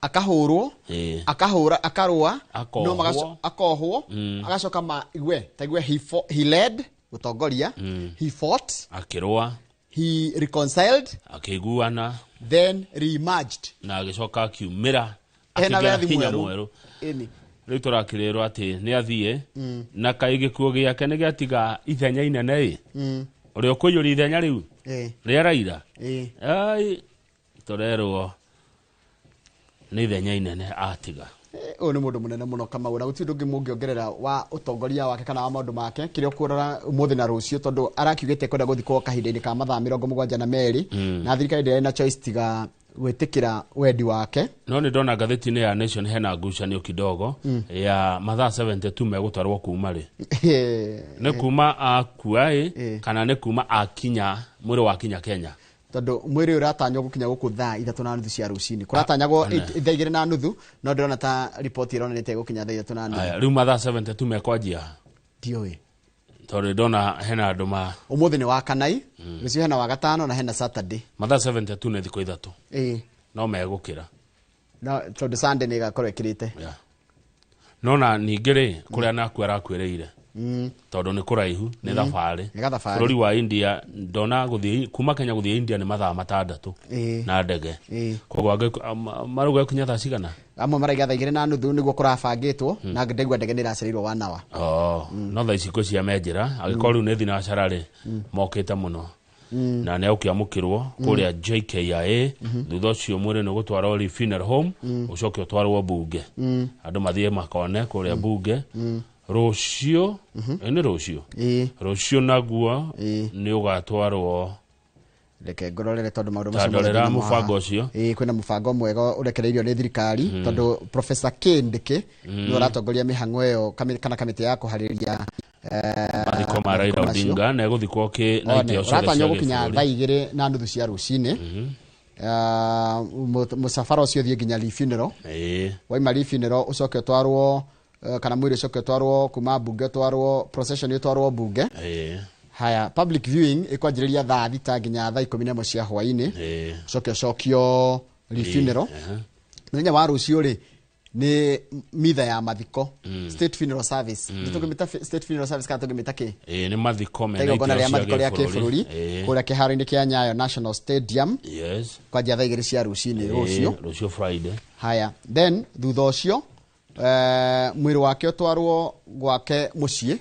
Akahũrwo. Akahũra, akarũa. Akohwo. No akohwo, agacoka ma igue ta igue he led, gũtongoria, he fought, akĩrũa, he reconciled, akĩiguana, then re-emerged, na agĩcoka akiumĩra ena akĩgĩa wethi hinya mwerũ. Mwerũ. Ĩni. Rĩu tũrakĩrĩrwo atĩ nĩ athiĩ na kaĩ gĩkuo gĩake nĩ gĩatiga ithenya inene ĩ, ũrĩa ũkũiyũria ithenya rĩu rĩa Raila. Ai, tũrerwo nĩ ithenya inene atiga. Ũyũ nĩ mũndũ mũnene mũno, Kamau, na gũtirĩ ũndũ ũngĩ mũngĩongerera wa ũtongoria wake kana wa maũndũ make kĩrĩa ũkũrora ũmũthĩ na rũciũ, tondũ arakiugĩte kwenda gũthikwo kahinda-inĩ ka mathaa 72, na thirikari ndĩrĩ na choice tiga gwĩtĩkĩra wendi wake. No nĩ ndona ngathĩti-inĩ ya Nation hena ngucanio kidogo ya mathaa 72 megũtarwo kuma rĩ, nĩ kuma akua ĩ, kana nĩ kuma akinya, mwĩrĩ wakinya Kenya? Tondũ mwĩrĩ ũyũ ũratanywo gũkinya gũkũ thaa 3:30 cia rũcinĩ, kũratanyagwo Ane. 2:30, no ndĩrona ta riboti ĩronanĩte gũkinya thaa 3:30. Aya, rĩu mathaa 72 mekwanjia? Ndiũĩ. Tondũ ndona hena andũ ma Ũmũthĩ nĩ wa kanai, rũciũ hena wa gatano na hena Saturday. Mathaa 72 nĩ thikũ 3. No megũkĩra. No tondũ Sunday nĩ ĩgakorwo ĩkĩrĩte. Yeah. No na ningĩ rĩ, kũrĩa naku arakuĩrĩire, tondũ nĩ kũraihu, nĩ thabarĩ. Nĩ gathabarĩ. Bũrũri wa India, ndona gũthiĩ kuma Kenya gũthiĩ India nĩ mathaa 6 na ndege. Koguo marauga gũkinya thaa cigana? Amwe maraiga thaa 2:30 nĩguo kũrabangĩtwo, na ndaigua ndege nĩ ĩracereirwo one hour. Oh, no thaa ici kwĩ cia menjĩra, angĩkorwo rĩu nĩ thinacara rĩ, mokĩte mũno na nĩ egũkĩamũkĩrwo kũrĩa JKIA. Thutha ũcio mwĩrĩ nĩ ũgũtwarwo Lee Funeral Home, ũcoke ũtwarwo bunge, andũ mathiĩ makone kũrĩa bunge rũciũ. Ĩ, nĩ rũciũ. Rũciũ naguo nĩ ũgatwarwo. Reke ngũrorere tondũ maũndũ Ta macio mothe ndorera ndĩnamo mũbango haha. ũcio. Ĩĩ, kwĩna mũbango mwega ũrekereirio nĩ thirikari, tondũ Professor K Ndĩkĩ nĩwe ũratongoria mĩhang'o ĩyo, kana kamĩtĩ ya kũharĩrĩria mathiko ma Raila mathiko macio. Odinga, na egũthikwo kĩ na One, itĩo ciothe ũratanywo cia gũkinya gĩbũrũri. thaa 2:30 cia rũcinĩ. Mũcabara ũcio ũthiĩ nginya Lee Funeral. Waima Lee Funeral, ũcoke ũtwarwo, kana mwĩrĩ ũcoke ũtwarwo kuma bunge, ũtwarwo procession, ũtwarwo bunge. Haya, public viewing ĩkwanjĩrĩria thaa 6 nginya thaa 11 cia hwaĩ-inĩ, ũcoke ũcokio Lee Funeral. Mũthenya wa rũciũ rĩ, nĩ mitha ya mathiko, state funeral service. Nĩ tũngĩmĩta state funeral service kana tũngĩmĩta kĩ? Ĩĩ, nĩ mathiko Ta mena igongona itĩo rĩa cia mathiko rĩa kĩbũrũri kũrĩa kĩharo-inĩ kĩa Nyayo National Stadium kwanjia thaa 2 cia rũcinĩ rũciũ. Rũciũ Friday. Haya, then thutha ũcio, mwĩrĩ wake ũtwarwo gwake mũciĩ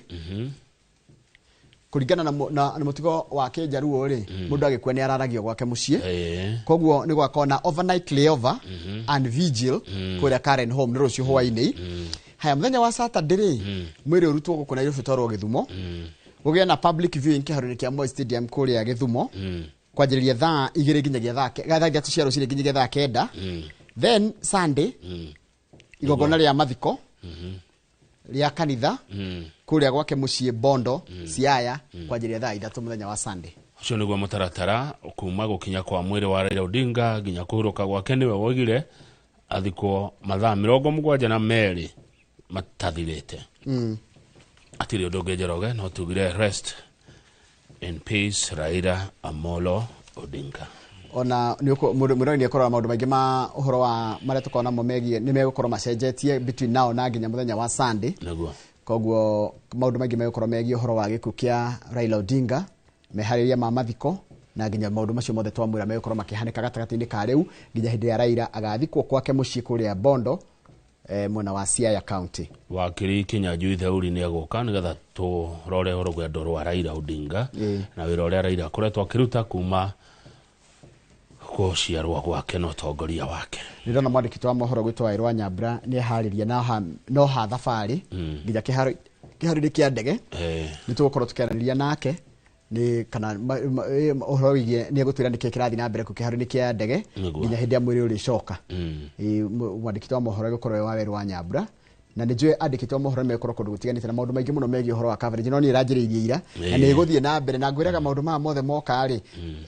kũringana na mũtugo wa kĩnjaruo rĩ, mũndũ agĩkua nĩ araragio gwake mũciĩ. Koguo nĩ gwakorwo na overnight layover and vigil kũrĩa Karen Home, nĩ rũciũ hwaĩ-inĩ. Haya, mũthenya wa Saturday rĩ, mwĩrĩ ũrutwo gũkũ Nairobi ũtwarwo Gĩthumo, gũgĩe na public viewing kĩharo-inĩ kĩa Moi Stadium kũrĩa Gĩthumo, kwanjĩrĩria thaa 2 nginyagia thaa 3 cia rũcinĩ nginyagia thaa 9. Then Sunday, igongona rĩa mathiko rĩa kanitha kũrĩa gwake mũciĩ Bondo, Siaya, kwanjĩrĩria thaa 3 mũthenya wa Sunday. Ũcio nĩguo mũtaratara kuma gũkinya kwa mwĩrĩ wa Raila Odinga nginya kũhurũka gwake. Nĩwe woigire athikwo mathaa 72 matathirĩte. Atirĩ ũndũ ũngĩ, Njoroge, no tugire rest in peace, Raila Amolo Odinga. Ona mũrori nĩ ekũrora maũndũ maingĩ ma ũhoro wa marĩa tũkoragwo namo megiĩ nĩ megũkorwo macenjetie between now na nginya mũthenya wa Sunday. Koguo maũndũ maingĩ megũkorwo megiĩ ũhoro wa gĩkuũ kĩa Raila Odinga, meharĩria ma mathiko, na nginya maũndũ macio mothe twamwĩra megũkorwo makĩhanĩka gatagatĩ-inĩ ka rĩu nginya hĩndĩ ya Raila agathikwo kwake mũciĩ kũrĩa Bondo, mwena wa Siaya County. Wakiri Kinyanjui Theuri nĩ egũka nĩgetha tũrore rũgendo rwa Raila Odinga na wĩra ũrĩa Raila akoretwo akĩruta kuma gũciarwo gwake na ũtongoria wake. Nĩ ndona mwandĩki wa mohoro gwĩtwo Wairwa Nyambura nĩ eharĩria no ha thabarĩ nginya kĩharo-inĩ kĩa ndege. Nĩ tũgũkorwo tũkĩaranĩria nake nĩ kana ũhoro wĩgiĩ nĩ egũtwĩra nĩkĩ kĩrathiĩ na mbere kũ kĩharo-inĩ kĩa ndege nginya hĩndĩ ya mwĩrĩ ũrĩcoka. Mwandĩki wa mohoro egũkorwo e Wawerũ wa Nyambura, na nĩ njũĩ andĩkĩtwo mohoro nĩ megũkorwo kũndũ gũtiganĩte na maũndũ maingĩ mũno megiĩ ũhoro wa coverage, no niĩ ĩranjĩrĩirie ira na nĩ ĩgũthiĩ na mbere na ngwĩraga maũndũ maya mothe moka rĩ,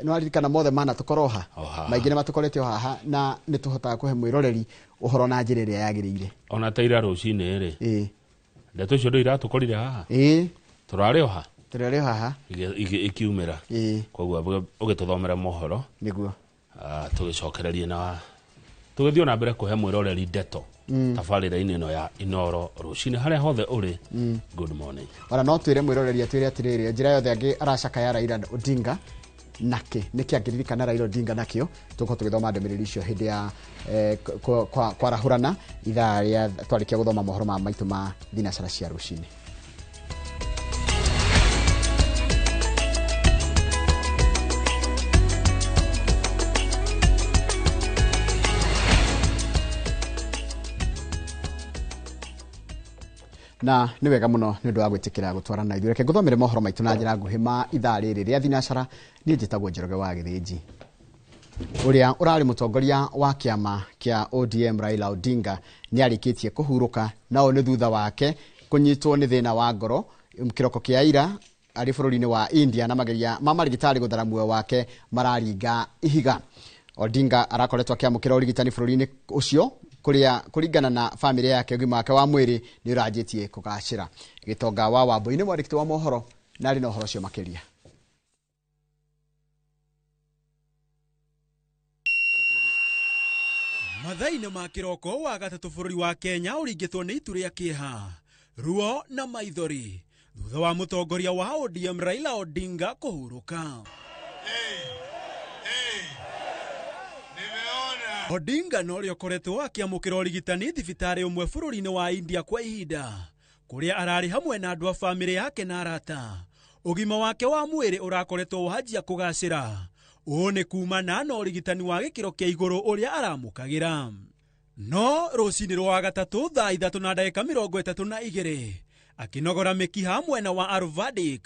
nĩ waririkana mothe mana tũkorwo ha. O haha. Maingĩ nĩ matũkorete o haha, na nĩ tũhotaga kũhe mwĩroreri ũhoro na njĩra ĩrĩa yagĩrĩire. Ona ta ira rũcinĩ rĩ, ndeto icio ndũ iratũkorire haha. Tũrarĩ o ha. Tũrarĩ o haha. Ikiumĩra. Koguo ũgĩtũthomera mohoro. Nĩguo. Tũgĩcokererie na Tũgĩthiĩ na mbere kũhe mwĩroreri ndeto tabarĩra-inĩ ĩno ya Inoro rũcinĩ harĩa hothe ũrĩ. Good morning. Ona no twĩre mwĩroreri atwĩre atĩrĩrĩ, njĩra yothe angĩ aracakaya Raila Odinga nake nĩkĩ angĩririkana Raila Odinga nakĩo. Tũkorwo tũgĩthoma ndũmĩrĩri icio hĩndĩ ya kwarahũrana ithaa rĩa twarĩkia gũthoma mohoro ma maitũ ma thinacara cia rũcinĩ. Na nĩ wega mũno nĩ ũndũ wa gwĩtĩkĩra gũtwarana ithuĩ. Reke ngũthomere mohoro maitũ na njĩra nguhĩ ma ithaa rĩrĩ rĩa thinacara. Niĩ njĩtagwo Njoroge wa Gĩthĩnji. Ũrĩa ũrarĩ mũtongoria wa kĩama kĩa ODM Raila Odinga nĩ arĩkĩtie kũhurũka, na ũũ nĩ thutha wake kũnyitwo nĩ thĩna wa ngoro kĩroko kĩa ira arĩ bũrũri-inĩ wa India, na mageria ma marigitari gũthara muoyo wake mararinga ihiga. Odinga arakoretwo akĩamũkĩra ũrigitani bũrũri-inĩ ũcio kũrĩa kũringana na bamĩrĩ yake ũgima wake wa mwĩrĩ nĩ ũranjĩtie kũgacĩra. Gĩtonga wa Wambui nĩ mwandĩki wa mohoro na arĩ na ũhoro ũcio makĩria. Mathainĩ ma kĩroko wa gatatũ bũrũri wa Kenya ũringĩtwo nĩ itu rĩa kĩeha, ruo na maithori thutha wa mũtongoria wa ODM Raila Odinga kũhurũka. Odinga no ũrĩa ũkoretwo akĩamũkĩra ũrigitani thibitarĩ ũmwe bũrũri-inĩ wa India kwa ihinda, kũrĩa ararĩ hamwe na andũ a bamĩrĩ yake na arata. Ũgima wake wa mwĩrĩ ũrakoretwo wanjia kũgacĩra. Ũũ nĩ kumana na ũrigitani wa gĩkĩro kĩa igũrũ ũrĩa aramũkagĩra. No rũcinĩ rwa gatatũ thaa 3:32 akĩnogora mĩkiha mwena wa Ayurvedic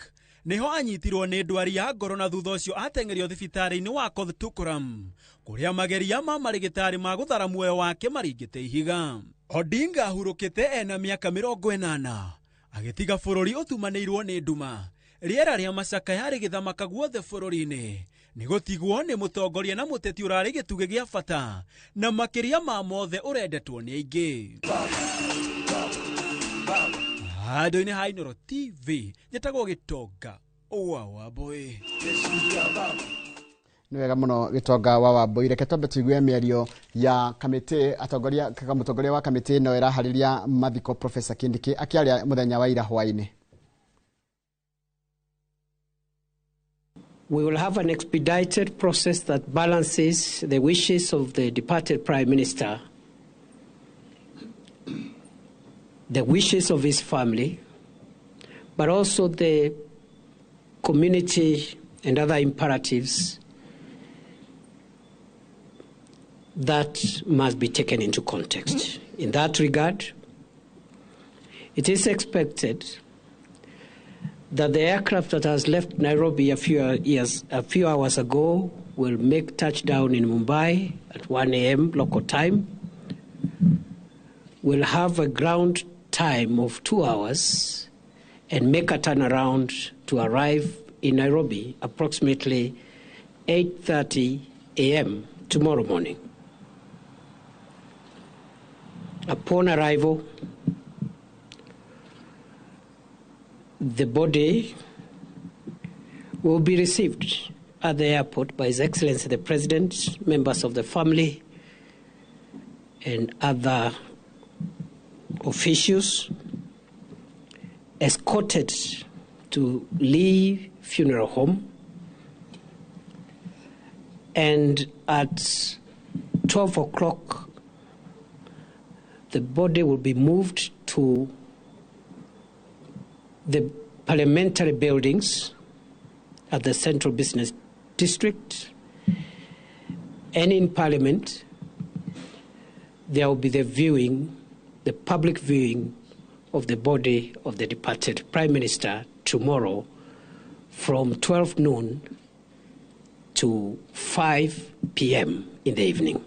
nĩho anyitirwo nĩ ndwari ya ngoro, na thutha ũcio ateng'erio thibitarĩ-inĩ wa Kottukuram kũrĩa mageria ma marigitari ma gũthara muoyo wake maringĩte ihiga. Odinga ahurũkĩte ena mĩaka 80 agĩtiga bũrũri ũtumanĩirwo nĩ nduma. Rĩera rĩa macakaya rĩgĩthamaka guothe bũrũri-inĩ nĩ gũtigwo nĩ mũtongoria na mũteti ũrarĩ gĩtugĩ gĩa bata na makĩria ma mothe ũrendetwo nĩ aingĩ. Handũ-inĩ ha Inoro TV njĩtagwo Gĩtonga wa Wambui. Nĩ wega mũno Gĩtonga wa Wambui. Reke twambe tũigue mĩario ya kamĩtĩ atongoria mũtongoria wa kamĩtĩ ĩno ĩraharĩria mathiko Professor Kindiki akĩaria mũthenya wa ira hwaĩ-inĩ. We will have an expedited process that balances the wishes of the departed Prime Minister, the wishes of his family, but also the community and other imperatives that must be taken into context. In that regard, it is expected that the aircraft that has left Nairobi a few hours ago will make touchdown in Mumbai at 1 a.m. local time, will have a ground time of 2 hours, and make a turnaround to arrive in Nairobi approximately 8:30 a.m. tomorrow morning. Upon arrival, the body will be received at the airport by His Excellency the President, members of the family, and other officials, escorted to Lee Funeral Home, and at 12 o'clock, the body will be moved to the parliamentary buildings at the Central Business District, and in Parliament, there will be the viewing, the public viewing of the body of the departed Prime Minister tomorrow from 12 noon to 5 p.m. in the evening.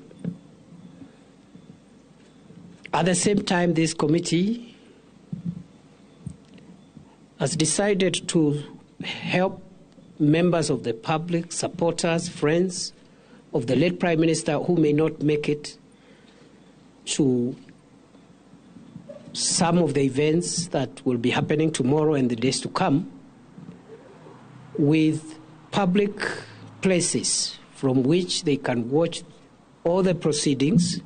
At the same time, this committee has decided to help members of the public, supporters, friends of the late Prime Minister who may not make it to some of the events that will be happening tomorrow and the days to come, with public places from which they can watch all the proceedings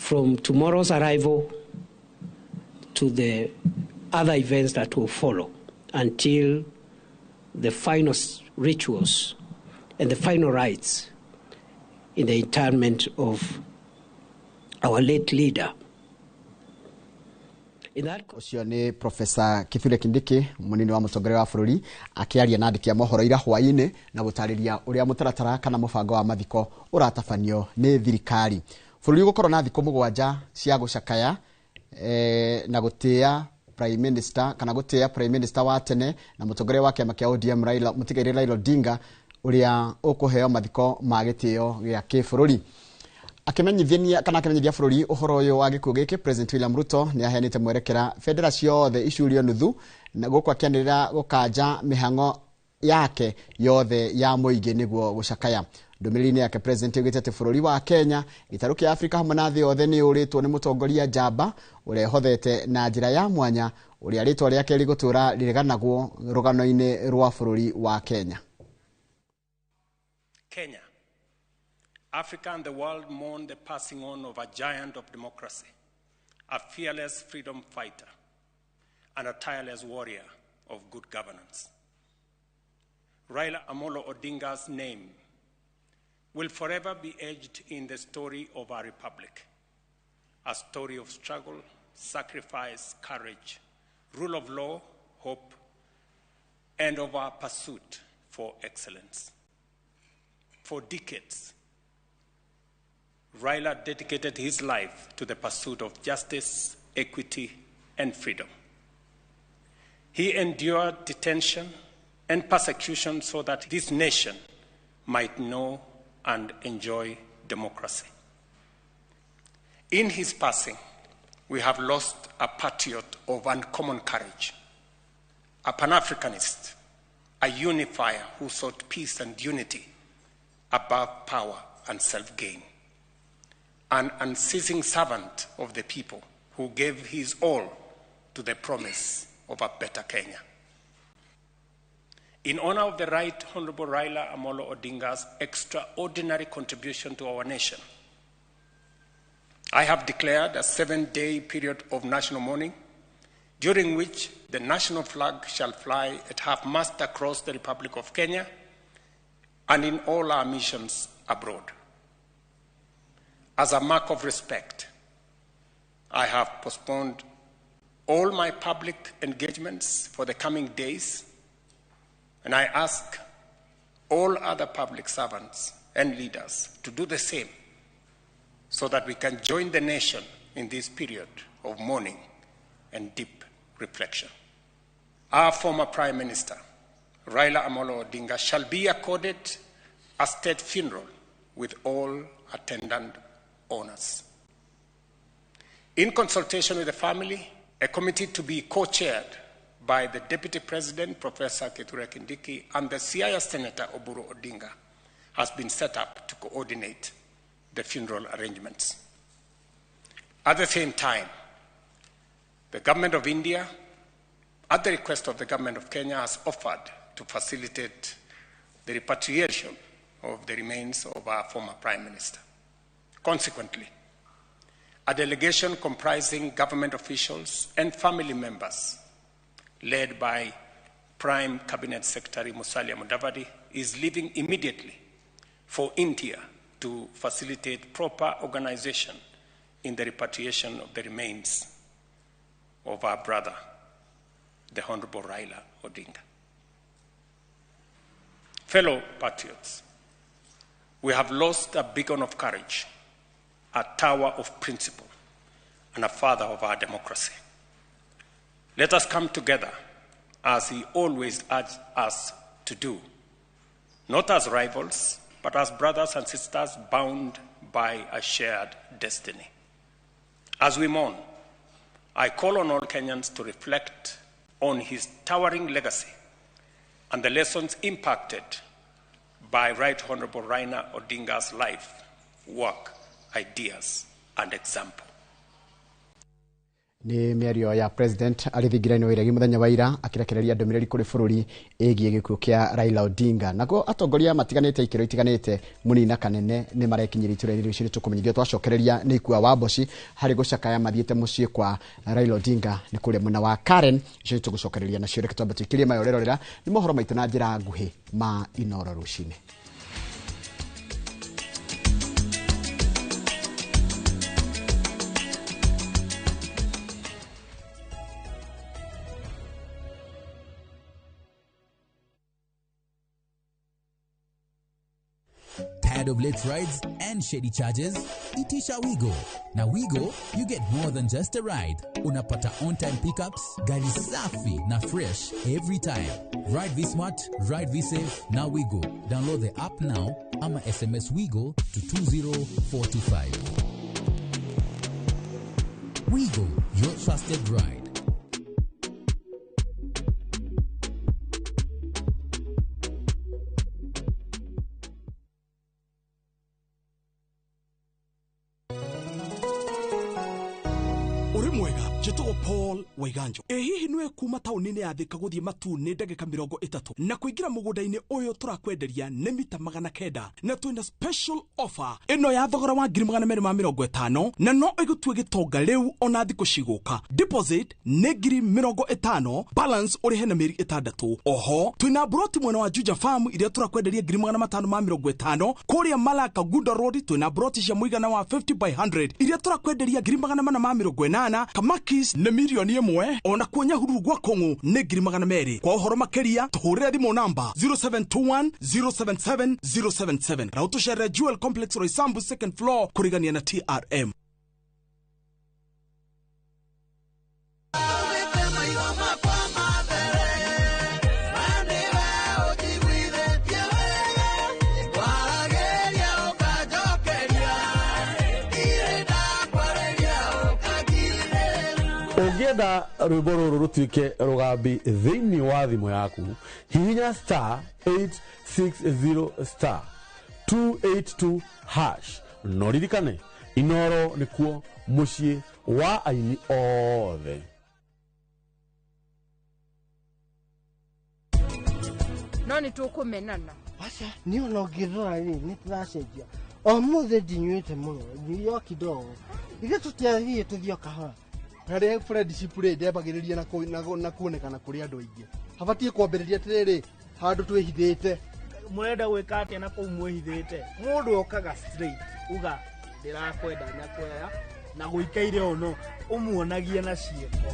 From tomorrow's arrival to the other events that will follow until the final rituals and the final rites in the interment of our late leader. Ũcio nĩ Professor Kithure Kindiki, mũnini wa mũtongoria wa bũrũri, akĩaria na andĩki a mohoro ira hwaĩ-inĩ na gũtarĩria ũrĩa mũtaratara kana mũbango wa mathiko ũratabanio nĩ thirikari. Bũrũri ũgũkorwo na thikũ 7 cia gũcakaya na gũtĩĩa Prime Minister kana gũtĩĩa Prime Minister wa tene na mũtongoria wa kĩama kĩa ODM Raila, mũtigairĩ Raila Odinga, ũrĩa ũkũheo mathiko ma gĩtĩo gĩa kĩbũrũri. Akĩmenyithania kana akĩmenyithia bũrũri ũhoro ũyũ wa gĩkuũ gĩkĩ, President William Ruto nĩ aheanĩte mwerekera bendera ciothe icurio nuthu, na gũkũ akĩanĩrĩra gũkanja mĩhang'o yake yothe ya mũingĩ nĩguo gũcakaya. Ndũmĩrĩri-inĩ yake, President augĩte atĩ bũrũri wa Kenya, gĩtarũ kĩa Afrika hamwe na thĩ yothe nĩ ũrĩtwo nĩ mũtongoria njamba ũrĩa ehothete na njĩra ya mwanya, ũrĩa rĩtwa rĩake rĩgũtũra rĩreganagwo rũgano-inĩ rwa bũrũri wa Kenya. Kenya, Africa and the world mourn the passing on of a giant of democracy, a fearless freedom fighter, and a tireless warrior of good governance. Raila Amolo Odinga's name will forever be etched in the story of our republic, a story of struggle, sacrifice, courage, rule of law, hope, and of our pursuit for excellence. For decades, Raila dedicated his life to the pursuit of justice, equity, and freedom. He endured detention and persecution so that this nation might know and enjoy democracy. In his passing, we have lost a patriot of uncommon courage, a Pan-Africanist, a unifier who sought peace and unity above power and self-gain, an unceasing servant of the people who gave his all to the promise of a better Kenya. In honor of the Right Honorable Raila Amolo Odinga's extraordinary contribution to our nation, I have declared a 7-day period of national mourning, during which the national flag shall fly at half-mast across the Republic of Kenya and in all our missions abroad. As a mark of respect, I have postponed all my public engagements for the coming days, and I ask all other public servants and leaders to do the same so that we can join the nation in this period of mourning and deep reflection. Our former Prime Minister, Raila Amolo Odinga, shall be accorded a state funeral with all attendant honors. In consultation with the family, a committee to be co-chaired by the Deputy President, Professor Kithure Kindiki, and the Siaya Senator Oburu Odinga has been set up to coordinate the funeral arrangements. At the same time, the Government of India, at the request of the Government of Kenya, has offered to facilitate the repatriation of the remains of our former Prime Minister. Consequently, a delegation comprising government officials and family members, led by Prime Cabinet Secretary Musalia Mudavadi, is leaving immediately for India to facilitate proper organization in the repatriation of the remains of our brother, the Honorable Raila Odinga. Fellow patriots, we have lost a beacon of courage, a tower of principle, and a father of our democracy. Let us come together, as he always urged us to do, not as rivals, but as brothers and sisters bound by a shared destiny. As we mourn, I call on all Kenyans to reflect on his towering legacy and the lessons impacted by Right Honorable Raila Odinga's life, work, ideas, and example. Nĩ mĩario ya president arĩ thingira-inĩ wa iregi mũthenya wa ira akĩrekereria ndũmĩrĩri kũrĩ bũrũri ĩgiĩ gĩkuũ kĩa Raila Odinga. Naguo atongoria matiganĩte ikĩro itiganĩte mũnini na kanene nĩ marekinyĩria itũra-inĩ rĩu tũkũmenyithio twacokereria nĩ ikua wa Mboci harĩ gũcakaya mathiĩte mũciĩ kwa Raila Odinga nĩ kũrĩa mwena wa Karen. Icio tũgũcokereria nacio, reke twambe tũikĩrie mayo rerorera nĩ mohoro maitũ na njĩra nguhĩ ma Inoro rũcinĩ. Tired of late rides and shady charges? Itisha Wigo. Now Wigo, you get more than just a ride. Unapata on-time pickups, gari safi na fresh every time. Ride V Smart, ride V Safe, now Wigo. Download the app now ama SMS Wigo to 20425. Wigo, your trusted ride. Mwega njĩtagwo Paul Waiganjo. Ĩ hihi nĩwe kuma taũni-inĩ ya Thika gũthiĩ Matuu nĩ ndagĩka 30 na kũingĩra mũgũnda-inĩ ũyũ tũrakwenderia nĩ mita 900 na twĩna special offer ĩno ya thogora wa 250,000 na no ĩgũtue gĩtonga rĩu ona thikũ cigũka. Deposit nĩ 50,000, balance ũrĩhe na mĩeri 6. Oho twĩna broti mwena wa Juja Farm iria tũrakwenderia 550,000. Kũrĩa Malaka Gunda Road twĩna broti cia mũigana wa 50 by 100 iria tũrakwenderia 480,000. Kamakis nĩ 1,000,000, ona kuo Nyahururu gwa Kong'u nĩ 200,000. Kwa ũhoro makĩria tũhũrĩre thimũ namba 0721 077 077 na ũtũcerere Jewel Complex Roysambu second floor kũrigania na TRM. Ũngĩenda rwĩmbo rũrũ rũtuĩke rũgambi thĩinĩ wa thimũ yaku, hihinya star 860 star 282 hash. No ririkane, Inoro nĩkuo mũciĩ wa aini othe. No nĩ tũkũmenana. Aca, niĩ ona ũngĩrora rĩ, nĩ tũracenjia. O mũthĩ ndinyuĩte mũno, nyuire o kidogo. Ithuĩ tũtiathiĩ tũthiĩ o kahora. Harĩa friendship rĩ ndembagĩrĩria na kuonekana kũrĩ andũ aingĩ. Habatiĩ kwambĩrĩria atĩrĩrĩ, handũ twĩhithĩte. Mũrenda gwĩka atĩa na kũu mwĩhithĩte? Mũndũ okaga straight, uga ndĩrakwenda nyakwaya na gũikaire ũno, ũmuonagie na ciĩko.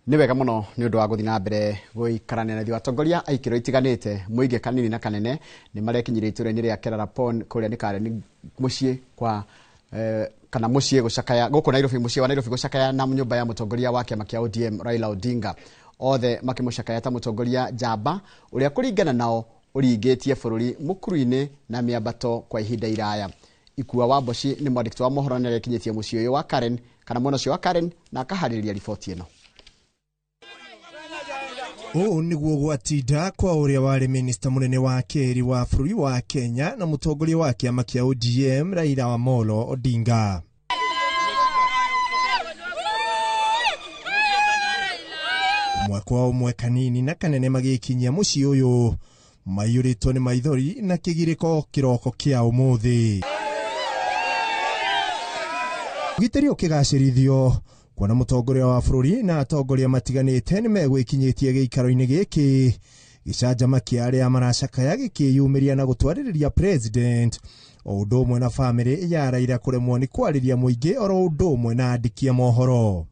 Nĩ wega mũno nĩ ũndũ wa gũthiĩ na mbere gũikarania na ithuĩ. Atongoria a ikĩro itiganĩte mũingĩ kanini na kanene nĩ marekinyire itũra-inĩ rĩa Kerarapon kũrĩa nĩ Karen mũciĩ kwa kana mũciĩ gũcakaya gũkũ Nairobi, mũciĩ wa Nairobi gũcakaya na nyũmba ya mũtongoria wa kĩama kĩa ODM Raila Odinga. Othe makĩmũcakaya ta mũtongoria njamba ũrĩa kũringana nao ũringĩtie bũrũri mũkuru-inĩ na mĩambato kwa ihinda iraya. Ikua wa Mboci nĩ mwandĩki wa mohoro nĩ arekinyĩtie mũciĩ ũyũ wa Karen kana mwena ũcio wa Karen na akaharĩrĩria riboti ĩno. Ũũ nĩguo gwatinda kwa ũrĩa warĩ minista mũnene wa kerĩ wa bũrũri wa Kenya na mũtongoria wa kĩama kĩa ODM Raila Amolo Odinga. Ũmwe kwa ũmwe kanini na kanene magĩkinyia mũciĩ ũyũ maiyũrĩtwo nĩ maithori na kĩgirĩko kĩroko kĩa ũmũthĩ. Ũgitĩri ũkĩgacĩrithio kuona mũtongoria wa bũrũri na atongoria matiganĩte nĩ megwĩkinyĩtie gĩikaro-inĩ gĩkĩ gĩcanjama kĩa arĩa maracakaya gĩkĩyumĩria na gũtwarĩrĩria president o ũndũ ũmwe na bamĩrĩ ya Raila kũremwo nĩ kwarĩria mũingĩ oro ũndũ ũmwe na andĩki a mohoro.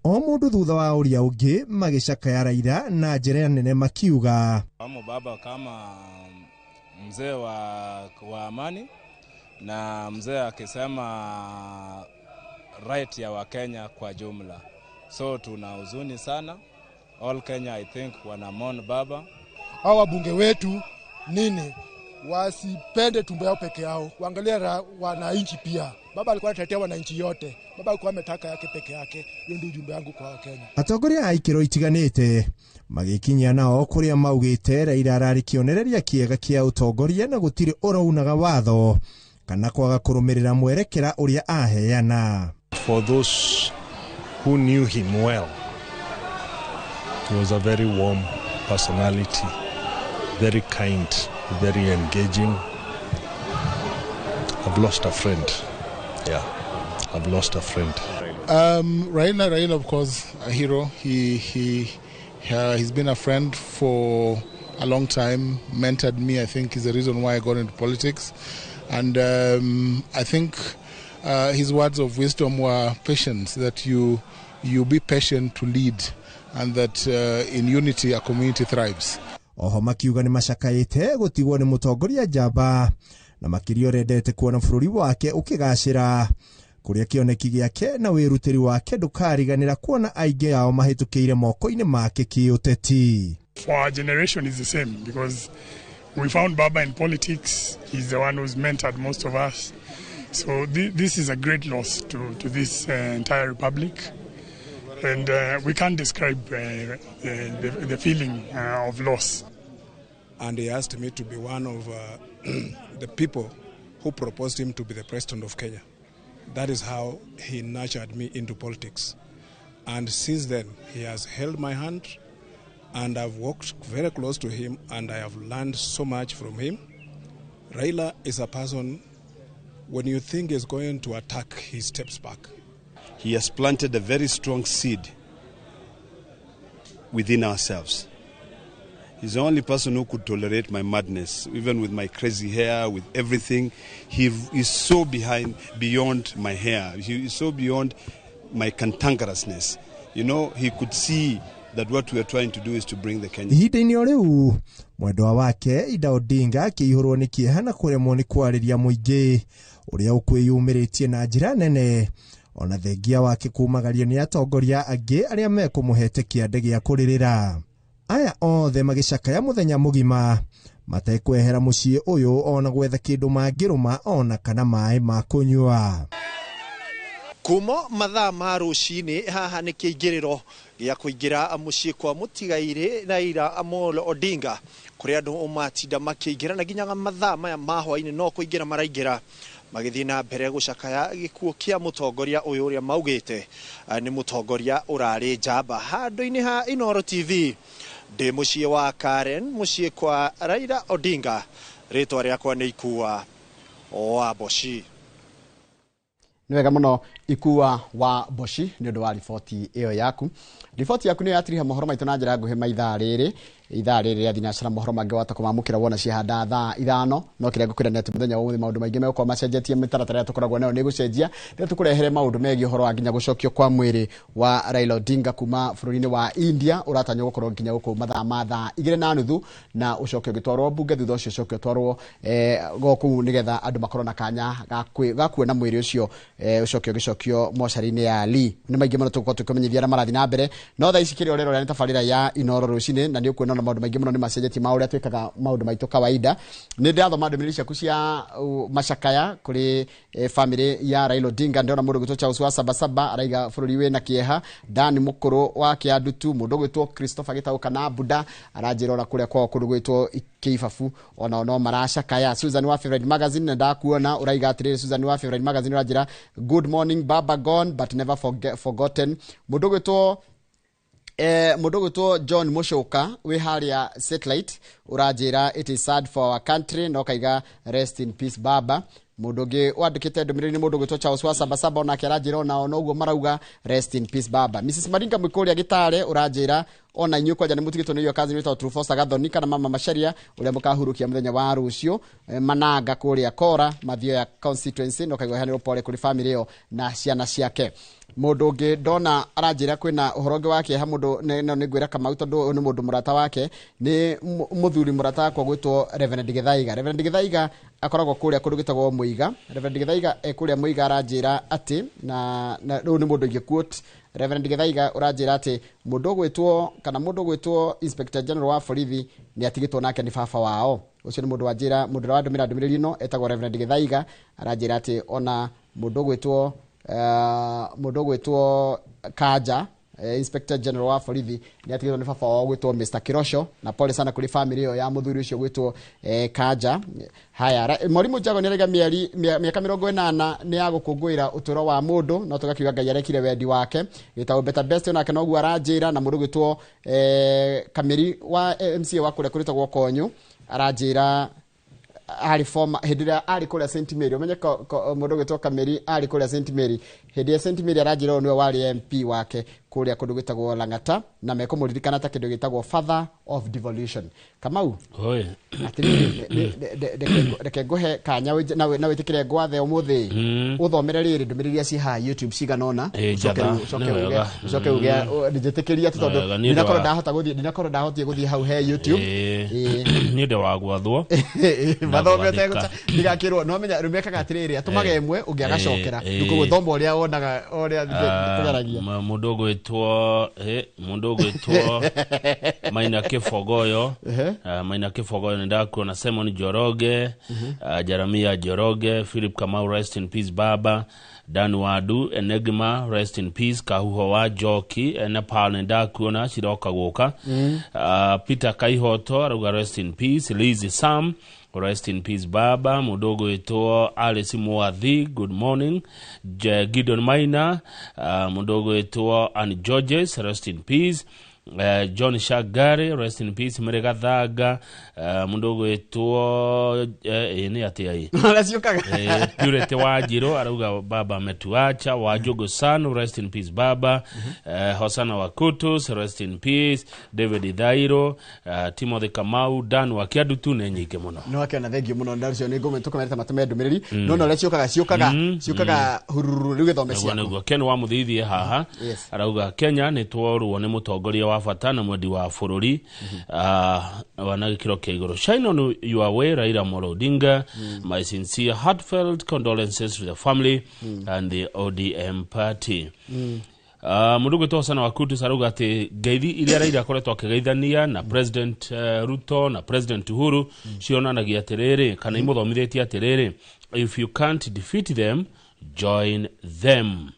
O mũndũ thutha wa ũrĩa ũngĩ magĩcakaya Raila na njĩra nene makiuga baba kama mzee wa amani na mzee akisema right ya Wakenya kwa jumla. So tuna huzuni sana. All Kenya I think wanamon baba. Hawa bunge wetu nini Wasipende tumbo yao peke yao, waangalie wananchi pia. Baba alikuwa anatetea wananchi yote, baba alikuwa ametaka yake peke yake. Hiyo ndio ujumbe wangu kwa Wakenya. Atongoria a ikĩro itiganĩte magĩkinyia nao kũrĩa maugĩte Raila ararĩ kĩonereria kĩega kĩa ũtongoria na gũtirĩ ũraunaga watho kana kwaga kũrũmĩrĩra mwerekera ũrĩa aheana. For those who knew him well, he was a very warm personality, very kind, very engaging. I've lost a friend. Yeah, I've lost a friend. Raila, of course, a hero. He's been a friend for a long time, mentored me. I think is the reason why I got into politics. And I think his words of wisdom were patience, that you be patient to lead, and that in unity a community thrives. Oho makiuga nĩ macakaĩte gũtigwo nĩ mũtongoria njamba na makĩria ũrendete kuona bũrũri wake ũkĩgacĩra kũrĩa kĩoneki gĩake na wĩrutĩri wake ndũkariganĩra kuona aingĩ ao mahĩtũkĩire moko-inĩ make kĩũteti. For our generation is the same, because we found Baba in politics. He's the one who's mentored most of us. So this is a great loss to this entire republic. And we can't describe the feeling of loss. And he asked me to be one of the people who proposed him to be the president of Kenya. That is how he nurtured me into politics. And since then, he has held my hand, and I've worked very close to him, and I have learned so much from him. Raila is a person, when you think he's going to attack, he steps back. He has planted a very strong seed within ourselves. He's the only person who could tolerate my madness, even with my crazy hair, with everything. He is so beyond my hair. He is so beyond my cantankerousness. You know, he could see that what we are trying to do is to bring the Kenya. Ihinda-inĩ o rĩu mwendwa wake Ida Odinga akĩihũrwo nĩ kĩeha na kũremwo nĩ kwarĩria mũingĩ ũrĩa ũkwĩyumĩrĩtie na njĩra nene ona thengia wake kumagario nĩ atongoria angĩ arĩa mekũmũhete kĩande gĩa kũrĩrĩra. Aya othe magĩcakaya mũthenya mũgima matekwehera mũciĩ ũyũ ona gwetha kĩndũ mangĩrũma ona kana maĩ ma kũnyua. Kuma mathaa ma rũcinĩ haha nĩ kĩingĩrĩro gĩa kũingĩra mũciĩ kwa mũtigairĩ Raila Amolo Odinga kũrĩa andũ matinda makĩingĩra na nginya mathaa maya ma hwaĩ-inĩ no kũingĩra maraingĩra magĩthiĩ na mbere gũcakaya gĩkuũ kĩa mũtongoria ũyũ ũrĩa maugĩte nĩ mũtongoria ũrarĩ njamba. Handũ-inĩ ha Inooro TV ndĩ mũciĩ wa Karen, mũciĩ kwa Raila Odinga, rĩtwa rĩakwa nĩ Ikua wa Mboci. Nĩ wega mũno Ikua wa Mboci nĩ ũndũ wa riboti ĩyo yaku. Riboti yaku nĩyo yatiriha mohoro maitũ na njĩra nguhĩ ma ithaa rĩrĩ. Ithaa rĩrĩ rĩa thinacara mohoro mangĩ wata kũmamũkĩra wona ciahanda thaa 5 no kĩrĩa ngũkwĩra nĩ atĩ mũthenya wa ũmũthĩ maũndũ maingĩ megũkorwo macenjetie mĩtaratara ĩrĩa tũkoragwo nayo nĩ gũcenjia rĩrĩa tũkũrehere maũndũ megiĩ ũhoro wa nginya gũcokio kwa mwĩrĩ wa Raila Odinga kuma bũrũri-inĩ wa India ũratanywo gũkorwo nginya gũkũ mathaa ma thaa 2:30 na ũcoke ũgĩtwarwo mbunge thutha ũcio ũcoke ũtwarwo gũkũ nĩgetha andũ makorwo na kanya ga kuona mwĩrĩ ũcio ũcoke ũgĩcokio mocarĩ-inĩ ya Lee. Nĩ maingĩ mũno tũgũkorwo tũkĩmenyithia arĩa marathiĩ na mbere no thaa ici kĩrĩa ũrerora nĩ tabarĩra ya Inooro rũcinĩ na nĩ ũkuona maũndũ maingĩ mũno nĩ macenjetie ma ũrĩa twĩkaga maũndũ maitũ kawaida. Nĩ ndĩrathoma ndũmĩrĩri ciaku cia macakaya kũrĩ family ya Raila Odinga. Ndĩrona mũndũ ũgwĩtwo Charles wa Sabasaba araiga bũrũri wĩna kĩeha. Dan Mũkũrũ wa Kĩandutu, mũndũ ũgwĩtwo Christopher Gĩtaũ kana Buda aranjĩra ona kũrĩa kwao kũndũ gwĩtwo Kĩibabu onao no maracakaya. Susan wa Favorite Magazine na ndakuona ũraiga atĩrĩrĩ. Susan wa Favorite Magazine ũranjĩra good morning baba gone but never forgotten. Mũndũ ũgwĩtwo John Mushoka wĩ harĩa satellite ũranjĩra it is sad for our country no kaiga rest in peace baba. Mũndũ ũngĩ wandĩkĩte ndũmĩrĩri nĩ mũndũ ũgwĩtwo Charles wa Sabasaba onake aranjĩra onao noguo marauga rest in peace baba. Mrs Maringa Mwĩkũrĩa Gĩtare ũranjĩra ona inyuĩ kwanja nĩ mũtigĩtwo nĩ iyo kazi nĩ wĩtagwo Trufosa Gathoni kana mama Macharia ũrĩa mũkahurukia mũthenya wa rũciũ Mananga kũrĩa Kora Mathioya constituency no kaigua heanĩrwo pole kũrĩ family ĩyo na ciana ciake. Mũndũ ũngĩ ndona aranjĩra kwĩna ũhoro ũngĩ wa kĩeha mũndũ no nĩ ngwĩra Kamau tondũ ũyũ nĩ mũndũ mũrata wake nĩ mũthuri mũrata wakwa gwĩtwo Reverend Gĩthaiga. Reverend Gĩthaiga akoragwo kũrĩa kũndũ gwĩtagwo Mũiga. Reverend Gĩthaiga e kũrĩa Mũiga aranjĩra atĩ na rĩu nĩ mũndũ ingĩ quote Reverend Githaiga ũranjĩra atĩ mũndũ ũgwĩtwo kana mũndũ ũgwĩtwo Inspector General wa borithi nĩ atigĩtwo nake nĩ baba wao. Ũcio nĩ mũndũ wanjĩra, mũndũ ũrĩa wandũmĩra ndũmĩrĩri ĩno etagwo Reverend Githaiga, aranjĩra atĩ ona mũndũ ũgwĩtwo mũndũ ũgwĩtwo Kanja, Inspector General wa borithi nĩ atigĩtwo nĩ baba wao gwĩtwo Mr Kirosho, na pole sana kũrĩ family ĩyo ya mũthuri ũcio gwĩtwo Kanja. Haya, Mwalimu Jago nĩ araiga mĩaka 80 nĩ ya gũkũngũĩra ũtũũro wa mũndũ, no tũgakiuga Ngai arekire wendi wake. Gĩtagwo Better Best onake noguo aranjĩra, na mũndũ gwĩtwo Kamĩri wa MCA wa kũrĩa kũrĩtagwo Konyo aranjĩra arĩ former hĩndĩ ĩrĩa arĩ kũrĩa St Mary, ũmenye mũndũ ũgwĩtwo Kamĩri arĩ kũrĩa St Mary hĩndĩ ya St Mary, aranjĩra ũyũ nĩwe warĩ MP wake kũrĩa kũndũ gwĩtagwo Lang'ata, na mekũmũririkana ta kĩndũ gĩtagwo father of devolution. Kamau, Oi. Atĩrĩrĩ, reke ngũhe kanya na wĩtĩkĩre ngwathe ũmũthĩ ũthomere rĩrĩ ndũmĩrĩri iria ciĩ haha YouTube cigana ũna, Ĩ, ũcoke njatha, ũcoke nĩ uge wega. ũcoke uge njĩtĩkĩria tu tondũ Wega, nĩ ũndũ ndinakorwo ndahota gũthiĩ, ndinakorwo ndahotire gũthiĩ hau he YouTube. Nĩ ũndũ wa gwathwo mathome na gwathĩka. ũtegũta ndigakĩrwo no menya rĩu mekaga atĩrĩrĩ, atũmaga ĩmwe ũngĩ agacokera. Rĩu thoma ũrĩa wonaga ũrĩa tũgeragia. Mũndũ ũgwĩtwo mũndũ ũgwĩtwo Maina Kĩbogoyo. Maina Kĩbogoyo nĩ ndakuona, Simon Njoroge, Jeremia Njoroge, Philip Kamau, rest in peace baba, Dan Wadu Enigma, rest in peace, Kahuho wa Njoki, Nepal nĩ ndakuona ciroka gũka. Peter Kaihoto arauga rest in peace, Liz Sam, rest in peace baba, mũndũ ũgwĩtwo Alice Mwathi, good morning. Gideon Maina, mũndũ ũgwĩtwo Ann Georges, rest in peace. John Shagari, rest in peace. Mary Gathaga, mũndũ ũgwĩtwo nĩ atĩa ĩ? Ũrĩa ciũkaga. Purity Wanjiru arauga baba ametuacha. Wajugu San, rest in peace baba. Hosana Wakutus, rest in peace. David Thairo, Timothy Kamau, Dan wa Kiadutu, nĩ nyingĩ mũno. No akĩona thengio mũno ndacio nĩ ngũmĩ tũkamereta matũme ndũmĩrĩri, no na ũrĩa ciũkaga ciũkaga ciũkaga hururu rĩu gĩthome Nĩguo ciaku. Nĩguo Ken wa Mũthithie haha arauga Kenya nĩ tworwo nĩ mũtongoria wa bata na mwendi wa bũrũri wana gĩkĩro kĩa igũrũ. Shine on your way, Raila Amolo Odinga. My sincere heartfelt condolences to the family and the ODM party. Mũndũ ũgwĩtwo Hosana Wakutus arauga atĩ ngeithi iria Raila akoretwo akĩgeithania na President Ruto na President Uhuru cionanagia atĩrĩrĩ, kana imũthomithĩtie atĩrĩrĩ, if you can't defeat them, join them.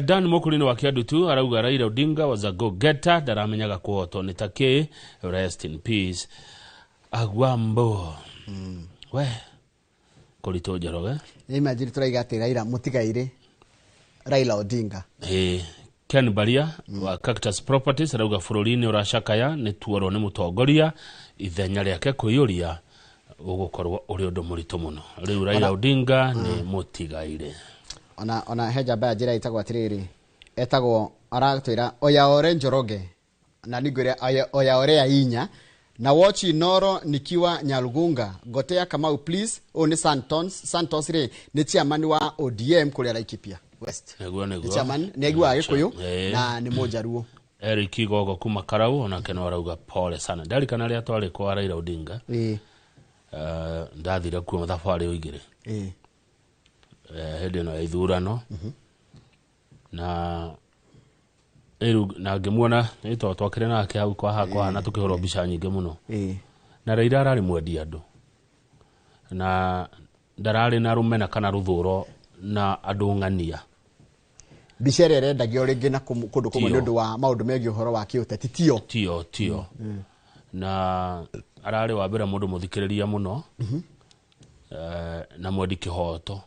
Dan Mũkũrinĩ wa Kĩandutu arauga Raila Odinga was a go-getter, ndaramenyaga kũhotwo nĩ ta kĩ, rest in peace. Agwambo. We kũritũ Njoroge. Imagine tũraiga atĩ Raila mũtigairĩ Raila Odinga. Ken Baria wa Cactus Properties arauga bũrũri-inĩ ũracakaya nĩ tuorwo nĩ mũtongoria, ithenya rĩake kũiyũria ũgũkorwo ũrĩ ũndũ mũritũ mũno. Rĩu Raila Odinga nĩ mũtigaire. Ona he njamba ya njĩra ĩtagwo atĩrĩrĩ, etagwo aratwĩra Oyaore Njoroge, na ningwĩre Oyaore ya inya na watch Inoro nikiwa Nyarugunga, gotea Kamau please. Ũyũ nĩ Santos. Santos rĩ nĩ chairman wa ODM kũrĩa Laikipia West. Nĩguo. Nĩ Nĩguo. chairman, nĩ aiguaga Gĩkũyũ na nĩ Mũnjaruo. Eric Igogo kuma Karau onake no arauga pole sana. Ndarikana rĩrĩa twarĩ kwa Raila Odinga, ndathire kuo thabarĩ o igĩrĩ hĩndĩ ĩno ya ithurano, na rĩu na ngĩmuona nĩ tondũ twakĩrĩ nake hau kwa hakwa na tũkĩhũrwo mbica nyingĩ mũno. Na Raila ararĩ mwendi andũ na ndararĩ na rũmena kana rũthũro na andũ ng'ania. Mbica ĩrĩa ĩrendagio rĩngĩ na kũndũ kũmwe Tio. nĩ ũndũ wa maũndũ megiĩ ũhoro wa kĩũteti tio. Tio na ararĩ wa mbere mũndũ mũthikĩrĩria mũno na mwendi kĩhoto.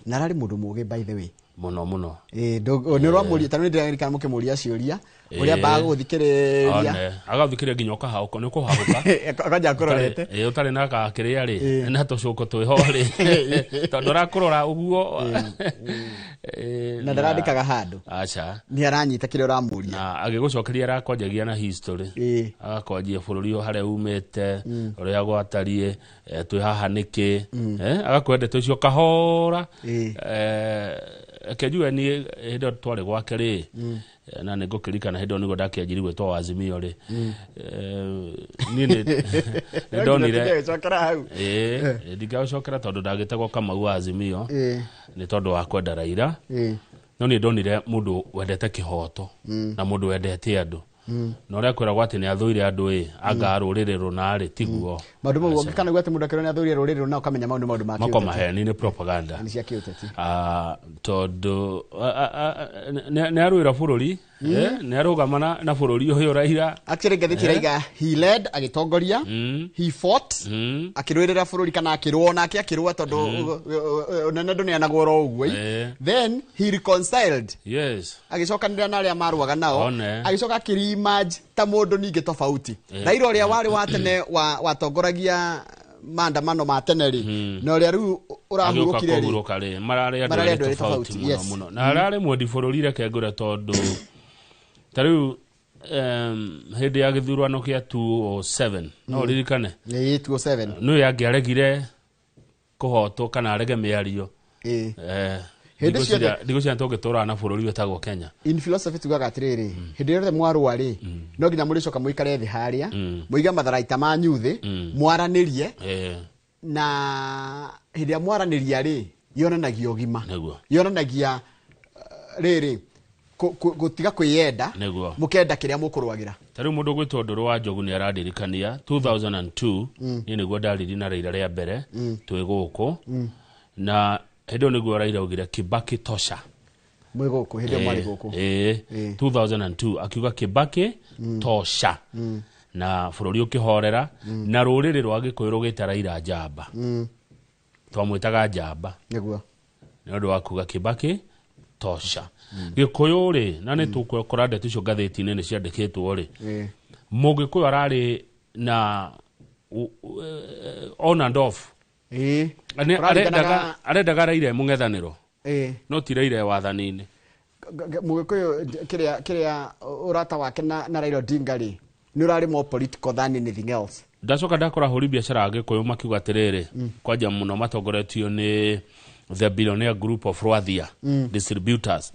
Na ararĩ mũndũ mũgĩ, by the way. Mũno mũno. Nĩ ũramũria ta rĩu nĩndĩraririkana mũkĩmũria ciũria ũrĩa ambaga gũgũthikĩrĩria. One, agathikĩrĩria nginya ũkahagũka nĩ ũkũhagũka. Akanja akũrorete. Ũtarĩ na gakĩrĩa rĩ na tũcũko twĩho rĩ, tondũ arakũrora ũguo. Na ndarandĩkaga handũ. Aca. Nĩ aranyita kĩrĩa ũramũria. Na agĩgũcokeria arakwanjagia na history, agakwanjia bũrũri ũyũ harĩa umĩte, ũrĩa gwatariĩ, twĩ haha nĩkĩ. Agakũhe ndeto icio kahora. Reke njuge niĩ hĩndĩ ĩyo twarĩ gwake rĩ, Na nĩ ngũkĩririkana hĩndĩ ĩyo nĩguo ndakĩanjirie gwĩtwo wa Azimio rĩ. Niĩ nĩ ndonire Cokera hau. Ĩĩ, ndingagũcokera tondũ ndagĩtagwo Kamau wa Azimio nĩ tondũ wa kwenda Raila. No niĩ ndonire mũndũ wendete kĩhoto na mũndũ wendete andũ, na ũrĩa kwĩragwo atĩ nĩ athũire andũ ĩ anga rũrĩrĩ rũna rĩ, tiguo. Maũndũ mau ũngĩkana atĩ mũndũ akĩrwo nĩ athũire rũrĩrĩ rũna, ũkamenya mau nĩ maũndũ ma mako kĩũteti. Maheni nĩ propaganda. Nĩ cia kĩũteti. Tondũ nĩ arũĩra bũrũri, nĩ arũgama na bũrũri ũyũ Raila. Actually ngathĩti ĩraiga he led, agĩtongoria, he fought, akĩrũĩrĩra bũrũri kana akĩrũa onake, akĩrũa tondũ ũnene ndũneanagwo oro ũguo. Then he reconciled, agĩcokanĩrĩra na arĩa marũaga nao. One. Agĩcoka akĩremerge ta mũndũ ningĩ tofauti. Raila ũrĩa warĩ wa tene watongoragia maandamano ma tene rĩ, na ũrĩa rĩu agĩũka ũrahurũkire rĩ, kũhurũka rĩ, mararĩ andũ mararĩ erĩ andũ erĩ tofauti tofauti, mũno mũno. Na ararĩ mwendi bũrũri, reke ngũre, tondũ ta rĩu hĩndĩ ya gĩthurano kĩa 207, no ũririkane? Ĩĩ, 207. Nĩwe angĩaregire kũhotwo kana arege mĩario. Hĩndĩ ciothe- Ndigũciria tũngĩtũraga na bũrũri wĩtagwo Kenya. In philosophy tugaga atĩrĩrĩ, hĩndĩ ĩrĩa mwarũa rĩ, no nginya mũrĩcoka mũikare thĩ harĩa, mũige matharaita manyu thĩ, mwaranĩrie. Na hĩndĩ ĩrĩa mwaranĩria rĩ, yonanagia ũgima, yonanagia rĩrĩ gũtiga kwĩyenda, mũkenda kĩrĩa mũkũrũagĩra. Ta rĩu mũndũ gwĩtwo Ndũrũ wa Njogu nĩ arandirikania 2002, niĩ nĩguo ndariri na Raila rĩa mbere twĩ gũkũ, na hĩndĩ ĩyo nĩguo Raila augire "Kibaki tosha". Mwĩ gũkũ, hĩndĩ ĩyo mwarĩ gũkũ? Ĩĩ, 2002 akiuga "Kibaki tosha", na bũrũri ũkĩhorera, na rũrĩrĩ rwa Gĩkũyũ rũgĩta Raila njamba. Twamwĩtaga njamba nĩ ũndũ wa kuga "Kibaki tosha". Gĩkũyũ rĩ, na nĩ tũkũra ndeto icio ngathĩti-inĩ nĩ ciandĩkĩtwo rĩ, Mũgĩkũyũ ararĩ na on and off. Arendaga Raila mũng'ethanĩro, no ti Raila wathani-inĩ. Mũgĩkũyũ kĩrĩa ũrata wake na Raila Odinga rĩ, nĩ ũrarĩ more political than anything else. Ndacoka ndakora ahũri biacara a Gĩkũyũ makiuga atĩrĩrĩ, kwanja mũno matongoretio nĩ the Billionaire Group of Rwathia Distributors,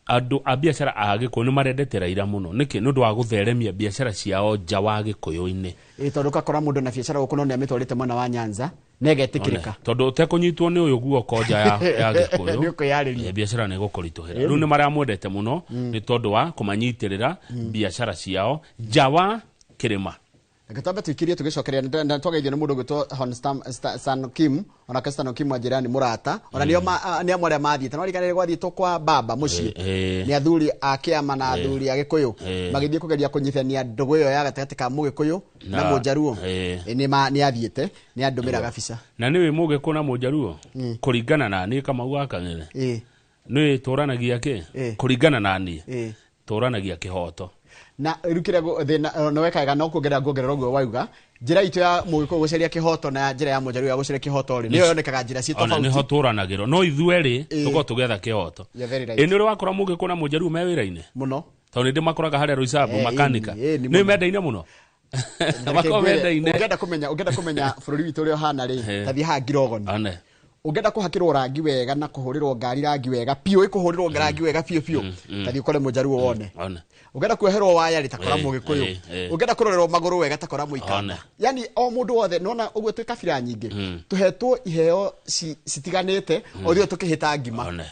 andũ a biacara a Gĩkũyũ nĩ marendete Raila mũno. Nĩkĩ? Nĩ ũndũ wa gũtheremia biacara ciao nja wa Gĩkũyũ-inĩ. Ĩĩ, tondũ ũgakora mũndũ na biacara gũkũ no nĩ amĩtwarĩte mwena wa Nyanza na ĩgetĩkĩrĩka. Tondũ ũtekũnyitwo nĩ ũyũ guoko nja ya Gĩkũyũ, Nĩ ũkwĩyarĩria. Biacara nĩ ĩgũkũritũhĩra. Rĩu nĩ maramwendete mũno nĩ tondũ wa kũmanyitĩrĩra biacara ciao nja wa kĩrĩma. Reke twambe tũikirie, tũgĩcokeria na twageithio nĩ mũndũ ũgwĩtwo Hon Stan Kim. Onake Stan Kim wanjĩra nĩ mũrata, ona nĩo nĩ amwe arĩa mathiĩte no riganĩre gwathiĩtwo kwa baba mũciĩ nĩ athuri a kĩama na athuri a Gĩkũyũ, magĩthiĩ kũgeria kũnyitithania ndũgũ ĩyo ya gatagatĩ ka Mũgĩkũyũ na Mũnjaruo. Nĩ athiĩte, nĩ andũmĩra gabica. Na nĩ wĩ Mũgĩkũyũ na Mũnjaruo, kũringana na niĩ Kamau wa Kang'ere, nĩ tũranagia kĩ kũringana na niĩ, tũranagia kĩhoto. Na rĩu kĩrĩa thĩna nĩ wekaga no kuongerera, nguongerera ũguo wauga, njĩra itũ ya Mũgĩkũyũ gũcaria kĩhoto na njĩra ya Mũnjaruo ya gũcaria kĩhoto rĩ, nĩyo yonekaga njĩra ciĩ Ona nĩho tofauti. tũranagĩrwo, no ithuerĩ tũkorwo tũgĩetha kĩhoto. You're very right. Ĩ nĩ ũrĩ wakora Mũgĩkũyũ na Mũnjaruo me wĩra-inĩ? Mũno. Tondũ nĩ ndĩmakoraga harĩa Roysambu, makanika. Ĩĩ, nĩ nĩ mũno. mendaine mũno. Reke Makoragwo ngwĩre, mendaine. Ũngĩenda kũmenya bũrũri witũ ũrĩa ũhana rĩ, tathiĩ haha Ngirogoni. One. Ũngĩenda kũhakĩrwo rangi wega na kũhũrĩrwo ngari rangi wega biũ, ĩkũhũrĩrwo rangi wega biũ biũ, tathiĩ ũkore Mũnjaruo wone. One. Ũngĩenda kuoherwo waya rĩ, takora Mũgĩkũyũ. Ũngĩenda kũrorerwo magũrũ wega, takora Mũikamba. One. Yani o mũndũ wothe nona ũguo twĩ kabira nyingĩ, tũhetwo iheo citiganĩte, o ithuĩ tũkĩhĩta ngima. One.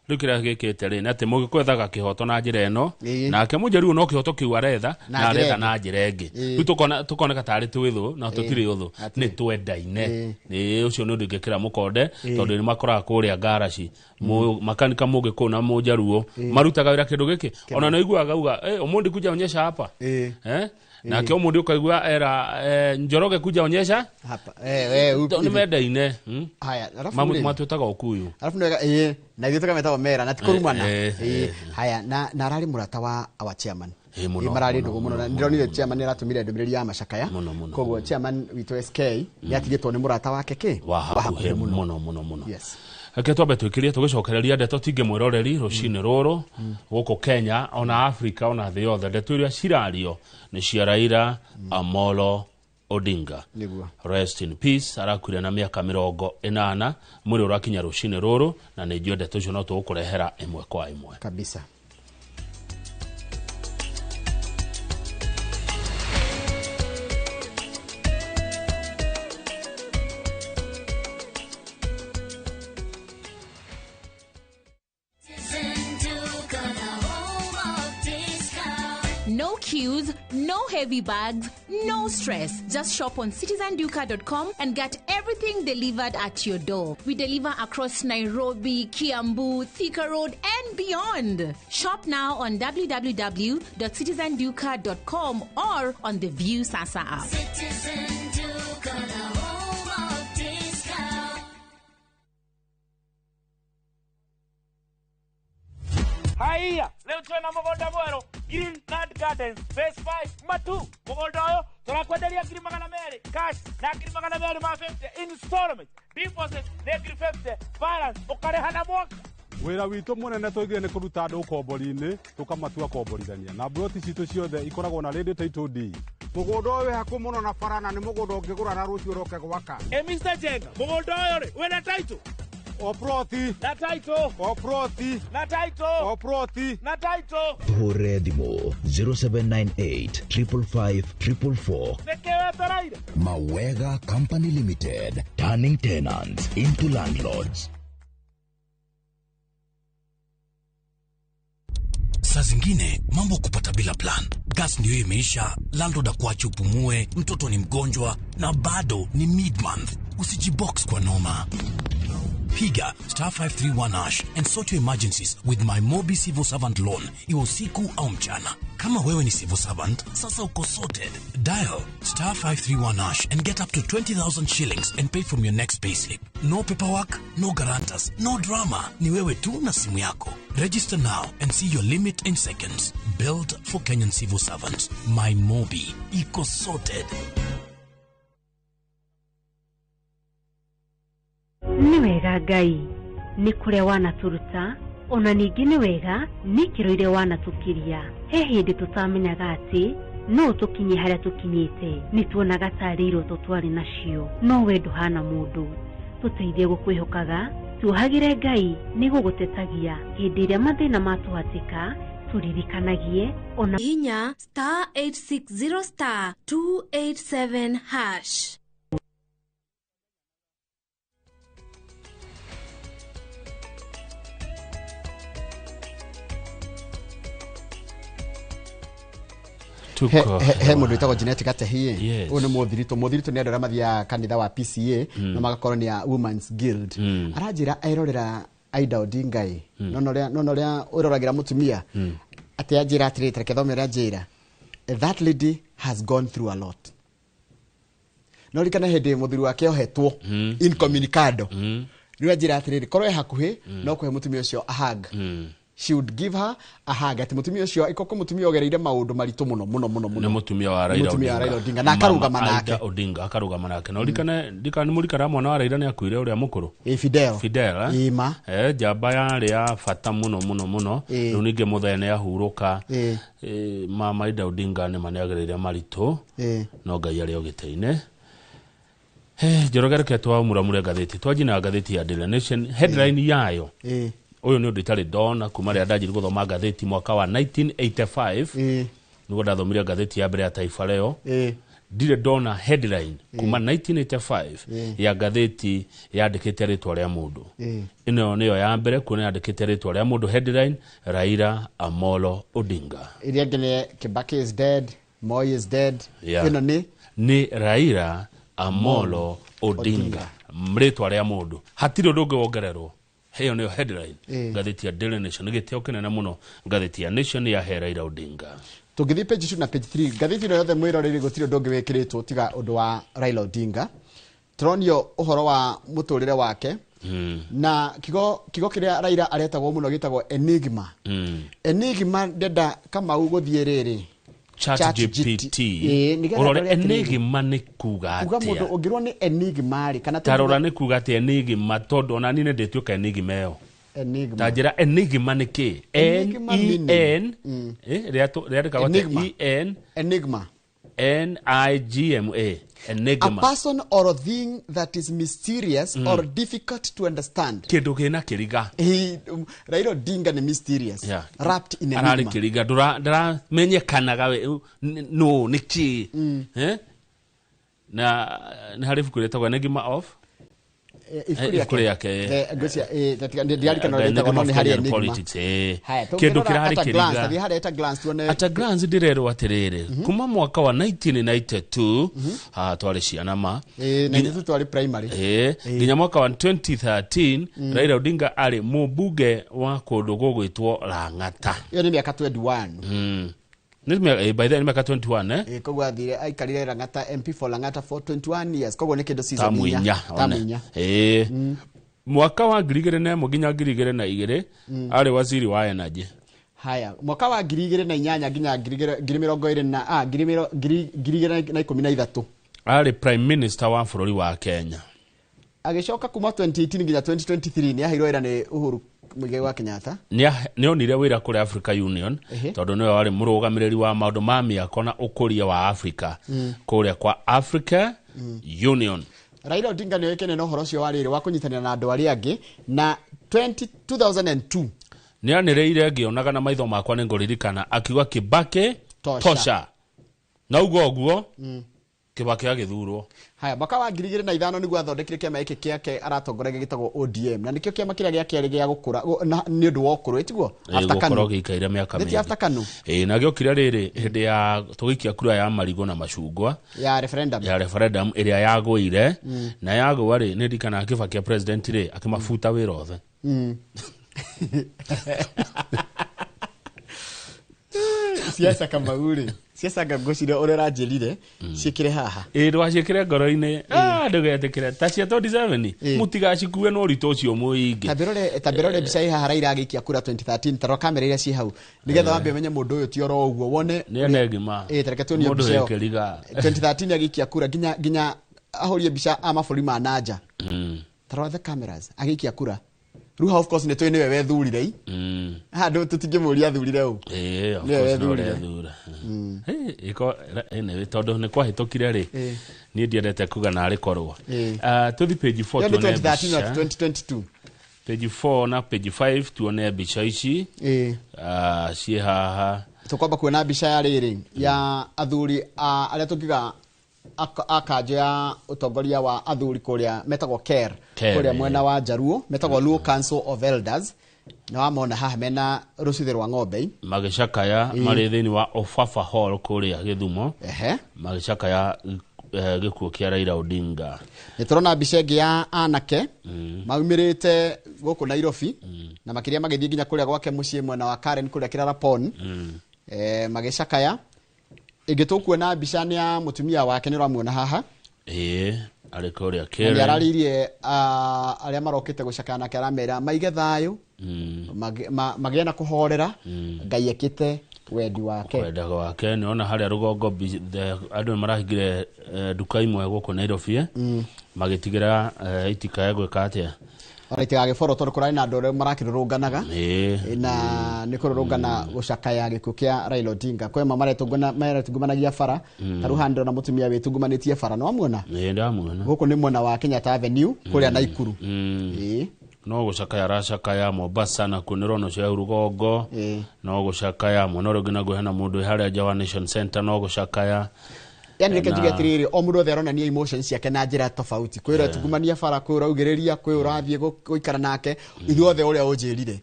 Rĩu kĩrĩa gĩkĩte rĩ, nĩ atĩ Mũgĩkũyũ ethaga kĩhoto na njĩra ĩno, nake Mũnjaruo no kĩhoto kĩu aretha Na na njĩra aretha ĩngĩ. na njĩra ĩngĩ. Rĩu tũkoneka tarĩ twĩ thũ, na tũtirĩ ũthũ, nĩ twendaine. Ĩ ũcio nĩ ũndũ ingĩkĩra mũkonde, tondũ nĩ makoraga kũrĩa ngaraci makanika Mũgĩkũyũ na Mũnjaruo marutaga wĩra kĩndũ gĩkĩ. Ona nĩ ũiguaga auga, "Eh, Omondi, kuja onyesha hapa." Eh? Nake Omondi ũkaigua era, "Njoroge, kuja onyesha hapa." Nĩ mendaine. Haya, alafu rĩ- Matwĩtaga ũkuyu. Alafu nĩwega, ĩĩ, na ithuĩ tũkametagwo mera na ti kũrumana. Haya, na ararĩ mũrata wa our chairman. Ĩĩ, mũno, Ĩĩ, mararĩ mũno, ndũgũ mũno, mũno, na ndĩronire chairman nĩ aratũmire ndũmĩrĩri ya macakaya. Mũno, mũno. Koguo chairman witũ SK nĩ atigĩtwo nĩ mũrata wake kĩ wa hakuhĩ mũno mũno mũno. Yes. Reke twambe twĩkĩrie, tũgĩcokereria ndeto tingĩ mwĩroreri rũcinĩ rũrũ gũkũ Kenya, ona Afrika, ona thĩ yothe, ndeto iria cirario nĩ cia Raila Amolo Odinga. Rest in peace. Arakuire na mĩaka 80. Mwĩrĩ ũrakinya rũcinĩ rũrũ, na nĩ njũĩ ndeto icio no tũgũkũrehera ĩmwe kwa ĩmwe. Kabisa. No queues, no heavy bags, no stress. Just shop on citizenduka.com and get everything delivered at your door. We deliver across Nairobi, Kiambu, Thika Road, and beyond. Shop now on www.citizenduka.com or on the View Sasa app. Citizen Duka, the home of discount. Haiya, leo twena mũgũnda mwerũ Green Land Gardens Phase 5 Matu. Mũgũnda ũyũ tũrakwenderia 200,000 cash na 250,000 installment. Deposit nĩ 50,000, balance ũkarĩha na mwaka. Wĩra witũ mũnene tũigire nĩ kũruta andũ ũkombori-inĩ tũkamatua komborithania na mburoti citũ ciothe ikoragwo na ready title deed. Mũgũnda ũyũ wĩ hakuhĩ mũno na bara na nĩ mũgũnda ũngĩgũra na rũciũ ũroke gwaka. Ĩ Mr. Jenga, mũgũnda ũyũ rĩ wĩna title? O ploti. Na title. O ploti. Na title. O ploti. Na title. Tũhũrĩre thimũ 0798 555 444. Nĩkĩ wetereire? Mawega Company Limited, turning tenants into landlords. Saa zingine mambo kupata bila plan. Gas ndio imeisha, landlord akuache upumue, mtoto ni mgonjwa na bado ni mid-month. Usijibox kwa noma. Piga star 531 hash and sort your emergencies with my Mobi Civil Servant Loan, iwe usiku au mchana. Kama wewe ni civil servant, sasa uko sorted. Dial star 531 hash and get up to 20,000 shillings and pay from your next payslip. No paperwork, no guarantors, no drama. Ni wewe tu na simu yako. Register now and see your limit in seconds. Built for Kenyan civil servants. My Mobi. Iko sorted. Nĩ wega Ngai nĩ kũrĩa wanatũruta ona ningĩ nĩ wega nĩ ikĩro iria wanatũkiria. He hĩndĩ tũtamenyaga atĩ no tũkinye harĩa tũkinyĩte, nĩ tuonaga tarĩ iroto twarĩ nacio, no we ndũhana mũndũ. Tũteithie gũkwĩhokaga, tuohagĩre Ngai nĩ gũgũtetagia hĩndĩ ĩrĩa mathĩna matũhatĩka, tũririkanagie ona Hinya star 860 star 287 hash. He mũndũ wĩtagwo Janet Gatehi. Ũyũ nĩ mũthiritũ nĩ andũ arĩa mathiaga kanitha wa PCA na magakorwo nĩ a Women's Guild. Aranjĩra erorera Aida Odinga ĩ nona ũrĩa ũroragĩra mũtumia atĩ anjĩra atĩrĩrĩ, reke thome ũrĩa anjĩra, that lady has gone through a lot. No ririkane hĩndĩ mũthuri wake ohetwo incommunicado, rĩu anjĩra atĩrĩrĩ, korwo e hakuhĩ no kũhe mũtumia ũcio a hug. She would give her a hug. Ati mutumia ucio ikoko mutumia ogereire maundu maritu muno muno muno muno. Nĩ mutumia wa Raila Odinga. Odinga na akarugama nake. Aida Odinga akarugama nake. Na urikane ndikane murikana mwana wa Raila nĩ akuire ũrĩa mũkũrũ. Fidel. Fidel. Ima. Njamba yarĩ ya bata muno muno muno. Rĩu ningĩ mũthee nĩ ahurũka. Mama Aida Odinga nĩ maneagereire maritũ. No Ngai arĩ o gĩtĩ-inĩ. Njoroge reke twamuramure ngathĩti. Twanjie na ngathĩti ya Daily Nation headline yayo. Ũyũ nĩ ũndũ itarĩ ndona kuma rĩrĩa ndanjirie gũthoma ngathĩti mwaka wa 1985. Nĩguo ndathomire ngathĩti ya mbere ya Taifa Leo. Ndirĩ ndona headline kuma 1985 ya ngathĩti yandĩkĩte rĩtwa rĩa mũndũ. Ĩno nĩyo ya mbere kuona yandĩkĩte rĩtwa rĩa mũndũ headline, Raila Amolo Odinga. Ĩrĩa ĩngĩ nĩ Kibaki is dead, Moi is dead. Ĩno nĩ Raila Amolo Odinga. Rĩtwa rĩa mũndũ. Hatirĩ ũndũ ũngĩ wongererwo. Heyo nĩyo headline ngathĩti ya Daily Nation. Gĩtĩo kĩnene mũno ngathĩti ya Nation ya he Raila Odinga. Tũngĩthiĩ page 2 na page 3 ngathĩti ĩno yothe mwĩroreri gũtirĩ ũndũ ũngĩ wĩkĩrĩtwo tiga ũndũ wa Raila Odinga. Tũronio ũhoro wa mũtũrĩre wake na kigo kĩrĩa Raila aretagwo mũno gĩtagwo enigma. Enigma ndenda Kamau gũthiĩ rĩrĩ ChatGPT. Ũrore enigma nĩ kuga atĩa? Kuga mũndũ ũngĩrwo nĩ enigma rĩ kana tarora nĩ kuga atĩa enigma tondũ ona niĩ nĩ ndĩtuĩka enigma ĩyo. Enigma. Ta njĩra enigma nĩ kĩ? N E N rĩandĩkagwo atĩa? E N Enigma. N I G M A. Enigma. A person or a thing that is mysterious or difficult to understand. Kĩndũ kĩna kĩriga. Raila Odinga ni mysterious. Yeah. Wrapped in enigma. Ararĩ kĩriga ndũramenyekanaga no nĩ kĩ. Na nĩ harĩ ibuku rĩtagwo Enigma of Ibuku Ibuku rĩake. Ngwĩciria ndiarikana The rĩtagwo Enigma no of nĩ harĩ Kenyan Enigma. Politics, eh. Haya, Kĩndũ tũngĩrora kĩrarĩ at a glance, kĩriga. tũthiĩ harĩa at a glance tuone. At a glance ndĩrerwo atĩrĩrĩ, kuma mwaka wa 1992, haha twarĩ ciana ma. Na ithuĩ twarĩ primary. Nginya mwaka wa 2013, Raila Odinga arĩ mũmbunge wa kũndũ gũgwĩtwo Lang'ata. Ĩyo nĩ mĩaka 21. Nĩ by then nĩ mĩaka 21, eh? Koguo athire aikarire Lang'ata, MP for Lang'ata for 21 years, koguo nĩ kĩndũ season tamu inya. inya. Tamu One. inya. Mwaka wa 2001 nginya 2002 arĩ waziri wa energy. Haya, mwaka wa 2008 nginya ngiri mĩrongo ĩrĩ na 2013 arĩ prime minister wa bũrũri wa Kenya. Agĩcoka kuma 2018 nginya 2023 nĩ aheirwo wĩra nĩ Uhuru Muigai wa Kenyatta. Nĩ onire wĩra kũrĩ Africa Union, tondũ nĩwe warĩ mũrũgamĩrĩri wa maũndũ ma mĩako na ũkũria wa Africa kũrĩa kwa Africa Union. Raila Odinga nĩ oĩkaine na ũhoro ũcio wa rĩrĩ wa kũnyitanĩra na andũ arĩa angĩ, na 20 2002 nĩ anĩrĩire, ngĩonaga na maitho makwa, nĩ ngũririkana akiuga, "Kibaki tosha." Tosha. Na uguo ũguo Kibaki agĩthurwo. Haya, mwaka wa 2005 nĩguo athondekire kĩama gĩkĩ kĩake aratongoragia gĩtagwo ODM, na nĩkĩo kĩama kĩrĩa gĩa kerĩ gĩa gũkũra nĩ ũndũ wa ũkũrũ, ĩtiguo? After gũkorwo KANU. gĩikaire mĩaka Nĩ ti mĩingĩ. after KANU. Ĩĩ, na gĩokire rĩrĩ hĩndĩ ya tũgĩikia kura ya marigũ na macungwa. Ya referendum. Ya referendum ĩrĩa yagũire. Na yagũa rĩ, nĩ ndirikanaga Kibaki president rĩ akĩmabuta wĩra othe. Siasa Kamau rĩ, siasa nga ngwĩciria ũrĩa ũranjĩrire ciĩkĩre haha. Ĩĩ, ndũgaciĩkĩre ngoro-inĩ. Ah, ndũgetĩkĩre ta cia 27, mũtigacikue na ũritũ ũcio mũingĩ. Tambĩrore mbica ĩ haha, Raila agĩikia kura 2013. Tarora kamera iria ciĩ hau nĩgetha wambe ũmenye mũndũ ũyũ ti oro ũguo wone. Nĩ enegima. Tareke tuonio Mũndũ mbica ĩyo. wĩkĩriga. 2013 agĩikia kura, nginya ahũrie mbica a mabũrũri ma nanja. Tarora the cameras agĩikia kura. Rĩu hau of course nĩ tũĩ nĩwe wethurire i handũ tũtingĩmũria athurire ũ. Ĩĩ, of Nĩwe course nĩwe wethurire. ũrethura. Anyway, tondũ nĩ kwahĩtũkire rĩ, niĩ ndiendete kuga narĩ korwo. Ah, tũthi page 4 Ĩyo nĩ tuone 2013 na mbica. 2022. Page 4 na page 5 tuone mbica ici. Ah, ciĩ haha. Tũkwamba kuona mbica ya rĩrĩ ya athuri arĩa tũngiuga a kanjũ ya ũtongoria wa athuri kũrĩa metagwo KER, KER, kũrĩa mwena wa Jaruo metagwo Luo Council of Elders, na wamona haha mena rũcithĩ rwa ng'ombe. Magĩcakaya marĩ thĩinĩ wa Ofafa Hall kũrĩa Gĩthumo, magĩcakaya gĩkuũ kĩa Raila Odinga. Nĩ tũrona mbica ĩngĩ ya anake maumĩrĩte gũkũ Nairobi na makĩria magĩthiĩ nginya kũrĩa gwake mũciĩ mwena wa Karen kũrĩa Kĩrarapon, magĩcakaya. Ĩngĩ tũkuona mbica nĩ ya mũtumia wake, nĩ ũramuona haha. Ĩĩ, arĩ kũrĩa Na nĩ Karen. ararĩirie arĩa marokĩte gũcakaya nake, aramera maige thayũ, magĩe na kũhorera, Ngai ekĩte wendi wake. Kwenda gwake. Nĩona harĩa rũgongo andũ nĩ marahingire nduka imwe gũkũ Nairobi, magĩtigĩra itikae gwĩka atĩa. Ona itigagĩborwo tondũ kũrarĩ na andũ arĩa marakĩrũrũnganaga. Na nĩ kũrũrũngana gũcakaya gĩkuũ kĩa Raila Odinga, kwĩ amwe maretungumanagia bara. Ta rĩu haha ndĩrona mũtumia wĩtungumanĩtie bara, nĩ wamuona? Ĩĩ, ndamuona. Gũkũ nĩ mwena wa Kenyatta Avenue kũrĩa Naikuru. No gũcakaya aracakaya Mombasa, nakuo nĩ ũrona ũcio hau rũgongo no gũcakaya mwena ũrĩa ũngĩ, naguo hena mũndũ wĩ harĩa nja wa Nation Center no gũcakaya. Yani reke njuge atĩrĩrĩ, o mũndũ othe aronania emotions ciake na njĩra tofauti. Kwĩ ũretungumania bara, kwĩ ũraugĩrĩria, kwĩ ũrathiĩ gũikara nake. Ithuothe ũrĩa ũnjĩrire,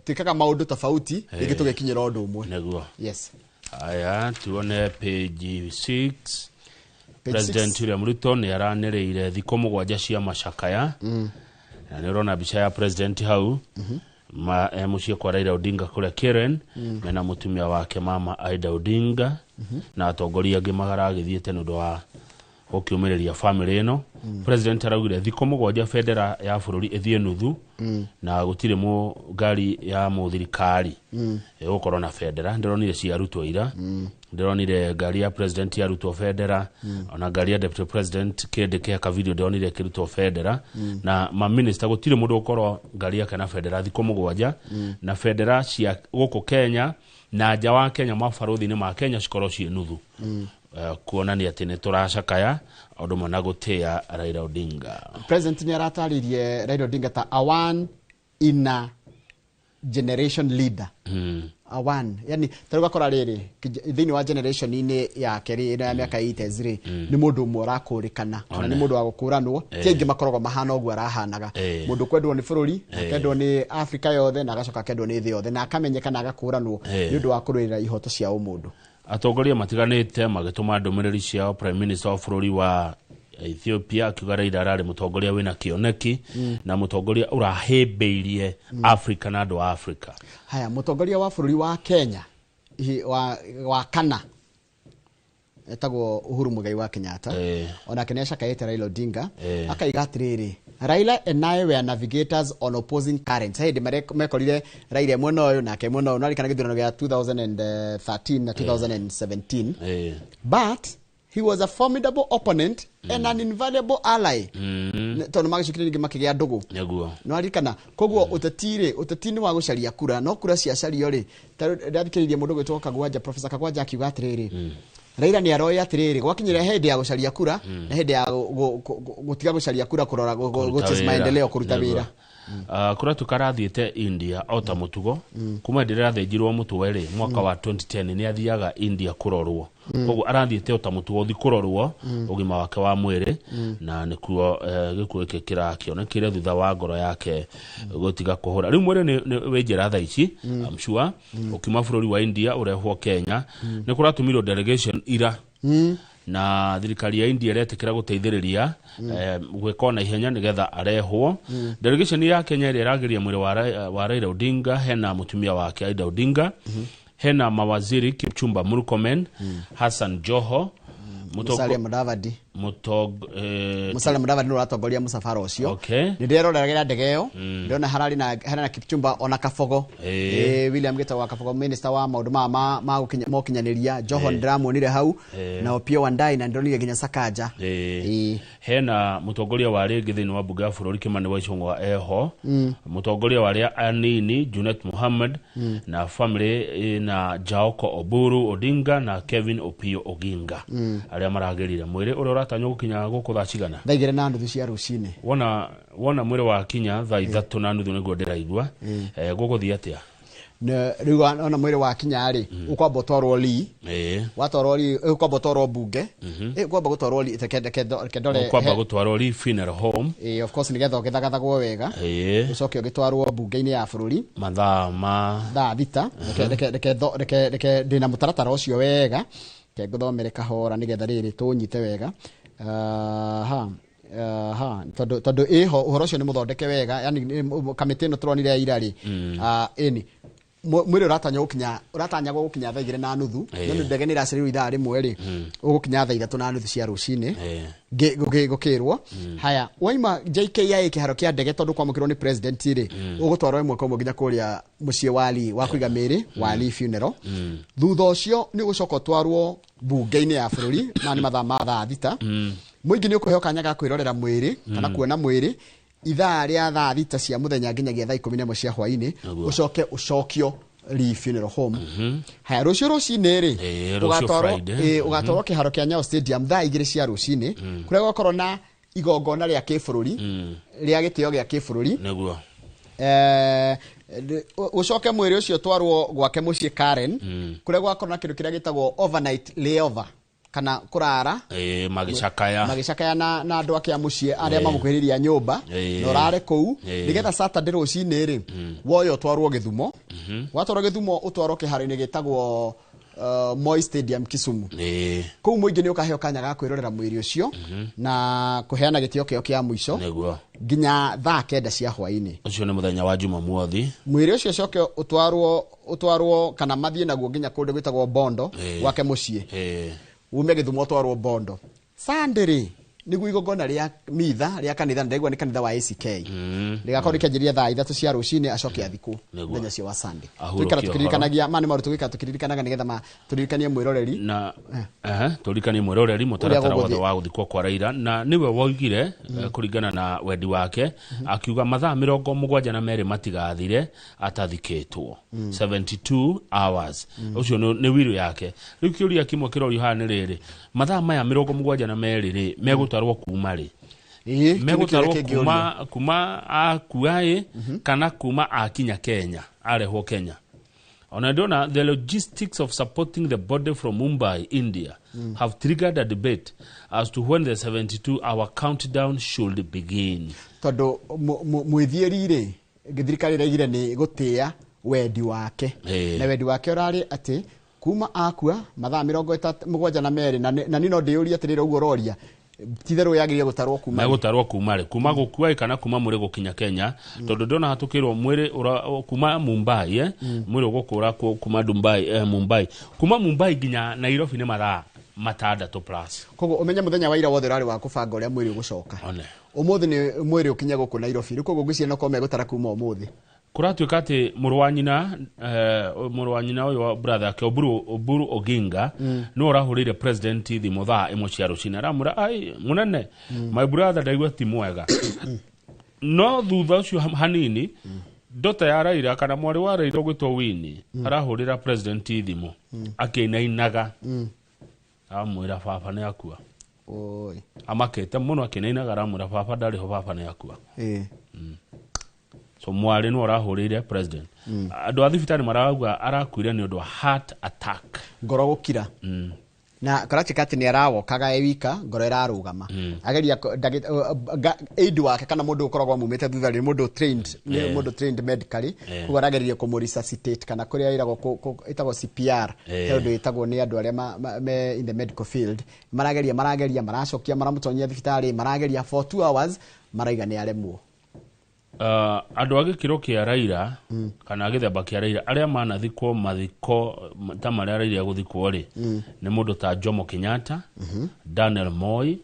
twĩkaga maũndũ tofauti, rĩngĩ tũgĩkinyĩra ũndũ ũmwe. Nĩguo. Yes. Aya, tuone page 6. Page President 6. William Ruto nĩ aranĩrĩire thikũ 7 cia macakaya, na nĩ ũrona mbica ya president hau ma mũciĩ kwa Raila Odinga kũrĩa Karen, mena mũtumia wake mama Aida Odinga na atongoria angĩ maragĩthiĩte nĩ ũndũ wa gũkĩũmĩrĩria family ĩno. President araugire thikũ 7 bendera ya bũrũri ĩthiĩ nuthu, na gũtirĩ mũ ngari ya mũthirikari ĩgũkorwo na bendera. Ndĩronire ciarutwo ira, ndĩronire ngari ya president yarutwo bendera, ona ngari ya deputy president kĩndĩ kĩa kavideo ndĩronire ĩkĩrutwo bendera, na maminista gũtirĩ mũndũ ũgũkorwo ngari yake na bendera thikũ 7, na bendera cia gũkũ Kenya na nja wa Kenya mabarũthi-inĩ ma Kenya cikorwo ciĩ nuthu, kuonania atĩ nĩ tũracakaya ũndũ ũmwe na gũtĩĩa Raila Odinga. President nĩ aratarĩirie Raila Odinga ta a one in a generation leader. a one, yani ta rĩu ũgakora rĩrĩ thĩinĩ wa generation-inĩ yake rĩ, ĩno ya mĩaka 80s rĩ, nĩ mũndũ ũmwe ũrakũrĩkana kana nĩ mũndũ wa gũkũranwo. Ti aingĩ makoragwo mahana ũguo arahanaga, mũndũ kwendwo nĩ bũrũri, akendwo nĩ Afrika yothe, na agacoka akendwo nĩ thĩ yothe, na akamenyeka na agakũranwo nĩ ũndũ wa kũrũĩrĩra ihoto cia ũmũndũ. Atongoria matiganĩte magĩtũma ndũmĩrĩri ciao. Prime Minister wa bũrũri wa Ethiopia akiuga Raila ararĩ mũtongoria wĩna kĩoneki na mũtongoria ũrahĩmbĩirie Africa na andũ a Africa. Haya, mũtongoria wa bũrũri wa Kenya wa kana etagwo Uhuru Muigai wa Kenyatta, onake nĩ acakaĩte Raila Odinga. Akaiga atĩrĩrĩ, "Raila and I were navigators on opposing currents." He hĩndĩ mekorire Raila e mwena ũyũ nake mwena ũyũ, narikana gĩthurano gĩa 2013 na 2017, "but he was a formidable opponent and an invaluable ally." Tondũ magĩcokire rĩngĩ makĩgĩa ndũgũ. Nĩwaririkana? Koguo ũteti rĩ, ũteti nĩ wa gũcaria kura, no kura ciacario rĩ, ta rĩu ndathikĩrĩirie mũndũ gwĩtwo Kagwanja, Professor Kagwanja, akiuga atĩrĩrĩ, Raila nĩ aroĩ atĩrĩrĩ, gwakinyĩra hĩndĩ ya gũcaria kura na hĩndĩ ya gũtiga gũcaria kura, kũrora Kũruta gũchase wĩra. maendeleo, kũruta wĩra. Kũratuĩka arathiĩte India o ta mũtugo kuma hĩndĩ ĩrĩa athĩnjirwo mũtwe rĩ, mwaka wa 2010, nĩ athiaga India kũrorwo. Koguo arathiĩte o ta mũtugo ũthi kũrorwo ũgima wake wa mwĩrĩ, na nĩkuo gĩkuũ gĩkĩ kĩrakĩonekire thutha wa ngoro yake gũtiga kũhũra. Rĩu mwĩrĩ nĩ wĩ njĩra thaa ici. I'm sure ũkiuma bũrũri wa India ũrehwo Kenya, nĩ kũratũmirwo delegation ira, na thirikari ya India ĩretĩkĩra gũteithĩrĩria gwĩka na ihenya nĩgetha arehwo. Delegation ya Kenya ĩrĩa ĩragĩria mwĩrĩ wa Raila Odinga, hena mũtumia wake Aida Odinga, hena mawaziri Kipchumba Murkomen, Hassan Joho, Musalia Mudavadi. Musalia Mudavadi nĩ ũratongoria mũcabara ũcio. Nĩ ndĩreroragĩra ndege ĩyo, ndĩrona hararĩ na harĩ na Kipchumba ona Kabogo. William Gitau wa Kabogo, minister wa maũndũ ma ũkinyanĩria. Joho ndĩramuonire hau, na Opiyo Wandayi, na ndĩronire nginya Sakaja. Hena mũtongoria wa rĩngĩ thĩinĩ wa mbunge ya bũrũri Kimani wa Ichung'wa eho, mũtongoria wa arĩa anini Junet Mohammed, na family na Jaoko Oburu Odinga na Kevin Opio Oginga, arĩa maragĩrire mwĩrĩ ũrĩa ũratanywo gũkinya gũkũ thaa cigana? Thaa 2:30 cia rũcinĩ. Wona mwĩrĩ wakinya thaa 3:30 nĩguo ndĩraigua. Gũgũthiĩ atĩa? Rĩu ona mwĩrĩ wakinya rĩ, ũkwamba ũtwarwo Lee. Watwarwo Lee, ũkwamba ũtwarwo mbunge. Ũkwamba gũtwarwo Lee, reke ndore. Ũkwamba gũtwarwo Lee Funeral Home. Of course, nĩgetha ũgĩthagathagwo wega, ũcoke ũgĩtwarwo mbunge-inĩ ya bũrũri mathaa ma thaa 6. Reke ndĩna mũtaratara ũcio wega, reke ngũthomere kahora nĩgetha rĩrĩ tũnyite wega. Aha, aha, tondũ ĩho ũhoro ũcio nĩ mũthondeke wega, yani kamĩtĩ ĩno tũronire ya ira rĩ. Ah, ĩni mwĩrĩ ũratanywo gũkinya, ũratanyagwo gũkinya thaa 2:30. No nĩ ndege nĩ ĩracereirwo ithaa rĩmwe rĩ, ũgũkinya thaa 3:30 cia rũcinĩ. Gũkĩrwo haya, waima JKIA, kĩharo kĩa ndege, tondũ kwamũkĩrwo nĩ president rĩ, ũgũtwarwo ĩmwe kwa ĩmwe nginya kũrĩa mũciĩ wa Lee, wa kũiga mĩĩrĩ wa Lee Funeral. Thutha ũcio nĩ ũgũcoka ũtwarwo mbunge-inĩ ya bũrũri, na nĩ mathaa ma thaa 6. Mũingĩ nĩ ũkũheo kanya ga kwĩrorera mwĩrĩ kana kuona mwĩrĩ ithaa rĩa thaa 6 cia mũthenya nginyagia thaa 11 cia hwainĩ. Ũcoke ũcokio Lee Funeral Home. Haya, rũciũ rũcinĩ rĩ, Rũciũ Friday. Ũgatwarwo kĩharo kĩa Nyayo Stadium thaa 2 cia rũcinĩ, kũrĩa gũgakorwo na igongona rĩa kĩbũrũri, rĩa gĩtĩo gĩa kĩbũrũri. Ũcoke mwĩrĩ ũcio ũtwarwo gwake mũciĩ Karen, kũrĩa gũgakorwo na kĩndũ kĩrĩa gĩtagwo overnight layover, kana kũrara magĩcakaya. Magĩcakaya na andũ ake a mũciĩ arĩa mamũkuhĩrĩria nyũmba, na ũrare kũu nĩgetha Saturday rũcinĩ rĩ, woyo ũtwarwo Gĩthumo. Watwarwo Gĩthumo, ũtwarwo kĩharo-inĩ gĩtagwo Moi Stadium, Kisumu. Kũu mũingĩ nĩ ũkaheo kanya ga kwĩrorera mwĩrĩ ũcio na kũheana gĩtĩo kĩao kĩa mũico nginya thaa 9 cia hwainĩ. Ũcio nĩ mũthenya wa Jumamothi. Mwĩrĩ ũcio ũcoke ũtwarwo kana mathiĩ naguo nginya kũndũ gwĩtagwo Bondo, gwake mũciĩ. Ume Gĩthumo ũtwarwo Bondo. Sunday rĩ, nĩguo igongona rĩa mitha rĩa kanitha, ndaigua nĩ kanitha wa ACK, rĩgakorwo rĩkĩanjĩrĩria thaa 3 cia rũcinĩ, acoke athikwo mũthenya ũcio wa Sunday. Ahurũkio Tũikara ũhoro. tũkĩririkanagia ma nĩ maũndũ, tũgĩikara tũkĩririkanaga nĩgetha tũririkanie mwĩroreri na tũririkanie mwĩroreri mũtaratara ũrĩa wothe gũgũthiĩ. Wa gũthikwo kwa Raila, na nĩwe woigire, kũringana na wendi wake, akiuga mathaa 72 matigathire atathikĩtwo, 72 hours. Ũcio nĩ wiru yake. Rĩu kĩũria kĩmwe kĩrorio haha nĩ rĩrĩ, mathaa maya 72 rĩ, megũtarwo kuma rĩ? Kĩu nĩ Megũtarwo kĩũria kĩngĩũrio. kuma akua ĩ, kana kuma akinya Kenya, arehwo Kenya? Ona ndona the logistics of supporting the body from Mumbai, India, have triggered a debate as to when the 72-hour countdown should begin. Tondũ mwĩthiĩri rĩ, thirikari ĩraigire nĩ gũtĩa wendi wake. Na wendi wake ũrarĩ atĩ kuma akua mathaa 72, na niĩ no ndĩyũrie atĩrĩrĩ, ũguo ũroria titherũ yagĩrĩire gũtarwo kuma rĩ? Megũtarwo kuma rĩ? Kuma gũkua kana kuma mwĩrĩ gũkinya Kenya? Tondũ ndĩrona hatũkĩrwo mwĩrĩ kuma Mumbai, mwĩrĩ ũgũkũra kuma Dubai, Mumbai, kuma Mumbai nginya Nairobi nĩ mathaa 6 plus. Koguo ũmenye mũthenya wa ira wothe ũrarĩ wa kũbanga ũrĩa mwĩrĩ ũgũcoka. One. Ũmũthĩ nĩ mwĩrĩ ũkinye gũkũ Nairobi, rĩu koguo ngwĩciria no korwo megũtara kuma ũmũthĩ. Kũratuĩka atĩ mũrũ wa nyina, mũrũ wa nyina ũyũ wa brother yake Oburu Oginga, nĩwe ũrahũrĩire president thimũ thaa 1 cia rũcinĩ, aramwĩra ai mũnene, my brother ndaigua ti mwega. No thutha ũcio hanini, ndota ya Raila kana mwarĩ wa Raila ũgwĩtwo Winnie, arahũrĩra president thimũ akĩinainaga, aramwĩra baba nĩ akua. Oi. Amakĩte mũno akĩinainaga, aramwĩra baba ndarĩ ho, baba nĩ akua. So mwarĩ nĩwe ũrahũrĩire president. Andũ a thibitarĩ marauga arakuire nĩ ũndũ wa heart attack. Ngoro gũkira. Na kũratuĩka atĩ nĩ arawokaga e wika, ngoro ĩrarũgama. Ageria aid wake kana mũndũ ũkoragwo amumĩte thutha rĩ, mũndũ trained, nĩ mũndũ trained medically. Koguo arageririe kũmũ-resuscitate kana kũrĩa ĩragwo ĩtagwo CPR. He ũndũ ĩtagwo nĩ andũ arĩa me in the medical field. Marageria, marageria, maracokia, maramũtonyia thibitarĩ, marageria for 2 hours, maraiga nĩ aremwo. Andũ a gĩkĩro kĩa Raila, kana gĩthemba kĩa Raila, arĩa manathikwo mathiko ta marĩa Raila egũthikwo rĩ, nĩ mũndũ ta Jomo Kenyatta, Daniel Moi,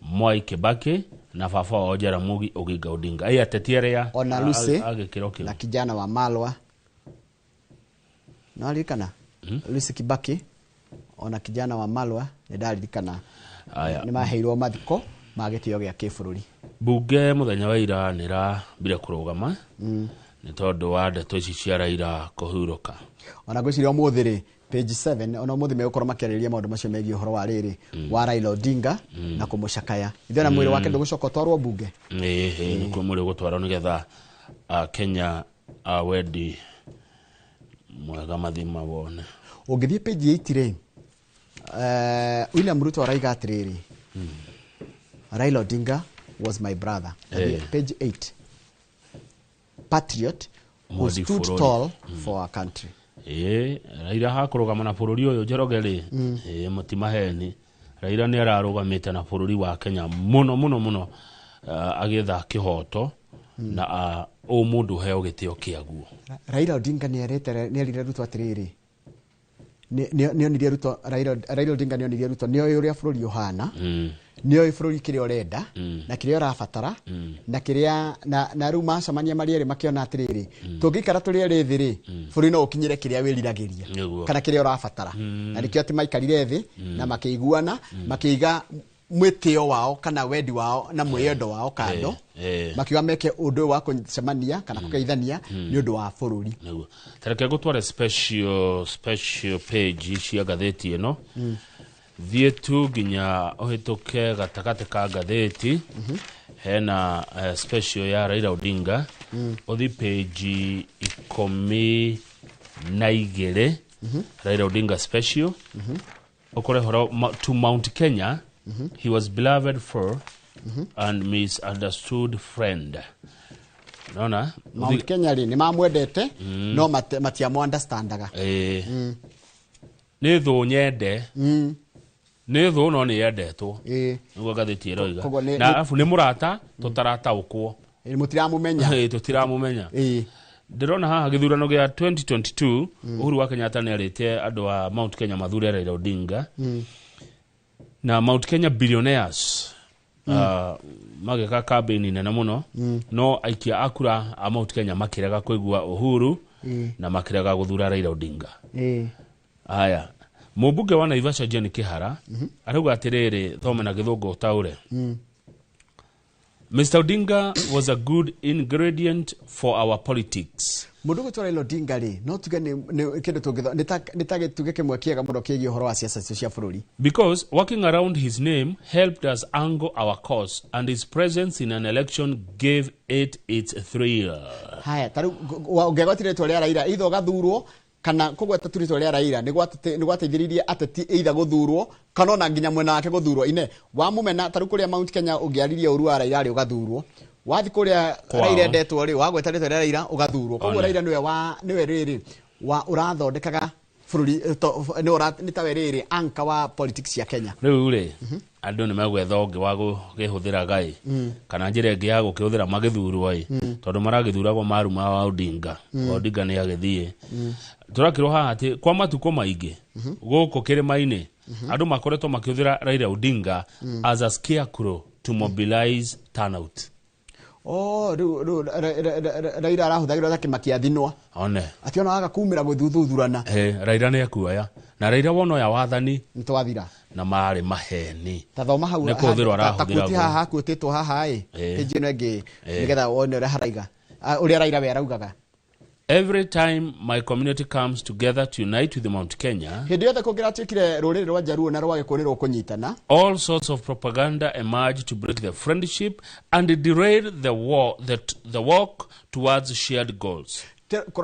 Mwai Kibaki na baba wao Jaramogi Oginga Odinga. Ĩ ateti arĩa Ona Lucy a gĩkĩro kĩu. na kijana wa Malwa. No aririkana? Lucy Kibaki ona kijana wa Malwa nĩ ndaririkana. Aya. Nĩ maheirwo mathiko ma gĩtĩo gĩa kĩbũrũri. Bunge mũthenya wa ira nĩ ĩrambire kũrũgama nĩ tondũ wa ndeto ici cia Raila kũhurũka. Ona ngwĩciria ũmũthĩ rĩ, page 7, ona ũmũthĩ megũkorwo makĩarĩrĩria maũndũ macio megiĩ ũhoro wa rĩrĩ, wa Raila Odinga na kũmũcakaya. Ithuĩ na mwĩrĩ wake ndũgũcoka ũtwarwo bunge. Ĩĩ, nĩkuo mwĩrĩ ũgũtwarwo nĩgetha Kenya a wendi mwega mathima wone. Ũngĩthiĩ page 8 rĩ, William Ruto araiga atĩrĩrĩ, Raila Odinga was my brother. Page 8. Patriot who Mwendi stood bũrũri. tall for our country. Ĩĩ, Raila hakũrũgama na bũrũri ũyũ Njoroge rĩ, ĩĩ, mũtimaheni. Raila nĩ ararũgamĩte na bũrũri wa Kenya mũno mũno mũno, agĩetha kĩhoto na ũmũndũ ũheo gĩtĩo kĩaguo. Raila Odinga nĩ erire Ruto atĩrĩrĩ, nĩ onirie Ruto, Raila Odinga nĩ onirie Ruto nĩ oĩ ũrĩa bũrũri ũhana, nĩ oĩ bũrũri kĩrĩa ũrenda na kĩrĩa ũrabatara, na kĩrĩa na rĩu macemania marĩ erĩ makĩona atĩrĩrĩ, tũngĩikara tũrĩ erĩ thĩ rĩ, bũrũri no ũkinyĩre kĩrĩa wĩriragĩria kana kĩrĩa ũrabatara. Na nĩkĩo atĩ maikarire thĩ na makĩiguana, makĩiga mwĩtĩo wao kana wendi wao na mwĩyendo wao kando, makiuga meke ũndũ ũyũ wa kũcemania kana kũgeithania nĩ ũndũ wa bũrũri. Nĩguo. Tareke ngũtware special page cia ngathĩti ĩno. Thiĩ tu nginya ũhĩtũke gatagatĩ ka ngathĩti, hena special ya Raila Odinga. Ũthiĩ page 12, Raila Odinga special, ũkore horo to Mount Kenya he was beloved for and misunderstood friend. Naona Mount Kenya rĩ, nĩ mamwendete, no matiamũ understandaga. Ĩĩ. Nĩ thũ nyende, nĩ thũ no nĩ yendetwo, nĩguo ngathĩti ĩroiga. Koguo Na arabu nĩ mũrata tũtarataũkwo. Mũtiramũmenya. Ĩĩ, tũtiramũmenya. Ndĩrona haha gĩthurano gĩa 2022, Uhuru wa Kenyatta nĩ arĩte andũ a Mount Kenya mathure Raila Odinga, na Mount Kenya billionaires mageka campaign nene mũno, no aikia a kura a Mount Kenya makĩrega kũigua Uhuru na makĩrega gũthura Raila Odinga. Aya, mũmbunge wa Naivasha Jane Kihara arauga atĩrĩrĩ, thome na gĩthũngũ ũtaũre. Mr. Odinga was a good ingredient for our politics. Mũndũ ũgwĩtwo Raila Odinga rĩ, no tuge nĩ kĩndũ tũngĩtho nĩ ta gĩtugĩ kĩmwe kĩega mũno kĩgiĩ ũhoro wa ciaca icio cia bũrũri. Because working around his name helped us angle our cause, and his presence in an election gave it its thrill. Haya, ta rĩu ũngĩagwetire rĩtwa rĩa Raila, either ũgathurwo Kana kũgweta tu rĩtwa rĩa Raila nĩ gwateithĩrĩirie ateti either gũthurwo kana ona nginya mwena wake gũthurwo. Ine wamũmena ta rĩu kũrĩa Mount Kenya ũngĩaririe ũru wa Raila rĩ, ũgathurwo. Wathi kũrĩa Kwao. Raila endetwo rĩ, wagweta rĩtwa rĩa Raila ũgathurwo. Koguo One. Raila nĩwe wa nĩwe rĩrĩ wa ũrathondekaga bũrũri, nĩ tawe rĩrĩ anchor wa politics cia Kenya. Rĩu rĩ, andũ nĩ megwetha ũngĩ wa gũkĩhũthĩra gai kana njĩra ĩngĩ ya gũkĩhũthĩra magĩthurwo ĩ, tondũ maragĩthuragwo maruma wa Odinga. Wa Odinga nĩ agĩthiĩ. Tũrakĩrwo haha atĩ kwa matukũ maingĩ gũkũ kĩrĩma-inĩ andũ makoretwo makĩhũthĩra Raila Odinga as a scarecrow to mobilize turnout. Oh, rĩu Raila arahũthagĩrwo ta kĩmakia thinwa. One. Atĩ ona waga kumĩra gũthuthurana. Raila nĩ ekuoya na Raila wona ũyũ wathani nĩ twathira na marĩ maheni. Ta thoma hau. Nĩ kũhũthĩrwo Ta arahũthĩragwo. quote haha, hakuĩtĩtwo haha ĩ, page ĩno ĩngĩ, nĩgetha wone ũrĩa haraiga. Ah, ũrĩa Raila we araugaga. Every time my community comes together to unite with Mount Kenya, hĩndĩ yothe kũngĩratuĩkire rũrĩrĩ rwa Njaruo na rwa Gĩkũyũ nĩ rũkũnyitana, all sorts of propaganda emerge to break the friendship and derail the walk towards shared goals.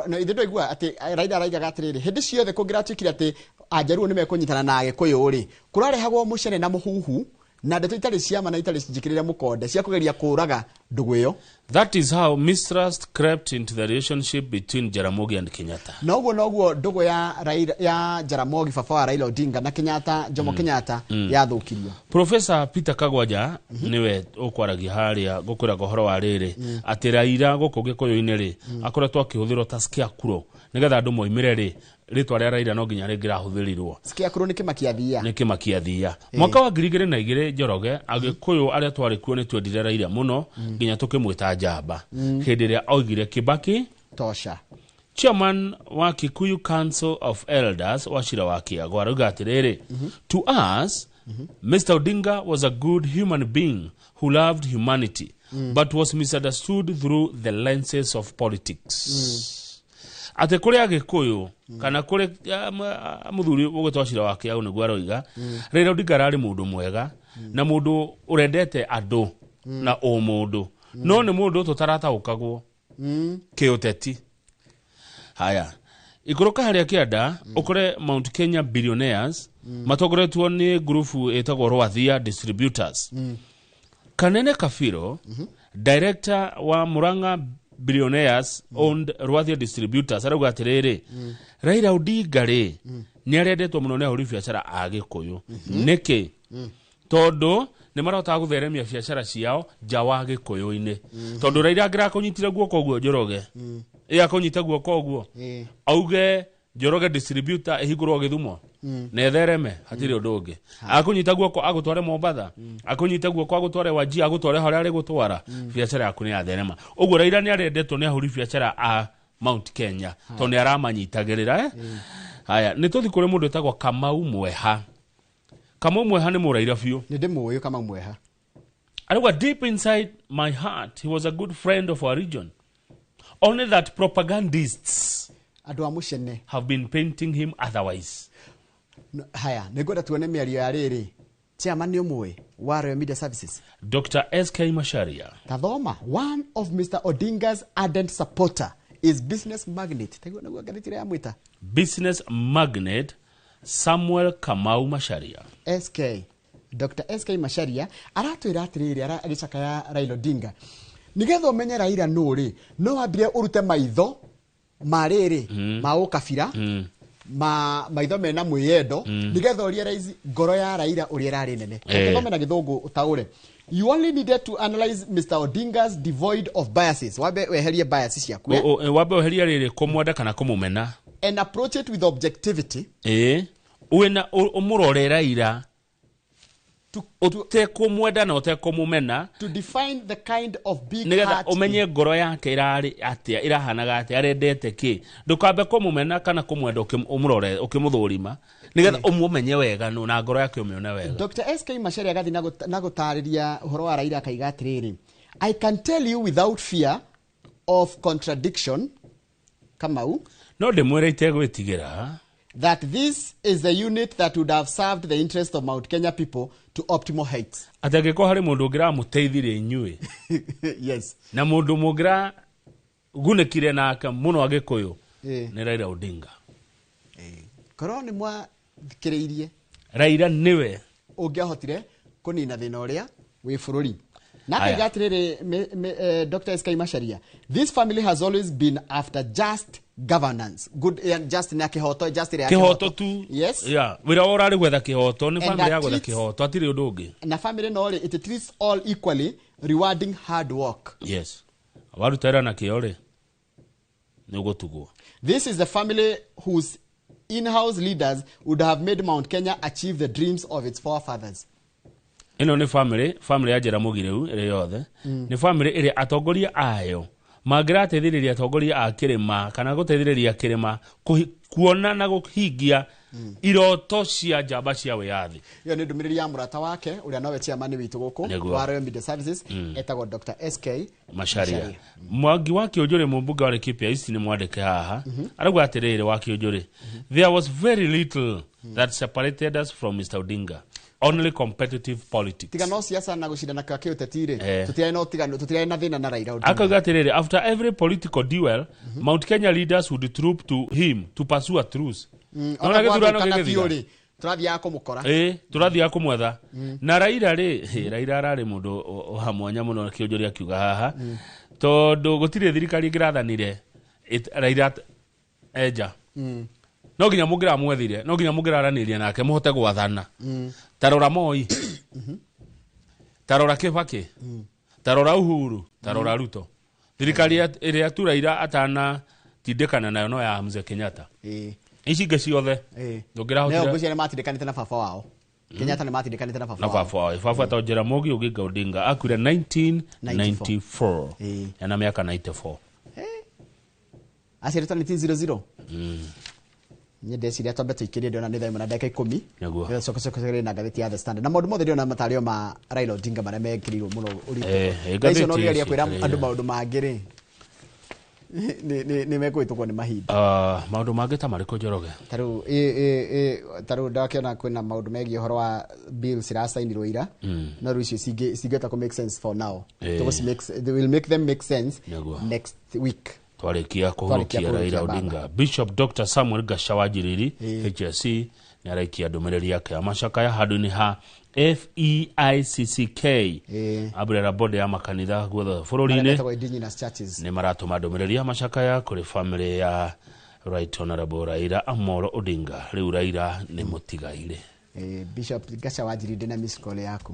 Na ithuĩ ndwaigua atĩ Raila araigaga atĩrĩrĩ, hĩndĩ ciothe kũngĩratuĩkire atĩ Anjaruo nĩ mekũnyitana na Agĩkũyũ rĩ, kũrarehagwo mũcene na mũhuhu na ndeto itarĩ ciama na itarĩ njĩkĩrĩre mũkonde cia kũgeria kũraga ndũgũ ĩyo. That is how mistrust crept into the relationship between Jaramogi and Kenyatta. Noguo noguo ndũgũ ya Raila, ya Jaramogi baba wa Raila Odinga, na Kenyatta, Jomo Kenyatta, yathũkirio. Professor Peter Kagwanja niwe ũkwaragia harĩa ngũkwĩraga ũhoro wa rĩrĩ, atĩ Raila gũkũ Gĩkũyũ-inĩ rĩ, akoretwo akĩhũthĩrwo ta scarecrow nĩgetha andũ moimĩre rĩ, rĩtwa rĩa Raila no nginya rĩngĩrahũthĩrirwo. Scarecrow nĩ kĩmakia thia. Nĩ kĩmakia thia. Mwaka wa 2002, Njoroge, Agĩkũyũ arĩa twarĩ kuo nĩ twendire Raila mũno nginya tũkĩmwĩta njamba hĩndĩ ĩrĩa oigire Kibaki tosha. Chairman wa Kikuyu Council of Elders Wachira wa Kiago arauga atĩrĩrĩ, to us, Mr. Odinga was a good human being who loved humanity but was misunderstood through the lenses of politics. Atĩ kũrĩ Agĩkũyũ kana kũrĩ mũthuri ũgwĩtwo Wachira wa Kiago nĩguo aroiga Raila Odinga ararĩ mũndũ mwega na mũndũ ũrendete andũ na ũmũndũ, no nĩ mũndũ tũtarataũkagwo kĩũteti. Haya, ikũrũka harĩa kĩanda ũkore Mount Kenya billionaires matongoretwo nĩ ngurubu ĩtagwo Rwathia Distributors. Kanene Kabiro, director wa Murang'a billionaires owned Rwathia Distributors, arauga atĩrĩrĩ, Raila Odinga rĩ, nĩ arendetwo mũno nĩ ahũri biacara a Gĩkũyũ. Nĩkĩ? Tondũ nĩ marotaga gũtheremia biacara ciao nja wa Gĩkũyũ-inĩ, tondũ Raila angĩrakũnyitire guoko ũguo, Njoroge, ĩ akũnyita guoko ũguo auge Njoroge Distributor ĩhingũrwo Gĩthumo na ĩthereme, hatirĩ ũndũ ũngĩ. Akũnyita guoko agũtware Mombatha, akũnyita guoko agũtware Wajir, agũtware harĩa arĩ gũtwara, biacara yaku nĩ yatherema. Ũguo Raila nĩ arendetwo nĩ ahũri biacara a Mount Kenya tondũ nĩ aramanyitagĩrĩra, eh? Haya, nĩ tũthi kũrĩ mũndũ wĩtagwo Kamau Mweha. Kamau Mweha nĩ mũraira biũ. Nĩ ndĩmũĩ Kamau Mweha. Arauga, deep inside my heart he was a good friend of our region, only that propagandists andũ a mũcene have been painting him otherwise. Haya, nĩ ngwenda tuone mĩario ya rĩrĩ chairman nĩ ũmũĩ wa Royal Media Services. Dr. SK Macharia. Tathoma, one of Mr. Odinga's ardent supporter is business magnate, taiguo naguo ngathĩti ĩrĩa yamwĩta. Business magnate Samuel Kamau Macharia. SK, Dr. SK Macharia aratwĩra atĩrĩrĩ, agĩcakaya Raila Odinga, nĩgetha ũmenye Raila nũ rĩ, no wambire ũrute maitho ma rĩrĩ ma ũkabira, ma maitho mena mwĩyendo, nĩgetha ũrealize ngoro ya Raila ũrĩa ĩrarĩ nene. Thome na Gĩthũngũ ũtaũre. You only needed to analyze Mr. Odinga's devoid of biases, wambe weherie biases ciaku, eh? Wambe weherie rĩrĩ kũmwenda kana kũmũmena. And approach it with objectivity. Ĩ wĩna ũmũrore Raila ũtekũmwenda na ũtekũmũmena. To define the kind of big nĩgetha heart ũmenye ngoro yake ĩrarĩ atĩa, ĩrahanaga atĩa, arendete kĩ. Ndũkambe kũmũmena kana kũmwenda ũmũrore ũkĩmũthũrima nĩgetha ũmũmenye wega nũ na ngoro yake ũmĩone wega. Dr. SK Macharia agathiĩ na gũtarĩria ũhoro wa Raila, akaiga atĩrĩrĩ, I can tell you without fear of contradiction, Kamau, no ndĩmwĩre itegwĩtigĩra that this is the unit that would have served the interest of Mount Kenya people to optimal heights. Atĩ angĩkorwo harĩ mũndũ ũngĩramũteithirie inyuĩ na mũndũ mũngĩragunĩkire nake mũno Agĩkũyũ, nĩ Raila Odinga. Korwo nĩ mwathikĩrĩirie Raila nĩwe ũngĩahotire kũnina thĩna ũrĩa wĩ bũrũri. Na Aya. akauga atĩrĩrĩ, Dr. SK Macharia, this family has always been after just governance, good just na kĩhoto, just ĩrĩa ya Kĩhoto tu. Yes. Yeah, wĩra wao ũrarĩ gwetha kĩhoto, nĩ And family that ya gwetha treats- kĩhoto, hatirĩ ũndũ ũngĩ. Na family no rĩ, it treats all equally, rewarding hard work. Yes, waruta wĩra na kĩo rĩ, nĩ ũgũtugwo. This is the family whose in-house leaders would have made Mount Kenya achieve the dreams of its forefathers. Ĩno nĩ family ya Jaramogi rĩu ĩrĩ yothe. Nĩ family ĩrĩa atongoria ayo mangĩrateithĩrĩria atongoria a kĩrĩma kana gũteithĩrĩria kĩrĩma kuona na kũhingia iroto cia njamba cia wĩyathi. Ĩyo nĩ ndũmĩrĩri ya mũrata wake ũrĩa nowe chairman witũ gũkũ Nĩguo. wa Royal Media Services, etagwo Dr. SK Macharia. Mwangi wa Kĩũnjũrĩ, mũmbunge wa Laikipia East, nĩ mwandĩke haha, arauga atĩrĩrĩ, wa Kĩũnjũrĩ, there was very little that separated us from Mr. Odinga, only competitive politics. Tiga no siasa na gũcindana kwa kĩũteti rĩ, Eh. tũtirarĩ na ũtiganu, tũtirarĩ na thĩna na Raila Odinga. Akauga atĩrĩrĩ, after every political duel, Mount Kenya leaders would troop to him to pursue a truce. Nona Ona gĩthurano gwathũkana gĩgĩthira. biũ rĩ, tũrathiaga kũmũkora. Ĩ, tũrathiaga kũmwetha. Na Raila rĩ, hĩ, Raila ararĩ mũndũ wa mwanya mũno, Kĩũnjũrĩ akiuga haha, tondũ gũtirĩ thirikari ĩngĩrathanire Raila enja. No nginya mũngĩramwethire, no nginya mũngĩraranĩria nake mũhote gwathana. Ta rora Moi, ta rora Kibaki, ta rora Uhuru, ta rora Ruto. Thirikari ĩrĩa tu Raila atanatindĩkana nayo no ya Mzee Kenyatta. Ici ingĩ ciothe Neo ndũngĩrahotire. ngwĩciria nĩ matindĩkanĩte na baba wao. Kenyatta nĩ matindĩkanĩte na baba Na wao. baba wao, baba etagwo Jaramogi Oginga Odinga, akuire 1994, ena mĩaka 94. Aciarĩtwo 1900. Niĩ ndeciria twambe tũikĩrie, ndĩrona nĩ thaa 1 na ndagĩka 10. Nĩguo. Nĩguo na ngathĩti ya The Standard na maũndũ mothe ndĩrona matarĩo ma Raila Odinga marĩa mekĩrĩirwo mũno ũritũ. Thaa icio Ngathĩti no ũgeria ici, kwĩra andũ maũndũ mangĩ rĩ, nĩ mekũhĩtũkwo nĩ mahinda. Ah, maũndũ mangĩ ta marĩkũ, Njoroge? Tarĩu ndakĩona kwĩna maũndũ megiĩ ũhoro wa bills iracainirwo ira, no rĩu icio cingĩhota kũ make sense for now. They will make them make sense Nĩguo. next week. Twarĩkia Twarĩkia kũhurukia kũhurukia Raila baba. Odinga, Bishop Dr. Samuel Gacha Njiriri HSC nĩ araikia ndũmĩrĩri yake ya macakaya handũ-inĩ ha FEICCK, umbrella board ya makanitha guothe Marĩa bũrũri-inĩ. metagwo indigenous churches. Nĩ maratũma ndũmĩrĩri ya macakaya kũrĩ family ya Right Honorable Raila Amolo Odinga. Rĩu Raila nĩ mũtigaire. Bishop Gacha Wanjiri, ndĩna miss call yaku.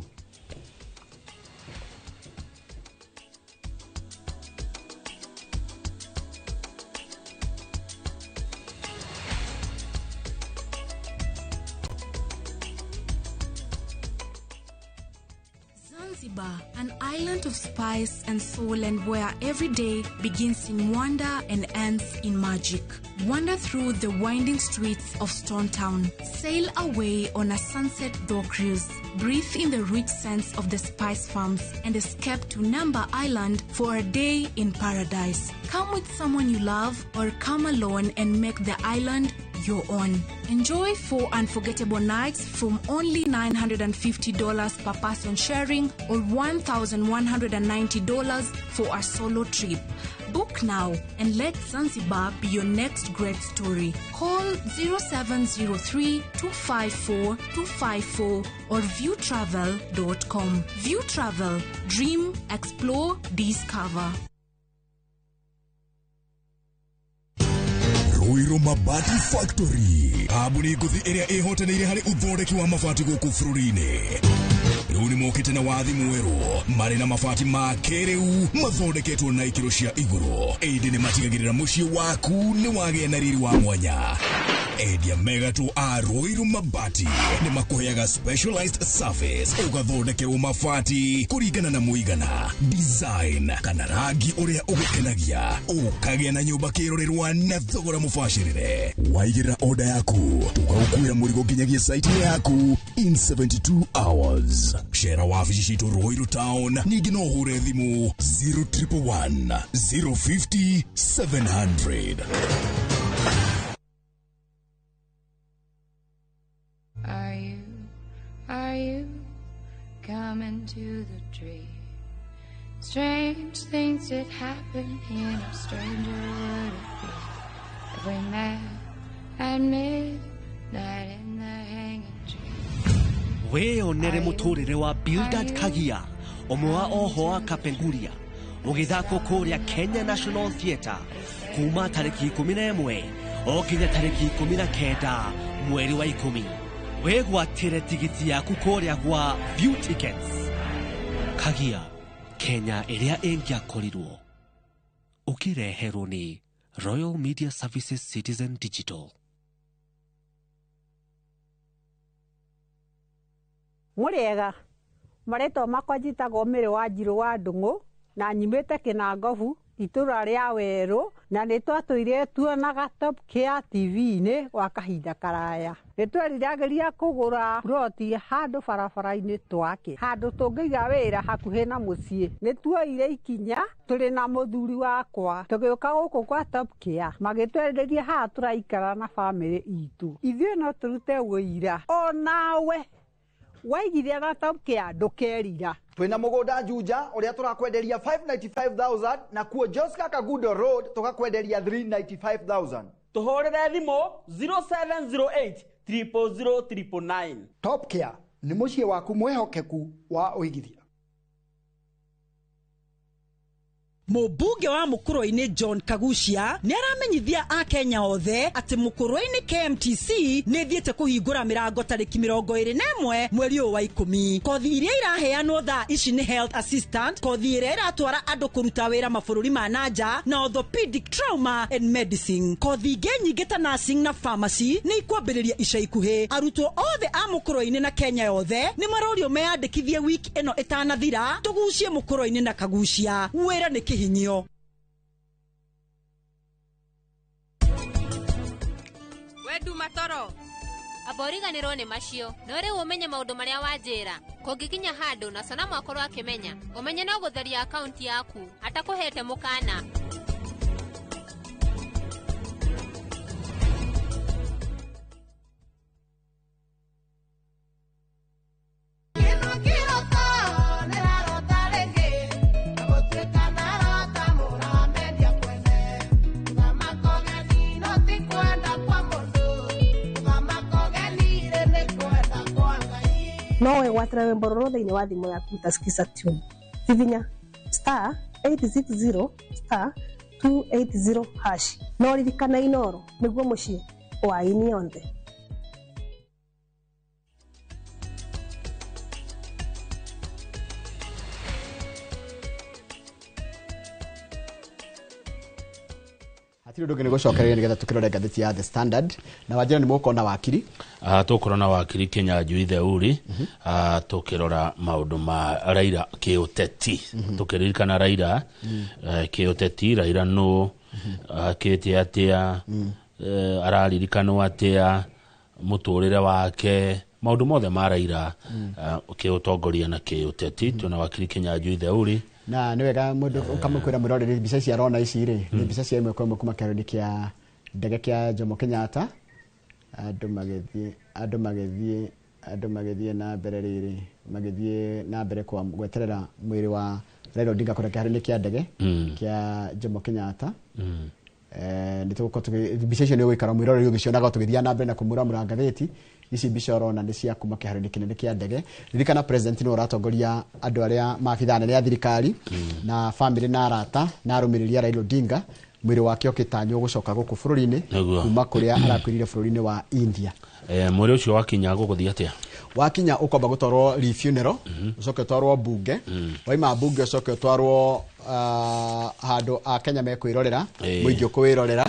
Zanzibar, an island of spice and soul, and where every day begins in wonder and ends in magic. Wander through the winding streets of Stone Town. Sail away on a sunset dhow cruise. Breathe in the rich scents of the spice farms and escape to Namba Island for a day in paradise. Come with someone you love or come alone and make the island your own. Enjoy 4 unforgettable nights from only $950 per person sharing or $1,190 for a solo trip. Book now and let Zanzibar be your next great story. Call 0703 254 254 or viewtravel.com. View Travel. Dream, explore, discover. Ruiru Mabati Factory, kambuni ngũthi ĩrĩa ĩhotanĩire harĩ ũthondeki wa mabati gũkũ bũrũri-inĩ. Rĩu nĩ mokĩte na wathi mwerũ, marĩ na mabati ma kĩrĩu mathondeketwo na ikĩro cia igũrũ, ĩndĩ nĩ matigagĩrĩra mũciĩ waku nĩ wagĩa na riri wa mwanya. Endia megatũ a Ruiru Mabati nĩ makũheaga specialized service, ũgathondekerwo mabati kũringana na mũigana, design kana rangi ũrĩa ũgũkenagia, ũkagĩa na nyũmba kĩrorerwa na thogora mũbacĩrĩre. Waigĩrĩra order yaku, tũgagũkuĩra mũrigo nginyagia site yaku in 72 hours. Cera wabici citũ Ruiru Town, ningĩ no ũhũre thimũ 0111 050 700. Are you coming to the tree? Strange things did happen here, no stranger would it be if we met at midnight Night in the hanging tree. Wĩyonere mũtũrĩre wa Bildad Kagia, ũmwe wa oho a Kapenguria, ũgĩthakwo kũrĩa Kenya National Theatre kuma tarĩki 11 o nginya tarĩki 19 mweri wa 10. Wĩgwatĩre tigiti yaku kũrĩa gwa View Tickets. Kagia, Kenya ĩrĩa ĩngĩakorirwo. Ũkĩreherwo nĩ Royal Media Services Citizen Digital. Mũrĩega, marĩtwa makwa njĩtagwo Mĩrĩ wa Njirũ wa Ndung'u na nyumĩte Kĩnangobu itũra rĩa Werũ, na nĩ twatũire tuonaga Top Care TV-inĩ gwa kahinda karaya. Nĩ tweriragĩria kũgũra ploti handũ barabara-inĩ twake, handũ tũngĩiga wĩra hakuhĩ na mũciĩ. Nĩ tuoire ikinya tũrĩ na mũthuri wakwa tũgĩũka gũkũ kwa Top Care, magĩtwenderia haha tũraikara na bamĩrĩ itũ. Ithuĩ no tũrute wũira onawe waigithia na Top Care ndũkerira. Twina mugunda Juja uria turakwenderia 595,000 na kuo Joska Kagudo Road tukakwenderia 395,000. Tuhurire thimu 0708 000 999. Top Care ni muciĩ waku mwihokeku wa uigithia. Mũmbunge wa Mũkũrwe-inĩ John Kagucia nĩ aramenyithia akenya othe atĩ Mũkũrwe-inĩ KMTC nĩ ĩthiĩte kũhingũra mĩrango tarĩki 21 mweri ũyũ wa 10. Kothi iria iraheanwo thaa ici nĩ health assistant, kothi ĩrĩa ĩratwara andũ kũruta wĩra mabũrũri ma nanja, na orthopedic trauma and medicine. Kothi ingĩ nyingĩ ta nursing na pharmacy nĩ ikwambĩrĩria ica ikuhĩ. Arutwo othe a Mũkũrwe-inĩ na Kenya yothe nĩ marorio meyandĩkithie wiki ĩno ĩtanathira, tũgucie Mũkũrwe-inĩ na Kagucia. Wĩra nĩ kĩhinyio. Wendu matoro amba ũriganĩrwo nĩ macio no rĩu ũmenye maũndũ marĩa wanjĩra. Kũngĩkinya handũ na Sanamu akorwo akĩmenya, ũmenye no gũtheria akaunti yaku atakũhete mũkana. No wegwatĩre rwĩmbo rũrũ thĩinĩ wa thimũ yaku utaskiza tune. Hihinya star 860 star 280 hash. No ririkana Inoro nĩguo mũciĩ wa aini onthe. Hatirĩ ũndũ ũngĩ nĩ gũcokereria nĩgetha tũkĩrore ngathĩti ya The Standard na wanjĩra nĩ mũkona wakiri. Tũkorwo wakiri Kinyanjui Theuri, tũkĩrora maũndũ ma Raila kĩũteti, tũkĩririkana Raila kĩũteti. Raila nũ akĩte atĩa, araririkanwo atĩa, mũtũrĩre wake, maũndũ mothe ma Raila kĩũtongoria na kĩũteti. Twĩna wakiri Kinyanjui Theuri. Na nĩ wega mũndũ ũkamũkwĩra mwĩroreri mbica ici arona ici rĩ nĩ mbica cia ĩmwe kwa ĩmwe kuma kĩharo-inĩ kĩa ndege kĩa Jomo Kenyatta. Andũ magĩthiĩ na mbere rĩrĩ, magĩthiĩ na mbere kwa gweterera mwĩrĩ wa Raila Odinga kũrĩa kĩharo-inĩ kĩa ndege kĩa Jomo Kenyatta. Nĩ tũgũkorwo mbica icio nĩ ũgũikara mwĩroreri ũgĩcionaga tũgĩthiĩ na mbere na kũmũramũra ngathĩti. Ici mbica ũrona nĩ cia kuma kĩharo-inĩ kĩnene kĩa ndege. Ririkana president nĩwe ũratongoria andũ arĩa maabithaa anene a thirikari na famĩlĩ na arata na arũmĩrĩri a Raila Odinga. Mwĩrĩ wake ũkĩtanywo gũcoka gũkũ bũrũri-inĩ kuma kũrĩa arakuĩrĩire bũrũri-inĩ wa India. Mwĩrĩ ũcio wakinya gũgũthiĩ atĩa? Wakinya ũkwamba gũtwarwo Lee funeral, ũcoke ũtwarwo mbunge, waima mbunge ũcoke ũtwarwo handũ a Kenya mekwĩrorera, mũingĩ ũkũwĩrorera.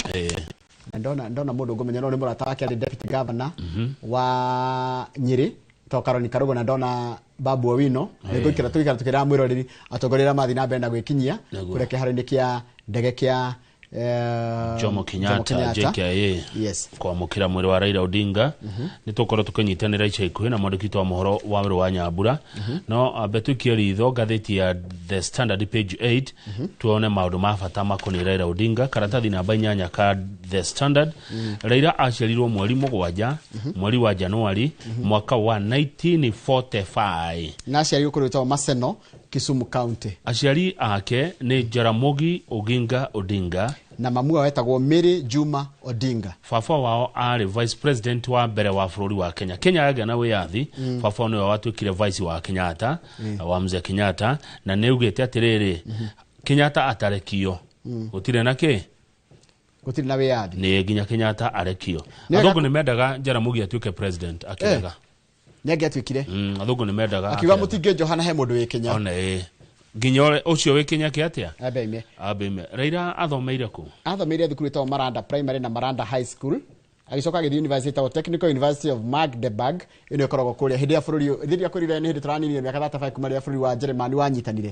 Na ndona mũndũ ngũmenya no nĩ mũrata wake arĩ deputy governor wa Nyĩrĩ to Karoni Karugo, na ndona Babu Owino. Nĩngũikara tũgĩikara tũkĩraga mwĩroreri atongoria arĩa mathiĩ na mbere na gwĩkinyia kũrĩa kĩharo-inĩ kĩa ndege kĩa Jomo Kenyatta JKIA. Yes. Kwamũkĩra mwĩrĩ wa Raila Odinga. Nĩ tũkorwo tũkĩnyitanĩra ica ikuhĩ na mwandĩki witũ wa mohoro wa Wĩrũ wa Nyambura. No ambe tũikie ritho ngathĩti ya The Standard page 8 tuone maũndũ ma bata makoniĩ Raila Odinga. Karatathi namba 8 ka The Standard. Raila aciarirwo mweri 7 mweri wa Januari mwaka wa 1945 na aciarirwo kũrĩa gwĩtagwo Maseno, Kisumu County. Aciari ake nĩ Jaramogi Oginga Odinga Na mamu wao etagwo Mary Juma Odinga. Baba wao arĩ vice president wa mbere wa bũrũri wa Kenya. Kenya yagĩa na wĩyathi, baba nĩwe watuĩkire vice wa Kenyatta, wa mzee Kenyatta, na nĩ augĩte atĩrĩrĩ, Kenyatta atarekio, gũtirĩ na kĩ, gũtirĩ na wĩyathi. Nĩ nginya Kenyatta arekio. Nĩ Athũngũ nĩ mendaga Jaramogi atuĩke president, akĩrega. Nĩ angĩatuĩkire. Athũngũ nĩ mendaga, akiuga akĩrega. Mũtingĩnjoha na he mũndũ wĩ Kenya. Ona ĩ nginya ũcio wĩ Kenya kĩ atĩa? Ambe. Ambe. Raila athomeire kũ? Athomeire thukuru ĩtagwo Maranda Primary na Maranda High School, agĩcoka agĩthiĩ university ĩtagwo Technical University of Magdeburg. Ĩno ĩkoragwo kũrĩa hĩndĩ ya bũrũri, hĩndĩ ĩrĩa kwĩrire nĩ hĩndĩ tũraninire mĩaka 35 kuma rĩrĩa bũrũri wa Jeremani wanyitanire.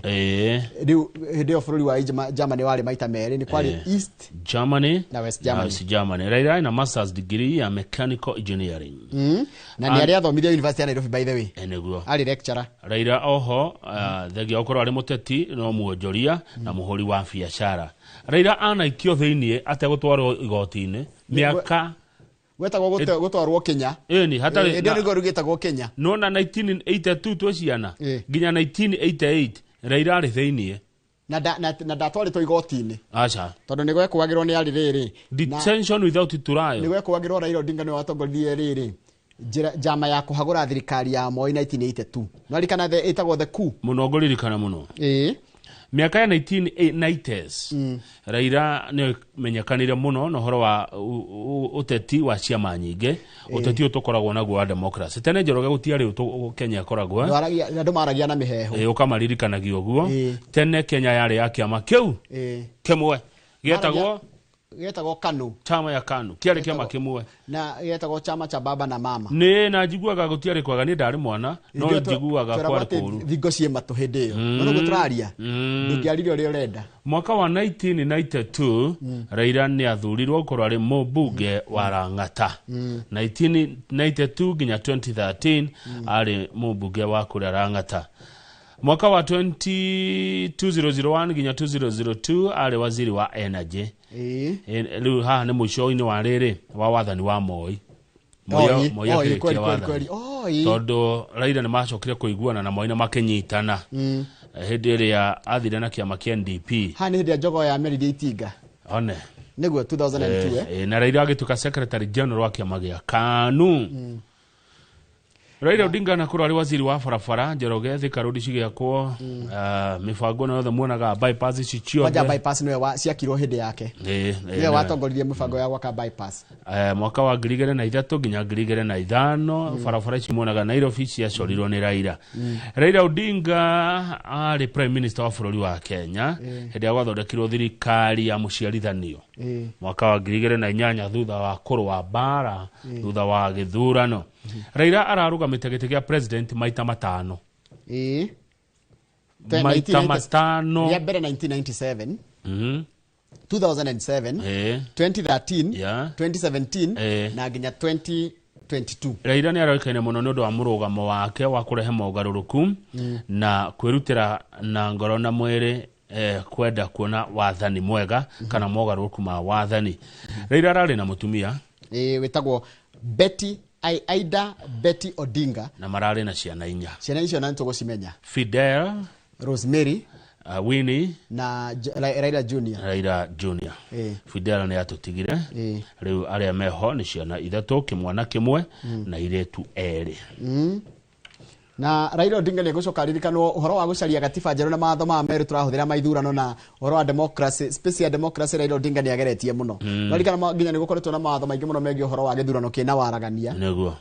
Rĩu hĩndĩ ĩyo bũrũri wa Germany warĩ maita merĩ, nĩ kwarĩ East Germany na West Germany. Na West Germany. Raila ena masters degree ya mechanical engineering. Na nĩ arĩa athomithia University ya Nairobi, by the way. Nĩguo. Arĩ lecturer. Raila oho, thengia gũkorwo arĩ mũteti, no muonjoria na mũhũri wa biacara. Raila anaikio thĩiniĩ ategũtwarwo igoti-inĩ mĩaka Gwetagwo gũtwarwo Kenya. Ĩni hatarĩ. Hĩndĩ ĩyo nĩguo rĩu gĩtagwo Kenya. Nona 1982 twĩ ciana nginya 1988 Raila arĩ thĩiniĩ. Na ndatwarĩtwo igoti-inĩ. Aca. Tondũ nĩ gwekũagĩrwo nĩ arĩ rĩrĩ. Detention without trial. Nĩ gwekũagĩrwo Raila Odinga nĩwe watongoririe rĩrĩ njĩra njama ya kũhagũra thirikari ya Moi 1982. Nĩwaririkana ĩtagwo the coup? Mũno, ngũririkana mũno. Mĩaka ya 1990s Raila nĩ menyekanire mũno na ũhoro wa ũteti wa ciama nyingĩ, ũteti ũyũ tũkoragwo naguo wa democracy. Tene, Njoroge, gũtiarĩ Kenya ĩkoragwo, eh? Andũ maragia na mĩheehũ. Ũkamaririkanagia ũguo. Tene Kenya yarĩ ya kĩama kĩu kĩmwe gĩetagwo Gĩetagwo KANU. Chama ya KANU kĩarĩ kĩama kĩmwe. Na gĩetagwo chama cha baba na mama. Nĩ na njiguaga gũtiarĩ kwega, niĩ ndarĩ mwana no Hĩndĩ ĩyo njiguaga tweragwo kwarĩ atĩ kũũru. Thingo ciĩ matũ hĩndĩ ĩyo. No nĩguo tũraria, ndũngĩaririe ũrĩa ũrenda. Mwaka wa 1992 Raila nĩ athurirwo gũkorwo arĩ mũmbunge wa Lang'ata. 1992 nginya 2013 arĩ mũmbunge wa kũrĩa Lang'ata. Mwaka wa 20 2001 nginya 2002 arĩ waziri wa energy. Rĩu haha nĩ mũico-inĩ wa rĩrĩ wa wathani wa Moi. Moi Oi, akĩrĩkia kweli, kweli, wathani. kweli. Oi. Tondũ Raila nĩ macokire kũiguana na Moi na makĩnyitana hĩndĩ ĩrĩa athire na kĩama kĩa NDP. Haha nĩ hĩndĩ ya njogo ya meririe itinga. One. Nĩguo 2002. Na Raila agĩtuĩka secretary general wa kĩama gĩa KANU. Raila Odinga na kũrwo arĩ waziri wa barabara, Njoroge, Thika Road cigĩakwo, mĩbango ĩno yothe muonaga, bypass ici Kwanja ciothe. bypass nĩwe ciakirwo hĩndĩ yake. Nĩwe watongoririe mũbango ya gwaka bypass. Mwaka wa 2003 nginya 2005 barabara ici muonaga Nairobi ciacorirwo nĩ Raila. Raila Odinga arĩ prime minister wa bũrũri wa Kenya hĩndĩ ĩrĩa gwathondekirwo thirikari ya mũciarithanio mwaka wa 2008 thutha wa kũrũa mbara thutha wa gĩthurano. Raila ararũgamĩte gĩtĩ gĩa president maita 5. Maita 1990 5. Rĩa mbere 1997, 2007, 2013, 2017 na nginya 2022. Raila nĩ aroĩkaine mũno nĩ ũndũ wa mũrũgamo wake wa kũrehe mogarũrũku na kwĩrutĩra na ngoro na mwĩrĩ, kwenda kuona wathani mwega kana mogarũrũku ma wathani. Raila ararĩ na mũtumia Wĩtagwo Betty Aida Betty Odinga. Na mararĩ na ciana 4. Ciana icio na nĩtũgũcimenya. Fidel, Rosemary, Winnie na Raila Junior. Raila Junior. Fidel nĩ atũtigire. Rĩu arĩa meho nĩ ciana 3, kĩmwana kĩmwe na irĩtu 2. Na Raila Odinga nĩ egũcoka aririkanwo ũhoro wa gũcaria gatiba njerũ na mawatho ma merũ tũrahũthĩra ma ithurano na ũhoro wa democracy, space ya democracy. Raila Odinga nĩ ageretie mũno. Naririkana nginya nĩ gũkoretwo na mawatho maingĩ mũno megiĩ ũhoro wa gĩthurano kĩna waragania. Nĩguo.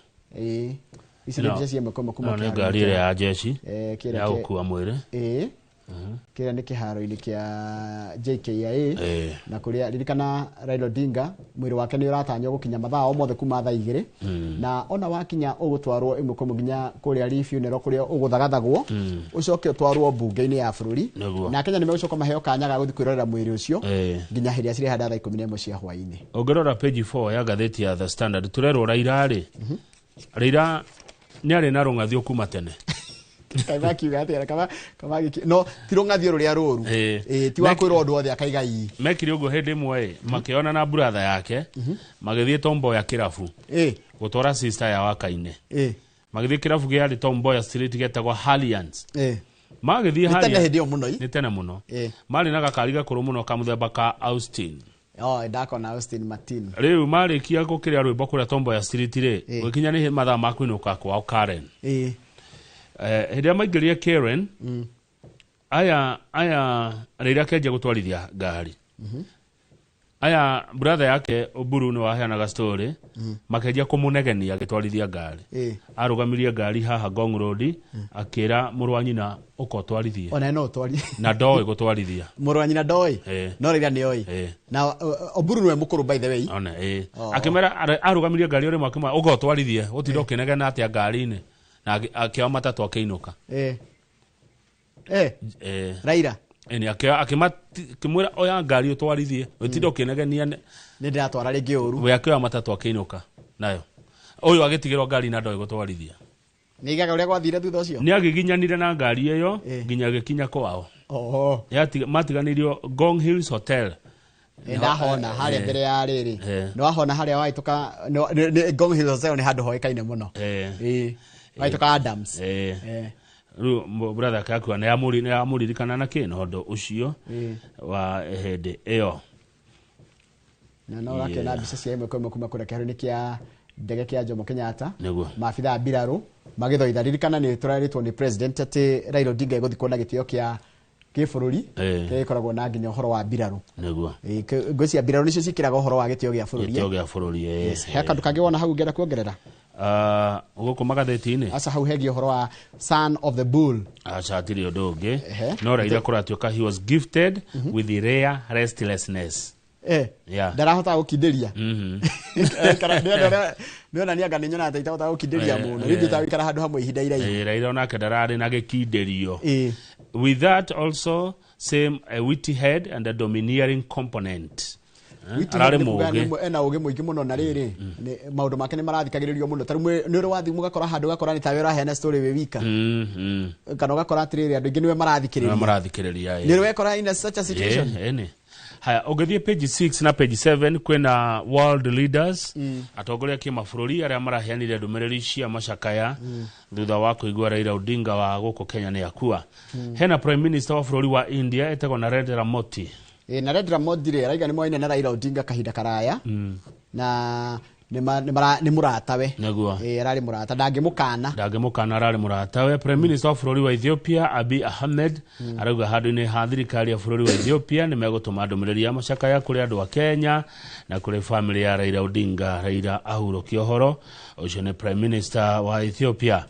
Ici nĩ mbica cia ĩmwe kwa ĩmwe kuma No, nĩ kĩharo-inĩ ngari ĩrĩa ya jeshi kĩrĩa ya gũkua mwĩrĩ. Kĩrĩa nĩ kĩharo-inĩ kĩa JKIA na kũrĩa ririkana Raila Odinga mwĩrĩ wake nĩ ũratanywo gũkinya mathaa o mothe kuma thaa 2. Na ona wakinya ũgũtwarwo ĩmwe kwa ĩmwe nginya kũrĩa Lee Funeral kũrĩa ũgũthagathagwo, ũcoke ũtwarwo mbunge-inĩ ya bũrũri. Na Kenya nĩ megũcoka maheo kanya ga gũthiĩ kwĩrorera mwĩrĩ ũcio nginya hĩndĩ ĩrĩa cirehanda thaa 11 cia hwaĩ-inĩ. Ũngĩrora page 4 ya ngathĩti ya The Standard, tũrerwo Raila rĩ, Raila nĩ arĩ na rũng'athio kuma tene. Kaima akiuga atĩa kama kama no ti rũng'athio rũrĩa rũru. Ti wa kwĩrwo ũndũ wothe akaiga ii. Mekire ũguo hĩndĩ ĩmwe ĩ makĩona na brother yake magĩthiĩ Tom Mboya kĩrabu gũtwara sister ya wakaine. Magĩthiĩ kĩrabu kĩarĩ Tom Mboya Street gĩetagwo Hallians. Magĩthiĩ Nĩ tene Hallians. hĩndĩ ĩyo mũno ii. Nĩ tene mũno. Marĩ na gakari gakũrũ mũno ka mũthemba ka Austin. Oh, ndakona Austin Martin. Rĩu marĩkia gũkĩrĩa rwĩmbo kũrĩa Tomboya Street rĩ, gũkinya nĩ mathaa ma kũinũka kwao Karen. Hĩndĩ ĩrĩa maingĩrire Karen, aya Raila akĩanjia gũtwarithia ngari. Aya brother yake Oburu nĩ waheanaga story, makĩanjia kũmũnegenia agĩtwarithia ngari. Arũgamirie ngari haha Ngong Road, akĩra mũrũ wa nyina ũka ũtwarithie. Ona no ũtwari. Na ndoĩ gũtwarithia. Mũrũ wa nyina ndoĩ. No Raila nĩ oĩ. Na Oburu nĩwe mũkũrũ by the way. Ona Akĩmera arũgamirie ngari o rĩmwe akĩmwĩra ũka ũtwarithie, ũtinde ũkĩnegena atĩa ngari-inĩ. Na akĩoya matatũ akĩinũka. Raila. Ĩni akĩmwĩra oya ngari ũtwarithie, ũtinde ũkĩnegenia nĩ ndĩratwara rĩngĩ ũru. We akĩoya matatũ akĩinũka nayo. Ũyũ agĩtigĩrwo ngari na ndoĩ gũtwarithia. Nĩ igaga ũrĩa gwathire thutha ũcio? Nĩ agiginyanire na ngari ĩyo nginya agĩkinya kwao. Oho. Matiganĩirio Ngong Hills Hotel. Ndahona harĩa mbere ya rĩrĩ. Nĩ wahona harĩa wahĩtũka Ngong Hills Hotel nĩ handũ hoĩkaine mũno. Wahĩtũka Adams. Rĩu brother ake akua nĩ amũririkana na kĩ na ũndũ ũcio wa hĩndĩ ĩyo. Na no ũrakĩona mbica cia ĩmwe kwa ĩmwe kuma kũrĩa kĩharo-inĩ kĩa ndege kĩa Jomo Kenyatta. Nĩguo. Maabithaa a mbirarũ magĩthoitha. Ririkana nĩ tũrerĩtwo nĩ president atĩ Raila Odinga egũthikwo na gĩtĩo kĩa kĩbũrũri kĩrĩa gĩkoragwo na nginya ũhoro wa mbirarũ. Nĩguo. Ngwĩciria mbirarũ nĩcio ciĩkĩraga ũhoro wa gĩtĩo gĩa bũrũri. Gĩtĩo gĩa bũrũri. He kaũndũ kangĩ wona hau ũngĩenda kuongerera? Gũkũ magathĩti-inĩ? Aca hau hegiĩ ũhoro wa Son of the Bull. Aca hatirĩ ũndũ ũngĩ. No Raila kũratuĩka he was gifted with rare restlessness. Ndarahota gũkindĩria. Nĩonania anga nĩnyonaga ta itahotaga gũkindĩria mũno. Rĩngĩ itagũikara handũ hamwe ihinda iraihu. Raila onake ndararĩ na gĩkindĩrio. With that also same a witty head and a domineering component. Ararĩ mũũgĩ. Ena ũũgĩ mũingĩ mũno na rĩrĩ maũndũ make nĩ marathikagĩrĩrio mũno. Ta rĩu nĩ ũrĩ wathiĩ mũgakora handũ ũgakora nĩ tawe ũraheana story wĩ wika. Kana ũgakora atĩrĩrĩ andũ aingĩ nĩwe marathikĩrĩria. Marathikĩrĩria. Nĩ ũrĩ wekora in such a situation? Haya, ũngĩthiĩ page 6 na page 7 kwĩna world leaders, atongoria kĩmabũrũri arĩa maraheanire ndũmĩrĩri cia macakaya thutha wa kũigua Raila Odinga wa gũkũ Kenya nĩ akua. Hena prime minister wa bũrũri wa India etagwo Narendra Modi. Narendra Modi rĩ araiga nĩ moaine na Raila Odinga kahinda karaya na nĩ mũratawe. Nĩguo. Ararĩ mũrata, ndangĩmũkana. Ndangĩmũkana, ararĩ mũratawe. Prime Minister wa bũrũri wa Ethiopia Abiy Ahmed arauga handũ-inĩ ha thirikari ya bũrũri wa Ethiopia nĩ megũtũma ndũmĩrĩri ya macakaya kũrĩ andũ a Kenya na kũrĩ family ya Raila Odinga. Raila ahurũkia ũhoro ũcio nĩ Prime Minister wa Ethiopia.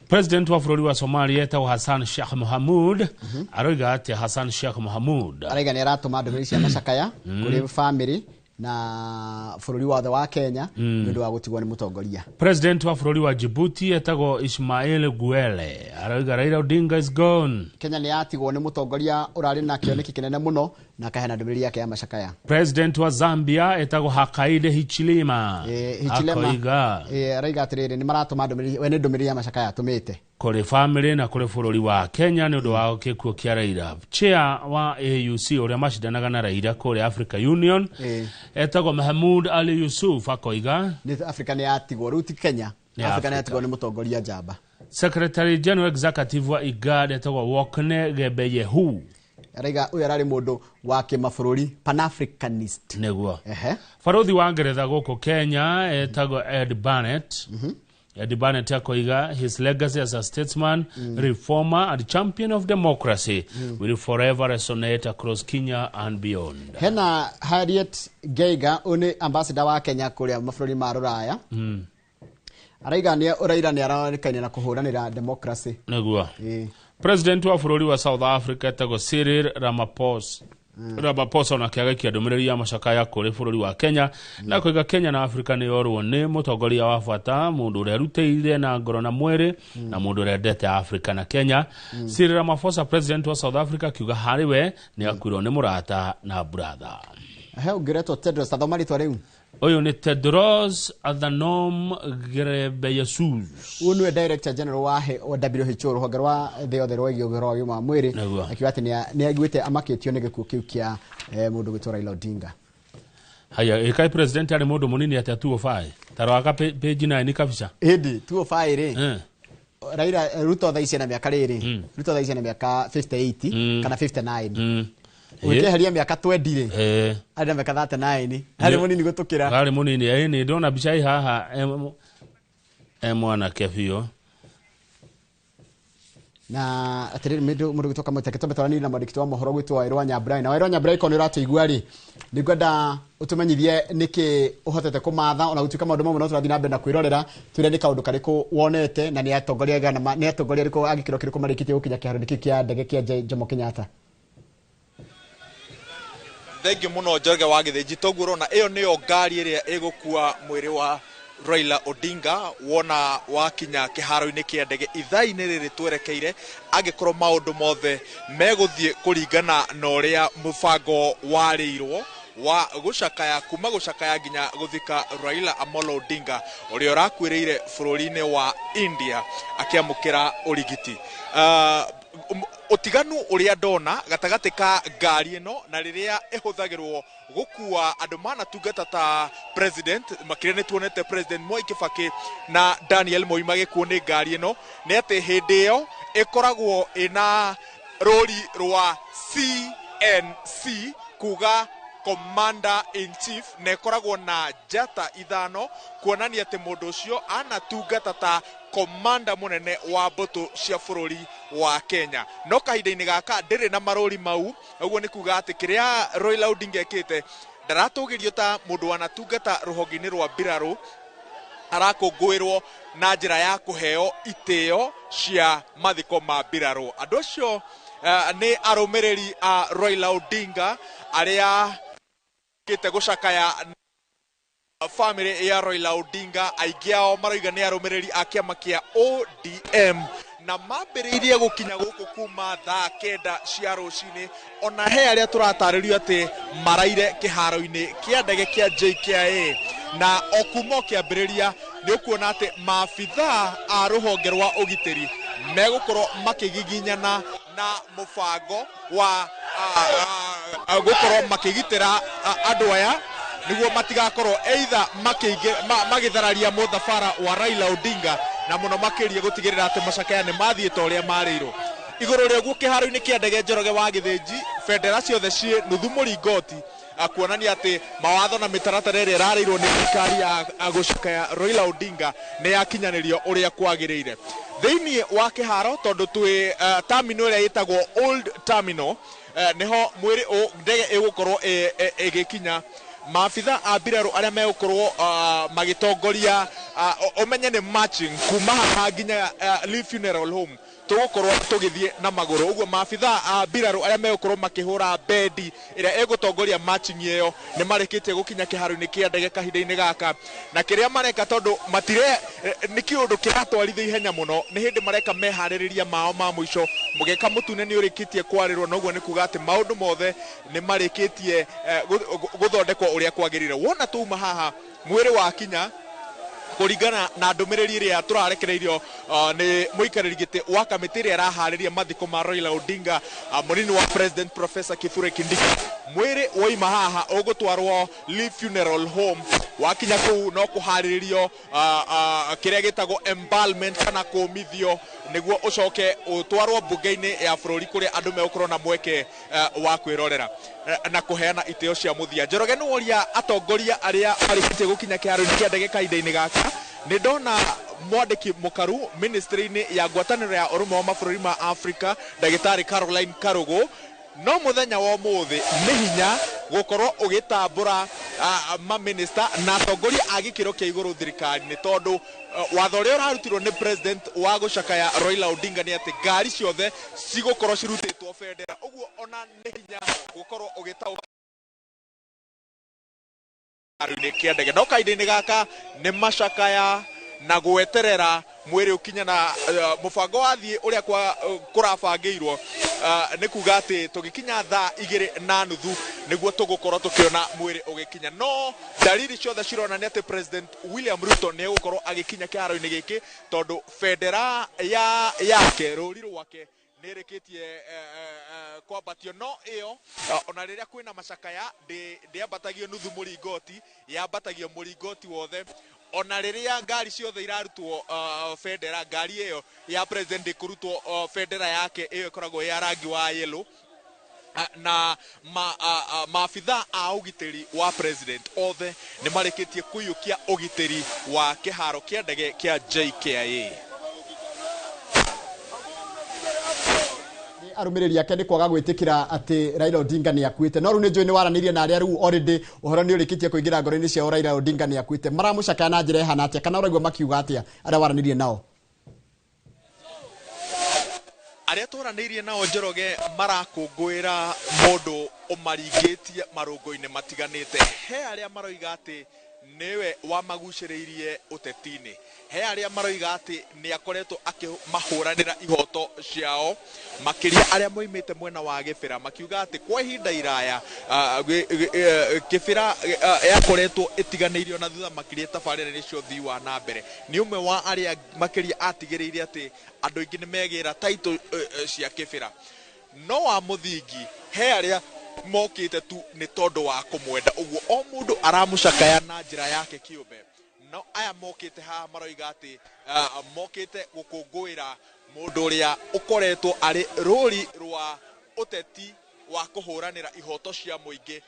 President wa bũrũri wa Somalia etagwo Hassan Sheikh Mohamud aroiga atĩa? Hassan Sheikh Mohamud araiga nĩ aratũma ndũmĩrĩri cia macakaya kũrĩ family na bũrũri wothe wa Kenya nĩ ũndũ wa gũtigwo nĩ mũtongoria. President wa bũrũri wa Djibouti etagwo Ismail Guelleh arauga Raila Odinga is gone. Kenya nĩ yatigwo nĩ mũtongoria ũrarĩ na kĩoneki kĩnene mũno na akaheana ndũmĩrĩri yake ya macakaya. President wa Zambia etagwo Hakainde Hichilema akoiga araiga atĩrĩrĩ nĩ maratũma ndũmĩrĩri, we nĩ ndũmĩrĩri ya macakaya atũmĩte kũrĩ family na kũrĩ bũrũri wa Kenya nĩ ũndũ wa gĩkuũ kĩa Raila. Chair wa AUC ũrĩa macindanaga na Raila kũrĩa Africa Union etagwo Mahmoud Ali Yusuf akoiga nĩ Africa nĩ yatigwo rĩu ti Kenya. Africa nĩ yatigwo nĩ mũtongoria njamba. Secretary General Executive wa IGAD etagwo Wokne Gebeyehu araiga ũyũ ararĩ mũndũ wa kĩmabũrũri Pan-Africanist. Nĩguo. Barothi wa Ngeretha gũkũ Kenya etagwo Ed Barnett. Ed Barnett akoiga his legacy as a statesman, reformer and champion of democracy will forever resonate across Kenya and beyond. Hena Harriet Geiger ũyũ nĩ ambassador wa Kenya kũrĩa mabũrũri ma rũraya. Araiga nĩ Raila nĩ aronekaine na kũhũranĩra democracy. Nĩguo. President wa bũrũri wa South Africa etagwo Cyril Ramaphosa. Ramaphosa onake agaikia ndũmĩrĩri ya macakaya kũrĩ bũrũri wa Kenya na koiga Kenya na Africa nĩ yorwo nĩ mũtongoria wa bata, mũndũ ũrĩa arutĩire na ngoro na mwĩrĩ na mũndũ ũrĩa endete Africa na Kenya. Cyril Ramaphosa president wa South Africa akiuga harĩ we nĩ akuirwo nĩ mũrata na brother. He ũngĩretwo Tedros, tathoma rĩtwa rĩu. Ũyũ nĩ Tedros Adhanom Ghebreyesus. Ũyũ nĩwe Director General wa WHO rũhonge rwa thĩ yothe rwĩgiĩ ũhoro wa ũgima wa mwĩrĩ, akiuga atĩ nĩ aiguĩte amakĩtio nĩ gĩkuũ kĩu kĩa mũndũ gwĩtwo Raila Odinga. Haya, ĩkai president arĩ mũndũ mũnini atĩa 205? Tarora page 9 kabisa. Ĩndĩ 205 rĩ. Raila Ruto thaa ici ena mĩaka rĩrĩ. Ruto thaa ici ena mĩaka 58 kana 59. Ũngĩeheria mĩaka 20 rĩ, Eh. arĩ na mĩaka 39, arĩ mũnini gũtũkĩra. Arĩ mũnini, ĩ nĩ ndona mbica ĩ haha e mwanake biũ. Na atiriri, mundu gwitwo Kamau, teke twambe twaranĩrie na mwandĩki wa mohoro gwitwo Wairũ wa Nyambura. Na Wairũ wa Nyambura, iko nĩ ũratũigua rĩ, nĩngwenda ũtũmenyithie nĩkĩ ũhotete kũmatha, ona gũtuĩka maũndũ mamwe no tũrathiĩ na mbere na kwĩrorera. Twĩre nĩ kaũndũ karĩkũ wonete, na nĩ atongoria gana nĩ atongoria arĩkũ a gĩkĩro kĩrĩkũ marĩkĩtie gũkinya kĩharo-inĩ kĩu kĩa ndege kĩa Jomo Kenyatta. Thengiũ mũno, Njoroge wa Gĩthĩnji. Toguo ũrona, ĩyo nĩyo ngari ĩrĩa ĩgũkua mwĩrĩ wa Raila Odinga wona wakinya kĩharo-inĩ kĩa ndege ithaa-inĩ rĩrĩ twerekeire, angĩkorwo maũndũ mothe megũthiĩ kũringana na ũrĩa mũbango warĩirwo wa gũcakaya, kuma gũcakaya nginya gũthika Raila Amolo Odinga ũrĩa ũrakuĩrĩire bũrũri-inĩ wa India akĩamũkĩra ũrigiti. Ũtiganu ũrĩa ndona gatagatĩ ka ngari ĩno na rĩrĩa ĩhũthagĩrwo gũkua andũ manatungata ta president, makĩria nĩ tuonete President Mwai Kibaki na Daniel Moi magĩkuo nĩ ngari ĩno, nĩ atĩ hĩndĩ ĩyo ĩkoragwo ĩna rũri rwa CNC, kuga Commander in Chief, na ĩkoragwo na njata 5 kuonania atĩ mũndũ ũcio anatungata ta komanda mũnene wa mbũtũ cia bũrũri wa Kenya. No kahinda-inĩ gaka ndĩrĩ na marũri mau, ũguo nĩ kuga atĩ kĩrĩa Raila Odinga ekĩte, ndaratũgĩrio ta mũndũ wanatungata rũhonge-inĩ rwa mbirarũ, arakũngũĩrwo na njĩra ya kũheo itĩo cia mathiko ma mbirarũ. Andũ acio nĩ arũmĩrĩri a Raila Odinga arĩa kĩte gũcakaya family ya Raila Odinga. Aingĩ ao maroiga nĩ arũmĩrĩri a kĩama kĩa ODM, na mambĩrĩirie gũkinya gũkũ kuma thaa 9 cia rũcinĩ. Ona he arĩa tũratarĩrio atĩ maraire kĩharo-inĩ kĩa ndege kĩa JKIA, na o kuma o kĩambĩrĩria nĩ ũkuona atĩ maabithaa a rũhonge rwa ũgitĩri megũkorwo makĩgiginyana na mũbango wa gũkorwo makĩgitĩra andũ aya nĩguo matigakorwo either magĩthararia mũthabara wa Raila Odinga, na mũno makĩria gũtigĩrĩra atĩ macakaya nĩ mathiĩ ta ũrĩa marĩirwo. Igũrũ rĩa ũguo, kĩharo-inĩ kĩa ndege, Njoroge wa Gĩthĩnji, bendera ciothe ciĩ nuthu mũringoti, kuonania atĩ mawatho na mĩtaratara ĩrĩa ĩrarĩirwo nĩ thirikari ya gũcakaya Raila Odinga nĩ yakinyanĩrio ũrĩa kwagĩrĩire thĩinĩ wa kĩharo, tondũ twĩ terminal ĩrĩa ĩtagwo Old Terminal, nĩho mwĩrĩ ndege ĩgũkorwo ĩgĩkinya. Maabitha a mbirarũ arĩa megũkorwo magĩtongoria, ũmenye nĩ marching kuma haha nginya Lee Funeral Home, tũgũkorwo tũgĩthiĩ na magũrũ. Ũguo maabitha a mbirarũ arĩa megũkorwo makĩhũra bendi ĩrĩa ĩgũtongoria marching ĩyo nĩ marĩkĩtie gũkinya kĩharo-inĩ kĩa ndege kahinda-inĩ gaka, na kĩrĩa mareka, tondũ matire nĩ kĩũndũ kĩratwarithio ihenya mũno, nĩ hĩndĩ mareka meharĩrĩria mao ma mũico. Mũgeka mũtune nĩ ũrĩkĩtie kwarĩrwo, na ũguo nĩ kuga atĩ maũndũ mothe nĩ marĩkĩtie gũthondekwo ũrĩa kwagĩrĩire. Wona twauma haha, mwĩrĩ wakinya, kũringana na ndũmĩrĩri ĩrĩa tũrarekereirio nĩ mũikarĩri gĩtĩ wa kamĩtĩ ĩrĩa ĩraharĩria mathiko ma Raila Odinga, mũnini wa President Professor Kithure Kindiki, mwĩrĩ woima haha ũgũtwarwo Lee Funeral Home. Wakinya kũu no kũharĩrĩrio kĩrĩa gĩtagwo embalmment kana kũmithio, nĩguo ũcoke ũtwarwo mbunge-inĩ ya bũrũri kũrĩa andũ megũkorwo na mweke wa kwĩrorera na kũheana itĩo cia mũthia. Njoroge, nĩ woria atongoria arĩa marĩkĩtie gũkinya kĩharo-inĩ kĩa ndege kahinda-inĩ gaka, nĩ ndona mwandĩki mũkaru ministry-inĩ ya ngwatanĩro ya ũrũmwe wa mabũrũri ma Africa, Ndagĩtarĩ Caroline Karugu. No mũthenya wa ũmũthĩ nĩ hinya gũkorwo ũgĩtambũra maminista na atongoria a gĩkĩro kĩa igũrũ thirikari-inĩ, tondũ watho ũrĩa ũrarutirwo nĩ president wa gũcakaya Raila Odinga nĩ atĩ ngari ciothe cigũkorwo cirutĩtwo bendera. Ũguo ona nĩ hinya gũkorwo ũgĩtaũka kĩharo-inĩ kĩa ndege, no kahinda-inĩ gaka nĩ macakaya na gweterera mwĩrĩ ũkinya na mũbango wathiĩ ũrĩa kũrabangĩirwo. Nĩ kuga atĩ tũgĩkinya thaa 2:30 nĩguo tũgũkorwo tũkĩona mwĩrĩ ũgĩkinya, no dalili ciothe cironania atĩ President William Ruto nĩ egũkorwo agĩkinya kĩharo-inĩ gĩkĩ, tondũ bendera ya yake, rũri rwake, nĩ ĩrĩkĩtie kwambatio. No ĩyo ona rĩrĩa kwĩna macakaya ndĩambatagio nuthu mũringoti, yambatagio mũringoti wothe. Ona rĩrĩa ngari ciothe irarutwo bendera, ngari ĩyo ya president ndĩkũrutwo bendera yake, ĩyo ĩkoragwo ya rangi wa yellow. Na maabitha a ũgitĩri wa president othe nĩ marĩkĩtie kũiyũkia ũgitĩri wa kĩharo kĩa ndege kĩa JKIA. Arũmĩrĩri ake nĩ kwaga gwĩtĩkĩra atĩ Raila Odinga nĩ akuĩte, no rĩu nĩ njũĩ nĩ waranĩirie na arĩa rĩu already ũhoro nĩ ũrĩkĩtie kũingĩra ngoro-inĩ ciao Raila Odinga nĩ akuĩte, maramũcakaya na njĩra ĩhana atĩa, kana ũraigua makiuga atĩa arĩa waranĩirie nao? Arĩa twaranĩirie nao Njoroge marakũngũĩra mũndũ ũmaringĩtie marũngo-inĩ matiganĩte. He arĩa maroiga atĩ nĩwe wamagucĩrĩirie ũteti-inĩ, he arĩa maroiga atĩ nĩ akoretwo akĩmahũranĩra ihoto ciao, makĩria arĩa moimĩte mwena wa Gĩbĩra, makiuga atĩ kwa ihinda iraya Kĩbĩra yakoretwo ĩtiganĩirio na thutha makĩria tabarĩra-inĩ cia ũthii wa na mbere. Nĩ ũmwe wa arĩa makĩria atigĩrĩire atĩ andũ aingĩ nĩ megĩra taitũ cia Kĩbĩra. No wa mũthingi he arĩa mokĩte tu nĩ tondũ wa kũmwenda, ũguo o mũndũ aramũcakaya na njĩra yake kĩũmbe. No aya mokĩte haha maroiga atĩ mokĩte gũkũngũĩra mũndũ ũrĩa ũkoretwo arĩ rũri rwa ũteti wa kũhũranĩra ihoto cia mũingĩ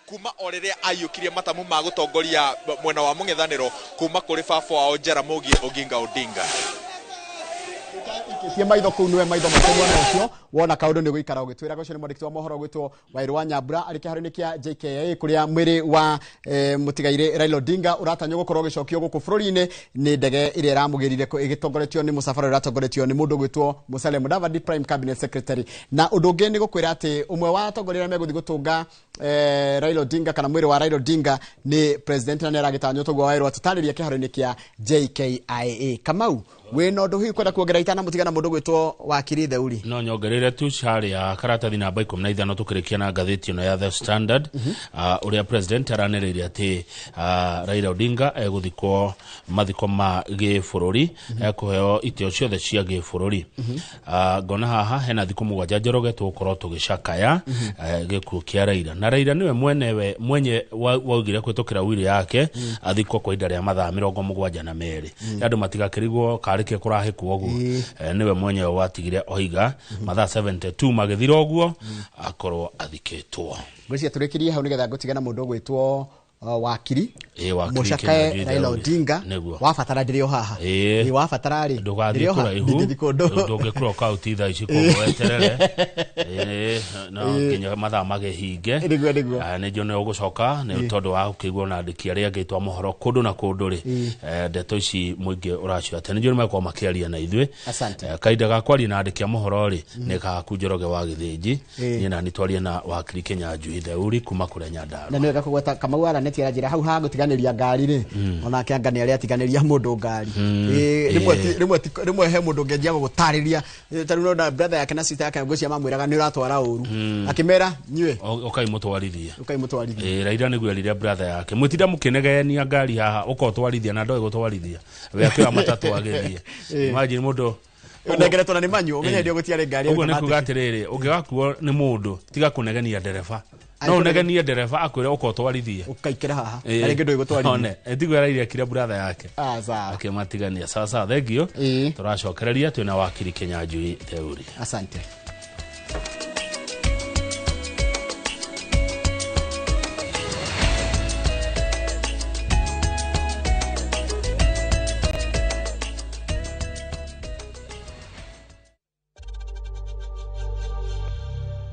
kuma o rĩrĩa aiyũkirie matamu ma gũtongoria mwena wa mũng'ethanĩro kuma kũrĩ baba wao Jaramogi Oginga Odinga. Ikitie maitho kũu nĩwe maitho maitũ mwena ũcio wona kaũndũ nĩ gũikara ũgĩtwĩra. Ũcio nĩ mwandĩki wa mohoro gwĩtwo Wairũ wa Nyambura arĩ kĩharo-inĩ kĩa JKIA kũrĩa mwĩrĩ wa mũtigairĩ Raila Odinga ũratanywo gũkorwo ũgĩcokio gũkũ bũrũri-inĩ nĩ ndege ĩrĩa ĩramũgĩrire ĩgĩtongoretio nĩ mũcabara ũrĩa ũratongoretio nĩ mũndũ gwĩtwo Musalia Mudavadi, Prime Cabinet Secretary. Na ũndũ ũngĩ nĩ gũkwĩra atĩ ũmwe wa atongoria arĩa megũthiĩ gũtũnga Raila Odinga kana mwĩrĩ wa Raila Odinga nĩ president, na nĩ aragĩtanywo toguo Wairũ atũtarĩria kĩharo-inĩ kĩa JKIA. Kamau, wĩna ũndũ hihi kwenda kuongerera itanamũtigana mũndũ gwĩtwo Wakiri Theuri? No nyongerere tu harĩa karatathi namba 15 tũkĩrĩkia na ngathĩti ĩno ya The Standard, ũrĩa president aranĩrĩire atĩ Raila Odinga egũthikwo mathiko ma gĩbũrũri, ekũheo itĩo ciothe cia gĩbũrũri. Ngona haha hena thikũ 7 Njoroge tũgũkorwo tũgĩcakaya gĩkuũ kĩa Raila, na Raila nĩwe mwenewe mwenye waugire kũhĩtũkĩra wiri yake athikwo kwa ihinda rĩa mathaa 72, andũ matigakĩrigwo karĩ kĩ kũrahĩkwo ũguo. Nĩwe mwenyewe watigire oiga mathaa 72 magĩthira ũguo akorwo athikĩtwo. Ngwĩciria tũrĩkĩrie hau nĩgetha ngũtigana mũndũ ũgwĩtwo Wakiri Wakiri mũcakae Kĩnyanjui Raila Theuri. Odinga. Nĩguo. Wabatara ndĩrĩ o haha. Wabatara rĩ ndũgathiĩ ndĩrĩ o haha. kũraihu, Ndingĩthiĩ kũndũ. ndũngĩkũroka out thaa ici, koguo weterere no nginya mathaa magĩhinge. Nĩguo, nĩguo. Nĩ njũĩ nĩ ũgũcoka nĩ tondũ wa gũkĩigua na andĩki arĩa angĩ twa mohoro kũndũ na kũndũ rĩ, ndeto ici mũingĩ ũracio atĩ nĩ njũĩ nĩ megũkorwo makĩaria na ithuĩ. Asante. Kahinda ga kwaria na andĩki a mohoro rĩ nĩ gaku Njoroge wa Gĩthĩnji, Ĩĩ. niĩ nani twarie na Wakiri Kĩnyanjui Theuri kuma kũrĩa Nyandarua. Na nĩ wega kũgweta Kamau aranĩtie njĩra hau ha gũtiganĩria ngari rĩ, onake anga nĩ arĩa atiganĩria mũndũ ngari. Rĩmwe he mũndũ ũngĩanjia gũgũtarĩria, ta rĩu nona brother yake na sister yake ngwĩciria mamwĩraga nĩ ũratwara ũru, akĩmera nyue Ũkai mũtwarithie. Ũkai mũtwarithie. Raila nĩguo erire brother yake mwĩtinda mũkĩnegenia ngari haha ũka ũtwarithia na ndoĩ gũtwarithia we akĩoya matatũ agĩthiĩ. Imagine mũndũ Ũnengeretwo na nĩ manyu ũmenye ndio gũtiarĩ ngari ũguo nĩ kuga automatic. atĩrĩrĩ, ũngĩgakuo nĩ mũndũ tiga kũnegenia ndereba, no Angĩkorwo- ũnegenie ndereba akwĩre ũka ũtwarithie ũkaikĩra haha na rĩngĩ ndũĩ gũtwarithia. One, tiguo Raila ekire brother yake Ah, sawa. akĩmatigania. Sasa thengio, tũracokereria twĩna Wakiri Kĩnyanjui Theuri. Asante.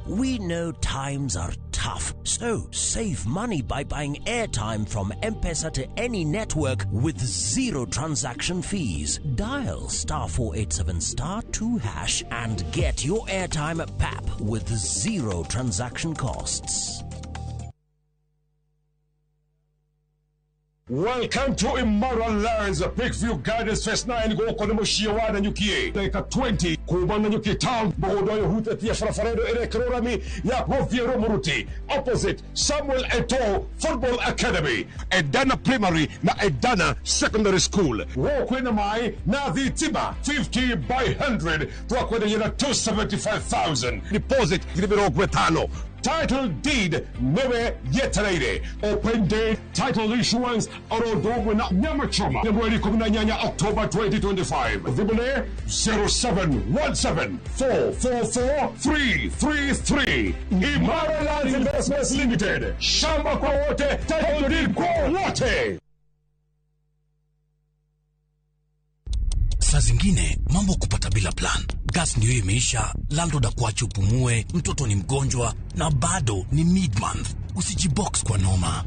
We know times are tough, so save money by buying airtime from M-Pesa to any network with zero transaction fees. Dial *487*2# and get your airtime at PAP with zero transaction costs. Welcome to Immoral Lands, Peakview Gardens Phase 9 gũkũ nĩ mũciĩ wa Nanyuki, ndagĩka 20 kuma Nanyuki town. Mũgũnda ũyũ ũhutĩtie barabara ĩno ĩrekĩrwo rami ya gũthiĩ Rũmũruti, opposite Samuel Eto'o Football Academy, Edana Primary na Edana Secondary School. Gũkũ kwĩna maĩ na thitima. 50 by 100 twakwenderia na 275,000, deposit 50,000. Title deed nĩwe yetereire. Open day title issuance oro ũndũ ũmwe na nyama choma nĩ mweri 18 October 2025. Thimũ nĩ 0717 444 333. Imara Lands Investments Limited, shamba kwa wote, title deed kwa wote. Saa zingine mambo kupata bila plan. Gas ndio imeisha, landlord akuache upumue, mtoto ni mgonjwa na bado ni mid-month. Usijibox kwa noma.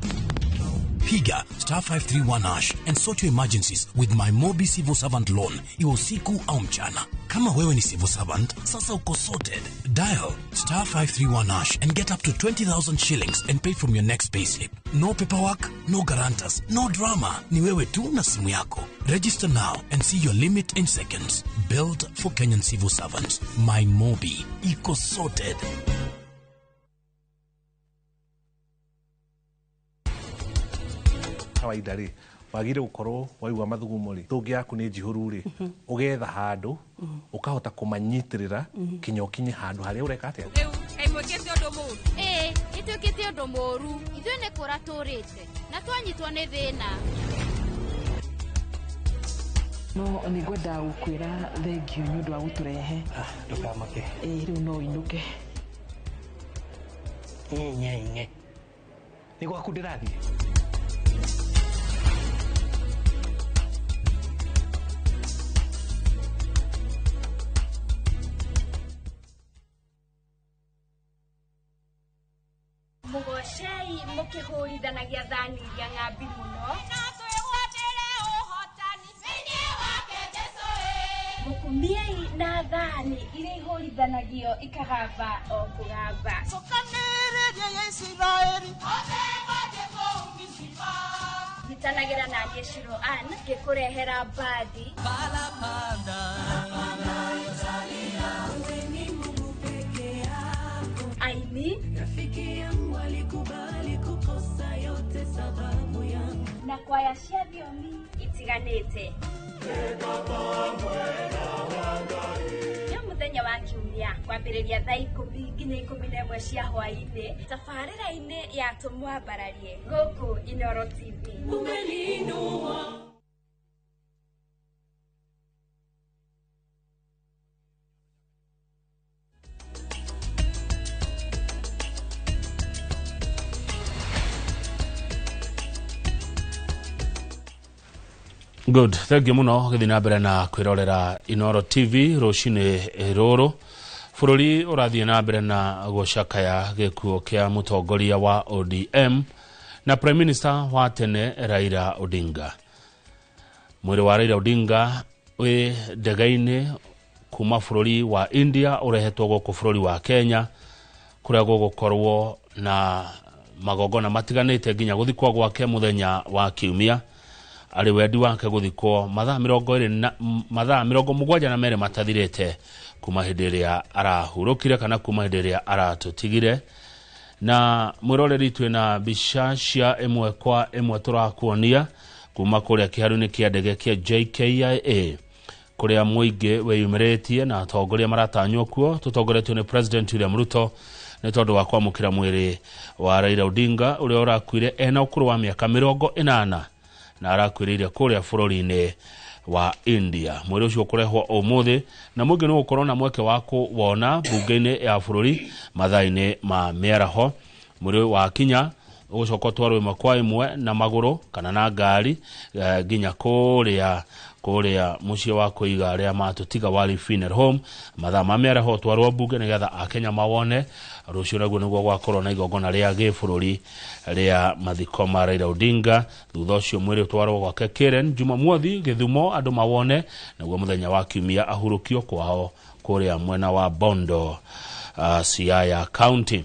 Piga star 531 hash and sort your emergencies with my Mobi Civil Servant Loan, iwe usiku au mchana. Kama wewe ni civil servant, sasa uko sorted. Dial star 531 hash and get up to 20,000 shillings and pay from your next payslip. No paperwork, no guarantors, no drama. Ni wewe tu na simu yako. Register now and see your limit in seconds. Built for Kenyan civil servants. My Mobi. Iko sorted. Kawaida rĩ, wagire gũkorwo waigua mathugumo rĩ, thũngĩ yaku nĩ njihũru rĩ, ũgetha handũ ũkahota kũmanyitĩrĩra kinya ũkinye handũ harĩa ũreka atĩa. Rĩu kaĩ mwĩkĩte ũndũ mũũru? Ĩĩ, ĩtuĩkĩte ũndũ mũũru. Ithuĩ nĩ kũra tũrĩte na twanyitwo nĩ thĩna. No nĩ ngwenda gũkwĩra thengio nĩ ũndũ wa gũtũrehe. Ndũkamake. Ĩĩ, rĩu no ũinũke. Nye nĩ gwaku ndĩrathiĩ. Mũgocei mũkĩhũrithanagia thani iria ng'ambi mũno. Na twĩgwatĩre ũhotani thĩinĩ wake Jesũ ĩ. Mũkumiei na thani iria ihũrithanagio ikagamba o kũgamba. Cokanĩrĩria ya Isiraeli othe mathiĩ kũu Mizipa. Nyitanagĩra na niĩ Shiro Ann ngĩkũrehera mbathi. Aini rafiki yangu alikubali kukosa yote sababu yangu na kwaya cia thiomi itiganĩte. Nĩ mũthenya wa Kiumia kwambĩrĩria thaa 10 nginya 11 cia hwaĩ-inĩ tabarĩra-inĩ ya Tũmwambararie gũkũ Inooro TV. Umeniinua. Good, thank you muno gĩthiĩ na mbere na kwĩrorera Inooro TV rũcinĩ rũrũ. Bũrũri ũrathiĩ na mbere na gũcakaya gĩkuũ kĩa mũtongoria wa ODM na Prime Minister wa tene Raila Odinga. Mwĩrĩ wa Raila Odinga wĩ ndege-inĩ kuma bũrũri wa India ũrehetwo gũkũ bũrũri wa Kenya kũrĩa gũgũkorwo na magongona matiganĩte nginya gũthikwo gwake mũthenya wa Kiumia. Arĩ wendi wake gũthikwo mathaa 72 matathirĩte kuma hĩndĩ ĩrĩa arahurũkire kana kuma hĩndĩ ĩrĩa aratũtigire. Na mwĩroreri twĩna mbica cia ĩmwe kwa ĩmwe tũrakuonia kuma kũrĩa kĩharu-inĩ kĩa ndege kĩa JKIA kũrĩa mũingĩ wĩyumĩrĩtie na atongoria maratanywo kuo tũtongoretio nĩ President William Ruto nĩ tondũ wa kwamũkĩra mwĩrĩ wa Raila Odinga ũrĩa ũrakuire ena ũkũrũ wa mĩaka 80 na arakuĩrĩire kũrĩa bũrũri-inĩ wa India. Mwĩrĩ ũcio ũkũrehwo ũmũthĩ na mũingĩ nĩ ũgũkorwo na mweke wa kũwona mbunge-inĩ ya bũrũri mathaa-inĩ ma mĩaraho. Mwĩrĩ wa kinya ũgũcoka ũtwarwo ĩmwe kwa ĩmwe na magũrũ kana na ngari nginya kũrĩa mũciĩ wa kũiga arĩa matũtiga wa Funeral Home. Mathaa ma mĩaraho ũtwarwo mbunge nĩgetha akenya mawone. Rũciũ naguo nĩguo gwakorwo na igongona rĩa gĩbũrũri rĩa mathiko ma Raila Odinga. Thutha ũcio mwĩrĩ ũtwarwo gwake Karen Jumamothi Gĩthumo andũ mawone, naguo mũthenya wa Kiumia ahurũkio kwao kũrĩa mwena wa Bondo, Siaya County.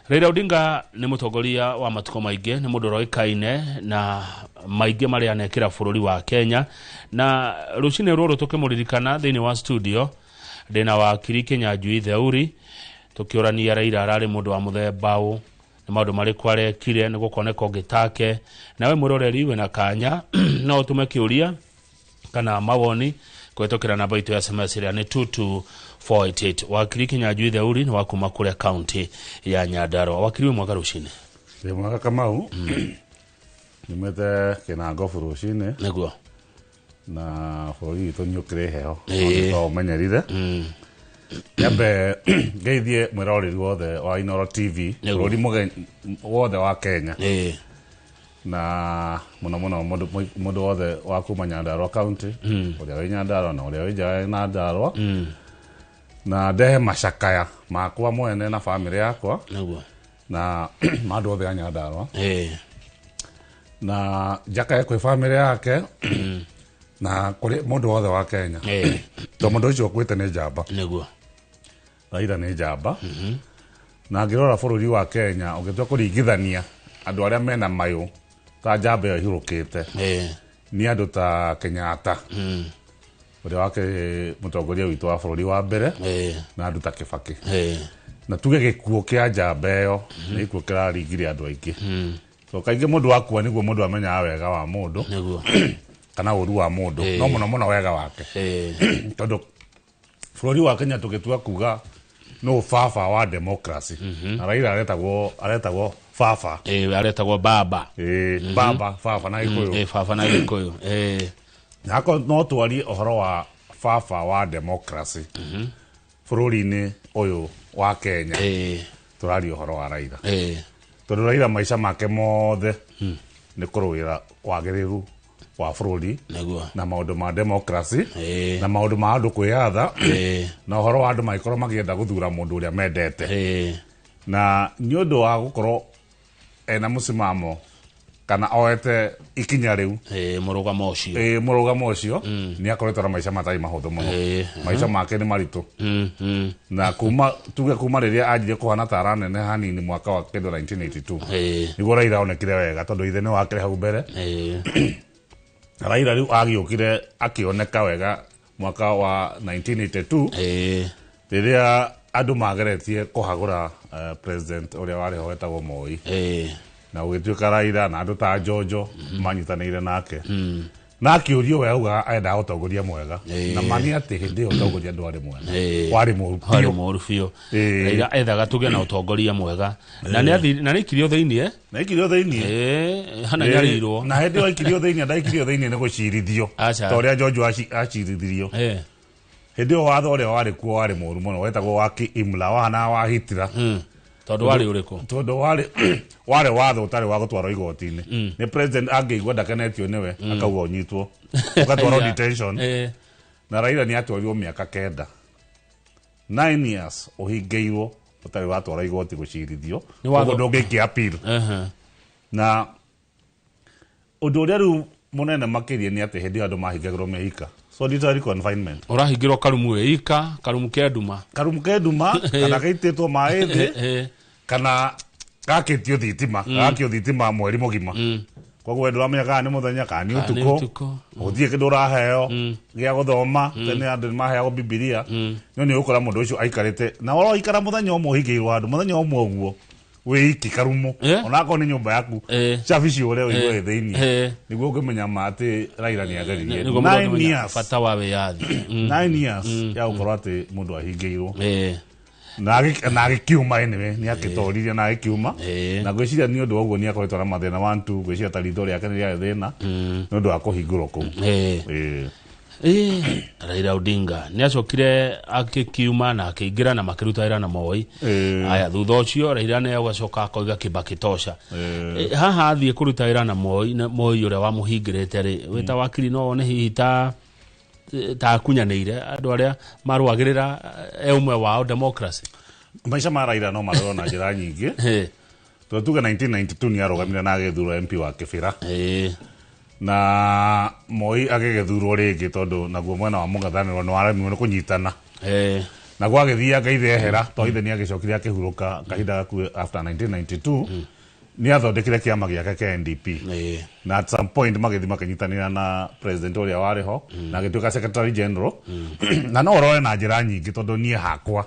Raila Odinga nĩ mũtongoria wa matukũ maingĩ, nĩ mũndũ ũroĩkaine na maingĩ marĩa anekĩra bũrũri wa Kenya. Na rũcinĩ rũrũ tũkĩmũririkana thĩinĩ wa studio ndĩna wakiri Kĩnyanjui Theuri tũkĩũrania Raila ararĩ mũndũ wa mũthemba ũ, nĩ maũndũ marĩkũ arekire nĩ gũkoneka ũngĩ take. Nawe mwĩroreri wĩna kanya no ũtũme kĩũria kana mawoni Kũhetũkĩra namba itũ ya SMS ĩrĩa nĩ 22488. Wakiri Kinyanjui Theuri nĩ wa kuma kũrĩa kaunti ya Nyandarua. Wakiri, wĩ mwega rũcinĩ. Wĩ mwega, Kamau. Nyumĩte Kĩnangobu rũcinĩ. Nĩguo. Na bũrũri witũ nĩ ũkĩrĩ heho. Ĩĩ. No ũmenyerire. Nyambe ngeithie mwĩroreri wothe wa Inooro TV Nĩguo. bũrũri wothe wa Kenya. Ĩĩ. Na mũno mũno mũndũ wothe wa kuma Nyandarua county, ũrĩa wĩ Nyandarua na ũrĩa wĩ nja ya Nyandarua. Na ndehe macakaya makwa mwene na bamĩrĩ yakwa. Nĩguo. Na ma andũ othe a Nyandarua. Ĩĩ. Na njakae kwĩ bamĩrĩ yake na kũrĩ mũndũ wothe wa Kenya, to mũndũ ũcio ũkuĩte nĩ njamba. Nĩguo. Raila nĩ njamba, na ngĩrora bũrũri wa Kenya, ũngĩtua kũringithania andũ arĩa mena mayũ ta njamba ĩyo ĩhurũkĩte, nĩ andũ ta Kenyatta, ũrĩa wakĩrĩ mũtongoria witũ wa bũrũri wa mbere, na andũ ta Kĩbakĩ. Na tuge gĩkuũ kĩa njamba ĩyo nĩ gĩkuũ kĩraringire andũ aingĩ. So kaingĩ mũndũ akua nĩguo mũndũ amenyaga wega wa mũndũ kana ũru wa mũndũ, no mũno mũno wega wake, tondũ bũrũri wa Kenya tũgĩtua kuga no baba wa democracy, na Raila aretagwo baba. Ĩĩ, aretagwo baba. Ĩĩ, baba, baba na Gĩkũyũ. Ĩĩ, baba na Gĩkũyũ. Ĩĩ. Nako no twarie ũhoro wa baba wa democracy bũrũri-inĩ ũyũ wa Kenya, tũraria ũhoro wa Raila, tondũ Raila maica make mothe nĩ kũrũĩra wagĩrĩru wa bũrũri na maũndũ ma democracy na maũndũ ma andũ kwĩyatha na ũhoro wa andũ magĩkorwo makĩenda gũthura mũndũ ũrĩa mendete. Na nĩ ũndũ wa gũkorwo ena mũsimamo kana oete ikinya rĩu, mũrũgamo ũcio, ĩĩ, mũrũgamo ũcio, nĩ akoretwo na maica matarĩ mahũthũ mũno. Maica make nĩ maritũ, na kuma tuge kuma rĩrĩa anjirie kũhana ta aranene hanini mwaka wa kĩndũ 1982, nĩguo Raila onekire wega, tondũ ithe nĩ wakĩrĩ hau mbere. Raila rĩu agĩũkire akĩoneka wega mwaka wa 1982, rĩrĩa andũ mageretie kũhagũra president ũrĩa warĩ ho wetagwo Moi, na gũgĩtuĩka Raila na andũ ta Njonjo manyitanĩire nake, na akĩũrio we augaga endaga ũtongoria mwega, na ma nĩ atĩ hĩndĩ ĩyo ũtongoria ndwarĩ mwega, warĩ mũru warĩ biũ. mũru biũ. Raila ethaga tũgĩe na ũtongoria mwega, na nĩ na nĩ aikirio thĩiniĩ. Na aikirio thĩiniĩ. Hana nyarirwo. Na hĩndĩ ĩyo aikirio thĩiniĩ, ndaikirio thĩiniĩ nĩ gũcirithio Aca. ta ũrĩa Njonjo acirithirio. Hĩndĩ ĩyo watho ũrĩa warĩ kuo warĩ mũru mũno, wetagwo wa Imla, wahanaga wa Hitler. Tondũ warĩ ũrĩkũ? Tondũ warĩ watho ũtarĩ wa gũtwarwo igoti-inĩ. Nĩ president angĩigua ndakenetio nĩwe, akauga ũnyitwo ũgatwarwo detention. Na Raila nĩ atwarirwo mĩaka 9, 9 years ũhingĩirwo ũtarĩ watwarwo igoti gũcirithio. Nĩ watho- Koguo ndũngĩikia appeal. Na ũndũ ũrĩa rĩu mũnene makĩria nĩ atĩ hĩndĩ ĩyo andũ mahingagĩrwo mehika, solitary confinement. Ũrahingĩrwo karumu wĩ ika, karumu ke nduma. Karumu ke nduma, kana gaitĩtwo maĩ thĩ, kana gakĩtio thitima, gakio thitima mweri mũgima. Koguo we ndũramenya kana nĩ mũthenya kana nĩ Kana nĩ ũtukũ. ũtukũ. Gũtirĩ kĩndũ ũraheo gĩa gũthoma. Tene andũ nĩ maheagwo Bibilia, no nĩ ũgũkora mũndũ ũcio aikarĩte na ũroikara mũthenya ũmwe ũhingĩirwo handũ mũthenya ũmwe ũguo wĩ iki karumu, onakorwo nĩ nyũmba yaku, cabi ciũre ũigue wĩ thĩiniĩ, nĩguo ũngĩmenya ma atĩ Raila nĩ ageririe. Nĩguo mũndũ 9 angĩmenya years. bata wa wĩyathi. 9 years ya gũkorwo atĩ mũndũ ahingĩirwo na agĩkiuma. Anyway, nĩ akĩtoririe na agĩkiuma, na ngwĩciria nĩ ũndũ wa ũguo nĩ akoretwo na mathĩna one two. Ngwĩciria ta ritho rĩake nĩ rĩarĩ thĩna nĩ ũndũ wa kũhingũrwo kũu. Ĩĩ, Raila Odinga nĩ acokire akĩkiuma na akĩingĩra na makĩruta wĩra na Moi. Aya, thutha ũcio Raila nĩ agacoka akoiga Kibaki tosha. Haha athiĩ kũruta wĩra na Moi, na Moi ũrĩa wamũhingĩrĩte rĩ, wĩta wakiri no wone hihi ta akunyanĩire andũ arĩa marũagĩrĩra e ũmwe wao democracy? Maica ma Raila no marorwo na njĩra nyingĩ, tondũ tuge 1992 nĩ arũgamire na agĩthurwo MP wa Kĩbĩra, na Moi agĩgĩthurwo rĩngĩ, tondũ naguo mwena wa mũng'ethanĩro nĩ waremirwo nĩ kũnyitana, na gwagĩthianga ithe ehera, to ithe nĩ agĩcokire akĩhurũka kahinda gakuhĩ after 1992. Nĩ athondekire kĩama gĩake kĩa NDP, na at some point magĩthiĩ makĩnyitanĩra na president ũrĩa warĩ ho, na agĩtuĩka secretary general. Na no ũrore na njĩra nyingĩ, tondũ niĩ hakwa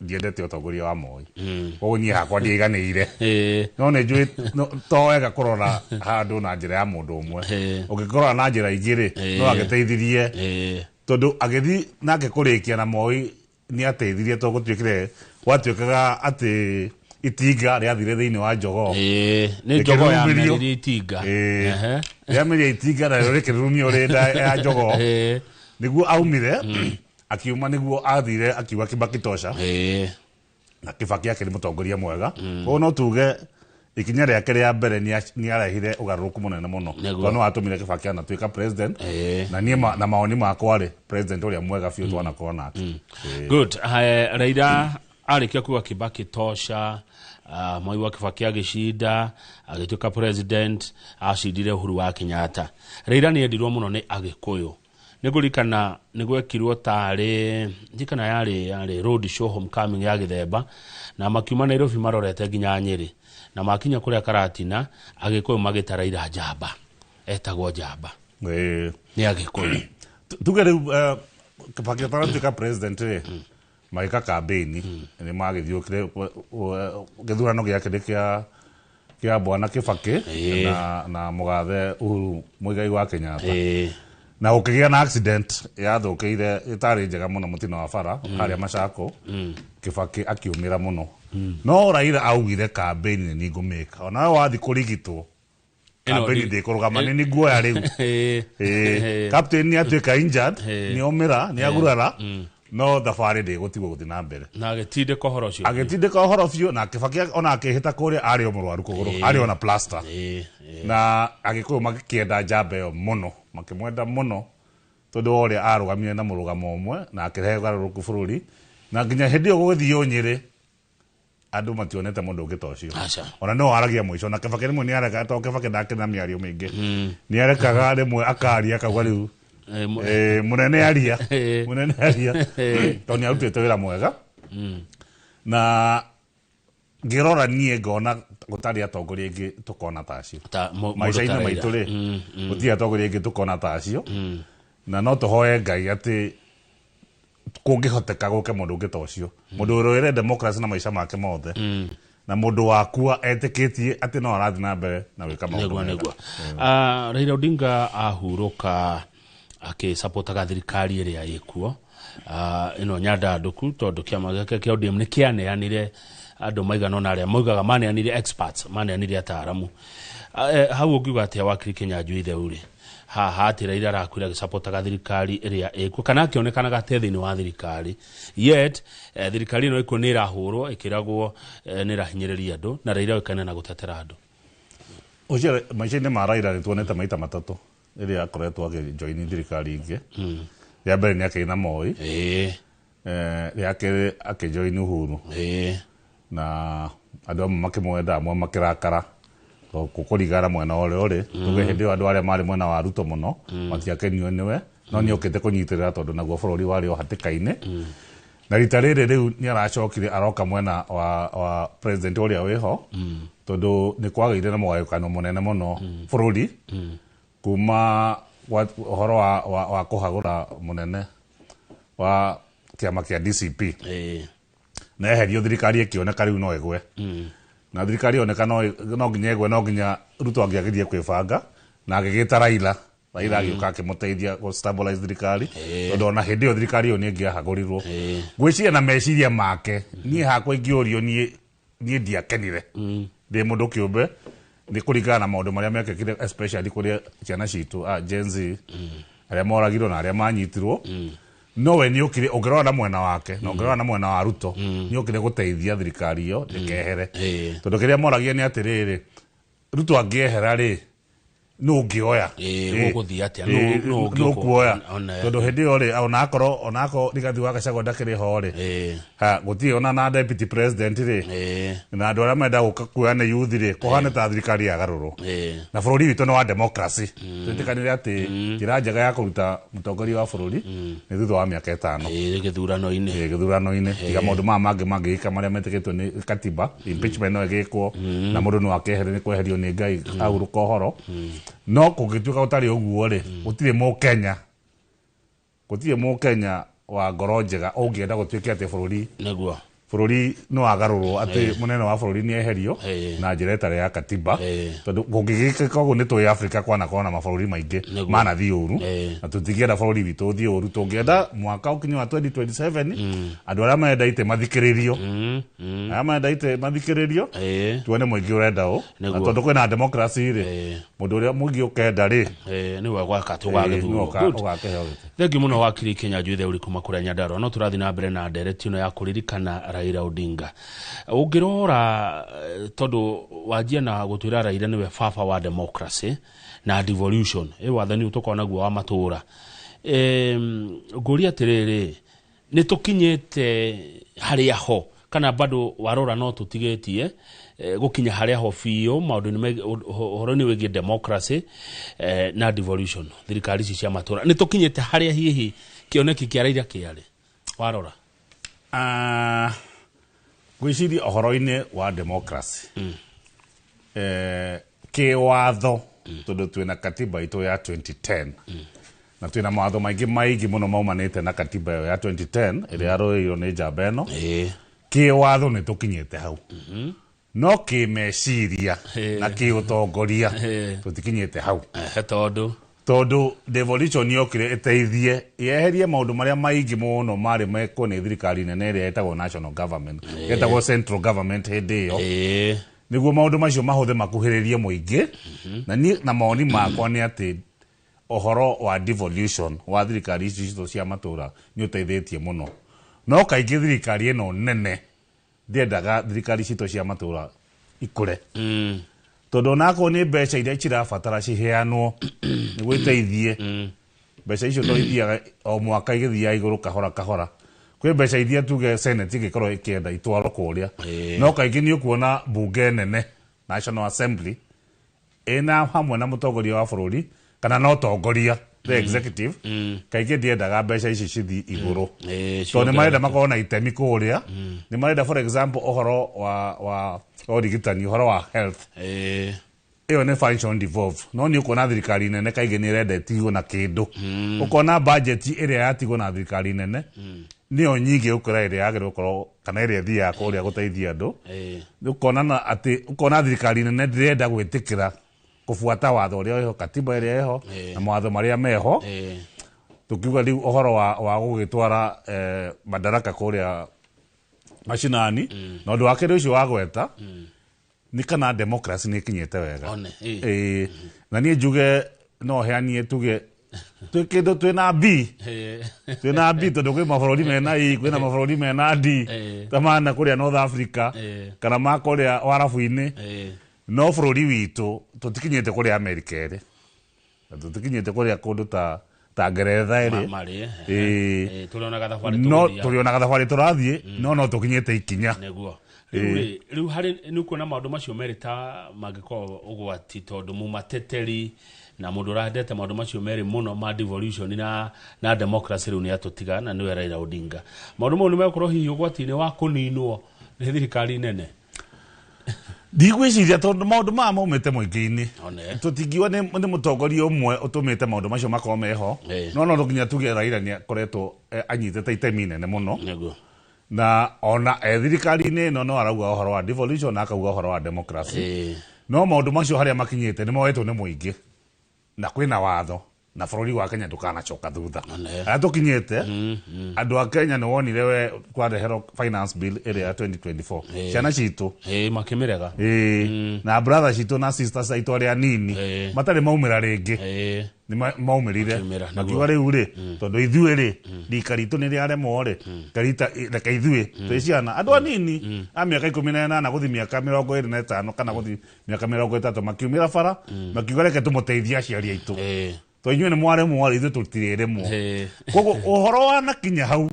ndiendete ũtongoria wa Moi, koguo niĩ hakwa ndiaiganĩire, no nĩ njũĩ to wega kũrora handũ na njĩra ya mũndũ ũmwe. Ũngĩkũrora na njĩra ingĩ rĩ, no agĩteithirie. Tondu agithi nake kurikia na Moi ni ateithirie to gutuikire gwatuikaga ati itinga riathire thiini wa jogoo. Ni jogoo ya meririe itinga. Ya meririe itinga na rikirumio ri ya jogoo. Niguo aumire akiuma niguo athire akiuga Kibaki tosha. Na Kibaki akĩrĩ mũtongoria mwega. Koguo no tuge ikinya rĩake rĩa mbere nĩ arehire ũgarũrũku mũnene mũno. Tondũ no atũmire Kibaki anatuĩka president. Na niĩ na maoni makwa rĩ, president ũrĩa mwega biũ twanakorwo nake. Good. Raila arĩkia kuga Kibaki tosha, Moi wa Kibaki agĩcinda, agĩtuĩka president, acindire Uhuru wa Kenyatta. Raila nĩ endirwo mũno nĩ Agĩkũyũ. Nĩngũririkana nĩgwekirwo tarĩ ndikana yarĩ road show homecoming ya Gĩthemba, na makiuma Nairobi marorete nginya Nyĩrĩ, na makinya kũrĩa Karatina Agĩkũyũ magĩta Raila njamba, etagwo njamba. Nĩ Agĩkũyũ. Tuge rĩu Kibaki atanatuĩka president rĩ, magĩka campaign nĩ magĩthiũkire gĩthurano gĩake nĩ kĩa bwana Kibaki na mũgathe Uhuru Muigai wa Kenyatta. Na ũkĩgĩa na accident yathũkĩire ĩtarĩ njega mũno mũtino wa bara harĩa Machako. Kibaki akiumĩra mũno. No Raila augire campaign nĩ ngũmĩka. Ona we wathi kũrigitwo campaign ndĩkũrũgama nĩ nguoya rĩu. Captain nĩ atuĩka injured, nĩ omĩra, nĩ agurara, no thabarĩ ndĩgũtigwo gũthiĩ na mbere. Na agĩtindĩka ũhoro ũcio. Agĩtindĩka ũhoro biũ, na Kibaki ona akĩhĩta kũrĩa arĩ o mũrwaru kũgũrũ, arĩ ona plaster. Na Agĩkũyũ magĩkĩenda njamba ĩyo mũno, makĩmwenda mũno tondũ wa ũrĩa arũgamire na mũrũgamo ũmwe na akĩrehe ũgarũrũku bũrũri. Na nginya hĩndĩ ĩyo gũgĩthiĩ Nyĩrĩ andũ mationete mũndũ ũngĩ ta ũcio. Ona no aragia mũico, na Kibaki rĩmwe nĩarekaga, tondũ Kibaki ndakĩrĩ na mĩario mĩingĩ. Nĩarekaga rĩmwe akaria akauga rĩu mũnene aria, mũnene aria, tondũ nĩarutĩte wĩra mwega. Na ngĩrora niĩ ngona gũtarĩ atongoria aingĩ tũkona ta acio maica-inĩ maitũ rĩ, gũtirĩ atongoria aingĩ tũkona ta acio. Na no tũhoe Ngai atĩ kũngĩhoteka gũke mũndũ ũngĩ ta ũcio, mũndũ ũrũĩre democracy na maica make mothe, na mũndũ wakua etĩkĩtie atĩ no arathiĩ na mbere na gwĩka maũndũ mega. Raila Odinga ahurũka akĩsapotaga thirikari ĩrĩa ĩkuo ĩno nyandandũku, tondũ kĩama gĩake kĩa ODM nĩ kĩaneanire andũ maigana ũna arĩa moigaga maneanire experts, maneanire ataaramu. Hau ũngiuga atĩa wakiri Kĩnyanjui Theuri haha atĩ Raila arakuire agĩsapotaga thirikari ĩrĩa ĩkuo, kana akĩonekanaga te thĩinĩ wa thirikari, yet thirikari ĩno ĩkuo nĩ ĩrahũrwo ĩkĩragwo nĩ ĩrahinyĩrĩria andũ, na Raila oĩkaine na gũtetera andũ. Ũcio maica-inĩ ma Raila nĩ tuonete maita matatũ rĩrĩa akoretwo akĩjoini thirikari ingĩ. Rĩa mbere nĩ akĩrĩ na Moi, rĩa kerĩ akĩjoini Uhuru. Na andũ amwe makĩmwenda, amwe makĩrakara kũringana mwena ũrĩa ũrĩ. Tuge hĩndĩ ĩyo andũ arĩa marĩ mwena wa Ruto mũno matiakenio nĩwe, no nĩokĩte kũnyitĩrĩra tondũ naguo bũrũri warĩ o hatĩka-inĩ. Na rita rĩrĩ rĩu nĩ aracokire aroka mwena wa president ũrĩa wĩho, tondũ nĩ kwagĩire na mũgayũkano mũnene mũno bũrũri kuma ũhoro wa kũhagũra mũnene wa kĩama kĩa DCP. Na eherio thirikari ĩkĩoneka rĩu no ĩgwe. Na thirikari yoneka no nginya ĩgwe, no nginya Ruto angĩageria kwĩbanga, na agĩgĩta Raila. Raila agĩũka akĩmũteithia gũ stabilize thirikari, tondũ ona hĩndĩ ĩyo thirikari ĩyo nĩ ĩngĩahagũrirwo. Ngwĩciria na meciria make, niĩ hakwa ingĩũrio niĩ ndiakenire. Ndĩ mũndũ kĩũmbe, nĩ kũringana na maũndũ marĩa mekĩkire, especially kũrĩ ciana citũ Gen Z, arĩa moragirwo na arĩa manyitirwo. No we nĩokire, ũngĩrora na mwena wake na ũngĩrora na mwena wa Ruto, nĩokire gũteithia thirikari ĩyo ndĩkehere. Tondũ kĩrĩa moragia nĩ atĩrĩrĩ, Ruto angĩehera rĩ, nũ ũngĩoya? Gũgũthiĩ atĩa? Nũ ũkuoya? Tondũ hĩndĩ ĩyo rĩ, onakorwo Rigathi wa Gachagua ndakĩrĩ ho rĩ, gũtirĩ ona na deputy president rĩ, na andũ arĩa marenda gũka kuoya nĩ youth rĩ, kũhana ta thirikari yagarũrwo. Na bũrũri witũ nĩ wa democracy. Twĩtĩkanĩre atĩ njĩra njega ya kũruta mũtongoria wa bũrũri nĩ thutha wa mĩaka ĩtano. Gĩthurano-inĩ. Gĩthurano-inĩ. Tiga maũndũ maya mangĩ mangĩgĩka marĩa metĩkĩtwo nĩ katiba, impeachment no ĩgĩkwo, na mũndũ no akeherio nĩ kweherio nĩ Ngai ahurũka ũhoro. No kũngĩtuĩka gũtarĩ ũguo rĩ, gũtirĩ mũkenya wa ngoro njega ũngĩenda gũtuĩke atĩ bũrũri nĩguo Bũrũri no wagarũrwo atĩ mũnene wa bũrũri nĩ eherio na njĩra ĩtarĩ ya katiba, tondũ kũngĩgĩkĩka ũguo nĩ tũĩ Africa kwanakorwo na mabũrũri maingĩ manathiĩ ũru, na tũtingĩenda bũrũri witũ ũthiĩ ũru. Tũngĩenda mwaka ũkinye wa 2027 andũ arĩa marenda itĩ mathikĩrĩrio, arĩa marenda itĩ mathikĩrĩrio, tuone mũingĩ ũrenda ũ, na tondũ kwĩna democracy rĩ, mũndũ ũrĩa mũingĩ ũkenda rĩ, nĩwe gwaka tũgagĩthurwo. Ũgakĩheo gĩtĩ. Thengiũ mũno wakiri Kĩnyanjui Theuri kuma kũrĩa Nyandarua. No tũrathiĩ na mbere na ndereti ĩno ya kũririkana Raila Odinga. Ũngĩrora, tondũ wanjia na gũtwĩra Raila nĩwe baba wa democracy na devolution, ĩ wathani ũyũ tũkoragwo naguo wa matũra, ngũria atĩrĩrĩ, nĩ tũkinyĩte harĩa ho kana bado warora no tũtigĩtie gũkinya harĩa ho biũ maũndũ-inĩ ũhoro-inĩ wĩgiĩ democracy na devolution, thirikari ici cia matũra nĩ tũkinyĩte harĩa hihi kĩoneki kĩa Raila kĩarĩ warora? Ngwĩciria ũhoro-inĩ wa democracy, kĩwatho, tondũ twĩna katiba itũ ya 2010 na twĩna mawatho maingĩ maingĩ mũno maumanĩte na katiba ĩyo ya 2010 ĩrĩa yarũĩirwo nĩ njamba ĩno. Kĩwatho nĩ tũkinyĩte hau, no kĩmeciria na kĩũtongoria tũtikinyĩte hau. Tondũ devolution yokire ĩteithie yeherie maũndũ marĩa maingĩ mũno marĩ mekwo nĩ thirikari nene ĩrĩa ĩtagwo national government, ĩtagwo central government hĩndĩ ĩyo, nĩguo maũndũ macio mahũthe makuhĩrĩrie mũingĩ. Na niĩ na mawoni makwa nĩ atĩ ũhoro wa devolution wa thirikari ici citũ cia matũra nĩ ũteithĩtie mũno, no kaingĩ thirikari ĩno nene ndĩendaga thirikari citũ cia matũra ikũre, tondũ onakorwo nĩ mbeca iria cirabatara ciheanwo nĩguo iteithie, mbeca icio to ithiaga o mwaka igĩthiaga igũrũ kahora kahora. Kwĩ mbeca iria tuge Senate ĩngĩkorwo ĩkĩenda itwarwo kũrĩa, no kaingĩ nĩ ũkuona bunge nene National Assembly ĩna hamwe na mũtongoria wa bũrũri kana na ũtongoria the executive, kaingĩ ndiendaga mbeca ici cithiĩ igũrũ, tondũ nĩ marenda makorwo na itemi kũrĩa. Nĩ marenda, for example, ũhoro wa ũrigitani, ũhoro wa health, ĩyo nĩ function devolve, no nĩ ũkuona thirikari nene kaingĩ nĩ ĩrenda ĩtigwo na kĩndũ. Ũkona budget ĩrĩa yatigwo na thirikari nene nĩyo nyingĩ gũkĩra ĩrĩa yagĩrĩirwo gũkorwo kana ĩrĩa ĩthiaga kũrĩa gũteithia andũ. Ũkona na atĩ ũkona thirikari nene ndĩrenda gwĩtĩkĩra kũbuata watho ũrĩa wĩho, katiba ĩrĩa ĩho na mawatho marĩa meho. Tukiuga rĩu ũhoro wa gũgĩtwara madaraka kũrĩa macinani, na ũndũ wa kerĩ ũcio wa gweta nĩ kana democracy nĩ ĩkinyĩte wega. Na niĩ njuge no heanie tuge twĩ kĩndũ twĩna B, twĩna B, tondũ kwĩ mabũrũri mena E, kwĩna mabũrũri mena D, ta mana kũrĩa North Africa kana ma kũrĩa Warabu-inĩ, no bũrũri witũ tũtikinyĩte kũrĩa America ĩrĩ, na tũtikinyĩte kũrĩa kũndũ ta Ngeretha ĩrĩ. Tũrĩonaga thabarĩ no tũrĩonaga thabarĩ tũrathiĩ, no tũkinyĩte ikinya. Nĩguo rĩu harĩ nĩ ũkuona maũndũ macio merĩ ta mangĩkorwo ũgwati, tondũ mũmateteri na mũndũ ũrendete maũndũ macio merĩ mũno ma devolution na democracy rĩu nĩ atũtiga, na nĩwe Raila Odinga. Maũndũ mau nĩ megũkorwo hihi ũgwati-inĩ wa kũninwo nĩ thirikari nene? Ndigwĩciria, tondũ maũndũ maya maumĩte mũingĩ-inĩ. Tũtingiuga nĩ mũtongoria ũmwe ũtũmĩte maũndũ macio makorwo meho, no nginya tuge Raila nĩ akoretwo anyitĩte itemi nene mũno, na ona thirikari-inĩ ĩno no arauga ũhoro wa devolution na akauga ũhoro wa democracy, no maũndũ macio harĩa makinyĩte nĩ moetwo nĩ mũingĩ na kwĩna watho, na bũrũri wa Kenya ndũkanacoka thutha. Harĩa tũkinyĩte, andũ a Kenya nĩ wonire we kwareherwo finance bill ĩrĩa ya 2024, ciana citũ makĩmĩrega, na brother citũ na sisters aitũ arĩa anini matarĩ maumĩra rĩngĩ nĩ maumĩrire makiuga rĩu rĩ, tondũ ithuĩ rĩ rika ritũ nĩ rĩaremwo rĩ, reke ithuĩ twĩ ciana andũ anini a mĩaka 18 gũthiĩ mĩaka 25 kana gũthiĩ mĩaka 30 makiumĩra bara makiuga reke tũmũteithie aciari aitũ, to inyuĩ nĩ mwaremwo rĩ, ithuĩ tũtirĩremwo. Koguo ũhoro wanakinya hau,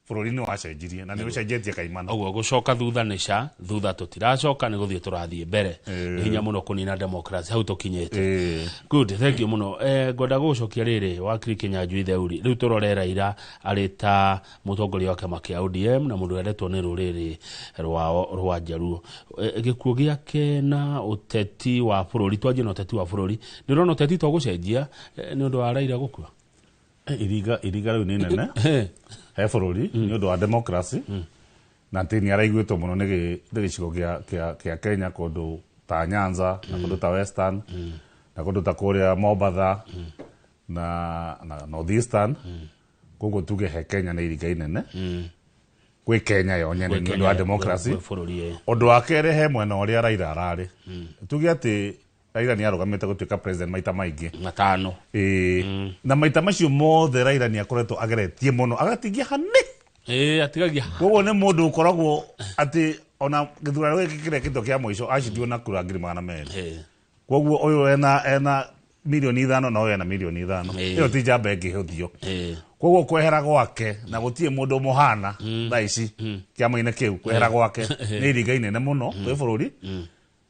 bũrũri nĩ wacenjirie na nĩ ũcenjetie kaimana. Ũguo gũcoka thutha nĩ ca thutha tũtiracoka, nĩ gũthiĩ tũrathiĩ mbere. Nĩ hinya mũno kũnina democracy hau tũkinyĩte. Good, thank you mũno. Ngwenda gũgũcokia rĩrĩ wakiri Kĩnyanjui Theuri, rĩu tũrore Raila arĩ ta mũtongoria wa kĩama kĩa ODM na mũndũ wendetwo nĩ rũrĩrĩ rwao rwa Njaruo. Gĩkuũ gĩake na ũteti wa bũrũri, twanjie na ũteti wa bũrũri, nĩ ũrona ũteti to gũcenjia nĩ ũndũ wa Raila gũkua? Iriga rĩu nĩ nene he bũrũri nĩ ũndũ wa democracy. Na atĩ nĩ araiguĩtwo mũno nĩ gĩcigo kĩa Kenya kũndũ ta Nyanza na kũndũ ta Western na kũndũ ta kũrĩa Mombatha na North Eastern. Koguo tuge he Kenya nĩ iringa inene gwĩ Kenya yo nyene nĩ ũndũ wa democracy. Ũndũ wa kerĩ he mwena ũrĩa Raila ararĩ, tuge atĩ Raila nĩ arũgamĩte gũtuĩka president maita maingĩ matano. Na maita macio mothe Raila nĩ akoretwo ageretie mũno agatigia hanĩ. Atigagia. Koguo nĩ mũndũ ũkoragwo atĩ ona gĩthurano gĩkĩ kĩrekĩtwo kĩa mũico acindirwo na kura 200,000. Koguo ũyũ ena milioni 5 na ũyũ ena milioni 5. Ĩyo ti njamba ĩngĩhũthio. Koguo kwehera gwake na gũtirĩ mũndũ mũhana thaa ici kĩama-inĩ kĩu, kwehera gwake nĩ iringa inene mũno kwĩ bũrũri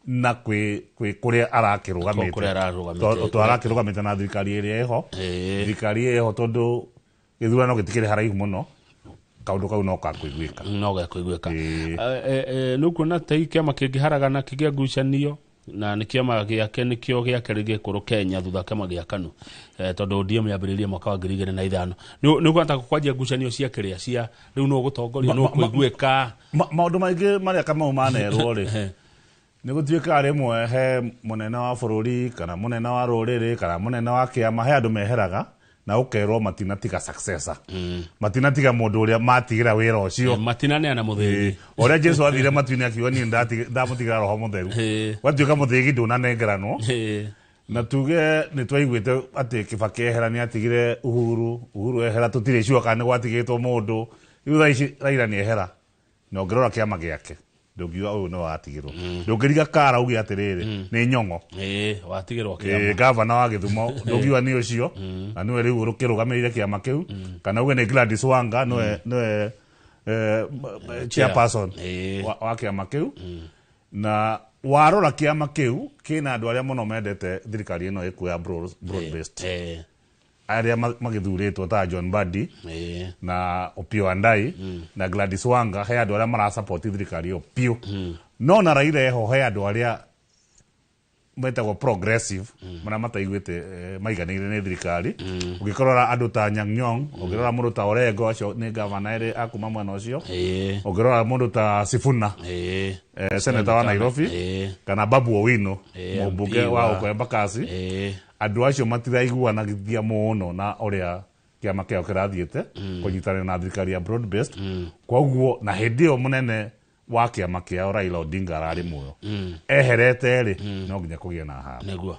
na kwĩ kũrĩa arakĩrũgamĩte. Arakĩrũgamĩte na thirikari ĩrĩa ĩho. Thirikari ĩho tondũ gĩthurano gĩtikĩrĩ haraihu mũno, kaũndũ kau no gakũiguĩka. No gakũiguĩka. Nĩ ũkuona ta kĩama kĩngĩharagana kĩgĩa ngucanio na nĩ kĩama gĩake nĩkĩo gĩa kerĩ gĩkũrũ Kenya thutha kĩama gĩa KANU, tondũ ODM yambĩrĩirie mwaka wa 2005. Nĩ ũkuona ta kwanjia ngucanio cia kĩrĩa cia rĩu no gũtongoria no kũiguĩka. Maũndũ maingĩ marĩa Kamau manerwo rĩ, nĩ gũtuĩkaga rĩmwe he mũnene wa bũrũri kana mũnene wa rũrĩrĩ kana mũnene wa kĩama, he andũ meheraga na ũkerwo matinatiga successor, matinatiga mũndũ ũrĩa matigĩra wĩra ũcio, matinaneana mũthĩgi. Ũrĩa Jesu athire matu-inĩ akiuga niĩ ndamũtigĩra roho mũtheru, gwatuĩka mũthĩgi ndũnanengeranwo. Na tuge nĩ twaiguĩte atĩ Kibaki ehera nĩ atigire Uhuru, Uhuru ehera tũtirĩ sure kana nĩ gwatigĩtwo mũndũ. Rĩu thaa ici Raila nĩ ehera, na ũngĩrora kĩama gĩake ndũngiuga ũyũ nĩ watigĩrwo. Ndũngĩriga Kara uge atĩrĩrĩ nĩ Nyong'o. Watigĩrwo kĩama. Gavana wa Gĩthumo ndũngiuga nĩ ũcio na nĩwe rĩu ũkĩrũgamĩrĩire kĩama kĩu, kana uge nĩ Gladys Wanga nĩwe chairperson wa kĩama kĩu. Na warora kĩama kĩu kĩna andũ arĩa mũno mendete thirikari ĩno ĩkuo ya broad based, arĩa magĩthurĩtwo ta John Mbadi na Opiyo Wandayi na Gladys Wanga, he andũ arĩa marasupport thirikari ĩyo piũ. No na Raila eho he andũ arĩa metagwo progressive marĩa mataiguĩte maiganĩire nĩ thirikari. Ũngĩkorora andũ ta Anyang' Nyong'o, ũngĩrora mũndũ ta Orengo, acio nĩ gavana erĩ a kuma mwena ũcio, ũngĩrora mũndũ ta Sifuna, senator wa Nairobi, kana Babu Owino mũmbunge wa gũkũ Embakasi, andũ acio matiraiguanagia mũno na ũrĩa kĩama kĩao kĩrathiĩte kũnyitanĩra na thirikari ya broad based. Koguo na hĩndĩ ĩyo mũnene wa kĩama kĩao Raila Odinga ararĩ muoyo, eherete rĩ, no nginya kũgĩe na haro. Nĩguo.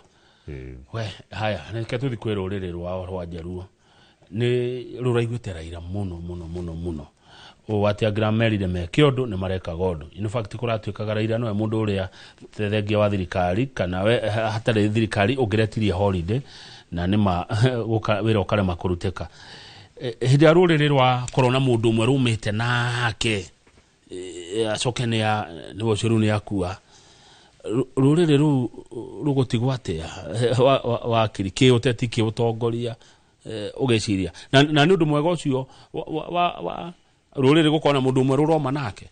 We haya reke tũthiĩ kwĩ rũrĩrĩ rwao rwa Njaruo. Nĩ rũraiguĩte Raila mũno mũno mũno mũno ũũ atĩ angĩramerire meke ũndũ nĩ marekaga ũndũ. In fact kũratuĩkaga Raila nowe mũndũ ũrĩa thengia wa thirikari kana we hatarĩ thirikari ũngĩretirie holiday na nĩma wĩra ũkarema kũrutĩka. Hĩndĩ ya rũrĩrĩ rwa korona mũndũ ũmwe rũmĩte nake acoke nĩ ũcio rĩu nĩ akua, rũrĩrĩ rũu rũgũtigwo atĩa wakiri kĩũteti kĩũtongoria ũgeciria na nĩ ũndũ mwega ũcio wa rũrĩrĩ gũkorwo na mũndũ ũmwe rũroma nake?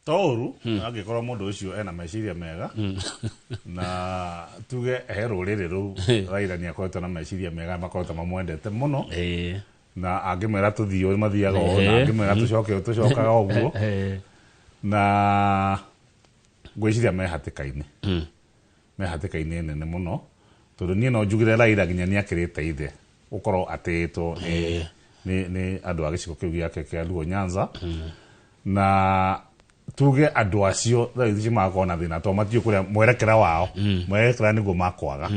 To ũru angĩkorwo mũndũ ũcio ena meciria mega, na tuge he rũrĩrĩ rũu Raila nĩ akoretwo na meciria mega, makoretwo mamwendete mũno, na angĩmwĩra tũthiĩ ũũ mathiaga ũũ, na angĩmwĩra tũcoke ũũ tũcokaga ũguo. Na ngwĩciria me hatĩka-inĩ, me hatĩka-inĩ nene mũno, tondũ niĩ no njugire Raila nginya nĩ akĩrĩte ithe gũkorwo atĩĩtwo nĩ andũ a gĩcigo kĩu gĩake kĩa Luo Nyanza. Na tuge andũ acio thaa ici magakorwo na thĩna tondũ matiũĩ kũrĩa mwerekera wao, mwerekera nĩguo makwaga.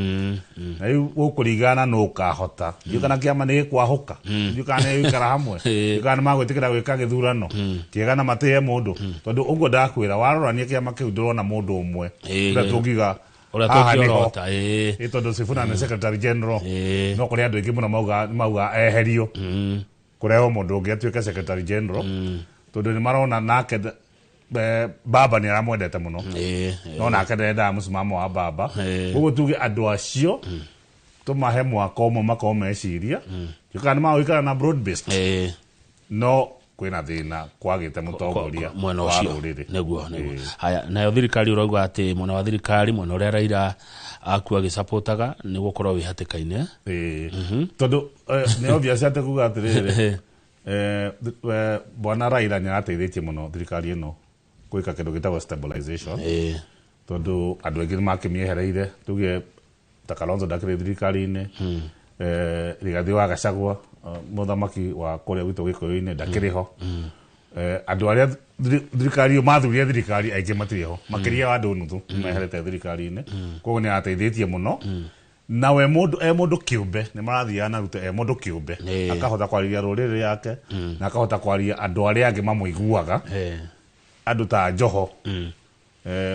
Na rĩu gũkũringana nũ ũkahota, ndiũĩ kana kĩama nĩ gĩkwahũka, ndiũĩ kana nĩ gĩgũikara hamwe, ndiũĩ kana nĩ magwĩtĩkĩra gwĩka gĩthurano kĩega na matĩye mũndũ, tondũ ũguo ndakwĩra warorania kĩama kĩu ndũrona mũndũ ũmwe ũrĩa tũngiuga haha nĩho. Tondũ Sifuna nĩ secretary general, no kũrĩ andũ aingĩ mũno mauga eherio kũrehwo mũndũ ũngĩ atuĩke secretary general, tondũ nĩ marona nake baba nĩ aramwendete mũno, no nake ndendaga mũsimamo wa baba. Koguo tuge andũ acio tũmahe mwaka ũmwe makorwo meciria kana nĩ magũikara na broad based, no kwĩna thĩna kwagĩte mũtongoria mwena wa ũcio. rũrĩrĩ. Nĩguo. Haya, nayo thirikari ũrauga atĩ mwena wa thirikari, mwena ũrĩa Raila akua agĩcapotaga nĩ gũkorwo wĩ hatĩka-inĩ. Tondũ nĩ obvious atĩ kuga atĩrĩrĩ, Bwana Raila nĩ arateithĩtie mũno thirikari ĩno gwĩka kĩndũ gĩtagwo stabilization, tondũ andũ aingĩ nĩ makĩmĩehereire, tuge ta Kalonzo ndakĩrĩ thirikari-inĩ, Rigathĩ wa Gachagua, mũthamaki wa kũrĩa gwitũ Gĩkũyũ-inĩ, ndakĩrĩ ho. Andũ arĩa thirikari ĩyo mathurire thirikari aingĩ matirĩ ho, makĩria wa andũ nuthu meherete thirikari-inĩ. Koguo nĩ arateithĩtie mũno, na we mũndũ e mũndũ kĩũmbe nĩ marathiaga na Ruto e mũndũ kĩũmbe, akahota kwarĩria rũrĩrĩ yake na akahota kwaria andũ arĩa angĩ mamũiguaga, andũ ta Joho,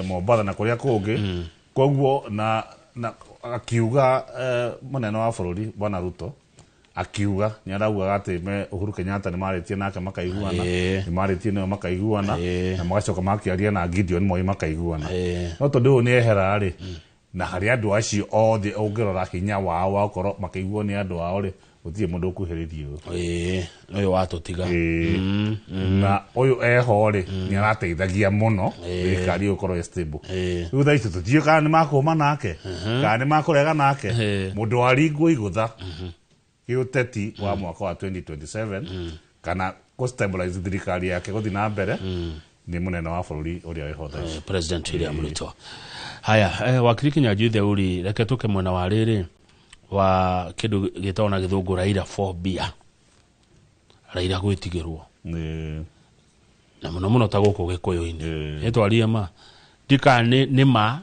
Mombatha na kũrĩa kũngĩ. Koguo na akiuga, mũnene wa bũrũri Bwana Ruto akiuga nĩ araugaga atĩ me Uhuru Kenyatta nĩ marĩtie nake makaiguana, nĩ marĩtie nayo makaiguana, na magacoka makĩaria na Gideon Moi makaiguana. No tondũ ũyũ nĩ ehera rĩ, na harĩ andũ acio othe ũngĩrora hinya wao wa gũkorwo makĩiguo nĩ andũ ao rĩ, gũtirĩ mũndũ ũkuhĩrĩirie ũyũ. Ũyũ watũtiga. Na ũyũ eho rĩ, nĩ arateithagia mũno thirikari ĩyo gũkorwo ĩ stable. Rĩu thaa ici tũtiũĩ kana nĩ makũma nake kana nĩ makũrega nake. Mũndũ waringwo igũtha gĩũteti wa mwaka wa 2027 kana kũ-stabilize thirikari yake gũthiĩ na mbere nĩ mũnene wa bũrũri ũrĩa wĩho thaa ici. President William Ruto. Haya, wakiri Kinyanjui Theuri, reke tũke mwena wa rĩrĩ wa kĩndũ gĩtagwo na gĩthũngũ Raila phobia, Raila gwĩtigĩrwo na mũno mũno ta gũkũ Gĩkũyũ-inĩ. Nĩtwarie ma ndika nĩ ma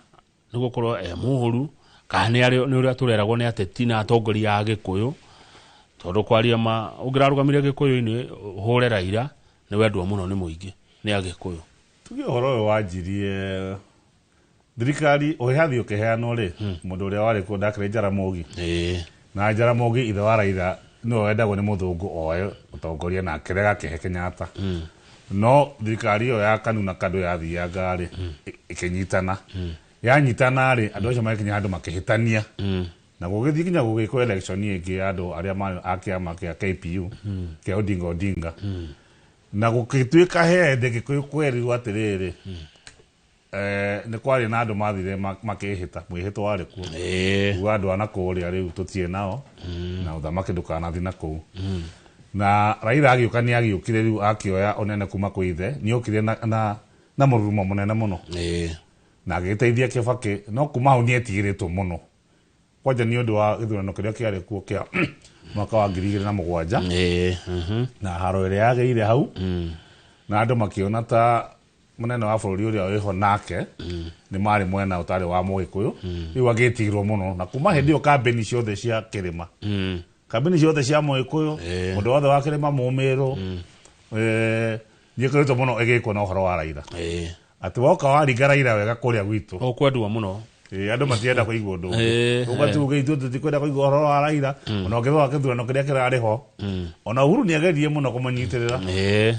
nĩ gũkorwo e mũũru kana nĩ ũrĩa tũreragwo nĩ ateti na atongoria a Gĩkũyũ, tondũ kwaria ma ũngĩrarũgamire Gĩkũyũ-inĩ ũhũre Raila nĩ wendwo mũno nĩ mũingĩ nĩ Agĩkũyũ. Tuge ũhoro ũyũ wanjirie thirikari ũhĩhathi ũkĩheanwo rĩ, mũndũ ũrĩa warĩ kuo ndakĩrĩ Jaramogi, na Jaramogi ithe wa Raila nĩwe wendagwo nĩ mũthũngũ oe ũtongoria na akĩrega akĩhe Kenyatta. No thirikari ĩyo ya KANU na KANDU yathianga rĩ, ĩkĩnyitana, yanyitana rĩ, andũ acio magĩkinya handũ makĩhĩtania, na gũgĩthiĩ nginya gũgĩkwo election ĩngĩ ya andũ arĩa marĩ a kĩama kĩa KPU kĩa Odinga Odinga, na gũgĩtuĩka hĩndĩ Gĩkũyũ kwerirwo atĩrĩrĩ, nĩ kwarĩ na andũ mathire makĩhĩta, mwĩhĩtwa warĩ kuo kuga andũ a na kũrĩa rĩu tũtirĩ nao na ũthamaki ndũkanathiĩ na kũu. Na Raila agĩũka nĩ agĩũkire rĩu akĩoya ũnene kuma kwĩ ithe, nĩ okire na mũrurumo mũnene mũno na agĩteithia Kibaki, no kuma hau nĩ etigĩrĩtwo mũno kwanja nĩ ũndũ wa gĩthurano kĩrĩa kĩarĩ kuo kĩa mwaka wa 2007 na haro ĩrĩa yagĩire hau, na andũ makĩona ta mũnene wa bũrũri ũrĩa wĩho nake nĩ marĩ mwena ũtarĩ wa Mũgĩkũyũ, rĩu agĩtigĩrwo mũno. Na kuma hĩndĩ ĩyo kambĩni ciothe cia kĩrĩma, kambĩni ciothe cia Mũgĩkũyũ, mũndũ wothe wa kĩrĩma Mũmĩrũ, nĩĩkoretwo mũno ĩgĩkwo na ũhoro wa Raila, atĩ woka waringa Raila wega kũrĩa gwitũ ũkwendwo mũno. Andũ matienda kũigua ũndũ ũngĩ. Ũguo tuge ithuĩ tũtikwenda kũigua ũhoro wa Raila, ona ũngĩrora gĩthurano kĩrĩa kĩrarĩ ho, ona Uhuru nĩageririe mũno kũmũnyitĩrĩra,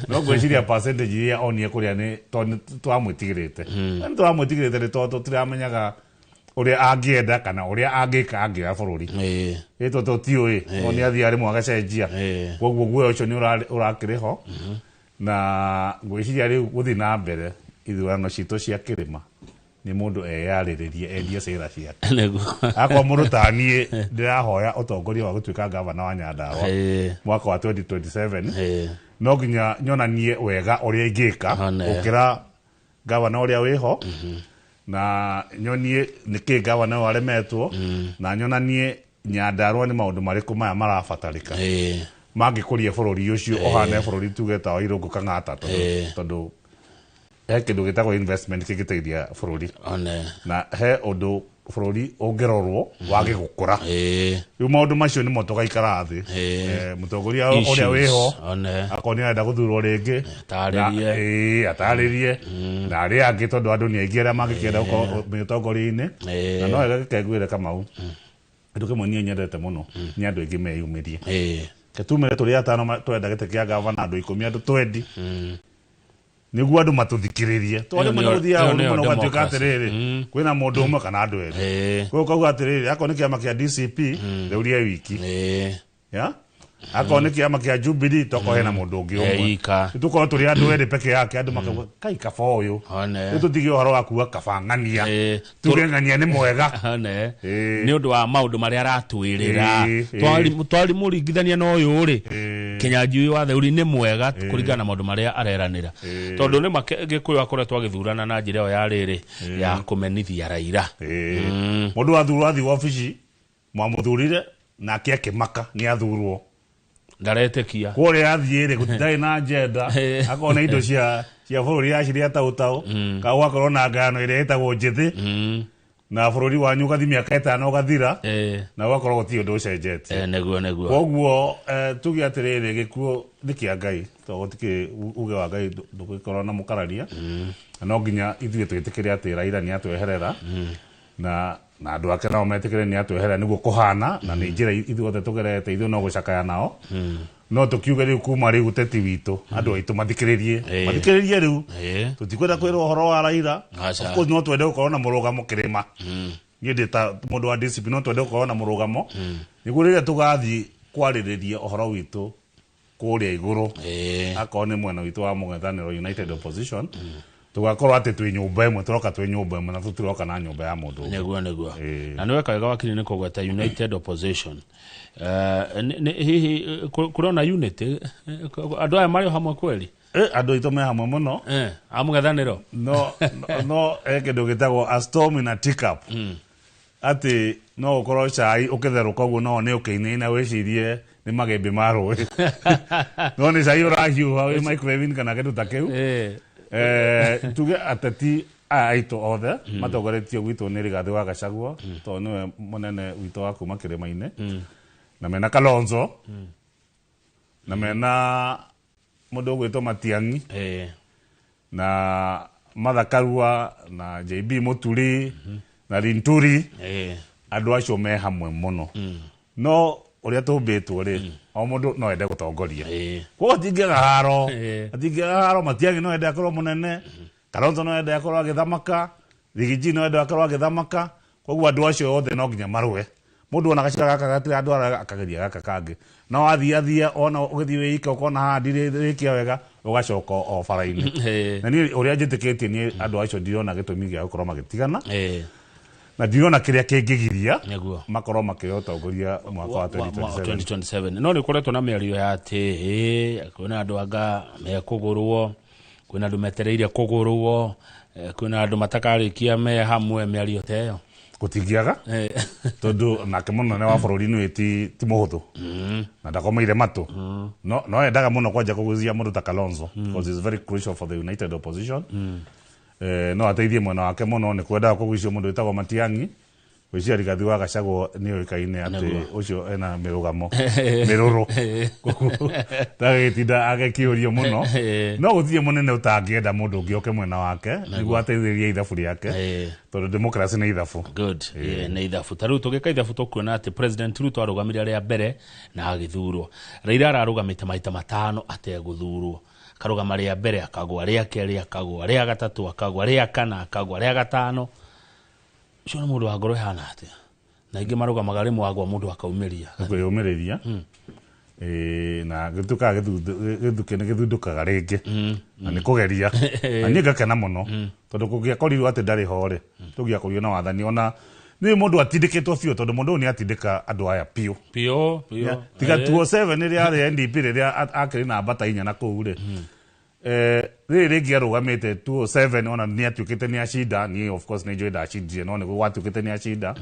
no ngwĩciria percentage iria onire kũrĩa nĩ tondũ nĩ twamwĩtigĩrĩte, nĩ twamwĩtigĩrĩte nĩ tondũ tũtiramenyaga ũrĩa angĩenda kana ũrĩa angĩka angĩoya bũrũri. Ĩ tũtiũĩ, no nĩ athiaga rĩmwe agacenjia. Koguo guoya ũcio nĩ ũrakĩrĩ ho, na ngwĩciria rĩu gũthiĩ na mbere ithurano citũ cia kĩrĩma nĩ mũndũ eyarĩrĩrie endie cera ciake. Akorwo mũndũ ta niĩ ndĩrahoya ũtongoria wa gũtuĩka gavana wa Nyandarua mwaka wa 2027, no nginya nyonanie wega ũrĩa ingĩka gũkĩra gavana ũrĩa wĩho, na nyonie nĩkĩ gavana ũyũ aremetwo, na nyonanie Nyandarua nĩ maũndũ marĩkũ maya marabatarĩka mangĩkũria bũrũri ũcio ũhane bũrũri tuge ta wa Irũngũ Kang'ata, tondũ he kĩndũ gĩtagwo investment kĩngĩteithia bũrũri, na he ũndũ bũrũri ũngĩrorwo wage gũkũra. Rĩu maũndũ macio nĩmo tũgaikara thĩ, mũtongoria ũrĩa wĩho akorwo nĩ arenda gũthurwo rĩngĩ atarĩrie na arĩa angĩ, tondũ andũ nĩ aingĩ arĩa mangĩkĩenda gũkorwo mĩtongoria-inĩ. Na no wega gĩkenguĩre Kamau, kĩndũ kĩmwe niĩ nyendete mũno nĩ andũ aingĩ meyumĩrie. Ketumire tũrĩ atano twenda gĩtĩ kĩa gavana, andũ 10, andũ 20, nĩguo andũ matũthikĩrĩrie, tondũ rĩmwe nĩ gũthiaga ũru mũno ũgatuĩka atĩrĩrĩ kwĩna mũndũ ũmwe kana andũ erĩ. Koguo ũkauga atĩrĩrĩ, akorwo nĩ kĩama kĩa DCP rĩu rie wiki, ya Akorwo nĩ kĩama kĩa Jubilee tokorwo hena mũndũ ũngĩ ũmwe. Tũkorwo tũrĩ andũ erĩ peke yake andũ makauga kai kaba ũyũ. Rĩu tũtige ũhoro wa kuga kaba ng'ania. Tuge ng'ania nĩ mwega. Nĩ ũndũ wa maũndũ marĩa aratwĩrĩra. Twari mũringithania na ũyũ rĩ. Kinyanjui wa Theuri nĩ mwega kũringana na maũndũ marĩa areranĩra. Tondũ nĩ Gĩkũyũ akoretwo agĩthurana na njĩra ĩyo ya rĩrĩ ya kũmenithia Raila. Mũndũ athurwo athiĩ wabici mwamũthurire nake akĩmaka nĩ athurwo. Ndaretĩkia. Kũrĩa athiĩ rĩ gũtirĩ na agenda akorwo na indo cia bũrũri yaciria taũtaũ kana gũgakorwo na ngano ĩrĩa ĩtagwo njĩthĩ na bũrũri wanyu ũgathiĩ mĩaka 5 ũgathira na ũgakorwo gũtirĩ ũndũ ũcenjetie. Nĩguo. Koguo tuge atĩrĩrĩ gĩkuũ nĩ kĩa Ngai tondũ gũtikĩrĩ uge wa Ngai ndũgĩkorwo na mũkararia. Na no nginya ithuĩ twĩtĩkĩre atĩ Raila nĩ atweherera na andũ ake nao metĩkĩre nĩ atweherera nĩguo kũhana na nĩ njĩra ithuothe tũgerete ithuĩ no gũcakaya nao. No tũkiuge rĩu kuma rĩu ũteti witũ andũ aitũ mathikĩrĩrie mathikĩrĩrie rĩu tũtikwenda kwĩrwo ũhoro wa Raila. Of course no twende gũkorwo na mũrũgamo kĩrĩma. Niĩ ndĩ ta mũndũ wa DCP no twende gũkorwo na mũrũgamo nĩguo rĩrĩa tũgathiĩ kwarĩrĩria ũhoro witũ kũrĩa igũrũ akorwo nĩ mwena witũ wa mũng'ethanĩro United Opposition tugakorwo atĩ twĩ nyũmba ĩmwe tũroka twĩ nyũmba ĩmwe na tũtiroka na nyũmba ya mũndũ. Nĩguo. Na nĩwe kawega wakiri nĩ kũgweta United Opposition. Hihi kũrona unity andũ aya marĩ hamwe kweli? Andũ aitũ me hamwe mũno. A mũng'ethanĩro. No he kĩndũ gĩtagwo a storm in a teacup. Atĩ no ũkorwo cai ũkĩtherũka ũguo no nĩ ũkĩinaina wĩcirie nĩ magĩmbĩ ma rũĩ. No nĩ cai ũrahiũha wĩ microwave kana kĩndũ ta kĩu. Tuge ateti aya aitũ othe matongoretio gwitũ nĩ Rigathĩ wa Gachagua tondũ nĩwe mũnene witũ wa kuma kĩrĩma-inĩ na mena Kalonzo na mena mũndũ ũgwĩtwo Matiang'i na Martha Karua na JB Muturi na Linturi. Andũ acio me hamwe mũno. No ũrĩa tũmbĩtwo rĩ o mũndũ no ende gũtongoria. Koguo atingĩaga haro, atingĩaga haro. Matiang'i no ende akorwo mũnene, Kalonzo no ende akorwo agĩthamaka, Rigiji no ende akorwo agĩthamaka. Koguo andũ acio othe no nginya marũe. Mũndũ ona gacĩra gaka gatirĩ andũ arĩa akageria gaka kangĩ. No athiĩ ona ũgĩthiĩ wĩike ũkona haha ndirĩkia wega ũgacoka o bara-inĩ. Na niĩ ũrĩa njĩtĩkĩtie niĩ andũ acio ndirona gĩtũmi gĩa gũkorwo magĩtigana. Na ndirona kĩrĩa kĩngĩgiria makorwo makĩoya ũtongoria mwaka wa 2027. No nĩ ũkoretwo na mĩario ya atĩ kwĩna andũ anga mekũgũrwo, kwĩna andũ metereire kũgũrwo, kwĩna andũ matakarĩkia me hamwe, mĩario ta ĩyo. Gũtingĩaga tondũ nake mũnene wa bũrũri nĩwe ti mũhũthũ na ndakomeire matũ. No endaga mũno kwanja kũgucia mũndũ ta Kalonzo because it's very crucial for the United Opposition. No ateithie mwena wake mũno nĩ kwendaga kũgucio mũndũ wĩtagwo Matiang'i. Gwĩciria Rigathĩ wa Gachagua nĩ ũĩkaine atĩ ũcio ena mĩrũgamo mĩrũrũ ndagĩtinda agĩkĩũrio mũno. No gũtirĩ mũnene ũtangĩenda mũndũ ũngĩ oke mwena wake nĩguo ateithĩrĩrie ithabu rĩake tondũ democracy nĩ ithabu. Good. Nĩ ithabu. Ta rĩu tũgĩka ithabu tũkuona atĩ President Ruto arũgamire rĩa mbere na agĩthurwo. Raila ararũgamĩte maita 5 ategũthurwo. Akarũgama rĩa mbere akagwa, rĩa kerĩ akagwa, rĩa gatatũ akagwa, rĩa kana akagwa, rĩa gatano. Ũcio nĩ mũndũ wa ngoro ĩhana atĩa? Na ingĩ marũgamaga rĩmwe agwa mũndũ akaumĩria. Kwĩyũmĩrĩria. Na gĩtuĩkaga gĩthukĩ nĩ gĩthundũkaga rĩngĩ na nĩ kũgeria. Na niĩ ngakena mũno tondũ kũngĩakorirwo atĩ ndarĩ ho rĩ tũngĩakorirwo na wathani ona nĩ mũndũ atindĩkĩtwo biũ tondũ mũndũ ũyũ nĩ atindĩka andũ aya biũ. Biũ. Tiga 2007 rĩrĩa arĩ NDP rĩrĩa akĩrĩ namba ta 4 na kũu rĩ. Rĩrĩ rĩngĩ arũgamĩte 2007 ona nĩ atuĩkĩte nĩ acinda. Niĩ of course nĩ njũĩ ndacindire no nĩguo gwatuĩkĩte nĩ acinda.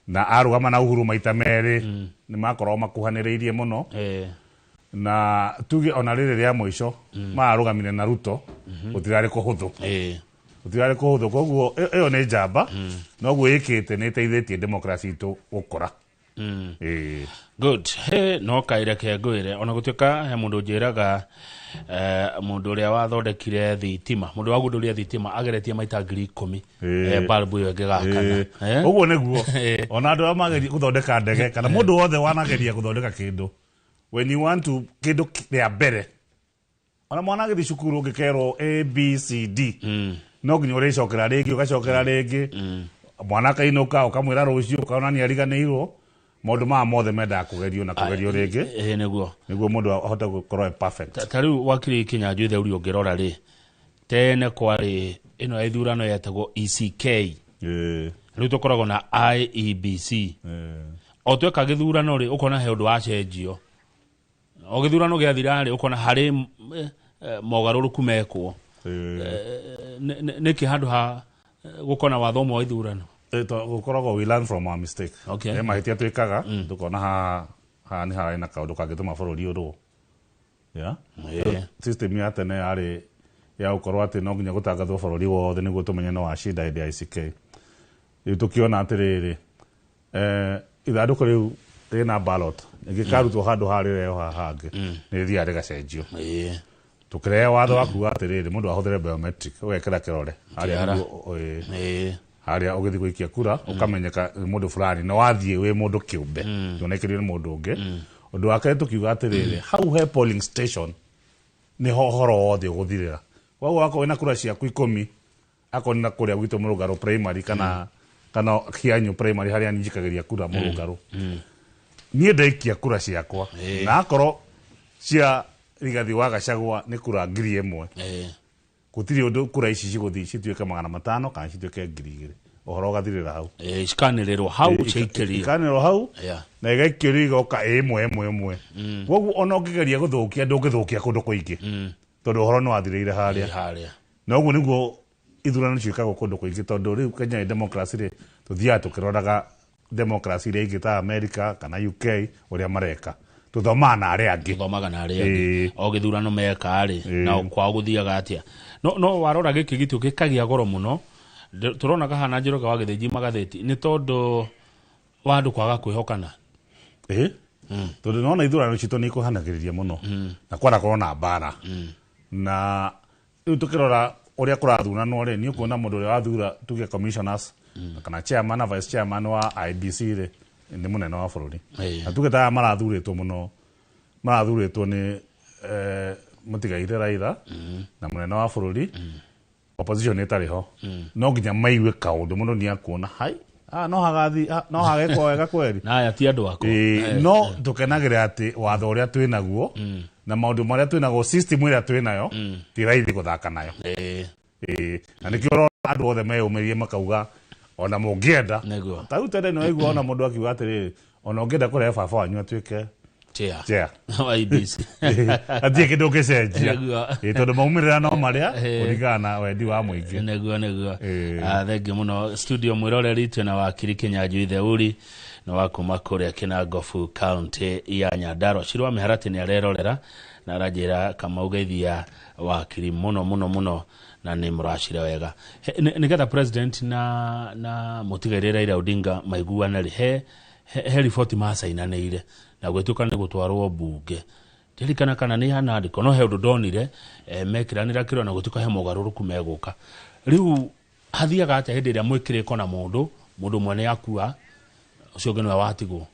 Na arũgama na Uhuru maita merĩ nĩ makorwo makuhanĩrĩirie mũno. Na tuge ona rĩrĩ rĩa mũico mararũgamire na Ruto gũtirarĩ kũhũthũ. Gũtirarĩ kũhũthũ koguo ĩyo nĩ njamba noguo ĩkĩte nĩ ĩteithĩtie democracy itũ gũkũra. Good. No kaireke ngwĩre ona gũtuĩka he mũndũ njĩraga mũndũ ũrĩa wathondekire thitima, mũndũ wagundũrire thitima ageretie maita 10,000 balbu ĩyo ĩngĩgakana. Ũguo nĩguo ona andũ arĩa mageria gũthondeka ndege kana mũndũ wothe wanageria gũthondeka kĩndũ when you want to kĩndũ kĩa mbere ona mwana agĩthiĩ cukuru ũngĩkerwo A B C D no nginya ũrĩcokera rĩngĩ ũgacokera rĩngĩ mwana akainũka ũkamwĩra rũciũ ũkona nĩ ariganĩirwo Maũndũ maya mothe mendaga kũgerio na kũgerio rĩngĩ. Ĩĩ, nĩguo. Nĩguo mũndũ ahote gũkorwo e perfect. Ta rĩu wakiri Kĩnyanjui Theuri ũngĩrora rĩ, tene kwarĩ ĩno ya ithurano yetagwo ECK, rĩu tũkoragwo na IEBC. O tweka gĩthurano rĩ, ũkona he ũndũ wacenjio. O gĩthurano gĩathira rĩ, ũkona harĩ mogarũrũku mekwo. Nĩkĩ handũ ha gũkona watho ũmwe wa ithurano? Gũkoragwo we learn from our mistake. Okay. He mahĩtia twĩkaga, tũkona haha haha nĩ hararĩ na kaũndũ kangĩtũma bũrũri ũrũo. Yeah? System ya tene yarĩ ya gũkorwo atĩ no nginya gũtangathwo bũrũri wothe nĩguo tũmenye no wacinda hĩndĩ ya ICK. Rĩu tũkĩona atĩrĩrĩ, ithandũkũ rĩu rĩna ballot ĩngĩkarutwo handũ haha rĩrehwo haha hangĩ, nĩ rĩthiaga rĩgacenjio. Tũkĩrehe watho wa kuga atĩrĩrĩ, mũndũ ahũthĩre biometric, ũgekĩra kĩrore harĩa Kĩara. nĩguo, harĩa ũgĩthiĩ gũikia kura, ũkamenyeka nĩ mũndũ fulani na wathiĩ wĩ mũndũ kĩũmbe, ndũnekĩrio nĩ mũndũ ũngĩ. Ũndũ wa kerĩ tũkiuga atĩrĩrĩ, hau he polling station nĩho ũhoro wothe ũgũthirĩra. Koguo wakorwo wĩna kura ciaku 10, akorwo nĩ na kũrĩa gwitũ Mũrũngarũ primary kana Kĩanyũ primary harĩa njikagĩria kura Mũrũngarũ, niĩ ndaikia kura ciakwa, na akorwo cia Rigathi wa Gachagua nĩ kura 1000, gũtirĩ ũndũ kura ici cigũthiĩ cituĩke 500 kana cituĩke 2000, ũhoro ũgathirĩra hau. Cikanĩrĩrwo hau, ciaikĩrio. Ikanĩrĩrwo hau na igaikĩrio igoka ĩmwe ĩmwe ĩmwe. Koguo ona ũngĩgeria gũthũkia, ndũngĩthũkia kũndũ kũingĩ, tondũ ũhoro nĩ wathirĩire harĩa. Harĩa. Na ũguo nĩguo ithurano ciĩkagwo kũndũ kũingĩ, tondũ rĩu Kenya nĩ democracy rĩ, tũthiaga tũkĩroraga democracy iria ingĩ ta America kana UK ũrĩa mareka. Tũthomaga na arĩa angĩ. Tũthomaga na arĩa angĩ. O gĩthurano meka rĩ, na kwao gũthiaga atĩa. No warora gĩkĩ gitũ gĩkagĩa goro mũno. Tũrona kahana Njoroge wa Gĩthĩnji magathĩti nĩ tondũ wa andũ kwaga kwĩhokana. Tondũ nona ithurano citũ nĩ ikũhanagĩrĩria mũno. Na kwanakorwo na mbara. Na rĩu tũkĩrora ũrĩa kũrathuranwo rĩ, nĩ ũkuona mũndũ ũrĩa wathura tuge commissioners kana chairman na vice chairman wa IEBC rĩ, nĩ mũnene wa bũrũri. Na tuge ta aya marathurĩtwo mũno, marathurĩtwo nĩ mũtigaire Raila na mũnene wa bũrũri, opposition ĩtarĩ ho. No nginya maigue kaũndũ mũndũ nĩ akuona, hai, no hagathi, no hagekwo wega kweri. Na aya ti andũ akwa. No tũkenagĩra atĩ watho ũrĩa twĩ naguo na maũndũ marĩa twĩ naguo, system ĩrĩa twĩ nayo, ti raithi gũthaka nayo. Na nĩkĩo ũrona andũ othe meyũmĩrie makauga ona mũngĩenda. Ta rĩu tene nĩ waigua ona mũndũ akiuga atĩrĩrĩ, ona ũngĩenda kũrehe baba wanyu atuĩke Chair. Chair. Wa IEBC. Hatirĩ kĩndũ ũngĩcenjia. Nĩguo. Tondũ maumĩrĩra no marĩa kũringana na wendi wa mũingĩ. Nĩguo, nĩguo. Thengiũ mũno studio mwĩroreri, twĩna wakiri Kĩnyanjui Theuri na wa kuma kũrĩa Kĩnangobu county ya Nyandarua. Cira wa Mĩharatĩ nĩ arerorera na aranjĩra Kamau geithia wakiri mũno mũno mũno na nĩ mũracira wega. Nĩgetha president na mũtigairĩ Raila Odinga maiguane rĩ, he riboti macainanĩire na gwĩtuĩka nĩ gũtwarwo mbunge. Ndirikana kana nĩ hanandĩko, no he ũndũ ndonire, mekĩranĩra kĩrore na gũtuĩka he mogarũrũku megũka. Rĩu hathiaga atĩa hĩndĩ ĩrĩa mwĩkĩrĩko na mũndũ, mũndũ ũmwe nĩ akua, ũcio ũngĩ nĩwe watigwo?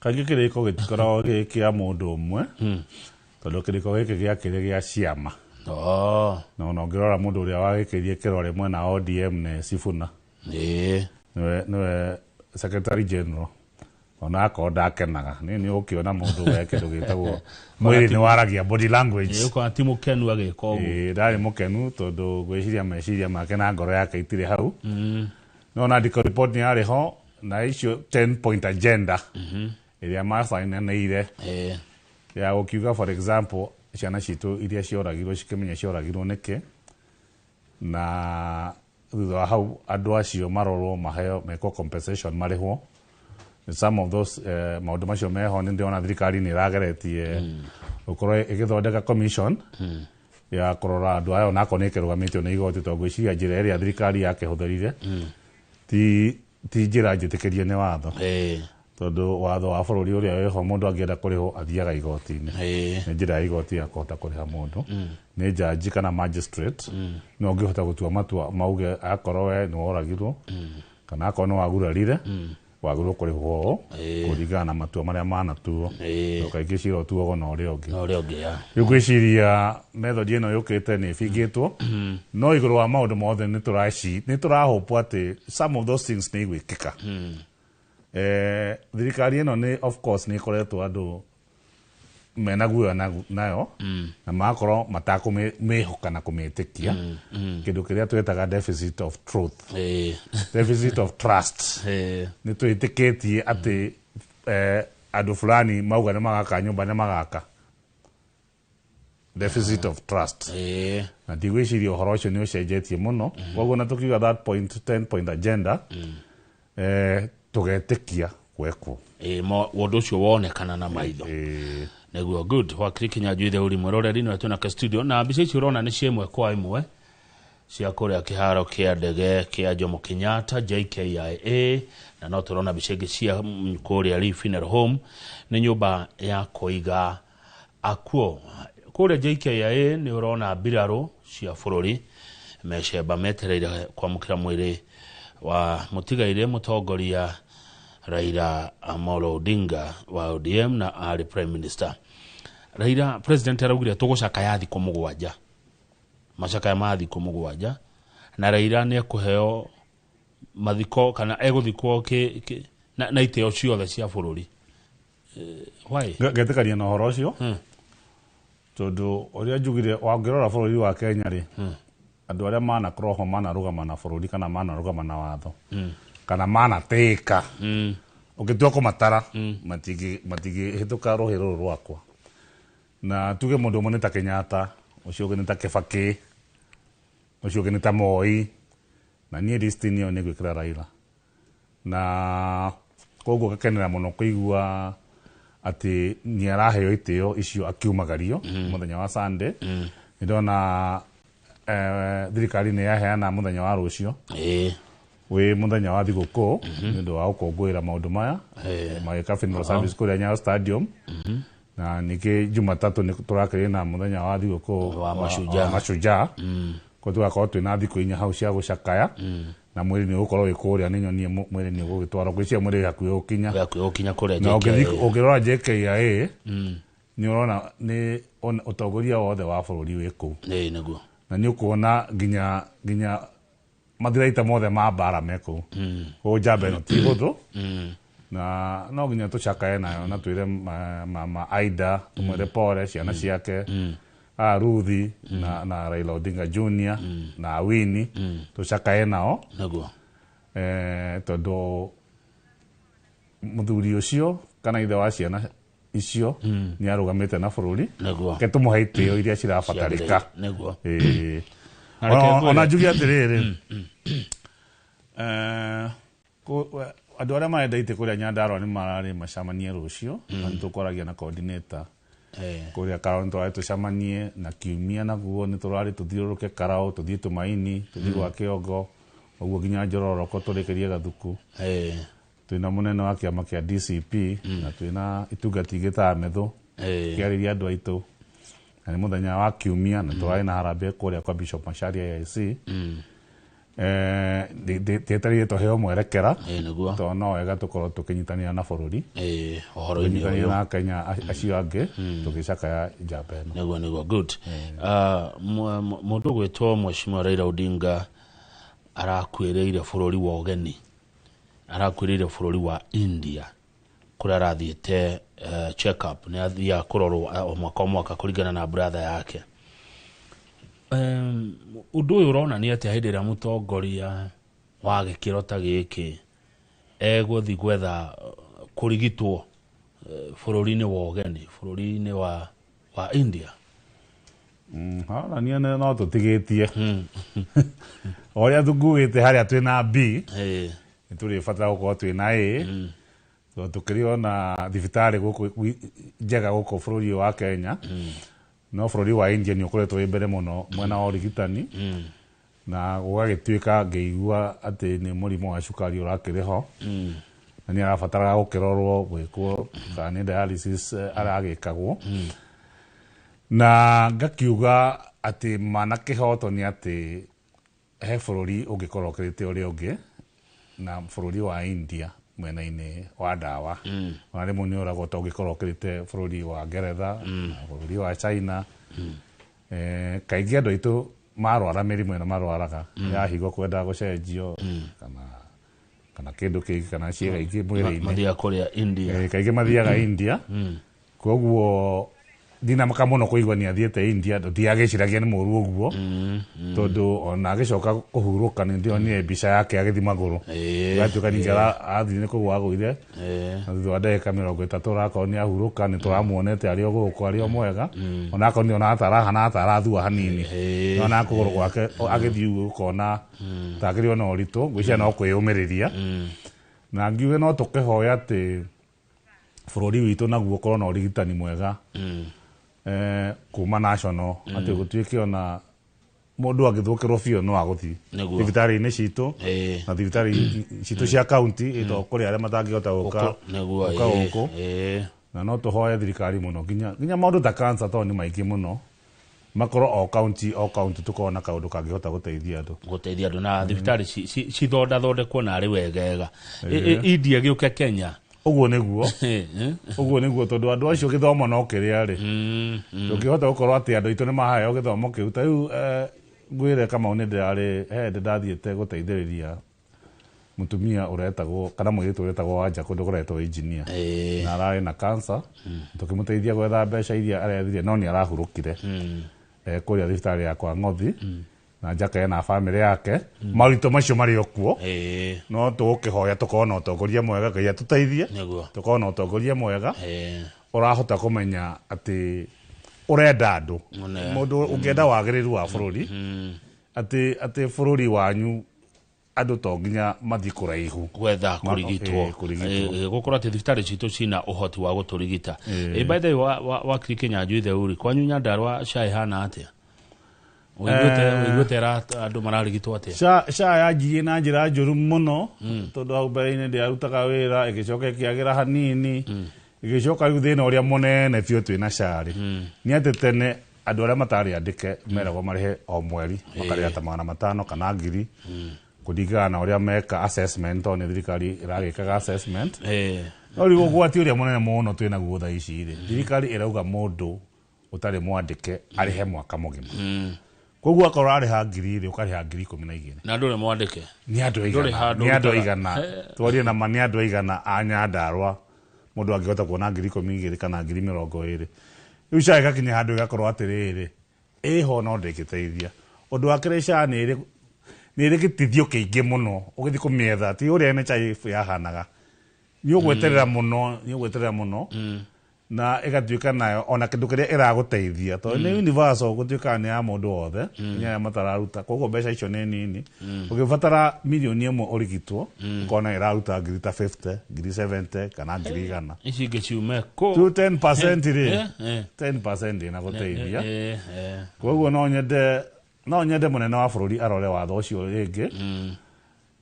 Kaingĩ kĩrĩko gĩtikoragwo gĩ kĩa mũndũ ũmwe, tondũ kĩrĩko gĩkĩ gĩakĩrĩ gĩa ciama. Na ona ũngĩrora mũndũ ũrĩa wagĩkĩrie kĩrore mwena wa ODM nĩ Sifuna. Nĩwe Secretary General. Ona akorwo ndakenaga, niĩ nĩ ũkĩona mũndũ we kĩndũ gĩtagwo mwĩrĩ nĩ waragia body language. Ũkona ti mũkenu agĩka ũguo. Ndarĩ mũkenu tondũ ngwĩciria meciria make na ngoro yake itirĩ hau. No ona ndiko report nĩ yarĩ ho na icio 10 point agenda ĩrĩa macainanĩire. Ya gũkiuga for example ciana citũ iria cioragirwo cikĩmenya cioragirwo nĩkĩ, na thutha wa hau andũ acio marorwo maheo mekwo compensation marĩhwo. Some of those maũndũ macio meho nĩ ndĩrona thirikari nĩ ĩrageretie gũkorwo ĩgĩthondeka commission ya kũrora andũ aya onakorwo nĩ ĩkĩrũgamĩtio nĩ igoti, tondũ ngwĩciria njĩra ĩrĩa thirikari yakĩhũthĩrire ti njĩra njĩtĩkĩrie nĩ watho. Tondũ watho wa bũrũri ũrĩa wĩho mũndũ angĩenda kũrĩhwo athiaga igoti-inĩ. Nĩ njĩra ya igoti ya kũhota kũrĩha mũndũ. Nĩ jaji kana magistrate. No ũngĩhota gũtua matua mauge akorwo we nĩ woragirwo kana akorwo nĩ wagurarire, wagĩrĩirwo kũrĩhwo ũũ kũringana na matua marĩa manatuo. Tondũ kaingĩ cira ũtuagwo na ũrĩa ũngĩ. Na ũrĩa ũngĩ, ya. Rĩu ngwĩciria method ĩno yũkĩte nĩ ĩbingĩtwo. No igũrũ wa maũndũ mothe nĩ tũrahũpwo atĩ some of those things nĩ igwĩkĩka. Thirikari ĩno nĩ of course nĩ ĩkoretwo andũ mena guoya nayo na magakorwo matakũmĩhoka na kũmĩtĩkia, kĩndũ kĩrĩa twĩtaga deficit of truth, deficit of trust. Nĩ twĩtĩkĩtie atĩ andũ fulani mauga nĩ magaka nyũmba nĩ magaka. Deficit of trust. Na ndigwĩciria ũhoro ũcio nĩ ũcenjetie mũno. Koguo na tũkiuga that point 10 point agenda, tũgetĩkia gwekwo. Ũndũ ũcio wonekana na maitho. Nĩguo. Good. Wakiri Kinyanjui Theuri, mwĩroreri nĩwe twĩnake studio, na mbica ici ũrona nĩ cia ĩmwe kwa ĩmwe cia kũrĩa kĩharo kĩa ndege kĩa Jomo Kenyatta, JKIA, na no tũrona mbica ingĩ cia kũrĩa Lee Funeral Home, nĩ nyũmba ya kũiga akuo. Kũrĩa JKIA nĩ ũrona mbirarũ cia bũrũri mecemba metereire kwamũkĩra mwĩrĩ wa mũtigairĩ mũtongoria Raila Amolo Odinga wa ODM na arĩ Prime Minister. Raila, President araugire tũgũcakaya thikũ 7, macakaya ma thikũ 7, na Raila nĩ ekũheo mathiko kana egũthikwo na itĩo ciothe cia bũrũri. Why? Ngetĩkania na ũhoro ũcio, tondũ ũrĩa njugire, wangĩrora bũrũri wa Kenya rĩ, andũ arĩa manakorwo ho manarũgama na bũrũri kana manarũgama na watho kana manatĩĩka, ũngĩtua kũmatara matingĩhĩtũka rũhĩ rũrũ rwakwa. Na tuge mũndũ ũmwe nĩ ta Kenyatta, ũcio ũngĩ nĩ ta Kibaki, ũcio ũngĩ nĩ ta Moi, na niĩ list-inĩ ĩyo nĩ ngwĩkĩra Raila. Na koguo ngakenera mũno kũigua atĩ nĩ araheo itĩo icio akiumagario mũthenya wa Sunday. Nĩ ndona thirikari nĩ yaheana mũthenya wa rũciũ wĩ mũthenya wa thigũkũ nĩ ũndũ wa gũkũngũĩra maũndũ maya, magĩka funeral service kũrĩa Nyayo Stadium. Na ningĩ Jumatatũ nĩ tũrakĩrĩ na mũthenya wa thigũkũ wa Mashujaa. Mashujaa. Koguo tũgakorwo twĩna thikũ 4 hau cia gũcakaya, na mwĩrĩ nĩ ũgũkorwo wĩ kũrĩa, nĩ nyonie mwĩrĩ nĩ ũgũgĩtwarwo, ngwĩciria mwĩrĩ wĩ hakuhĩ gũkinya. Hakuhĩ gũkinya kũrĩa Na JKIA. ũngĩrora JKIA, nĩ ũrona nĩ ũtongoria wothe wa bũrũri wĩ kũu. Nĩguo. Na nĩ ũkuona nginya mathiraita mothe ma mbara me kũu. Koguo njamba ĩno ti hũthũ. Na no nginya tũcakaye nayo na twĩre mama Aida, tũmwĩre pole ciana ciake, Ruthi na Raila Odinga Junior na Awini, tũcakaye nao. Nĩguo. Tondũ mũthuri ũcio kana ithe wa ciana icio nĩ arũgamĩte na bũrũri. Nĩguo. Reke tũmũhe itĩo iria cirabatarĩka. Nĩguo. Na reke ngwĩre. Ona njuge atĩrĩrĩ, andũ arĩa marenda itĩ kũrĩa Nyandarua nĩ mararĩ macemanie rũciũ, na nĩ tũkwaragia na coordinator kũrĩa Karau, nĩ tũrarĩ tũcemanie na kiumia, naguo nĩ tũrarĩ tũthiũrũrũke Karau, tũthiĩ Tumaini, tũthiĩ gwa Kĩongo, ũguo nginya Njororoko tũrĩkĩrie Gathuku. Twĩna mũnene wa kĩama kĩa DCP na twĩna itungati ingĩ ta Methu, kĩarĩria andũ aitũ, na nĩ mũthenya wa kiumia, na tũrarĩ na harambee kũrĩa kwa Bishop Macharia AIC. Twetereire tũheo mwerekera, tondũ no wega tũkorwo tũkĩnyitanĩra na bũrũri, ũhoro-inĩ tũkĩnyitanĩra ũyũ. na Kenya acio angĩ tũgĩcakaya njamba ĩno. Nĩguo. Good. Mũndũ ũgwĩtwo Mheshimiwa Raila Odinga arakuĩrĩire bũrũri wa ũgeni, arakuĩrĩire bũrũri wa India kũrĩa arathiĩte check up, nĩ athiaga kũrorwo o mwaka o mwaka kũringana na brother yake. Ũndũ ũyũ ũronania atĩa hĩndĩ ĩrĩa mũtongoria wa gĩkĩro ta gĩkĩ egũthiĩ gwetha kũrigitwo bũrũri-inĩ wa ũgeni, bũrũri-inĩ wa India? Haronania no tũtigĩtie o ũrĩa tũkuĩte harĩa twĩna B, nĩ tũrĩbatara gũkorwo twĩna A, tondũ tũkĩrĩ ona thibitarĩ gũkũ njega gũkũ bũrũri ũyũ wa Kenya, no bũrũri wa India nĩ ũkoretwo wĩ mbere mũno mwena wa ũrigitani, na gũgagĩtuĩka ngĩigua atĩ nĩ mũrimũ wa cukari ũrakĩrĩ ho, na nĩ arabataraga gũkĩrorwo gwĩkwo kana nĩ dialysis aragĩkagwo. Na ngakiuga atĩ mana kĩhoto nĩ atĩ he bũrũri ũngĩkorwo ũkĩrĩte ũrĩa ũngĩ, na bũrũri wa India mwena-inĩ wa ndawa, ona rĩmwe nĩ ũragwo ta ũngĩkorwo ũkĩrĩte bũrũri wa Ngeretha, na bũrũri wa China. Kaingĩ andũ aitũ marwara mĩrimũ ĩno marwaraga ya higo kwenda gũcenjio kana kana kĩndũ kĩngĩ kana ciĩga ingĩ mwĩrĩ-inĩ. Mathiaga kũrĩa India. Kaingĩ mathiaga India. Koguo ndinamaka mũno kũigua nĩ athiĩte India, ndiagĩciragia nĩ mũru ũguo, tondũ ona agĩcoka kũhurũka nĩ ndĩronire mbica yake agĩthiĩ magũrũ, gatuĩka ningĩ athiĩ nĩ kũgũa agũire, na thutha wa ndagĩka 30 ũrakorwo nĩ ahurũka, nĩ tũramuonete arĩ o gũkũ arĩ o mwega, onakorwo nĩ ona atarahana atarathua hanini, nona kũgũrũ gwake agĩthiĩ ũguo ũkona takĩrĩ ona ũritũ, ngwĩciria no kwĩyũmĩrĩria. Na ngiuge no tũkĩhoya atĩ bũrũri witũ naguo ũkorwo na ũrigitani mwega kuma national, atĩ gũtuĩke ona mũndũ angĩthũkĩrwo biũ no agũthiĩ thibitarĩ-inĩ citũ na thibitarĩ citũ cia county, ĩto kũrĩ arĩa matangĩhota gũka gũkũ. Na no tũhoe thirikari mũno nginya maũndũ ta cancer tondũ nĩ maingĩ mũno, makorwo o county o county tũkorwo na kaũndũ kangĩhota gũteithia andũ, gũteithia andũ na thibitarĩ cithondathondekwo na arĩ wegega. India gĩũke Kenya. Ũguo nĩguo, ũguo nĩguo, tondũ andũ acio gĩthomo no kĩrĩa rĩ, tũngĩhota gũkorwo atĩ andũ aitũ nĩ maheo gĩthomo kĩu. Ta rĩu ngwĩre Kamau, nĩ ndĩrarĩ he hĩndĩ ndathiĩte gũteithĩrĩria mũtumia ũretagwo kana mũirĩtu ũretagwo Wanja kũndũ kũretwo engineer, na ararĩ na cancer, tũkĩmũteithia gwetha mbeca iria arethire, no nĩ arahurũkire kũrĩa thibitarĩ ya kwa Ng'othi, na Njaka ena bamĩrĩ yake. Maũritũ macio marĩ o kuo, no tũgũkĩhoya tũkorwo na ũtongoria mwega, Ngai atũteithie tũkorwo na ũtongoria mwega ũrahota kũmenya atĩ ũrenda andũ, mũndũ ũngĩenda wagĩrĩru wa bũrũri, atĩ bũrũri wanyu andũ to nginya mathiĩ kũraihu gwetha kũrigitwo, gũkorwo atĩ thibitarĩ citũ cina ũhoti wa gũtũrigita. By the way, wakiri Kĩnyanjui Theuri, kwanyu Nyandarua SHA ĩhana atĩa? Ũiguĩte andũ mararigitwo atĩa? SHA yanjirie na njĩra njũru mũno, tondũ hau mbere-inĩ ndĩarutaga wĩra, ĩgĩcoka ĩkĩagĩra hanini, ĩgĩcoka rĩu thĩna ũrĩa mũnene biũ twĩna SHA rĩ, nĩ atĩ tene andũ arĩa matarĩ andĩke meragwo marĩhe o mweri, makarĩha ta 500 kana 1000, kũringana na ũrĩa meka assessment, tondũ nĩ thirikari ĩragĩkaga assessment. No rĩu ũgwati ũrĩa mũnene mũno twĩnaguo thaa ici rĩ, thirikari ĩrauga mũndũ ũtarĩ mwandĩke arĩhe mwaka mũgima. Koguo akorwo arĩha 1000 rĩ, ũkarĩha 12,000. Na ndũrĩ mwandĩke? Nĩ andũ aigana, nĩ andũ aigana, twarie na ma, nĩ andũ aigana a Nyandarua mũndũ angĩhota kuona 12,000 kana 20,000. Rĩu SHA ĩgakinya handũ ĩgakorwo atĩrĩrĩ, ĩho no ndĩngĩteithia. Ũndũ wa kerĩ, SHA nĩ ĩrĩ gĩtithio kĩingĩ mũno ũgĩthiĩ kũmĩetha, ti ũrĩa NHIF yahanaga, nĩ ũgweterera mũno, nĩ ũgweterera mũno, na ĩgatuĩka nayo ona kĩndũ kĩrĩa ĩragũteithia, tondũ nĩ universal, gũtuĩkaga nĩ ya mũndũ wothe, nginya arĩa matararuta, koguo mbeca icio nĩ nini. Ũngĩbatara 1 million ũrigitwo, ũkona ĩraruta ngiri ta 50, ngiri 70 kana 100,000. Ici ingĩ ciume kũ? Rĩu 10% rĩ, 10% ĩnagũteithia. Koguo no nyende mũnene wa bũrũri arore watho ũcio rĩngĩ,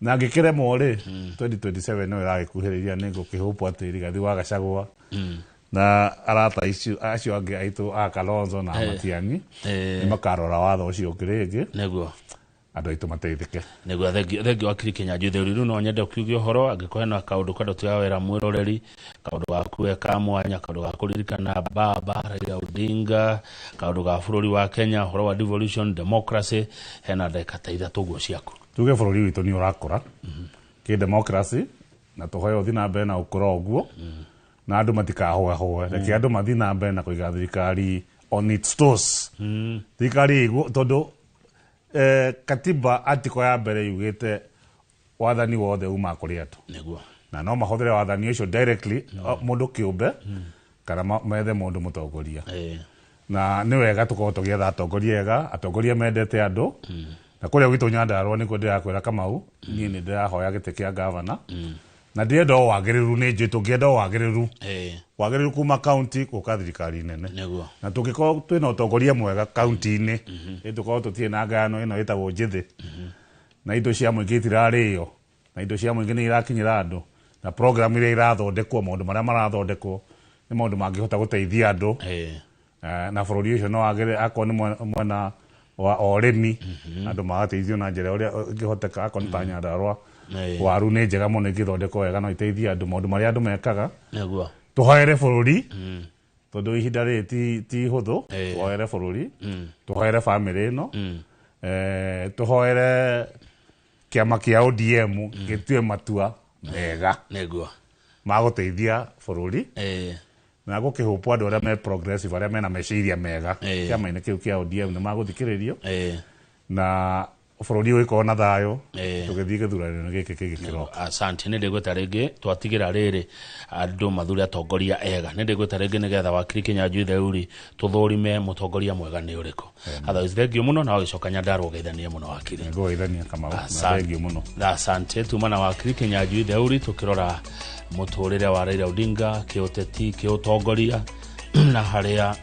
na angĩkĩremwo rĩ, 2027 no ĩragĩkuhĩrĩria, nĩ ngũkĩhũpwo atĩ Rigathi wa Gachagua na arata acio angĩ aitũ a Kalonzo na Matiang'i nĩ makarora watho ũcio ũngĩ rĩngĩ, nĩguo andũ aitũ mateithĩke. Nĩguo. Thengio wakiri Kĩnyanjui Theuri. Rĩu no nyende ũkiuge ũhoro, angĩkorwo hena kaũndũ kando tiga wera mwĩroreri, kaũndũ gaku we ka mwanya, kaũndũ ga kũririkana baba Raila Odinga, kaũndũ ga bũrũri wa Kenya, ũhoro wa devolution, democracy, hena ndagĩka ta 3 ũguo ciaku. Tuge bũrũri witũ nĩ ũrakũra kĩ democracy, na tũhoe ũthiĩ na mbere na ũkũra ũguo, na andũ matikahũahũe, reke andũ mathiĩ na mbere na kũiga thirikari on its toes, thirikari ĩiguo, tondũ katiba article ya mbere yugĩte wathani wothe umaga kũrĩ andũ, na no mahũthĩre wathani ũcio directly, mũndũ kĩũmbe, kana methe mũndũ mũtongoria. Na nĩ wega tũkorwo tũgĩetha atongoria ega, atongoria mendete andũ. Na kũrĩa gwitũ Nyandarua nĩkuo ndĩrakwĩra Kamau, niĩ nĩ ndĩrahoya gĩtĩ kĩa gavana, na ndĩrenda o wagĩrĩru, nĩ njũĩ tũngĩenda o wagĩrĩru, wagĩrĩru kuma county gũka thirikari nene, na tũngĩkorwo twĩna ũtongoria mwega county-inĩ, ĩ tũkorwo tũtirĩ na ngayano ĩno ĩtagwo njĩthĩ, na indo cia mũingĩ itirarĩo, na indo cia mũingĩ nĩ irakinyĩra andũ, na program iria irathondekwo, maũndũ marĩa marathondekwo nĩ maũndũ mangĩhota gũteithia andũ. Na bũrũri ũcio no wagĩre, akorwo nĩ mwena wa ũrĩmi, andũ magateithio na njĩra ũrĩa ĩngĩhoteka, akorwo nĩ ta Nyandarua, waru nĩ njega mũno, ĩngĩthondekwo wega no iteithie andũ, maũndũ marĩa andũ mekaga. Tũhoere bũrũri, tondũ ihinda rĩrĩ ti ihũthũ. Tũhoere bũrũri, tũhoere bamĩrĩ ĩno, tũhoere kĩama kĩa ODM gĩtue matua. Mega. Nĩguo. Magũteithia bũrũri. Na gũkĩhũpwo andũ arĩa me progressive, arĩa mena meciria mega kĩama-inĩ kĩu kĩa ODM nĩ magũthikĩrĩrio na bũrũri ũgĩkorwo na thayũ tũgĩthiĩ gĩthurano gĩkĩ kĩngĩ kĩroka. Asante. Nĩ ndĩgwĩta rĩngĩ twatigĩra rĩrĩ andũ mathure atongoria ega. Nĩ ndĩgwĩta rĩngĩ nĩgetha wakiri Kĩnyanjui Theuri tũthũrime mũtongoria mwega nĩ ũrĩkũ. Otherwise thengiũ mũno na wagĩcoka Nyandarua ũgeithanie mũno wakiri. Ngũgeithania Kamau na thengiũ mũno. Asante. Tuma na wakiri Kĩnyanjui Theuri tũkĩrora mũtũrĩre wa Raila Odinga kĩũteti, kĩũtongoria na harĩa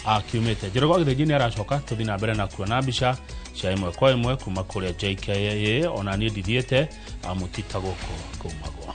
akiumĩte. Njoroge wa Gĩthĩnji nĩ aracoka tũthiĩ na mbere na kuona mbica cia ĩmwe kwa ĩmwe kuma kũrĩa JKIA. Ona niĩ ndithiĩte amũtita gũkũ kumagwo.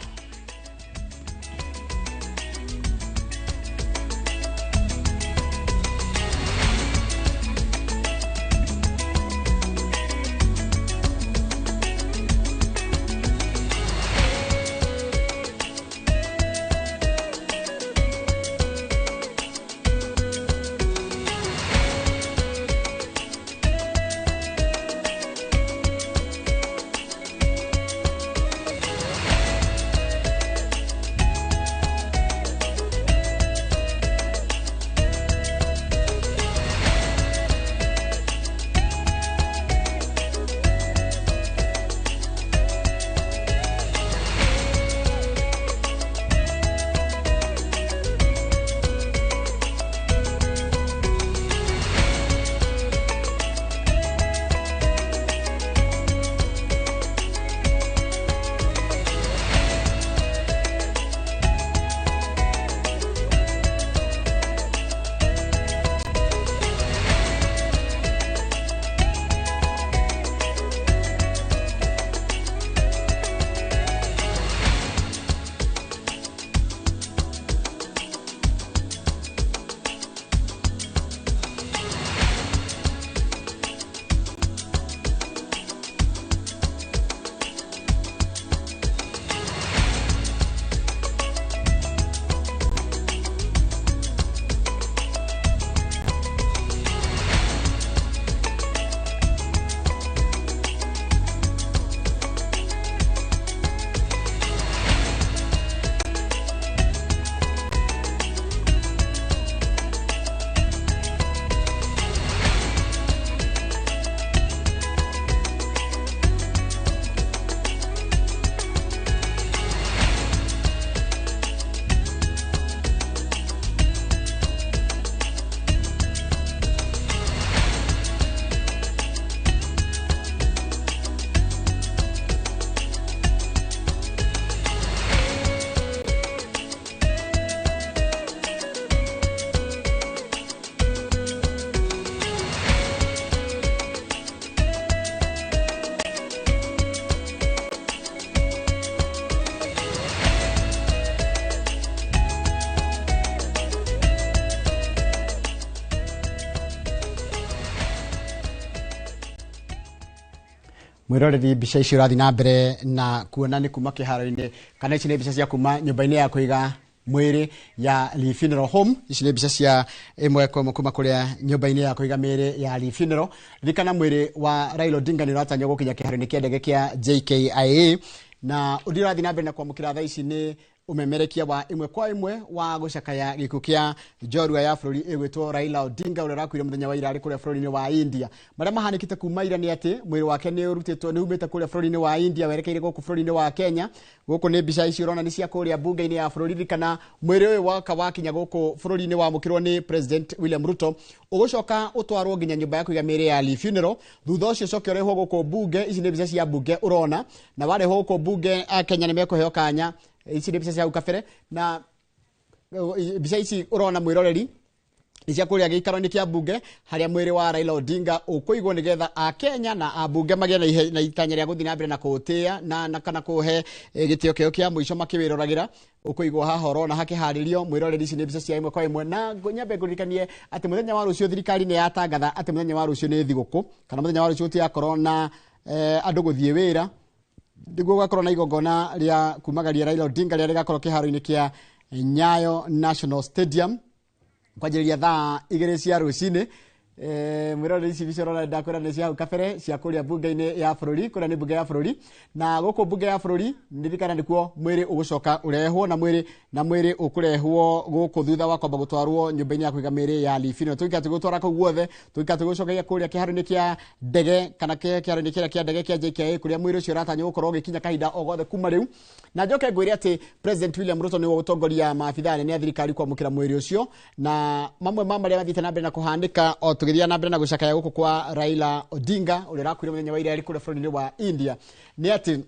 Mwiroreri mbica icio ũrathiĩ na mbere na kuona nĩ kuma kĩharo-inĩ kana ici nĩ mbica cia kuma nyũmba-inĩ ya kũiga mwĩrĩ ya Lee Funeral Home. Ici nĩ mbica cia ĩmwe kwa ĩmwe kuma kũrĩa nyũmba-inĩ ya kũiga mĩĩrĩ ya Lee Funeral. Ririkana mwĩrĩ wa Raila Odinga nĩ ũratanywo gũkinya kĩharo-inĩ kĩa ndege kĩa JKIA na ũndũ ũrathiĩ na mbere na kwamũkĩra thaa ici nĩ umemerekia wa ĩmwe kwa ĩmwe wa gũcakaya gĩkuũ kĩa njorua ya bũrũri ĩgwĩtwo Raila Odinga ũrĩa ũrakuire mũthenya wa ira arĩ kũrĩa bũrũri-inĩ wa India. Marĩa mahanĩkĩte kuma ira nĩ atĩ mwĩrĩ wake nĩ ũrutĩtwo nĩ umĩte kũrĩa bũrũri-inĩ wa India werekeire gũkũ bũrũri-inĩ wa Kenya. Gũkũ nĩ mbica ici ũrona nĩ cia kũrĩa bunge-inĩ ya bũrũri kana mwĩrĩ ũyũ woka wakinya gũkũ bũrũri-inĩ wamũkĩrwo nĩ President William Ruto ũgũcoka ũtwarwo nginya nyũmba ya kũiga mĩĩrĩ ya Lee Funeral. Thutha ũcio ũcoke ũrehwo gũkũ bunge. Ici nĩ mbica cia bunge ũrona na warehwo gũkũ bunge Kenya nĩ mekũheo kanya. Ici nĩ mbica cia hau kabere na mbica ici ũrona mwĩroreri nĩ cia kũrĩa gĩikaro-inĩ kĩa bunge harĩa mwĩrĩ wa Raila Odinga ũkũigwo nĩgetha akenya na ambunge magĩe na itanya rĩa gũthiĩ na mbere na kũũtĩĩa na kana kũũhe gĩtĩo kĩao kĩa mũico makĩwĩroragĩra. Ũkũigwo haha ũrona hakĩharĩrio mwĩroreri. Ici nĩ mbica cia ĩmwe kwa ĩmwe na nyambe ngũririkanie atĩ mũthenya wa rũciũ thirikari nĩ yatangatha atĩ mũthenya wa rũciũ nĩ thigũkũ kana mũthenya wa rũciũ gũtigakorwo na andũ gũthiĩ wĩra nĩguo gũgakorwo na igongona rĩa kumagaria Raila Odinga rĩrĩa rĩgakorwo kĩharo-inĩ kĩa Nyayo National Stadium kwanjĩrĩria thaa 2 cia rũcinĩ. Mwĩroreri, ici mbica ũrona ndakwĩra nĩ cia hau kabere cia kũrĩa mbunge-inĩ ya bũrũri. Kũrĩa nĩ mbunge ya bũrũri, na gũkũ mbunge ya bũrũri ndirikana nĩkuo mwĩrĩ ũgũcoka ũrehwo, na mwĩrĩ ũkũrehwo gũkũ thutha wa kwamba gũtwarwo nyũmba-inĩ ya kũiga mĩĩrĩ ya Lee Funeral. Tũgĩka tũgũtwara kũu guothe, tũgĩka tũgũcokagia kũrĩa kĩharo-inĩ kĩa ndege kana kĩharo-inĩ kĩrĩa kĩa ndege kĩa JKIA, kũrĩa mwĩrĩ ũcio ũratanywo gũkorwo ũgĩkinya kahinda o gothe kuma rĩu. Na njoke ngwĩre atĩ President William Ruto nĩwe ũgũtongoria maabithaa anene a thirikari kwamũkĩra mwĩrĩ ũcio. Na mamwe ma marĩa mathiĩte na mbere na kũhanĩka o tũgĩthiĩ na mbere na gũcakaya gũkũ kwa Raila Odinga, ũrĩa ũrakuire mũthenya wa ira arĩ kũrĩa bũrũri-inĩ wa India, nĩ atĩ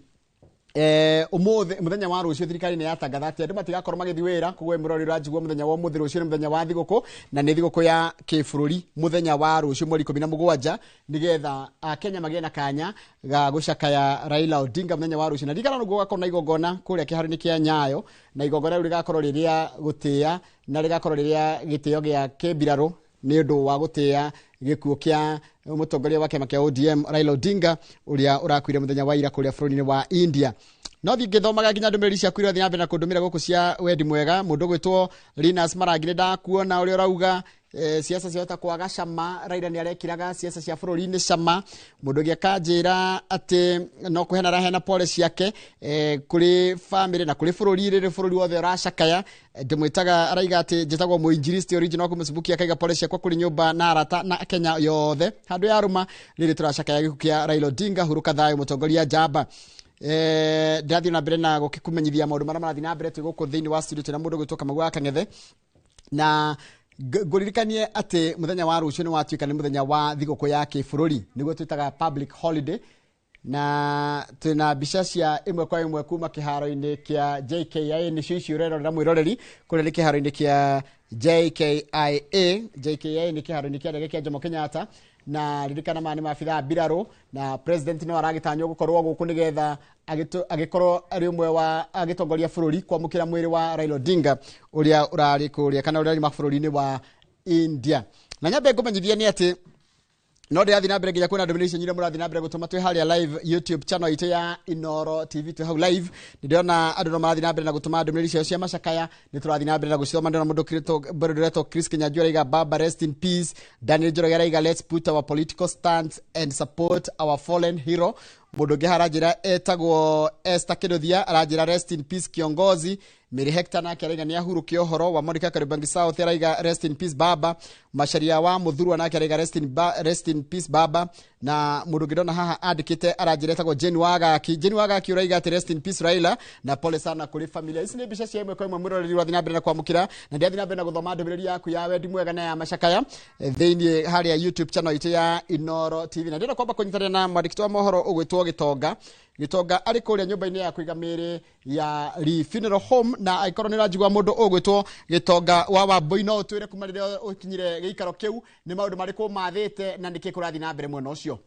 umuthi muthenya wa rucio thirikari nĩ yatangatha atĩ andũ matigakorwo magĩthiĩ wĩra. Koguo mũrori ũranjigua, mũthenya wa ũmũthĩ, rũciũ nĩ mũthenya wa thigũkũ, na nĩ thigũkũ ya kĩbũrũri mũthenya wa rũciũ mweri 17, nĩgetha akenya magĩe na kanya ga gũcakaya Raila Odinga mũthenya wa rũciũ. Na ririkana nĩguo gũgakorwo na igongona kũrĩa kĩharo-inĩ kĩa Nyayo, na igongona rĩu rĩgakorwo rĩrĩa gũtĩĩa na rĩgakorwo rĩrĩa gĩtĩo gĩa kĩmbirarũ nĩ ũndũ wa gũtĩĩa gĩkuũ kĩa mũtongoria wa kĩama kĩa ODM Raila Odinga, ũrĩa ũrakuire mũthenya wa ira kũrĩa bũrũri-inĩ wa India. No thiĩ ngĩthomaga nginya ndũmĩrĩri ciaku iria ũrathiĩ na mbere na kũndũmĩra gũkũ cia wendi mwega. Mũndũ ũgwĩtwo Linus Marangi, nĩ ndakuona ũrĩa ũrauga, siasa ciahota kwaga cama, Raila nĩ arekiraga siasa cia bũrũri-inĩ cama. Mũndũ ũngĩ akanjĩra atĩ no kũheana araheana pole ciake kũrĩ family na kũrĩ bũrũri, rĩrĩ bũrũri wothe ũracakaya. Ndĩmwĩtaga, araiga atĩ njĩtagwo mũinjilisti original kuma Subukia, akaiga pole ciakwa kũrĩ nyũmba na arata na Kenya yothe handũ ya rũma rĩrĩ tũracakaya gĩkuũ kĩa Raila Odinga. Hurũka thayũ mũtongoria njamba. Ndĩrathiĩ na mbere na gũkĩkũmenyithia maũndũ marĩa marathiĩ na mbere twĩ gũkũ thĩinĩ wa studio. Twĩna mũndũ ũgwĩtwo Kamau wa Kang'ethe, na ngũririkanie atĩ mũthenya wa rũciũ nĩ watuĩka nĩ mũthenya wa thigũkũ ya kĩbũrũri, nĩguo twĩtaga public holiday. Na twĩna mbica cia ĩmwe kwa ĩmwe kuma kĩharo-inĩ kĩa JKIA, nĩcio icio ũrerorera mwĩroreri. Kũrĩa nĩ kĩharo-inĩ kĩa JKIA. JKIA nĩ kĩharo-inĩ kĩa ndege kĩa Jomo Kenyatta. Na ririkana maya nĩ maabithaa mbirarũ, na president no aragĩtanywo gũkorwo gũkũ nĩgetha agĩkorwo arĩ ũmwe wa agĩtongoria bũrũri kwamũkĩra mwĩrĩ wa Raila Odinga, ũrĩa ũrarĩ kũrĩa kana ũrĩa arĩ bũrũri-inĩ wa India. Na nyambe ngũmenyithie nĩ atĩ no ndĩrathiĩ na mbere nginya kuona ndũmĩrĩri icio nyingĩ mũrathiĩ na mbere gũtũma twĩ harĩa live YouTube channel itũ ya Inoro TV. Twĩ hau live, nĩ ndĩrona andũ no marathiĩ na mbere na gũtũma ndũmĩrĩri ciao cia macakaya, nĩ tũrathiĩ na mbere na gũcithoma. Ndĩrona mũndũ bado ndĩretwo Chris Kinyanjui araiga, "Baba, rest in peace." Daniel Njoroge araiga, "Let's put our political stance and support our fallen hero." Mũndũ ũngĩ haranjĩra etagwo Esther Kĩnuthia, aranjĩra, "Rest in peace kiongozi." Mary Hector nake araiga nĩ ahurũke ũhoro wa Monica Kariobangi South, araiga, "Rest in peace baba." Macharia wa Muthurwa nake araiga, "Rest in peace baba." Na mũndũ ũngĩ ndona haha andĩkĩte aranjĩra etagwo Jane Wagaki. Jane Wagaki ũraiga atĩ, "Rest in peace Raila, na pole sana kũrĩ familia." Ici nĩ mbica cia ĩmwe kwa ĩmwe, mwĩroreri ũrathiĩ na mbere na kwamũkĩra, na ndĩrathiĩ na mbere na gũthoma ndũmĩrĩri yaku ya wendi mwega na ya macakaya thĩinĩ harĩa YouTube channel itũ ya Inoro TV. Na ndĩrenda kwamba kũnyitanĩra na mwandĩki wa mohoro ũgwĩtwo Gĩtonga. Gĩtonga arĩ kũrĩa nyũmba-inĩ ya kũiga mĩĩrĩ ya Lee Funeral Home, na angĩkorwo nĩ ũranjigua, mũndũ ũgwĩtwo Gĩtonga wa Wambui, no ũtwĩre kuma rĩrĩa ũkinyire gĩikaro kĩu nĩ maũndũ marĩkũ mathĩte na nĩkĩ kũrathiĩ na mbere mwena ũcio,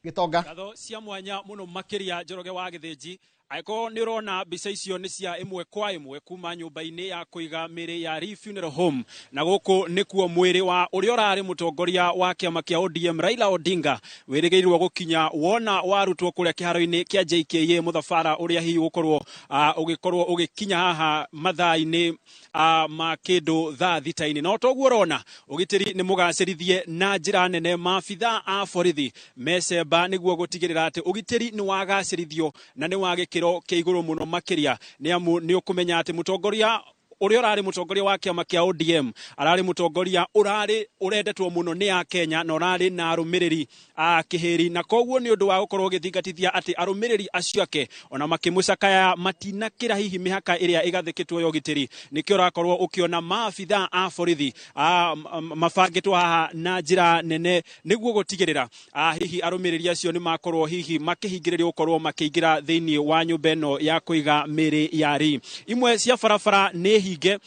Gĩtonga? Ngatho cia mwanya mũno makĩria, Njoroge wa Gĩthĩnji. Angĩkorwo nĩ ũrona mbica icio nĩ cia ĩmwe kwa ĩmwe kuma nyũmba-inĩ ya kũiga mĩĩrĩ ya Lee Funeral Home, na gũkũ nĩkuo mwĩrĩ wa ũrĩa ũrarĩ mũtongoria wa kĩama kĩa ODM Raila Odinga wĩrĩgĩrĩirwo gũkinya wona warutwo kũrĩa kĩharo-inĩ kĩa JKIA, mũthabara ũrĩa hihi ũgũkorwo ũgĩkorwo ũgĩkinya haha mathaa-inĩ ma kĩndũ thaa thita-inĩ. No toguo ũrona ũgitĩri nĩ mũgacĩrithie na njĩra nene, maabithaa a borithi mecemba nĩguo gũtigĩrĩra atĩ ũgitĩri nĩ wagacĩrithio na nĩ wa gĩkĩro kĩa igũrũ mũno makĩria, nĩ amu nĩ ũkũmenya atĩ mũtongoria ũrĩa ũrarĩ mũtongoria wa kĩama kĩa ODM ararĩ mũtongoria ũrarĩ ũrendetwo mũno nĩ akenya na ũrarĩ na arũmĩrĩri a kĩhĩri, na koguo nĩ ũndũ wa gũkorwo ũgĩthingatithia atĩ arũmĩrĩri acio ake ona makĩmũcakaya matinakĩra hihi mĩhaka ĩrĩa ĩgathĩkĩtwo ya ũgitĩri. Nĩkĩo ũrakorwo ũkĩona maabithaa a borithi mabangĩtwo haha na njĩra nene nĩguo gũtigĩrĩra hihi arũmĩrĩri acio nĩ makorwo hihi makĩhingĩrĩrio gũkorwo makĩingĩra thĩinĩ wa nyũmba ĩno ya kũiga mĩĩrĩ ya Lee. Imwe cia barabara nĩ hinge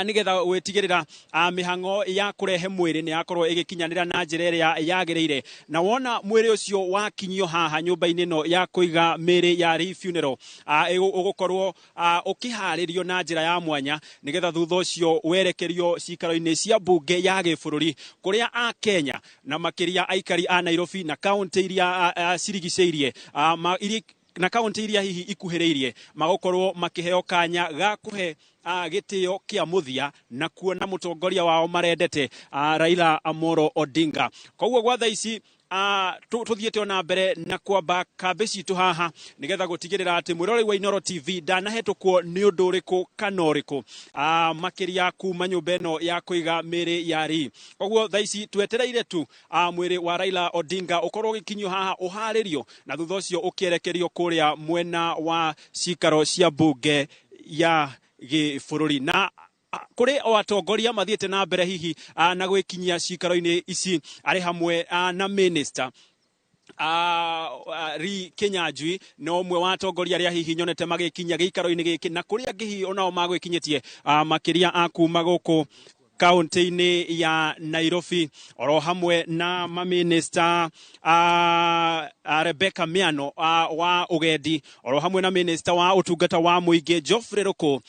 nigetha gwĩtigĩrĩra mĩhang'o ya kũrehe mwĩrĩ nĩ yakorwo ĩgĩkinyanĩra na njĩra ĩrĩa yagĩrĩire. Na wona mwĩrĩ ũcio wakinyio haha nyũmba-inĩ ĩno ya kũiga mĩĩrĩ ya Lee Funeral, ũgũkorwo ũkĩharĩrio na njĩra ya mwanya nigetha thutha ũcio werekerio cikaro-inĩ cia mbunge ya gĩbũrũri, kũrĩa a Kenya na makĩria aikari a Nairobi na kaunti iria cirigicĩirie na kaunti iria hihi ikuhĩrĩirie magũkorwo makĩheo kanya ga kũhe gĩtĩo kĩa mũthia na kuona mũtongoria wao marendete Raila Amolo Odinga. Koguo gwa thaa ici tuthiĩte ona mbere na kwamba kambĩ citũ haha nĩgetha gũtigĩrĩra atĩ mwĩrorei wa Inooro TV ndanahetũkwo nĩ ũndũ ũrĩkũ kana ũrĩkũ makĩria kuma nyũmba ĩno ya kũiga mĩĩrĩ ya Rii. Koguo thaa ici twetereire tu mwĩrĩ wa Raila Odinga ũkorwo ũgĩkinyio haha ũharĩrio na thutha ũcio ũkĩerekerio kũrĩa mwena wa cikaro cia mbunge ya gĩbũrũri. Na kũrĩ o atongoria mathiĩte na mbere hihi na gwĩkinyia cikaro-inĩ ici arĩ hamwe na minister Ri Kinyanjui no ũmwe wa atongoria arĩa hihi nyonete magĩkinya gĩikaro-inĩ gĩkĩ, na kũrĩ angĩ hihi onao magwĩkinyĩtie makĩria a kuma gũkũ kaunti-inĩ ya Nairobi, oro hamwe na maminista Rebecca Miano wa ugendi, oro hamwe na minista wa utungata wa mũingĩ Geoffrey Ruku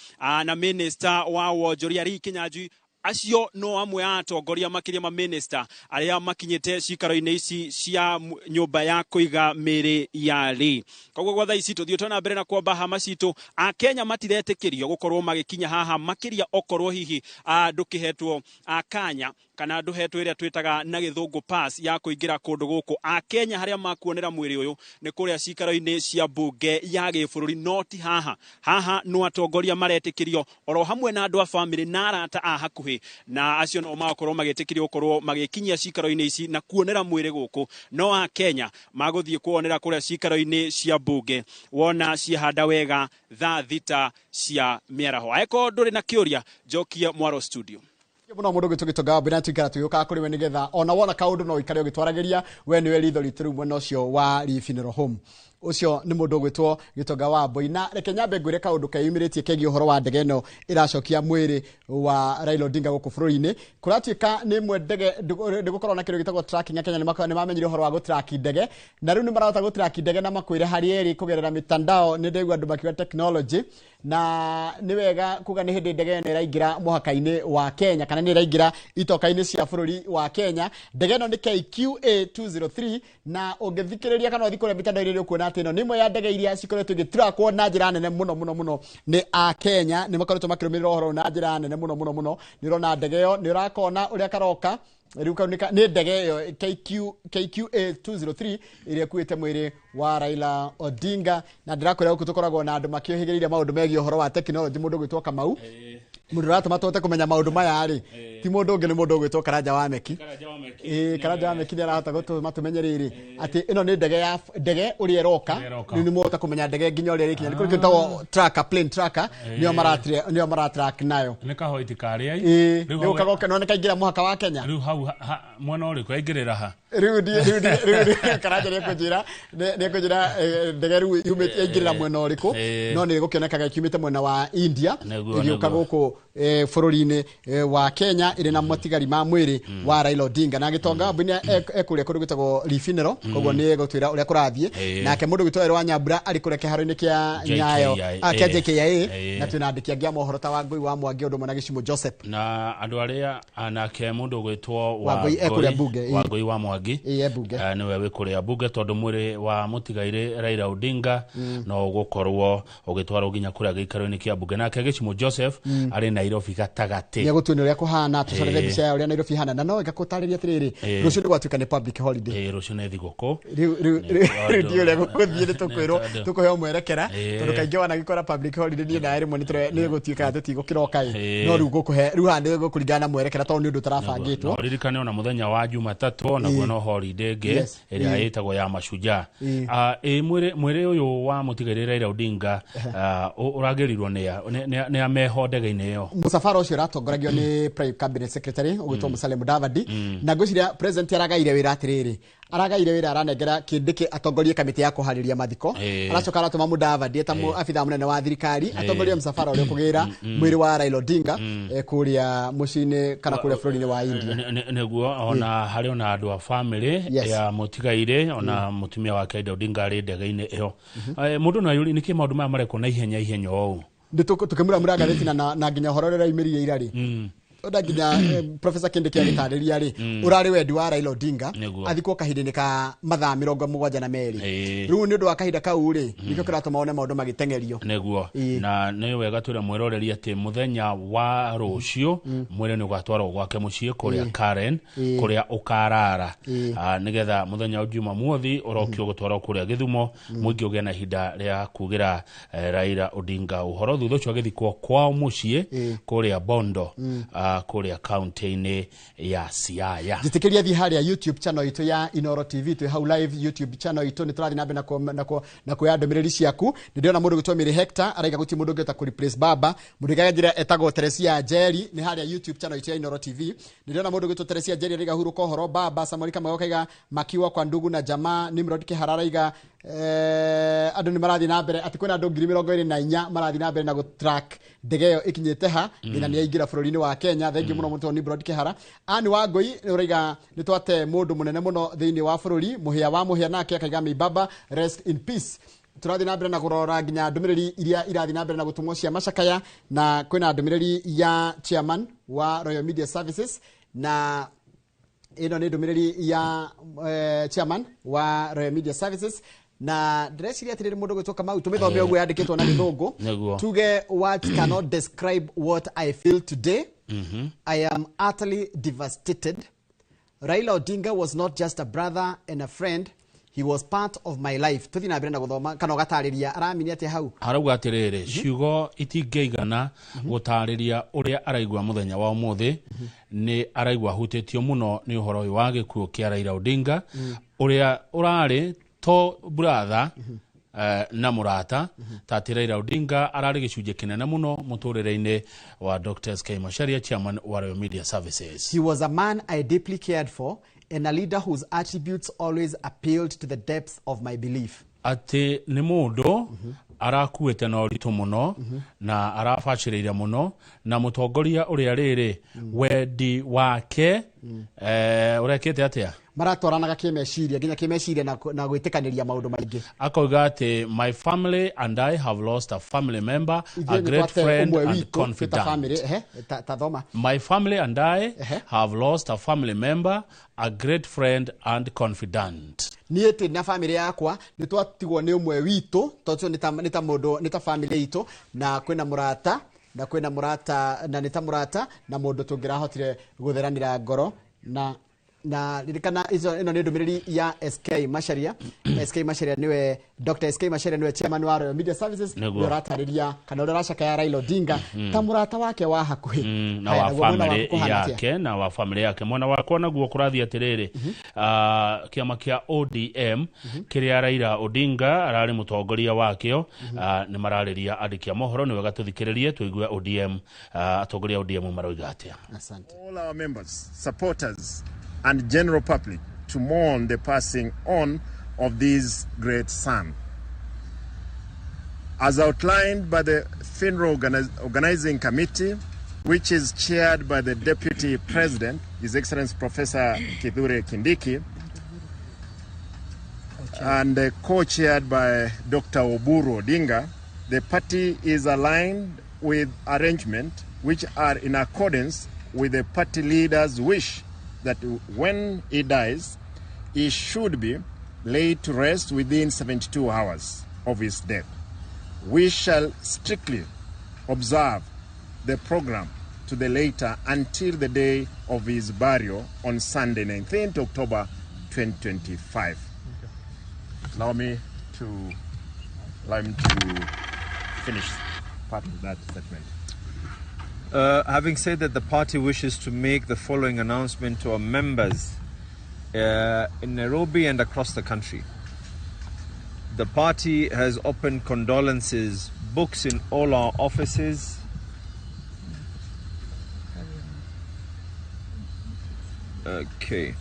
na minista wa wonjoria Ri Kinyanjui. Acio no amwe a atongoria makĩria ma minista arĩa makinyĩte cikaro-inĩ ici cia nyũmba ya kũiga mĩĩrĩ ya Rii. Koguo gwa thaa ici tũthiĩte na mbere na kwamba hama citũ. Akenya matiretĩkĩrio gũkorwo magĩkinya haha makĩria okorwo hihi ndũkĩhetwo kanya kana ndũhetwo ĩrĩa twĩtaga na gĩthũngũ pass ya kũingĩra kũndũ gũkũ. Akenya harĩa makuonera mwĩrĩ ũyũ nĩ kũrĩa cikaro-inĩ cia mbunge ya gĩbũrũri, no ti haha. Haha no atongoria maretĩkĩrio oro hamwe na andũ a bamĩrĩ na arata a hakuhĩ, na acio no magakorwo magĩtĩkĩrio gũkorwo magĩkinyia cikaro-inĩ ici na kuonera mwĩrĩ gũkũ. No Akenya magũthiĩ kuonera kũrĩa cikaro-inĩ cia mbunge wona ciahanda wega thaa 6 cia mĩaraho. Angĩkorwo ndũrĩ na kĩũria, njokie Mwaro studio. Muno mundu gwitũ Gĩtonga wa tuikara tũgĩũkaga kũrĩ we nĩgetha ona wona kaũndũ no ũikare ũgĩtwaragĩria we nĩwe ritho ritũ rĩu mwena ũcio wa Rii Funeral Home. Ũcio nĩ mũndũ ũgwĩtwo Gĩtonga wa Mbui. Na reke nyambe ngwĩre kaũndũ keyumĩrĩtie kegiĩ ũhoro wa ndege ĩno ĩracokia mwĩrĩ wa Raila Odinga gũkũ bũrũri-inĩ. Kũratuĩka nĩ ĩmwe ndege ndĩgũkorwo na kĩndũ gĩtagwo tracking. Kenya nĩ mamenyire ũhoro wa gũtrack ndege, na rĩu nĩ marahota gũtrack ndege na makwĩre harĩa ĩrĩ kũgerera mitandao. Nĩ ndaigua andũ makiuga technology, na nĩ wega kuga nĩ hĩndĩ ndege ĩno ĩraingĩra mũhaka-inĩ wa Kenya kana nĩ ĩraingĩra itoka-inĩ cia bũrũri wa Kenya. Ndege ĩno nĩ KQA 203, na ũngĩthikĩrĩria kana ũthiĩ kũrĩa mitandao-inĩ nĩ ũkuona atĩ ĩno nĩ ĩmwe ya ndege iria cikoretwo igĩtrakwo na njĩra nene mũno mũno mũno nĩ Akenya. Nĩ makoretwo makĩrũmĩrĩra ũhoro na njĩra nene mũno mũno mũno. Nĩ ũrona ndege ĩyo, nĩ ũrakona ũrĩa karoka rĩu kau nĩ ndege ĩyo KQA 203 ĩrĩa ĩkuĩte mwĩrĩ wa Raila Odinga. Na ndĩrakwĩra gũkũ tũkoragwo na andũ makĩũhĩgĩrĩire maũndũ megiĩ ũhoro wa tekinoronjĩ, mũndũ ũgwĩtwo Kamau, mũndũ ũratũma tũhote kũmenya maũndũ maya rĩ ti mũndũ ũngĩ, nĩ mũndũ ũgwĩtwo Karanja wa Meki. Karanja wa Meki nĩ arahota gũtũma tũmenye rĩrĩ atĩ ĩno nĩ ndege ya ndege ũrĩa ĩroka. Rĩu nĩ mũhota kũmenya ndege nginya ũrĩa ĩrĩkinya. Nĩ kũrĩ kĩndũ gĩtagwo tracker, plane tracker, nĩyo maratrack nayo. Nĩ kahoiti karĩa. Rĩu kagoka no nĩ kaingĩra mũhaka wa Kenya. Rĩu hau mwena ũrĩkũ aingĩrĩra ha? Rĩu Karanja nĩ ekũnjĩra ndege rĩu yumĩte yaingĩrĩra mwena ũrĩkũ, no nĩ gũkĩonekaga ĩkiumĩte mwena wa India ĩgĩũka gũkũ bũrũri-inĩ wa Kenya ĩrĩ na matigari ma mwĩrĩ wa Raila Odinga. Na Gĩtonga Mbui nĩ ekũrĩa kũndũ gwĩtagwo Rii Funeral, koguo nĩ egũtwĩra ũrĩa kũrathiĩ. Nake mũndũ gwĩtwo Erwa Nyambura arĩ kũrĩa kĩharo-inĩ kĩa Nyayo kĩa JKIA, na twĩna andĩki angĩ a mohoro ta Wangũi wa Mwangi ũndũ ũmwe na Gĩcimũ Joseph na andũ arĩa nake mũndũ ũgwĩtwo Wangũi ekũrĩa mbunge, Wangũi wa Mwangi nĩwe wĩ kũrĩa mbunge, tondũ mwĩrĩ wa mũtigairĩ Raila Odinga no ũgũkorwo ũgĩtwarwo nginya kũrĩa gĩikaro-inĩ kĩa mbunge. Nake Gĩcimũ Joseph arĩ Nairobi gatagatĩ. Nĩ egũtuonia ũrĩa kũhana, tũcorere mbica ya ũrĩa Nairobi ihana. Na no ngakũtarĩria atĩrĩrĩ, rũciũ nĩ gwatuĩka nĩ public holiday. Rũciũ nĩ thigũkũ. Rĩu ndiũĩ ũrĩa gũgũthiĩ, nĩ tũkwĩrwo tũkũheo mwerekera, tondũ kaingĩ wanagĩkora public holiday niĩ nawe rĩmwe nĩ gũtuĩkaga tũtigũkĩroka ĩ, no rĩu ngũkũhe rĩu haha nĩ gũkũringana na mwerekera tondũ nĩ ũndũ ũtarabangĩtwo. No ririkane ona mũthenya wa Jumatatũ naguo no holiday ĩngĩ ĩrĩa ĩtagwo ya mashujaa. Mwĩrĩ ũyũ wa mũtigairĩ Raila Odinga ũragĩrirwo nĩ a meho ndege-inĩ ĩyo. Mũcabara ũcio ũratongoragio nĩ Prime Cabinet Secretary ũgwĩtwo Musalia Mudavadi, na ngwĩciria president aragaire wĩra atĩrĩrĩ, aragaire wĩra aranengera Kindiki atongorie kamĩtĩ ya kũharĩria mathiko, aracoka aratũma Mudavadi eta abithaa mũnene wa thirikari atongorie mũcabara ũrĩa ũkũgĩra mwĩrĩ wa Raila Odinga kũrĩa mũciĩ-inĩ kana kũrĩa bũrũri-inĩ wa India. Nĩguo ona harĩ ona andũ a family ya mũtigairĩ ona mũtumia wake Raila Odinga arĩ ndege-inĩ ĩyo. Mũndũ no ayũrie nĩkĩ maũndũ maya marekwo na ihenya ihenya ũũ? Tũkĩmũramũra ngathĩti na nginya ũhoro ũrĩa ũraumĩrire ira rĩ, Ona nginya Professor Kindiki agĩtarĩria rĩ, ũrarĩ wendi wa Raila Odinga Nĩguo. athikwo kahinda-inĩ ka mathaa 72. Ĩĩ. Rĩu nĩ ũndũ wa kahinda kau rĩ, nĩkĩo kĩratũma one maũndũ magĩteng'erio. Nĩguo, na nĩ wega twĩre mwĩroreri atĩ mũthenya wa rũciũ mwĩrĩ nĩ ũgatwarwo gwake mũciĩ kũrĩa Karen, kũrĩa ũkarara. Nĩgetha mũthenya wa Jumamothi ũrokio gũtwarwo kũrĩa Gĩthumo, mũingĩ ũgĩe na ihinda rĩa kugĩra Raila Odinga ũhoro, thutha ũcio agĩthikwo kwao mũciĩ kũrĩa Bondo, kũrĩa kaunti-inĩ ya Siaya. Njĩtĩkĩria thiĩ harĩa YouTube channel itũ ya Inoro TV, twĩ hau live YouTube channel itũ, nĩ tũrathiĩ na mbere na kuoya ndũmĩrĩri ciaku. Nĩ ndĩrona mũndũ gwĩtwo Mary Hector araiga gũtirĩ mũndũ ũngĩhota kũ replace baba. Mũndũ ũngĩ akanjĩra etagwo Teresia Njeri, nĩ harĩa YouTube channel itũ ya Inoro TV. Nĩ ndĩrona mũndũ gwĩtwo Teresia Njeri araiga hurũka ũhoro baba. Samuel Kamau akaiga makiwa kwa ndugu na jamaa. Nimrod Kihara araiga andũ nĩ marathiĩ na mbere atĩ kwĩna andũ 24,000 marathiĩ na mbere na gũ-track ndege ĩyo ĩkinyĩte ha nginya nĩ yaingĩra bũrũri-inĩ wa Kenya. Thengiũ mũno mũtũ Nimrod Kihara. Anne Wangũi ũraiga nĩ twate mũndũ mũnene mũno thĩinĩ wa bũrũri, mũhĩa wa mũhĩa, nake akaiga may baba rest in peace. Tũrathiĩ na mbere na kũrora nginya ndũmĩrĩri iria irathiĩ na mbere na gũtũmwo cia macakaya, na kwĩna ndũmĩrĩri ya chairman wa Royal Media Services, na ĩno nĩ ndũmĩrĩri ya chairman wa Royal Media Services, na ndĩreciria atĩrĩrĩ mũndũ gwĩtwo Kamau, tũmĩthome ũguo yandĩkĩtwo na gĩthũngũ. Nĩguo. Tuge words cannot describe what I feel today. I am utterly devastated. Raila Odinga was not just a brother and a friend, he was part of my life. Tũthiĩ na mbere na gũthoma kana ũgatarĩria aramini atĩa hau. Arauga atĩrĩrĩ, ciugo itingĩigana gũtarĩria ũrĩa araigua mũthenya wa ũmũthĩ. Nĩ araigua ahutĩtio mũno nĩ ũhoro ũyũ wa gĩkuũ kĩa Raila Odinga, ũrĩa ũrarĩ to brother na mũrata, ta atĩ Raila Odinga ararĩ gĩcunjĩ kĩnene mũno mũtũrĩre-inĩ wa Dr. SK Macharia, chairman wa Royal Media Services. He was a man I deeply cared for and a leader whose attributes always appealed to the depths of my belief. Atĩ nĩ mũndũ arakuĩte na ũritũ mũno na arabacĩrĩire mũno, na mũtongoria ũrĩa rĩrĩ wendi wake ũrekĩte atĩa maratwaranaga kĩmeciria nginya kĩmeciria na gwĩtĩkanĩria maũndũ maingĩ. Akauga atĩ my family and I have lost a family member, a great friend and confidant. Ta thoma. My family and I have lost a family member, a great friend and confidant. Niĩ tĩ na bamĩrĩ yakwa nĩ twatigwo nĩ ũmwe witũ, tondũ nĩ ta mũndũ, nĩ ta bamĩrĩ itũ, na kwĩna mũrata na kwĩna mũrata na nĩ ta mũrata na mũndũ tũngĩrahotire gũtheranĩra ngoro. Na ririkana icio, ĩno nĩ ndũmĩrĩri ya SK Macharia. SK Macharia nĩwe, Dr. SK Macharia nĩwe chairman wa Royal Media Services. Nĩguo. Nĩwe ũratarĩria kana ũrĩa ũracakaya Raila Odinga ta mũrata wake wa hakuhĩ. Na Haya, wa naguo mwena family waku kũhana atĩa? Yake na wa family yake. Mwena wakwa naguo kũrathiĩ atĩrĩrĩ, kĩama kĩa ODM kĩrĩa Raila Odinga ararĩ mũtongoria wakĩo, nĩ mararĩria andĩki a mohoro. Nĩ wega tũthikĩrĩrie tũigue ODM, atongoria a ODM maroiga atĩa. Asante. All our members, supporters, and general public to mourn the passing on of this great son. As outlined by the funeral organizing committee, which is chaired by the Deputy President, His Excellency Professor Kithure Kindiki, and co-chaired by Dr. Oburu Odinga, the party is aligned with arrangement which are in accordance with the party leader's wish that when he dies, he should be laid to rest within 72 hours of his death. We shall strictly observe the program to the later until the day of his burial on Sunday, 19th October 2025. Allow me to finish part of that statement. Having said that, the party wishes to make the following announcement to our members in Nairobi and across the country. The party has opened condolences books in all our offices. Okay.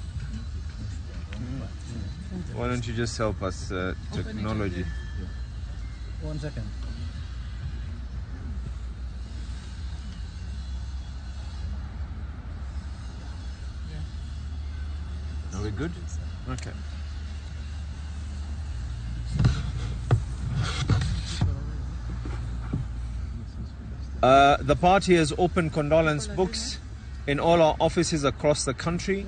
Why don't you just help us, technology? One second. Are we good? Okay. The party has opened condolence books in all our offices across the country.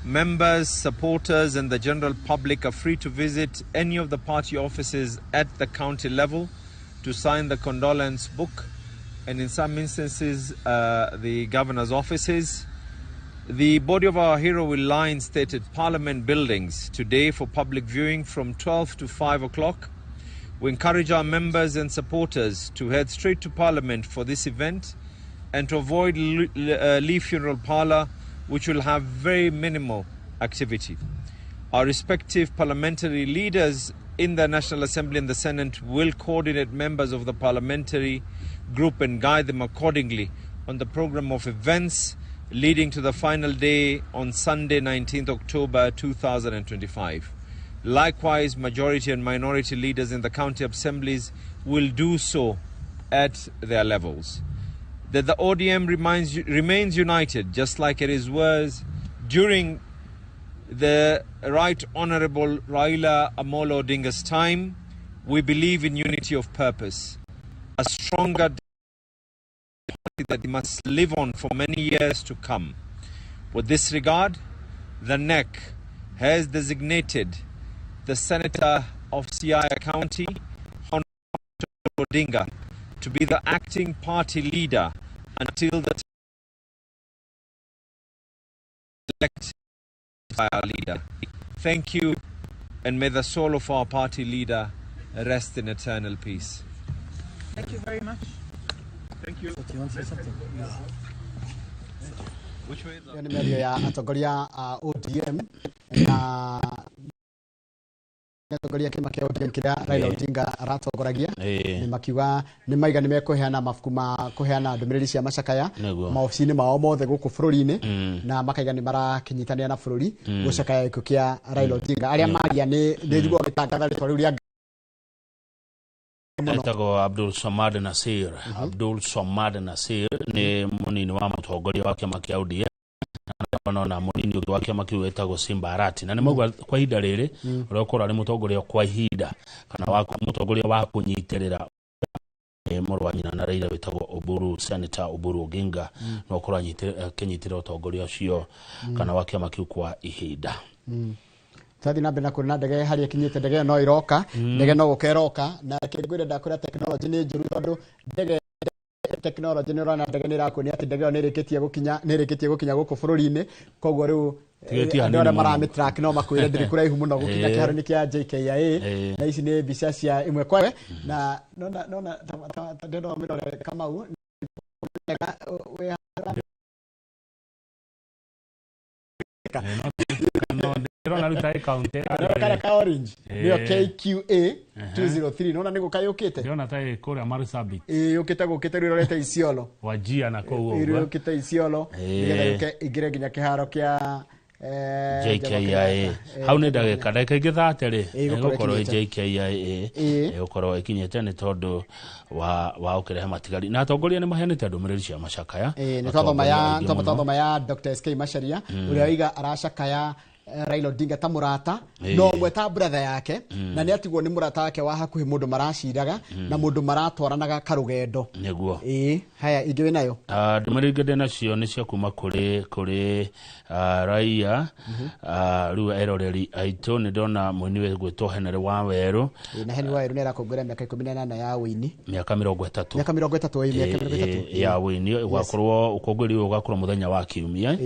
Members, supporters, and the general public are free to visit any of the party offices at the county level to sign the condolence book, and in some instances, the governor's offices. The body of our hero will lie in state at Parliament buildings today for public viewing from 12 to 5 o'clock. We encourage our members and supporters to head straight to Parliament for this event and to avoid Lee Funeral Parlour, which will have very minimal activity. Our respective parliamentary leaders in the National Assembly and the Senate will coordinate members of the parliamentary group and guide them accordingly on the program of events leading to the final day on Sunday, 19th October 2025. Likewise, majority and minority leaders in the county assemblies will do so at their levels. That the ODM remains united, just like it was during the Right Honorable Raila Amolo Odinga's time. We believe in unity of purpose, a stronger party that must live on for many years to come. With this regard, the NEC has designated the Senator of Siaya County, Honorable Odinga, to be the acting party leader until the elect by our leader. Thank you, and may the soul of our party leader rest in eternal peace. Thank you very much. Thank you. You want to say something? Yeah. Which way is that? Ĩyo nĩ mĩario ya atongoria a ODM na atongoria kĩama kĩa ODM kĩrĩa Raila Odinga aratongoragia, nĩ makiuga nĩ maiga nĩ mekũheana mabuku ma kũheana ndũmĩrĩri cia macakaya maobici-inĩ mao mothe gũkũ bũrũri-inĩ, na makaiga nĩ marakĩnyitanĩra na bũrũri gũcakaya gĩkuũ kĩa Raila Odinga. Arĩa maria nĩ njiguaga gĩtangatha rĩtwa rĩu rĩa etagwo Abdul Samad Nasir. Abdul Samad Nasir nĩ mũnini wa mũtongoria wa kĩama kĩa ODM, na mũnini ũngĩ wa kĩama kĩu wĩtagwo Simba Arati, na nĩ mauga kwa ihinda rĩrĩ ũrĩa ũkorwo arĩ mũtongoria kwa ihinda kana wa mũtongoria wa kũnyitĩrĩra mũrũ wa nyina na Raila wĩtagwo Oburu, Senator Oburu Oginga, no ũkorwo akĩnyitĩrĩra ũtongoria ũcio kana wa kĩama kĩu kwa ihinda. Twathi na mbere na kuona ndege harĩa ĩkinyĩte. Ndege ĩyo no ĩroka, ndege no gũka ĩroka, na kĩngwĩre ndakwĩra technology nĩ njũru, tondũ ndege technology nĩ ũrona ndege nĩ ĩrakuonia atĩ ndege ĩyo nĩ ĩrĩkĩtie gũkinya, nĩ ĩrĩkĩtie gũkinya gũkũ bũrũri-inĩ. Koguo rĩu Tigĩtie andũ arĩa hanini mũno. maramĩtrack no makwĩre ndĩrĩ kũraihu mũno gũkinya kĩharo-inĩ kĩa JKIA. Na ici nĩ mbica cia ĩmwe kwa ĩmwe, na nona ta ndĩrona mĩrore Kamau wĩ Ndĩrona rĩu ta ĩkaunti karĩa ka orange nĩyo KQA 203, nona nĩ gũka yũkĩte. Ndĩrona ta ĩ kũrĩa Marsabit. Ĩĩ, yũkĩte gũkĩte rĩu ĩrorete Isiolo. Wajia na kũu ũguo. Yũkĩte Isiolo nĩgetha yũke ĩingĩre nginya kĩharo kĩa JKIA. Hau nĩ ndagĩka ingĩ 30 rĩ Ĩgũkorwo ĩgũkorwo ĩ ĩkinyĩte. JKIA ĩgũkorwo ĩkinyĩte nĩ tondũ wa ũkĩrehe matigari, na atongoria nĩ maheanĩte ndũmĩrĩri cia macakaya. Nĩ twathoma ya Atongoria aingĩ twamba mũno. twathoma ya Dr. SK Macharia, ũrĩa oiga aracakaya Raila Odinga ta mũrata, no ũmwe ta brother yake, na nĩ atigwo nĩ mũrata wake wa hakuhĩ, mũndũ maraciraga na mũndũ maratwaranaga karũgendo. Nĩguo. Ĩĩ, haya ingĩ wĩ nayo? Ndũmĩrĩri ingĩ ndĩ nacio nĩ cia kuma kũrĩ raia, rĩu eroreri aitũ. Nĩ ndona mũini wĩgwĩtwo Henry wa Werũ. Ĩĩ, na Henry Waweru nĩ arakũngũĩra mĩaka 18 ya ũini. Mĩaka 30. Mĩaka 30, ĩĩ, mĩaka 30 ya ũini. Ũgakorwo ũkũngũĩri ũyũ ũgakorwo mũthenya wa kiumia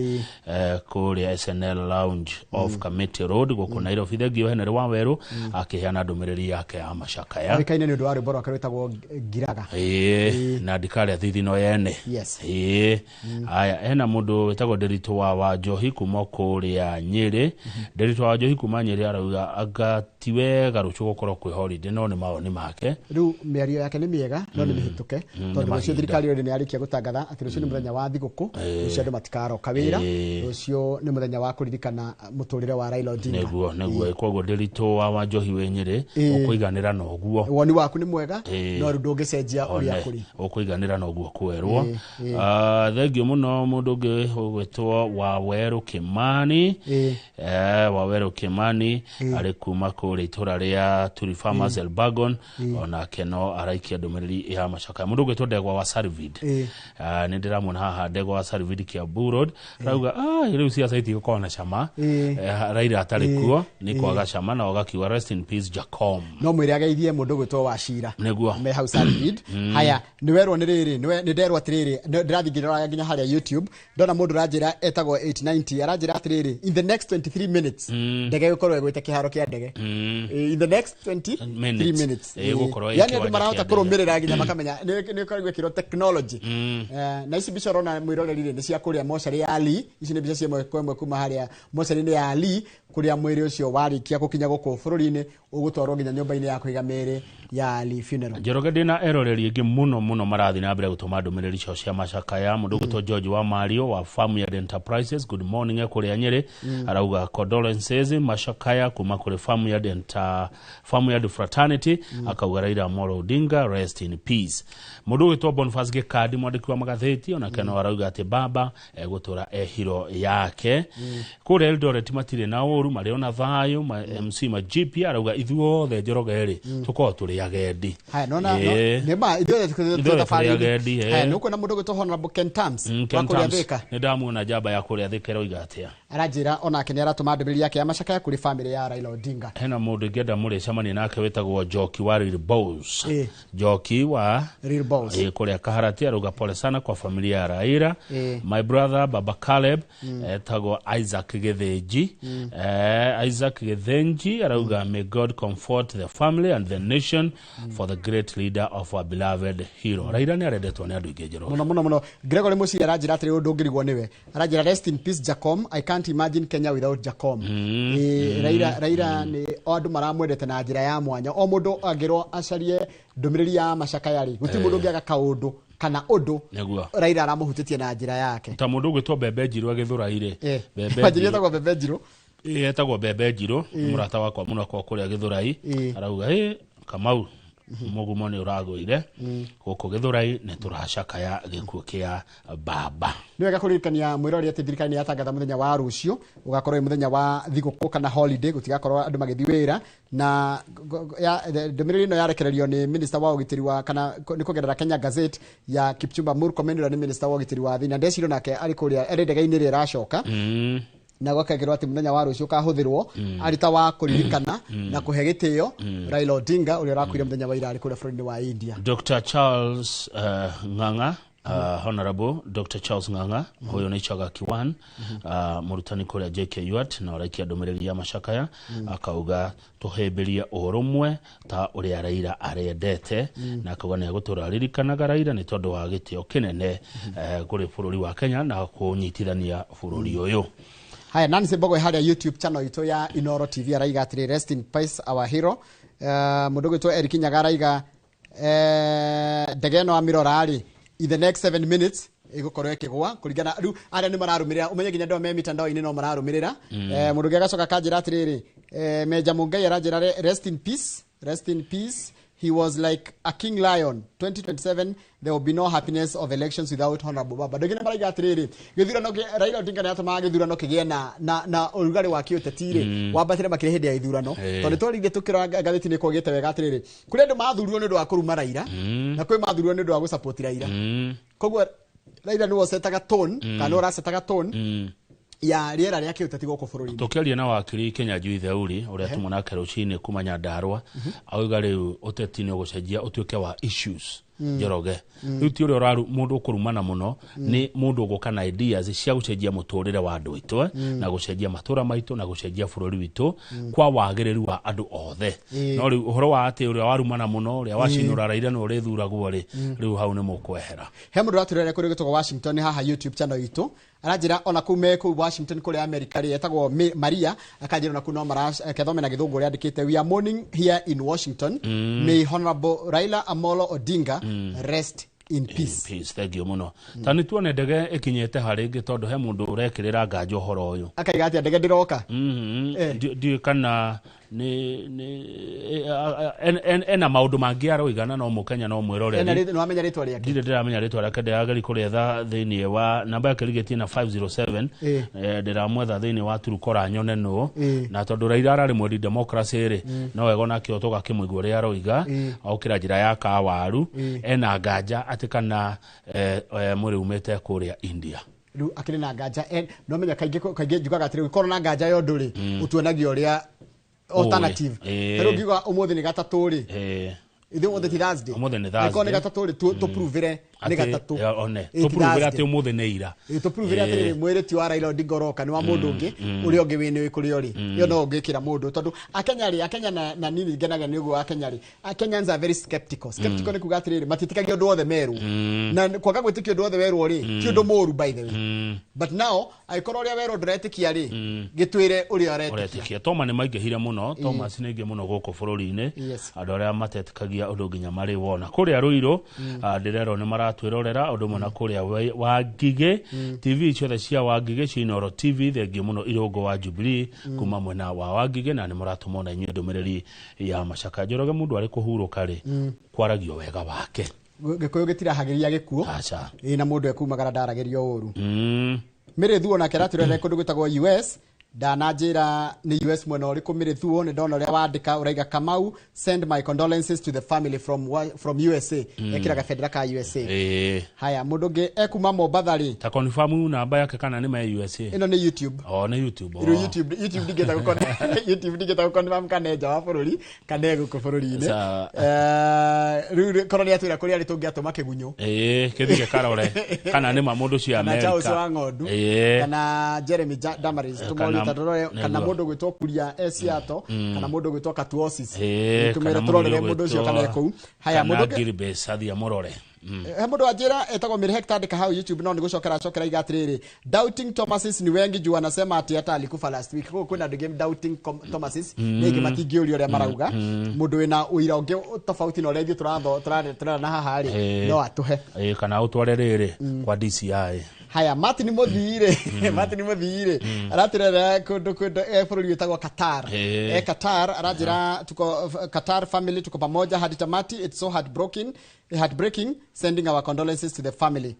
kũrĩa SNL Lounge off Kamiti Road gũkũ Nairobi. Thengio Henry wa Werũ akĩheana ndũmĩrĩri yake ya macakaya. Oĩkaine nĩ ũndũ wa rwĩmbo rwake rwĩtagwo Ngiraga. Ĩĩ, na ndikarĩa thithino yene. Ĩĩ, haya, hena mũndũ wĩtagwo Ndĩritũ wa Wanjohi kuma kũrĩa Nyĩrĩ. Ndĩritũ wa Wanjohi kuma Nyĩrĩ arauga anga ti wega rũciũ gũkorwo kwĩ holiday, no nĩ mawoni make. Rĩu mĩario yake nĩ mĩega, no nĩ mĩhĩtũke, tondũ Nĩ rũciũ mahinda. thirikari already nĩ yarĩkia gũtangatha atĩ rũciũ nĩ mũthenya wa thigũkũ, rũciũ andũ matikaroka wĩra, rũciũ nĩ mũthenya wa kũririkana Mũtũrĩre wa Raila Odinga. Nĩguo koguo ndĩritũ wa Njohi wĩ Nyĩrĩ ũkũiganĩra na ũguo. Woni waku nĩ mwega, no rĩu ndũngĩcenjia ũrĩa kũrĩ. Ũkũiganĩra na ũguo kwerwo. Thengio mũno mũndũ ũngĩ ũgwĩtwo Wawerũ Kimani. Wawerũ Kimani arĩ kuma kũrĩa itũra rĩa Turi Farmers Elbagon, onake no araikia ndũmĩrĩri ya macakaya. Mũndũ ũgwĩtwo Ndegwa wa Sarvid, nĩ ndĩramuona haha, Ndegwa wa Sarvid Kiambu Road, arauga rĩu ciaca itigũkorwo na cama. Raila atarĩ kuo nĩ kwaga cama, na ũgakiuga rest in peace Jacom. No mwĩre ageithie mũndũ ũgwĩtwo Wacira nĩguo me hau Sarvid. Haya, nĩ werwo nĩ rĩrĩ, nĩ nderwo atĩrĩrĩ, ndĩrathiĩ ngĩroraga nginya harĩa YouTube, ndona mũndũ ũranjĩra etagwo 890, aranjĩra atĩrĩrĩ, in the next 23 minutes ndege ĩgũkorwo ĩgwĩte kĩharo kĩa ndege. In the next 23 minutes. Ĩgũkorwo yani andũ marahota kũrũmĩrĩra nginya makamenya nĩ ĩkoragwo ĩkĩrwo technology. Na ici mbica ũrona mwĩroreri rĩ nĩ cia kũrĩa mocarĩ ya Ali. Ici nĩ mbica cia ĩmwe kwa ĩmwe kuma harĩa mocarĩ-inĩ ya Ali, kũrĩa mwĩrĩ ũcio warĩkia gũkinya gũkũ bũrũri-inĩ ũgũtwarwo nginya nyũmba-inĩ ya kũiga mĩĩrĩ ya Ali Funeral. Njoroge, ndĩna eroreri aingĩ mũno mũno marathiĩ na mbere gũtũma ndũmĩrĩri ciao cia macakaya. Mũndũ ũgwĩtwo George wa Mario wa Farmyard Enterprises, good morning, kũrĩa Nyĩrĩ, arauga condolences, macakaya kuma kũrĩ Farmyard Farmyard Fraternity. Akauga Raila Amolo Odinga rest in peace. Mũndũ ũgwĩtwo Boniface Gĩkandi, mwandĩki wa magathĩti, onake no arauga atĩ baba egũtũra e hero yake. Kũrĩa Eldoret matirĩ na ũru, marĩ ona thayũ. MC Majipia arauga ithuothe Njoroge rĩ tũkorwo tũrĩ agendi. Haya, nona nĩ ma ithuothe Ithuothe tũrĩ agendi. Haya, nĩ ũkuona mũndũ ũgwĩtwo Honorable Ken Tams Ken wa kũrĩa Tams. Thika. Nĩ ndamuona njamba ya kũrĩa Thika ĩroiga atĩa? Aranjĩra onake nĩ aratũma ndũmĩrĩri yake ya macakaya kũrĩ famĩlĩ ya Raila Odinga. Hena mũndũ ingĩenda mũrĩcemanie nake wĩtagwo Njoki wa Real Boys. Njoki wa Real Boys. Kũrĩa Kaharati, arauga pole sana kwa familia ya Raila. My brother Baba Caleb, etagwo Isaac Githinji. Isaac Githinji arauga may God comfort the family and the nation for the great leader of our beloved hero. Raila nĩ arendetwo nĩ andũ aingĩ, Njoroge. Mũno mũno mũno. Gregory Mũciria aranjĩra atĩrĩ, ũndũ ũngĩrigwo nĩwe, aranjĩra rest in peace Jacom, I can't imagine Kenya without Jacom. Raila nĩ o andũ maramwendete na njĩra ya mwanya. O mũndũ angĩrwo acarie ndũmĩrĩri ya macakaya rĩ, gũtirĩ mũndũ ũngĩaga kaũndũ kana ũndũ Nĩguo. Raila aramũhutĩtie na njĩra yake. Ta mũndũ ũgwĩtwo Mbembe Njirũ agĩthũra irĩ. Mbembe Wanjĩrire Njirũ. etagwo Mbembe Njirũ. Etagwo Mbembe Njirũ, mũrata wakwa mũno kwa kũrĩa Gĩthũrai, arauga ĩ Kamau, mũgumo nĩ ũragũire gũkũ Gĩthũrai, nĩ tũracakaya gĩkuũ kĩa baba. Nĩ wega kũririkania mwĩrori atĩ thirikari nĩ yatangatha mũthenya wa rũciũ ũgakorwo wĩ mũthenya wa thigũkũ kana holiday, gũtigakorwo andũ magĩthiĩ wĩra. Na ndũmĩrĩri ĩno yarekererio nĩ minister wa ũgitĩri wa kana nĩ kũgerera Kenya Gazette ya Kipchumba Murkomen, ũrĩa nĩ minister wa ũgitĩri wa thĩ, na ndeciria nake arĩ kũrĩa arĩ ndege-inĩ ĩrĩa ĩracoka, na gwakagĩrwo atĩ mũthenya wa rũciũ ũkahũthĩrwo arĩ ta wa kũririkana na kũhe gĩtĩo Raila Odinga, ũrĩa ũrakuire mũthenya wa ira arĩ kũrĩa bũrũri-inĩ wa India. Dr. Charles Ng'ang'a, Honorable Dr. Charles Ng'ang'a, huyo nĩ Chaga Kiwan, mũrutani kũrĩa JKUAT, na ũraikia ndũmĩrĩri ya macakaya, akauga tũhĩmbĩrie ũrũmwe ta ũrĩa Raila arendete, na akauga nĩ egũtũra aririkanaga Raila nĩ tondũ wa gĩtĩo kĩnene kũrĩ bũrũri wa Kenya na kũnyitithania bũrũri ũyũ. Haya, Nancy Mbogo harĩa YouTube channel itũ ya Inoro TV araiga atĩrĩ, rest in peace our hero. Mũndũ ũgwĩtwo Eric Nyaga araiga ndege ĩno amĩrora rĩ, in the next 7 minutes ĩgũkorwo ĩkĩgwa, kũringana rĩu arĩa nĩ mararũmĩrĩra, ũmenye nginya andũ me mitandao-inĩ no mararũmĩrĩra. Mũndũ ũngĩ agacoka akanjĩra atĩrĩrĩ, Meja Mũngai aranjĩra rest in peace, rest in peace, he was like a king lion. 2027 there will be no happiness of elections without Honorable Baba. Ndũngĩ nĩ maraiga atĩrĩrĩ, gĩthurano Raila Odinga nĩ atũmaga gĩthurano kĩgĩe na ũrugarĩ wa kĩũteti rĩ, wambatĩre makĩria hĩndĩ ya ithurano, tondũ twarĩire tũkĩrora ngathĩti-inĩ kwagĩte wega atĩrĩrĩ, kũrĩ andũ mathurirwo nĩ ũndũ wa kũruma Raila, na kwĩ mathurirwo nĩ ũndũ wa gũsupport Raila. Koguo Raila nĩwe ũcetaga tone, kana nĩwe ũracetaga tone ya rĩera rĩa kĩũteti gũkũ bũrũri-inĩ. Tũkĩaria na wakiri Kenya Njui Theuri, ũrĩa tũmũnake rũcinĩ kuma Nyandarua, auga rĩu ũteti nĩ ũgũcenjia ũtuĩke wa issues. Njoroge, rĩu ti ũrĩa ũraru mũndũ ũkũrumana mũno, nĩ mũndũ ũgũka na ideas cia gũcenjia mũtũrĩre wa andũ aitũ, na gũcenjia matũra maitũ, na gũcenjia bũrũri witũ kwa wagĩrĩru wa andũ othe. No rĩu ũhoro wa atĩ ũrĩa warumana mũno, ũrĩa wacinũra Raila nĩ ũrĩthuragwo rĩ, rĩu hau nĩ mũkwehera. He mũndũ ũratũrere kũrĩ gĩtũgo Washington haha YouTube channel itũ, aranjĩra ona kũu me kũu Washington kũrĩa America rĩ, etagwo Maria, akanjĩra ona kũu no marakethome na gĩthũngũ ũrĩa andĩkĩte, we are mourning here in Washington, may Honorable Raila Amolo Odinga rest in peace. Peace, thank you muno. Ta nĩ tuone ndege ĩkinyĩte harĩ ngĩ tondũ he mũndũ ũrekĩrĩra nganja ũhoro ũyũ. Akaiga atĩa ndege ndĩroka? Ndiũĩ kana nĩ ena maũndũ mangĩ aroigana no mũkenya no mwĩroreri. Nĩ wamenya rĩtwa rĩake? Ndirĩ ndĩramenya rĩtwa rĩake, ndĩrageria kũrĩetha thĩinĩ wa namba yake ĩrigĩtie na 507. Ndĩramwetha thĩinĩ wa Turukora nyone nũ, na tondũ Raila ararĩ mwendi democracy rĩ, no wega onake tũgakĩmũigua ũrĩa aroiga, okĩra njĩra ya kawaru, ena nganja atĩ kana mwĩrĩ umĩte kũrĩa India. Rĩu akĩrĩ na nganja, no menya kaingĩ njugaga atĩrĩ, ũngĩkorwo na nganja ya ũndũ rĩ, ũtuonagia ũrĩa alternative. Rĩu ngiuga ũmũthĩ nĩ gatatũ rĩ, ithuĩ ũmũthĩ ti Thursday. Ũmũthĩ nĩ Thursday. Angĩkorwo nĩ gatatũ rĩ, tũpruvĩre nĩ gatatũ. Tũpruvĩre atĩ ũmũthĩ nĩ ira. Tũpruvĩre atĩrĩrĩ, mwĩrĩ ti wa Raila Odinga ũroka, nĩ wa mũndũ ũngĩ, ũrĩa ũngĩ wĩ kũrĩa ũrĩ. Ĩyo no ũngĩkĩra mũndũ, tondũ Akenya rĩ, Akenya na nini ngenaga nĩ ũguo Akenya rĩ, Kenyans are very skeptical. Skeptical nĩ kuga atĩrĩrĩ, matiĩtĩkagia ũndũ wothe merwo. Na kwaga gwĩtĩkia ũndũ wothe werwo rĩ, ti ũndũ mũũru by the way. But now, angĩkorwo ũrĩa werwo ndũretĩkia rĩ, gĩtwĩre ũrĩa ũretĩkia. Toma nĩ maingĩhire mũno, Thomas nĩ aingĩ mũno gũkũ bũrũri-inĩ, andũ arĩa matetĩkagia ũndũ nginya marĩ wona. Kũrĩa Ruiru, ndĩrerwo nĩ maratwĩrorera, ũndũ ũmwe na kũrĩa Wangigĩ, TV ciothe cia Wangigĩ, cia Inooro TV, thengiũ mũno Irũngũ wa Jubilee, kuma mwena wa Wangigĩ, na nĩ mũratũma ona inyuĩ ndũmĩrĩri ya macaka. Njoroge mũndũ arĩ kũhurũka rĩ, kwaragio wega wake. Gĩkũyũ gĩtirahagĩria gĩkuũ. Aca. Ĩ, na mũndũ ekumagara ndaragĩrio ũru. Mĩrĩ Thuo nake aratwĩrorera kũndũ gwĩtagwo US, ndananjĩra nĩ US mwena ũrĩkũ Mĩrĩ Thuo, nĩ ndona ũrĩa wandĩka ũraiga Kamau, send my condolences to the family from USA. Ekĩraga bendera ka USA. Haya, mũndũ ũngĩ ekuma Mombatha rĩ, ta confirm namba yake kana nĩ ma USA. Ĩno nĩ YouTube. Oh, nĩ YouTube. Rĩu YouTube ndingĩenda YouTube ndingĩenda gũkonfirm kana nja wa bũrũri kana gũkũ bũrũri-inĩ. Rĩu korwo nĩ atwĩra kũrĩa arĩ tũngĩatũma kĩgunyũ. Kĩthiĩ gĩkarore kana nĩ ma mũndũ cia Kana America. Charles wa Ng'ondu, kana Jeremy Damaris, tũmũrie kana mũndũ gwĩtwo Kuria Esiato, kana mũndũ gwĩtwo Katuosis, tũmwĩre tũrorere mũndũ ũcio kana ekũu. Haya, mũndũ Gilbert athiĩ amũrore. He mũndũ wanjĩra etagwo Mary Hector andĩka hau YouTube, no nĩ gũcokera acokera iga atĩrĩrĩ, doubting Thomases ni wengi juu anasema ati hata alikufa last week. Koguo kwĩna andũ aingĩ doubting Thomases, nĩ aingĩ matingĩũria ũrĩa marauga. Mũndũ wĩna ũira ũngĩ tofauti na ũrĩa ithuĩ tũrarana haha rĩ, no atũhe. Kana ũtware rĩrĩ kwa DCI. Haya, Martin Muthii Martin Muthii aratwĩrera kũndũ bũrũri wĩtagwo Qatar. Qatar aranjĩra tuko Qatar family, tuko pamoja hadi tamati, it's so heartbreaking, sending our condolences to the family.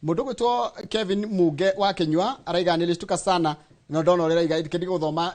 Mũndũ gwĩtwo Kevin Muge wa Kenyua araiga nilishtuka sana no ndona ũrĩa araiga kĩndĩ gũthoma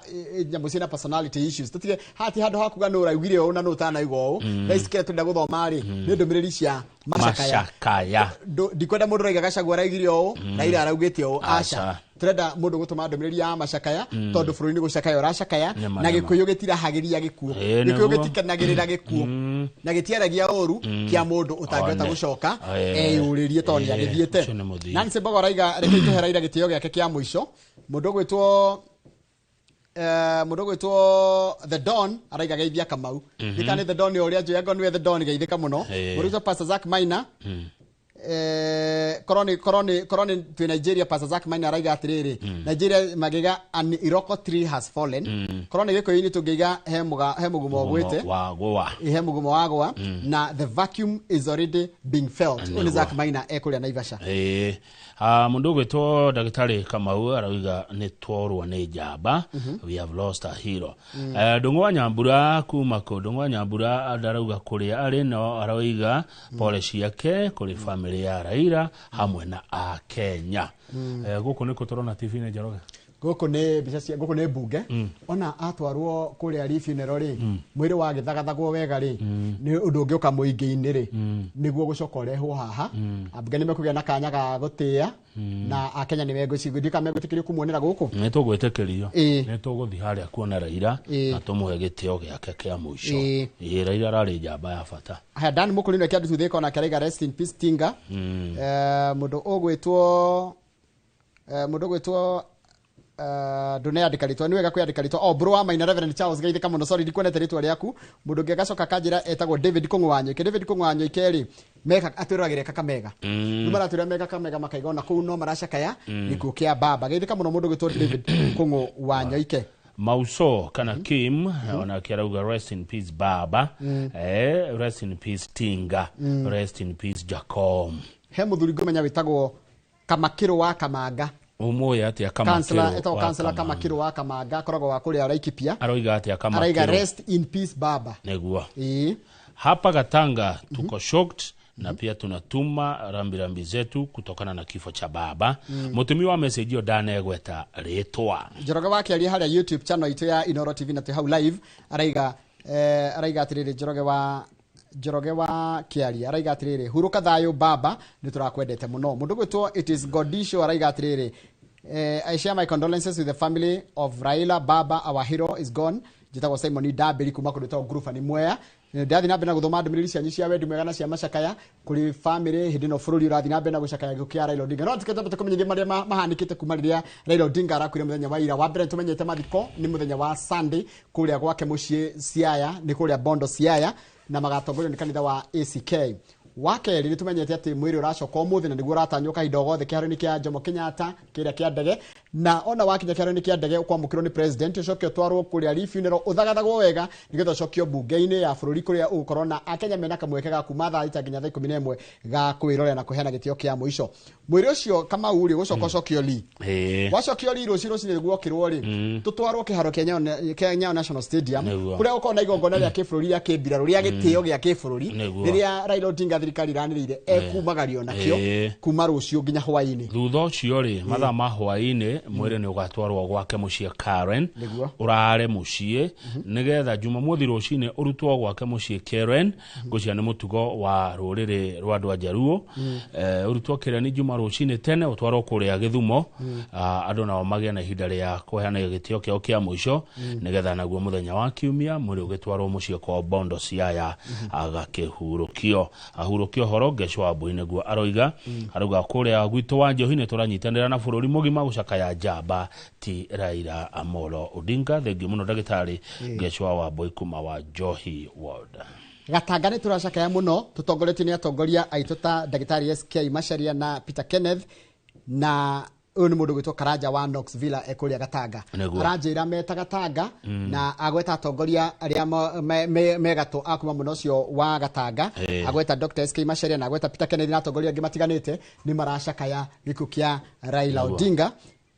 nyamũ ciĩna personality issues. Tũtige hati handũ ha kuga nũ ũraugire ũũ na nũ ũtanaigua ũũ. Thaa ici kĩrĩa tũrenda gũthoma rĩ, nĩ ndũmĩrĩri cia macakaya. Ndikwenda mũndũ ũraiga Gachagua araugire ũũ, Raila araugĩte ũũ, aca. Tũrenda mũndũ gũtũma ndũmĩrĩri ya macakaya, tondũ bũrũri nĩ gũcakaya ũracakaya, na Gĩkũyũ gĩtirahagĩria gĩkuũ. Gĩkũyũ gĩtikenagĩrĩra gĩkuũ, na gĩtiaragia ũru kĩa mũndũ ũtangĩhota gũcoka eyũrĩrie tondũ nĩ agĩthiĩte. Nancy Mbogo araiga rekei tũhe Raila gĩtĩo gĩake kĩa mũico. Mũndũ ũgwĩtwo The Don araiga geithia Kamau. Ndika nĩ The Don ũrĩa njũĩ angorwo nĩwe The Don geithĩka mũno. Mũndũ ũgwĩtwo Pastor Zack Maina, koroni twĩ Nigeria, Pastor Zack Maina araiga atĩrĩrĩ, Nigeria magĩiga an Iroko tree has fallen. Korwo nĩ Gĩkũyũ-inĩ tũngĩiga he mũgumo ũgwĩte, he mũgumo wagwa, na the vacuum is already being felt. Ũyũ nĩ Zack Maina ekũrĩa Naivasha. Mũndũ ũgwĩtwo Ndagĩtarĩ Kamau arauga nĩ tworwo nĩ njamba, we have lost a hero. Ndũng'ũ wa Nyambura kuma kũ, Ndũng'ũ wa Nyambura ndarauga kũrĩa arĩ, no arauga pole ciake kũrĩ family ya Raila hamwe na Akenya. Gũkũ nĩkũ tũrona TV-inĩ Njoroge? Gũkũ nĩ mbica cia gũkũ nĩ mbunge. Ona atwarwo kũrĩa Lee funeral rĩ, mwĩrĩ wagĩthagathagwo wega rĩ, nĩ ũndũ ũngĩ ũka mũingĩ-inĩ rĩ, nĩguo gũcoka ũrehwo haha. Ambunge nĩ mekũgĩa na kanya ga gũtĩĩa, na Akenya nĩ megwĩciria megwĩtĩkĩrio kũmuonera gũkũ. Nĩ tũgwĩtĩkĩrio. Nĩ tũgũthiĩ harĩa kuona Raila na tũmũhe gĩtĩo gĩake kĩa mũico. Raila ararĩ njamba ya bata. Haya, Dan Mũkũrinũ akĩandũ tuthĩka onake araiga rest in peace Tinga. Mũndũ ũgwĩtwo ndũneandĩka rĩtwa, nĩ wega kwĩandĩka rĩtwa. Oh, bro wa Maina Reverend Charles geithĩka mũno, sorry ndikuonete rĩtwa rĩaku. Mũndũ ũngĩ agacoka akanjĩra etagwo David Kũng'ũ wa Nyoike. David Kũng'ũ wa Nyoike rĩ, meka atwĩroragĩre Kakamega. Rĩu maratwĩra meka Kakamega makaiga ona kũu no maracakaya gĩkuũ kĩa baba. Geithĩka mũno mũndũ ũgwĩtwo David Kũng'ũ wa Nyoike. Mauso kana Kim onake arauga rest in peace baba, rest in peace Tinga, rest in peace Jacom. He muthuri ngumenya witagwo Kamakiro wa Kamanga. Umuya atia Kansela Kamakiro? Etagwo kansela Kamakiro wa Kamanga, akoragwo wa kuria Laikipia. Aroiga atia Araiga Kamakiro? Rest in peace baba. Niguo. Ĩĩ. Hapa Gatanga tuko shocked na pia tunatuma rambirambi zetu kutokana na kifo cha baba. Mutumi wa message yo ndanegweta ritwa. Njoroge wa kĩaria harĩa YouTube channel itũ ya Inoro TV na twĩ hau live araiga, araiga atĩrĩrĩ, Njoroge wa kĩaria araiga atĩrĩrĩ, hurũka thayũ baba, nĩ tũrakwendete mũno. Mũndũ gwĩtwo It is Godisho araiga atĩrĩrĩ, I share my condolences with the family of Raila Baba, our hero is gone. Njĩtagwo Simon Ndambĩri kuma kũndũ gwĩtagwo Ngurubani Mwea. Ndathiĩ na mbere na gũthoma ndũmĩrĩri cianyu cia wendi mwega na cia macakaya kũrĩ family hĩndĩ ĩno bũrũri ũrathiĩ na mbere na gũcakaya gĩkuũ kĩa Raila Odinga. No tukĩte kũmenyithia marĩa mahanĩkĩte kuma rĩrĩa Raila Odinga arakuire mũthenya wa ira. Wa mbere tũmenyete mathiko nĩ mũthenya wa Sunday kũrĩa gwake mũciĩ Siaya, nĩ kũrĩa Bondo Siaya, na magatongorio nĩ kanitha wa ACK. Wa kerĩ nĩ tũmenyete atĩ mwĩrĩ ũracoka ũmũthĩ na nĩguo ũratanywo kahinda o gothe kĩharo-inĩ kĩa Jomo Kenyatta kĩrĩa kĩa ndege, na ona wakinya kĩharo-inĩ kĩa ndege ũkwamũkĩrwo nĩ president, ũcoke ũtwarwo kũrĩa Lee funeral ũthagathagwo wega nĩgetha ũcokio mbunge-inĩ ya bũrũri kũrĩa ũgũkorwo na akenya mena kamweke ga kuma thaa 6 nginya thaa 11 ga kwĩrorera na kũheana gĩtĩo kĩa mũico. Mwĩrĩ ũcio Kamau rĩ ũgũcoka ũcokio Lee. Wacokio Lee rũciũ rũcinĩ guokĩrwo rĩ, tũtwarwo kĩharo kĩa Nyayo National Stadium kũrĩa gũkorwo na igongona rĩa kĩbũrũri rĩa kĩmbirarũ rĩa gĩtĩo gĩa kĩbũrũri rĩrĩa Raila Odinga thirikari iranĩrĩire ekumagario nakĩo kuma rũciũ nginya hwaĩ-inĩ. Thutha ũcio rĩ, mathaa ma hwaĩ-inĩ mwĩrĩ nĩ ũgatwarwo gwake mũciĩ Karen, Nĩguo. ũrare mũciĩ nĩgetha Jumamothi rũcinĩ ũrutwo gwake mũciĩ Karen. Ngũcia nĩ mũtugo wa rũrĩrĩ rwa andũ a Jaruo. Ũrutwo Karen Juma rũcinĩ tene ũtwarwo kũrĩa Gĩthumo. Andũ nao magĩe na ihinda rĩa kũheana gĩtĩo kĩao kĩa mũico nĩgetha naguo mũthenya wa kiumia mwĩrĩ ũgĩtwarwo mũciĩ kwa Bondo Siaya agakĩhurũkio ahurũkio horo Ngeco wa Mbui nĩguo aroiga. Arauga kũrĩa gwitũ wa Njohi nĩ tũranyitanĩra na bũrũri mũgima gũcakaya njamba ti Raila Amolo Odinga. Thengiũ mũno ndagĩtarĩ Ngeco wa Mbui kuma wa Njohi Ward. Gatanga nĩ tũracakaya mũno tũtongoretio nĩ atongoria aitũ ta ndagĩtarĩ SK Macharia na Peter Kenneth, na ũyũ nĩ mũndũ gwĩtwo Karanja wa Knox Villa ekũrĩa Gatanga. Nĩguo. Aranjĩra meta Gatanga na agweta atongoria arĩa megatũ a kuma mũno ũcio wa Gatanga. Agweta Dr. SK Macharia na agweta Peter Kenneth na atongoria angĩ matiganĩte nĩ maracakaya gĩkuũ kĩa Raila Odinga.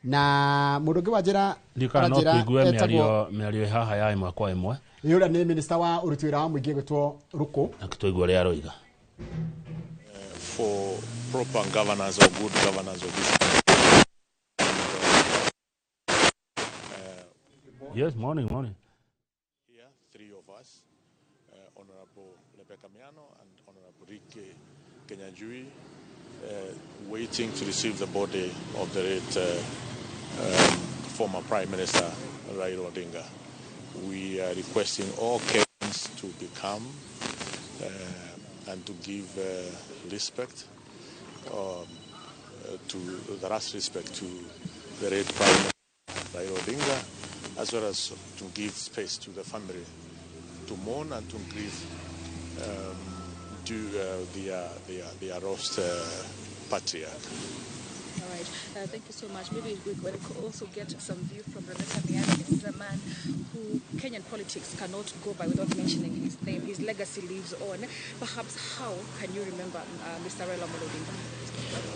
Na mũndũ ũngĩ wanjĩra Ndikana no aranjĩra tũigue etagwo mĩario haha ya ĩmwe kwa ĩmwe. Nĩ ũrĩa nĩ minista wa ũruti wĩra wa mũingĩ gwĩtwo Ruku. Na tũigue ũrĩa aroiga. For proper governance or good governance of this. Yes, morning, morning. Here, three of us, Honorable Rebecca Miano and Honorable Ricky Kenyanjui, waiting to receive the body of the late former Prime Minister Raila Odinga. We are requesting all Kenyans to become and to give respect, to the last respect to the late Prime Minister Raila Odinga, as well as to give space to the family to mourn and to grieve their lost patriarch. All right, thank you so much. Maybe we could also get some view from Rebecca Miano. This is a man who Kenyan politics cannot go by without mentioning his name. His legacy lives on. Perhaps how can you remember Mr. Raila Amolo Odinga?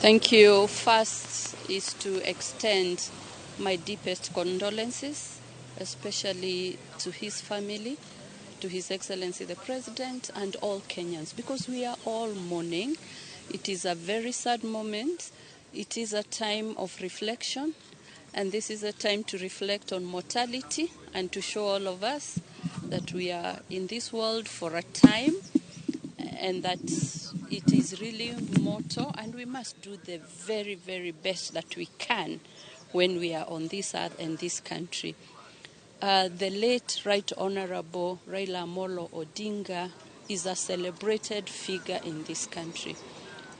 Thank you. First is to extend my deepest condolences, especially to his family, to His Excellency the President, and all Kenyans, because we are all mourning. It is a very sad moment. It is a time of reflection, and this is a time to reflect on mortality and to show all of us that we are in this world for a time and that it is really mortal, and we must do the very, very best that we can when we are on this earth and this country. The late Right Honorable Raila Amolo Odinga is a celebrated figure in this country.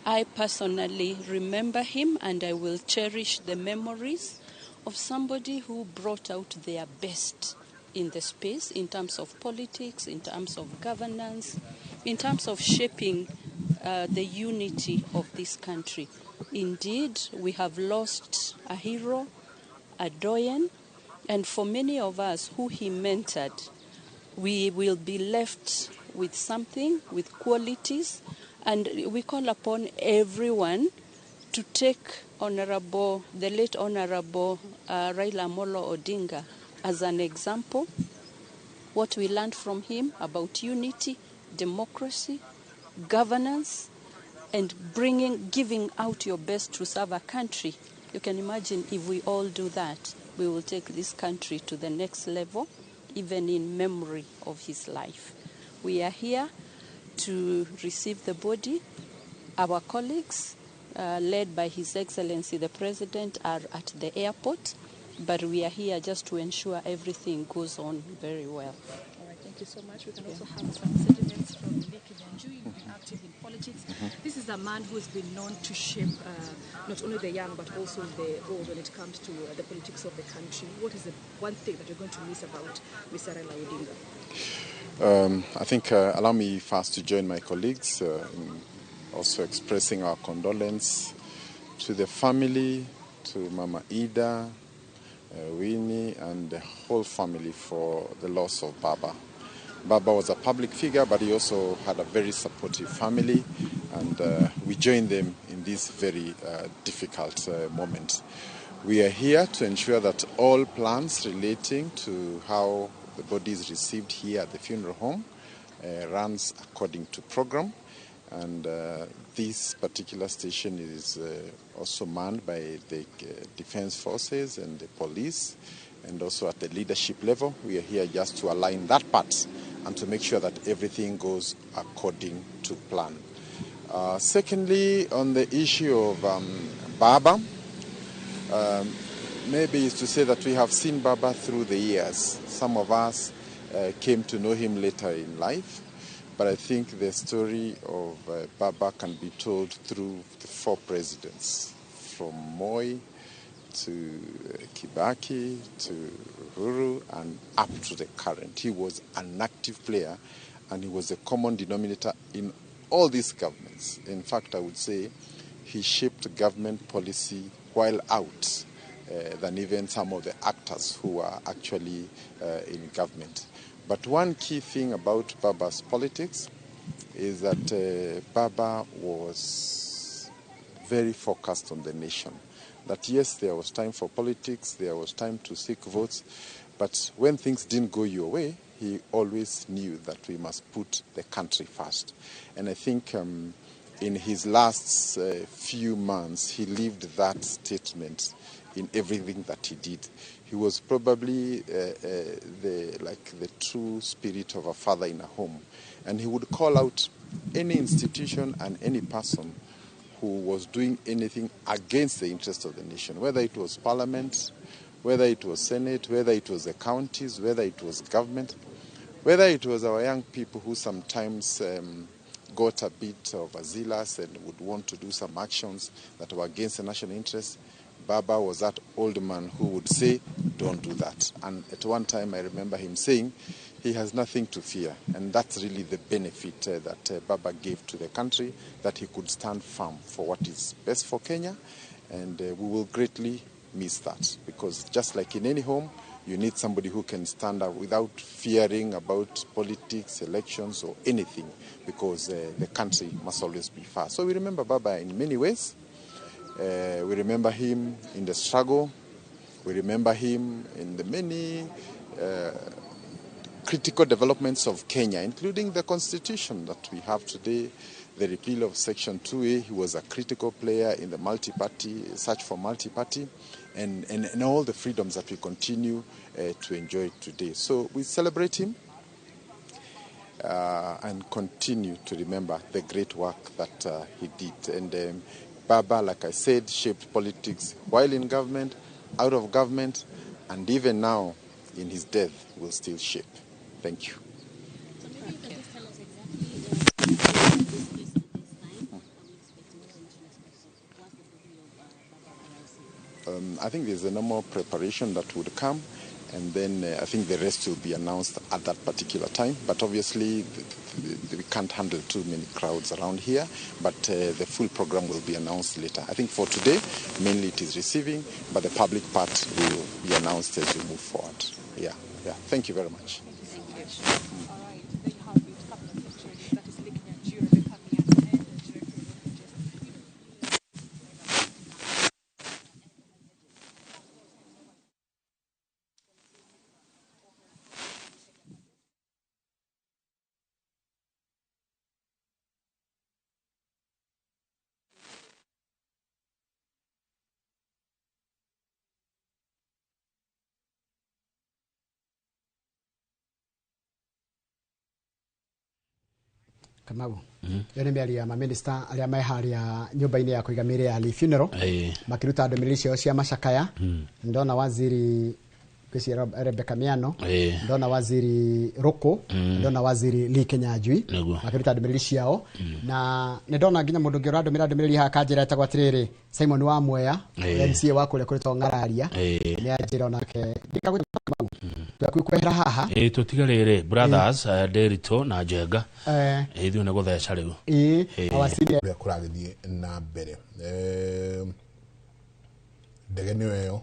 I personally remember him, and I will cherish the memories of somebody who brought out their best in the space in terms of politics, in terms of governance, in terms of shaping the unity of this country. Indeed, we have lost a hero, a doyen. And for many of us who he mentored, we will be left with something, with qualities, and we call upon everyone to take the late Honorable Raila Amollo Odinga as an example. What we learned from him about unity, democracy, governance, and giving out your best to serve a country. You can imagine if we all do that, we will take this country to the next level, even in memory of his life. We are here to receive the body. Our colleagues, led by His Excellency the President, are at the airport, but we are here just to ensure everything goes on very well. All right, thank you so much. We can also have some sentiments from Lee Kinyanjui, who's been active in politics. This is a man who's been known to shape not only the young but also the old when it comes to the politics of the country. What is the one thing that you're going to miss about Mr. Raila Odinga? I think allow me first to join my colleagues in also expressing our condolence to the family, to Mama Ida, Winnie, and the whole family for the loss of Baba. Baba was a public figure, but he also had a very supportive family, and we join them in this very difficult moment. We are here to ensure that all plans relating to how the body is received here at the funeral home runs according to program. And this particular station is also manned by the defense forces and the police, and also at the leadership level. We are here just to align that part and to make sure that everything goes according to plan. Secondly, on the issue of Baba, maybe it's to say that we have seen Baba through the years. Some of us came to know him later in life. But I think the story of Baba can be told through the four presidents, from Moi to Kibaki to Uhuru and up to the current. He was an active player, and he was a common denominator in all these governments. In fact, I would say he shaped government policy while out than even some of the actors who are actually in government. But one key thing about Baba's politics is that Baba was very focused on the nation. That yes, there was time for politics, there was time to seek votes, but when things didn't go your way, he always knew that we must put the country first. And I think in his last few months, he lived that statement in everything that he did. He was probably the true spirit of a father in a home. And he would call out any institution and any person who was doing anything against the interest of the nation, whether it was parliament, whether it was Senate, whether it was the counties, whether it was government, whether it was our young people who sometimes got a bit overzealous and would want to do some actions that were against the national interest. Baba was that old man who would say, don't do that. And at one time I remember him saying, he has nothing to fear. And that's really the benefit that Baba gave to the country, that he could stand firm for what is best for Kenya. And we will greatly miss that, because just like in any home, you need somebody who can stand up without fearing about politics, elections, or anything, because the country must always be first. So we remember Baba in many ways. We remember him in the struggle. We remember him in the many critical developments of Kenya, including the constitution that we have today, the repeal of Section 2A. He was a critical player in the multi-party, search for multi-party, and all the freedoms that we continue to enjoy today. So we celebrate him and continue to remember the great work that he did. And Baba, like I said, shaped politics while in government, out of government, and even now in his death will still shape. Thank you. So maybe you can just tell us exactly this place at this time. Are we expecting to once the body of Baba arrives here? I think there's a normal preparation that would come, And then I think the rest will be announced at that particular time. But obviously, we can't handle too many crowds around here, but the full program will be announced later. I think for today, mainly it is receiving, but the public part will be announced as we move forward. Yeah, yeah. Thank you very much. Thank you so much. All right, there you have it. Couple of pictures. That is Lee Kinyanjui, Rebecca Miano, and Jeffrey Rogers. Kamau ĩyo nĩ mĩario ya mamĩnĩsta arĩa me harĩa nyũmba-inĩ ya kũiga mĩĩrĩ ya Lee Funeral makĩruta ndũmĩrĩri ciao cia macakaya. Ndona waziri ngwĩciria Rebecca Miano, ndona waziri Ruku, ndona waziri Lee Kinyanjui makĩruta ndũmĩrĩri ciao, na nĩ ndona nginya mũndũ ũngĩ ũrandũmĩra ndũmĩrĩri haha kanjĩra etagwo atĩrĩrĩ Simon wa Mwea, MCA wa kũrĩa kũrĩtwo Ng'araria, nĩ anjĩra onake ndikagwĩta Kamau twakuĩ kwehera haha. Ĩ tũtige rĩrĩ brothers, Nderitu na Njenga, ithuĩ nĩ gũtheca rĩu. Awasili ũrĩa kũragĩthiĩ na mbere. Ndege nĩyo ĩyo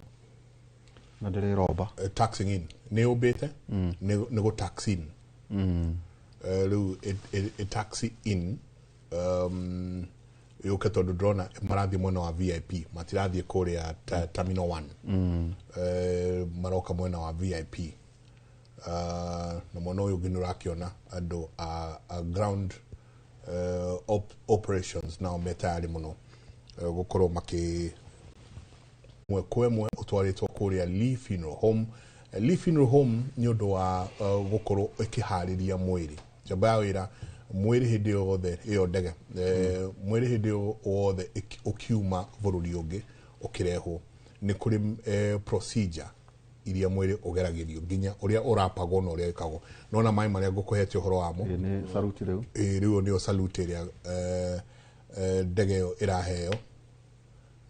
na ndĩrĩromba taxing in nĩ yũmbĩte nĩ gũ tax in. Rĩu taxi in yũke tondũ ndĩrona marathiĩ mwena wa VIP, matirathiĩ kũrĩa Terminal 1. Maroka mwena wa VIP. Na mwena ũyũ ũngĩ nĩ ũrakĩona andũ a ground operations nao me tayarĩ mũno gũkorwo makĩ mwe kwa ĩmwe ũtwarĩtwo kũrĩa Lee Funeral Home. Lee Funeral Home nĩ ũndũ wa gũkorwo ĩkĩharĩria mwĩrĩ njamba ya wĩra mwĩrĩ hĩndĩ yothe ĩyo ndege mwĩrĩ hĩndĩ yothe ũkiuma bũrũri ũngĩ ũkĩrehwo nĩ kũrĩ procedure iria mwĩrĩ ũgeragĩrio nginya ũrĩa ũrapagwo na ũrĩa wĩkagwo. Nona maĩ marĩa ngũkũhete ũhoro wamo nĩ salute rĩu. Rĩu nĩyo salute ĩrĩa ndege ĩyo ĩraheo,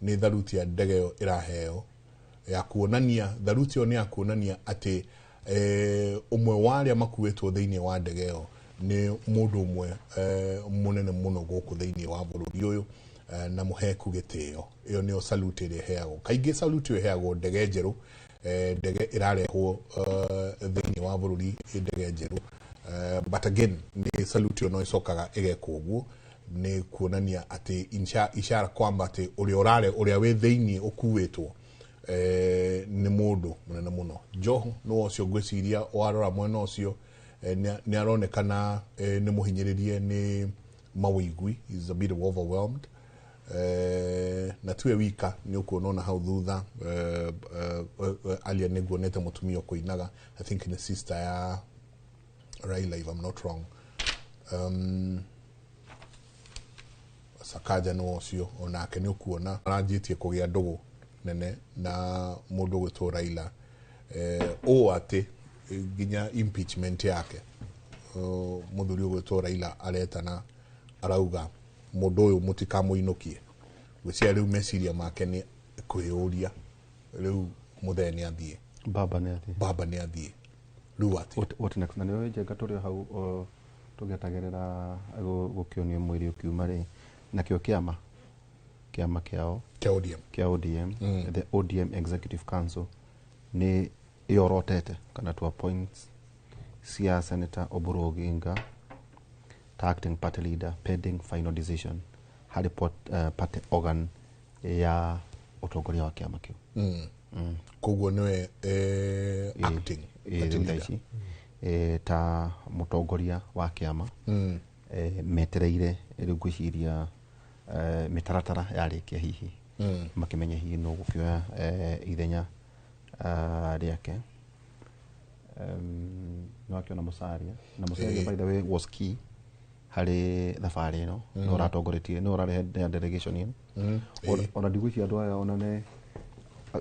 nĩ tharuti ya ndege ĩyo ĩraheo ya kuonania, tharuti ĩyo nĩ ya kuonania atĩ ũmwe wa arĩa makuĩtwo thĩinĩ wa ndege ĩyo nĩ mũndũ ũmwe mũnene mũno gũkũ thĩinĩ wa bũrũri ũyũ na mũheku gĩtĩo. Ĩyo nĩyo salute ĩrĩa ĩheagwo. Kaingĩ salute ĩyo ĩheagwo ndege njerũ, ndege ĩrarehwo thĩinĩ wa bũrũri, ndege njerũ, but again nĩ salute ĩyo no ĩcokaga ĩgekwo ũguo nĩ kuonania atĩ ishara kwamba atĩ ũrĩa ũrare ũrĩa wĩ thĩinĩ ũkuĩtwo nĩ mũndũ mũnene mũno. Joho nĩ ũcio ngwĩciria warora mwena ũcio nĩ aronekana nĩ mũhinyĩrĩrie nĩ mawĩigui, is a bit overwhelmed. Na tiwe wika nĩ ũkuona ona hau thutha alia nĩ nguonete mũtumia ũkũinaga, I think nĩ sister ya Raila if I'm not wrong. Sakaja nĩ ũcio onake nĩ ũkuona aranjĩtie kũgĩa ndũgũ nene na mũndũ ũgwĩtwo Raila, ũũ atĩ nginya impeachment yake mũthuri ũgwĩtwo Raila aretana arauga mũndũ ũyũ mũtikamũinũkie. Gwĩciria rĩu meciria make nĩ kwĩyũria rĩu mũthee nĩ athiĩ, baba nĩ athiĩ, baba nĩ athiĩ rĩu atĩ what next. Na nĩũĩ Njenga tũrĩ o hau tũgĩetagĩrĩra gũkĩonio mwĩrĩ ũkiuma rĩ, nakĩo kĩama kĩao kĩa ODM, the ODM Executive Council nĩ ĩorotete kana to appoint cia Senator Oburu Oginga ta acting party leader pending final decision harĩ party organ ya ũtongoria wa kĩama kĩu. Koguo nĩwe acting party leader ta mũtongoria wa kĩama, metereire rĩu ngwĩciria mĩtaratara yarĩkia hihi makĩmenya hihi nũ gũkĩoya ithenya rĩake. No akĩona Musalia, na Musalia by the way was key harĩ thabarĩ ĩno, no ũratongoretie, no ũrarehe delegation ĩno. Ona ndigwĩciria andũ aya ona ne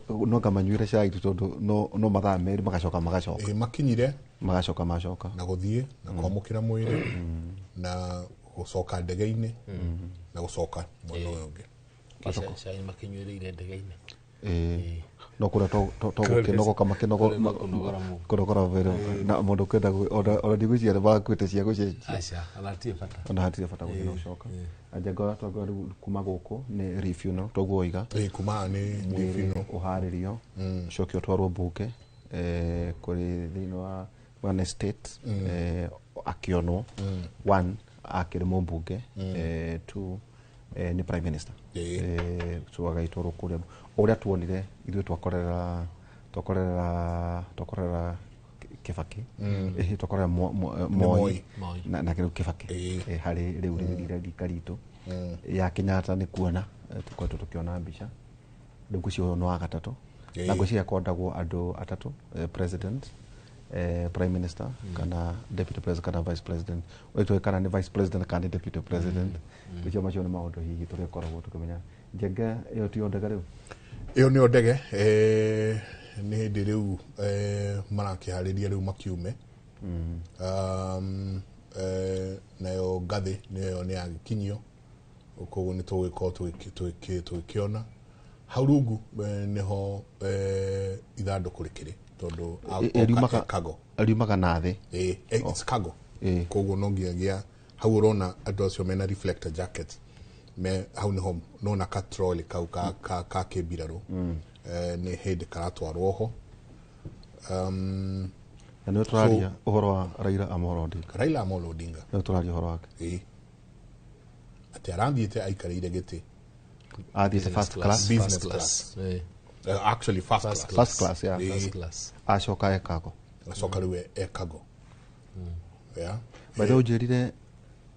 no ngamanyuĩre cai tu tondũ no mathaa merĩ magacoka magacoka. Makinyire magacoka macoka na gũthiĩ na kwamũkĩra mwĩrĩ na gũcoka ndege-inĩ na gũcoka mwena ũyũ ũngĩ. Cai makinyuĩrĩire ndege-inĩ. No No kũrĩa to gũkĩnogoka makĩnogora mwĩrĩ na mũndũ kwenda ona ndigwĩciria nĩmakuĩte cia gũcenjia. Aca, ona hatirĩ bata. Ona hatirĩ bata gũthiĩ na gũcoka. Njenga twaigua rĩu kuma gũkũ nĩ refuneral toguo waiga. Ĩĩ, kuma haha nĩ Mwĩrĩ funeral. ũharĩrio ũcoke ũtwarwo mbunge kũrĩ thĩinĩ wa one estate akĩonwo one akĩrĩ mũmbunge two nĩ prime minister so agagĩtwarwo kũrĩa ũrĩa tuonire ithuĩ twakorera Kibaki twakorera Moi na rĩu Kibaki harĩ rĩu rĩrĩa ritũ ya Kenyatta nĩ kuona tũkoretwo tũkĩona mbica rĩu ngwĩciria ũyũ nĩ wa gatatũ na ngwĩciria kwandagwo andũ atatũ president prime minister kana deputy president kana vice president ũrĩa kana nĩ vice president kana nĩ deputy president ngwĩciria macio nĩ maũndũ hihi tũrĩkoragwo tũkĩmenya. Njenge ĩyo tiyo ndege rĩu ĩyo nĩyo ndege nĩ hĩndĩ rĩu marakĩharĩria rĩu makiume nayo ngathĩ nĩyo nĩ yagĩkinyio koguo nĩ tũgũgĩkorwo tũgĩkĩona hau rungu nĩho ithandũkũ rĩkĩrĩ tondũ cargo riumaga na thĩ it's cargo koguo no nginyagia hau ũrona andũ acio mena reflector jacket me hau nĩho nona ka trolley kau ka kĩmbirarũ nĩ hĩndĩ karatwarwo ho na nĩwe tũraria ũhoro wa Raila Amolo Odinga. Raila Amolo Odinga nĩwe tũraria ũhoro wake atĩ arathiĩte aikarĩire gĩtĩ athiĩte first class business class actually first class first class yeah first class acoka ekago acoka rĩu ekago yeah by the way ũnjĩrire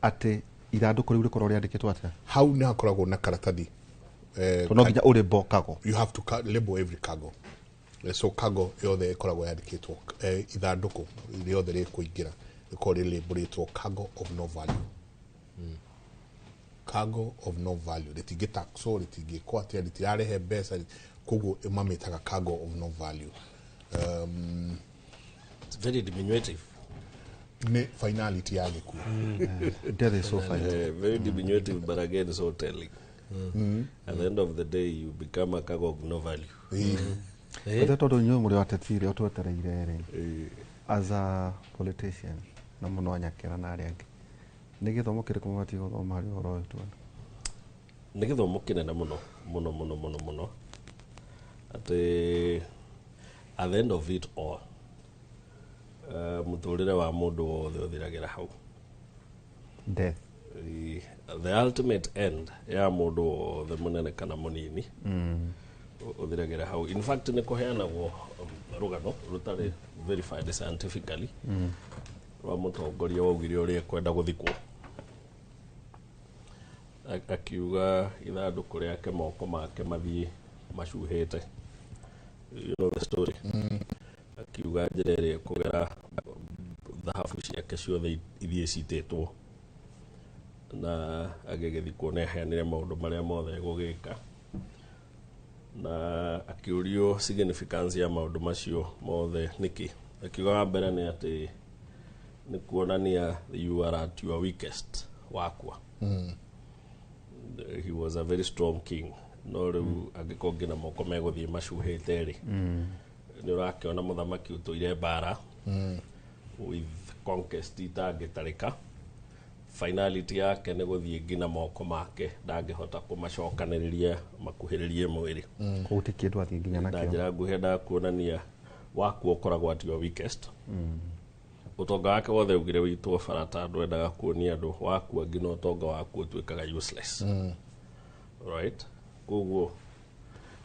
atĩ ithandũkũ rĩu rĩkorwo rĩandĩkĩtwo atĩa hau nĩ hakoragwo na karatathi no nginya ũrĩmbo cargo you have to label every cargo so cargo yothe ĩkoragwo yandĩkĩtwo ithandũkũ rĩothe rĩkũingĩra rĩkorwo rĩlabelĩtwo cargo of no value cargo of no value rĩtingĩtaxwo rĩtingĩkwo atĩa rĩtirarehe mbeca koguo mamĩtaga cargo of no value It's very diminutive nĩ finality ya gĩkuũ death is so final very diminutive but again so telling At the end of the day you become a cargo of no value. But tondũ inyuĩ mũrĩ ateti rĩ ũtwetereire rĩ as a politician na mũno anyakera na arĩa angĩ nĩ gĩthomo kĩrĩkũ mũbatiĩ gũthoma harĩ ũhoro ũyũ tuona? Nĩ gĩthomo kĩnene mũno mũno mũno mũno mũno atĩ at the end of it all mũtũrĩre wa mũndũ wothe ũthiragĩra hau death the ultimate end ya mũndũ wothe mũnene kana mũnini ũthiragĩra hau. In fact nĩ kũheanagwo rũgano rũtarĩ verified scientifically rwa mũtongoria waugire ũrĩa ekwenda gũthikwo akiuga ithandũkũ rĩake moko make mathiĩ macuhĩte you know the story akiuga njĩra ĩrĩa ĩkũgera thahabu ciake ciothe ithiĩ citĩtwo na agĩgĩthikwo nĩ aheanire maũndũ marĩa mothe egũgĩka na akĩũrio significance ya maũndũ macio mothe nĩkĩ akiuga wa mbere nĩ atĩ nĩ kuonania you are at your weakest wakwa he was a very strong king no rĩu angĩkorwo nginya moko megũthiĩ macuhĩte rĩ nĩ ũrakĩona mũthamaki ũtũire mbara with conquest itangĩtarĩka finality yake nĩ gũthiĩ nginya moko make ndangĩhota kũmacokanĩrĩria makuhĩrĩrie mwĩrĩ koguo ti kĩndũ athiĩ nginya na nakĩo njĩra nguhĩ endaga kuonania waku ũkoragwo at your weakest ũtonga wake wothe augire wĩitwo barata ndwendaga kuonia andũ wakua nginya ũtonga waku ũtuĩkaga useless right koguo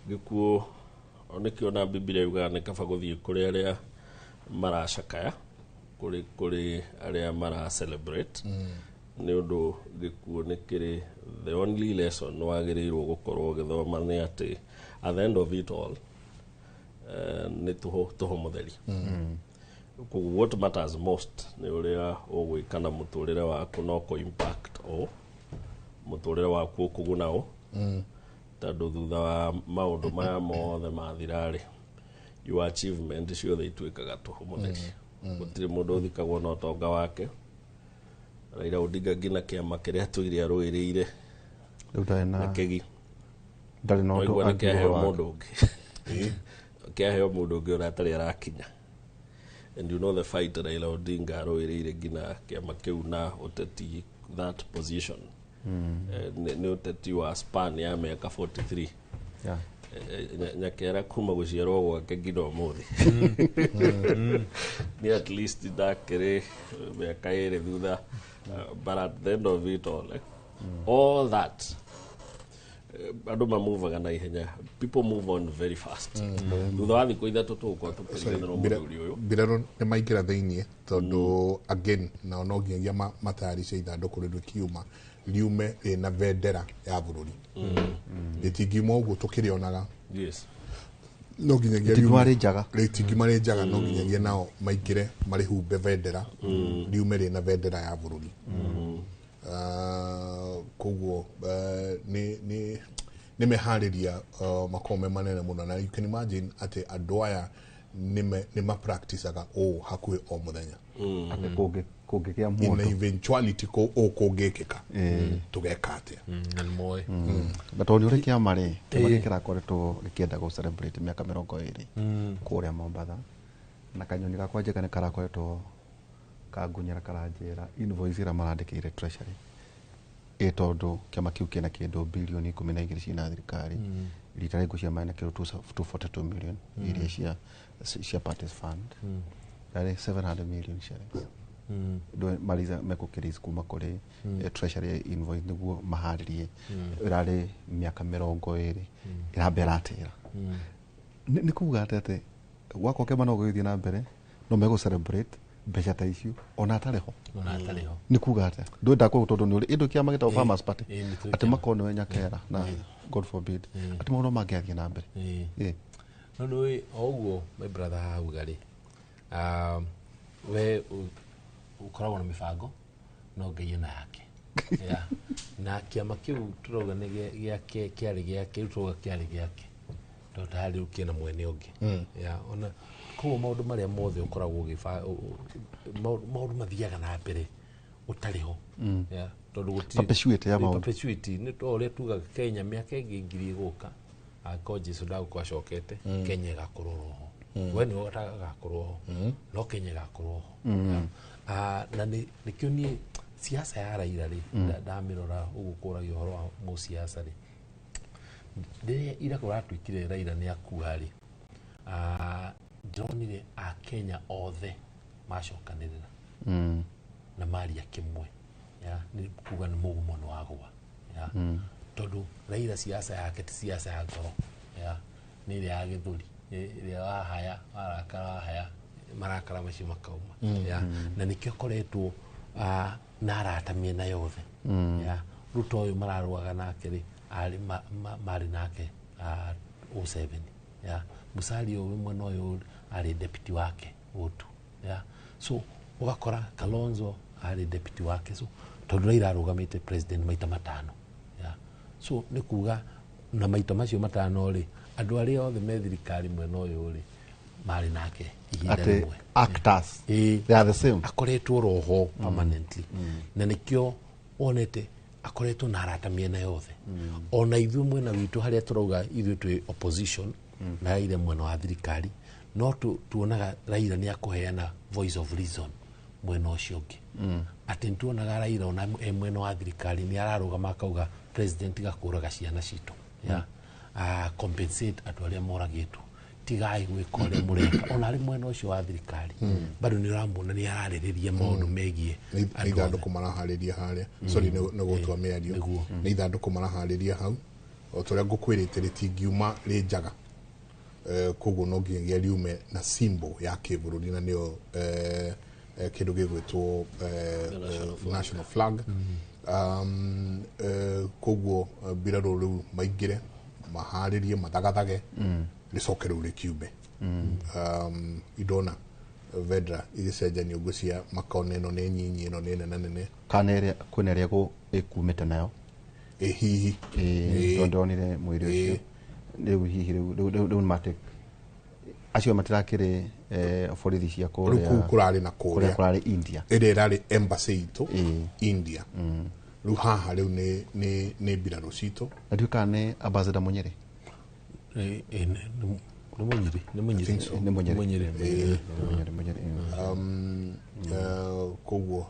gĩkuũ nĩkĩo na Bibilia yugaga nĩ kaba gũthiĩ kũrĩ arĩa maracakaya kũrĩ arĩa mara celebrate nĩ ũndũ gĩkuũ nĩ kĩrĩ the only lesson wagĩrĩirwo gũkorwo ũgĩthoma nĩ atĩ at the end of it all nĩ tũhũ mũtheri koguo what matters most nĩ ũrĩa ũgwĩka na mũtũrĩre waku no kũ impact o mũtũrĩre waku ũkũguna ũ tondũ thutha wa maũndũ maya mothe mathira rĩ your achievement ciothe ituĩkaga tũhũ mũtheri gũtirĩ mũndũ ũthikagwo na ũtonga wake Raila Odinga nginya kĩama kĩrĩa atũire arũĩrĩire rĩu ndarĩ na kĩgi ndarĩ na ũndũ waigua nĩ kĩaheo angiuga mũndũ ũngĩ Kĩaheo mũndũ ũngĩ ona atarĩ arakinya. And you know the fight Raila Odinga arũĩrĩire nginya kĩama kĩu na ũteti, that position. Nĩ ũteti wa span ya mĩaka 43. Nyakera kuma gũciarwo gwake nginya ũmũthĩ nĩ at least ndakĩrĩ mĩaka 2 thutha. But at the end of it all, all that, andũ mamuvaga na ihenya, people move on very fast. Thutha wa thikũ 3 tũgũkorwo tũkĩriganĩrwo mũthuri ũyũ. Mbirarũ nĩ maingĩra thĩiniĩ tondũ again nao no nginyagia matayarice ithandũkũ rĩu rĩkiuma riume rĩna bendera ya bũrũri. Rĩtingiuma ũguo tũkĩrĩonaga. Yes. No nginyagia Rĩtingiuma rĩ njaga. Rĩtingiuma rĩ njaga, no nginyagia nao maingĩre marĩhumbe bendera, riume rĩna bendera ya bũrũri. Koguo nĩ meharĩria makoragwo me manene mũno, na you can imagine atĩ andũ aya nĩ mapracticaga ũũ hakuhĩ o mũthenya. Atĩ kũngĩgĩa In mũndũ. eventuality ũũ kũngĩkĩka, tũgeka atĩa? Na nĩ moĩ. Na tondũ nĩ ũrĩ kĩama rĩ, kĩama gĩkĩ kĩrakoretwo gĩkĩenda gũ celebrate mĩaka 20 kũrĩa Mombatha, na kanyoni gakwa njega nĩ karakoretwo kangunyĩra karanjĩra invoice ĩrĩa marandĩkĩire treasury ĩ tondũ kĩama kĩu kĩna kĩndũ bilioni 12 ciĩna thirikari. Rita rĩngĩ cia mena kĩndũ 242 million iria cia parties fund, yarĩ 700 million shillings. Ndũ mariza mekũkĩraise kuma kũrĩ treasury invoice nĩguo maharĩrie. Ĩrarĩ mĩaka 20 ĩrambe ĩratĩra. Nĩ kuga atĩ gwakwa kĩama no gũgĩthiĩ na mbere no megũ celebrate mbeca ta icio ona atarĩ ho. Ona atarĩ ho. Nĩ kuga atĩa ndwenda kũu tondũ nĩ ũrĩ ĩndũ kĩama gĩtagwo Farmers Party Nĩ tũĩ atĩ kĩama. makorwo nĩwe Nyakera na God forbid atĩ maũndũ mangĩathiĩ na mbere. No nĩ o ũguo my brother hauga rĩ, we ũkoragwo na mĩbango no Ngai ena yake. Yeah. Na kĩama kĩu tũrauga nĩ gĩake, kĩarĩ gĩake, rĩu tũrauga kĩarĩ gĩake tondũ tarĩ rĩu kĩna mwene ũngĩ. Yeah, ona koguo maũndũ marĩa mothe ũkoragwo maũndũ mathiaga na mbere ũtarĩ ho. Yeah, tondũ gũtirĩ Perpetuity ya maũndũ. Perpetuity nĩ ta ũrĩa tugaga Kenya mĩaka ĩngĩ 1000 ĩgũka, angĩkorwo Jesũ ndagũkorwo acokete, Kenya ĩgakorwo roho. We nĩwe ũtagakorwo ho, no Kenya ĩgakorwo ho. Na nĩkĩo niĩ siasa ya Raila rĩ, ndamĩrora ũguo kũragia ũhoro wa mũsiasa rĩ, rĩrĩa ira kũratuĩkire Raila nĩ akua rĩ, ndĩronire Akenya othe macokanĩrĩra na maria kĩmwe. Ya, nĩ kuga nĩ mũgumo nĩ wagwa. Ya, tondũ Raila siasa yake ti siasa ya ngoro. Ya, nĩ ĩrĩa ya gĩthũri, ĩrĩa wahaya, warakara wahaya, marakara macio makauma. Ya, na nĩkĩo akoretwo na arata mĩena yothe. Ya, Ruto ũyũ mararũaga nake rĩ, arĩ marĩ nake 07. Ya, Musalia ũyũ mwena ũyũ arĩ deputy wake 02. Ya, so ũgakora Kalonzo arĩ deputy wake, so tondũ Raila arũgamĩte president maita 5. Ya, so nĩ kuga na maita macio 5 rĩ, andũ arĩa othe me thirikari mwena ũyũ rĩ marĩ nake ihinda Atĩ rĩmwe. actors, they are the same. Akoretwo roho permanently. Na nĩkĩo wonete akoretwo na arata mĩena yothe. Ona ithuĩ mwena witũ harĩa tũrauga ithuĩ twĩ opposition na Raila mwena wa thirikari, no tuonaga Raila nĩ akũheana voice of reason mwena ũcio ũngĩ. Atĩ nĩtuonaga Raila ona e mwena wa thirikari nĩ ararũgama akauga president gakũraga ciana citũ. Ya, compensate andũ arĩa moragĩtwo, tigai gwĩka ũrĩa mũreka. Ona arĩ mwena ũcio wa thirikari bado nĩ ũramuona nĩ ararĩrĩria maũndũ megiĩ Nĩ andũ ithandũkũ othe. maraharĩria harĩa. Sorry, nĩ gũtua mĩario. Nĩ ithandũkũ maraharĩria hau o ta ũrĩa ngũkwĩrĩte rĩtingiuma rĩ njaga. Koguo no nginyagia riume na symbol ya kĩbũrũri na nĩyo kĩndũ gĩgwĩtwo national flag. Koguo mbirarũ rĩu maingĩre maharĩrie mathagathage rĩcoke rĩu rĩkiume. Indona vendra igĩcenjanio ngũcia makona ĩno nĩ nyinyi ĩno nĩ nene nene kana ĩrĩa kwĩna ĩrĩa ĩkumĩte nayo. Ĩ hihi. Tondũ ndonire mwĩrĩ ũcio rĩu hihi rĩu nĩ acio matirakĩrĩ borithi cia kũrĩa rĩu kũu kũrarĩ na kũrĩa kũrarĩ India ĩrĩa ĩrarĩ embassy itũ India. Rĩu haha rĩu nĩ mbirarũ citũ. Na ndiũĩ kana nĩ ambassador Munyere. Nĩ Mũnyiri, nĩ Mũnyiri. Think so. Nĩ Mũnyiri. Mũnyiri. Eh. Mũnyiri, Mũnyiri. Koguo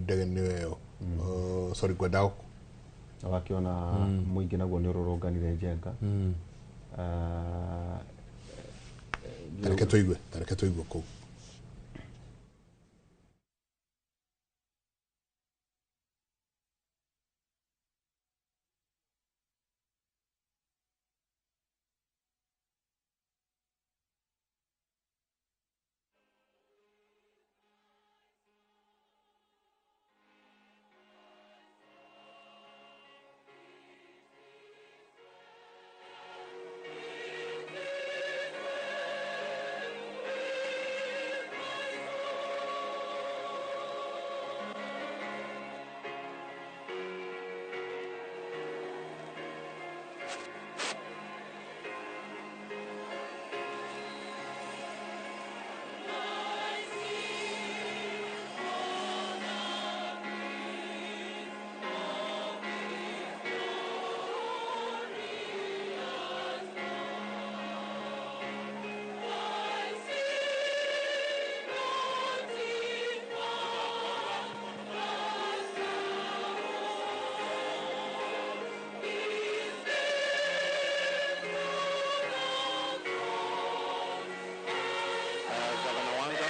ndege nĩyo ĩyo. Sorry, ngwendaga Na wakiona mũingĩ naguo nĩ ũrũrũnganire Njenga. Tareke tũigue kũu. Governor Wanga.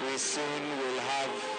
We soon will have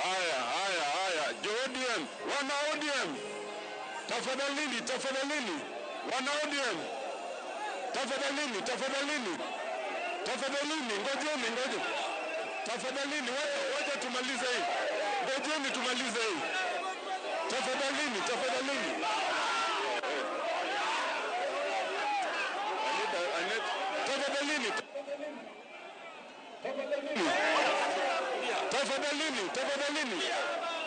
Haya, haya, haya. ODM, wana ODM. Tafadhalini, tafadhalini. Wana ODM. Tafadhalini, tafadhalini. Tafadhalini, ngojeni, ngojeni. Tafadhalini, wacha tumalize hii. Ngojeni tumalize hii. Tafadhalini, tafadhalini. Tafadhalini. Tafadhalini, tafadhalini.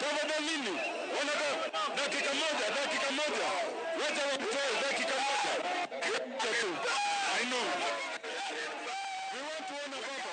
Tafadhalini. Wanataka dakika moja, dakika moja. Wacha watoe dakika moja. I know. We want to honor Baba.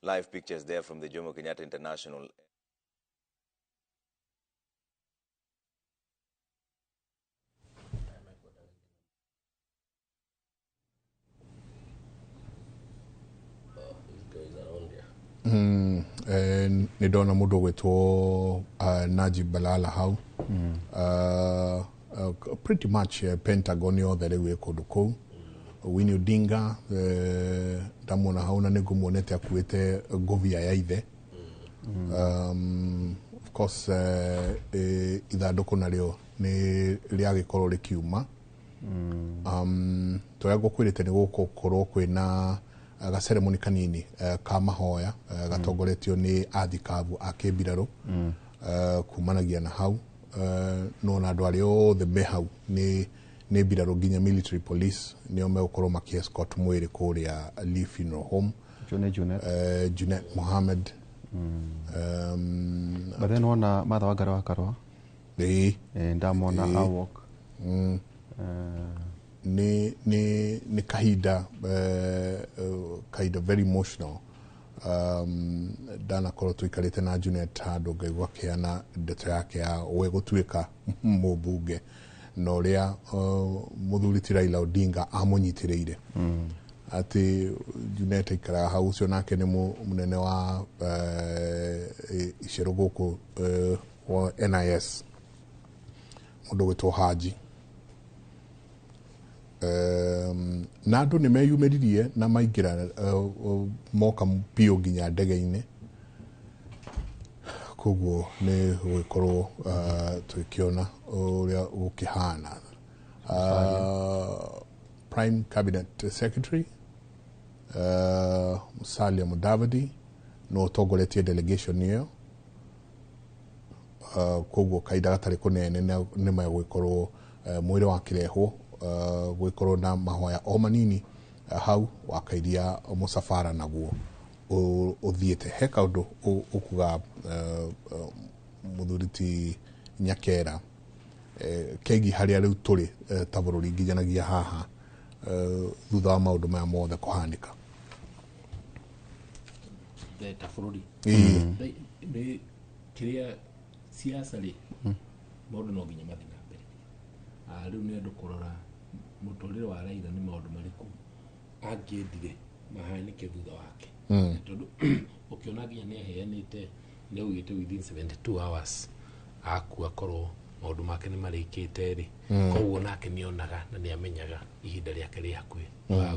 Live pictures there from the Jomo Kenyatta International. Nä ndona må ndå å gwä two Najib Balala hau. Pretty much Pentagon yothe rä u ä kå ndå kå u. Winnie Odinga ndamuona hau na nä ngå muonete akuä te ngobia ya ithe. Of course ithandå kå narä nä rä agä korwo rä kiuma. Tå rä a ngå kwä rä te nä gå korwo kwä na gaceremoni kanini ka mahoya gatongoretio nä athikabu a kĩmbirarũ kumanagia na hau. No na andũ arĩa othe me hau nĩ mbirarũ nginya military police nĩo megũkorwo makĩ escort mwĩrĩ kũrĩa Lee Funeral Home. Junet. Junet Mohammed. But then wona Martha Wangari wa Karua. Ĩĩ. Ndamona awalk. Nĩ kahinda kahinda very emotional. Ndanakorwo tũikarĩte na Junet handũ ngaigua akĩheana ndeto yake ya we gũtuĩka mũmbunge na ũrĩa mũthuri ti Raila Odinga amũnyitĩrĩire. Atĩ Junet aikaraga hau, ũcio nake nĩ mũnene wa icero gũkũ wa NIS, mũndũ ũgwĩtwo Haji. Na andũ nĩ meyumĩririe na maingĩra moka biũ nginya ndege-inĩ, koguo nĩ gũgĩkorwo tũgĩkĩona ũrĩa gũkĩhana. Prime Cabinet Secretary Musalia Mudavadi no ũtongoretie delegation ĩyo, koguo kahinda gatarĩ kũnene nĩ megũgĩkorwo mwĩrĩ wakĩrehwo gwĩkorwo na mahoya o manini hau wakairia mũcabara naguo ũthiĩte. He kaũndũ ũkuga mũthuri ti Nyakera kegiĩ harĩa rĩu tũrĩ ta bũrũri nginyanagia haha thutha wa maũndũ maya mothe kũhanĩka. Ta bũrũri nĩ kĩrĩa siasa rĩ, maũndũ no nginya mathiĩ na mbere. Rĩu nĩ andũ kũrora mũtũrĩre wa Raila nĩ maũndũ marĩkũ angĩendire mahanĩke thutha wake. Tondũ ũkĩona nginya nĩ aheanĩte, nĩ augĩte within 72 hours akua korwo maũndũ make nĩ marĩkĩte rĩ, koguo nake nĩ onaga na nĩ amenyaga ihinda rĩake rĩ hakuhĩ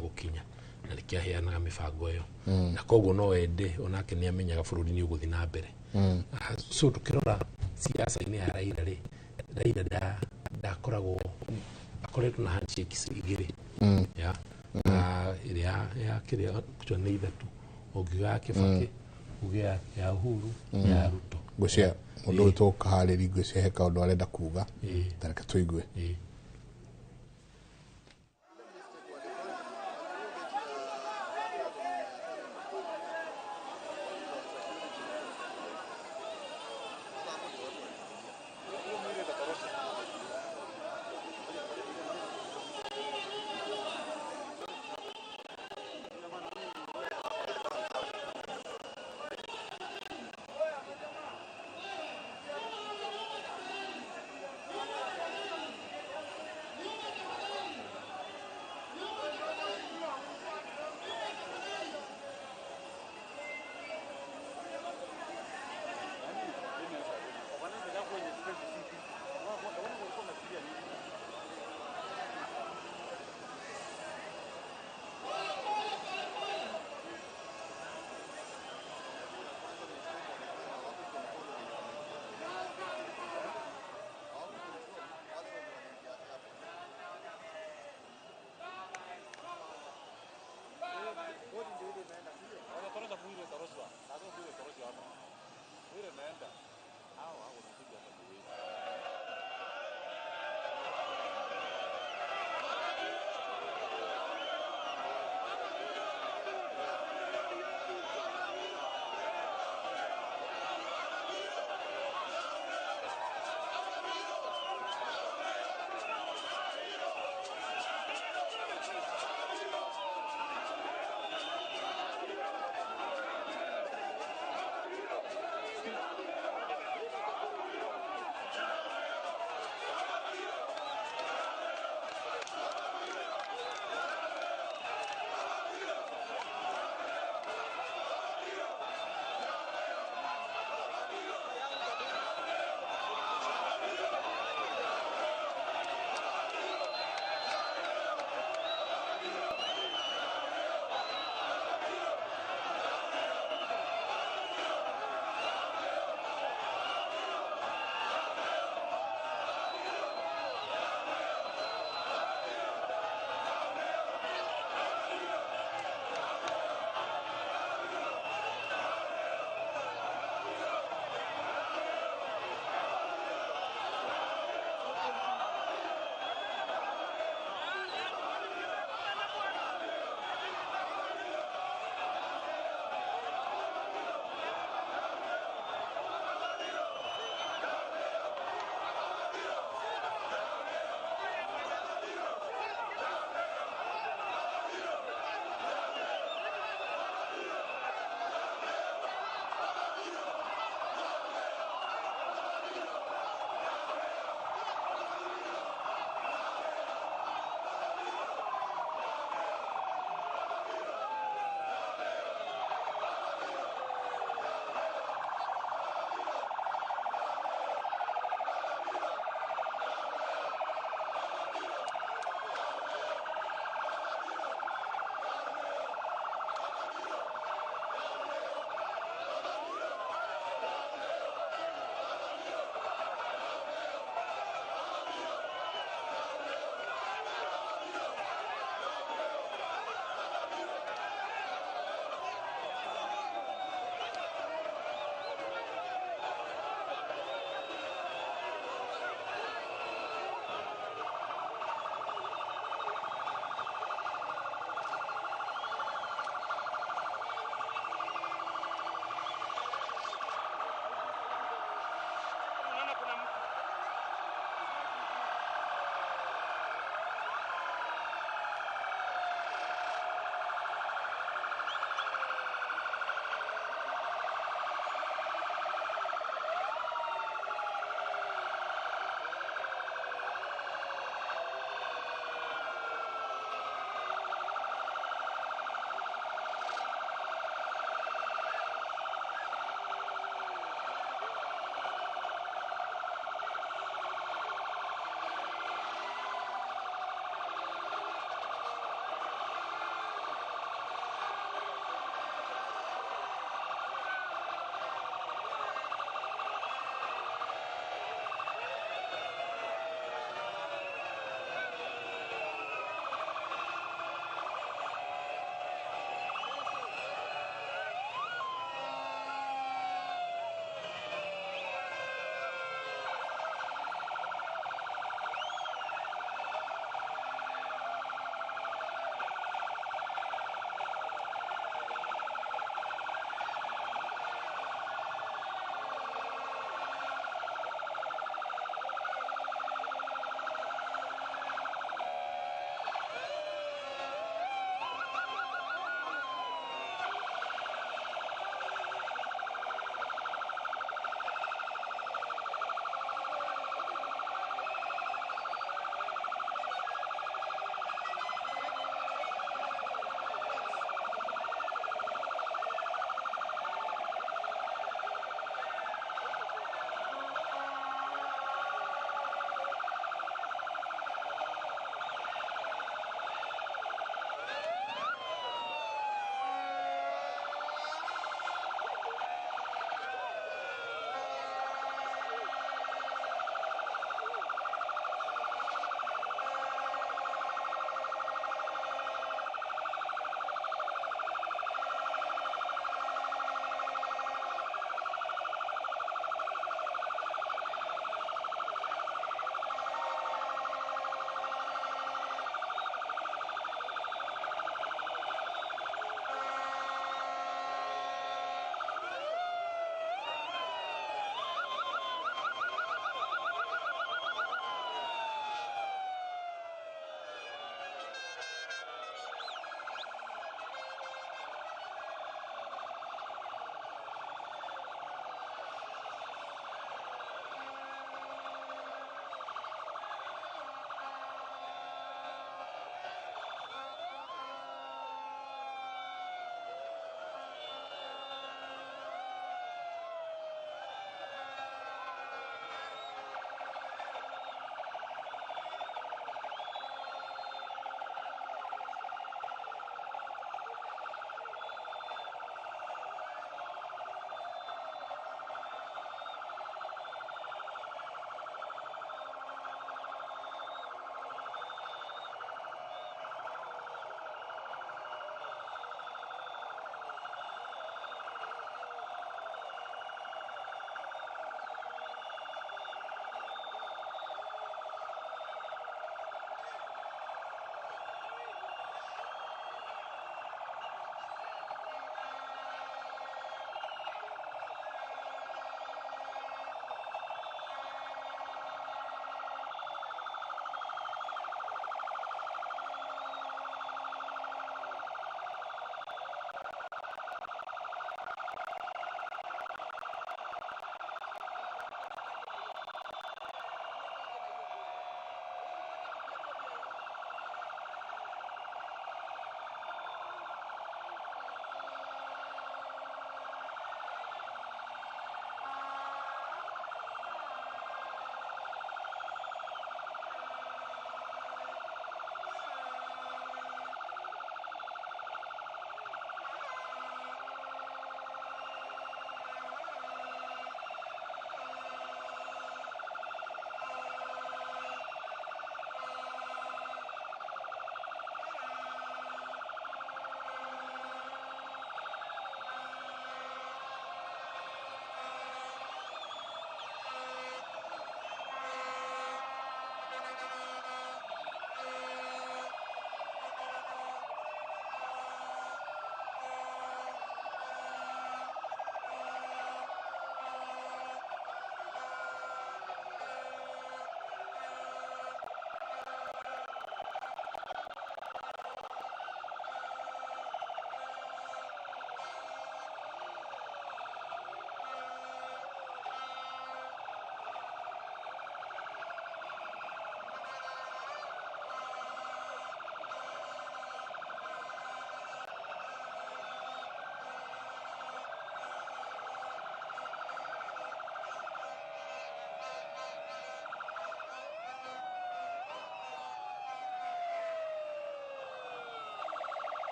gũkinya, na nĩkĩo aheanaga mĩbango ĩyo. Na koguo no ende onake nĩ amenyaga bũrũri nĩ ũgũthiĩ na mbere. So tũkĩrora siasa-inĩ ya Raila rĩ, Raila ndakoragwo akoretwo na handshakes igĩrĩ ya ĩrĩa ya kĩrĩa nĩ ithatũ, ũngiuga ya Kibaki, uge ya Uhuru, ya Ruto. Ngwĩciria mũndũ ũyũ tũkaharĩria ngwĩciria he kaũndũ arenda kuga, ta reke tũigue.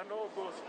and all those.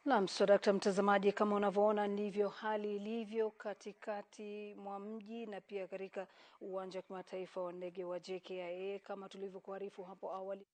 Naam, so dakta mtazamaji, kama unavyoona ndivyo hali ilivyo katikati mwa mji na pia katika uwanja wa kimataifa wa ndege wa JKIA kama tulivyokuarifu hapo awali.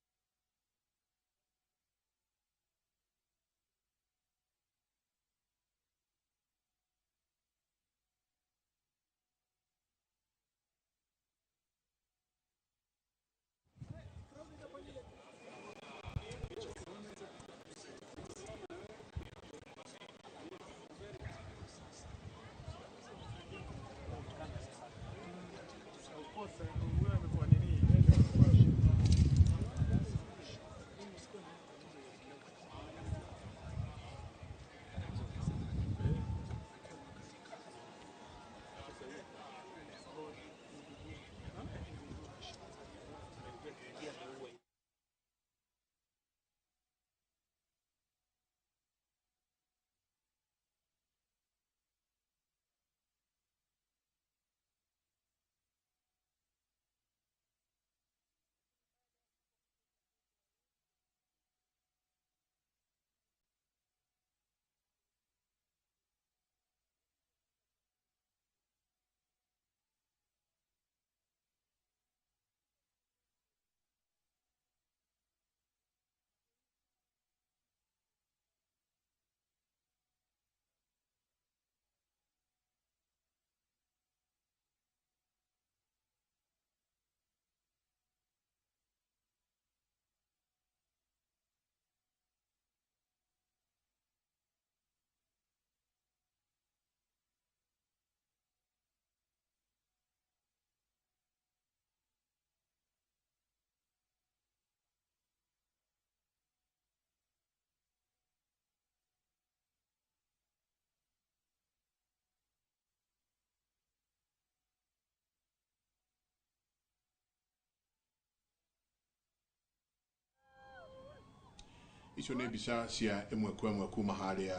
Icio nĩ mbica cia ĩmwe kwa ĩmwe kuma harĩa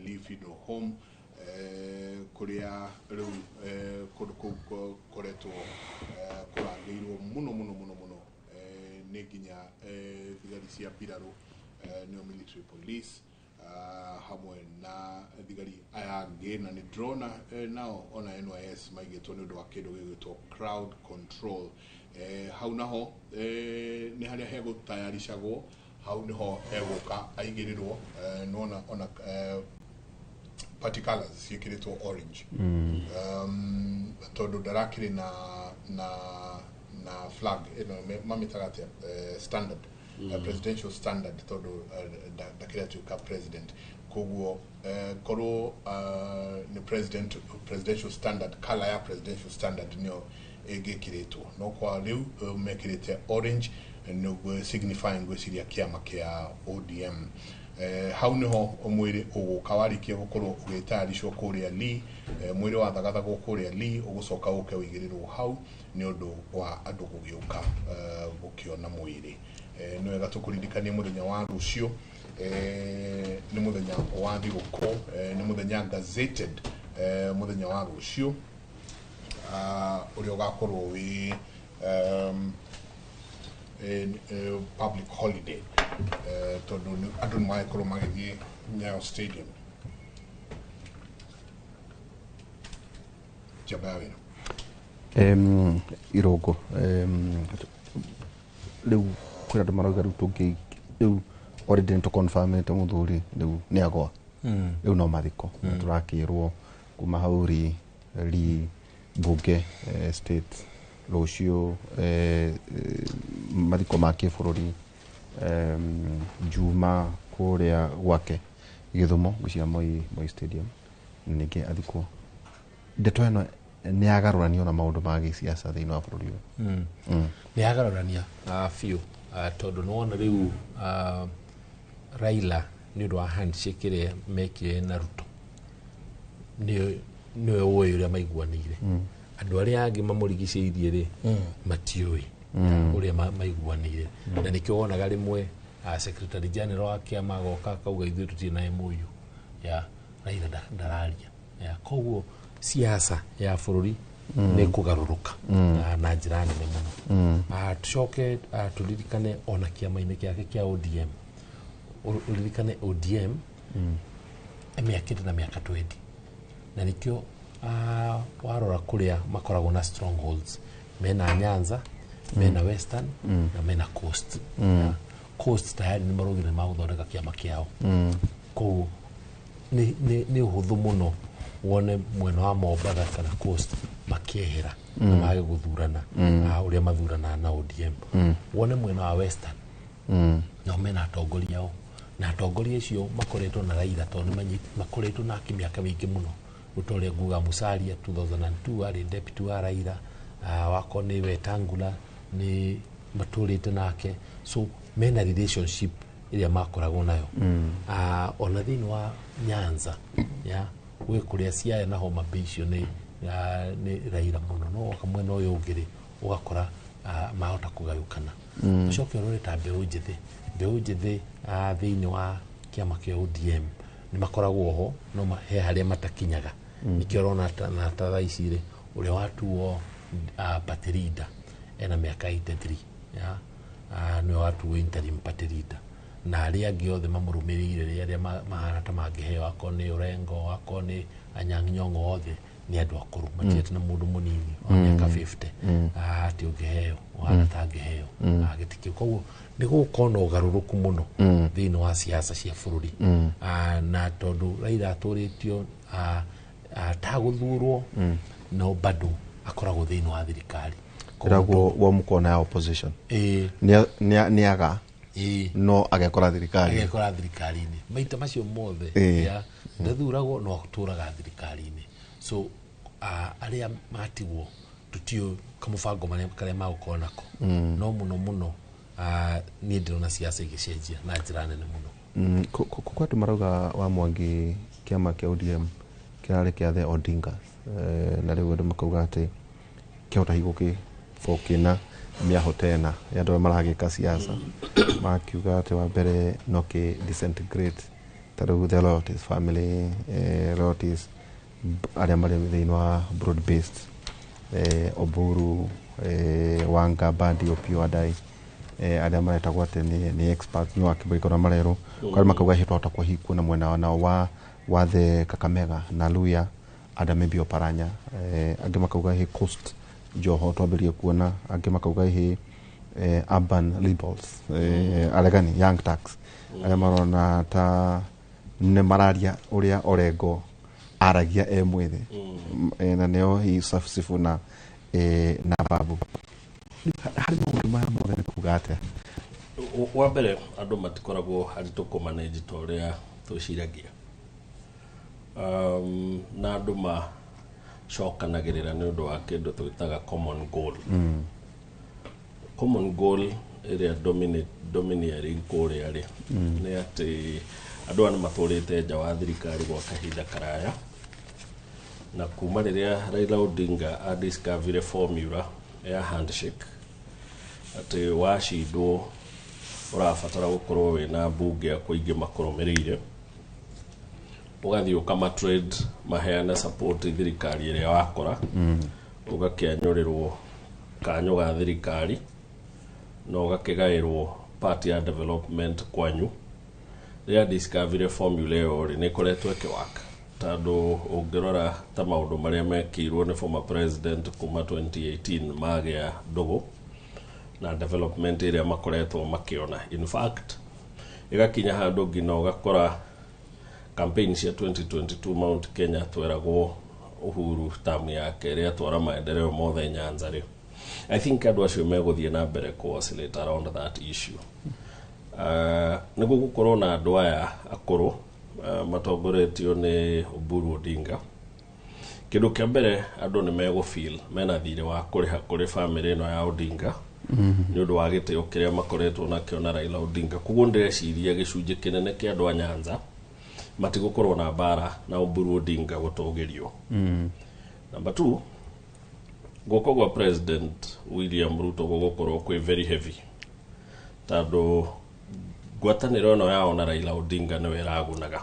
Lee Funeral Home, kũrĩa rĩu kũndũ kũu koretwo kũrangĩirwo mũno mũno mũno mũno nĩ nginya thigari cia mbirarũ, nĩo military police, hamwe na thigari aya angĩ, na nĩ ndĩrona nao ona NYS maigĩtwo nĩ ũndũ wa kĩndũ gĩgwĩtwo crowd control. Hau naho nĩ harĩa hegũtayaricagwo, hau niho egũka aigĩrĩrwo, nona ona party colors ciĩkĩrĩtwo orange, tondũ ndarakĩrĩ na flag ĩno mamĩtaga atĩa, standard, presidential standard, tondũ ndakĩrĩ atuĩka president, koguo korwo nĩ presidential standard, color ya presidential standard nĩyo ĩngĩkĩrĩtwo, no kwa rĩu mekĩrĩte orange nĩguo signifying gwĩciria kĩama kĩa ODM. Hau niho mwĩrĩ ũgũka warĩkia gũkorwo ũgĩtayaricwo kũrĩa Lee, mwĩrĩ wathagathagwo kũrĩa Lee ũgũcoka ũke ũigĩrĩrwo hau nĩ ũndũ wa andũ gũgĩũka gũkĩona mwĩrĩ. Nĩ wega tũkũririkanie mũthenya wa rũciũ, nĩ mũthenya wa thigũkũ, nĩ mũthenya gazetted, mũthenya wa rũciũ ũrĩa ũgakorwo wĩ public holiday, tondũ andũ nĩ magĩkorwo magĩthiĩ Nyayo Stadium. Njamba ya wĩra Irũngũ, rĩu kwĩna andũ marauga rĩu tũngĩ rĩu already nĩ tũconfirmĩte mũthuri rĩu nĩ agwa, rĩu no mathiko. Tũrakĩrwo kuma hau ri bunge state rũciũ, mathiko ma kĩbũrũri Juma kũrĩa gwake Gĩthumo ngwĩciria Moi Stadium, ningĩ athikwo. Ndeto ĩno nĩ yagarũranio na maũndũ ma gĩsiasa thĩinĩ wa bũrũri ũyũ. Nĩ yagarũrania biũ, tondũ nĩ wona rĩu Raila nĩ ũndũ wa handshake ĩrĩa mekire na Ruto, nĩwe ũĩ ũrĩa maiguanĩire. Andũ arĩa angĩ mamũrigicĩirie rĩ, matiũĩ ũrĩa maiguanĩire. Na nĩkĩo wonaga rĩmwe secretary general wa kĩama agoka akauga ithuĩ tũtirĩ na MOU ya Raila ndararia ya. Koguo siasa ya bũrũri nĩ kũgarũrũka na njĩra nene mũno. Tucoke tũririkane ona kĩama-inĩ gĩake kĩa ODM. Ũririkane ODM ĩmĩakĩte na mĩaka 20, na nĩkĩo warora kũrĩa makoragwo na strongholds, mena Nyanza, mena Western na mena Coast. Coast tayari nĩ maraugire nĩ magũthondeka kĩama kĩao. Koguo nĩ ũhũthũ mũno wone mwena wa Mombatha kana Coast makĩehera na mage gũthurana ũrĩa mathuranaga na ODM. Wone mwena wa Western nao mena atongoria ao, na atongoria acio makoretwo na Raila tondũ nĩ makoretwo nake mĩaka mĩingĩ mũno. Ta ũrĩa nguga, Musalia 2002 arĩ deputy wa Raila, wako nĩ Wetangula nĩ matũrĩte nake, so mena relationship ĩrĩa makoragwo nayo. Ona thĩinĩ wa Nyanza ya gwĩ kũrĩa Siaya na Homa Bay icio nĩ Raila mũno, no woka mwena ũyũ ũngĩ rĩ, ũgakora mahota kũgayũkana. Ũcoke ũrore ta mbeũ njĩthĩ thĩinĩ wa kĩama kĩa ODM nĩ makoragwo ho, no he harĩa matakinyaga. Nĩkĩo ũrona na ta thaa ici rĩ, ũrĩa watuo party leader ena mĩaka 83 ya, nĩwe watuo interim party leader, na arĩa angĩ othe mamũrũmĩrĩire rĩ, arĩa mahana ta mangĩheo, akorwo nĩ Orengo, akorwo nĩ Anyang' Nyong'o, othe nĩ andũ akũrũ. Matiĩte na mũndũ mũnini wa mĩaka 50 atĩ ũngĩheo ũhana ta angĩheo gĩtĩ kĩu. Koguo nĩ gũgũkorwo na ũgarũrũku mũno thĩinĩ wa siasa cia bũrũri. Na tondũ Raila atũrĩtio tagũthurwo, no bado akoragwo thĩinĩ wa thirikari. Ĩragwo wamukona ya opposition. Nĩ aga no agekora thirikari. Agekora thirikari-inĩ maita macio mothe. Ya ndathuragwo no atũraga thirikari-inĩ, so arĩa matigwo tũtiũ kamũbango marĩa karĩa magũkorwo nako. No mũno mũno niĩ ndĩrona siasa igĩcenjia na njĩra nene mũno. Kwa andũ marauga wa Mwangi kĩama kĩa ODM kĩrarĩ kĩa the Odingas, na rĩu andũ makauga atĩ kĩahota hihi gũgĩkorwo kĩna mĩaho tena ya andũ arĩa maragĩka siasa, makiuga atĩ wa mbere no kĩ disintegrate ta rĩu the loyalties family, loyalties arĩa marĩ thĩinĩ wa broad based, Oburu, Wanga, Mbadi, Opiyo Wandayi, arĩa maretagwo atĩ nĩ experts no akĩbũrĩkwo marerwo kwa makauga hihi twahota kwa hihi kuona mwena nao wa the Kakamega na Luya ada maybe Oparanya, angĩ makauga hihi Coast Joho twambĩrĩrie kuona, angĩ makauga hihi urban liberals, aregani Young Turks arĩa marona ta nĩ mararia ũrĩa Orengo aragia e mwĩthĩ. Na nĩo hihi Sifuna na Babu. Harĩ maũndũ maya mothe nĩ kuga atĩa? Wa mbere andũ matikoragwo aritũ kũmanage ta ũrĩa twĩciragia, na andũ macokanagĩrĩra nĩ ũndũ wa kĩndũ twĩtaga common goal. Common goal ĩrĩa domineering kũrĩa rĩ, nĩ atĩ andũ aya nĩ matũrĩte nja wa thirikari gwa kahinda karaya, na kuma rĩrĩa Raila Odinga adiscoverire formula ya handshake atĩ wacindwo ũrabatara gũkorwo wĩna mbunge akũ aingĩ makũrũmĩrĩire, ũgathiĩ ũkamatrade maheane support thirikari ĩrĩa wakora, ũgakĩanyũrĩrwo kanyũ ga thirikari na ũgakĩgaĩrwo part ya development kwanyu. Rĩrĩa discovery formula ĩyo rĩ, nĩ ĩkoretwo ĩkĩwaka, tondũ ũngĩrora ta maũndũ marĩa mekĩirwo nĩ former president kuma 2018 magĩa ndũgũ na development ĩrĩa makoretwo makĩona, in fact ĩgakinya handũ nginya ũgakora campaign cia 2022 Mount Kenya tweragwo Uhuru tamu yake ĩrĩa atwara maendeleo mothe Nyanza rĩ. I think andũ acio megũthiĩ na mbere kũ oscillate around that issue. Nĩguo gũkorwo na andũ aya akũrũ Matongoretio nĩ Oburu Odinga. Kĩndũ kĩa mbere, andũ nĩ megũ mena thirĩ wa kũrĩha kũrĩ famĩlĩ ĩno ya Odinga nĩ ũndũ wa gĩtĩo kĩrĩa makoretwo nakĩo na Raila Odinga. Koguo ndĩreciria gĩcunjĩ kĩnene kĩa andũ a Nyanza matigũkorwo na mbara na Oburu Odinga gũtũgĩrio. Number 2, guoko gwa President William Ruto gũgũkorwo kwĩ very heavy, tondũ ngwatanĩro ĩno yao na Raila Odinga nĩwe ĩragunaga.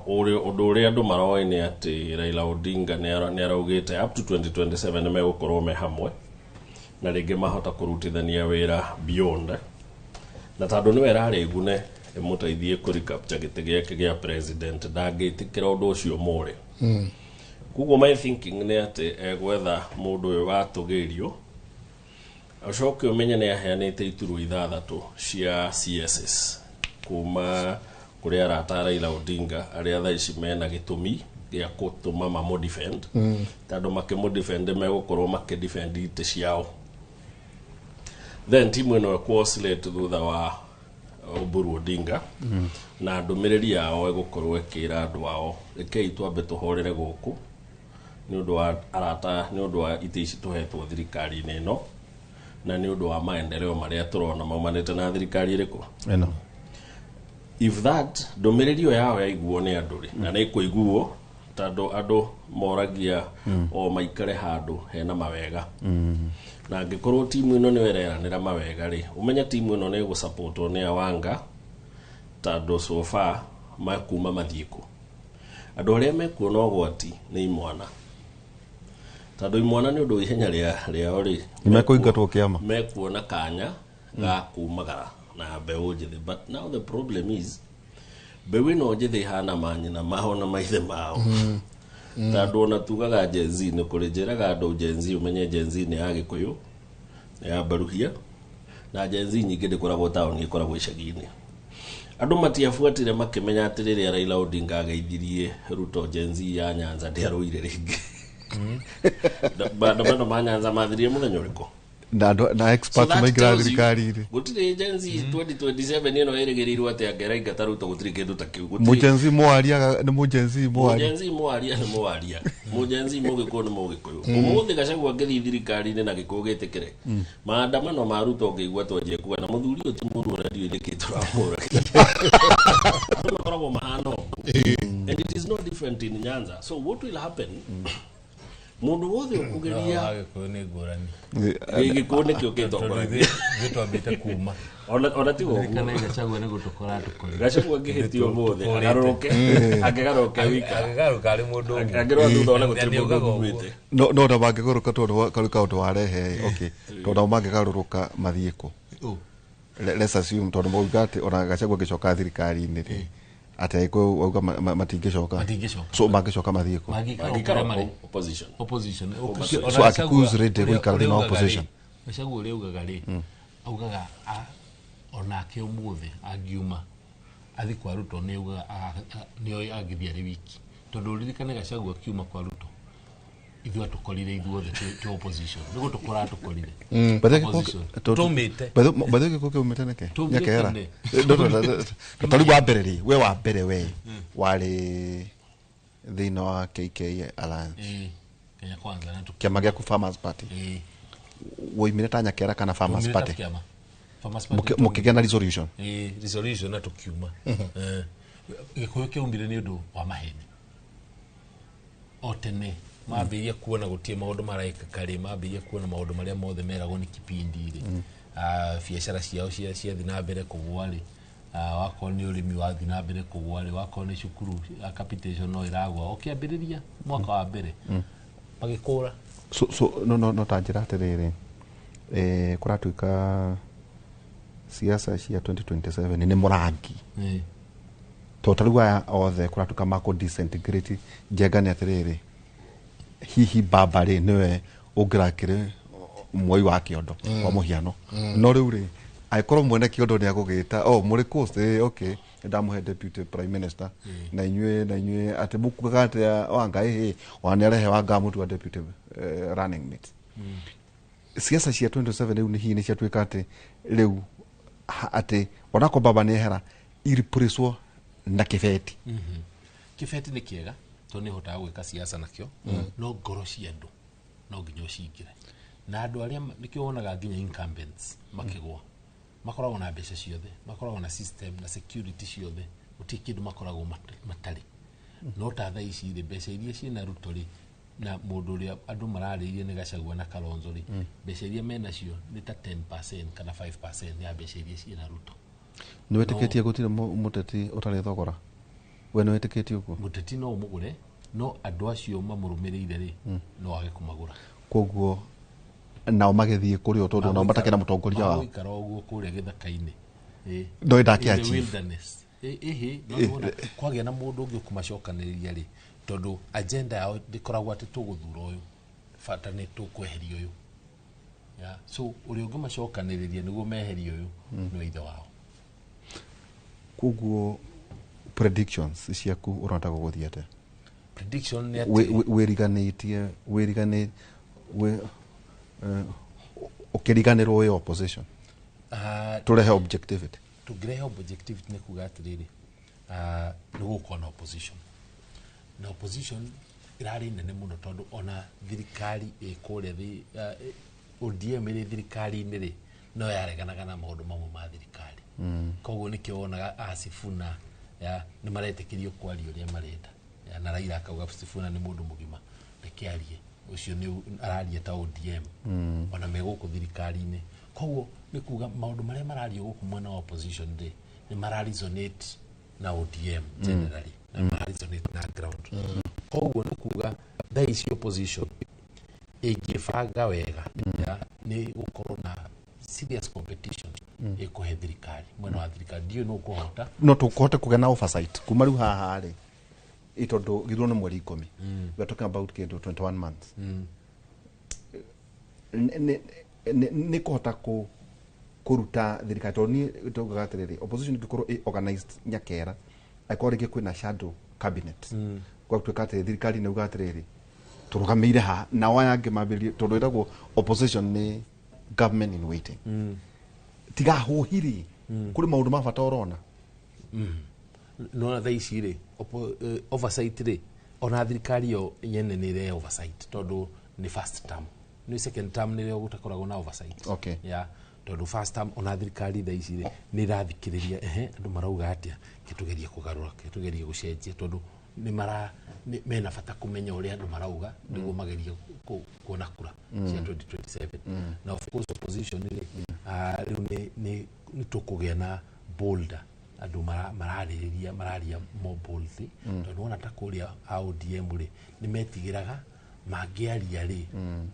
Ũndũ ũrĩa andũ maroĩ nĩ atĩ Raila Odinga nĩ araugĩte up to 2027 nĩ megũkorwo me hamwe, na rĩngĩ mahota kũrutithania wĩra beyond, na tondũ nĩwe ĩrarĩ gune ĩmũteithie kũ recapture gĩtĩ gĩake gĩa president, ndangĩtĩkĩra ũndũ ũcio mũre. Koguo my thinking nĩ atĩ egwetha mũndũ ũyũ watũgĩrio, acoke ũmenye nĩ aheanĩte iturwa 6 cia CSS kuma kũrĩ arata a Raila Odinga arĩa thaa ici mena gĩtũmi gĩa gũtũma mamũ defend, tondũ makĩmũ defend megũkorwo makĩ defend itĩ ciao. Then timu ĩno ĩkũ oscillate thutha wa Oburu Odinga, na ndũmĩrĩri yao ĩgũkorwo ĩkĩra andũ ao, rekei twambe tũhorere gũkũ nĩ ũndũ wa arata, nĩ ũndũ wa itĩ ici tũhetwo thirikari-inĩ ĩno, na nĩ ũndũ wa maendeleo marĩa tũrona maumanĩte na thirikari ĩrĩkũ ĩno. If that ndũmĩrĩri ĩyo yao yaiguo nĩ andũ rĩ, na nĩ ĩkũiguo, tondũ andũ moragia o maikare handũ hena mawega, na angĩkorwo timu ĩno nĩyo ĩreranĩra mawega rĩ, ũmenye timu ĩno nĩ ĩgũsupportwo nĩ Awanga, tondũ so far makuma mathiĩ kũ. Andũ arĩa mekuona ũgwati nĩ imwana, tondũ imwana nĩ ũndũ wa ihenya rĩao rĩ, Nĩ mekũingatwo kĩama. Mekuona kanya ga kumagara na mbeũ njĩthĩ. But now the problem is, mbeũ ĩno njĩthĩ ĩhana manyina mao na maithe mao, tondũ ona tugaga Gen Z nĩ kũrĩ, njĩraga andũ Gen Z, ũmenye Gen Z nĩ ya Gĩkũyũ, nĩ ya Mbaruhia, na Gen Z nyingĩ ndĩkoragwo taũni, ĩkoragwo icagi-inĩ. Andũ matiabuatire makĩmenya atĩ rĩrĩa Raila Odinga ageithirie Ruto, Gen Z ya Nyanza ndĩarũire rĩngĩ. Maandamano ma Nyanza mathirie mũthenya ũrĩkũ? Na andũ na experts maingĩra thirikari-inĩ. Gũtirĩ Gen Z 2027 ĩno ĩrĩgĩrĩirwo atĩ angĩraingata Ruto, gũtirĩ kĩndũ ta kĩu. Gũtirĩ. Mũgenzi mwaria nĩ mũgenzi mwaria. Mũgenzi mwaria nĩ mwaria, mũgenzi mũgĩkũyũ nĩ mũgĩkũyũ. Ũmũthĩ Gachagua angĩthiĩ thirikari-inĩ na Gĩkũyũ gĩtĩkĩre, maandamano ma Ruto ũngĩigua twanjie kuga na mũthuri ũyũ ti mũru, ona ndiũĩ nĩkĩ tũramũra. Andũ makoragwo mahana ũguo, and it is no different in Nyanza. So what will happen, mũndũ wothe ũkũgeria Gĩkũyũ nĩ ngũrani. Gĩkũyũ nĩkĩo gĩtongoragia. Ithuĩ twambĩte kuma. Ona tiga ũguo. Ririkana Gachagua nĩ gũtũkora tũkorire. Gachagua angĩhĩtia ũmũthĩ, agarũrũke, angĩgarũrũke wika. Angĩgarũrũka arĩ mũndũ ũmwe. Angĩrora thutha one gũtirĩ Na mũndũ nĩaugaga ũguo. umĩte. No na mangĩgarũrũka, tondũ karĩ kaũndũ warehe, okay, tondũ nao mangĩgarũrũka mathiĩ kũ? Let's assume, tondũ mauga atĩ ona Gachagua angĩcoka thirikari-inĩ rĩ, atĩ Agĩkũyũ wauga matingĩcoka. Matingĩcoka. So mangĩcoka mathiĩ kũ? Mangĩikara Mangĩikara kũrĩa marĩ. Opposition. Opposition. So Agĩkũyũ is ready gũikara thĩinĩ wa opposition. Gachagua ũrĩa augaga rĩ, augaga onake ũmũthĩ angiuma athi kwa Ruto, nĩ augaga nĩoĩ angĩthiĩ arĩ wiki, tondũ ũririkane Gachagua akiuma kwa Ruto, ithuĩ atũkorire ithuothe twĩ opposition, nĩ gũtũkora atũkorire. But then Opposition. Tũmĩte. By the way, gĩkũyũ kĩumĩte nĩkĩ? Tũmĩte Nyakeera. tene. No, tarĩu wa mbere rĩ, we wa mbere, we warĩ thĩinĩ wa KK Alliance. Ĩĩ, Kenya Kwanza na Kĩama gĩaku Farmers Party. Woimire ta Nyakeera kana Farmers Twaumire ta Party? kĩama. Farmers Party. Mũkĩgĩa na resolution. Ĩĩ, resolution na tũkiuma. Gĩkũyũ kĩaumire nĩ ũndũ wa maheni o tene mambĩrĩria kuona gũtirĩ maũndũ marekĩka rĩ, mambĩrĩria kuona maũndũ marĩa mothe meragwo nĩ kipindi rĩ, biacara ciao ciathiĩ na mbere kũgũa rĩ, wakorwo nĩ ũrĩmi wathiĩ na mbere kũgũa rĩ, wakorwo nĩ cukuru, capitation no ĩragũa, o kĩambĩrĩria mwaka wa mbere magĩkũra. So no ta njĩra atĩrĩrĩ, kũratuĩka siasa cia 2027 nĩ mũrangi, to tarĩu aya othe kũratuĩka makũ disintegrate. Njenga nĩ atĩrĩrĩ, hihi baba rĩ, nĩwe ũngĩrakĩrĩ mwoi wa kĩondo, kwa mũhiano? No rĩu rĩ, angĩkorwo mwene kĩondo nĩ agũgĩta, oh, mũrĩ coast, okay, ndamũhe deputy prime minister, na inyuĩ atĩ mũkugaga atĩa? Wanga ĩhĩ ona nĩ arehe Wanga mũtua deputy, running mate. Siasa cia 27 rĩu nĩ hihi nĩ ciatuĩka atĩ rĩu atĩ onako baba nĩ ehera, ireplacewo Na kĩbeti. Kĩbeti nĩ kĩega tondũ nĩ ũhotaga gwĩka siasa nakĩo, no ngoro cia andũ no nginya ũcingĩre na andũ arĩa nĩkĩo wonaga nginya incumbents makĩgwa, makoragwo na mbeca ciothe, makoragwo na system na security ciothe, gũtirĩ kĩndũ makoragwo matarĩ. No ta thaa ici rĩ, mbeca iria ciĩna Ruto rĩ, na mũndũ ũrĩa andũ mararĩirie nĩ Gachagua na Kalonzo rĩ, mbeca iria menacio nĩ ta 10% kana 5% ya mbeca iria ciĩna Ruto. Nĩ wĩtĩkĩtie gũtirĩ mũteti ũtarĩ thogora? We nĩ wĩtĩkĩtie ũguo? Mũteti no ũmũgũre, no andũ acio mamũrũmĩrĩire rĩ, no age kũmagũra. Koguo nao magĩthiĩ kũrĩ o tondũ nao matakĩrĩ na mũtongoria wao. Magũikara ũguo kũrĩa gĩthaka-inĩ. No In ndake the achieve. wilderness. Ĩhĩ, no nĩwona kwagĩa na mũndũ ũngĩ ũkũmacokanĩrĩria rĩ, tondũ agenda yao ndĩkoragwo atĩ tũgũthura ũyũ, bata nĩ tũkweheria ũyũ. Yeah. So ũrĩa ũngĩmacokanĩrĩria nĩguo meherie ũyũ nĩ ithe wao. Koguo predictions ciaku ũrona ta gũgũthiĩ atĩa? Prediction nĩ atĩ Wĩriganĩtie wĩrigani wĩ ũkĩriganĩrwo wĩ opposition, tũrehe objectivity. Tũngĩrehe objectivity nĩ kuga atĩrĩrĩ, nĩ gũgũkorwo na opposition, na opposition ĩrarĩ nene mũno tondũ ona thirikari ĩ kũrĩa ODM ĩrĩ thirikari-inĩ rĩ, no yareganaga na maũndũ mamwe ma thirikari. Koguo nĩkĩo wonaga Sifuna ya nĩ maretĩkĩrio kwaria ũrĩa marenda ya, na Raila akauga Sifuna nĩ mũndũ mũgima, reke arie, ũcio nĩ araria ta ODM. Ona me gũkũ thirikari-inĩ. Koguo nĩ kuga maũndũ marĩa marario gũkũ mwena wa opposition rĩ, nĩ mara resonate na ODM generally, na mara resonate na ground. Koguo nĩ kuga thaa ici opposition ĩngĩbanga wega, ya, nĩ gũkorwo na serious competition ĩkũhe thirikari, mwena wa thirikari ndiũĩ nũ ũkũhota. No tũkũhote kũgĩa na oversight kuma rĩu haha rĩ, tondũ gĩthurano nĩ mweri 10. We are talking about kĩndũ 21 months. Nĩ kũhota kũruta thirikari, tondũ niĩ taugaga atĩrĩrĩ, opposition ĩngĩkorwo ĩ organized nyakera, angĩkorwo rĩngĩ kwĩna shadow cabinet, gwatuĩka atĩ thirikari nĩ uga atĩrĩrĩ, tũrũgamĩire haha, nao aya angĩ mambĩrĩrie, tondũ ĩtagwo opposition nĩ government in waiting. Tiga hũhiri, kũrĩ maũndũ ma bata ũrona. Nona thaa ici rĩ, oversight rĩ, ona thirikari yo nyene nĩ ĩre oversight tondũ nĩ first term, nĩ second term nĩrĩo gũtakoragwo na oversight. Ya, tondũ first term ona thirikari thaa ici rĩ nĩ ĩrathikĩrĩria, ehe, andũ marauga atĩa, kĩtũgerie kũgarũra, kĩtũgerie gũcenjia, tondũ nĩ mara mena bata kũmenya ũrĩa andũ marauga nĩguo magerie kuona kura cia 2027. Na of course opposition rĩ, rĩu nĩ tũkũgĩa na bolder andũ mararĩrĩria, mararia more boldly, tondũ wona ta kũrĩa a ODM rĩ, nĩ metigĩraga mangĩaria rĩ,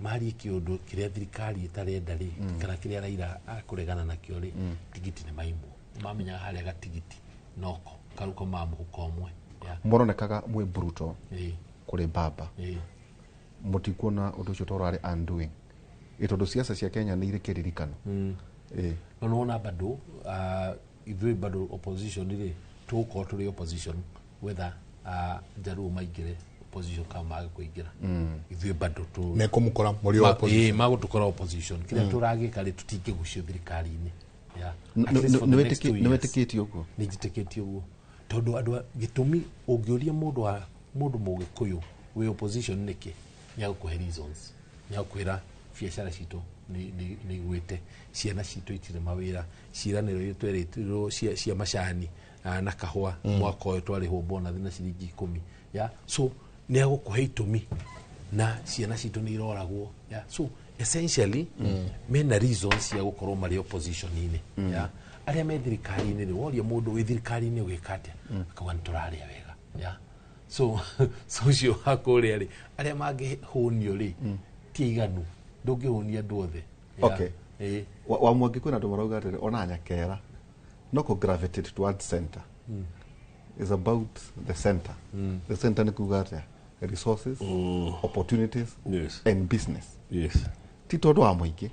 marie kĩũndũ kĩrĩa thirikari ĩtarenda rĩ, kana kĩrĩa Raila akũregana nakĩo rĩ, tigiti nĩ maimwo. Mamenyaga harĩa gatigiti noko karuka ma mũhuko ũmwe. Yeah. Mũronekaga mwĩ brutal kũrĩ baba. Mũtikuona ũndũ ũcio ta ũrarĩ undoing, tondũ siasa cia Kenya nĩ irĩ kĩririkano. No nĩwona bado, ithuĩ bado opposition rĩ, tũgũkorwo tũrĩ opposition whether Jaluo maingĩre opposition kana mage kũingĩra. Ithuĩ bado tũ Mekũmũkora mũrĩ o opposition. Magũtũkora opposition. Kĩrĩa tũragĩka rĩ, tũtingĩgucio thirikari-inĩ. Yeah. At least for the next 2 years. Nĩ wĩtĩkĩtie ũguo? Nĩ njĩtĩkĩtie ũguo. Tondũ andũ gĩtũmi ũngĩũria mũndũ wa mũndũ mũgĩkũyũ wĩ opposition nĩkĩ, nĩ agũkũhe reasons, nĩ agũkwĩra biacara citũ nĩ igwĩte, ciana citũ itirĩ mawĩra, ciĩranĩro iria twerĩtirwo cia macani na kahũa, mwaka ũyũ twarĩhwo bonathi na ciringi 10. Yeah. So nĩ agũkũhe itũmi na ciana citũ nĩ iroragwo. Yeah. So essentially mena reasons cia gũkorwo marĩ opposition-inĩ. Yeah. Arĩa me thirikari-inĩ rĩ, woria mũndũ wĩ thirikari-inĩ ũgĩka atĩa, akauga nĩ tũrarĩa wega. Yeah. So so ũcio wa kũrĩa rĩ, arĩa mangĩhũnio rĩ, ti aiganu, ndũngĩhũnia andũ othe. Yeah. Okay. Wa Mwangi kwĩna andũ marauga atĩrĩ, ona Nyakera no kũ gravitate towards center. Is about the center. The center nĩ kuga atĩa? Resources, opportunities, and business. Ti tondũ wa mũingĩ.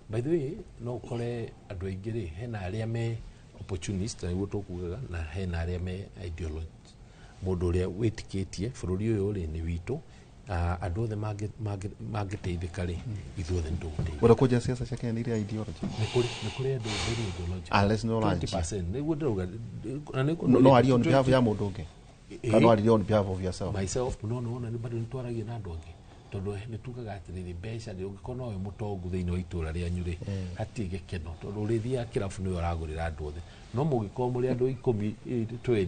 By the way, no ũkore andũ aingĩ rĩ, hena arĩa me opportunist, nĩguo tũkugaga, na hena arĩa me ideology. Mũndũ ũrĩa wĩtĩkĩtie bũrũri ũyũ rĩ nĩ witũ, Andũ othe mangĩteithĩka rĩ, ithuothe nĩ tũgũteithĩka. Ũrĩa kũnjia ciaca cia Kenya nĩ iria ideology. Nĩ kũrĩ andũ very ideological. Unless no lunch. 20%, nĩguo ndĩrauga, na nĩ No, no arie on behalf ya mũndũ ũngĩ kana no arie on behalf of yourself? Myself. No nĩ bado nĩ twaragia na andũ angĩ, tondũ nĩ tugaga atĩrĩrĩ, mbeca rĩ, ũngĩkorwo nowe mũtongu thĩinĩ wa itũra rĩanyu rĩ, hatirĩ gĩkeno, tondũ ũrĩthiaga kĩrabu nĩwe ũragũrĩra andũ othe, no mũngĩkorwo mũrĩ andũ 10, 20,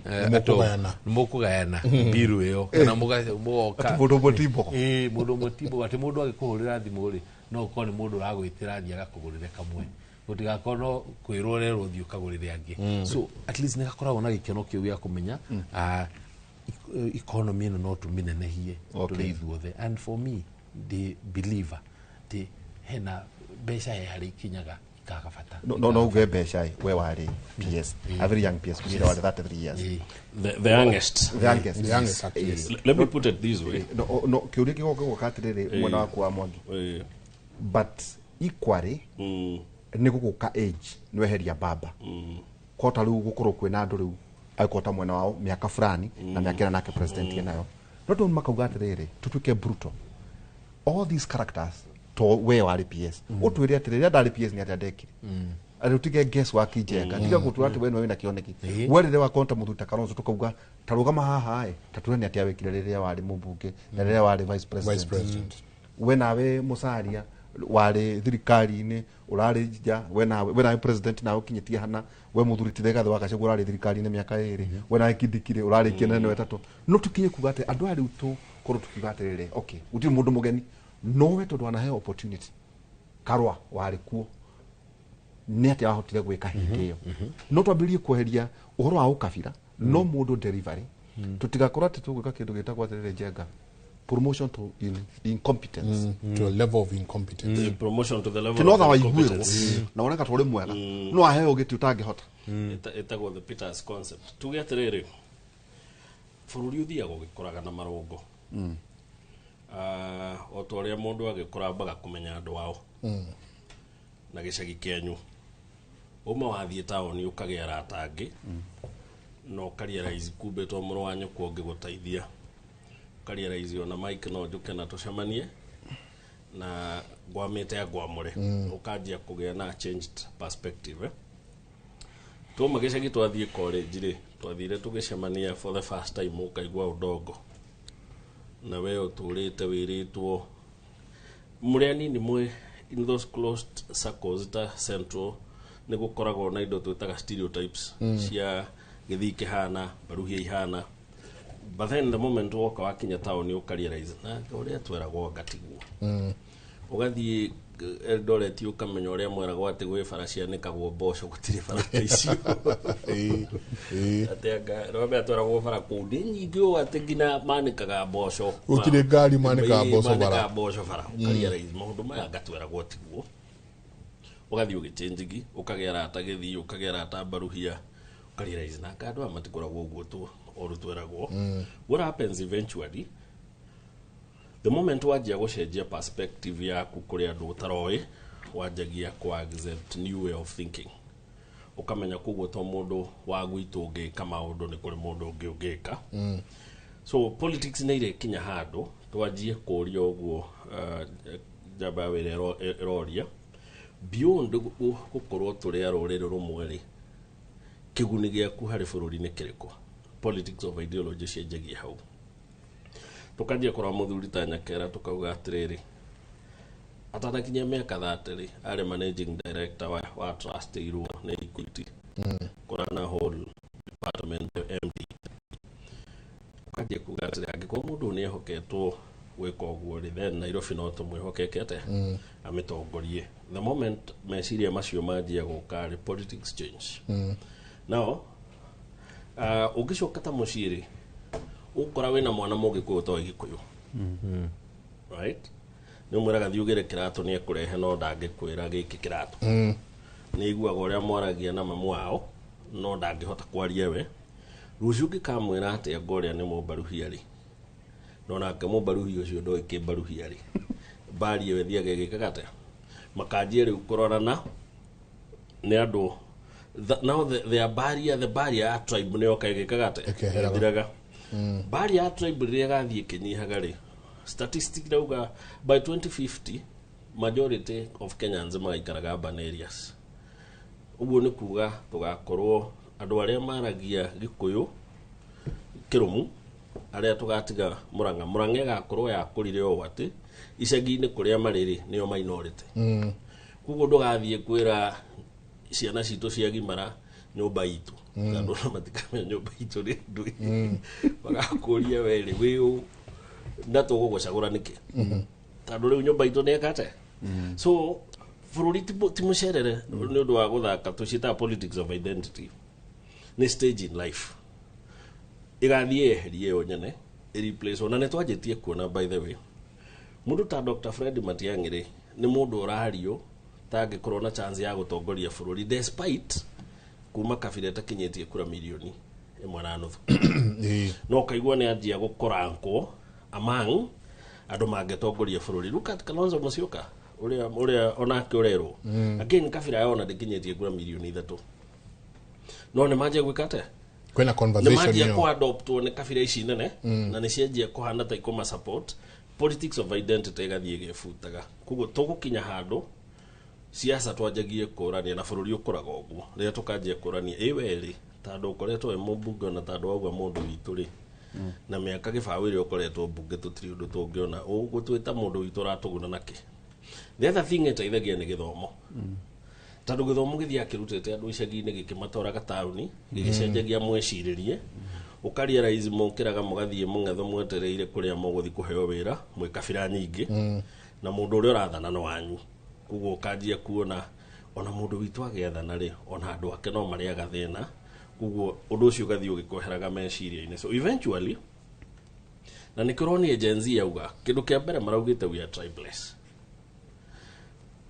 Nĩmũkũgayana. Nĩmũkũgayana mbiru ĩyo kana mũgoka. Atĩ mũndũ ũmwe ti mbogo. Ĩĩ, mũndũ ũmwe ti mbogo, atĩ mũndũ agĩkũhũrĩra thimũ rĩ, no ũkorwo nĩ mũndũ ũragwĩtĩra athiĩ agakũgũrĩre kamwe, gũtigakorwo no kwĩrwo ũrerwo ũthiĩ ũkagũrĩre angĩ. So at least nĩ gakoragwo na gĩkeno kĩu gĩa kũmenya economy ĩno no tũmĩnenehie tũrĩ ithuothe. And for me, ndĩ believer atĩ hena mbeca, he harĩa ikinyaga ikaga bata. No uge mbeca ĩ, we warĩ PS, a very young PS, kucira warĩ 33 years. The youngest. The youngest. The youngest, actually. Let me put it this way. No, kĩũria kĩgoka gũka atĩrĩrĩ, mwena waku wa Mwangi, but equally nĩ gũgũka age nĩ weheria baba kota rĩu gũkorwo kwĩna andũ rĩu agĩkorwo ta mwena wao mĩaka fulani na mĩaka ĩna nake president nayo no tondũ makauga atĩrĩrĩ, tũtuĩke brutal, all these characters, to we warĩ PS, ũtwĩre atĩrĩrĩ, rĩrĩa ndarĩ PS nĩ atĩa ndekire, atĩ ũtige guess work njenga, tiga gũtua atĩ we nĩwe wĩna kĩoneki. We rĩrĩa wakorwo ta mũthuri ta Kalonzo, tukauga ta rũgama haha ĩ, ta tuone nĩ atĩa wĩkire rĩrĩa warĩ mũmbunge na rĩrĩa warĩ vice president. Vice president. We nawe Musalia warĩ thirikari-inĩ, ũrarĩ nja, we nawe president nawe ũkinyĩtie hana, we mũthuri ti Rigathĩ wa Gachagua ũrarĩ thirikari-inĩ mĩaka 2, we nawe Kindiki ũrarĩkia nene 3, no tukinye kuga atĩ andũ aya rĩu tũkorwo tukiuga atĩrĩrĩ, okay, gũtirĩ mũndũ mũgeni, nowe tondũ anaheo opportunity Karua warĩ kuo, nĩ atĩa wahotire gwĩka hĩndĩ ĩyo? No twambĩrĩrie kweheria ũhoro wa ũkabira, no mũndũ delivery, tũtigakorwo atĩ tũgwĩka kĩndũ gĩtagwo atĩrĩrĩ, njenga, promotion to incompetence. To a level of incompetence. The promotion to the level Ti no of tha waiguĩrwo incompetence. na woneka ta ũrĩ mwega, no aheo gĩtĩ ũtangĩhota. Ĩtagwo the Peters concept. Tuge atĩrĩrĩ, bũrũri ũthiaga ũgĩkũraga na marũngo. O ta ũrĩa mũndũ agĩkũra ambaga kũmenya andũ ao na gĩcagi kĩanyu, uma wathiĩ taũni ũkagĩa arata angĩ na ũkarealize kumbe to mũrũ wa nyũkwa ũngĩgũteithia, ũkarealize ona Mike no njũke na tũcemanie na ngwamĩte angwamũre. Ũkanjia kũgĩa na changed perspective, eh? Twauma gĩcagi twathiĩ college rĩ, twathire tũgĩcemania for the first time, ũkaigua ũndongo na we ũtũrĩte wĩrĩtwo mũrĩ anini mwĩ in those closed circles ta central, nĩ gũkoragwo na indo twĩtaga stereotypes cia gĩthii kĩhana, mbaruhia ihana, but then the moment woka wakinya taũni ũkarealize na ũrĩa tweragwo ngatiguo. Ũgathiĩ Eldoret ũkamenya ũrĩa mweragwo atĩ gwĩ bara cianĩkagwo mboco, gũtirĩ bara ta icio. Atĩ anga rwambe tweragwo bara kũu nĩ nyingĩ ũũ atĩ nginya manĩkaga mboco. Gũtirĩ ngari, manĩkaga mboco bara. Manĩkaga mboco bara. Ũkarealize maũndũ maya ngatweragwo tiguo. Ũgathiĩ ũgĩchange, ũkagĩa arata gĩthii, ũkagĩa arata mbaruhia, ũkarealize na andũ aya matikoragwo ũguo tu ũru tweragwo. What happens eventually, the moment wanjia gũcenjia perspective yaku kũrĩ andũ ũtaroĩ, wanjagia ku accept new way of thinking, ũkamenya koguo to mũndũ wa gwitũ ũngĩka maũndũ, nĩ kũrĩ mũndũ ũngĩ ũngĩka. So politics nĩ irĩkinya handũ twanjie kũria ũguo, njamba ya wĩra ĩroria beyond gũkorwo tũrĩ a rũrĩrĩ rũmwe rĩ, kĩguni gĩaku harĩ bũrũri nĩ kĩrĩkũ? Politics of ideology cianjagia hau, tũkanjia kũrora mũthuri ta Nyakera, tũkauga atĩrĩrĩ, atanakinyia mĩaka 30 rĩ, arĩ managing director wa trust irwo nĩ Equity, kũrana whole department MD. Ũkanjia kuga atĩrĩ, angĩkorwo mũndũ ũyũ nĩ ehoketwo gwĩka ũguo rĩ, then Nairobi no tũmwĩhokeke atĩa amĩtongorie? The moment meciria macio manjia gũka rĩ, politics change. Now ũngĩcoka ta mũciĩ rĩ, ũgũkora wĩna mwana mũgĩkũyũ toĩ gĩkũyũ, right? Nĩ ũmwĩraga thiĩ ũgĩre kĩratũ, nĩ ekũrehe, no ndangĩkwĩra gĩkĩ kĩratũ. Nĩ aiguaga ũrĩa mwaragia na mamu wao, no ndangĩhota kwaria. We rũciũ ũngĩkamwĩra atĩa ngorĩa nĩ mũmbaruhia rĩ, no nake mũmbaruhia ũcio ndoĩ kĩmbaruhia rĩ, mbari ĩyo ĩthiaga ĩgĩkaga atĩa, makanjia rĩu kũrorana nĩ andũ. Now the barrier ya tribe nĩ yoka ĩgĩkaga atĩa? Ĩkeheraga. Ĩthiraga. Barrier ya tribe rĩrĩa ĩgathiĩ ĩkĩnyihaga rĩ, Statistic irauga by 2050 majority of Kenyans magaikaraga urban areas. Ũguo nĩ kuga tũgakorwo andũ arĩa maragia Gĩkũyũ kĩrũmu, arĩa tũgatiga Murang'a. Murang'a ĩgakorwo yakũrire ũũ atĩ icagi-inĩ kũrĩa marĩ rĩ, nĩo minority. Koguo ndũgathiĩ kwĩra ciana citũ ciagimara nyũmba itũ, tondũ ona matikamenya nyũmba itũ nĩ ndũĩ. Magakũria we rĩ, wĩ ũ na tũgũgũcagũra nĩkĩ? Tondũ rĩu nyũmba itũ nĩ ĩkate. So bũrũri ti mũcerere nĩ ũndũ wa gũthaka tũciĩtaga politics of identity. Nĩ stage in life ĩgathiĩ yeherie yo nyene ĩreplace. Ona nĩ twanjĩtie kuona, by the way, mũndũ ta Dr. Fred Matiang'i rĩ, nĩ mũndũ ũrario tangĩkorwo na chance ya gũtongoria bũrũri despite kuma kabira ĩtakinyĩtie kura 1.5 million. No kaigua nĩ anjia gũkorankwo among andũ mangĩtongoria bũrũri. Look at Kalonzo Musyoka ũrĩa onake ũrerwo. Again, kabira yao ona ndĩkinyĩtie kura 3 million, no nĩ manjia gwĩka atĩa? Kwĩna Nĩ conversation manjia ĩyo. kũadoptwo nĩ kabira ici nene na nĩ cianjia kũhana ta ikũma support. Politics of identity ĩgathiĩ ĩgĩbutaga. Koguo tũgũkinya handũ siasa twanjagie kũrania na bũrũri ũkũraga ũguo rĩrĩa tũkanjia kũrania ĩ werĩ tondũ ũkoretwo wĩ mũmbunge ona tondũ wauga mũndũ witũ rĩ, na mĩaka gĩbaũ ĩrĩa ũkoretwo mbunge tũtirĩ ũndũ tũngĩona ũgũtwĩta mũndũ witũ ũratũguna nakĩ. The other thing ĩteithagia nĩ gĩthomo, tondũ gĩthomo gĩthiaga kĩrutĩte andũ icagi-inĩ gĩkĩmatwaraga taũni, gĩgĩcenjagia mwĩcirĩrie. Ũkarealize mũkĩraga mũgathiĩ mũng'etho mwetereire kũrĩa mũgũthiĩ kũheo wĩra mwĩ kabira nyingĩ, na mũndũ ũrĩa ũrathana nĩ wanyu. Koguo ũkanjia kuona ona mũndũ witũ agĩathana rĩ, ona andũ ake no marĩaga thĩna. Koguo ũndũ ũcio ũgathiĩ ũgĩkweheraga meciria-inĩ. So eventually, na nĩkĩo ũronire Gen Z yauga kĩndũ kĩa mbere maraugĩte, "We are tribeless."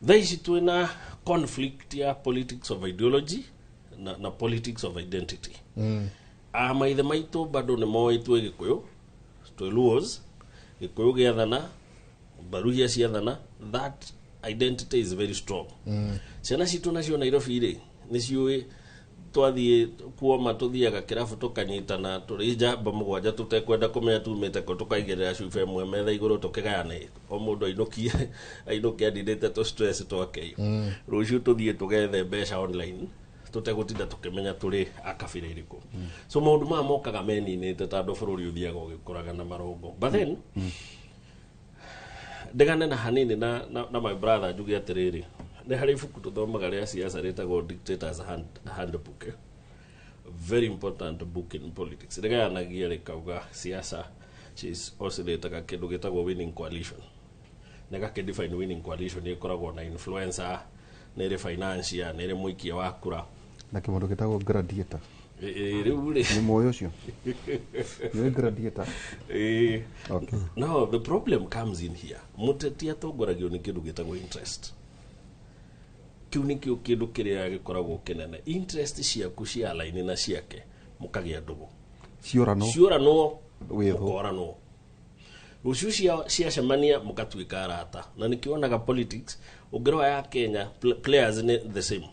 Thaa ici twĩna conflict ya politics of ideology na politics of identity. A maithe maitũ bado nĩ moĩ twĩ Gĩkũyũ, twĩ Luos, Gĩkũyũ gĩathana, Baruhia ciathana, that identity is very strong. Ciana citũ nacio Nairobi rĩ, nĩ ciũĩ twathiĩ kuoma tũthiaga kĩrabu tũkanyitana tũrĩ njamba mũgwanja tũtekwenda kũmenya tumĩte kũ, tũkaigĩrĩra cuba ĩmwe metha igũrũ tũkĩgayana, o mũndũ ainũkie ainũke andindĩte tũ stress twake. Rũciũ tũthiĩ tũgethe mbeca online tũtegũtinda tũkĩmenya tũrĩ a kabira ĩrĩkũ. So maũndũ maya mokaga meninĩte tondũ bũrũri ũthiaga ũgĩkũraga na marongo. But then ndegane na hanini na my brother njuge atĩrĩrĩ, nĩ harĩ ibuku tũthomaga rĩa siasa rĩtagwo Dictators Handbook, eh? Very important book in politics. Rĩgayanagia rĩkauga siasa oscillataga kĩndũ gĩtagwo winning coalition, na gakĩ winning coalition ĩkoragwo na influencer, nĩ ĩrĩ financier, nĩ ĩrĩ mũikia wa kura. Na kĩmũndũ gĩtagwo gladiator. Rĩu rĩ, Nĩ mũĩ ũcio nĩ gladiator? Ĩ. Okay. Now the problem comes in here, mũteti atongoragio nĩ kĩndũ gĩtagwo interest. Kĩu nĩkĩo kĩndũ kĩrĩa gĩkoragwo kĩnene. Interest ciaku cia laini na ciake mũkagĩa ndũgũ. Ciũranwo. Ciũranwo. Wĩthũ. Mũkoranwo rũciũ ciacemania mũgatuĩka arata. Na nĩkĩo wonaga politics ũngĩrora ya Kenya, players nĩ the same.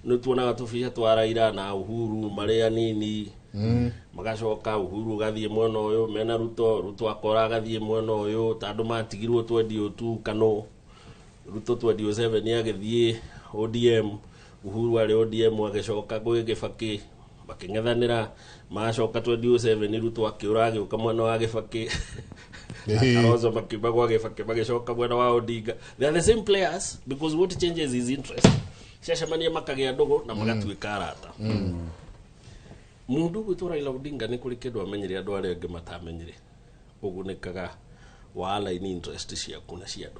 Nĩ tuonaga tũbica twa Raila na Uhuru marĩ anini. Magacoka Uhuru gathiĩ mwena ũyũ mena Ruto, Ruto akora agathiĩ mwena ũyũ tondũ matigirwo twendio tu kano Ruto 2007 agĩthiĩ ODM, Uhuru arĩ ODM agĩcoka gwĩ Gĩbakĩ makĩng'ethanĩra, macoka 2007 Ruto akĩũra agĩũka mwena wa Gĩbakĩ. Kalonzo makiuma gwa Gĩbakĩ magĩcoka mwena wa Odinga. They are the same players because what changes is interest. Ciacemania makagĩa ndũgũ na magatuĩka arata. Mũndũ ũgwĩtwo Raila Odinga nĩ kũrĩ kĩndũ amenyire andũ arĩa angĩ matamenyire. Ũgunĩkaga wa align interest ciaku na cia andũ.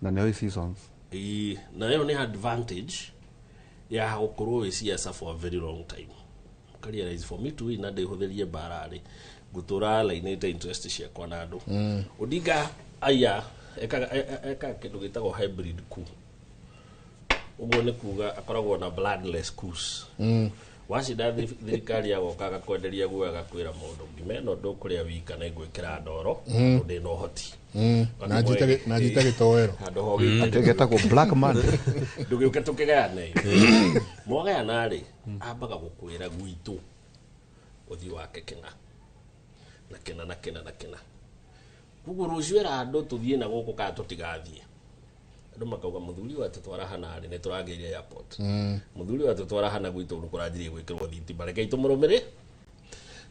Na nĩo seasons. Ĩĩ, na ĩyo nĩ advantage ya gũkorwo wĩ siasa for a very long time. Ũkarealize for me to win na ndĩhũthĩrie mbara rĩ, ngũtũra alainĩte interest ciakwa na andũ. Odinga aya ekaga kĩndũ gĩtagwo hybrid coup. Ũguo nĩ kuga akoragwo na bloodless coups. Wacinda thirikari agoka agakwenderia guoya, agakwĩra mũndũ ngima ĩno ndũkũrĩa wika na ngwĩkĩra ndoro tondũ ndĩna ũhoti. Na njite gĩtoero. Handũ ha ũgĩte- Atĩ getagwo black man. Ndũgĩũke tũkĩgayane. Mwagayana rĩ, ambaga gũkwĩra gwitũ ũthiũ wake kĩna na kĩna na kĩna na kĩna. Koguo rũciũ era andũ tũthiĩ na gũkũ kana tũtigathiĩ. Andũ makauga mũthuri ũyũ atũtwara hana rĩ nĩ tũragĩire airport. Mũthuri ũyũ atũtwara hana gwitũ nĩ kũranjirie gwĩkĩrwo thitima, rekei tũmũrũmĩrĩre.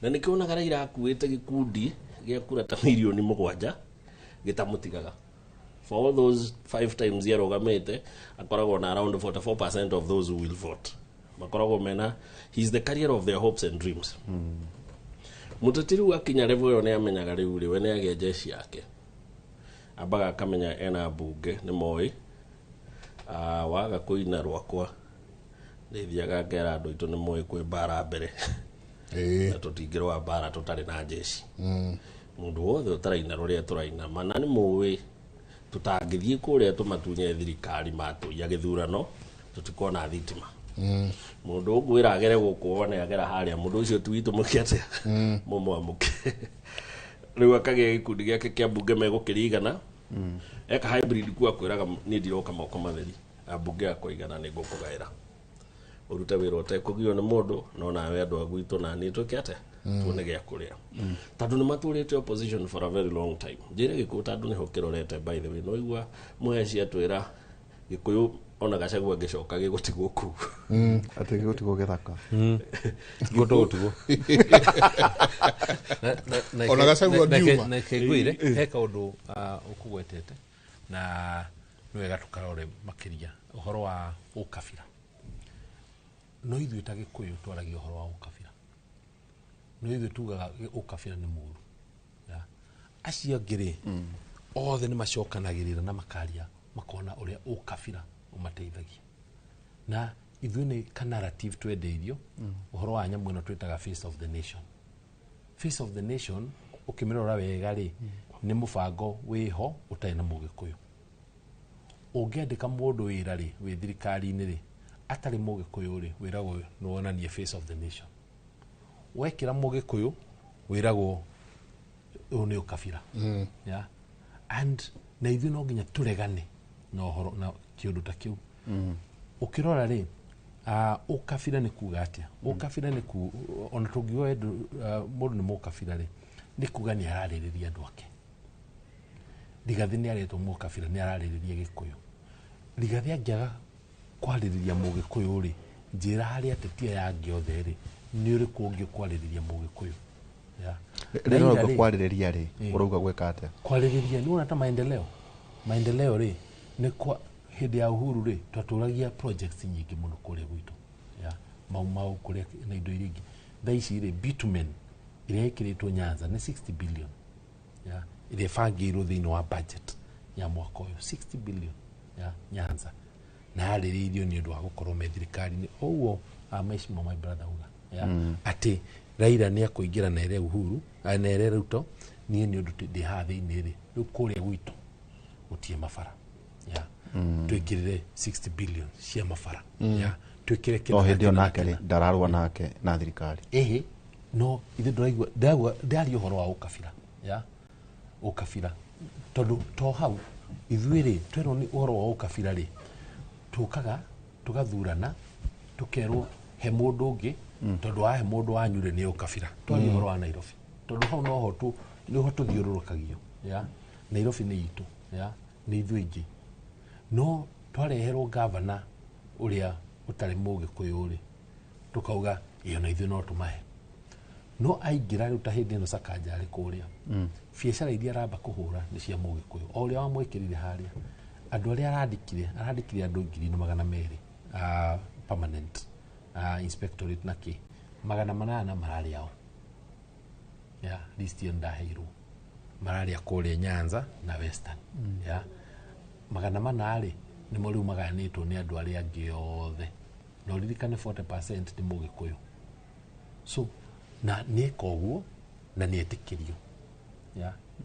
Na nĩkĩo wonaga Raila akuĩte gĩkundi gĩa kura ta mirioni 7 gĩtamũtigaga. For all those 5 times yarũgamĩte, akoragwo na around 44% of those who will vote. Makoragwo mena, he is the carrier of their hopes and dreams. Mũteti rĩu akinya level ĩyo nĩ amenyaga rĩu rĩ we nĩ agĩa jeshi yake. Ambaga akamenya ena mbunge nĩ moĩ, waga kũina rwakwa nĩthiaga ngera andũ aitũ nĩ moĩ kwĩ mbara mbere na tũtingĩrũa mbara tũtarĩ na jeshi. Mũndũ wothe ũtaraina rũrĩa tũraina mana nĩ mũĩ tũtangĩthiĩ kũrĩa tũmatunye thirikari matũiya gĩthurano tũtikona thitima. Mũndũ ũngwĩra agere gũkũ wone agera harĩa, mũndũ ũcio ti witũ mũke atĩa mũmwamũke. Rĩu akagĩa gĩkundi gĩake kĩa mbunge megũkĩrigana. Eka hybrid kuo akwĩraga niĩ ndiroka moko matheri, ambunge akwa igana nĩ ngũkũgaĩra, ũrute wĩra ũtekũgio nĩ mũndũ, no nawe andũ a gwitũ na niĩ twĩke atĩa tuone gĩa kũrĩa, tondũ nĩ matũrĩte opposition for a very long time. Njĩre Gĩkũyũ tondũ nĩho kĩrorete, by the way, no igua Mũheci atwĩra Gĩkũyũ ona Gachagua angĩcoka gĩgũtigwo kũu. Atĩ gĩgũtigwo gĩthaka. Gũtũgũtigwo. Ona Gachagua ngiuma. Na kĩngwĩre he kaũndũ ũkũgwetete na nĩ wega tũkarore makĩria ũhoro wa ũkabira. No ithuĩ ta Gĩkũyũ twaragia ũhoro wa ũkabira, no ithuĩ tugaga ũkabira nĩ mũũru. Acio angĩ rĩ othe nĩ macokanagĩrĩra na makaria makona ũrĩa ũkabira ũmateithagia, na ithuĩ nĩ ka narrative twendeirio ũhoro wa nyamũ ĩno twĩtaga face of the nation. Face of the nation ũkĩmĩrora wega rĩ nĩ mũbango wĩho ũtarĩ na Mũgĩkũyũ. Ũngĩandĩka mũndũ wĩra rĩ wĩ thirikari-inĩ rĩ atarĩ Mũgĩkũyũ rĩ wĩragwo nĩ wonanie face of the nation. Wekĩra Mũgĩkũyũ wĩragwo ũyũ nĩ ũkabira. Yeah. And na ithuĩ no nginya tũregane na ũhoro na kĩũndũ ta kĩu. Ũkĩrora rĩ ũkabira nĩ kuga atĩa? Ũkabira nĩ ku ona tũngiuga mũndũ nĩ mũkabira rĩ nĩ kuga nĩ ararĩrĩria andũ ake. Rigathĩ nĩ aretwo mũkabira nĩ ararĩrĩria Gĩkũyũ. Rigathĩ angĩaga kwarĩrĩria Mũgĩkũyũ rĩ njĩra harĩa ateti aya angĩ othe rĩ nĩ ũrĩkũ ũngĩ ũkwarĩrĩria Mũgĩkũyũ? Rĩrĩa ũrauga kwarĩrĩria rĩ ũrauga gwĩka atĩa? Kwarĩrĩria nĩ wona ta maendeleo. Maendeleo rĩ nĩ kwa hĩndĩ ya Uhuru rĩ twatũragia projects nyingĩ mũno kũrĩa gwitũ. Mau Mau kũrĩa na indo iria ingĩ. Thaa ici rĩ bitumen ĩrĩa ĩkĩrĩtwo Nyanza nĩ 60 billion. Ĩrĩa ĩbangĩirwo thĩinĩ wa budget ya mwaka ũyũ 60 billion ya Nyanza. Na yarĩrĩirio nĩ ũndũ wa gũkorwo me thirikari-inĩ. Ũguo mheshimiwa my brother uga. Atĩ Raila nĩ akũingĩra na ere Uhuru na ere Ruto niĩ nĩ ũndũ ndĩ haha thĩinĩ rĩ rĩu kũrĩa gwitũ gũtirĩ mabara. Twĩkĩrĩre 60 billion cia mabara. Twĩkĩre no hĩndĩ ĩyo nake rĩ ndararũa nake na thirikari. Ĩhĩ no ithuĩ ndũraigua ndaria ũhoro wa ũkabira. Ũkabira tondũ to hau ithuĩ rĩ twerwo nĩ ũhoro wa ũkabira rĩ tũkaga tũgathurana tũkerwo he mũndũ ũngĩ tondũ wahe mũndũ wanyu rĩ nĩ ũkabira. Twaria ũhoro wa Nairobi tondũ hau noho tu nĩho tũthiũrũrũkagio. Nairobi nĩ itũ, nĩ ithuĩ aingĩ. No twareherwo gavana ũrĩa ũtarĩ Mũgĩkũyũ rĩ tũkauga ĩyo na ithuĩ no tũmahe. No aingĩra rĩu ta hĩndĩ ĩno Sakaja arĩ kũrĩa biacara iria aramba kũhũra nĩ cia Mũgĩkũyũ o ũrĩa wamwĩkĩrire harĩa. Andũ arĩa arandĩkire andũ 1,200 permanent inspectorate na kĩ 800 mararĩ ao. List ĩyo ndaheirwo mararĩa kũrĩa Nyanza na Western. 800 rĩ nĩmo rĩu magayanĩtwo nĩ andũ arĩa angĩ othe. Na ũririkane 40% nĩ Mũgĩkũyũ. So na nĩeka ũguo na nĩetĩkĩrio.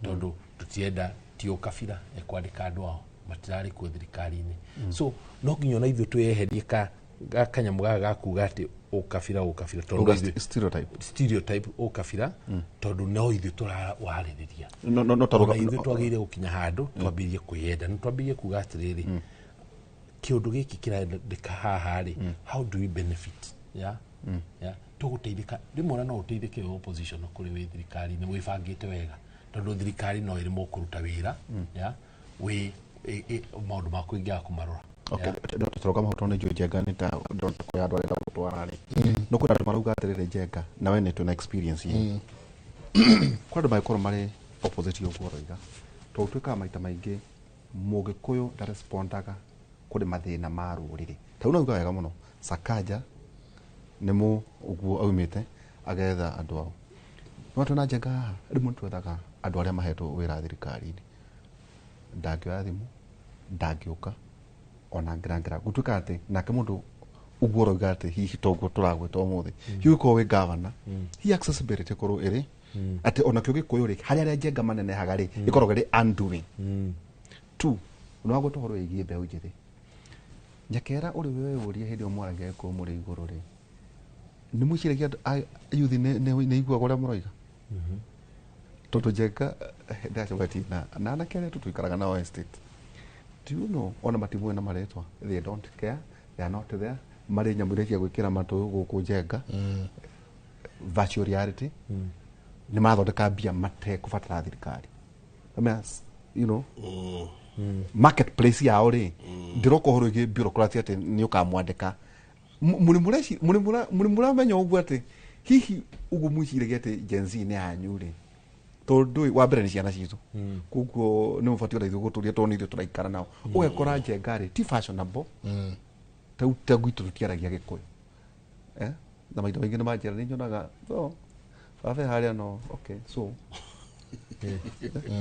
Tondũ tũtienda ti ũkabira ekwandĩka andũ ao matirarĩ kuo thirikari-inĩ. So no nginya ona ithuĩ twĩyeherie kanyamũ gaka ga kuga atĩ ũkabira ũkabira tondũ stereotype ũkabira tondũ no ithuĩ tũrawarĩrĩria. No ithuĩ twagĩrĩire gũkinya handũ twambĩrĩrie kwĩyenda na twambĩrĩrie kuga atĩrĩrĩ kĩũndũ gĩkĩ kĩrendeka haha rĩ how do we benefit? Tũgũteithĩka rĩmwe ona no ũteithĩke wĩ opposition kũrĩ wĩ thirikari-inĩ wĩbangĩte wega Tondũ thirikari no ĩrĩmwo kũruta wĩra, ya wĩ maũndũ maku ingĩaga kũmarora. Okay, tũroka mahuto nĩ njũĩ Njenga nĩ ta ndona kũrĩ andũ arenda gũtwara rĩ, no kwĩna andũ marauga atĩrĩrĩ, Njenga na we nĩ twĩna experience ĩ kwĩ andũ mangĩkorwo marĩ opposite ũguo ũroiga, tondũ twĩkaga maita maingĩ Mũgĩkũyũ ndarespondaga kũrĩ mathĩna ma rũrĩrĩ. Ta rĩu nauga wega mũno Sakaja nĩ mũ ũguo aumĩte agetha andũ ao, no twĩna Njenga haha rĩmwe twethaga andũ arĩa mahetwo wĩra thirikari-inĩ, ndangĩoya thimũ, ndangĩũka ona ngĩrangĩra gũtuĩka atĩ nake mũndũ ũguo ũroiga atĩ hihi toguo tũragwĩta ũmũthĩ, hihi ũgĩkorwo wĩ gavana, hihi accessibility ĩkorwo ĩrĩ atĩ onakĩo Gĩkũyũ rĩ, harĩa arĩa Njenga manenehaga rĩ, ĩkoragwo ĩrĩ undoing. Two, nĩ wagweta ũhoro wĩgiĩ mbeũ njĩthĩ. Nyakera ũrĩ weyũria hĩndĩ ĩyo mwaragia Gĩkũyũ mũrĩ igũrũ rĩ, nĩ mwĩciragia andũ a youth nĩ iguaga ũrĩa mũroiga? Tondũ Njenga ndacemania na anake arĩa tu tũikaraga nao estate, do you know ona matimũĩ na marĩtwa, they don't care, they are not there, marĩ nyamũ iria cia gwĩkĩra matũ gũkũ Njenga, virtual reality, nĩ marathondeka mbia matekũbatara thirikari. I mean, marketplace yao rĩ, ndĩroka ũhoro wĩgiĩ bureaucracy atĩ nĩ ũkamwandĩka. Mũrĩ mũramenya ũguo atĩ hihi ũguo mwĩciragia atĩ Gen Z nĩ yanyu rĩ, tondũ wa mbere nĩ ciana citũ, koguo nĩ mũbatiĩ ona ithuĩ gũtũria tondũ nĩ ithuĩ tũraikara nao. Ũgekora Njenga rĩ ti fashionable, ta gwitũ tũtiaragia Gĩkũyũ, eh? Na maita maingĩ nĩ manjĩra nĩ nyonaga so baba harĩa no okay, so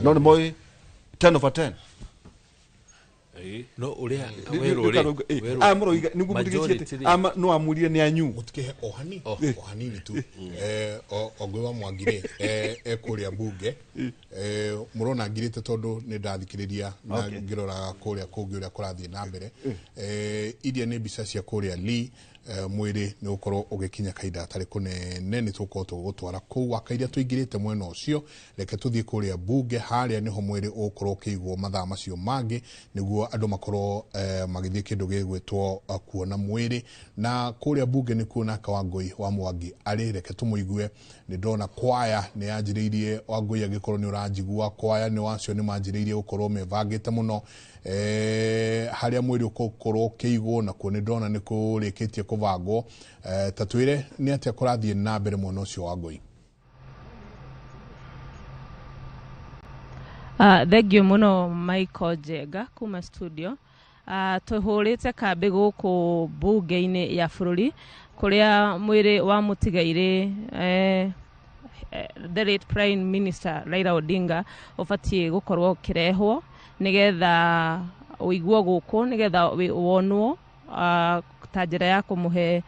no nĩ moĩ 10 over 10. No ũrĩa werwo rĩ, werwo- Aya mũroiga nĩguo mũtigĩtie majority atĩ rĩ. ama no amũrire nĩ anyu. Mũtikĩhe o hani o hanini tu. Ongwe wa Mwangi rĩ, kũrĩa bunge, mũrona ngirĩte tondũ nĩ ndathikĩrĩria na ngĩroraga kũrĩa kũngĩ ũrĩa kũrathiĩ na mbere. Iria nĩ mbica cia kũrĩa Lee. Mwĩrĩ nĩ ũkorwo ũgĩkinya kahinda gatarĩ kũnene, nĩ tũgũkorwo tũgũtwara kũu wakaira tũingĩrĩte mwena ũcio. Reke tũthiĩ kũrĩa bunge, harĩa nĩho mwĩrĩ ũgũkorwo ũkĩigwo mathaa macio mangĩ nĩguo andũ makorwo magĩthiĩ kĩndũ gĩgwĩtwo kuona mwĩrĩ. Na kũrĩa bunge nĩkuo nake Wangũi wa Mwangi arĩ, reke tũmũigue. Nĩ ndona kwaya nĩ yanjĩrĩirie, Wangũi angĩkorwo nĩ ũranjigua, kwaya nĩ wacio nĩ manjĩrĩirie gũkorwo mebangĩte mũno harĩa mwĩrĩ ũgũkorwo ũkĩigwo, nakuo nĩ ndona nĩ kũrĩkĩtie kũbangwo. Ta twĩre nĩ atĩa kũrathiĩ na mbere mwena ũcio wa Ngũi. Thengiũ mũno Michael Njenga kuma studio. Tũhũrĩte kambĩ gũkũ mbunge-inĩ ya bũrũri kũrĩa mwĩrĩ wa mũtigairĩ the late Prime Minister Raila Odinga ũbatiĩ gũkorwo ũkĩrehwo nĩgetha ũigwo gũkũ nĩgetha wonwo ta njĩra ya kũmũhe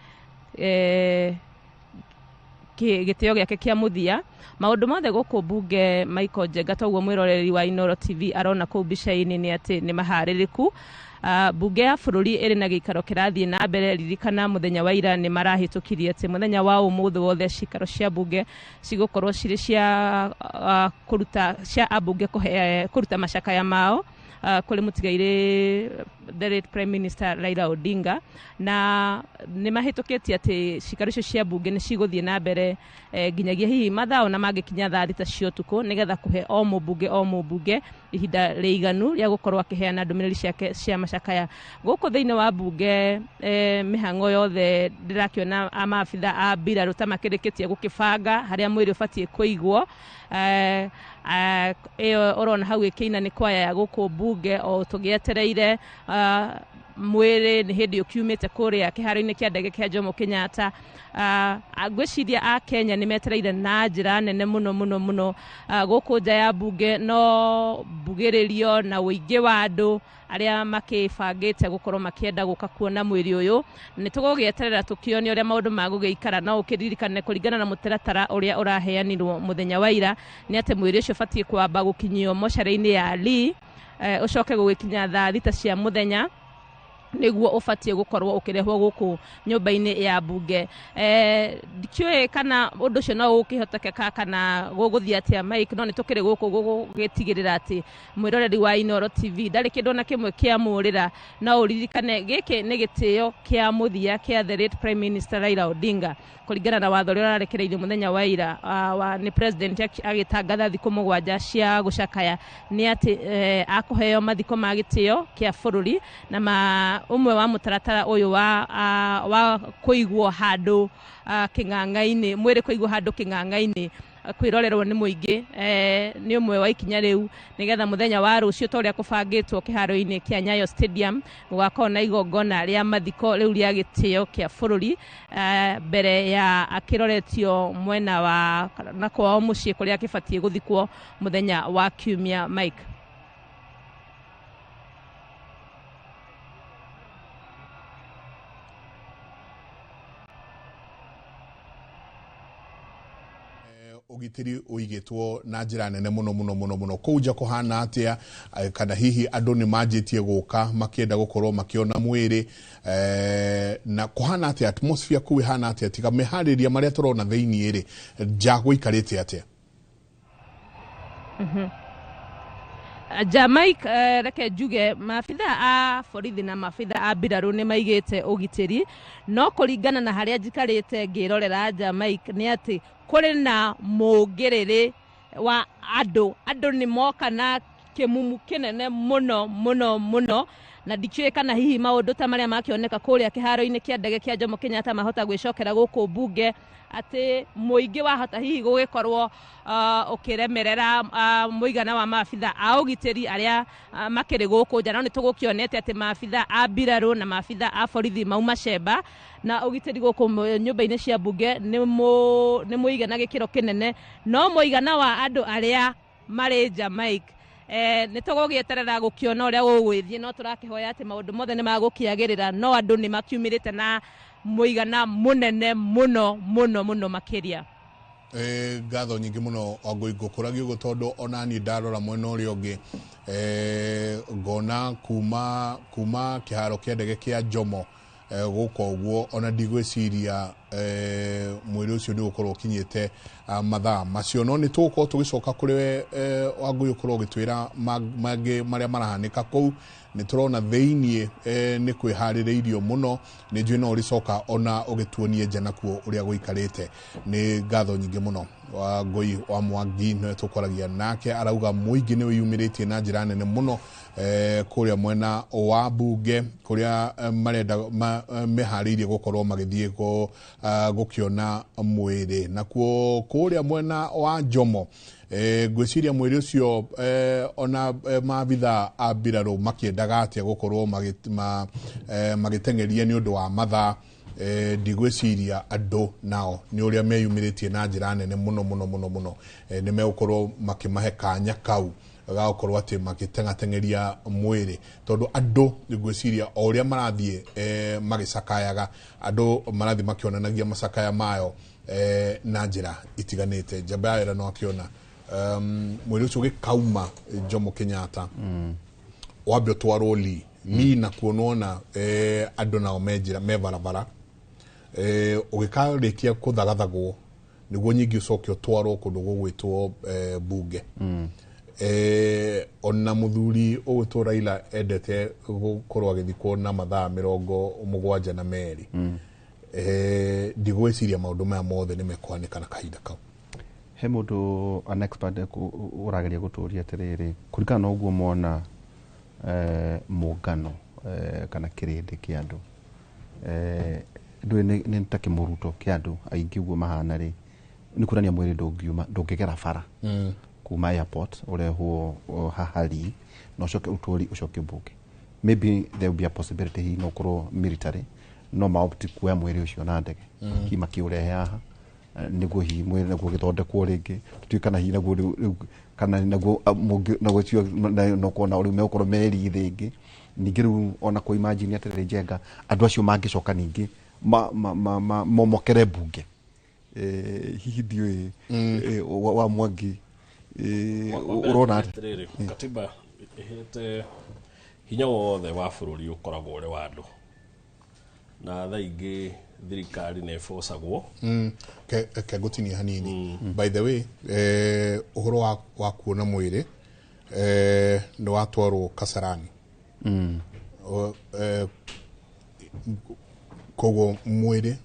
gĩtĩo gĩake kĩa mũthia. Maũndũ mothe gũkũ mbunge Michael Njenga, toguo mwĩroreri wa Inooro TV arona kũu mbica-inĩ nĩ atĩ nĩ maharĩrĩku. Mbunge ya bũrũri ĩrĩ na gĩikaro kĩrathiĩ na mbere. Ririkana mũthenya wa ira nĩ marahĩtũkirie atĩ mũthenya wa ũmũthĩ wothe cikaro cia mbunge cigũkorwo cirĩ cia kũruta cia ambunge kũruta macakaya mao kũrĩ mũtigairĩ the late Prime Minister Raila Odinga, na nĩ mahĩtũkĩtie atĩ cikaro icio cia mbunge nĩ cigũthiĩ na mbere nginyagia hihi mathaa ona mangĩkinya thaa 6 cia ũtukũ, nĩgetha kũhe o mũmbunge ihinda rĩiganu rĩa gũkorwo akĩheana ndũmĩrĩri ciake cia macakaya. Gũkũ thĩinĩ wa mbunge mĩhang'o yothe ndĩrakĩona maabitha a mbirarũ ta makĩrĩkĩtie gũkĩbanga harĩa mwĩrĩ ũbatiĩ kũigwo. Ĩyo ũrona hau ĩkĩina nĩ kwaya ya gũkũ mbunge o tũgĩetereire mwĩrĩ nĩ hĩndĩ ũkiumĩte kũrĩa kĩharo-inĩ kĩa ndege kĩa Jomo Kenyatta. Ngwĩciria a Kenya nĩ metereire na njĩra nene mũno mũno mũno. Gũkũ nja ya mbunge no mbugĩrĩrio na ũingĩ wa andũ arĩa makĩbangĩte gũkorwo makĩenda gũka kuona mwĩrĩ ũyũ. Nĩ tũgũgĩeterera tũkĩone ũrĩa maũndũ magũgĩikara, no ũkĩririkane kũringana na mũtaratara ũrĩa ũraheanirwo mũthenya wa ira nĩ atĩ mwĩrĩ ũcio ũbatiĩ kwamba gũkinyio mocarĩ-inĩ ya Lee, ũcoke gũgĩkinya thaa 6 cia mũthenya. Niguo ubatie gukorwo ukirehwo guku nyumba-ini ya bunge. Ndikiũĩ kana ũndũ ũcio no ũkĩhotekeka kana gũgũthiĩ atĩa Mike, no nĩ tũkĩrĩ gũkũ gũgĩtigĩrĩra atĩ mwĩroreri wa Inooro TV ndarĩ kĩndũ ona kĩmwe kĩa mũrĩra. No ũririkane gĩkĩ nĩ gĩtĩo kĩa mũthia kĩa the late Prime Minister Raila Odinga kũringana na watho ũrĩa ũrarekereirio mũthenya wa ira wa nĩ president agĩtangatha thikũ 7 cia gũcakaya nĩ atĩ akũheo mathiko ma gĩtĩo kĩa bũrũri na ma ũmwe wa mũtaratara ũyũ wa kũigwo handũ kĩng'ang'a-inĩ, mwĩrĩ kũigwo handũ kĩng'ang'a-inĩ kwĩrorerwo nĩ mũingĩ nĩ ũmwe wa ikinya rĩu nĩgetha mũthenya wa rũciũ ta ũrĩa kũbangĩtwo kĩharo-inĩ kĩa Nyayo Stadium gũgakorwo na igongona rĩa mathiko rĩu rĩa gĩtĩo kĩa bũrũri mbere ya akĩroretio mwena wa na kwao mũciĩ kũrĩa akĩbatiĩ gũthikwo mũthenya wa Kiumia. Mike, Ũgitĩri ũigĩtwo na njĩra nene mũno mũno mũno mũno kũu nja kũhana atĩa, kana hihi andũ nĩ manjĩtie gũka makĩenda gũkorwo makĩona mwĩrĩ, na kũhana atĩa atmosphere kũu ĩhana atĩa, tiga meharĩria marĩa tũrona thĩiniĩ rĩ, nja gũikarĩte atĩa? Ja Mike, reke njuge maabitha a borithi na maabitha a mbirarũ nĩ maigĩte ũgitĩri, no kũringana na harĩa njikarĩte ngĩrorera nja Mike nĩ atĩ kũrĩ na mũngĩrĩrĩ wa andũ, andũ nĩ moka na kĩmumu kĩnene mũno mũno mũno, na ndikĩũĩ kana hihi maũndũ ta marĩa makĩoneka kũrĩa kĩharo-inĩ kĩa ndege kĩa Jomo Kenyatta mahota gwĩcokera gũkũ mbunge, atĩ mũingĩ wahota hihi gũgĩkorwo ũkĩremerera mũigana wa maabitha a ũgitĩri arĩa makĩrĩ gũkũ nja. No nĩ tũgũkĩonete atĩ maabitha a mbirarũ na maabitha a borithi mauma cemba na ũgitĩri gũkũ nyũmba-inĩ cia mbunge nĩ mũigana gĩkĩro kĩnene, no mũigana wa andũ arĩa marĩ nja Mike nĩ tũgũgĩeterera gũkĩona ũrĩa gũgũgĩthiĩ, no tũrakĩhoya atĩ maũndũ mothe nĩ magũkĩagĩrĩra, no andũ nĩ makiumĩrĩte na mũigana mũnene mũno mũno mũno makĩria. Ngatho nyingĩ mũno Wangũi, ngũkũragia ũguo tondũ ona niĩ ndarora mwena ũrĩa ũngĩ ngona kuma kĩharo kĩa ndege kĩa Jomo gũka ũguo ona ndigwĩciria mwĩrĩ ũcio nĩ ũgũkorwo ũkinyĩte mathaa macio, no nĩ tũgũkorwo tũgĩcoka kũrĩ we Wangũi ũkorwo ũgĩtwĩra mangĩ marĩa marahanĩka kũu. Nĩ tũrona thĩiniĩ nĩ kwĩharĩrĩirio mũno, nĩ njũĩ no ũrĩcoka ona ũgĩtuonie nja nakuo ũrĩa gũikarĩte. Nĩ ngatho nyingĩ mũno Wangũi wa Mwangi nĩwe tũkwaragia nake, arauga mũingĩ nĩ wĩyumĩrĩtie na njĩra nene mũno kũrĩa mwena wa mbunge kũrĩa marenda meharĩirie gũkorwo magĩthiĩ gũkĩona mwĩrĩ. Nakuo kũrĩa mwena wa Jomo ngwĩciria mwĩrĩ ũcio ona maabitha a mbirarũ makĩendaga atĩa gũkorwo magĩteng'eria nĩ ũndũ wa mathaa, ndigwĩciria andũ nao nĩ ũrĩa meyumĩrĩtie na njĩra nene mũno mũno mũno mũno, nĩ megũkorwo makĩmahe kanya kau ga gũkorwo atĩ magĩteng'ateng'eria mwĩrĩ, tondũ andũ ngwĩciria o ũrĩa marathiĩ magĩcakayaga, andũ marathiĩ makĩonanagia macakaya mayo na njĩra itiganĩte. Njamba ya wĩra no akĩona mwĩrĩ ũcio ũgĩkauma Jomo Kenyatta wambe ũtwarwo Lee nakuo nĩwona andũ nao me njĩra me barabara, ũgĩkarĩkia kũthagathagwo nĩguo nyingĩ ũcoke ũtwarwo kũndũ gũgwĩtwo bunge. Ona mũthuri ũgwĩtwo Raila endete gũkorwo agĩthikwo na mathaa 72. Ndigwĩciria maũndũ maya mothe nĩ mekũhanĩka na kahinda kau. He mũndũ an expert ũrageria gũtũria atĩrĩrĩ, kũringana na ũguo mona mũngano kana kĩrĩndĩ kĩa andũ ndũĩ nĩ ta kĩmũruto kĩa andũ aingĩ ũguo mahana rĩ, nĩ kuonania mwĩrĩ ndũngiuma ndũngĩgera bara kuma airport ũrehwo haha Lee na ũcoke ũtwari ũcoke mbunge. Maybe there will be a possibility hihi no ũkorwo military no maopti kuoya mwĩrĩ ũcio na ndege hihi makĩũrehe haha nĩguo hihi mwĩrĩ naguo ũgĩthondekwo rĩngĩ tũtiũĩ kana hihi naguo rĩu kana naguo naguo cio no kuona rĩu megũkorwo meri rĩngĩ. Ningĩ rĩu ona kũ imagine atĩrĩrĩ Njenga, andũ acio mangĩcoka ningĩ momokere mbunge, hihi ndiũĩ wa Mwangi ũrona atĩa? Katiba ĩhete Hinya wothe wa bũrũri ũkoragwo ũrĩ wa andũ, na thaa ingĩ thirikari nĩ ĩbocagwo. Ke ngũtinie hanini. By the way, ũhoro wa kuona mwĩrĩ nĩ watwarwo Kasarani. Koguo mwĩrĩ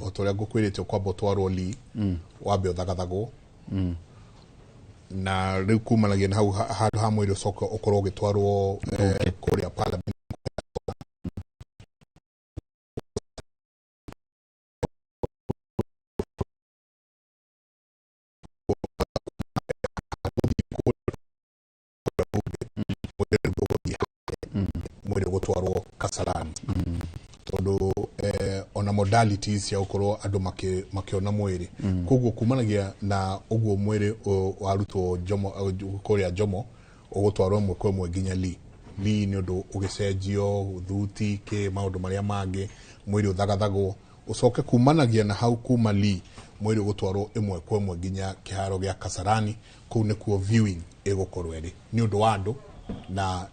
o ta ũrĩa ngũkwĩrĩte ũkwamba ũtwarwo Lee, wambe ũthagathagwo, na rĩu kumanagia na hau handũ ha mwĩrĩ ũcoke ũkorwo ũgĩtwarwo kũrĩa parliament. Mwĩrĩ ũgũtwarwo Kasarani tondũ ona modalities cia gũkorwo andũ makĩona mwĩrĩ. Koguo kumanagia na ũguo mwĩrĩ warutwo Jomo, kũrĩa Jomo ũgũtwarwo ĩmwe kwa ĩmwe nginya Lee. Lee nĩ ũndũ ũgĩcenjio thuti kĩ maũndũ marĩa mangĩ, mwĩrĩ ũthagathagwo, ũcoke kumanagia na hau kuma Lee mwĩrĩ ũgũtwarwo ĩmwe kwa ĩmwe nginya kĩharo gĩa Kasarani. Kũu nĩkuo viewing ĩgũkorwo ĩrĩ nĩ ũndũ wa andũ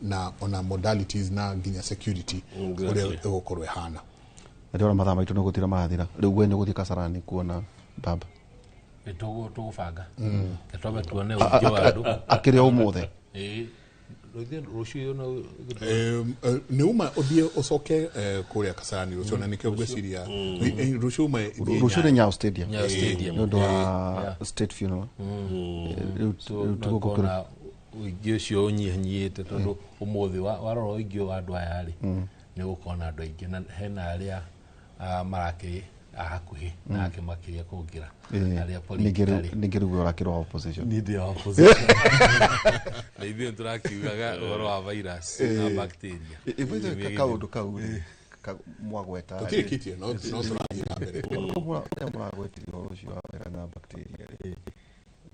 na ona modalities na nginya security ũrĩa ĩgũkorwo ĩhana. Na ndĩrona mathaa maitũ nĩ gũthira marathira. Rĩu we nĩ ũgũthiĩ Kasarani kuona baba? Nĩ tũgũbanga. Reke twambe tuone ũingĩ wa andũ. Akĩrĩ o ũmũthĩ? Ĩĩ. Rũciũ no Nĩ uma ũthiĩ ũcoke kũrĩa Kasarani rũciũ, na nĩkĩo ngwĩciria rũciũ uma ithiĩ. Rũciũ nĩ Nyayo Stadium. Nyayo Stadium. Nĩ ũndũ wa state funeral. Rĩu So, rĩu no tũgũkũ ũkona ũingĩ ũcio ũnyihanyihĩte tondũ ũmũthĩ warora ũingĩ wa andũ aya rĩ, nĩ ũgũkorwo na andũ aingĩ, na hena arĩa marakĩrĩ a hakuhĩ nake makĩria kũngĩra arĩa politically. Ningĩ rĩu we ũrakĩrĩ wa opposition. Niĩ ndĩ wa opposition na ithuĩ nĩtũrakiugaga ũhoro wa virus na bacteria. By the way, kaũndũ kau rĩ, mwagweta rĩ. Tũtirĩkĩtie, no tũrathiĩ na mbere. Ũrĩa mũragwetirie ũhoro ũcio wa virus na bacteria rĩ,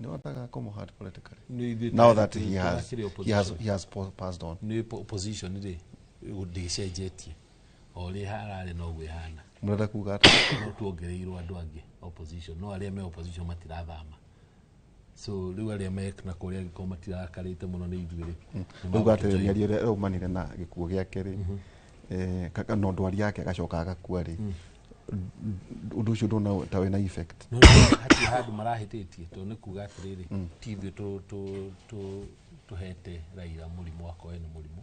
nĩ wataga kũmũ hard politically Nĩ ithuĩ now that he has tũrakĩrĩ he has opposition. he has passed on? Nĩ opposition rĩ, ndĩcenjetie, o ũrĩa hararĩ noguo ĩhana. Mũrenda kuga atĩa? No tuongereirwo andũ angĩ opposition, no arĩa me opposition matirathama, so rĩu arĩa me na kũrĩa angĩkorwo matirakarĩte mũno nĩ ithuĩ rĩ, nĩ Rĩu atĩrĩ, magũtũjoin. mĩario ĩrĩa ĩraumanire na gĩkuũ gĩake rĩ, no ndwari yake agacoka agakua rĩ, ũndũ ũcio ndona ta wĩna effect. No, hatirĩ handũ marahĩtĩtie, tondũ nĩ kuga atĩrĩrĩ, ti ithuĩ tũhete Raila mũrimũ, akorwo ena mũrimũ,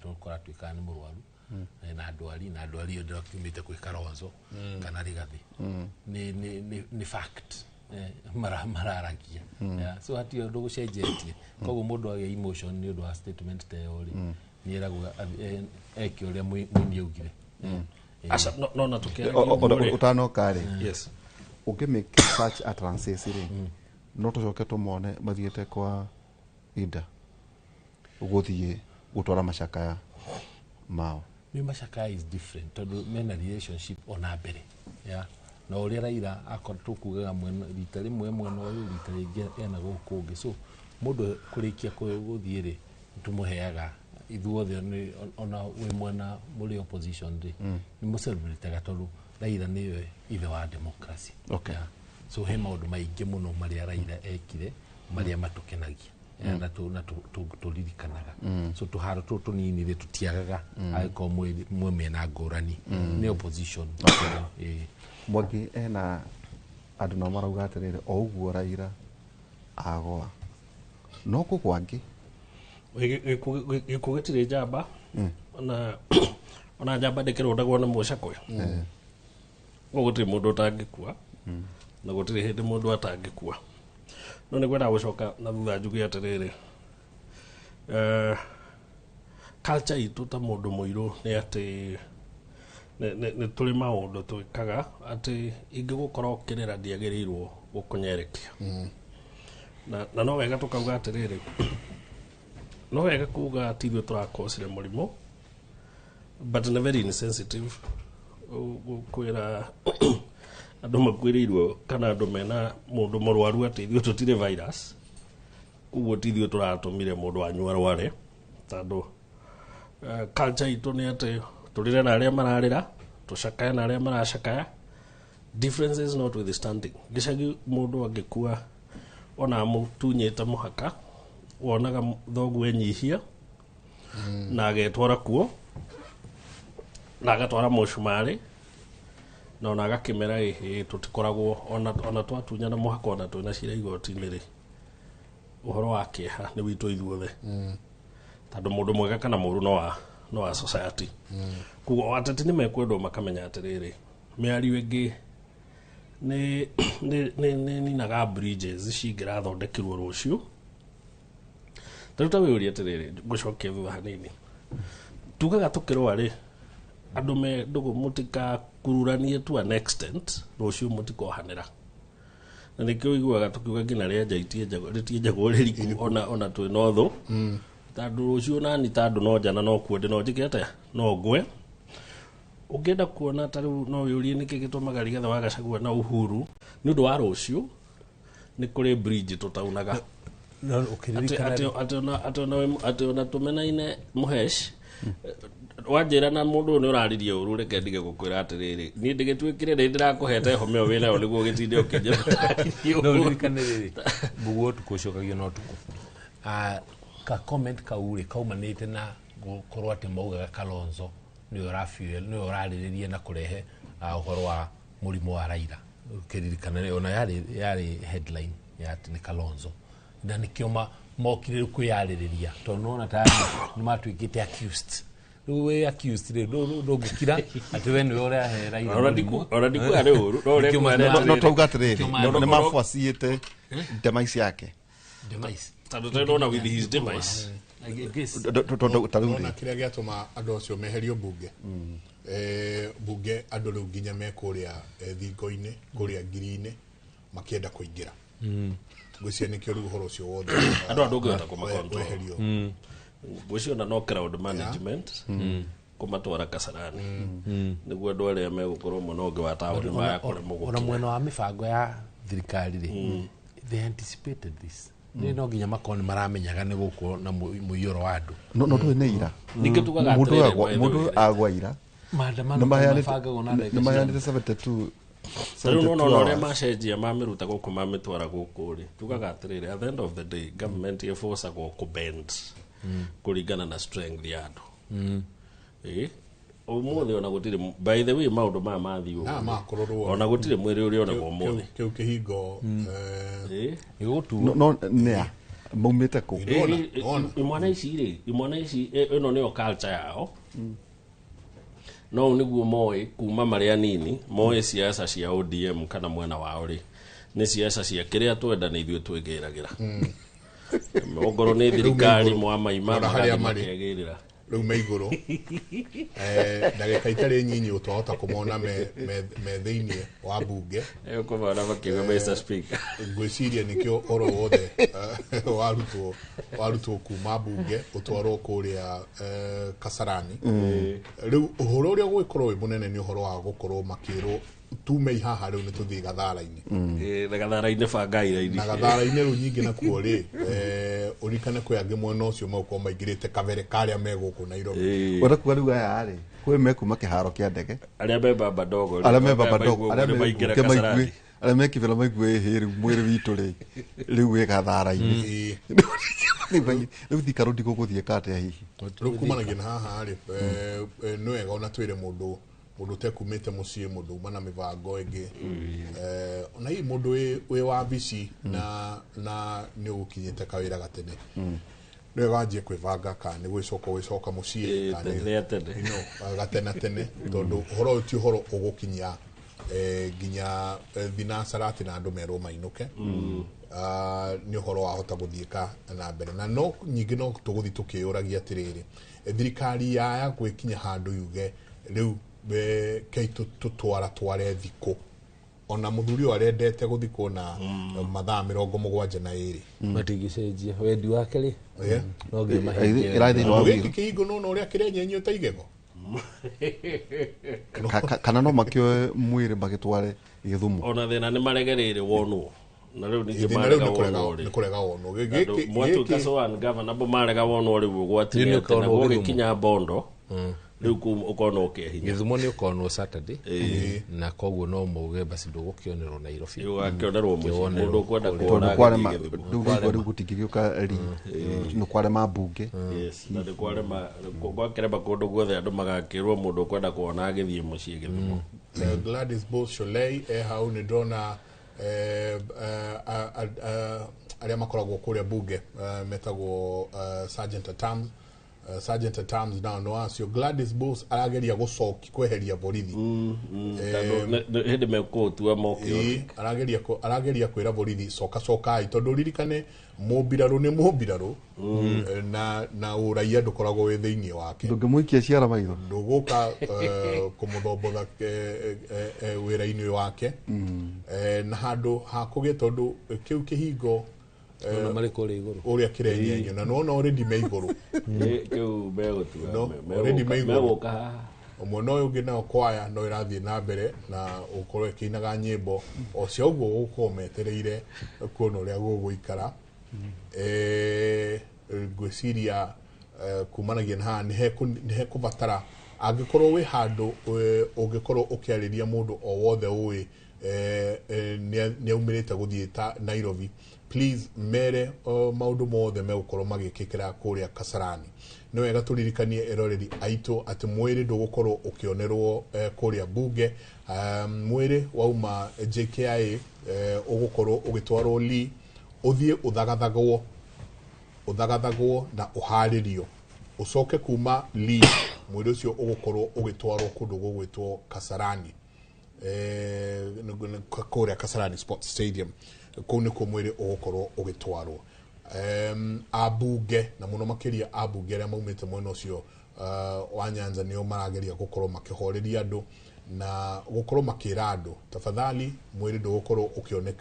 tũkora atuĩkaga nĩ mũrwaru, na ndwari na ndwari ĩyo ndĩrakiumĩte kwĩ Kalonzo kana Rigathi. Nĩ fact mararagia. Yeah, so hatirĩ ũndũ gũcenjetie, koguo mũndũ agĩa emotion nĩ ũndũ wa statement ta ĩyo rĩ, nĩ eragwo eke ũrĩa mũini augire. Aca, no na tũkĩaragia ũguo rĩ. Ũtanoka rĩ, Yes. ũngĩ make such utterances rĩ, no tũcoke tũmone mathiĩte kwa Ida gũthiĩ gũtwara macakaya mao? Nĩ macakaya is different tondũ mena relationship ona mbere, yeah. Na ũrĩa Raila akorwo tũkugaga mwena rita rĩmwe mwena ũyũ, rita rĩngĩ ena gũkũ ũngĩ, so mũndũ kũrĩkia gũthiĩ rĩ, tũmũheaga ithuothe ona wĩ mwena mũrĩ opposition rĩ, nĩ mũcelebrataga tondũ Raila nĩwe ithe wa democracy. Yeah. So he maũndũ maingĩ mũno marĩa Raila ekire marĩa matũkenagia, na tũririkanaga. So tũharo tũtũ tũnini rĩ, tũtiagaga angĩkorwo mwĩ mĩena ngũrani, nĩ opposition. Mwangi, ena andũ nao marauga atĩrĩrĩ, o ũguo Raila agwa no kũgwa angĩ. Gĩkuũ gĩtirĩ njamba, ona njamba ndĩkĩrũndagwo nĩ mũcakwe. Koguo gũtirĩ mũndũ ũtangĩkua na gũtirĩ hĩndĩ mũndũ atangĩkua, no nĩ ngwendaga gũcoka na thutha njuge atĩrĩrĩ, culture itũ ta mũndũ mũirũ nĩ atĩ nĩ tũrĩ maũndũ twĩkaga atĩ ingĩgũkora ũkĩrĩra ndiagĩrĩirwo gũkũnyerekia, na no wega tũkauga atĩrĩrĩ, no wega kuga ti ithuĩ tũrakocire mũrimũ, but nĩ very insensitive kwĩra andũ makuĩrĩirwo kana andũ mena mũndũ mũrwaru atĩ ithuĩ tũtirĩ virus, koguo ti ithuĩ tũratũmire mũndũ wanyu arware, tondũ culture itũ nĩ atĩ tũrĩre na arĩa mararĩra, tũcakae na arĩa maracakaya, differences notwithstanding. Gĩcagi mũndũ angĩkua ona mũtunyĩte mũhaka, wonaga thoguo enyihia. Na agetwara kuo na agatwara mũcumarĩ na ona agakĩmera ĩhĩ tũtikoragwo ona twatunyana mũhaka ona twĩna cira igoti-inĩ rĩ, ũhoro wa kĩeha nĩ witũ ithuothe, tondũ mũndũ mwega kana mũũru no wa society. Koguo ateti nĩ mekwendwo makamenya atĩrĩrĩ, mĩario ĩngĩ nĩ ninaga bridges cingĩrathondekirwo rũciũ. Ta rĩu ta wĩyũrie atĩrĩrĩ, ngũcokia thutha hanini, tugaga tũkĩrũa rĩ, andũ me ndũgũ mũtikakururanie to an extent rũciũ mũtikohanĩra, na nĩkĩo ũiguaga tũkiuga nginya rĩa nja rĩtienjagwo rĩriku ona twĩna ũthũ, tondũ rũciũ nani tondũ no njana no kuonde no njĩke atĩa no ngwe. Ũngĩenda kuona ta rĩu no wĩyũrie nĩkĩ gĩtũmaga Rigathĩ wa Gachagua na Uhuru nĩ ũndũ wa rũciũ nĩ kũrĩ bridge tũtaunaga. No ũkĩririkana Atĩ ona tũmenaine Mũhesh wanjĩra na mũndũ ũyũ nĩ ũraririe ũru, reke ndige gũkwĩra atĩrĩrĩ, niĩ ndĩgĩtuĩkire nĩ ndĩrakũhete homa ĩyo wĩnayo nĩguo ũgĩtinde ũkĩnjĩra. No ũririkane rĩrĩ, mbugu ũtukũ ũcokagio na ũtukũ. Ka comment kau rĩ kaumanĩte na gũkorwo atĩ maugaga Kalonzo nĩwe ũrafuel, nĩwe ũrarĩrĩria na kũrehe ũhoro wa mũrimũ wa Raila. Ũkĩririkana ona yarĩ headline ya atĩ nĩ Kalonzo, na nĩkĩo mokire rĩu kwĩyarĩrĩria tondũ nĩwona tayari nĩ matuĩkĩte accused. Rĩu wĩ accused rĩ, ndũngĩkira atĩ we nĩwe ũrahe Raila mũrimũ. Ona ndikuga nĩ ũru, no ũrĩa kuga nĩ No tauga atĩrĩrĩ, nĩ mabuaciĩte demise yake. Demise. Tondũ tondũ with his demise. Tondũ ta rĩu Nona kĩrĩa gĩatũma andũ acio meherio bunge, bunge andũ rĩu nginya me kũrĩa thingo-inĩ kũrĩa ngiri-inĩ makĩenda kũingĩra, ngwĩciria nĩkĩo rĩu ũhoro ũcio wothe Andũ andũ ũngĩhota kũmacontrol. weherio. Ngwĩciria ona no crowd management kũmatwara Kasarani nĩguo andũ arĩa megũkorwo mwena ũngĩ wa taũni maya kũremwo Ona gũkinya. Mwena wa mĩbango ya thirikari rĩ, they anticipated this, nĩ no nginya makorwo nĩ maramenyaga nĩ gũkũ na mũiyũro wa andũ. No ndũĩ nĩ ira. Ningĩ tugaga Mũndũ atĩrĩrĩ, by the mũndũ way, agwa ira Maandamano nĩ maheanĩte mabangagwo na ndagĩka nĩ maheanĩte 72 Ta rĩu nona 72 ũrĩa hours. macenjia mamĩruta gũkũ mamĩtwara gũkũ rĩ, tugaga atĩrĩrĩ, at the end of the day government ĩbũcagwo kũbend kũringana na strength ya andũ. Ĩ ũmũthĩ ona gũtirĩ, by the way, maũndũ maya mathiĩ ũguo, Na makororwo ona gũtirĩ mwĩrĩ ũrĩa onagwo ũmũthĩ. Kĩu kĩhingo No nĩa maumĩte kũ? Imwana ici rĩ, imwana ici ĩno nĩyo culture yao, no ũũ nĩguo moĩ kuma marĩ anini, moĩ siasa cia ODM kana mwena wao rĩ nĩ siasa cia kĩrĩa twenda nĩ ithuĩ twĩgĩragĩra, ongorwo nĩ thirikari mwamaima Rora harĩa magathiĩ marĩ. makegĩrĩra. Rĩu me igũrũ, ndagĩka itarĩ nyinyi twahota kũmona me thĩinĩ wa bunge. Ũkũmona makiuga Mr. Speaker. Ngwĩciria nĩkĩo ũhoro wothe warutwo kuma bunge ũtwarwo kũrĩa Kasarani. Rĩu ũhoro ũrĩa ũgũgĩkorwo wĩ mũnene nĩ ũhoro wa gũkorwo makĩrwo tumei haha, rĩu nĩ tũthiĩ gathara-inĩ. Na gathara-inĩ bangai raini. Na gathara-inĩ rĩu nyingĩ nakuo rĩ, ũririkane kwĩ angĩ mwena ũcio megũkorwo maingĩrĩte kabere karĩa me gũkũ Nairobi. Ũrenda kuga rĩu aya rĩ kwĩ mekuma kĩharo kĩa ndege, arĩa me baba ndogo rĩ, arĩa me baba maigua ndogo, ũguo arĩa nĩ me maingĩra bunge maigue Kasarani. Arĩa me kĩbĩra maigue ĩhĩ rĩu mwĩrĩ witũ rĩ rĩu wĩ gathara-inĩ, rĩu Thika Road gũgũthiĩka atĩa hihi? Rĩu kumanagia na haha rĩ, nĩ wega ona twĩre mũndũ ũtekumĩte mũciĩ, mũndũ uma na mĩbango ĩngĩ, ona hihi mũndũ wĩ wabici na nĩ ũgũkinyĩte kawĩra gatene, nĩ wega wanjie kwĩbanga kana nĩ gwĩcoka mũciĩ kana Tene tene. Gatena tene, tondũ ũhoro ũyũ ti ũhoro ũgũkinyia nginya thinacara atĩ na andũ merwo mainũke. Nĩ ũhoro wahota gũthiĩka na mbere na no nyingĩ no tũgũthiĩ tũkĩyũragia atĩrĩrĩ, thirikari yaya gwĩkinya handũ yuge rĩu kei tũtwara tware thikũ ona mũthuri ũyũ arendete gũthikwo na mathaa 72. Matingĩcenjia wendi wake rĩ, no nginya mahingie. Ĩrathiĩ wa Gĩkĩ kĩhingo nona ũrĩa kĩrenyenyio ta igego. Kana no makĩoe mwĩrĩ magĩtware Gĩthumo. Ona thĩna nĩ maregereire wonwo na rĩu ningĩ Thĩna rĩu marega nĩ kũrega wonwo rĩ nĩ kũrega wonwo. Mwatuĩka so one governor bo marega wonwo rĩu ũgwati Nĩ nĩ atĩ ũkonwo naguo Gĩthumo. ũgĩkinya Bondo. Rĩu kũu ũkona ũkĩhinya. Gĩthumo nĩ ũkonwo Saturday, na koguo no mauge basi ndũgũkĩonerwo Nairobi. Ũgakĩonerwo mũciĩ. Kĩonerwo Mũndũ ũkwenda kũrĩa. kuona Tondũ kwarema agĩthiĩ Gĩthumo. rĩu ndaigua rĩu gũtingĩgĩũka ri nĩ kwarema mbunge. Yes, na nĩ kwarema, gwakĩrema kũndũ guothe andũ magakĩrwo mũndũ ũkwenda kuona agĩthiĩ mũciĩ Gĩthumo. Gladys Bose Sholei hau nĩ ndona arĩa makoragwo kũrĩa bunge, metagwo Sergeant at Arms. Sergeant at Arms nao no acio Gladys Bose arageria gũcoki kweheria borithi. Tondũ hĩndĩ mekũũtua mokĩo. Ĩĩ, arageria kwĩra borithi coka cokai, tondũ ririkane mũmbirarũ nĩ mũmbirarũ, na ũraiya ndũkoragwo wĩ thĩinĩ wake. Ndũngĩmũikia ciara maitho. Ndũgũka kũmũthombotha wĩra-inĩ wake. Na handũ ha kũgĩe, tondũ kĩu kĩhingo Nĩwona marĩ kũrĩa igũrũ. Ũrĩa kĩrenyenyo na nĩwona already me igũrũ. Kĩu megũtua. No, already me igũrũ. Megũka haha. Mwena ũyũ ũngĩ nao kwaya no ĩrathiĩ na mbere na gũkorwo ĩkĩinaga nyĩmbo o cia ũguo, gũkorwo metereire kuona ũrĩa gũgũikara. Ngwĩciria kumanagia na haha nĩ hekũbatara angĩkorwo wĩ handũ ũngĩkorwo ũkĩarĩria mũndũ o wothe ũĩ nĩ aumĩrĩte gũthiĩ ta Nairobi, please mere maũndũ mothe megũkorwo magĩkĩkĩra kũrĩa Kasarani. Nĩ wega tũririkanie eroreri aitũ atĩ mwĩrĩ ndũgũkorwo ũkĩonerwo kũrĩa bunge. Mwĩrĩ wauma JKIA, ũgũkorwo ũgĩtwarwo Lee, ũthiĩ ũthagathagwo na ũharĩrio, ũcoke kuma Lee mwĩrĩ ũcio ũgũkorwo ũgĩtwarwo kũndũ gũgwĩtwo Kasarani, kũrĩa Kasarani Sports Stadium. Kũu nĩkuo mwĩrĩ ũgũkorwo ũgĩtwarwo. Ambunge na mũno makĩria ambunge arĩa maumĩte mwena ũcio wa Nyanza nĩo marageria gũkorwo makĩhoreria andũ na gũkorwo makĩra andũ tafadhali mwĩrĩ ndũgũkorwo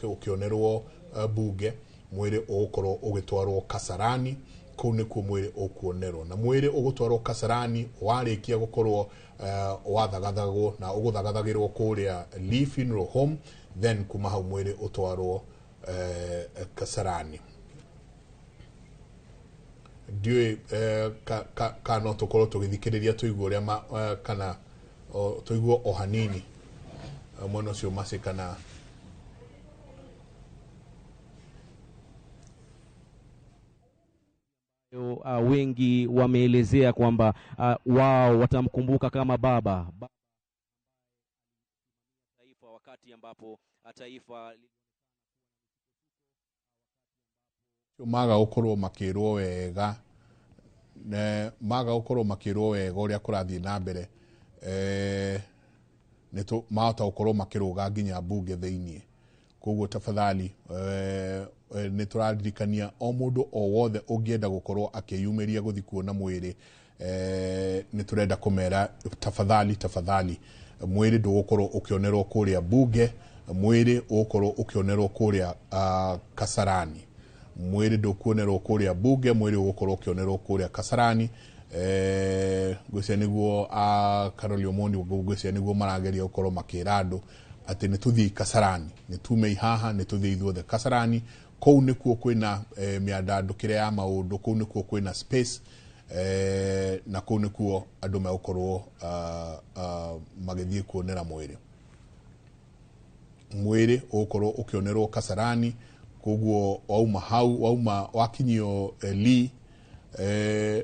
ũkĩonerwo bunge, mwĩrĩ ũgũkorwo ũgĩtwarwo Kasarani. Kũu nĩkuo mwĩrĩ ũkuonerwo, na mwĩrĩ ũgũtwarwo Kasarani warĩkia gũkorwo wathagathagwo na ũgũthagathagĩrwo kũrĩa Lee Funeral Home, then kuma hau mwĩrĩ ũtwarwo Kasarani. Ndiũĩ ka no tũkorwo tũgĩthikĩrĩria tũigue ũrĩa kana tũigue o hanini mwena ũcio maci kana Wengi wameelezea kwamba wao watamkumbuka kama baba taifa wakati ambapo taifa maga gũkorwo makĩrwo wega ne maga gũkorwo makĩrwo wega ũrĩa kũrathiĩ na mbere, nĩ mahota gũkorwo makĩrũga nginya bunge thĩiniĩ. Koguo tafadhali nĩ tũraririkania o mũndũ o wothe ũngĩenda gũkorwo akĩyumĩria gũthiĩ kuona mwĩrĩ, nĩ tũrenda kũmera tafadhali tafadhali mwĩrĩ ndũgũkorwo ũkĩonerwo kũrĩa bunge, mwĩrĩ ũgũkorwo ũkĩonerwo kũrĩa Kasarani. Mwĩrĩ ndũkuonerwo kũrĩa bunge, mwĩrĩ ũgũkorwo ũkĩonerwo kũrĩa Kasarani. Ngwĩciria nĩguo Carol Omondi, ngwĩciria nĩguo marageria gũkorwo makĩra andũ atĩ nĩ tũthiĩ Kasarani, nĩ tumei haha, nĩ tũthiĩ ithuothe Kasarani. Kũu nĩkuo kwĩna mĩandandũkĩre ya maũndũ, kũu nĩkuo kwĩna space, na kũu nĩkuo andũ megũkorwo magĩthiĩ kuonera mwĩrĩ. Mwĩrĩ ũgũkorwo ũkĩonerwo Kasarani. Koguo wauma hau, wauma wakinyio Lee,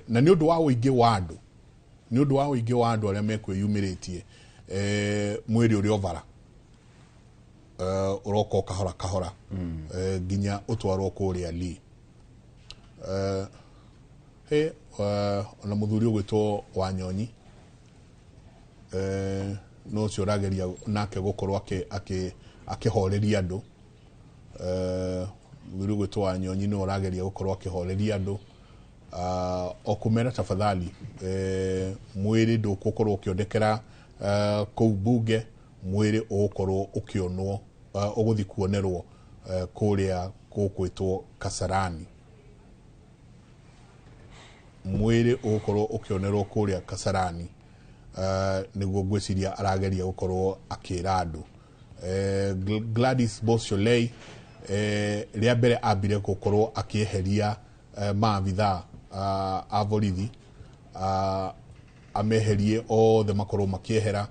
na nĩ ũndũ wa ũingĩ wa andũ, nĩ ũndũ wa ũingĩ wa andũ arĩa mekwĩyumĩrĩtie, mwĩrĩ ũrĩ o bara ũroka o kahora kahora nginya ũtwarwo kũrĩa Lee. He ona mũthuri ũgwĩtwo Wanyonyi, no ũcio ũrageria nake gũkorwo akĩhoreria andũ. Mũthuri ũgwĩtwo Wanyonyi nĩwe ũrageria gũkorwo akĩhoreria andũ, o kũmera tafadhali mwĩrĩ ndũgũkorwo ũkĩonekera kũu bunge, mwĩrĩ ũgũkorwo ũkĩonwo, ũgũthiĩ kuonerwo kũrĩa gũgwĩtwo Kasarani. Mwĩrĩ ũgũkorwo ũkĩonerwo kũrĩa Kasarani, nĩguo ngwĩciria arageria gũkorwo akĩra andũ. Gladys Bosholei rĩa mbere ambire gũkorwo akĩeheria maabithaa a borithi. ameherie othe makorwo makiehera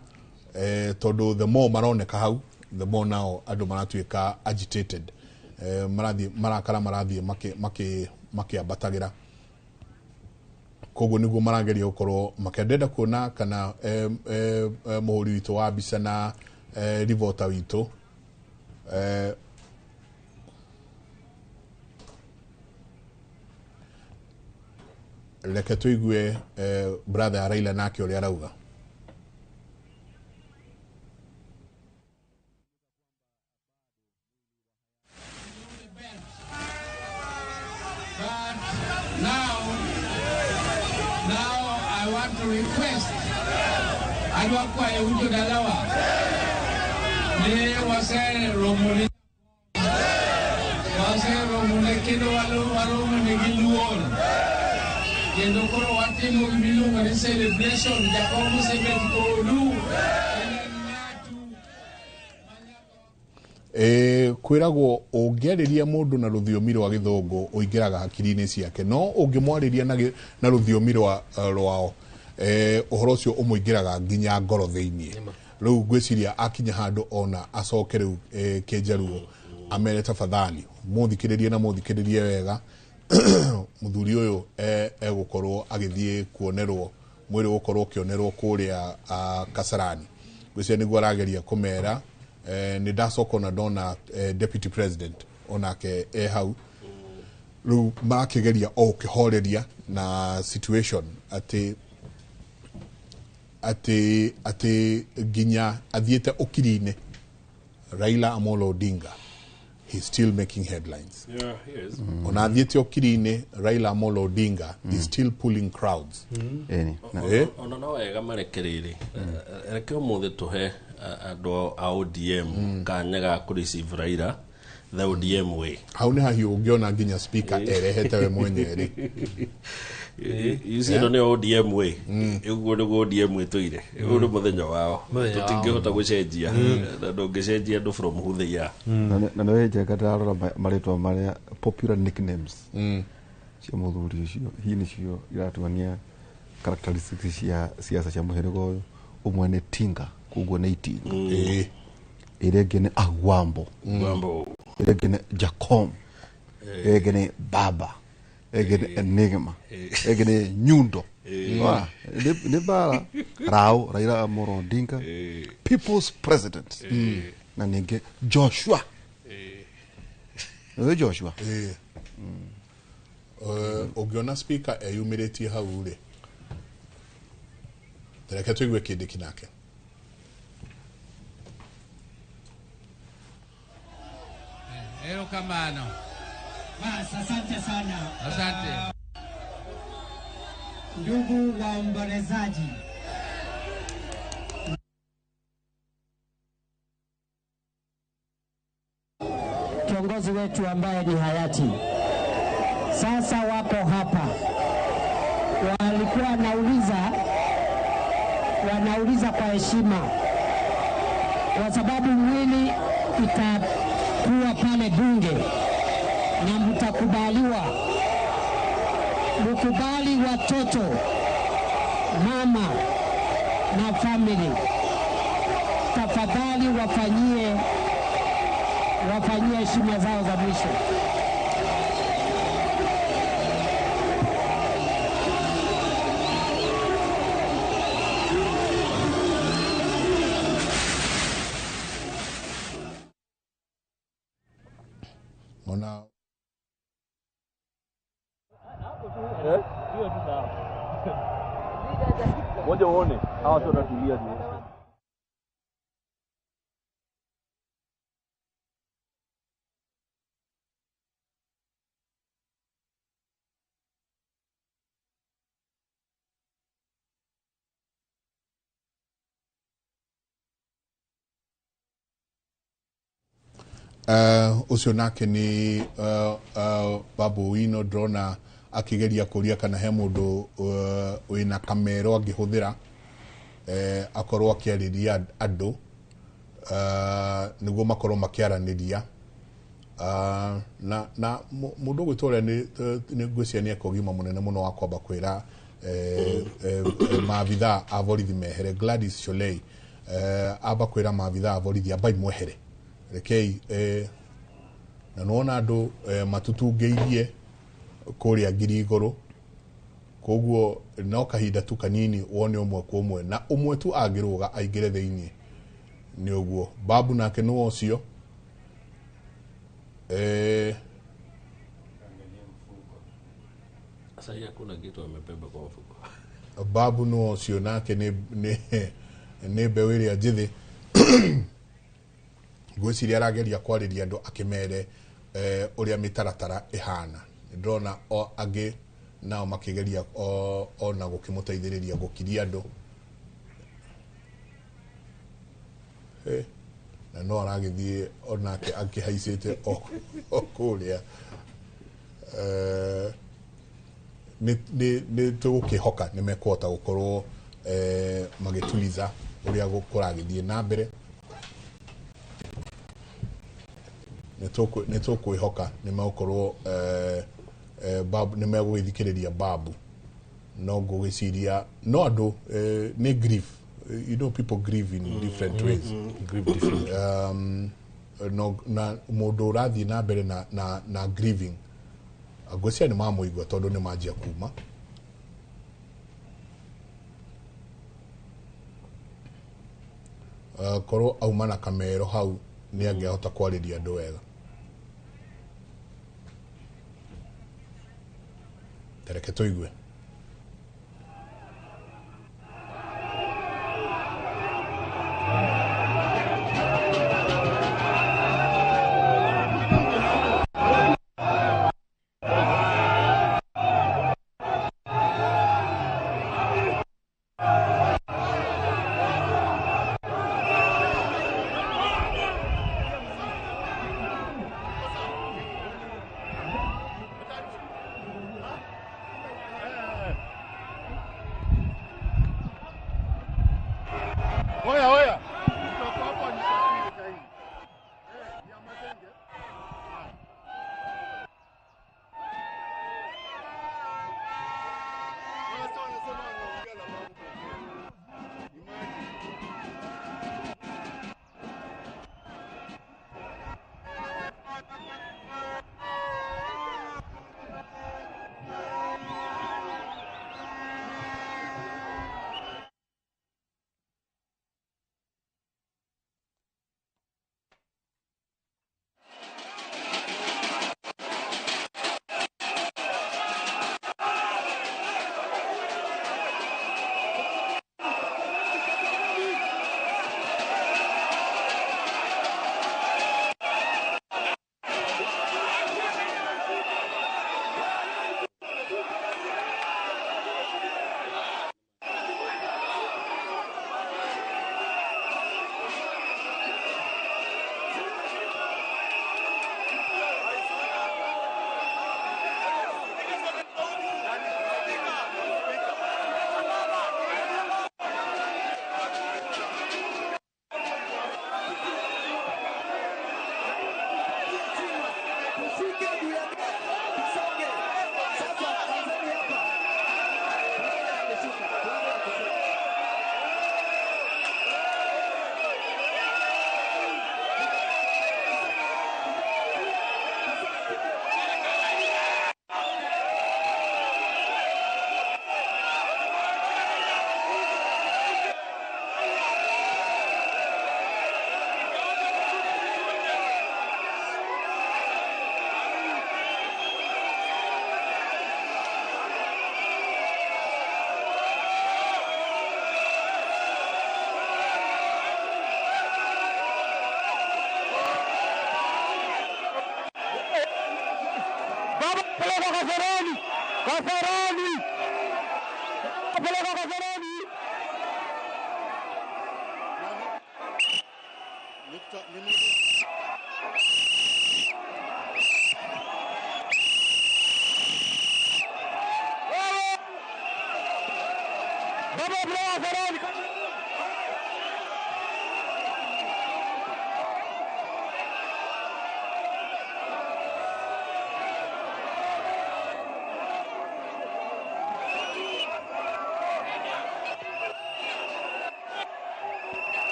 tondu the more maroneka hau the more nao andu maratuika agitated marathie marakara marathie makiambatagira koguo niguo marageria gukorwo makendenda kuona kana muhuri witu wa mbica na rivota witu reke tuigue brother ya Raila nake uria arauga. Now I want to request adwakwa eujo dalawa ne wase romone kendo waromo nigi luor kendo koro watimo gimiluongo ni celebration jakom osebet kodu. Kwiragwo ũngĩarĩria mũndũ na rũthiomi rwa gĩthũngũ ũingĩraga hakiri-inĩ ciake no ũngĩmwarĩria na rũthiomi rwao ũhoro ũcio ũmũingĩraga nginya ngoro thĩinĩ. Rĩu ngwĩciria akinya handũ ona acoke rĩu kĩnjaruo amere tafadhali mũthikĩrĩrie na mũthikĩrĩrie wega mũthuri ũyũ egũkorwo agĩthiĩ kuonerwo mwĩrĩ gũkorwo ũkĩonerwo kũrĩa Kasarani. Ngwĩciria nĩguo arageria kũmera. Nĩ ndacoka ona ndona deputy president onake hau rĩu marakĩgeria o ũkĩhoreria na situation atĩ atĩ atĩ nginya athiĩte ũkiri-inĩ Raila Amolo Odinga he's still making headlines. Yeah, he is. Ona athiĩte ũkiri-inĩ Raila Amolo Odinga is still pulling crowds. Ona no wega marekereire reke ũmũthĩ tũhe andũ a ODM kanya ga kũ receive Raila the ODM way. Hau nĩ hahiũ ũngĩona nginya speaker erehete we mwenyewe rĩ. You see ĩno nĩ ODM way. Ũguo nĩguo ODM ĩtũire. Ũyũ nĩ mũthenya wao. Tũtingĩhota gũcenjia. Na ndũngĩcenjia andũ from who they are. Na nĩ njega ndarora marĩtwa marĩa popular nicknames cia mũthuri ũcio hihi nĩcio iratuania characteristics cia siasa cia mũhĩrĩga ũyũ. Ũmwe nĩ Tinga koguo nĩ itinga. Ĩrĩa ĩngĩ nĩ Agwambo. Ĩrĩa ĩngĩ nĩ Jacom. Ĩrĩa ĩngĩ nĩ Baba. Ĩrĩa ĩngĩ nĩ Enigma. Ĩrĩa ĩngĩ nĩ Nyundo. Nĩ bara Rao Raila Amolo Odinga People's President na ningĩ Joshua. Nĩ Joshua. Ũngĩona speaker eyumĩrĩtie hau rĩ reke tũigue kĩndĩ kinake. Erokamano. Bas, asante sana. Asante. Ndugu waombolezaji, kiongozi wetu ambaye ni hayati sasa wako hapa, walikuwa wanauliza kwa heshima, kwa sababu mwili itakuwa pale bunge na mtakubaliwa, mkubali watoto, mama na family, tafadhali wafanyie heshima zao za mwisho. Ona Ngoja uone hawa watu wanatulia tu. Ucio nake ni Babu Owino ndĩrona akigeria kuria kana he mundu wina kamero angihuthira akorwo akiarĩria andũ niguo makorwo makiaraniria na mundu gwitwo ũrĩa nĩ ngwĩciria nĩ eka ũgima mũnene mũno wa kwamba kwĩra Maabithaa a borithi mehere. Gladys Sholei amba kwĩra maabithaa a borithi ambai mwehere rekei, na nĩwona andũ matutungĩirie kũrĩa ngiri igũrũ, koguo no kahinda tu kanini wone ũmwe kwa ũmwe na ũmwe tu angĩrũga aingĩre thĩinĩ nĩ ũguo. Babu nake nĩ ũcio. Sasa hakuna kitu amebeba kwa mfuko. Babu nĩ ũcio nake nĩ mbeũ ĩrĩa njĩthĩ. Ngwĩciria arageria kwarĩria andũ akĩmere ũrĩa mĩtaratara ĩhana. Ndĩrona o angĩ nao makĩgeria ona gũkĩmũteithĩrĩria gũkiria andũ, na no aragĩthiĩ onake akĩhaicĩte o kũrĩa. Nĩ tũgũkĩhoka nĩ mekũhota gũkorwo magĩtuliza ũrĩa kũragĩthiĩ na mbere. Nĩ tũkwĩhoka nĩ megũkorwo nĩ megũgĩthikĩrĩria babu. No ngũgĩciria no andũ nĩ grief. You know, people grieve in different ways. Grieve different. No, na mũndũ ũrathiĩ na mbere na grieving, ngwĩciria nĩ mamũigua tondũ nĩ manjia kuma. Korwo auma na kamero hau nĩ angĩahota kwarĩria andũ wega. Tereke tũigue.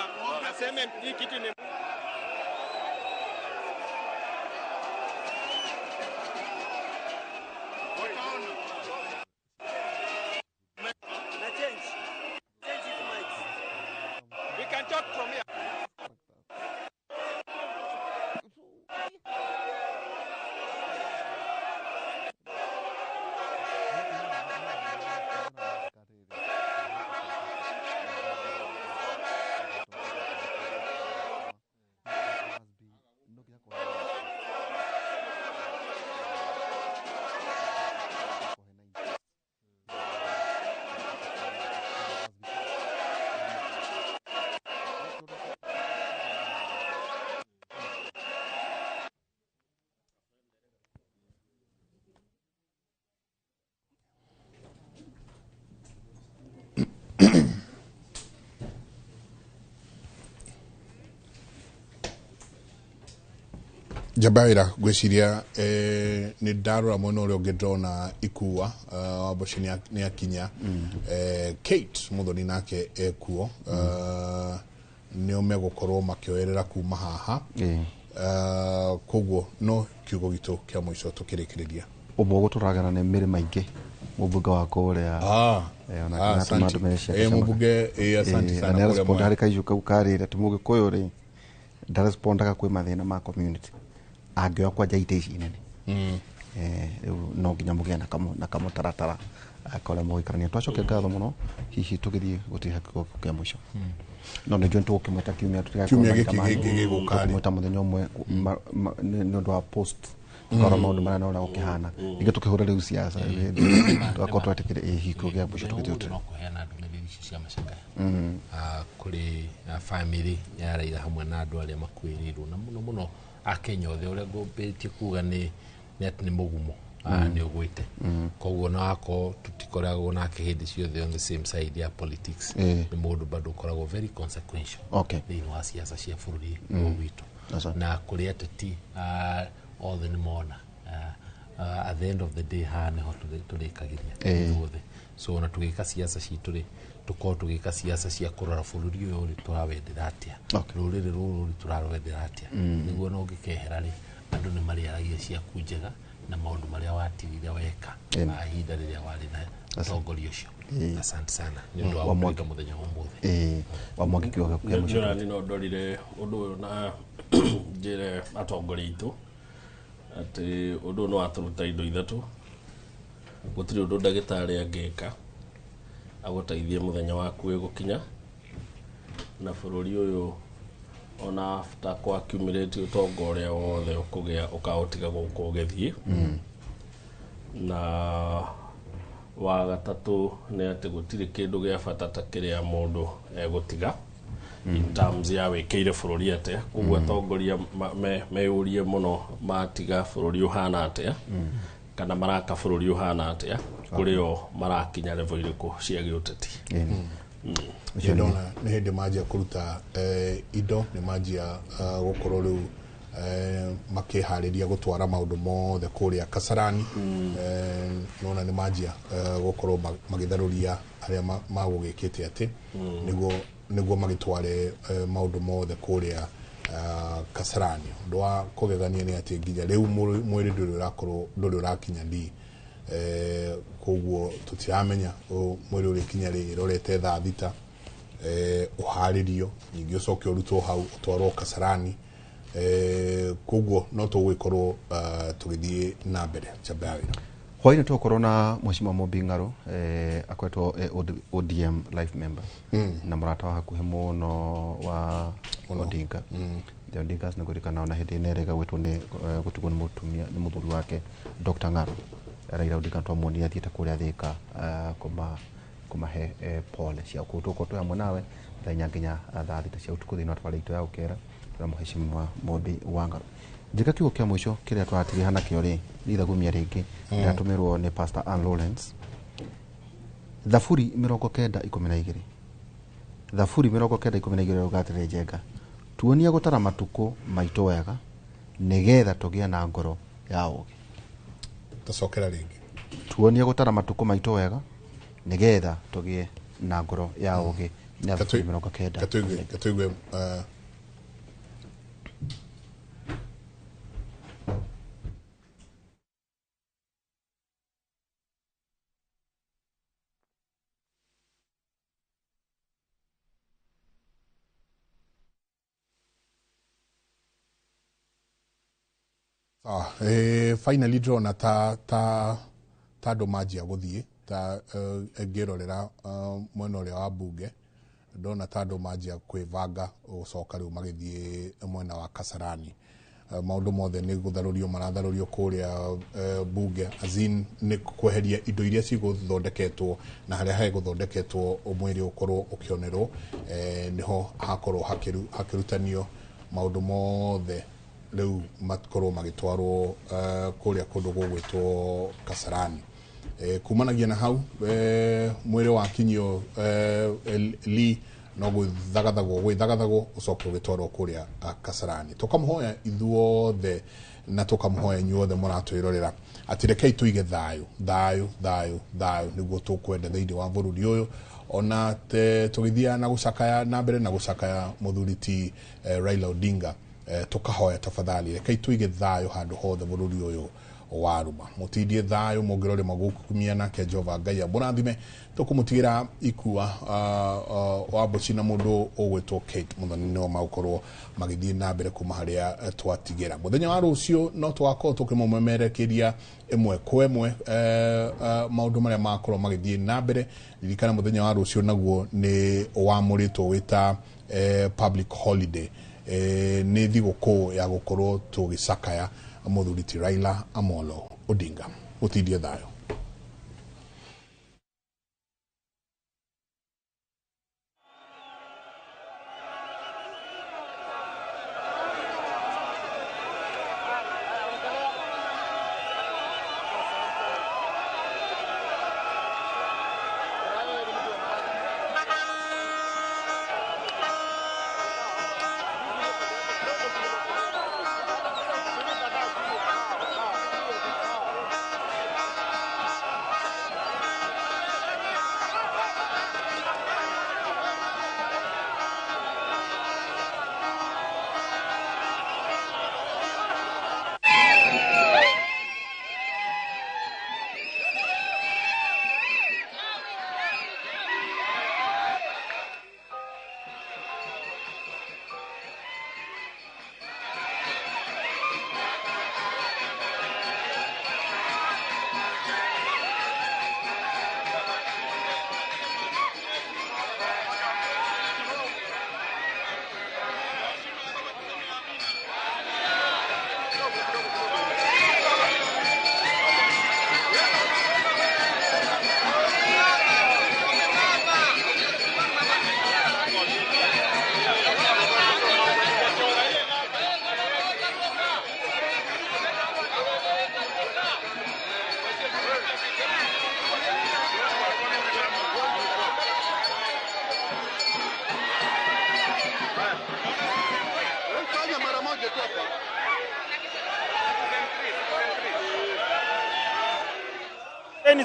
hapa aseme hii kitu ni We can talk from here. Njamba wĩra ngwĩciria nĩ ndarora mwena ũrĩa ũngĩ ndĩrona ikua Wamboci nĩ akinya. Kate Muthoni nake ekuo, nĩo megũkorwo makĩoerera kuma haha. Koguo no kiugo gitũ kĩa mũico tũkĩrĩkĩrĩria. Ũmwe ũgũtũragana nĩ mĩrĩ maingĩ mũmbunge wa kũrĩa. Asante. Mũmbunge, asante sana kũrĩa Mwea. Harĩ kaicũ kau karĩre atĩ mũgĩkũyũ rĩ ndarespondaga kwĩ mathĩna ma community angĩoya kwanja itĩ ici nene. Rĩu no nginya mũgĩe na kamũtaratara karĩa mũgũikarania. Twacokia ngatho mũno, hihi tũgĩthiĩ gũtiha kiugo kĩa mũico, no nĩ njũĩ tũgũkĩmwĩta kiumia. Kiumia gĩkĩ gĩngĩ gĩgũka rĩ. Tũkũmwĩta mũthenya ũmwe nĩ ũndũ wa post tũkarora maũndũ marĩa naona gũkĩhana, ningĩ tũkĩhũra rĩu siasa tũgakorwo twetĩkĩre hihi kiugo kĩa mũico tũgĩthiĩ. No kũheana ndũmĩrĩri icio cia macakaya kũrĩ family ya Raila hamwe na andũ arĩa makuĩrĩirwo na mũno mũno akenya othe. Ũrĩa ngũmbĩtie kuga nĩ atĩ nĩ mũgumo nĩ ũgwĩte, koguo na wakorwo tũtikoragwo nake hĩndĩ ciothe on the same side ya politics, nĩ mũndũ bado ũkoragwo very consequential thĩinĩ wa siasa cia bũrũri ũyũ witũ. Na kũrĩ ateti othe nĩ mona at the end of the day haha nĩho tũrĩkagĩria ithuothe. So ona tũgĩka siasa citũ rĩ, tũkorwo tũgĩka siasa cia kũrora bũrũri ũyũ rĩ tũrawendera atĩa, rũrĩrĩ rũrũ rĩ tũrarwendera atĩa, nĩguo na ũngĩkehera rĩ andũ nĩ marĩaragia ciaku njega na maũndũ marĩa watigire weka ihinda rĩrĩa warĩ na ũtongoria ũcio. Asante sana nĩ ũndũ wa gũtwĩta mũthenya wa ũmũthĩ. Wa Mwangi, kiugo kĩa mũico. Nĩ no ndorire ũndũ ũyũ na njĩre atongoria aitũ atĩ ũndũ ũyũ nĩ watũruta indo ithatũ. Gũtirĩ ũndũ ndagĩtarĩ angĩka agũteithie mũthenya waku wĩgũkinya, na bũrũri ũyũ ona after kwa accumulate ũtonga ũrĩa wothe ũkũgĩa ũkaũtiga gũkũ ũgĩthiĩ. Na wa gatatũ nĩ atĩ gũtirĩ kĩndũ gĩa bata ta kĩrĩa mũndũ egũtiga in terms ya wĩkĩire bũrũri atĩa. Koguo atongoria meyũrie mũno matiga bũrũri ũhana atĩa, kana maraka bũrũri ũhana atĩa, kũrĩ o marakinya level irĩkũ cia gĩũteti. Nĩ ndona nĩ hĩndĩ manjia kũruta indo, nĩ manjia gũkorwo rĩu makĩharĩria gũtwara maũndũ mothe kũrĩa Kasarani. Nona nĩ manjia gũkorwo magĩtharũria arĩa magũgĩkĩte atĩ nĩguo magĩtware maũndũ mothe kũrĩa Kasarani. Ũndũ wa kũgegania nĩ atĩ nginya rĩu mwĩrĩ ndũrĩ ũrakorwo ndũrĩ ũrakinya ndi, koguo tũtiramenya mwĩrĩ ũrĩkinya rĩ. Ĩrorete thaa 6, ũharĩrio ningĩ ũcoke ũrutwo hau ũtwarwo Kasarani. Koguo no tũgũgĩkorwo tũgĩthiĩ na mbere njamba ya wĩra. Hwainĩ tũgũkorwo na Mheshimiwa Mumbi Ng'arũ, akoretwo ODM life member na mũrata wa hakuhĩ mũno wa Odinga. The Odingas nĩ ngũririkana ona hĩndĩ ĩno ĩrega gwĩtwo nĩ gũtigwo nĩ mũtumia nĩ mũthuri wake Dr. Ng'arũ Raila Odinga, twamuonire athiĩte kũrĩa Thika kũmahe pole cia kũu. Tũgũkorwo twĩ hamwe nawe thaa 4 nginya thaa 6 cia ũtukũ thĩinĩ wa tabarĩra itũ ya Gũkera na Mheshimiwa Mumbi wa Ng'arũ. Njĩka kiugo kĩa mũico kĩrĩa tũratigĩha nakĩo rĩ nĩ ithagumia rĩngĩ ndĩratũmĩrwo nĩ Pastor Ann Lawrence. Thaburi 90:12, Thaburi 90:12 rauga atĩrĩ, Njenga, tuonie gũtara matukũ maitũ wega nĩgetha tũgĩe na ngoro ya ũũgĩ. Tũcokera rĩngĩ. Tuonie gũtara matukũ maitũ wega nĩgetha tũgĩe na ngoro ya ũũgĩ. 90. Katũigue finally ndĩrona ta andũ manjia gũthiĩ ta ngĩrorera mwena ũrĩa wa bunge ndona ta andũ manjia kwĩbanga gũcoka rĩu magĩthiĩ mwena wa Kasarani. Maũndũ mothe nĩ gũtharũrio maratharũrio kũrĩa bunge, as in nĩ kweheria indo iria cigũthondeketwo na harĩa hegũthondeketwo mwĩrĩ ũkorwo ũkĩonerwo, nĩho hakorwo hakĩrutanio maũndũ mothe rĩu makorwo magĩtwarwo kũrĩa kũndũ gũgwĩtwo Kasarani. Kumanagia na hau mwĩrĩ wakinyio Lee no gwĩthagathagwo ũcoke ũgĩtwarwo kũrĩa Kasarani. Tũkamũhoya ithuothe na tũkamũhoya inyuothe mũratwĩrorera atĩ rekei tũige thayũ thayũ thayũ thayũ nĩguo tũkwenda thĩinĩ wa bũrũri ũyũ, ona tũgĩthiaga na gũcakaya na mbere na gũcakaya mũthuri ti Raila Odinga. Tukahoya tafadhali rekei tũige thayũ handũ hothe bũrũri ũyũ waruma mutindie thayũ mũngĩrore magũkumia nake Jehova Ngai amũrathime. Tũkũmũtigĩra ikua wa mboci na mũndũ ũgwĩtwo Kate Muthoni nĩo magũkorwo magĩthiĩ na mbere kuma harĩa twatigĩra. Mũthenya wa rũciũ no tũgakorwo tũkĩmũmemerekeria ĩmwe kwa ĩmwe maũndũ marĩa makorwo magĩthiĩ na mbere. Ririkana mũthenya wa rũciũ naguo nĩ wamũrĩtwo wĩta public holiday, nĩ thigũkũ ya gũkorwo tũgĩcakaya mũthuri ti Raila Amolo Odinga. Gũtindie thayũ.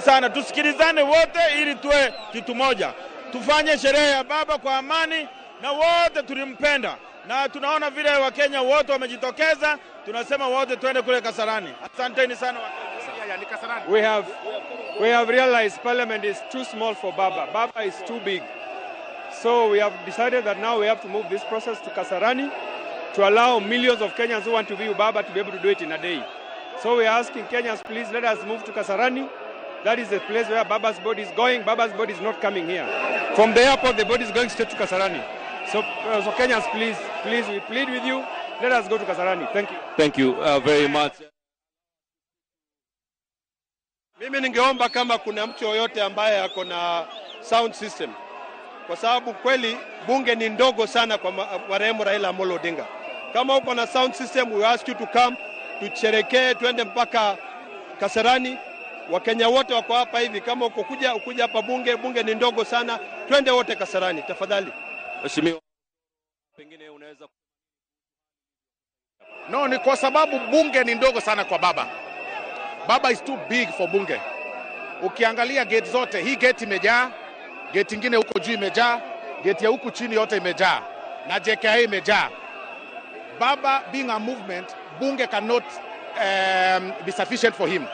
Sana tusikilizane wote ili tuwe kitu moja, tufanye sherehe ya baba kwa amani, na wote tulimpenda, na tunaona vile Wakenya wote wamejitokeza, tunasema wote tuende kule Kasarani. Asanteni sana. We have realized parliament is too small for Baba. Baba is too big. So we have decided that now we have to move this process to Kasarani to allow millions of Kenyans who want to view Baba to be able to do it in a day. So we are asking Kenyans, please let us move to Kasarani. That is the place where Baba's body is going. Baba's body is not coming here. From the airport, the body is going straight to Kasarani. So Kenyans, please, please, we plead with you. Let us go to Kasarani. Thank you. Thank you very much. Mimi ningeomba kama kuna mtu yoyote ambaye ako na sound system, kwa sababu kweli bunge ni ndogo sana kwa marehemu Raila Amolo Odinga. Kama uko na sound system, we ask you to come, tusherekee, tuende mpaka Kasarani. Wakenya wote wako hapa hivi, kama uko kuja ukuja hapa bunge, bunge ni ndogo sana, twende wote Kasarani tafadhali. Mheshimiwa, pengine unaweza. No, ni kwa sababu bunge ni ndogo sana kwa baba. Baba is too big for bunge. Ukiangalia gate zote, hii gate imejaa, gate ingine huko juu imejaa, Geti ya huku chini yote imejaa na JKIA imejaa. Baba being a movement, bunge cannot be sufficient for him,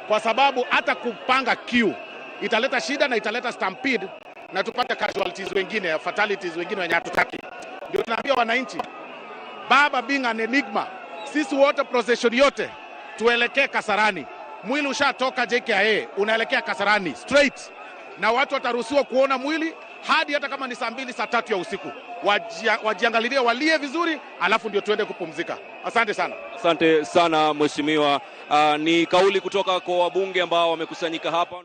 kwa sababu hata kupanga queue italeta shida na italeta stampede na tupate casualties wengine, fatalities wengine wenye hatutaki. Ndio tunaambia wananchi, Baba being an enigma, sisi wote procession yote tuelekee Kasarani. Mwili ushatoka JKIA unaelekea Kasarani straight, na watu wataruhusiwa kuona mwili hadi hata kama ni saa 2 saa 3 ya usiku. Wajiangalilie, walie vizuri, alafu ndio tuende kupumzika. Asante sana. Asante sana mheshimiwa. Ni kauli kutoka kwa wabunge ambao wamekusanyika hapa.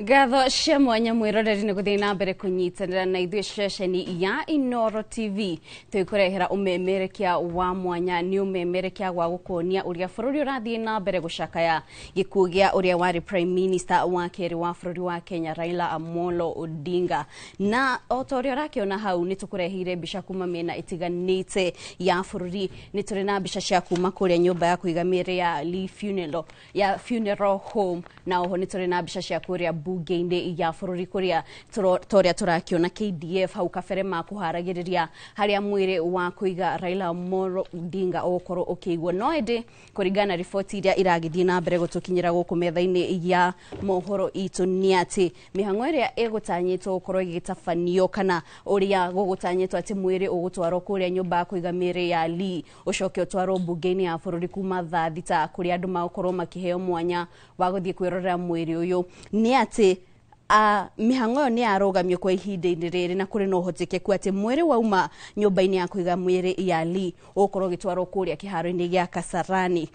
Ngatho cia mwanya mwiroreri nĩ gũthiĩ na mbere kũnyitanĩra na ithuĩ ceceni ya Inooro TV twĩkũrehera ũmemerekia wa mwanya nĩ ũmemerekia wa gũkuonia ũrĩa bũrũri ũrathiĩ na mbere gũcakaya gĩkuũ gĩa ũrĩa warĩ Prime Minister wa kerĩ wa bũrũri wa Kenya Raila Amolo Odinga. Na o ta ũrĩa ũrakĩona hau nĩ tũkũreheire mbica kuma mĩena ĩtiganĩte ya bũrũri. Nĩ tũrĩ na mbica cia kuma kũrĩa nyũmba ya kũiga mĩĩrĩ ya Lee Funeral ya Funeral Home, na oho nĩ tũrĩ na mbica cia kũrĩa bunge-inĩ ya bũrũri kũrĩa toria tũrakiona KDF hau kabere makũharagĩrĩria harĩa mwĩrĩ wa kũiga Raila Amolo Odinga ũgũkorwo ũkĩigwo. No ĩndĩ kũringana na riboti iria iragĩthiĩ na mbere gũtũkinyĩra gũkũ metha-inĩ ya mohoro itũ nĩ atĩ mĩhang'o ĩrĩa ĩgũtanyĩtwo gũkorwo ĩgĩtabanio kana ũrĩa gũgũtanyĩtwo atĩ mwĩrĩ ũgũtwarwo kũrĩa nyũmba ya kũiga mĩĩrĩ ya Lee ũcoke ũtwarwo bunge-inĩ ya bũrũri kuma thaa 6 kũrĩa andũ magũkorwo makĩheo mwanya wa gũthiĩ kwĩrorera mwĩrĩ ũyũ nĩ atĩ mĩhang'o ĩyo nĩ yarũgamio kwa ihinda-inĩ rĩrĩ, na kũrĩ na ũhotekeku atĩ mwĩrĩ wauma nyũmba-inĩ ya kũiga mwĩrĩ ya Lee ũgũkorwo ũgĩtwarwo kũrĩa kĩharo-inĩ gĩa Kasarani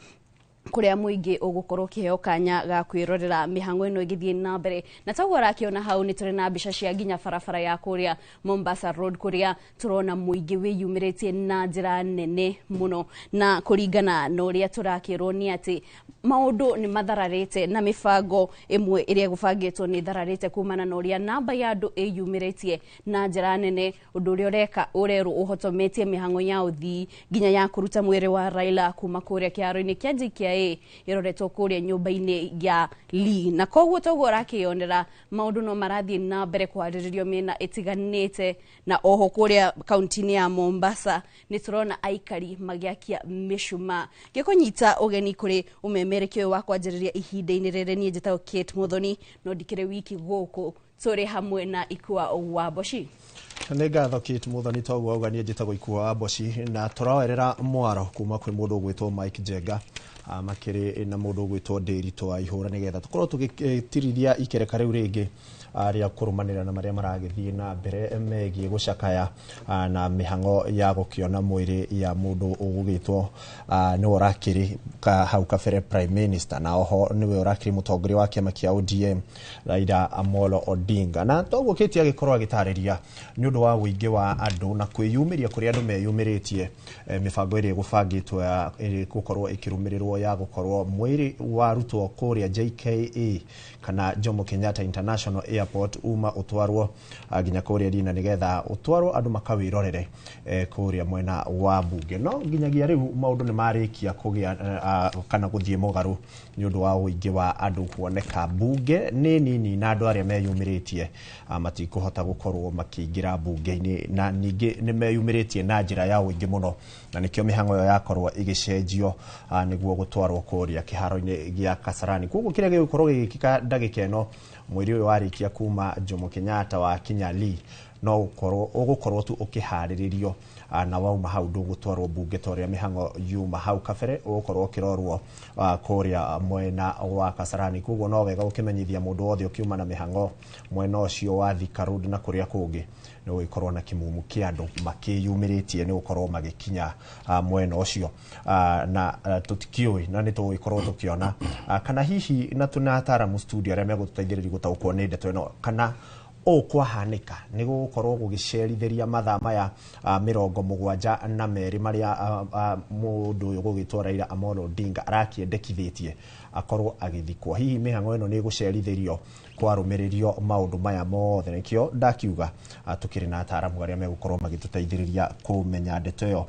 kũrĩa mũingĩ ũgũkorwo ũkĩheo kanya ga kwĩrorera mĩhang'o ĩno ĩgĩthiĩ na mbere. Na taguo ũrakĩona hau nĩ tũrĩ na mbica cia nginya barabara ya kũrĩa Mombasa Road kũrĩa tũrona mũingĩ wĩyumĩrĩtie na njĩra nene mũno, na kũringana na ũrĩa tũrakĩrwo nĩ atĩ Maundu ni mathararite na mibango imwe iria gubangitwo ni thararite kumana na uria namba ya andu iyumiritie na njira nene undu uria ureka urerwo uhotometie mihango ya uthii nginya ya kuruta mwiri wa Raila kuma kuria kiaro-ini kia JKIA iroretwo kuria nyumba-ini ya Lee. Na koguo toguo urakionera maundu no marathie na mbere kwariririo miena itiganite. Na oho kuria kaunti-ini ya Mombasa ni turona aikari magiakia micuma. Ngikunyita ugeni kuri umemerekio wa kwanjiriria ihinda-ini riri nie njitagwo Kate Muthoni no ndikire wiki guku turi hamwe na Ikua wa Mboci. Nĩ ngatho Kate Muthoni toguo auga niĩ njĩtagwo Ikua wa Mboci na tũroerera mwaro kuma kwĩ mũndũ ũgwĩtwo Mike Njenga makĩrĩ na mũndũ ũgwĩtwo Ndĩritũ wa Ihũra nĩgetha tũkorwo tũgĩtirithia ikereka rĩu rĩngĩ rĩa kũrũmanĩrĩra na marĩa maragĩthiĩ na mbere megiĩ gũcakaya na mĩhang'o ya gũkĩona mwĩrĩ ya mũndũ ũgũgĩtwo nĩwe ũrakĩrĩ hau kabere Prime Minister na oho nĩwe ũrakĩrĩ mũtongoria wa kĩama kĩa ODM Raila Amolo Odinga. Na toguo Kate agĩkorwo agĩtarĩria nĩ ũndũ wa ũingĩ wa andũ na kwĩyumĩria kũrĩa andũ meyumĩrĩtie mĩbango ĩrĩa ĩgũbangĩtwo ĩgũkorwo ĩkĩrũmĩrĩrwo ya gũkorwo mwĩrĩ warutwo kũrĩa JKA kana Jomo Kenyatta International Airport uma utwarwo nginya kũrĩa Rina nĩgetha utwarwo andũ makawĩrorere kũrĩa mwena wa bunge. No nginyagia rĩu maũndũ nĩ marĩkia kũgĩa kana gũthiĩ mũgarũ nĩ ũndũ wa ũingĩ wa andũ kuoneka bunge nĩ nini na andũ arĩa meyumĩrĩtie matikũhota gũkorwo makĩingĩra bunge-inĩ na ningĩ nĩ meyumĩrĩtie na njĩra ya ũingĩ mũno na nĩkĩo mĩhang'o ĩyo yakorwo ĩgĩcenjio nĩguo gũtwarwo kũrĩa kĩharo-inĩ gĩa Kasarani. Koguo kĩrĩa gĩgũkorwo gĩgĩkĩka ndagĩka ĩno mwĩrĩ ũyũ warĩkia kuma Jomo Kenyatta wa kinya Lee no ũgũkorwo tu ũkĩharĩrĩrio na wauma hau ndũgũtwarwo bunge ta ũrĩa mĩhang'o yuma hau kabere ũgũkorwo ũkĩrorwo kũrĩa mwena wa Kasarani. Koguo no wega ũkĩmenyithia mũndũ wothe ũkiuma na mĩhang'o mwena ũcio wa Thika Road na kũrĩa kũngĩ nĩ gũgĩkorwo na kĩmumu kĩa andũ makĩyumĩrĩtie nĩ gũkorwo magĩkinya mwena ũcio na tũtikĩũĩ na nĩ tũgũgĩkorwo tũkĩona kana hihi na tũna ataaramu studio arĩa megũtũteithĩrĩria gũtaũkwo nĩ ndeto ĩno kana ũũ kwahanĩka nĩ gũgũkorwo gũgĩcerithĩria mathaa maya 72 marĩa mũndũ ũyũ gũgĩtwo Raila Amolo Odinga arakĩendekithĩtie akorwo agĩthikwo. Hihi mĩhang'o ĩno nĩ ĩgũcerithĩrio kwarũmĩrĩrio maũndũ maya mothe? Nĩkĩo ndakiuga tũkĩrĩ na ataaramu arĩa megũkorwo magĩtũteithĩrĩria kũmenya ndeto ĩyo.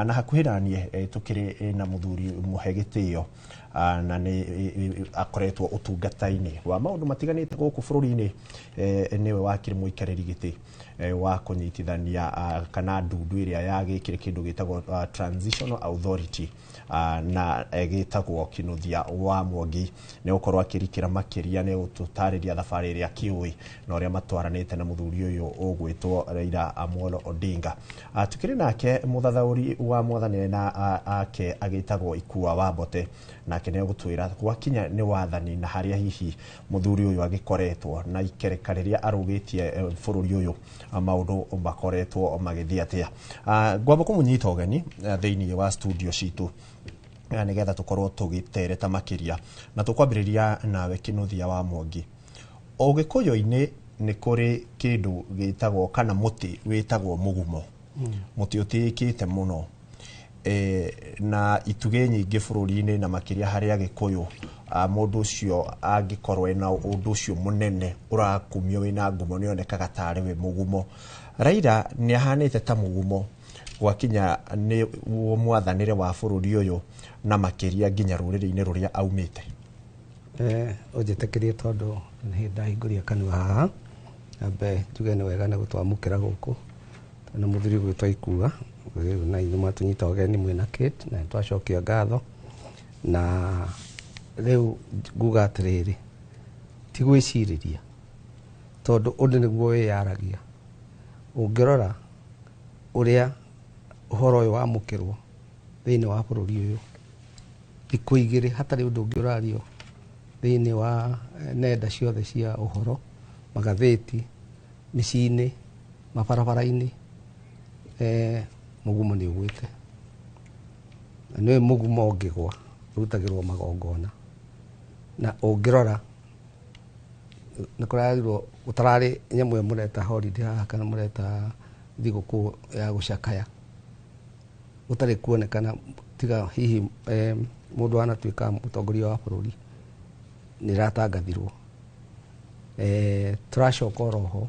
Na hakuhĩ na niĩ tũkĩrĩ na mũthuri mũhe gĩtĩo na nĩ akoretwo ũtungata-inĩ wa maũndũ matiganĩte gũkũ bũrũri-inĩ, nĩwe wakĩrĩ mũikarĩri gĩtĩ wa kũnyitithania kana ndundu ĩrĩa yagĩkire kĩndũ gĩtagwo Transitional Authority na gĩtagwo Kinuthia wa Mwangi. Nĩ gũkorwo akĩrikĩra makĩria nĩ gũtũtarĩria thabarĩ ĩrĩa kĩũĩ na ũrĩa matwaranĩte na mũthuri ũyũ ũgwĩtwo Raila Amolo Odinga. Tukĩrĩ nake mũthathaũri wa mwathanĩre na ake agĩtagwo Ikua wa Mbote, nake nĩ egũtwĩra gwakinya nĩ wathani na harĩa hihi mũthuri ũyũ agĩkoretwo na ikereka rĩrĩa arũgĩtie bũrũri ũyũ maũndũ makoretwo magĩthiĩ atĩa. Ngwamba kũmũnyita ũgeni thĩinĩ wa studio citũ nĩgetha tũkorwo tũgĩtereta makĩria na tũkwambĩrĩria nawe Kinuthia wa Mwangi. Ũgĩkũyũ-inĩ nĩ kũrĩ kĩndũ gĩtagwo kana mũtĩ wĩtagwo mũgumo, mũtĩ ũtĩĩkĩte mũno na itugĩ nyingĩ bũrũri-inĩ na makĩria harĩa Gĩkũyũ mũndũ ũcio angĩkorwo ena ũndũ ũcio mũnene ũrakumio wĩna ngumo nĩonekaga tarĩ we mũgumo. Raila nĩ ahanĩte ta mũgumo gwakinya nĩ mwathanĩre wa bũrũri ũyũ na makĩria nginya rũrĩrĩ-inĩ rũrĩa aumĩte. Ũnjĩtĩkĩrie tondũ nĩ ndahingũria kanua haha ambe njuge nĩ wega nĩ gũtwamũkĩra gũkũ na mũthuri gwĩtwo Ikua na ithuĩ mwatũnyita ũgeni mwĩna Kate na nĩtwacokia ngatho. Na rĩu nguga atĩrĩrĩ, ti gwĩcirĩria tondũ ũndũ nĩguo wĩyaragia. Ũngĩrora ũrĩa ũhoro ũyũ wamũkĩrwo thĩinĩ wa bũrũri ũyũ thikũ igĩrĩ hatarĩ ũndũ ũngĩ ũrario thĩinĩ wa nenda ciothe cia ũhoro, magathĩti, mĩciĩ-inĩ, mabarabara-inĩ, mũgumo nĩ ũgwĩte. Na nĩũĩ mũgumo ũngĩgwa ũrutagĩrwo magongona. Na ũngĩrora nĩ kũrarirwo gũtararĩ nyamũ ĩyo mũreta holiday haha kana mũreta thigũkũ ya gũcakaya gũtarĩ kuonekana tiga hihi Mũndũ anatuĩka mũtongoria wa bũrũri nĩ ĩratangathirwo. Tũracoka oroho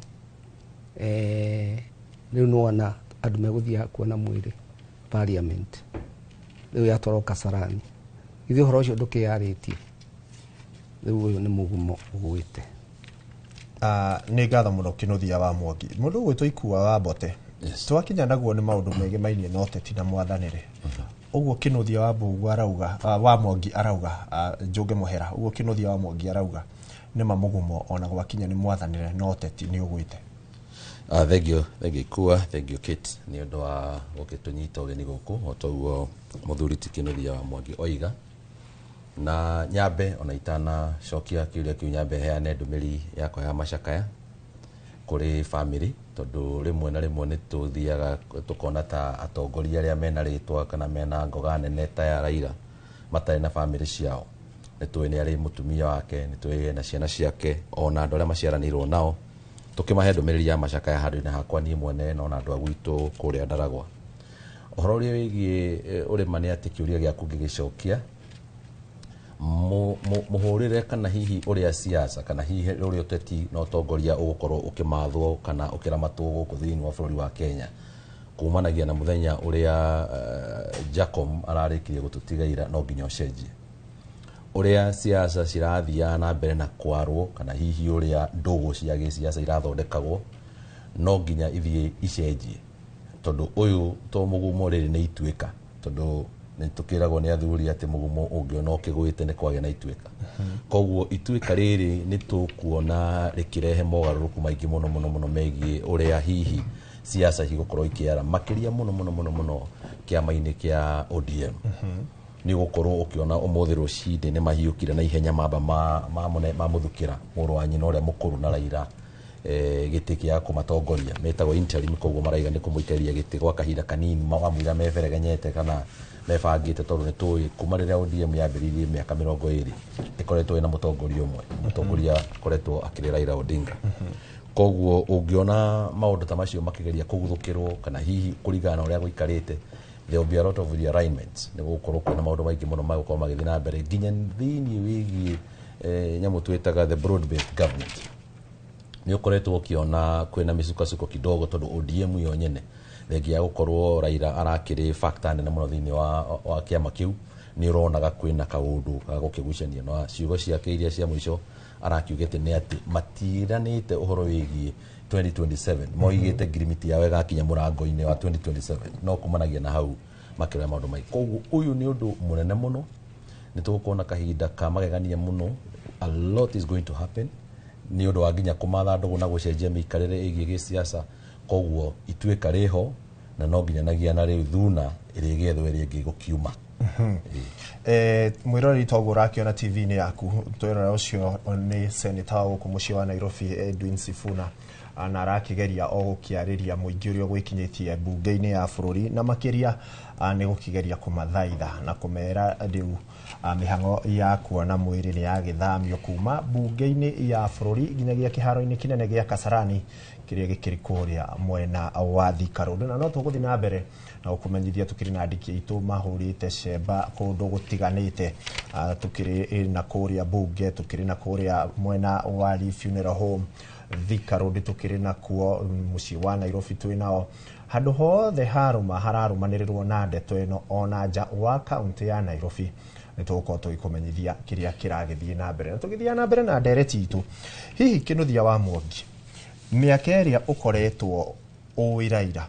rĩu nĩwona andũ megũthiĩ kuona mwĩrĩ parliament rĩu yatwarwo Kasarani. Ithuĩ ũhoro ũcio ndũkĩyarĩtie, rĩu ũyũ nĩ mũgumo ũgwĩte. Nĩ ngatho mũno Kinuthia wa Mwangi. Mũndũ ũgwĩtwo Ikua wa Mbote, twakinya naguo nĩ maũndũ megemainie na ũteti na mwathanĩre. Ũguo Kinuthia wa Mbugua arauga, wa Mwangi arauga, njũnge mũhera, ũguo Kinuthia wa Mwangi arauga nĩma mũgumo ona gwakinya nĩ mwathanĩre na ũteti nĩ ũgwĩte. Thank you, thank you Ikua, thank you Kate nĩ ũndũ wa gũkĩtũnyita ũgeni gũkũ. O toguo mũthuri ti Kinuthia wa Mwangi oiga, na nyambe ona itanacokia kĩũria kĩu, nyambe heane ndũmĩrĩri yakwa ya macakaya kũrĩ family, tondũ rĩmwe na rĩmwe nĩ tũthiaga tũkona ta atongoria arĩa mena rĩtwa kana mena ngoga nene ta ya Raila matarĩ na family ciao. Nĩ tũĩ nĩ arĩ mũtumia wake, nĩ tũĩ ena ciana ciake, ona andũ arĩa maciaranĩirwo nao. Tũkĩmahe ndũmĩrĩri ya macakaya handũ-inĩ hakwa niĩ mwene na ona andũ a gwitũ kũrĩa Ndaragwa. Ũhoro ũrĩa wĩgiĩ ũrĩma nĩ atĩ kĩũria gĩaku ngĩgĩcokia, mũhũrĩre kana hihi ũrĩa siasa kana hihi ũrĩa ũteti na ũtongoria ũgũkorwo ũkĩmathwo kana ũkĩramatwo gũkũ thĩinĩ wa bũrũri wa Kenya kumanagia na mũthenya ũrĩa Jacom ararĩkirie gũtũtigaira, no nginya ũcenjie ũrĩa siasa cirathiaga na mbere na kwarwo kana hihi ũrĩa ndũgũ cia gĩsiasa irathondekagwo, no nginya ithiĩ icenjie, tondũ ũyũ to mũgumo rĩrĩ nĩ ituĩka, tondũ nĩ tũkĩragwo nĩ athuri atĩ mũgumo ũngĩona ũkĩgwĩte nĩ kwagĩa na ituĩka. Koguo ituĩka rĩrĩ nĩ tũkuona rĩkĩrehe mogarũrũku maingĩ mũno mũno mũno megiĩ ũrĩa hihi siasa cigũkorwo ikĩara makĩria mũno mũno mũno mũno kĩama-inĩ kĩa ODM. Nĩ ũgũkorwo ũkĩona ũmũthĩ rũcinĩ nĩ mahiũkire na ihenya mamba mamũthukĩra mũrũ wa nyina ũrĩa mũkũrũ na Raila gĩtĩ kĩa kũmatongoria metagwo interim, koguo maraiga nĩ kũmũikaria gĩtĩ gwa kahinda kanini wamũira meberegenyete kana mebangĩte, tondũ nĩ tũĩ kuma rĩrĩa ODM yambĩrĩirie mĩaka 20 ĩkoretwo ĩna mũtongoria ũmwe, mũtongoria akoretwo akĩrĩ Raila Odinga. Koguo ũngĩona maũndũ ta macio makĩgeria kũguthũkĩrwo kana hihi kũringana na ũrĩa gũikarĩte, there will be a lot of realignments. Nĩ gũgũkorwo kwĩna maũndũ maingĩ mũno magũkorwo magĩthiĩ na mbere nginya thĩinĩ wĩgiĩ nyamũ twĩtaga the broad based government. Nĩ ũkoretwo ũkĩona kwĩna mĩcukacuko kidogo, tondũ ODM yo nyene thengia ya gũkorwo Raila arakĩrĩ factor nene mũno thĩinĩ wa kĩama kĩu, nĩ ũronaga kwĩna kaũndũ ga gũkĩgucania na ciugo ciake iria cia mũico arakiugĩte nĩ atĩ matiranĩte ũhoro wĩgiĩ 2027, moigĩte ngirimiti yao ĩgakinya mũrango-inĩ wa 2027, no kumanagia na hau makĩrora maũndũ maingĩ. Koguo ũyũ nĩ ũndũ mũnene mũno, nĩ tũgũkorwo na kahinda ka magegania mũno, a lot is going to happen nĩ ũndũ wa nginya kũmatha ndũgũ na gũcenjia mĩikarĩre ĩgiĩ gĩsiasa. Koguo ituĩka rĩho na no nginyanagia na rĩu thuna ĩrĩgĩethwo ĩrĩa ĩngĩ gũkiuma. Mwĩroreri toguo ũrakĩona TV-inĩ yaku, twĩrora ũcio nĩ seneta wa gũkũ mũciĩ wa Nairobi Edwin Sifuna, na arakĩgeria o gũkĩarĩria mũingĩ ũrĩa ũgwĩkinyĩtie mbunge-inĩ ya bũrũri, na makĩria nĩ gũkĩgeria kũmathaitha na kũmera rĩu mĩhang'o ya kuona mwĩrĩ nĩ yagĩthamio kuma mbunge-inĩ ya bũrũri nginyagia kĩharo-inĩ kĩnene gĩa Kasarani kĩrĩa gĩkĩrĩ kũrĩa mwena wa Thika Road. Na no tũgũthiĩ na mbere na gũkũmenyithia tũkĩrĩ na andĩki aitũ mahũrĩte cemba kũndũ gũtiganĩte, tũkĩrĩ na kũrĩa mbunge, tũkĩrĩ na kũrĩa mwena wa Lee Funeral Home Thika Road, tũkĩrĩ nakuo mũciĩ wa Nairobi, twĩ nao handũ hothe harũma hararũmanĩrĩrwo na ndeto ĩno ona nja wa kaũntĩ ya Nairobi. Nĩ tũgũkorwo tũgĩkũmenyithia kĩrĩa kĩragĩthiĩ na mbere, na tũgĩthiĩ na mbere na ndereti itũ. Hihi Kinuthia wa Mwangi, mĩaka ĩrĩa ũkoretwo ũĩ Raila,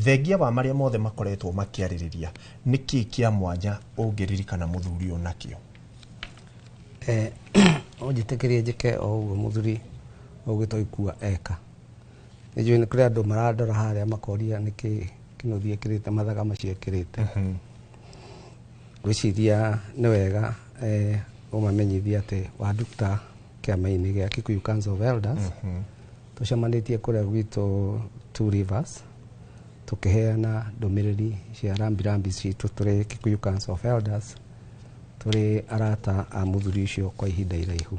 thengia wa marĩa mothe makoretwo makĩarĩrĩria, nĩ kĩĩ kĩa mwanya ũngĩririkana mũthuri ũyũ nakĩo? Ũnjĩtĩkĩrie njĩke o ũguo mũthuri ũgwĩtwo Ikua eka. Nĩ njũĩ nĩ kũrĩ andũ marandora harĩa makoria nĩkĩ Kinuthia ekĩrĩte mathaga macio ekĩrĩte. Ngwĩciria nĩ wega ũmamenyithie atĩ wanduta kĩama-inĩ gĩa Kikuyu Council of Elders, tũcemanĩtie kũrĩa gwitũ Two Rivers, tũkĩheana ndũmĩrĩri cia rambirambi citũ tũrĩ Kikuyu Council of Elders, tũrĩ arata a mũthuri ũcio kwa ihinda iraihu.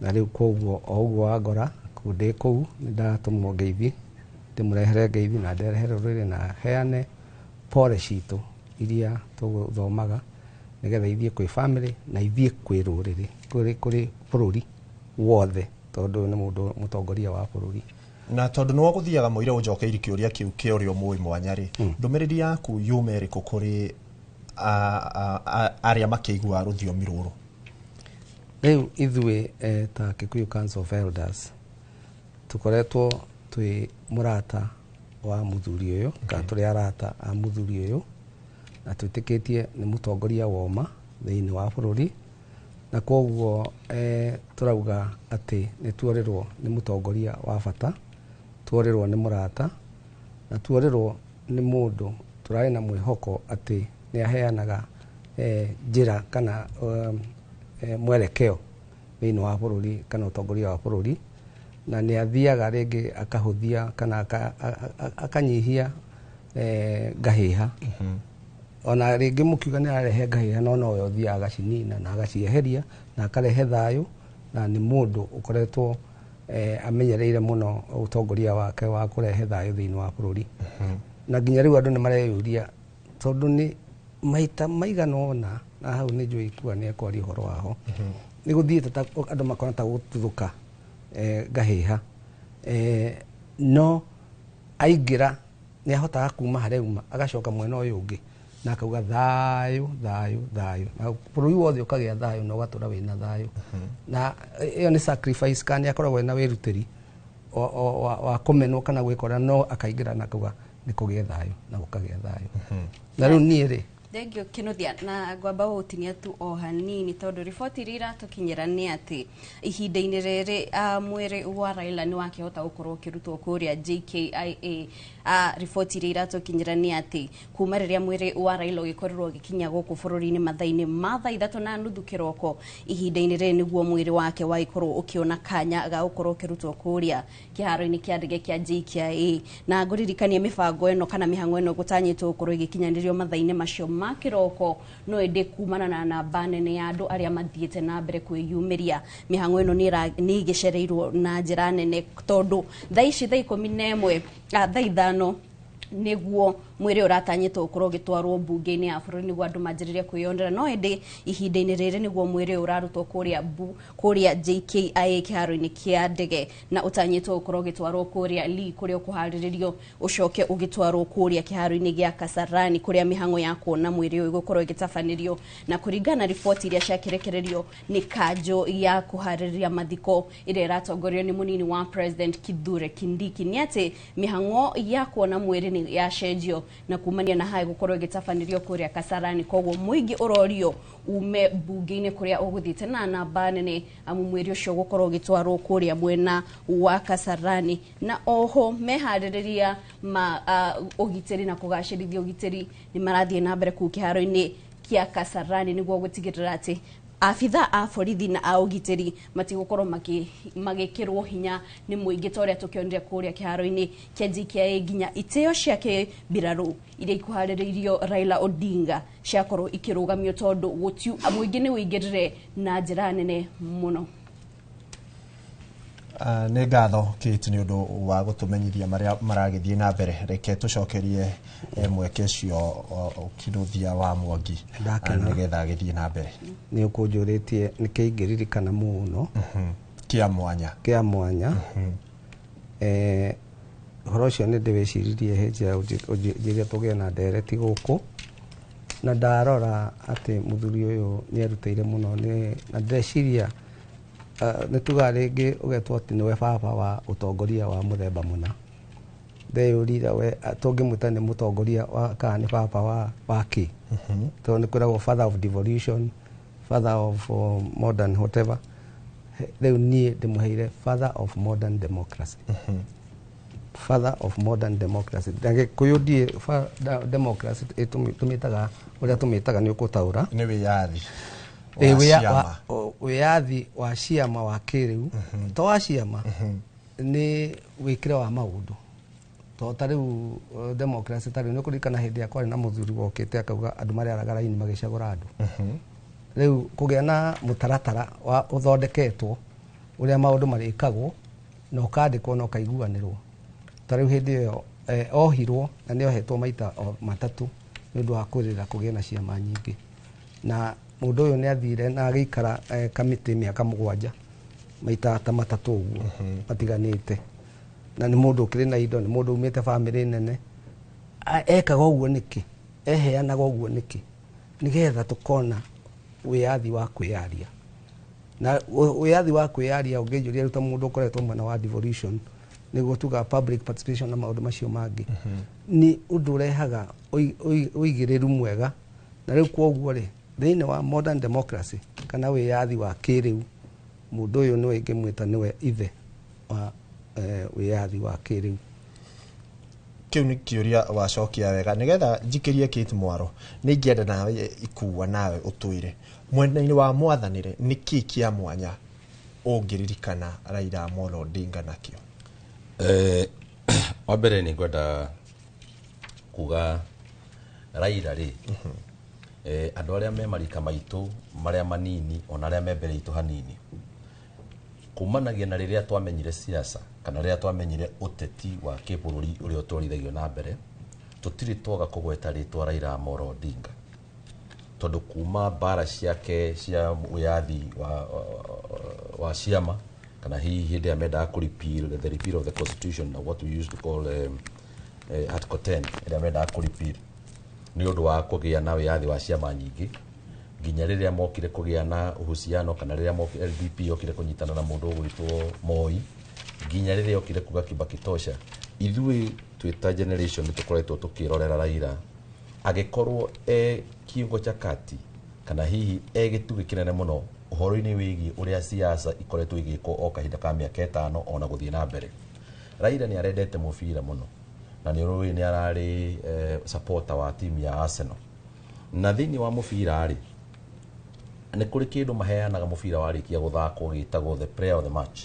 Na rĩu koguo o ũguo wangora kũu ndĩ kũu nĩ ndatũmwo ngeithi, ndĩmũrehere ngeithi na nderehere rũrĩrĩ na heane pole citũ iria tũgũthomaga Nĩgetha ithiĩ kwĩ family na ithiĩ kwĩ rũrĩrĩ, kũrĩ bũrũri wothe, tondũ ũyũ nĩ mũndũ mũtongoria wa bũrũri. Na tondũ nĩ wagũthiaga mũira ũnjokeirie kĩũria kĩu kĩa ũrĩa ũmũĩ mwanya rĩ, ndũmĩrĩri yaku yuma ĩrĩkũ kũrĩ arĩa makĩiguaga rũthiomi rũrũ? Rĩu ithuĩ ta Kikuyu Council of Elders tũkoretwo twĩ mũrata wa mũthuri ũyũ, kana tũrĩ arata a mũthuri ũyũ, na twĩtĩkĩtie nĩ mũtongoria woma thĩinĩ wa bũrũri, na koguo tũrauga atĩ nĩ tuorĩrwo nĩ mũtongoria wa bata, tuorĩrwo nĩ mũrata, na tuorĩrwo nĩ mũndũ tũrarĩ na mwĩhoko atĩ nĩ aheanaga njĩra kana mwerekeo thĩinĩ wa bũrũri kana ũtongoria wa bũrũri, na nĩ athiaga rĩngĩ akahũthia kana akanyihia ngahĩha. Ona rĩngĩ mũkiuga nĩ ararehe ngahĩha, no nowe ũthiaga agacinina na agacieheria na akarehe thayũ, na nĩ mũndũ ũkoretwo amenyereire mũno ũtongoria wake wa kũrehe thayũ thĩinĩ wa bũrũri. Na nginya rĩu andũ nĩ mareyũria, tondũ nĩ maita maigana ũna, na hau nĩ njũĩ Ikua nĩ ekwaria ũhoro waho, nĩ gũthiĩte ta andũ makona ta gũtuthũka ngahĩha, no aingĩra nĩ ahotaga kuma harĩa auma agacoka mwena ũyũ ũngĩ na akauga thayũ thayũ thayũ, na bũrũri wothe ũkagĩa thayũ na ũgatũra wĩna thayũ. Na ĩyo nĩ sacrifice, kana nĩ akoragwo ena wĩrutĩri wa kũmenwo kana gwĩkora, no akaingĩra na akauga nĩ kũgĩe thayũ na gũkagĩa thayũ. Na rĩu niĩ rĩ, Thengio Kinuthia, na ngwamba gũgũtinia tu o hanini tondũ riboti iria iratukinyĩra nĩ atĩ ihinda-inĩ rĩrĩ mwĩrĩ wa Raila nĩ wakĩhota gũkorwo ũkĩrutwo kũrĩa JKIA. Riboti iria iratukinyĩra nĩ atĩ kuma rĩrĩa mwĩrĩ wa Raila ũgĩkorirwo ũgĩkinya gũkũ bũrũri-inĩ mathaa-inĩ ma 3:30 kĩroko, ihinda-inĩ rĩrĩ nĩguo mwĩrĩ wake wagĩkorwo ũkĩona kanya ga gũkorwo ũkĩrutwo kũrĩa kĩharo-inĩ kĩa ndege kĩa JKIA. Na ngũririkanie mĩbango ĩno kana mĩhang'o ĩno gũtanyĩtwo gũkorwo ĩgĩkinyanĩrio mathaa-inĩ macio ma kĩroko, no ĩndĩ kumana na namba nene ya andũ arĩa mathiĩte na mbere kwĩyumĩria, mĩhang'o ĩno nĩ ĩgĩcereirwo na njĩra nene, tondũ thaa ici thaa 11 thaa 5 nĩguo mwĩrĩ ũratanyĩtwo gũkorwo ũgĩtwarwo mbunge-inĩ ya bũrũri nĩguo andũ manjĩrĩrie kwĩyonera, no ĩndĩ ihinda-inĩ rĩrĩ nĩguo mwĩrĩ ũrarutwo kũrĩa JKIA kĩharo-inĩ kĩa ndege, na ũtanyĩtwo gũkorwo ũgĩtwarwo kũrĩa Lee kũrĩa ũkũharĩrĩrio ũcoke ũgĩtwarwo kũrĩa kĩharo-inĩ gĩa Kasarani kũrĩa mĩhang'o ya kuona mwĩrĩ ũyũ ĩgũkorwo ĩgĩtabanĩrio. Na kũringana na riboti iria ciakĩrekererio nĩ kanjũ ya kũharĩrĩria mathiko ĩrĩa ĩratongorio nĩ mũnini wa President Kithure Kindiki, nĩ atĩ mĩhang'o ya kuona mwĩrĩ nĩ yacenjio na kumania na haya gũkorwo ĩgĩtabanĩrio kũrĩa Kasarani. Koguo mũingĩ ũrorio ume mbunge-inĩ kũrĩa ũgũthiĩte na namba nene, amu mwĩrĩ ũcio ũgũkorwo ũgĩtwarwo kũrĩa mwena wa Kasarani. Na oho meharĩrĩria ma ũgitĩri na kũgacĩrithia ũgitĩri nĩ marathiĩ na mbere kũu kĩharo-inĩ kĩa Kasarani nĩguo gũtigĩrĩra atĩ abitha a borithi na a ũgitĩri matigũkorwo magĩkĩrwo hinya nĩ mũingĩ ta ũrĩa tũkĩonire kũrĩa kĩharo-inĩ kĩa JKIA, nginya itĩo cia kĩmbirarũ iria ikuharĩrĩirio Raila Odinga ciakorwo ikĩrũgamio tondũ mũingĩ nĩ ũingĩrire na njĩra nene mũno. Nĩ ngatho Kate nĩ ũndũ wa gũtũmenyithia marĩa maragĩthiĩ na mbere. Reke tũcokerie mweke ũcio Kinuthia wa Mwangi nĩgetha agĩthiĩ na mbere. Nĩ ũkũnjũrĩtie nĩkĩ ingĩririkana mũno kĩa mwanya kĩa mwanya. Ũhoro ũcio nĩ ndĩwĩciririe hĩndĩ ĩrĩa tũgĩe na ndereti gũkũ, na ndarora atĩ mũthuri ũyũ nĩ erutĩire mũno, na ndĩreciria nĩ tugaga rĩngĩ ũgetwo atĩ nĩwe baba wa ũtongoria wa mũthemba mũna. Ndeyũrire we tũngĩmwĩta nĩ mũtongoria wa kana nĩ baba wa kĩ, tondũ nĩ kwĩragwo father of devolution, father of modern whatever. Rĩu niĩ ndĩmũheire father of modern democracy. Father of modern democracy. Na Gĩkũyũ ndiĩ democracy tũmĩtaga ũrĩa tũmĩtaga nĩ ũkũtaũra. Nĩ wĩyathi Wĩyathi wa ciama wa kĩrĩu, to wa ciama, nĩ wĩkĩre wa maũndũ. To ta rĩu democracy ta rĩu nĩ ũkũririkana hĩndĩ ĩrĩa kwarĩ na mũthuri wokĩte akauga andũ marĩaraga raini magĩcagũra andũ. Rĩu kũgĩa na mũtaratara wa ũthondeketwo ũrĩa maũndũ marĩkagwo na ũkandĩkwo na ũkaiguanĩrwo. Ta rĩu hĩndĩ ĩyo ohirwo na nĩ ohetwo maita matatũ nĩ ũndũ wa kwĩrĩra kũgĩa na ciama nyingĩ. Na mũndũ ũyũ nĩ athire na agĩikara kamĩtĩ mĩaka 7 maita ta 3 ũguo matiganĩte. Na nĩ mũndũ ũkĩrĩ na indo, nĩ mũndũ umĩte bamĩrĩ nene. Ekaga ũguo nĩkĩ? Eheanaga ũguo nĩkĩ? Nĩgetha tũkona wĩyathi wa kwĩyaria. Na wĩyathi wa kwĩyaria ũngĩnjũria rĩu ta mũndũ ũkoretwo mwena wa devolution, nĩguo tugaga public participation na maũndũ macio mangĩ, nĩ ũndũ ũrehaga ũigĩrĩru mwega. Na rĩu kwoguo rĩ, thĩinĩ wa modern democracy kana wĩyathi wa kĩrĩu, mũndũ ũyũ nĩwe ingĩmwĩta nĩwe ithe wa wĩyathi wa kĩrĩu. Kĩu nĩ kĩũria wacokia wega. Nĩgetha njikĩrie Kate Mwaro, nĩ ingĩenda nawe Ikua nawe ũtwĩre mwena-inĩ wa mwathanĩre nĩ kĩ kĩa mwanya ũngĩririkana Raila Amolo Odinga nakĩo? Wa mbere nĩ ngwenda kuga Raila rĩ, andũ arĩa me marika maitũ marĩa manini ona arĩa me mbere itũ hanini, kumanagia na rĩrĩa twamenyire siasa kana rĩrĩa twamenyire ũteti wa kĩbũrũri ũrĩa ũtwarithagio na mbere, tũtirĩ twaga kũgweta rĩtwa Raila Amolo Odinga, tondũ kuma mbara ciake cia wĩyathi wa ciama, kana hihi hĩndĩ ĩrĩa mendaga kũ repeal the repeal of the constitution, na what we used to call Article 10 ĩrĩa mendaga kũ repeal nĩ ũndũ wa kũgĩa na wĩyathi wa ciama nyingĩ, nginya rĩrĩa mokire kũgĩa na uhusiano, kana rĩrĩa mokire LDP yokire kũnyitana na mũndũ ũgwĩtwo Moi, nginya rĩrĩa yokire kuga Kibaki tosha, ithuĩ twĩ ta generation nĩ tũkoretwo tũkĩrorera Raila agĩkorwo e kiungo cha kati, kana hihi e gĩtugĩ kĩnene mũno ũhoro-inĩ wĩgiĩ ũrĩa siasa ikoretwo igĩkwo o kahinda ka mĩaka 5 ona gũthiĩ na mbere. Raila nĩ arendete mũbira mũno, na nĩ ũrũĩ nĩ ararĩ supporter wa timu ya Arsenal. Na thĩinĩ wa mũbira rĩ, nĩ kũrĩ kĩndũ maheanaga mũbira warĩkia gũthakwo gĩtagwo the player of the match.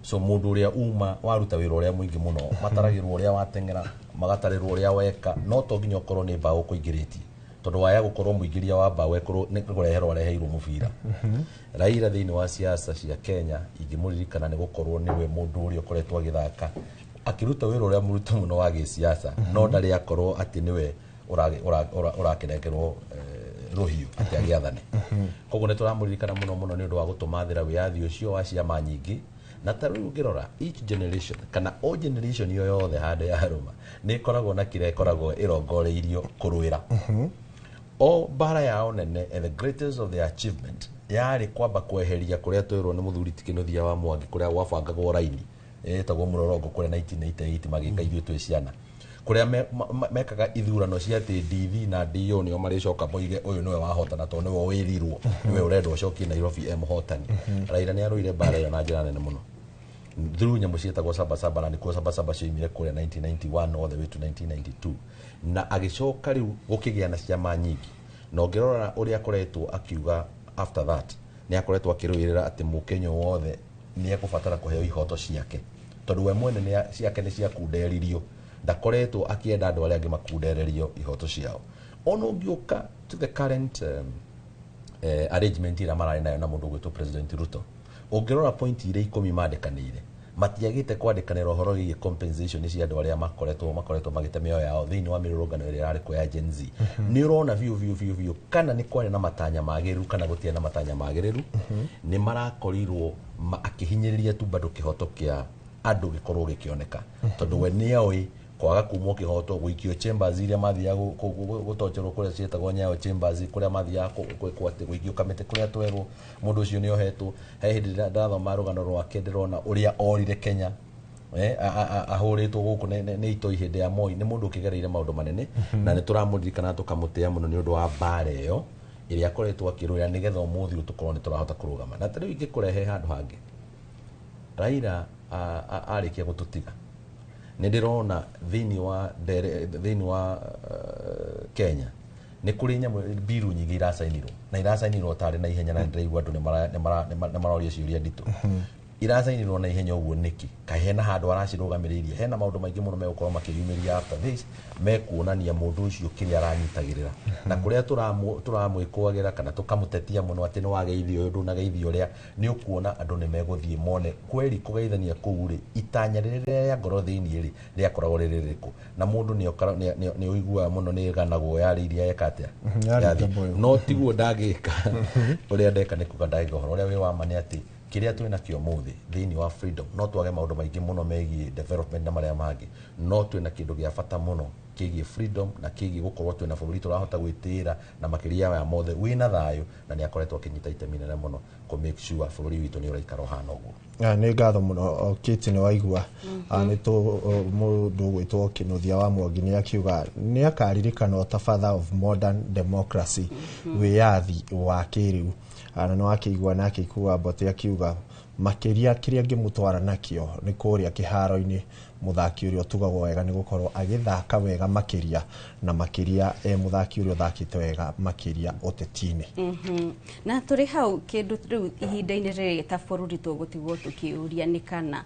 So mũndũ ũrĩa uma waruta wĩra ũrĩa mũingĩ mũno, mataragĩrwo ũrĩa wateng'era, magatarĩrwo ũrĩa weka, no to nginya ũkorwo nĩ mbaũ ũkũingĩrĩtie, tondũ waya gũkorwo mũingĩria wa mbaũ ekorwo nĩ kũreherwo areheirwo mũbira. Raila thĩinĩ wa siasa cia Kenya ingĩmũririkana nĩ gũkorwo nĩwe mũndũ ũrĩa ũkoretwo agĩthaka akĩruta wĩra ũrĩa mũritũ mũno wa gĩsiasa, no ndarĩ akorwo atĩ nĩwe ũrakĩnengerwo rũhiũ atĩ agĩathane. Koguo nĩ tũramũririkana mũno mũno nĩ ũndũ wa gũtũmathĩra wĩyathi ũcio wa ciama nyingĩ. Na ta rĩu ũngĩrora each generation kana o generation yo yothe handũ ya rũma nĩ ĩkoragwo na kĩrĩa ĩkoragwo ĩrongoreirio kũrũĩra. O mbara yao nene and the greatest of their achievement yarĩ kwamba kweheria kũrĩa twerwo nĩ mũthuri ti Kĩnuthia wa Mwangi, kũrĩa gwabangagwo raini ĩtagwo mũrorongo kũrĩa 1988 magĩka ithuĩ twĩ ciana, kũrĩa mekaga ithurano cia atĩ DV na DO nĩo marĩcoka moige ũyũ nĩwe wahotana tondũ nĩwe wĩrirwo, nĩwe ũrendwo ũcokie Nairobi e mũhotani. Raila nĩ arũire mbara ĩyo na njĩra nene mũno through nyamũ ciĩtagwo sabasaba, na nĩkuo sabasaba cioimire kũrĩa 1991 all the way to 1992, na agĩcoka rĩu gũkĩgĩa na ciama nyingĩ. Na ũngĩrora ũrĩa akoretwo akiuga after that, nĩ akoretwo akĩrũĩrĩra atĩ mũkenya wothe nĩ ekũbatara kũheo ihoto ciake, tondũ we mwene nĩ ciake nĩ ciakunderirio, ndakoretwo akĩenda andũ arĩa angĩ makundererio ihoto ciao. Ona ũngĩũka to the current arrangement ĩrĩa mararĩ nayo na mũndũ ũgwĩtwo President Ruto, ũngĩrora point iria 10 mandĩkanĩire, matiagĩte kwandĩkanĩra ũhoro wĩgiĩ compensation cia andũ arĩa makoretwo magĩte mĩoyo yao thĩinĩ wa mĩrũrũngano ĩrĩa ĩrarĩ kuo ya Gen Z. Nĩ ũrona biũ biũ biũ biũ kana nĩ kwarĩ na matanya magĩrĩru kana gũtirĩ na matanya magĩrĩru, nĩ marakorirwo akĩhinyĩrĩria tu bado kĩhoto kĩa andũ gĩkorwo gĩkĩoneka, tondũ we nĩoĩ kwaga kumwo kĩhoto gũikio chambers iria mathiaga gũtocherwo kũrĩa ciĩtagwo Nyayo chambers, kũrĩa mathiaga gwĩkwo atĩ gũikio kamĩtĩ kũrĩa twerwo mũndũ ũcio nĩ ohetwo. He hĩndĩ ndathoma rũgano rwake ndĩrona ũrĩa orire Kenya, ahũrĩtwo gũkũ nĩ itoi hĩndĩ ya Moi. Nĩ mũndũ ũkĩgereire maũndũ manene, na nĩ tũramũririkana tũkamũtĩa mũno nĩ ũndũ wa mbara ĩyo ĩrĩa akoretwo akĩrũĩra nĩgetha ũmũthĩ ũyũ tũkorwo nĩ tũrahota kũrũgama. Na ta rĩu ingĩkũrehe handũ hangĩ, Raila arĩkia gũtũtiga, nĩ ndĩrona thĩinĩ wa Kenya nĩ kũrĩ nyamũ mbiru nyingĩ iracainirwo na iracainirwo tarĩ na ihenya, na ndĩraigua andũ nĩ maroria ciũria nditũ. Iracainirwo na ihenya ũguo nĩkĩ? Kaĩ hena handũ aracirũgamĩrĩirie? Hena maũndũ maingĩ mũno megũkorwo makĩyumĩria after this, mekuonania mũndũ ũcio kĩrĩa aranyitagĩrĩra na kũrĩa tũramwĩkũagĩra kana tũkamũtetia mũno atĩ nĩ wageithio ũyũ, ndũnageithio ũrĩa. Nĩ ũkuona andũ nĩ megũthiĩ mone kweri kũgeithania kũu rĩ, itanya rĩrĩa rĩa ngoro thĩinĩ rĩ, rĩakoragwo rĩrĩ rĩrĩkũ. Na mũndũ nĩ ũiguaga mũno nĩ ĩganagwo yarĩirie eka atĩa. Yarĩte Yathiĩ. mboyo. No tiguo ndangĩka ũrĩa ndeka nĩ kuga ndangĩka. Ũhoro ũrĩa wĩ wa ma nĩ atĩ kĩrĩa twĩ nakĩo mũthĩ thĩinĩ wa freedom, no twage maũndũ maingĩ mũno megiĩ development na marĩa mangĩ, no twĩna kĩndũ gĩa bata mũno kĩgiĩ freedom na kĩgiĩ gũkorwo twĩna bũrũri tũrahota gwĩtĩĩra, na makĩria ya mothe wĩna thayũ. Na nĩ akoretwo akĩnyita itemi inene mũno kũ make sure bũrũri witũ nĩ ũraikara ũhana ũguo. Nĩ ngatho mũno Kate, nĩ waigua. Nĩ tũ mũndũ ũgwĩtwo Kĩnuthia wa Mwangi nĩ akiuga nĩ akaririkanwo ta father of modern democracy, wĩyathi wa kĩrĩu. Na nĩ wakĩigua nake Ikua Mbote akiuga makĩria kĩrĩa ngĩmũtwara nakĩo nĩ kũrĩa kĩharo-inĩ, mũthaki ũrĩa ũtugagwo wega nĩ gũkorwo agĩthaka wega makĩria na makĩria, mũthaki ũrĩa ũthakĩte wega makĩria ũteti-inĩ. Na tũrĩ hau kĩndũ rĩu ihinda-inĩ rĩrĩ ta bũrũri tũgũtigwo tũkĩũria nĩ kana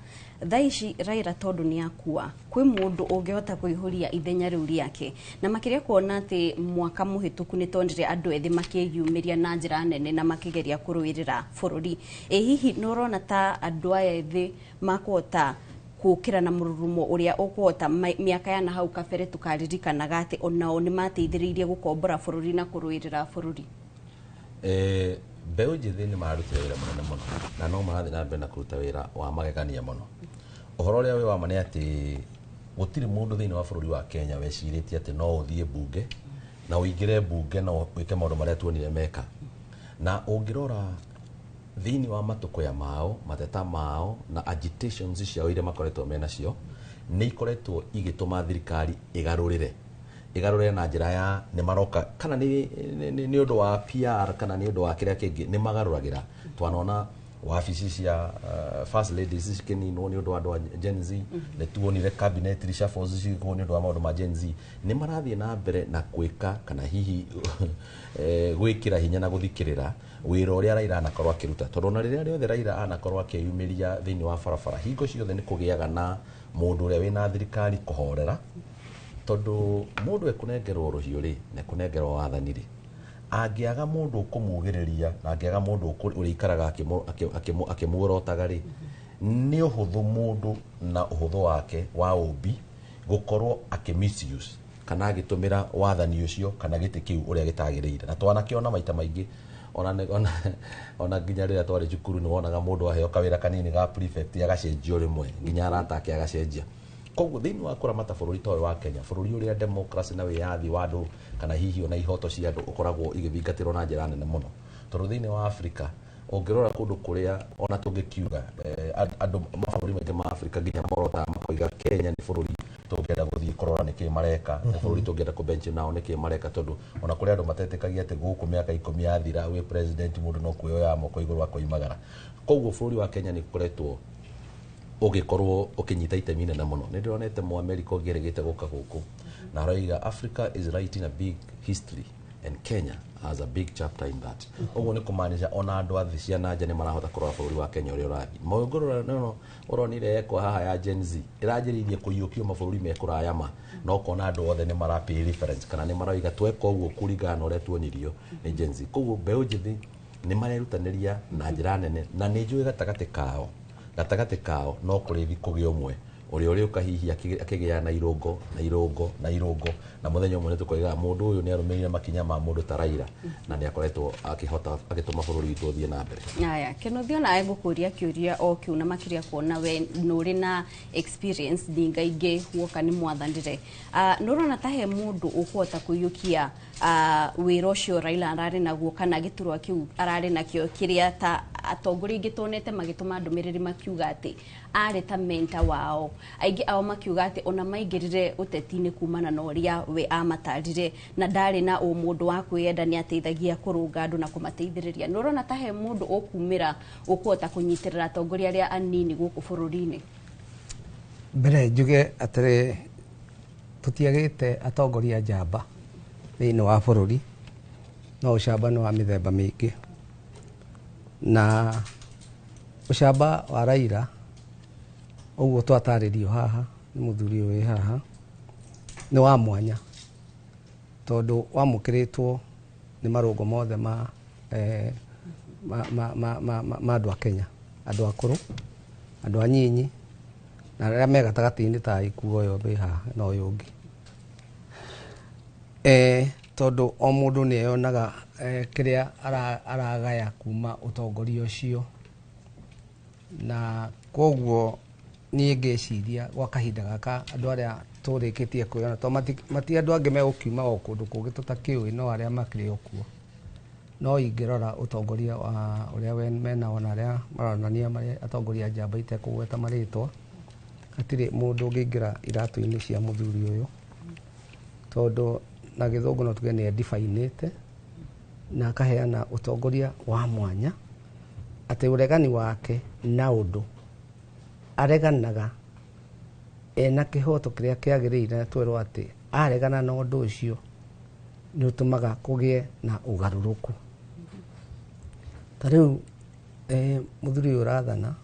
thaa ici Raila tondũ nĩ akua, kwĩ mũndũ ũngĩhota kũihũria ithenya rĩu rĩake, na makĩria kuona atĩ mwaka mũhĩtũku nĩ tonire andũ ethĩ makĩyumĩria na njĩra nene na makĩgeria kũrũĩrĩra bũrũri. Ĩ hihi nĩ ũrona ta andũ aya ethĩ makũhota kũkĩra na mũrurumo ũrĩa ũkũhota mĩaka ya na hau kabere tũkaririkanaga atĩ onao nĩ mateithĩrĩirie gũkombora bũrũri na kũrũĩrĩra bũrũri? Mbeũ njĩthĩ nĩ mararutire wĩra mũnene mũno na no marathiĩ na mbere na kũruta wĩra wa magegania mũno. Ũhoro ũrĩa wĩ wa ma nĩ atĩ gũtirĩ mũndũ thĩinĩ wa bũrũri wa Kenya wecirĩtie atĩ no ũthiĩ mbunge na ũingĩre mbunge na wĩke maũndũ marĩa tuonire meka. Na ũngĩrora thĩinĩ wa matũkũya mao, mateta mao na agitations ciao iria makoretwo menacio, nĩ ikoretwo igĩtũma thirikari ĩgarũrĩre na njĩra ya nĩ maroka kana nĩ ũndũ wa PR kana nĩ ũndũ wa kĩrĩa kĩngĩ nĩ magarũragĩra. Twanona wabici cia first ladies cikĩninwo nĩ ũndũ wa andũ a Gen Z, nĩ tuonire cabinet reshuffles cigĩkwo nĩ ũndũ wa maũndũ ma Gen Z. Nĩ marathiĩ na mbere na gwĩka kana hihi gwĩkĩra hinya na gũthikĩrĩra wĩra ũrĩa Raila anakorwo akĩruta, tondũ ona rĩrĩa rĩothe Raila anakorwo akĩyumĩria thĩinĩ wa barabara, hingo ciothe nĩ kũgĩaga na mũndũ ũrĩa wĩna thirikari kũhorera, tondũ mũndũ ekũnengerwo rũhiũ rĩ na ekũnengerwo wathani rĩ, angĩaga mũndũ ũkũmugĩrĩria na angĩaga mũndũ ũrĩikaraga akĩmuorotaga rĩ, nĩ ũhũthũ mũndũ na ũhũthũ wake wa ũmbi gũkorwo akĩ misuse kana agĩtũmĩra wathani ũcio kana gĩtĩ kĩu ũrĩa gĩtagĩrĩire. Na twanakĩona maita maingĩ, ona nginya rĩrĩa twarĩ cukuru nĩ wonaga mũndũ aheo kawĩra kanini ga prefect agacenjio rĩmwe, nginya arata ake agacenjia. Koguo thĩinĩ wa kũramata bũrũri ta ũyũ wa Kenya, bũrũri ũrĩa democracy na wĩyathi wa andũ kana hihi ona ihoto cia andũ ũkoragwo igĩthingatĩrwo na njĩra nene mũno, tondũ thĩinĩ wa Afrika ũngĩrora kũndũ kũrĩa ona tũngĩkiuga andũ mabũrũri maingĩ ma Afrika nginya morotaga makoiga Kenya nĩ bũrũri tũngĩenda gũthiĩ kũrora nĩkĩ mareka, nĩ bũrũri tũngĩenda kũ bench nao nĩkĩ mareka, tondũ ona kũrĩ andũ matetĩkagia atĩ gũkũ mĩaka 10 yathira wĩ president mũndũ no kwĩyoya moko igũrũ akoimagara. Koguo bũrũri wa Kenya nĩ ũkoretwo ũgĩkorwo ũkĩnyita itemi inene mũno. Nĩ ndĩronete Mũamerika ũngĩ erĩgĩte gũka gũkũ na aroiga Africa is writing a big history and Kenya has a big chapter in that. Ũguo nĩ kũmaanisha ona andũ a thĩ cia na nja nĩ marahota kũrora bũrũri wa Kenya ũrĩa ũrathiĩ. Maũngũrũra no ũronire ekwa haha ya Gen Z ĩranjĩrĩirie kũiyũkio mabũrũri me kũraya ma, na ũkona andũ othe nĩ mara pay reference kana nĩ maroiga tweka ũguo kũringana na ũrĩa tuonirio nĩ Gen Z. Koguo mbeũ njĩthĩ nĩ marerutanĩria na njĩra nene, na nĩ njũĩ gatagatĩ kao no kũrĩ kũgĩa ũmwe ũrĩa ũrĩũka hihi akĩgĩa na irũngo na irũngo na irũngo, na mũthenya ũmwe nĩ tũkoigaga mũndũ ũyũ nĩ arũmĩrĩire makinya ma mũndũ ta Raila na nĩ akoretwo akĩhota agĩtũma bũrũri witũ ũthiĩ na mbere. Aya, Kĩnuthia, nawe ngũkũria kĩũria o kĩu, na makĩria kuona we nĩ ũrĩ na experience nyingaingĩ woka nĩ mwathanire. Nĩ ũrona ta he mũndũ ũkũhota kũiyũkia wĩra ũcio Raila ararĩ naguo kana gĩturwa kĩu ararĩ nakĩo, kĩrĩa ta atongoria aingĩ tuonete magĩtũma ndũmĩrĩri makiuga atĩ arĩ ta mentor wao, aingĩ ao makiuga atĩ ona maingĩrire ũteti-inĩ kumana na ũrĩa we amatarire na ndarĩ na ũmũndũ wa kwĩyenda, nĩ ateithagia kũrũnga andũ na kũmateithĩrĩria. Nĩ ũrona ta he mũndũ ũkumĩra ũkũhota kũnyitĩrĩra atongoria arĩa anini gũkũ bũrũri-inĩ? Mbere njuge atĩrĩ, tũtiagĩte atongoria njamba thĩinĩ wa bũrũri, no ũcamba nĩ wa mĩthemba mĩingĩ, na Ũcamba wa Raila ũguo twatarĩrio haha nĩ mũthuri ũyũ wĩ haha nĩ wa mwanya, tondũ wamũkĩrĩtwo nĩ marũngo mothe ma ma andũ a Kenya, andũ akũrũ, andũ anyinyi na arĩa me gatagatĩ-inĩ ta ikuo ũyũ wĩ haha na ũyũ ũngĩ. Tondũ o mũndũ nĩ eyonaga kĩrĩa aragaya kuma ũtongoria ũcio, na koguo niĩ ngĩciria gwa kahinda gaka andũ arĩa tũrĩkĩtie kwĩyona to mati andũ angĩ megũkiuma o kũndũ kũngĩ tũtakĩũĩ, no arĩa makĩrĩ o kuo. No ingĩrora ũtongoria wa ũrĩa menao na arĩa maronania marĩ atongoria njamba itekũgweta marĩtwa, hatirĩ mũndũ ũngĩingĩra iratũ-inĩ cia mũthuri ũyũ, tondũ na gĩthũngũ no tuge nĩ edifainĩte na akaheana ũtongoria wa mwanya, atĩ ũregani wake na ũndũ areganaga ena kĩhoto kĩrĩa kĩagĩrĩire, na twerwo atĩ aregana na ũndũ ũcio nĩ ũtũmaga kũgĩe na ũgarũrũku. Ta rĩu mũthuri ũyũ ũrathana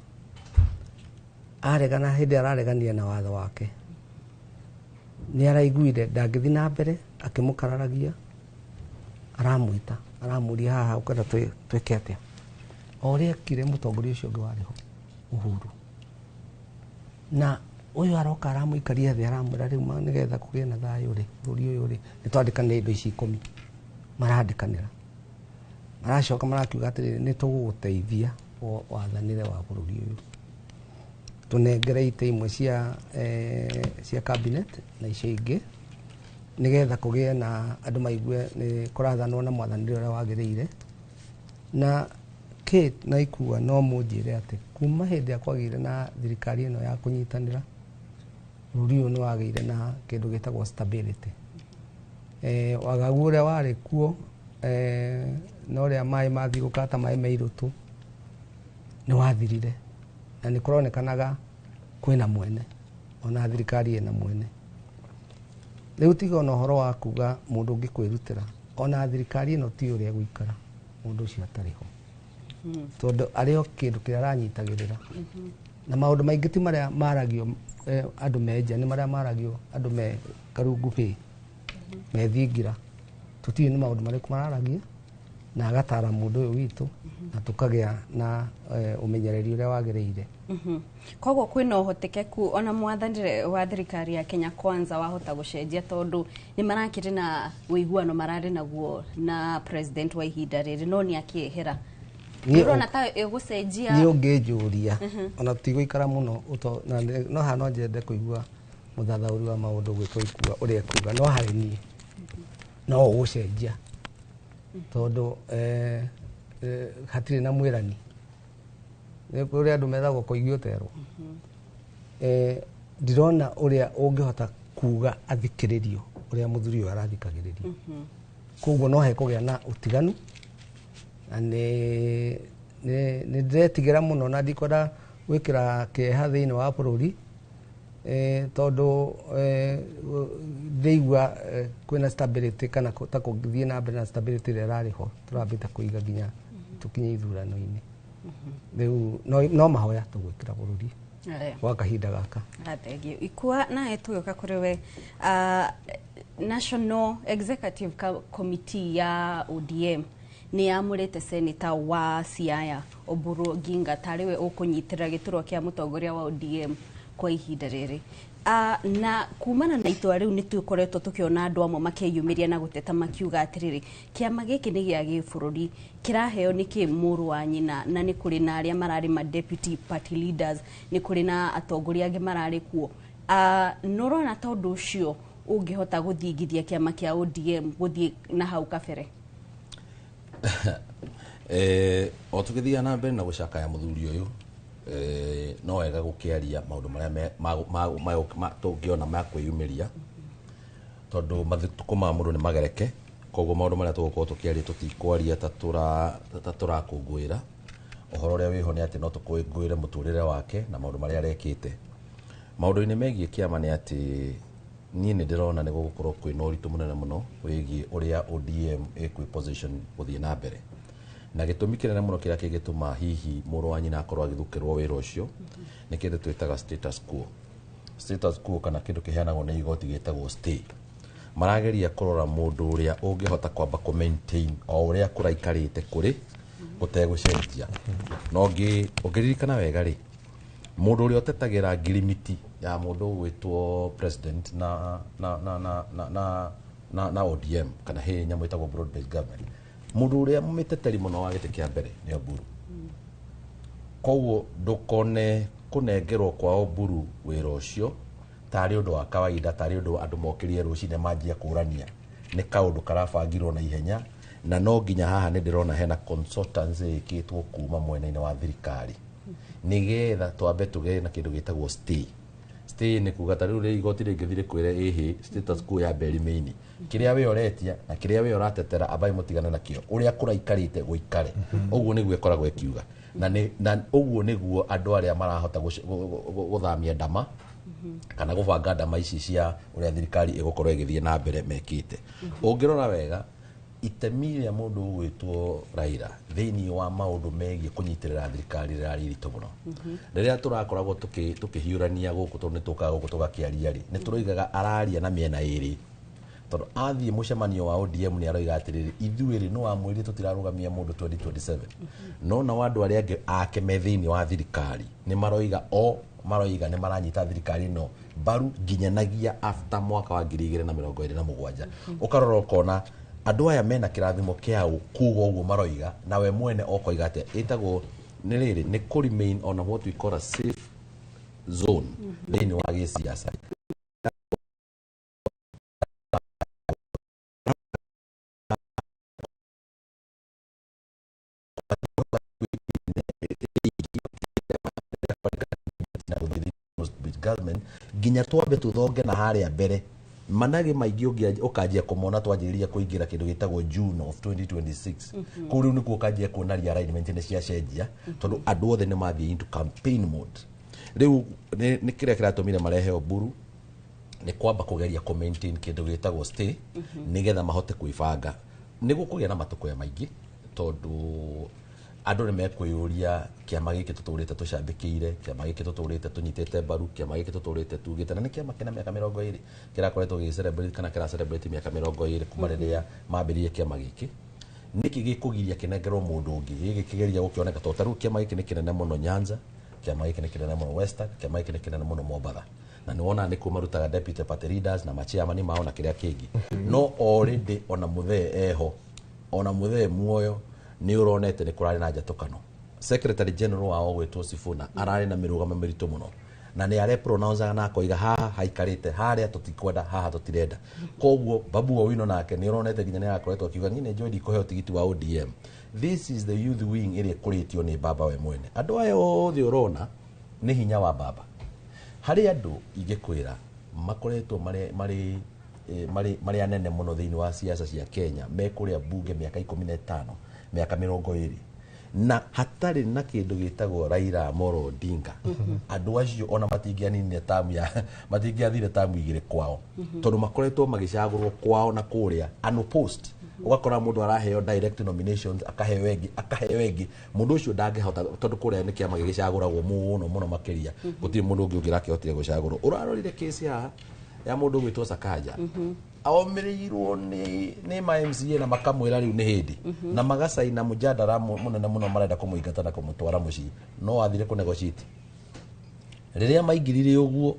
aregana, hĩndĩ araregania na watho wake nĩ araiguire ndangĩthiĩ na mbere akĩmũkararagia, aramwĩta aramũria haha ũkwenda twĩke atĩa, o ũrĩa ekire mũtongoria ũcio ũngĩ warĩ ho Uhuru. Na ũyũ aroka aramũikaria thĩ aramwĩra rĩu nĩgetha kũgĩe na thayũ rĩ bũrũri ũyũ rĩ nĩ twandĩkanĩra indo ici 10, marandĩkanĩra maracoka marakiuga atĩrĩrĩ nĩ tũgũgũteithia wathanĩre wa bũrũri ũyũ, tũnengere itĩ imwe cia cabinet na icio ingĩ nĩgetha kũgĩe na andũ maigue nĩ kũrathanwo na mwathanĩre ũrĩa wagĩrĩire. Na Kate na Ikua no mũnjĩre atĩ kuma hĩndĩ ĩrĩa kwagĩire na thirikari ĩno ya kũnyitanĩra, bũrũri ũyũ nĩ wagĩire na kĩndũ gĩtagwo stability. Wagagu ũrĩa warĩ kuo na ũrĩa maĩ mathiũrũrũkaga ta maĩ me irũtũ nĩ wathirire, na nĩ kũronekanaga kwĩna mwene, ona thirikari ĩna mwene. Rĩu tiga ona ũhoro wa kuga mũndũ ũngĩ kwĩrutĩra, ona thirikari ĩno ti ũrĩa ĩgũikara mũndũ ũcio atarĩ ho, tondũ arĩ o kĩndũ kĩrĩa aranyitagĩrĩra. Na maũndũ maingĩ ti marĩa maragio andũ me nja, nĩ marĩa maragio andũ me karungu bĩ, me thingira, tũtiũĩ nĩ maũndũ marĩkũ mararagia, na agatara mũndũ ũyũ witũ na tũkagĩa na ũmenyereri ũrĩa wagĩrĩire. Koguo kwĩna ũhotekeku ona mwathanĩre wa thirikari ya Kenya Kwanza wahota gũcenjia, tondũ nĩ marakĩrĩ na ũiguano mararĩ naguo na president wa ihinda rĩrĩ, no nĩ akĩehera. Ũrona ta ĩgũcenjia? Niĩ ũngĩnjũria ona tũtigũikara mũno, no haha no nyende kũigua mũthathaũri wa maũndũ gwĩtwo Ikua ũrĩa ekuga, no harĩ niĩ no ũgũcenjia, tondũ hatirĩ na mwĩrani. Nĩ kũrĩ andũ methagwo kũigua ũterwo. Ndirona ũrĩa ũngĩhota kuga athikĩrĩrio ũrĩa mũthuri ũyũ arathikagĩrĩrio. Koguo no hekũgĩa na ũtiganu, na nĩ ndĩretigĩra mũno na ndikwenda gwĩkĩra kĩeha thĩinĩ wa bũrũri, tondũ ndĩigua kwĩna stability kana ta kũngĩthiĩ na mbere na stability ĩrĩa ĩrarĩ ho tũrambĩte kũiga nginya tũkinye ithurano-inĩ. Rĩu no mahoya tũgwĩkĩra bũrũri gwa kahinda gaka. Thengiũ. Ikua nawe tũgĩũka kũrĩ we, National Executive Committee ya ODM nĩ yamũrĩte senator wa Siaya Oburu Oginga tarĩ we ũkũnyitĩrĩra gĩturwa kĩa mũtongoria wa ODM kwa ihinda rĩrĩ. Na kumana na itua rĩu nĩ tũkoretwo tũkĩona andũ amwe makĩyumĩria na gũteta makiuga atĩrĩrĩ, kĩama gĩkĩ nĩ gĩa gĩbũrũri, kĩraheo nĩkĩ mũrũ wa nyina, na nĩ kũrĩ na arĩa mararĩ ma deputy party leaders, nĩ kũrĩ na atongoria angĩ mararĩ kuo. Nĩ ũrona ta ũndũ ũcio ũngĩhota gũthingithia kĩama kĩa ODM gũthiĩ na hau kabere? O tũgĩthiaga na mbere na gũcakaya mũthuri ũyũ, no wega gũkĩaria maũndũ marĩa tũngĩona ma kwĩyumĩria, tondũ matukũ ma mũndũ nĩ magereke, koguo maũndũ marĩa tũgũkorwo tũkĩaria tũtikwaria ta tũrakũngũĩra. Ũhoro ũrĩa wĩho nĩ atĩ no tũkũngũĩre mũtũrĩre wake na maũndũ marĩa arekĩte. Maũndũ-inĩ megiĩ kĩama nĩ atĩ niĩ nĩ ndĩrona nĩ gũgũkorwo kwĩna ũritũ mũnene mũno wĩgiĩ ũrĩa ODM ĩkwĩ position gũthiĩ na mbere. Na gĩtũmi kĩnene mũno kĩrĩa kĩngĩtũma hihi mũrũ wa nyina akorwo agĩthukĩrwo wĩra ũcio nĩ kĩndũ twĩtaga status quo. Status quo kana kĩndũ kĩheanagwo nĩ igoti gĩtagwo stay. Marageria kũrora mũndũ ũrĩa ũngĩhota kwamba kũ maintain o ũrĩa kũraikarĩte kũrĩ gũtegũcenjia. Na ũngĩririkana wega rĩ, mũndũ ũrĩa ũtetagĩra ngirimiti ya mũndũ ũgwĩtwo president na na na na na na na, na ODM kana he nyamũ ĩtagwo broad based government, mũndũ ũrĩa mũmĩteteri mũno wa gĩtĩ kĩa mbere nĩ Oburu. Koguo ndũkone kũnengerwo kwa Oburu wĩra ũcio tarĩ ũndũ wa kawaida, tarĩ ũndũ andũ mokĩrire rũcinĩ manjia kũrania. Nĩ kaũndũ karabangirwo na ihenya, na no nginya haha nĩ ndĩrona hena consultants ĩkĩtwo kuma mwena-inĩ wa thirikari nĩgetha twambe tũgĩe na kĩndũ gĩtagwo stay. Stay nĩ kuga ta rĩu rĩ igoti rĩngĩthiĩ rĩkwĩre ĩhĩ status quo ya remain, kĩrĩa we ũretia na kĩrĩa we ũratetera ambai mũtigane nakĩo, ũrĩa kũraikarĩte gũikare. Ũguo nĩguo ĩkoragwo ĩkiuga, na ũguo nĩguo andũ arĩa marahota gũthamia ndama kana gũbanga ndama ici cia ũrĩa thirikari ĩgũkorwo ĩgĩthiĩ na mbere mekĩte. Ũngĩrora wega itemi rĩa mũndũ ũgwĩtwo Raila thĩinĩ wa maũndũ megiĩ kũnyitĩrĩra thirikari rĩrarĩ iritũ mũno. Rĩrĩa tũrakoragwo tũkĩhiũrania gũkũ, tondũ nĩ tũkaga gũkũ tũgakĩaria rĩ, nĩ tũroigaga araria na mĩena ĩrĩ, tondũ athiĩ mũcemanio wa ODM nĩ aroiga atĩrĩrĩ, ithuĩ rĩ, nĩ wamwĩrire tũtirarũgamia mũndũ 2027, no nao andũ arĩa angĩ ake me thĩinĩ wa thirikari nĩ maroiga o maroiga nĩ maranyita thirikari ĩno mbaru nginyanagia after mwaka wa 2027. Ũkarora ũkona andũ aya mena kĩrathimo kĩao kuga ũguo maroiga, na we mwene okoiga atĩa ĩtagwo nĩ rĩrĩ nĩ kũ remain on what we call a safe zone thĩinĩ wa gĩsiasa. Government nginya twambe tuthonge na harĩa mbere manage maingĩ ũkanjia kũmona twanjĩrĩria kũingĩra kĩndũ gĩtagwo June of 2026. Kũu rĩu nĩkuo ũkanjia kuona realignment nĩ ciacenjia, tondũ andũ othe nĩ mathiĩ into campaign mode. Rĩu nĩ kĩrĩa kĩratũmire marehe Oburu nĩ kwamba kũgeria kũ maintain kĩndũ gĩtagwo stay, nĩgetha mahote kwĩbanga. Nĩ gũkũgĩa na matũkũya maingĩ, tondũ andũ nĩ mekwĩyũria kĩama gĩkĩ tũtũrĩte tũcambĩkĩire, kĩama gĩkĩ tũtũrĩte tũnyitĩte mbaru, kĩama gĩkĩ tũtũrĩte tugĩte, na nĩ kĩama kĩna mĩaka 20 kĩrakoretwo gĩgĩ celebrate kana kĩra celebrate mĩaka 20 kuma rĩrĩa mambĩrĩirie kĩama gĩkĩ. Nĩkĩ gĩkũgiria kĩnengerwo mũndũ ũngĩ gĩgĩ kĩgeria gũkĩoneka? Tondũ ta rĩu kĩama gĩkĩ nĩ kĩnene mũno Nyanza, kĩama gĩkĩ nĩ kĩnene mũno Western, kĩama gĩkĩ nĩ kĩnene mũno Mombatha, na nĩ wona nĩkuo marutaga deputy party leaders na machairman mao na kĩrĩa kĩngĩ. No already ona mũthee eho, ona mũthee muoyo, nĩ ũronete nĩ kũrarĩ na njatũkano. Secretary General wao gwĩtwo Sifuna ararĩ na mĩrũgamo mĩritũ mũno, na nĩ are pronounce na akoiga haha haikarĩte, harĩa tũtikwenda, haha tũtirenda. Koguo Babu Owino nake nĩ ũronete nginya nĩ arakoretwo akiuga niĩ nĩ njũĩ ndikũheo tigiti wa ODM. This is the youth wing ĩrĩa ĩkũrĩtio nĩ baba we mwene. Andũ aya othe ũrona nĩ hinya wa baba. Harĩ andũ ingĩkwĩra makoretwo marĩ anene mũno thĩinĩ wa siasa cia Kenya, me kũrĩa bunge mĩaka 15, mĩaka 20, na hatarĩ na kĩndũ gĩtagwo Raila Amolo Odinga, andũ acio ona matingĩaninire tamu ya matingĩathire tamu igĩrĩ kwao, tondũ makoretwo magĩcagũrwo kwao na kũrĩa unopposed. Ũgakora mũndũ araheo direct nominations, akaheo ĩngĩ, akaheo ĩngĩ, mũndũ ũcio ndangĩhota, tondũ kũrĩa nĩ kĩama gĩgĩcagũragwo mũno mũno makĩria, gũtirĩ mũndũ ũngĩ ũngĩrakĩhotire gũcagũrwo. Ũrarorire kesi haha ya mũndũ ũgwĩtwo Sakaja, omĩrĩirwo nĩ ma MCA na makamwĩra rĩu nĩ hĩndĩ, na magacaina mũjadara mũnene mũno marenda kũmũingata na kũmũtwara mũciĩ, no athire kũ negotiate. Rĩrĩa maingĩrire ũguo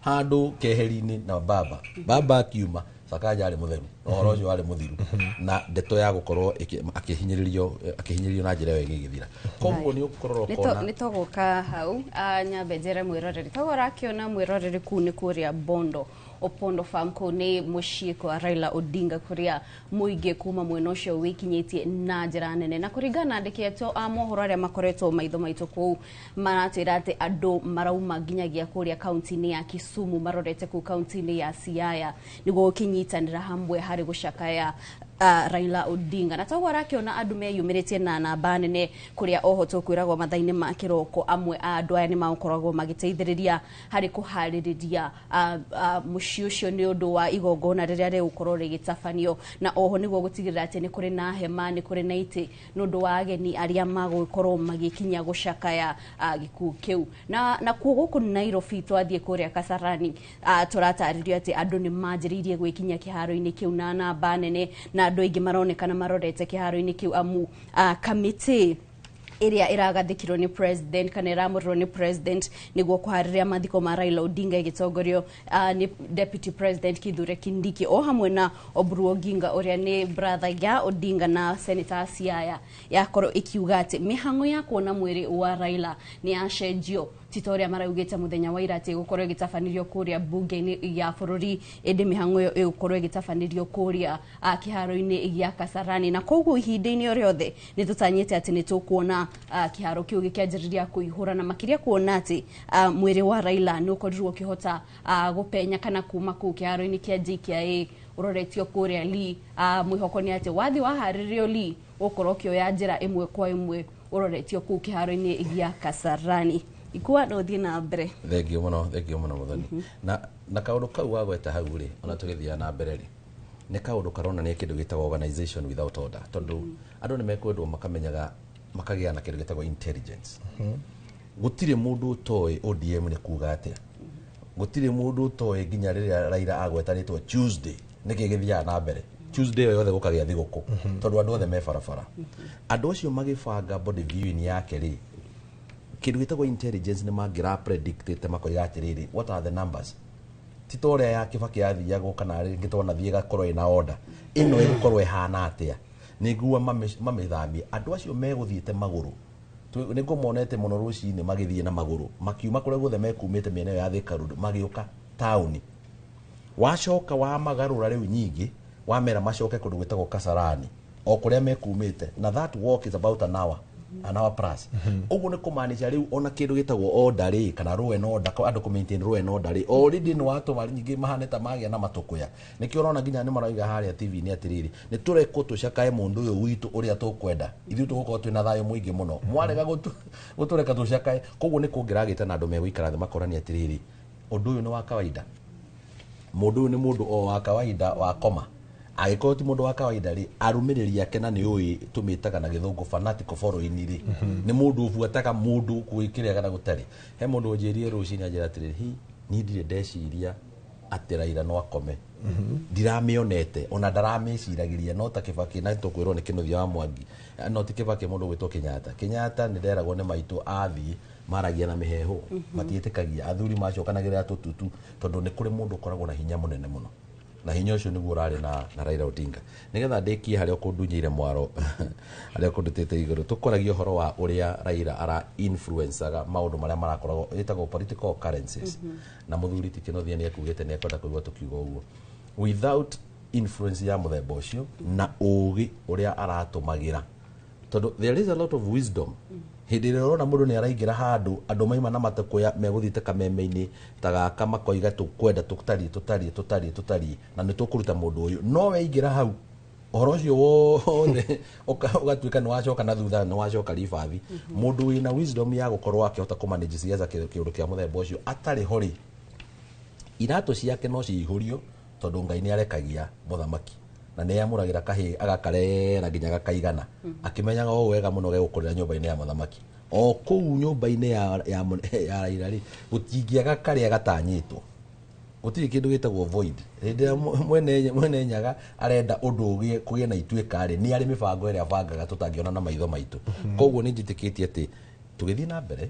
handũ keheri-inĩ na baba akiuma, Sakaja arĩ mũtheru, na ũhoro ũcio warĩ mũthiru, na ndeto ya gũkorwo akĩhinyĩrĩrio na njĩra ĩyo ĩgĩgĩthira. Koguo nĩ ũkũrora ũkona nĩ tũgũka hau nyambe njĩre mwĩroreri, toguo ũrakĩona mwĩroreri kũu nĩ kũrĩa Bondo Opondo Farm, kũu nĩ mũciĩ kwa Raila Odinga, kũrĩa mũingĩ kuma mwena ũcio wĩkinyĩtie na njĩra nene. Na kũringana na andĩki aitũ a mohoro arĩa makoretwo maitho maitũ kũu, maratwĩra atĩ andũ marauma nginyagia kũrĩa kaunti-inĩ ya Kisumu marorete kũu kaunti-inĩ ya Siaya nĩguo gũkĩnyitanĩra hamwe harĩ gũcakaya Raila Odinga. Na toguo arakiona andu meyumĩrĩtie na namba nene kũrĩa oho tũkwĩragwo mathaa-inĩ ma kĩroko amwe a andũ aya nĩ magũkoragwo magĩteithĩrĩria harĩ kũharĩrĩria mũciĩ ũcio nĩ ũndũ wa igongona rĩrĩa rĩgũkorwo rĩgĩtabanio, na oho nĩguo gũtigĩrĩra atĩ nĩ kũrĩ na hema, nĩ kũrĩ na itĩ nĩ ũndũ wa ageni arĩa magũkorwo magĩkinya gũcakaya gĩkuũ kĩu. Na kuo gũkũ Nairobi twathiĩ kũrĩa Kasarani, tũratarĩrio atĩ andũ nĩ manjĩrĩirie gwĩkinya kĩharo-inĩ kĩu na namba nene, na andũ aingĩ maronekana marorete kĩharo-inĩ kĩu amu kamĩtĩ ĩrĩa ĩragathĩkirwo nĩ president kana ĩramũrirwo nĩ president nĩguo kũharĩria mathiko ma Raila Odinga ĩgĩtongorio nĩ deputy president Kithure Kindiki o hamwe na Oburu Oginga ũrĩa nĩ brother ya Odinga na senator Siaya, yakorwo ĩkiuga atĩ mĩhang'o ya kuona mwĩrĩ wa Raila nĩ yacenjio, ti ta ũrĩa maraugĩte mũthenya wa ira atĩ ĩgũkorwo ĩgĩtabanĩrio kũrĩa bunge-inĩ ya bũrũri, ĩndĩ mĩhang'o ĩyo ĩgũkorwo ĩgĩtabanĩrio kũrĩa kĩharo-inĩ gĩa Kasarani. Na koguo ihinda-inĩ o rĩothe nĩ tũtanyĩte atĩ nĩ tũkuona kĩharo kĩu gĩkĩanjĩrĩria kũihũra, na makĩria kuona atĩ mwĩrĩ wa Raila nĩ ũkorirwo ũkĩhota gũpenya kana kuma kũu kĩharo-inĩ kĩa JKIA ũroretio kũrĩa Lee. Mwĩhoko nĩ atĩ wathiĩ waharĩrio Lee ũgũkorwo ũkĩoya njĩra ĩmwe kwa ĩmwe ũroretio kũu kĩharo-inĩ gĩa Kasarani. Ikua no thiĩ na mbere. Thengio mũno, thengio mũno Mũthoni. Na kaũndũ kau wagweta hau rĩ, ona tũgĩthiaga na mbere rĩ, nĩ kaũndũ karonania kĩndũ gĩtagwo organization without order, tondũ andũ nĩ mekwendwo makamenyaga makagĩa na kĩndũ gĩtagwo intelligence. Gũtirĩ mũndũ ũtoĩ ODM nĩ kuga atĩa, gũtirĩ mũndũ ũtoĩ nginya rĩrĩa Raila agwetanĩtwo Tuesday nĩkĩ gĩthiaga na mbere. Tuesday ĩyo yothe gũkagĩa thigũkũ tondũ andũ othe me barabara. Andũ acio magĩbanga body viewing yake rĩ, kĩndũ gĩtagwo intelligence nĩ mangĩra predictĩte makoiga atĩrĩrĩ, what are the numbers? Ti ta ũrĩa ya Kibaki yathiagwo kana rĩngĩ twanathiĩ ĩgakorwo ĩna order, ĩno ĩgũkorwo ĩhana atĩa, nĩguo mamĩthamie. Andũ acio megũthiĩte magũrũ, nĩngũmonete mũno rũcinĩ magĩthiĩ na magũrũ makiuma kũrĩa guothe mekumĩte mĩena ĩyo ya Thika Road magĩũka taũni. Wacoka wamagarũra rĩu nyingĩ wamera macoke kũndũ gwĩtagwo Kasarani o kũrĩa mekumĩte, na that walk is about an hour, an hour plus. Ũguo nĩ kũmaanisha rĩu ona kĩndũ gĩtagwo order rĩ, kana law and order, andũ kũ maintain law and order rĩ, already nĩ watũma nyingĩ mahane ta magĩa na matũkũya. Nĩkĩo ũrona nginya nĩ maroiga harĩa TV-inĩ atĩrĩrĩ, nĩ tũrekwo tũcakae mũndũ ũyũ witũ ũrĩa tũkwenda, ithuĩ tũgũkorwo twĩna thayũ mũingĩ mũno, mwarega gũtũreka tũcakae. Koguo nĩ kũngĩragĩte na andũ megũikara thĩ makorania atĩrĩrĩ, ũndũ ũyũ nĩ wa kawaida, mũndũ ũyũ nĩ mũndũ o wa kawaida wa koma. Angĩkorwo ti mũndũ wa kawaida rĩ, arũmĩrĩri ake na nĩ ũĩ tũmĩtaga na gĩthũngũ fanatical following rĩ, nĩ mũndũ ũbuataga mũndũ gwĩkĩrĩa kana gũtarĩ. He mũndũ ũnjĩrire rũcinĩ anjĩra atĩrĩrĩ, hi niĩ ndirĩ ndeciria atĩ Raila no akome, ndiramĩonete ona ndaramĩciragĩria, no ta Kibaki na tũkwĩrwo nĩ Kĩnuthia wa Mwangi, no ti Kibaki, mũndũ ũgwĩtwo Kenyatta. Kenyatta nĩ nderagwo nĩ maitũ athiĩ maragia na mĩheehũ, matiĩtĩkagia athuri macokanagĩrĩra tũtutu, tondũ nĩ kũrĩ mũndũ ũkoragwo na hinya mũnene mũno, na hinya ũcio nĩguo ũrarĩ na Raila Odinga. Nĩgetha ndĩkie harĩa ũkũndunyĩire mwaro harĩa ũkũndutĩte igũrũ, tũkoragia ũhoro wa ũrĩa Raila ara influencaga maũndũ marĩa marakoragwo ĩtagwo political occurrences. Na mũthuri ti Kĩnuthia nĩ ekugĩte nĩ ekwenda kũigua tũkiuga ũguo, without influence ya mũthemba ũcio na ũgĩ ũrĩa aratũmagĩra, tondũ there is a lot of wisdom. Hĩndĩ ĩrĩa ũrona mũndũ nĩ araingĩra handũ andũ maima na matũkũya megũthiĩte kameme-inĩ ta gaka makoiga tũkwenda tũtariĩ tũtariĩ tũtariĩ tũtariĩ na nĩ tũkũruta mũndũ ũyũ, no weingĩra hau ũhoro ũcio wothe ũgatuĩka nĩ wacoka na thutha, nĩ wacoka ribathi. Mũndũ wĩna wisdom ya gũkorwo akĩhota kũmanage siasa kĩũndũ kĩa mũthemba ũcio atarĩ ho rĩ, iratũ ciake no ciihũrio, tondũ Ngai nĩ arekagia mũthamaki na nĩ amũragĩra kahĩ agakarera nginya gakaigana, akĩmenyaga o wega mũno gegũkũrĩra nyũmba-inĩ ya mũthamaki. O kũu nyũmba-inĩ ya Raila rĩ, gũtingĩaga karĩa gatanyĩtwo, gũtirĩ kĩndũ gĩtagwo void. Hĩndĩ ĩrĩa mwene nyaga arenda ũndũ kũgĩe na ituĩka rĩ, nĩ arĩ mĩbango ĩrĩa abangaga tũtangĩona na maitho maitũ. Koguo nĩ njĩtĩkĩtie atĩ tũgĩthiĩ na mbere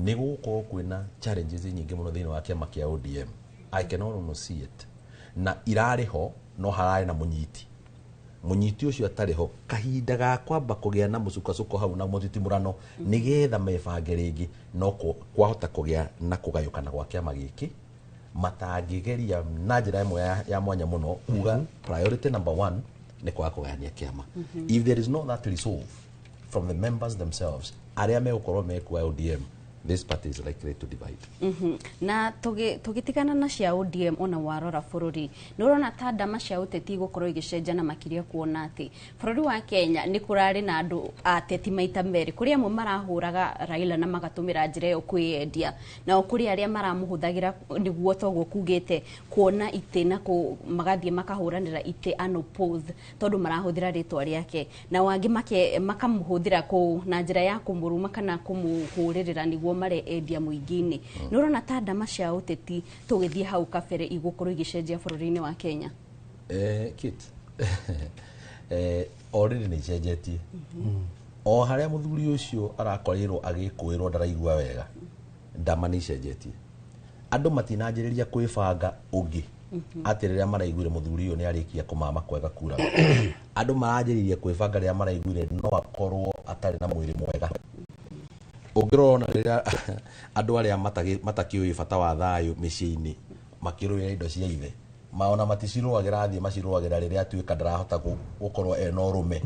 nĩ gũgũkorwo kwĩna challenges nyingĩ mũno thĩinĩ wa kĩama kĩa ODM. I can almost see it. Na irarĩ ho no hararĩ na mũnyiti, mũnyiti ũcio atarĩ ho kahinda ga kwamba kũgĩa na mũcukacuko hau na mũtitimũrano nĩgetha mebange rĩngĩ, no kwahota kũgĩa na kũgayũkana gwa kĩama gĩkĩ matangĩgeria na njĩra ĩmwe ya mwanya mũno kuga priority number 1 nĩ kwaga kũgayania kĩama. If there is no that resolve from the members themselves, arĩa megũkorwo mekua ODM This party is likely to divide. Na tũgĩtigana na cia ODM, ona warora bũrũri nĩ ũrona ta ndama cia ũteti gũkorwo igĩcenjia, na makĩria kuona atĩ bũrũri wa Kenya nĩ kũrarĩ na andũ ateti maita merĩ, kũrĩ amwe marahũraga Raila na magatũmĩra njĩra ĩyo kwĩyendia, nao kũrĩ arĩa maramũhũthagĩra nĩguo toguo kugĩte kuona itĩ na magathiĩ makahũranĩra itĩ unopposed tondũ marahũthĩra rĩtwa rĩake, nao angĩ makamũhũthĩra na njĩra ya kũmũruma kana kũmũhũrĩrĩra nĩguo mare endia mũingĩ-inĩ. Nĩ ũrona ta ndama cia ũteti tũgĩthiĩ hau kabere igũkorwo igĩcenjia bũrũri-inĩ wa Kenya? Kit, already nĩ icenjetie. O harĩa mũthuri ũcio arakorirwo agĩkũĩrwo ndaraigua wega, ndama nĩ icenjetie. Andũ matinanjĩrĩria kwĩbanga ũngĩ atĩ rĩrĩa maraiguire mũthuri ũyũ nĩ arĩkia kũmama kwega kura. Andũ maranjĩrĩirie kwĩbanga rĩrĩa maraiguire no akorwo atarĩ na mwĩrĩ mwega. Ũngĩrora rĩrĩa andũ arĩa matakĩũĩ bata wa thayũ mĩciĩ-inĩ makĩrũĩra indo cia ithe, maona maticirũagĩra athiĩ macirũagĩra rĩrĩa atuĩka ndarahota gũkorwo ena ũrũme,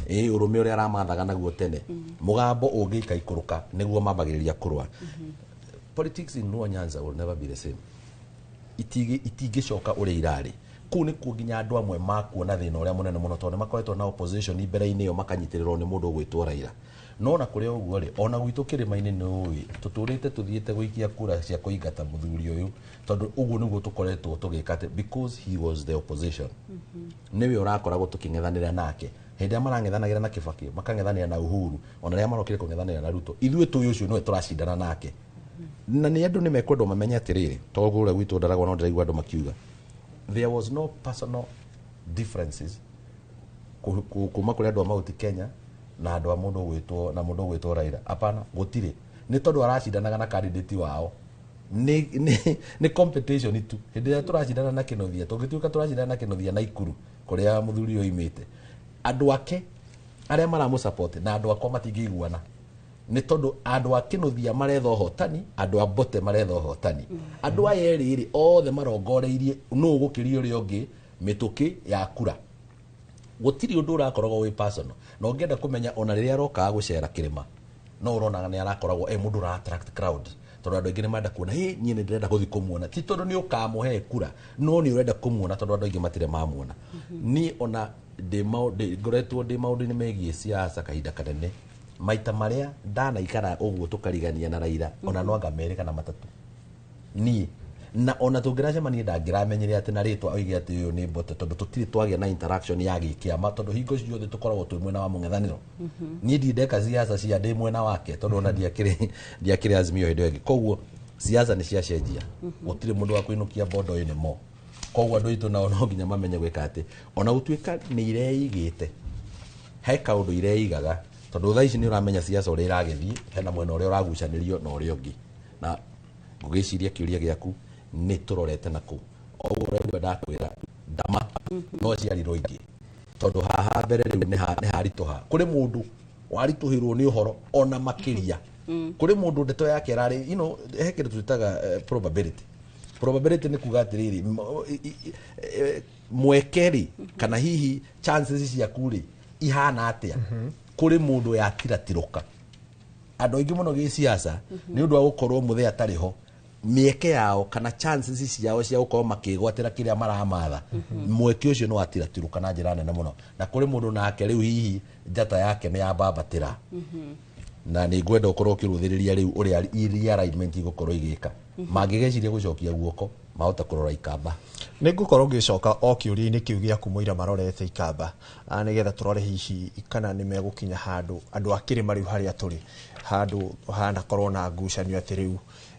ĩ ũrũme ũrĩa aramathaga naguo tene, mũgambo ũngĩikaikũrũka nĩguo mambagĩrĩria kũrũa. Politics in Luo Nyanza will never be the same. Itingĩcoka ũrĩa irarĩ. Kũu nĩkuo nginya andũ amwe makuona thĩna ũrĩa mũnene mũno, tondũ nĩ makoretwo na opposition mbere-inĩ ĩyo makanyitĩrĩrwo nĩ mũndũ ũgwĩtwo Raila. No na kũrĩ ũguo rĩ, ona gwitũ kĩrĩma-inĩ nĩ ũĩ tũtũrĩte tũthiĩte gũikia kura cia kũingata mũthuri ũyũ, tondũ ũguo nĩguo tũkoretwo tũgĩka atĩ because he was the opposition, nĩwe ũrakoragwo tũkĩng'ethanĩra nake. Hĩndĩ ĩrĩa marang'ethanagĩra na Kibaki, makang'ethanĩra na Uhuru, ona rĩrĩa marokire kũng'ethanĩra na Ruto, ithuĩ tũĩ ũcio nĩwe tũracindana nake. Na nĩ andũ nĩ mekwendwo mamenye atĩrĩrĩ, tondũ kũrĩa gwitũ ndaragwo no ndĩraigua andũ makiuga there was no personal differences kuma kũrĩ andũ a Mount Kenya na andũ a mũndũ ũgwĩtwo na mũndũ ũgwĩtwo Raila. Hapana, gũtirĩ. Nĩ tondũ aracindanaga na candidate wao. Nĩ competition tu. Hĩndĩ ĩrĩa tũracindana na Kĩnuthia, tũngĩtuĩka tũracindana na Kĩnuthia na Ikuru kũrĩa mũthuri ũyũ oimĩte, andũ ake arĩa maramũ na andũ akwa matingĩiguana, nĩ tondũ andũ a Kĩnuthia maretha ũhotani, andũ a Mbote maretha ũhotani. Andũ aya erĩ rĩ othe marongoreirie nũ ũgũkĩria ũrĩa ũngĩ mĩtũkĩ ya kura. Gũtirĩ ũndũ ũrakoragwo wĩ personal. Na ũngĩenda kũmenya ona rĩrĩa arokaga gũcera kĩrĩma, no ũronaga nĩ arakoragwo e mũndũ ũra attract crowd, tondũ andũ aingĩ nĩ marenda kuona, hĩ niĩ nĩ ndĩrenda gũthiĩ kũmuona, ti tondũ nĩ ũkamũhe kura, no nĩ ũrenda kũmuona tondũ andũ aingĩ matirĩ mamuona. Niĩ ona ngoretwo ndĩ maũndũ-inĩ megiĩ siasa kahinda kanene, maita marĩa ndanaikara ũguo tũkarigania na Raila, ona no anga merĩ kana matatũ niĩ, na ona tũngĩracemania ndangĩramenyire atĩ na rĩtwa oige atĩ ũyũ nĩ Mbote, tondũ tũtirĩ twagĩa na interaction ya gĩkĩama, tondũ hingo ciothe tũkoragwo twĩ mwena wa mũng'ethanĩro. Niĩ ndirĩ ndeka siasa cia ndĩ mwena wake, tondũ ona ndiakĩrĩ Azimio hĩndĩ ĩyo ĩngĩ. Koguo siasa nĩ ciacenjia, gũtirĩ mũndũ wa kũinũkia bondo ũyũ nĩ mo. Koguo andũ aitũ nao no nginya mamenye gwĩka atĩ ona gũtuĩka nĩ ireigĩte, he kaũndũ ireigaga, tondũ thaa ici nĩ ũramenya siasa ũrĩa ĩragĩthiĩ, hena mwena ũrĩa ũragucanĩrio na ũrĩa ũngĩ. Na ngũgĩciria kĩũria gĩaku nĩ tũrorete na kũu. O ũguo ũraigua ndakwĩra ndama no ciarirwo ingĩ, tondũ haha mbere rĩu nĩ haritũha. Kũrĩ mũndũ waritũhĩrwo nĩ ũhoro ona makĩria, kũrĩ mũndũ ndeto yake ĩrarĩ, you know, he kĩndũ twĩtaga probability. Probability nĩ kuga atĩrĩrĩ, mweke rĩ kana hihi chances ciaku rĩ ihana atĩa. Kũrĩ mũndũ yatiratirũka. Andũ aingĩ mũno gĩciaca nĩ ũndũ wa gũkorwo mũthee atarĩ ho, mĩeke yao kana chances ciao cia gũkorwo makĩgwatĩra kĩrĩa maramatha, mweke ũcio nĩ watiratirũka na njĩra nene mũno. Na kũrĩ mũndũ nake rĩu hihi njata yake nĩ yambambatĩra, na nĩ ngwenda ũkorwo ũkĩrũthĩrĩria rĩu ũrĩa realignment igũkorwo igĩka. Mangĩgeciria gũcokia guoko mahota kũrora ikamba. Nĩ ngũkorwo ngĩcoka o kĩũria-inĩ kĩu gĩaku mũira marorete ikamba, nĩgetha tũrore hihi kana nĩ megũkinya handũ andũ a kĩrĩma rĩu harĩa tũrĩ, handũ hanakorwo na ngucanio atĩ rĩu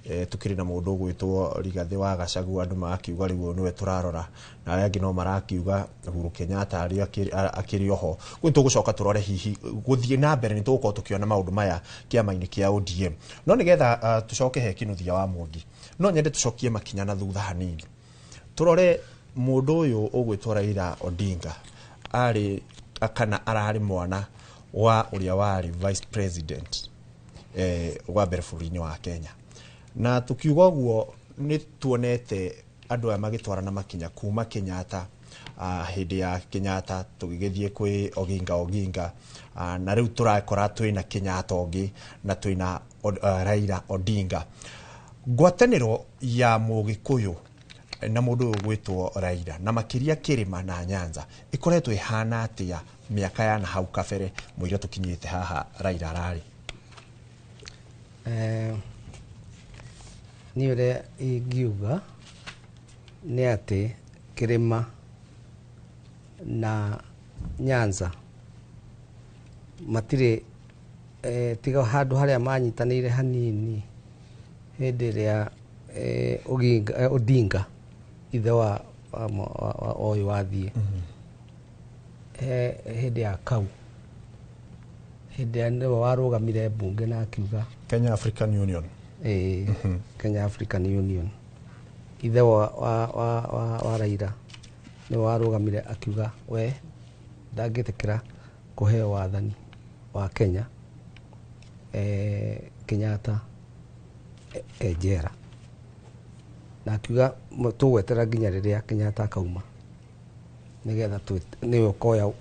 tukĩrĩ na mũndũ ũgwĩtwo Rigathĩ wa Gachagua, andũ marakiuga rĩu nĩwe tũrarora, na arĩa angĩ no marakiuga Uhuru Kenyatta arĩa akĩrĩ oho. Kũu tũgũcoka tũrore hihi gũthiĩ na mbere nĩ tũgũkorwo tũkĩona maũndũ maya kĩama-inĩ kĩa ODM. No nĩgetha tũcoke he Kĩnuthia wa Mwangi, no nyende tũcokie makinya na thutha hanini, tũrore mũndũ ũyũ ũgwĩtwo Raila Odinga arĩ kana ararĩ mwana wa ũrĩa warĩ vice president wa mbere bũrũri-inĩ wa Kenya. Na tukiuga ũguo nĩ tuonete andũ aya magĩtwarana makinya kuma Kenyatta, hĩndĩ ya Kenyatta tũgĩgĩthiĩ kwĩ Oginga Oginga, na rĩu tũrakora twĩna Kenyatta ũngĩ na twĩna Raila Odinga. Ngwatanĩro ya Mũgĩkũyũ na mũndũ ũyũ gwĩtwo Raila na makĩria Kĩrĩma na Nyanza ĩkoretwo ĩhana atĩa mĩaka ya na hau kabere mũira tũkinyĩte haha Raila ararĩ? Niĩ ũrĩa ingiuga nĩ atĩ Kĩrĩma na Nyanza matirĩ tiga handũ harĩa manyitanĩire hanini hĩndĩ ĩrĩa Odinga ithe wa ũyũ wathiĩ hĩndĩ ya kau, hĩndĩ ĩrĩa nĩwe warũgamire mbunge na akiuga Kenya African Union. Kenya African Union. Ithe wa Raila nĩwe warũgamire akiuga we ndangĩtĩkĩra kũheo wathani wa Kenya, Kenyatta e njera, na akiuga tũgwetera nginya rĩrĩa Kenyatta akauma nĩgetha nĩwe ũkoya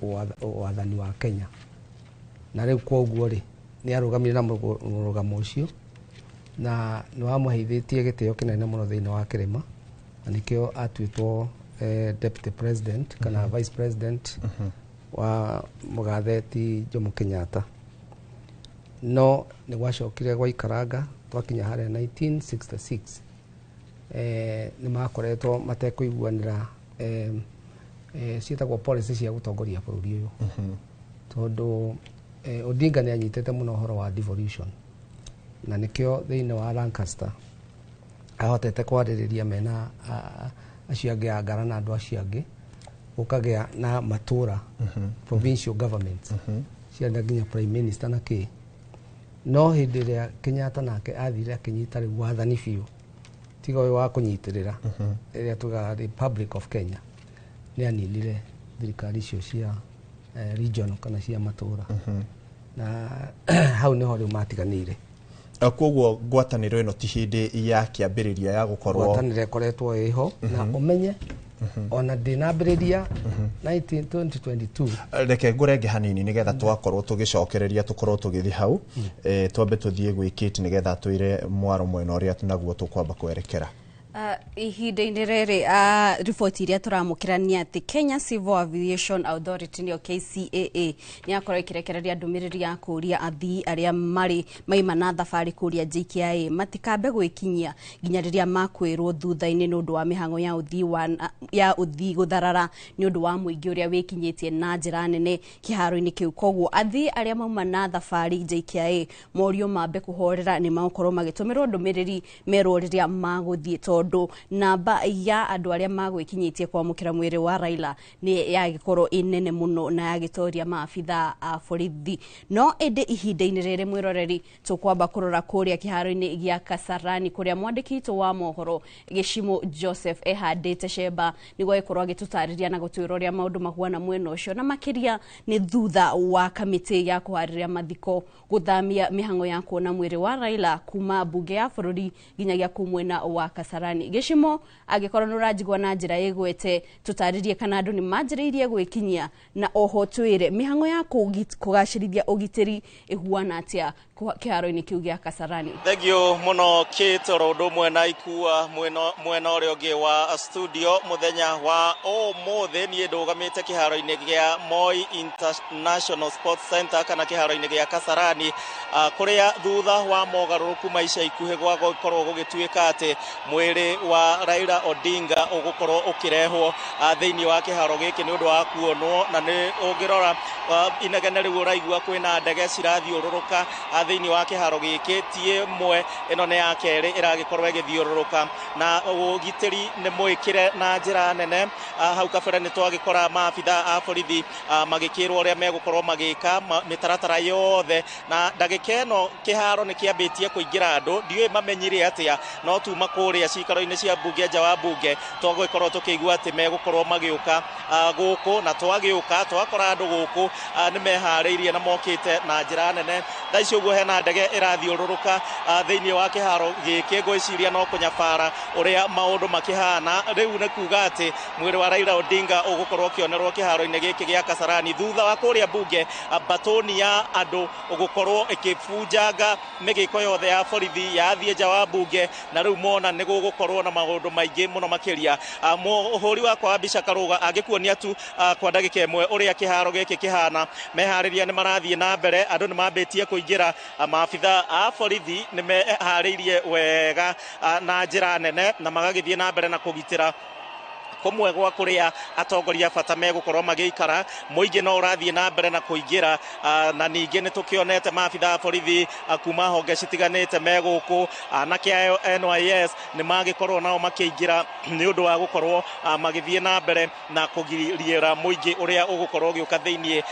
wathani wa Kenya. Na rĩu kwoguo rĩ, nĩ arũgamire na mũrũgamo ũcio na nĩ wamũheithĩtie gĩtĩo kĩnene mũno thĩinĩ wa Kĩrĩma, na nĩkĩo atuĩtwo deputy president kana vice president wa mũgathe ti Jomo Kenyatta. No nĩ gwacokire gwaikaranga twakinya harĩa 1966, nĩ makoretwo matekũiguanĩra ciĩtagwo policy cia gũtongoria bũrũri ũyũ, tondũ Odinga nĩ anyitĩte mũno ũhoro wa devolution, na nĩkĩo thĩinĩ wa Lancaster ahotete kwarĩrĩria mena acio angĩ a Ngara na andũ acio angĩ, gũkagĩa na matũra provincial governments ciarĩ nginya prime minister na kĩ. No hĩndĩ ĩrĩa Kenyatta nake athire akĩnyita rĩu wathani biũ, tiga ũyũ wa kũnyitĩrĩra ĩrĩa tugaga Republic of Kenya, nĩ aninire thirikari icio cia regional kana cia matũra, na hau nĩho rĩu matiganĩire. Koguo ngwatanĩro ĩno ti hĩndĩ ya kĩambĩrĩria ya gũkorwo ngwatanĩro ĩkoretwo ĩho, na ũmenye ona ndĩnambĩrĩria 2022. Reke ngũrenge hanini nĩgetha twakorwo tũgĩcokereria tũkorwo tũgĩthiĩ hau, twambe tũthiĩ gwĩ Kate nĩgetha twĩre mwaro mwena ũrĩa naguo tũkwamba kwerekera. Ihinda-inĩ rĩrĩ, riboti iria tũramũkĩra nĩ atĩ Kenya Civil Aviation Authority nĩyo KCAA nĩ yakorwo ĩkĩrekereria ndũmĩrĩri ya kũũria athii arĩa marĩ maima na thabarĩ kũrĩa JKIA matikambe gwĩkinyia nginya rĩrĩa makwĩrwo thutha-inĩ nĩ ũndũ wa mĩhang'o ya ũthii ya ũthii gũtharara nĩ ũndũ wa mũingĩ ũrĩa wĩkinyĩtie na njĩra nene kĩharo-inĩ kĩu. Koguo athii arĩa mauma na thabarĩ JKIA morio mambe kũhorera, nĩ magũkorwo magĩtũmĩrwo ndũmĩrĩri merwo rĩrĩa magũthiĩ, tondũ namba ya andũ arĩa magwĩkinyĩtie kwamũkĩra mwĩrĩ wa Raila nĩ yagĩkorwo ĩ nene mũno na yagĩtoria maabitha a borithi. No ĩndĩ ihinda-inĩ rĩrĩ, mwĩroreri, tũkwamba kũrora kũrĩa kĩharo-inĩ gĩa Kasarani kũrĩa mwandĩki witũ wa mohoro Gĩcimo Joseph ehandĩte cemba nĩguo agĩkorwo agĩtũtarĩria na gũtwĩra ũrĩa maũndũ mahuana mwena ũcio, na makĩria nĩ thutha wa kamĩtĩ ya kũharĩria mathiko gũthamia mĩhang'o ya kuona mwĩrĩ wa Raila kuma mbunge ya bũrũri nginyagia kũu mwena wa Kasarani. Gĩcimo, angĩkorwo nĩ ũranjigua na njĩra ĩgwete, tũtarĩrie kana andũ nĩ manjĩrĩirie gwĩkinyia, na oho twĩre mĩhang'o ya kũgacĩrithia ũgitĩri ĩhuana atĩa kĩharo-inĩ kĩu gĩa Kasarani. Thengio mũno Kate, oro ũndũ ũmwe na Ikua mwena ũrĩa ũngĩ wa studio. Mũthenya wa ũmũthĩ niĩ ndũgamĩte kĩharo-inĩ gĩa Moi International Sports Center kana kĩharo-inĩ gĩa Kasarani, kũrĩa thutha wa mogarũrũku ma ica ikuhĩ gwa gũkorwo gũgĩtuĩka atĩ mwĩrĩ wa Raila Odinga ũgũkorwo ũkĩrehwo thĩinĩ wa kĩharo gĩkĩ nĩ ũndũ wa kuonwo. Na nĩ ũngĩrora inegene rĩu ũraigua kwĩna ndege cirathiũrũrũka thĩinĩ wa kĩharo gĩkĩ, ti ĩmwe, ĩno nĩ ya kerĩ ĩragĩkorwo ĩgĩthiũrũrũka, na ũgitĩri nĩ mwĩkĩre na njĩra nene. Hau kabere nĩ twagĩkora maabitha a borithi magĩkĩrwo ũrĩa megũkorwo magĩka mĩtaratara yothe, na ndagĩka ĩno kĩharo nĩ kĩambĩtie kũingĩra andũ. Ndiũĩ mamenyire atĩa, no tuma kũrĩa cikaro-inĩ cia mbunge, nja wa mbunge, twagũgĩkorwo tũkĩigua atĩ megũkorwo magĩũka gũkũ, na twagĩũka twakora andũ gũkũ nĩ meharĩirie na mokĩte na njĩra nene. Thaa ici ũguo Hena ndege ĩrathiũrũrũka thĩinĩ wa kĩharo gĩkĩ, ngwĩciria no kũnyabara ũrĩa maũndũ makĩhana. Rĩu nĩ kuga atĩ mwĩrĩ wa Raila Odinga ũgũkorwo ũkĩonerwo kĩharo-inĩ gĩkĩ gĩa Kasarani thutha wa kũrĩa bunge batoni ya andũ gũkorwo ĩkĩbunjanga mĩgĩko yothe ya borithi yathiĩ nja wa bunge, na rĩu mona nĩ gũgũkorwo na maũndũ maingĩ mũno makĩria. Mũhũri wakwa wa mbica Karũga angĩkuonia tu kwa ndagĩka ĩmwe ũrĩa kĩharo gĩkĩ kĩhana. Meharĩria nĩ marathiĩ na mbere, andũ nĩ mambĩtie kũingĩra, maabitha a borithi nĩ meharĩirie wega na njĩra nene na magagĩthiĩ na mbere na kũgitĩra kũmwe gwa kũrĩa atongoria bata megũkorwo magĩikara. Mũingĩ no ũrathiĩ na mbere na kũingĩra, na ningĩ nĩ tũkĩonete maabitha a borithi kuma honge citiganĩte me gũkũ, anake a NYS nĩ magĩkorwo nao makĩingĩra nĩ ũndũ wa gũkorwo magĩthiĩ na mbere na kũgiriĩra mũingĩ ũrĩa ũgũkorwo ũgĩũka thĩinĩ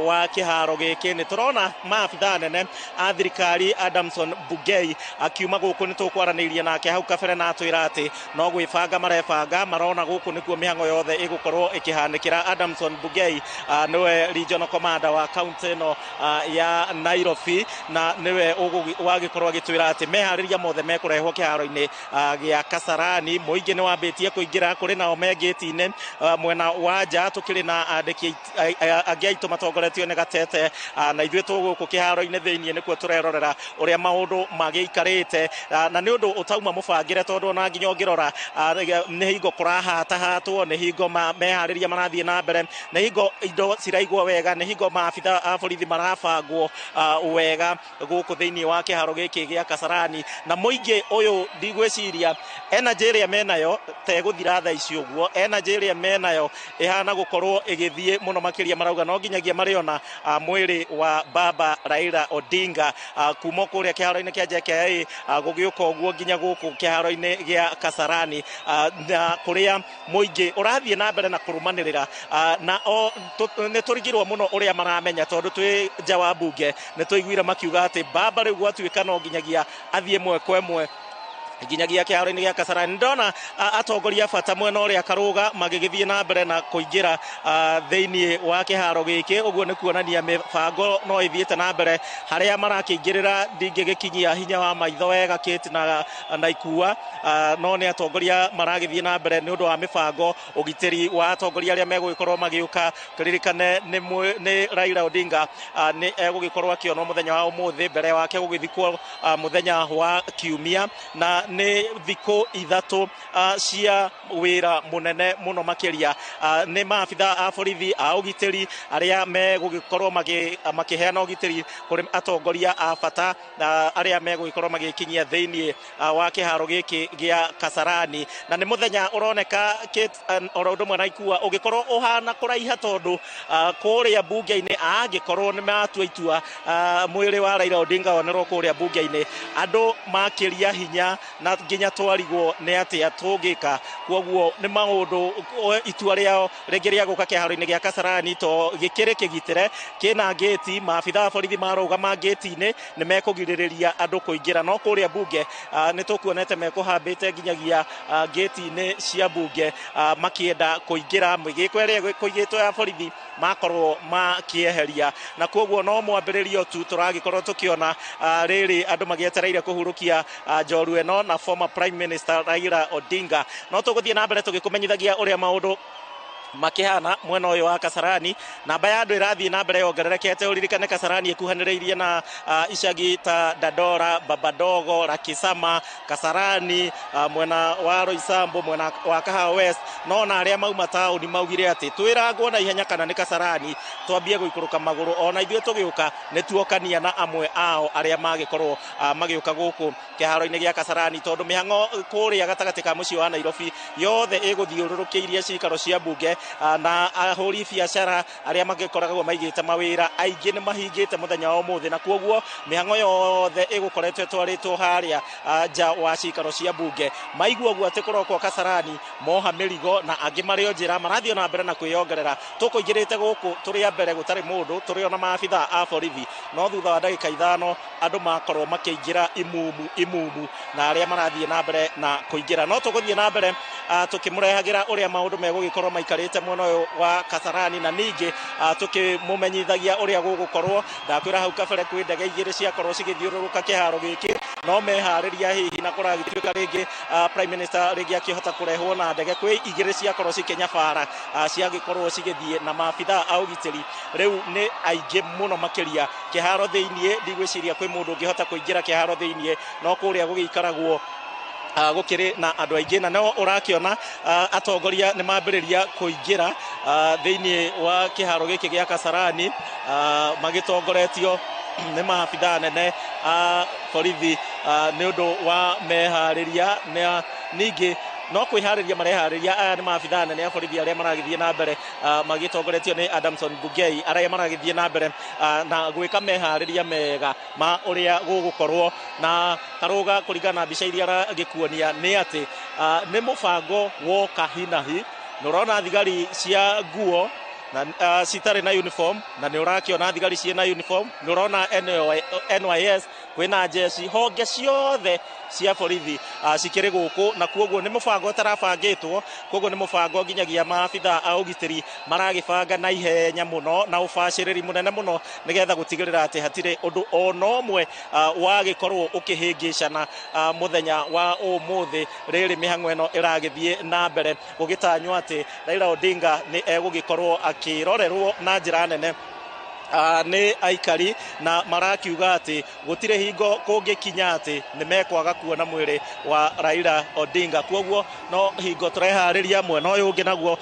wa kĩharo gĩkĩ. Nĩ tũrona maabitha anene a thirikari Adamson Bungei akiuma gũkũ, nĩ tũkwaranĩirie nake hau kabere na atwĩra atĩ no gwĩbanga marebanga, marona gũkũ nĩkuo mĩhang'o yothe ĩgũkorwo ĩkĩhanĩkĩra. Adamson Bungei nĩwe regional commander wa county ĩno ya Nairobi, na nĩwe wagĩkorwo agĩtwĩra atĩ meharĩria mothe mekũrehwo kĩharo-inĩ gĩa Kasarani. Mũingĩ nĩ wambĩtie kũingĩra, kũrĩ nao me gĩti-inĩ mwena wa nja, tũkĩrĩ na andĩki angĩ aitũ matongoretio nĩ Gatete, na ithuĩ tũgũkũ kĩharo-inĩ thĩinĩ nĩkuo tũrerorera ũrĩa maũndũ magĩikarĩte, na nĩ ũndũ ũtauma mũbangĩre, tondũ ona nginya ũngĩrora nĩ hingo kũrahatahatwo, nĩ hingo meharĩria marathiĩ na mbere, nĩ hingo indo ciraigwo wega, nĩ hingo maabitha a borithi marabangwo wega gũkũ thĩinĩ wa kĩharo gĩkĩ gĩa Kasarani. Na mũingĩ ũyũ ndigwĩciria energy ĩrĩa menayo tegũthira thaa ici ũguo, energy ĩrĩa menayo ĩhana gũkorwo ĩgĩthiĩ mũno makĩria. Marauga no nginyagia marĩona mwĩrĩ wa baba Raila Odinga kuma kũrĩa kĩharo-inĩ kĩa JKIA gũgĩũka ũguo nginya gũkũ kĩharo-inĩ gĩa Kasarani, na kũrĩa mũingĩ ũrathiĩ na mbere na kũrũmanĩrĩra, na nĩ tũrigirwo mũno ũrĩa maramenya, tondũ twĩ nja wa bunge nĩ tũiguire makiuga atĩ baba rĩu gwatuĩka no nginyagia athiĩ ĩmwe kwa ĩmwe nginyagia kĩharo-inĩ gĩa Kasarani. Ndona atongoria bata mwena ũrĩa Karũga magĩgĩthiĩ na mbere na kũingĩra thĩinĩ wa kĩharo gĩkĩ, ũguo nĩ kuonania mĩbango no ĩthiĩte na mbere harĩa marakĩingĩrĩra. Ndingĩgĩkinyia hinya wa maitho wega Kate na Ikua, no nĩ atongoria maragĩthiĩ na mbere nĩ ũndũ wa mĩbango ũgitĩri wa atongoria arĩa megũgĩkorwo magĩũka. Kũririkane nĩ Raila Odinga nĩ egũgĩkorwo akĩonwo mũthenya wa ũmũthĩ, mbere wake gũgĩthikwo mũthenya wa Kiumia, na nĩ thikũ ithatũ cia wĩra mũnene mũno makĩria. Nĩ maabitha a borithi a ũgitĩri arĩa megũgĩkorwo makĩheana ũgitĩri kũrĩ atongoria a bata arĩa megũgĩkorwo magĩkinyia thĩinĩ wa kĩharo gĩkĩ gĩa Kasarani. Na nĩ mũthenya ũroneka Kate oro ũndũ ũmwe na Ikua ũgĩkorwo ũhana kũraiha, tondũ kũrĩa bunge-inĩ angĩkorwo nĩ matua itua mwĩrĩ wa Raila Odinga wonerwo kũrĩa bunge-inĩ, andũ makĩria hinya na nginya twarigwo nĩ atĩa tũngĩka. Kwoguo nĩ maũndũ itua rĩao rĩngĩ rĩa gũka kĩharo-inĩ gĩa Kasarani to gĩkĩrĩ kĩgitĩre, kĩna ngĩti, maabitha a borithi marũgama ngĩti-inĩ nĩ mekũgirĩrĩria andũ kũingĩra, no kũrĩa bunge nĩ tũkuonete mekũhambĩte nginyagia ngĩti-inĩ cia bunge makĩenda kũingĩra, mĩgĩko ĩrĩa kũigĩtwo ya borithi makorwo makĩeheria, na kwoguo no mwambĩrĩrio tu tũragĩkorwo tũkĩona rĩrĩ andũ magĩetereire kũhurũkia njorua ĩno na former Prime Minister Raila Odinga. No tũgũthiĩ na mbere tũgĩkũmenyithagia ũrĩa maũndũ makĩhana mwena ũyũ wa Kasarani. Namba ya andũ ĩrathiĩ na mbere yongererekete. Ũririkane Kasarani ĩkuhanĩrĩirie na icagi ta Dandora, Babadogo, Rakisama, Kasarani, mwena wa Roysambu, mwena wa Kahawa West. No na arĩa mauma taũni maugire atĩ twĩrangwo na ihenya kana nĩ Kasarani twambie gũikũrũka magũrũ, ona ithuĩ tũgĩũka nĩ tuokania na amwe ao arĩa magĩkorwo magĩũka gũkũ kĩharo-inĩ gĩa Kasarani, tondũ mĩhang'o kũrĩa gatagatĩ ka mũciĩ wa Nairobi yothe ĩgũthiũrũrũkĩirie cikaro cia bunge, na ahũri biacara arĩa magĩkoragwo maigĩte mawĩra aingĩ nĩ mahingĩte mũthenya wa ũmũthĩ, na kwoguo mĩhang'o yothe ĩgũkoretwo ĩtwarĩtwo harĩa nja wa cikaro cia bunge. Maigua ũguo atĩ kũrokwo Kasarani moha mĩrigo na angĩ marĩ o njĩra marathiĩ na mbere na kwĩyongerera. Tũkũingĩrĩte gũkũ tũrĩ a mbere gũtarĩ mũndũ, tũrĩ ona maabitha a borithi, no thutha wa ndagĩka 5 andũ makorwo makĩingĩra imumu imumu na arĩa marathiĩ na mbere na kũingĩra. No tũgũthiĩ na mbere Tukĩmũrehagĩra ũrĩa maũndũ megũgĩkorwo maikarĩte mwena ũyũ wa Kasarani, na ningĩ tukĩmũmenyithagia ũrĩa gũgũkorwo. Ndakwĩra hau kabere kwĩ ndege igĩrĩ ciakorwo cigĩthiũrũrũka kĩharo gĩkĩ, no meharĩria hihi na kũragĩtuĩka rĩngĩ Prime Minister rĩngĩ akĩhota kũrehwo na ndege. Kwĩ igĩrĩ ciakorwo cikĩnyabara, ciagĩkorwo cigĩthiĩ na maabitha a ũgitĩri rĩu nĩ aingĩ mũno makĩria kĩharo thĩiniĩ. Ndigwĩciria kwĩ mũndũ ũngĩhota kũingĩra kĩharo thĩiniĩ, no kũrĩa gũgĩikaragwo gũkĩrĩ na andũ aingĩ, na no ũrakĩona atongoria nĩ mambĩrĩria kũingĩra thĩiniĩ wa kĩharo gĩkĩ gĩa Kasarani, magĩtongoretio nĩ maabitha nene a borithi nĩ ũndũ wa meharĩria, na ningĩ no kwĩharĩria mareharĩria. Aya nĩ maabitha nene a borithi arĩa maragĩthiĩ na mbere, magĩtongoretio nĩ Adamson Bungei, arĩa maragĩthiĩ na mbere na gwĩka meharĩria mega ma ũrĩa gũgũkorwo. Na Karũga, kũringana na mbica iria aragĩkuonia, nĩ atĩ nĩ mũbango woka hinahi. Nĩ ũrona thigari cia nguo na citarĩ na uniform, na nĩ ũrakĩona thigari ciĩ na uniform, nĩ ũrona NYS, kwĩna jeshi, honge ciothe cia borithi cikĩrĩ gũkũ, na kuoguo nĩ mũbango ũtarabangĩtwo. Kuoguo nĩ mũbango nginyagia maabitha a ũgitĩri maragĩbanga na ihenya mũno na ũbacĩrĩri mũnene mũno, nĩgetha gũtigĩrĩra atĩ hatirĩ ũndũ ona ũmwe wagĩkorwo ũkĩhĩngĩcana mũthenya wa ũmũthĩ rĩrĩ mĩhang'o ĩno ĩragĩthiĩ na mbere, gũgĩtanywo atĩ Raila Odinga nĩ egũgĩkorwo akĩrorerwo na njĩra nene nĩ aikari, na marakiuga atĩ gũtirĩ hingo kũngĩkinya atĩ nĩ mekwaga kuona mwĩrĩ wa Raila Odinga. Kuoguo no hingo tũreharĩria mwena ũyũ ũngĩ naguo,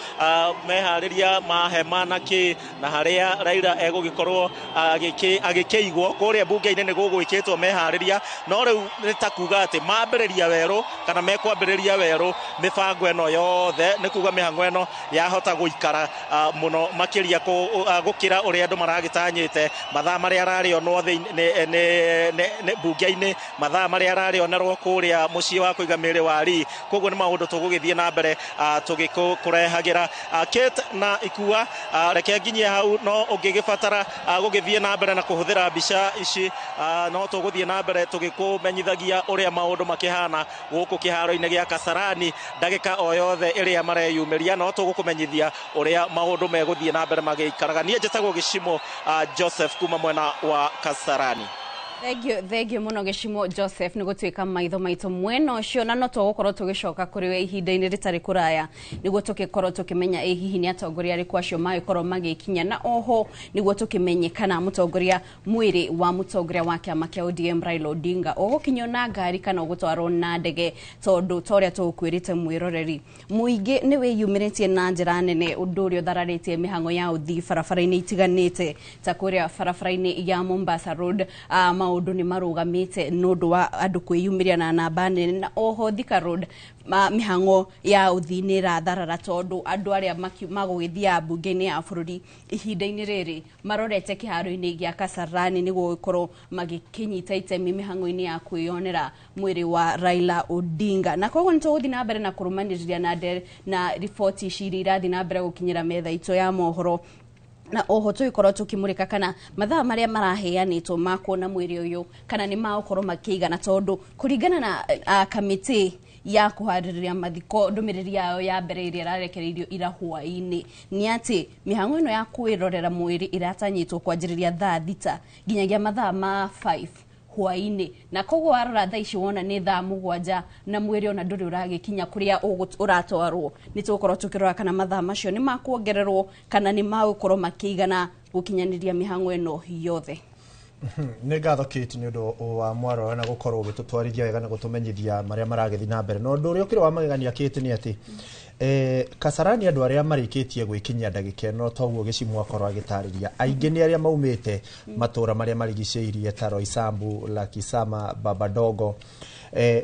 meharĩria ma hema na kĩ, na harĩa Raila egũgĩkorwo agĩkĩigwo kũrĩa mbunge-inĩ nĩ gũgwĩkĩtwo meharĩria, no rĩu nĩ ta kuga atĩ mambĩrĩria werũ kana mekwambĩrĩria werũ mĩbango ĩno yothe. Nĩ kuga mĩhang'o ĩno yahota gũikara mũno makĩria gũkĩra ũrĩa andũ maragĩtanyĩte, mathaa marĩa ararĩonwo mbunge-inĩ, mathaa marĩa ararĩonerwo kũrĩa mũciĩ wa kũiga mĩĩrĩ wa Lee. Koguo nĩ maũndũ tũgũgĩthiĩ na mbere tũgĩkũrehagĩra. Kate na Ikua, reke nginyie hau, no ũngĩgĩbatara gũgĩthiĩ na mbere na kũhũthĩra mbica ici, no tũgũthiĩ na mbere tũgĩkũmenyithagia ũrĩa maũndũ makĩhana gũkũ kĩharo-inĩ gĩa Kasarani. Ndagĩka o yothe ĩrĩa mareyumĩria, no tũgũkũmenyithia ũrĩa maũndũ megũthiĩ na mbere magĩikaraga. Niĩ njĩtagwo Gĩcimo Joseph kuma mwena wa Kasarani. Thengio, thengio muno Gĩcimo Joseph nĩ gũtuĩka maitho maitũ mwena ũcio, na no tũgũkorwo tũgĩcoka kũrĩ we ihinda-inĩ rĩtarĩ kũraya nĩguo tũgĩkorwo tũkĩmenya ĩ hihi nĩ atongoria arĩkũ acio magĩkorwo magĩkinya, na oho nĩguo tũkĩmenye kana mũtongoria, mwĩrĩ wa mũtongoria wa kĩama kĩa ODM Raila Odinga ũgũkinyio na ngari kana ũgũtwarwo na ndege, tondũ ta ũrĩa tũgũkwĩrĩte mwĩroreri, mũingĩ nĩ wĩyumĩrĩtie na njĩra nene, ũndũ ũrĩa ũthararĩtie mĩhang'o ya ũthii barabara-inĩ itiganĩte, ta kũrĩa barabara-inĩ ya Mombasa Road, maũndũ nĩ marũgamĩte nĩ ũndũ wa andũ kwĩyumĩria na namba nene, na oho Thika Road mĩhang'o ya ũthii nĩ ĩratharara, tondũ andũ arĩa magũgĩthiaga mbunge-inĩ ya bũrũri ihinda-inĩ rĩrĩ marorete kĩharo-inĩ gĩa Kasarani nĩguo gũkorwo magĩkĩnyita itemi mĩhang'o-inĩ ya kwĩyonera mwĩrĩ wa Raila Odinga. Na koguo nĩ tũgũthiĩ na mbere na kũrũmanĩrĩria na riboti ici iria irathiĩ na mbere gũkinyĩra metha itũ ya mohoro, na oho tũgĩkorwo tũkĩmũrĩka kana mathaa marĩa maraheanĩtwo ma kuona mwĩrĩ ũyũ kana nĩ magũkorwo makĩigana, tondũ kũringana na kamĩtĩ ya kũharĩrĩria mathiko, ndũmĩrĩri yao ya mbere ĩrĩa ĩrarekereirio ira hwaĩ-inĩ nĩ atĩ mĩhang'o ĩno ya kwĩrorera mwĩrĩ ĩratanyĩtwo kwanjĩrĩria thaa 6 nginyagia mathaa ma 5 hwaĩ-inĩ. Na koguo warora thaa ici wona nĩ thaa 7 na mwĩrĩ ona ndũrĩ ũragĩkinya kũrĩa ũratwarwo. Nĩ tũgũkorwo tũkĩrora kana mathaa macio nĩ makuongererwo kana nĩ magũkorwo makĩigana gũkinyanĩria mĩhang'o ĩno yothe. Nĩ ngatho Kate nĩ ũndũ wa mwaro na gũkorwo ũgĩtũtwarithia wega na gũtũmenyithia marĩa maragĩthiĩ na mbere. Na ũndũ ũrĩa ũkĩrĩ wa magegania Kate nĩ atĩ Kasarani andũ arĩa marĩkĩtie gwĩkinyia ndagĩka ĩno, toguo Gĩcimo akorwo agĩtarĩria, aingĩ nĩ arĩa maumĩte matũra marĩa marigicĩirie ta Roysambu, Lakisama, Babadogo.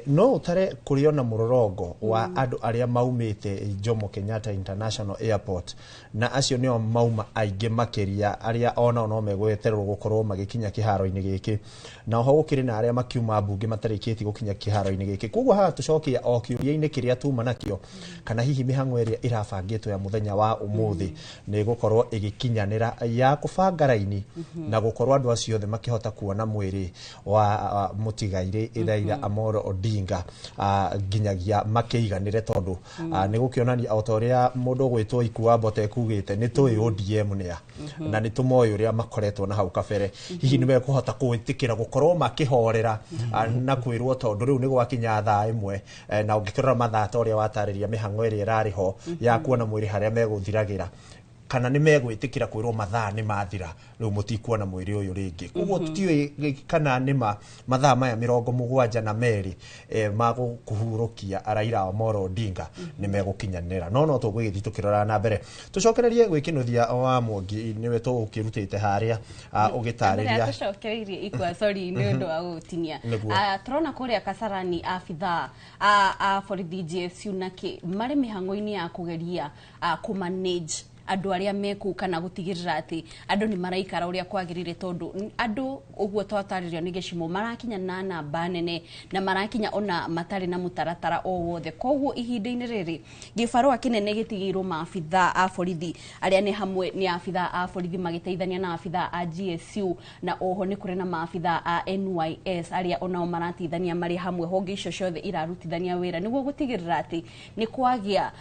No ũtare kũrĩ ona mũrorongo wa andũ arĩa maumĩte Jomo Kenyatta International Airport, na acio nĩo mauma aingĩ makĩria, arĩa onao no megwetererwo gũkorwo magĩkinya kĩharo-inĩ gĩkĩ. Na oho gũkĩrĩ na arĩa makiuma mbunge matarĩkĩtie gũkinya kĩharo-inĩ gĩkĩ. Koguo haha tũcokia o kĩũria-inĩ kĩrĩa tuma nakĩo, kana hihi mĩhang'o ĩrĩa ĩrabangĩtwo ya mũthenya wa ũmũthĩ nĩ ĩgũkorwo ĩgĩkinyanĩra ya kũbanga raini na gũkorwo andũ acio othe makĩhota kuona mwĩrĩ wa mũtigairĩ Raila Amolo. Amolo Odinga nginyagia makĩiganĩre tondũ nĩ gũkĩonania o ta ũrĩa mũndũ ũgwĩtwo Ikua Mbote ekugĩte nĩ tũĩ ODM nĩa na nĩ tũmoĩ ũrĩa makoretwo na hau kabere. Hihi nĩ mekũhota gwĩtĩkĩra gũkorwo makĩhorera na kwĩrwo tondũ rĩu nĩ gwakinya thaa 1 na ũngĩkĩrora mathaa ta ũrĩa watarĩria mĩhang'o ĩrĩa ĩrarĩ ho ya kuona mwĩrĩ harĩa megũthiragĩra, kana nĩ megwĩtĩkĩra kwĩrwo mathaa nĩ mathira rĩu mũtikuona mwĩrĩ ũyũ rĩngĩ. Koguo tũtiũĩ kana nĩ ma mathaa maya 72 ma kũhurũkia Raila Amolo Odinga nĩ megũkinyanĩra. No tũgũgĩthiĩ tũkĩrora na mbere. Tũcokererie gwĩkĩnũthia wa Mwangi nĩwe tũgũkĩrutĩte harĩa ũgĩtarĩria. Tũcokereirie Ikua, sorry nĩ ũndũ wa gũtinia. Tũrona kũrĩa Kasarani abithaa a borithi GSU na kĩ marĩ mĩhang'o-inĩ ya kũgeria kũmanage andũ arĩa mekũu kana gũtigĩrĩra atĩ andũ nĩ maraikara ũrĩa kwagĩrĩire, tondũ andũ ũguo twatarĩrio nĩ gĩcimo marakinya na namba nene na marakinya ona matarĩ na mũtaratara o wothe. Koguo ihinda-inĩ rĩrĩ gĩbarũa kĩnene gĩtigĩirwo maabithaa a borithi arĩa nĩ hamwe nĩ abithaa a borithi magĩteithania na abithaa a GSU, na oho nĩ kũrĩ na maabithaa a NYS arĩa onao marateithania marĩ hamwe. Honge icio ciothe irarutithania wĩra nĩguo gũtigĩrĩra atĩ nĩ kwagĩa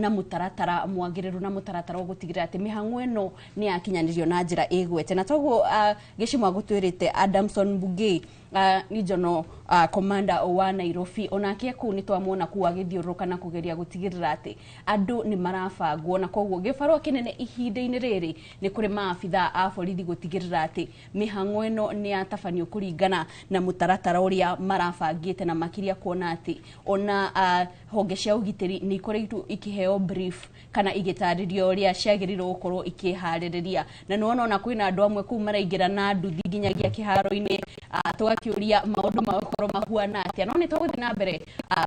na mũtaratara mwagĩrĩru na mũtaratara gũtigĩrĩra atĩ mĩhang'o ĩno nĩ yakinyanĩrio na njĩra ĩgwete. Na toguo gĩcimo agũtwĩrĩte Adamson Bungei regional commander wa Nairobi onake kũu nĩ twamuona kũu agĩthiũrũrũka na kũgeria gũtigĩrĩra atĩ andũ nĩ marabangwo, na koguo gĩbarũa kĩnene ihinda-inĩ rĩrĩ nĩ kũrĩ maabithaa a borithi gũtigĩrĩra atĩ mĩhang'o ĩno nĩ yatabanio kũringana na mũtaratara ũrĩa marabangĩte, na makĩria kuona atĩ ona honge cia ũgitĩri nĩ ikoretwo ikĩheo brief kana igĩtarĩrio ũrĩa ciagĩrĩirwo gũkorwo ikĩharĩrĩria. Na nĩwona ona kwĩna andũ amwe kũu maraingĩra na nduthi nginyagia kĩharo-inĩ, tũgakĩũria maũndũ magũkorwo mahuana atĩa. No nĩ tũgũthiĩ na mbere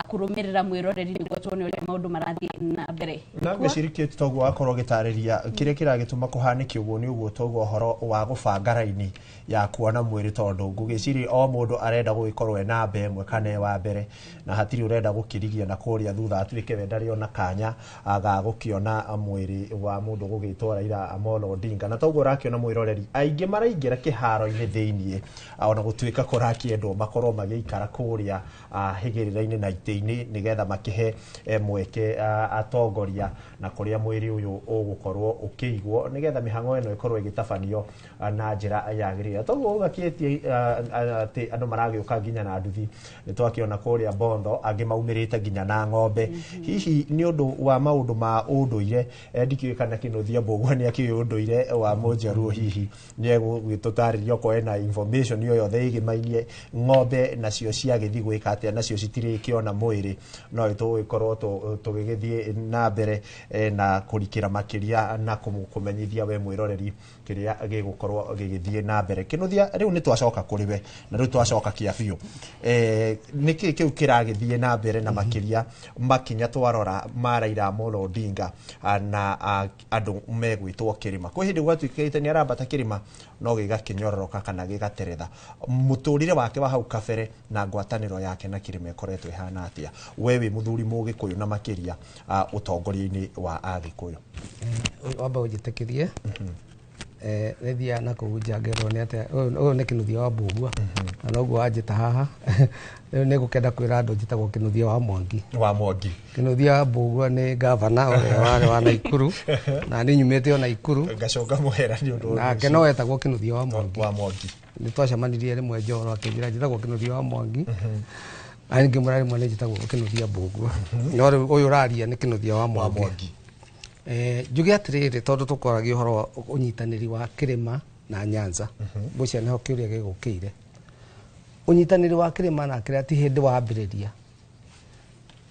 kũrũmĩrĩra mwĩroreri nĩguo tuone ũrĩa maũndũ marathiĩ na mbere. Na ngwĩciria toguo wakorwo ũgĩtarĩria kĩrĩa kĩragĩtũma kũhanĩke ũguo nĩ ũguo toguo ũhoro wa gũbanga raini ya kuona mwĩrĩ, tondũ ngũgĩciria o mũndũ arenda gũgĩkorwo e namba ĩmwe kana e wa mbere, na hatirĩ ũrenda gũkĩrigia na kũrĩa thutha atuĩke we ndarĩ ona kanya ga gũkĩona mwĩrĩ wa mũndũ gũgĩtwo Raila Amolo Odinga. Na toguo ũrakĩona mwĩroreri aingĩ maraingĩra kĩharo-inĩ thĩiniĩ, ona gũtuĩka kũrakĩendwo makorwo magĩikara kũrĩa hĩgĩrĩra-inĩ na itĩ-inĩ nĩgetha makĩhe mweke atongoria na kũrĩa mwĩrĩ ũyũ ũgũkorwo ũkĩigwo nĩgetha mĩhang'o ĩno ĩkorwo ĩgĩtabanio na njĩra yagĩrĩire. Toguo ũgakĩtie atĩ andũ maragĩũka nginya na nduthi, nĩ twakĩona kũrĩa Bondo angĩ maumĩrĩte nginya na ng'ombe. Hihi nĩ ũndũ wa maũndũ ma ũndũire, ndikĩũĩ kana Kĩnũthia Mbũgua nĩ akĩũĩ ũndũire wa Mũnjaruo, hihi nĩ egũgĩtũtarĩria okorwo ena information o yothe ĩgĩmainie ng'ombe nacio ciagĩthiĩ gwĩka atĩa, nacio citirĩkĩona mwĩrĩ. No tũgũgĩkorwo tũgĩgĩthiĩ na mbere na kũrikĩra makĩria na kũmenyithia we mwĩroreri kĩrĩa gĩgũkorwo gĩgĩthiĩ na mbere. Kĩnũthia, rĩu nĩ twacoka kũrĩ we na rĩu twacoka kĩa biũ, nĩkĩ kĩu kĩragĩthiĩ na mbere na makĩria makinya twarora ma Raila Amolo Odinga na andũ megwĩtwo kĩrĩma? Kwĩ hĩndĩ gwatuĩkĩte nĩ arambata kĩrĩma no gĩgakĩnyororoka kana gĩgateretha. Mũtũrĩre wake wa hau kabere na ngwatanĩro yake na kĩrĩma ĩkoretwo ĩhana atĩa? We wĩ mũthuri Mũgĩkũyũ na makĩria ũtongoria-inĩ wa Agĩkũyũ. Wamba ũnjĩtĩkĩrie rĩthia na kũu nja ngerwo nĩ atĩa, ũyũ nĩ Kĩnũthia wa Mbũgua na noguo wanjĩta haha. Rĩu nĩ ngũkenda kwĩra andũ njĩtagwo Kĩnũthia wa Mwangi. Wa Mwangi. Kĩnũthia wa Mbũgua nĩ gavana ũrĩa warĩ wa Naikuru na niĩ nyumĩte o Naikuru. Ngacoka mũhera nĩ ũndũ nake no etagwo Kĩnũthia wa Mwangi. Wa Mwangi. Nĩ twacemanirie rĩmwe Njoro akĩnjĩra njĩtagwo Kĩnũthia wa Mwangi. Na ngĩmwĩra rĩmwe nĩ njĩtagwo Kĩnũthia Mbũgua. No rĩu ũyũ ũraria nĩ Kĩnũthia wa Mwangi. Njuge atĩrĩrĩ, tondũ tũkoragia ũhoro wa ũnyitanĩri wa kĩrĩma na Nyanza, ngwĩciria nĩho kĩũria gĩgũkĩire. Ũnyitanĩri wa kĩrĩma na kĩrĩa ti hĩndĩ wambĩrĩria,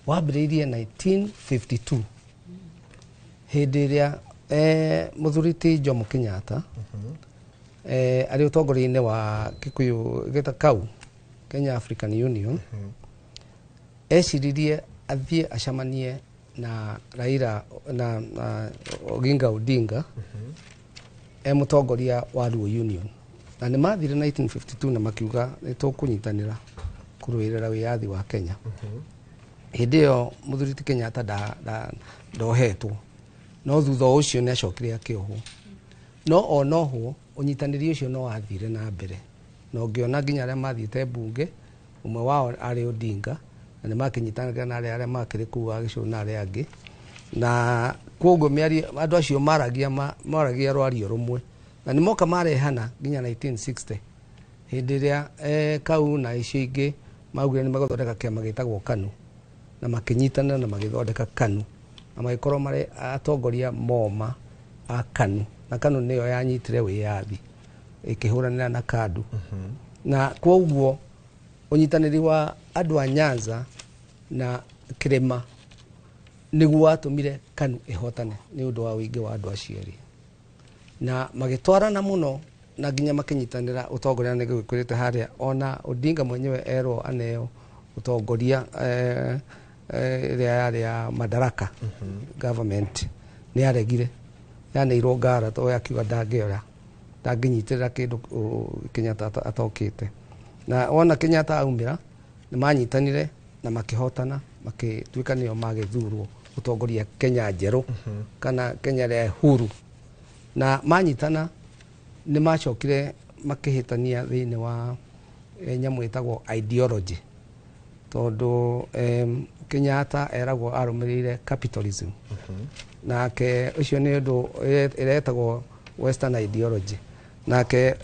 wambĩrĩirie 1952 hĩndĩ ĩrĩa mũthuri ti Jomo Kenyatta arĩ ũtongoria-inĩ wa Kikuyu gĩta KAU, Kenya African Union, eciririe athiĩ acemanie na Raila na Oginga Odinga e mũtongoria wa Luo Union, na nĩ mathire 1952 na makiuga nĩ tũkũnyitanĩra kũrũĩrĩra wĩyathi wa Kenya. Hĩndĩ ĩyo mũthuri ti Kenyatta ndohetwo, no thutha ũcio nĩ acokire akĩohwo. No onohwo ũnyitanĩri ũcio no wathire na mbere, na ũngĩona nginya arĩa mathiĩte mbunge Ũmwe wao arĩ Odinga, na nĩ makĩnyitanagĩra na arĩa makĩrĩ kũu Agĩcũrũ na arĩa angĩ. Na kwoguo mĩario andũ acio maragia maragia rwario rũmwe, na nĩ moka marehana nginya 1960 hĩndĩ ĩrĩa Kau na icio ingĩ maugire nĩ megũthondeka kĩama gĩtagwo KANU, na makĩnyitana na magĩthondeka KANU, na magĩkorwo marĩ atongoria moma a KANU, na KANU nĩyo yanyitire wĩyathi ĩkĩhũranĩra na KADU. Na kwoguo ũnyitanĩri wa andũ a Nyanza na Kĩrĩma nĩguo watũmire KANU ĩhotane nĩ ũndũ wa ũingĩ wa andũ acio erĩ, na magĩtwarana mũno na nginya makĩnyitanĩra ũtongoria. Nĩ gũkwĩrĩte harĩa ona Odinga mwenyewe erwo aneo ũtongoria ĩrĩa yarĩ ya Madaraka government, nĩ aregire, yaneirwo ngara tondũ akiuga ndangĩoya, ndangĩnyitĩrĩra kĩndũ Kenyatta atokĩte. Na wona Kenyatta aumĩra, nĩ manyitanire na makĩhotana, makĩtuĩka nĩo magĩthurwo gũtongoria Kenya njerũ kana Kenya ĩrĩa huru. Na manyitana nĩ macokire makĩhĩtania thĩinĩ wa nyamũ ĩtagwo ideology, tondũ Kenyatta eragwo arũmĩrĩire capitalism, nake ũcio nĩ ũndũ ĩretagwo western ideology, nake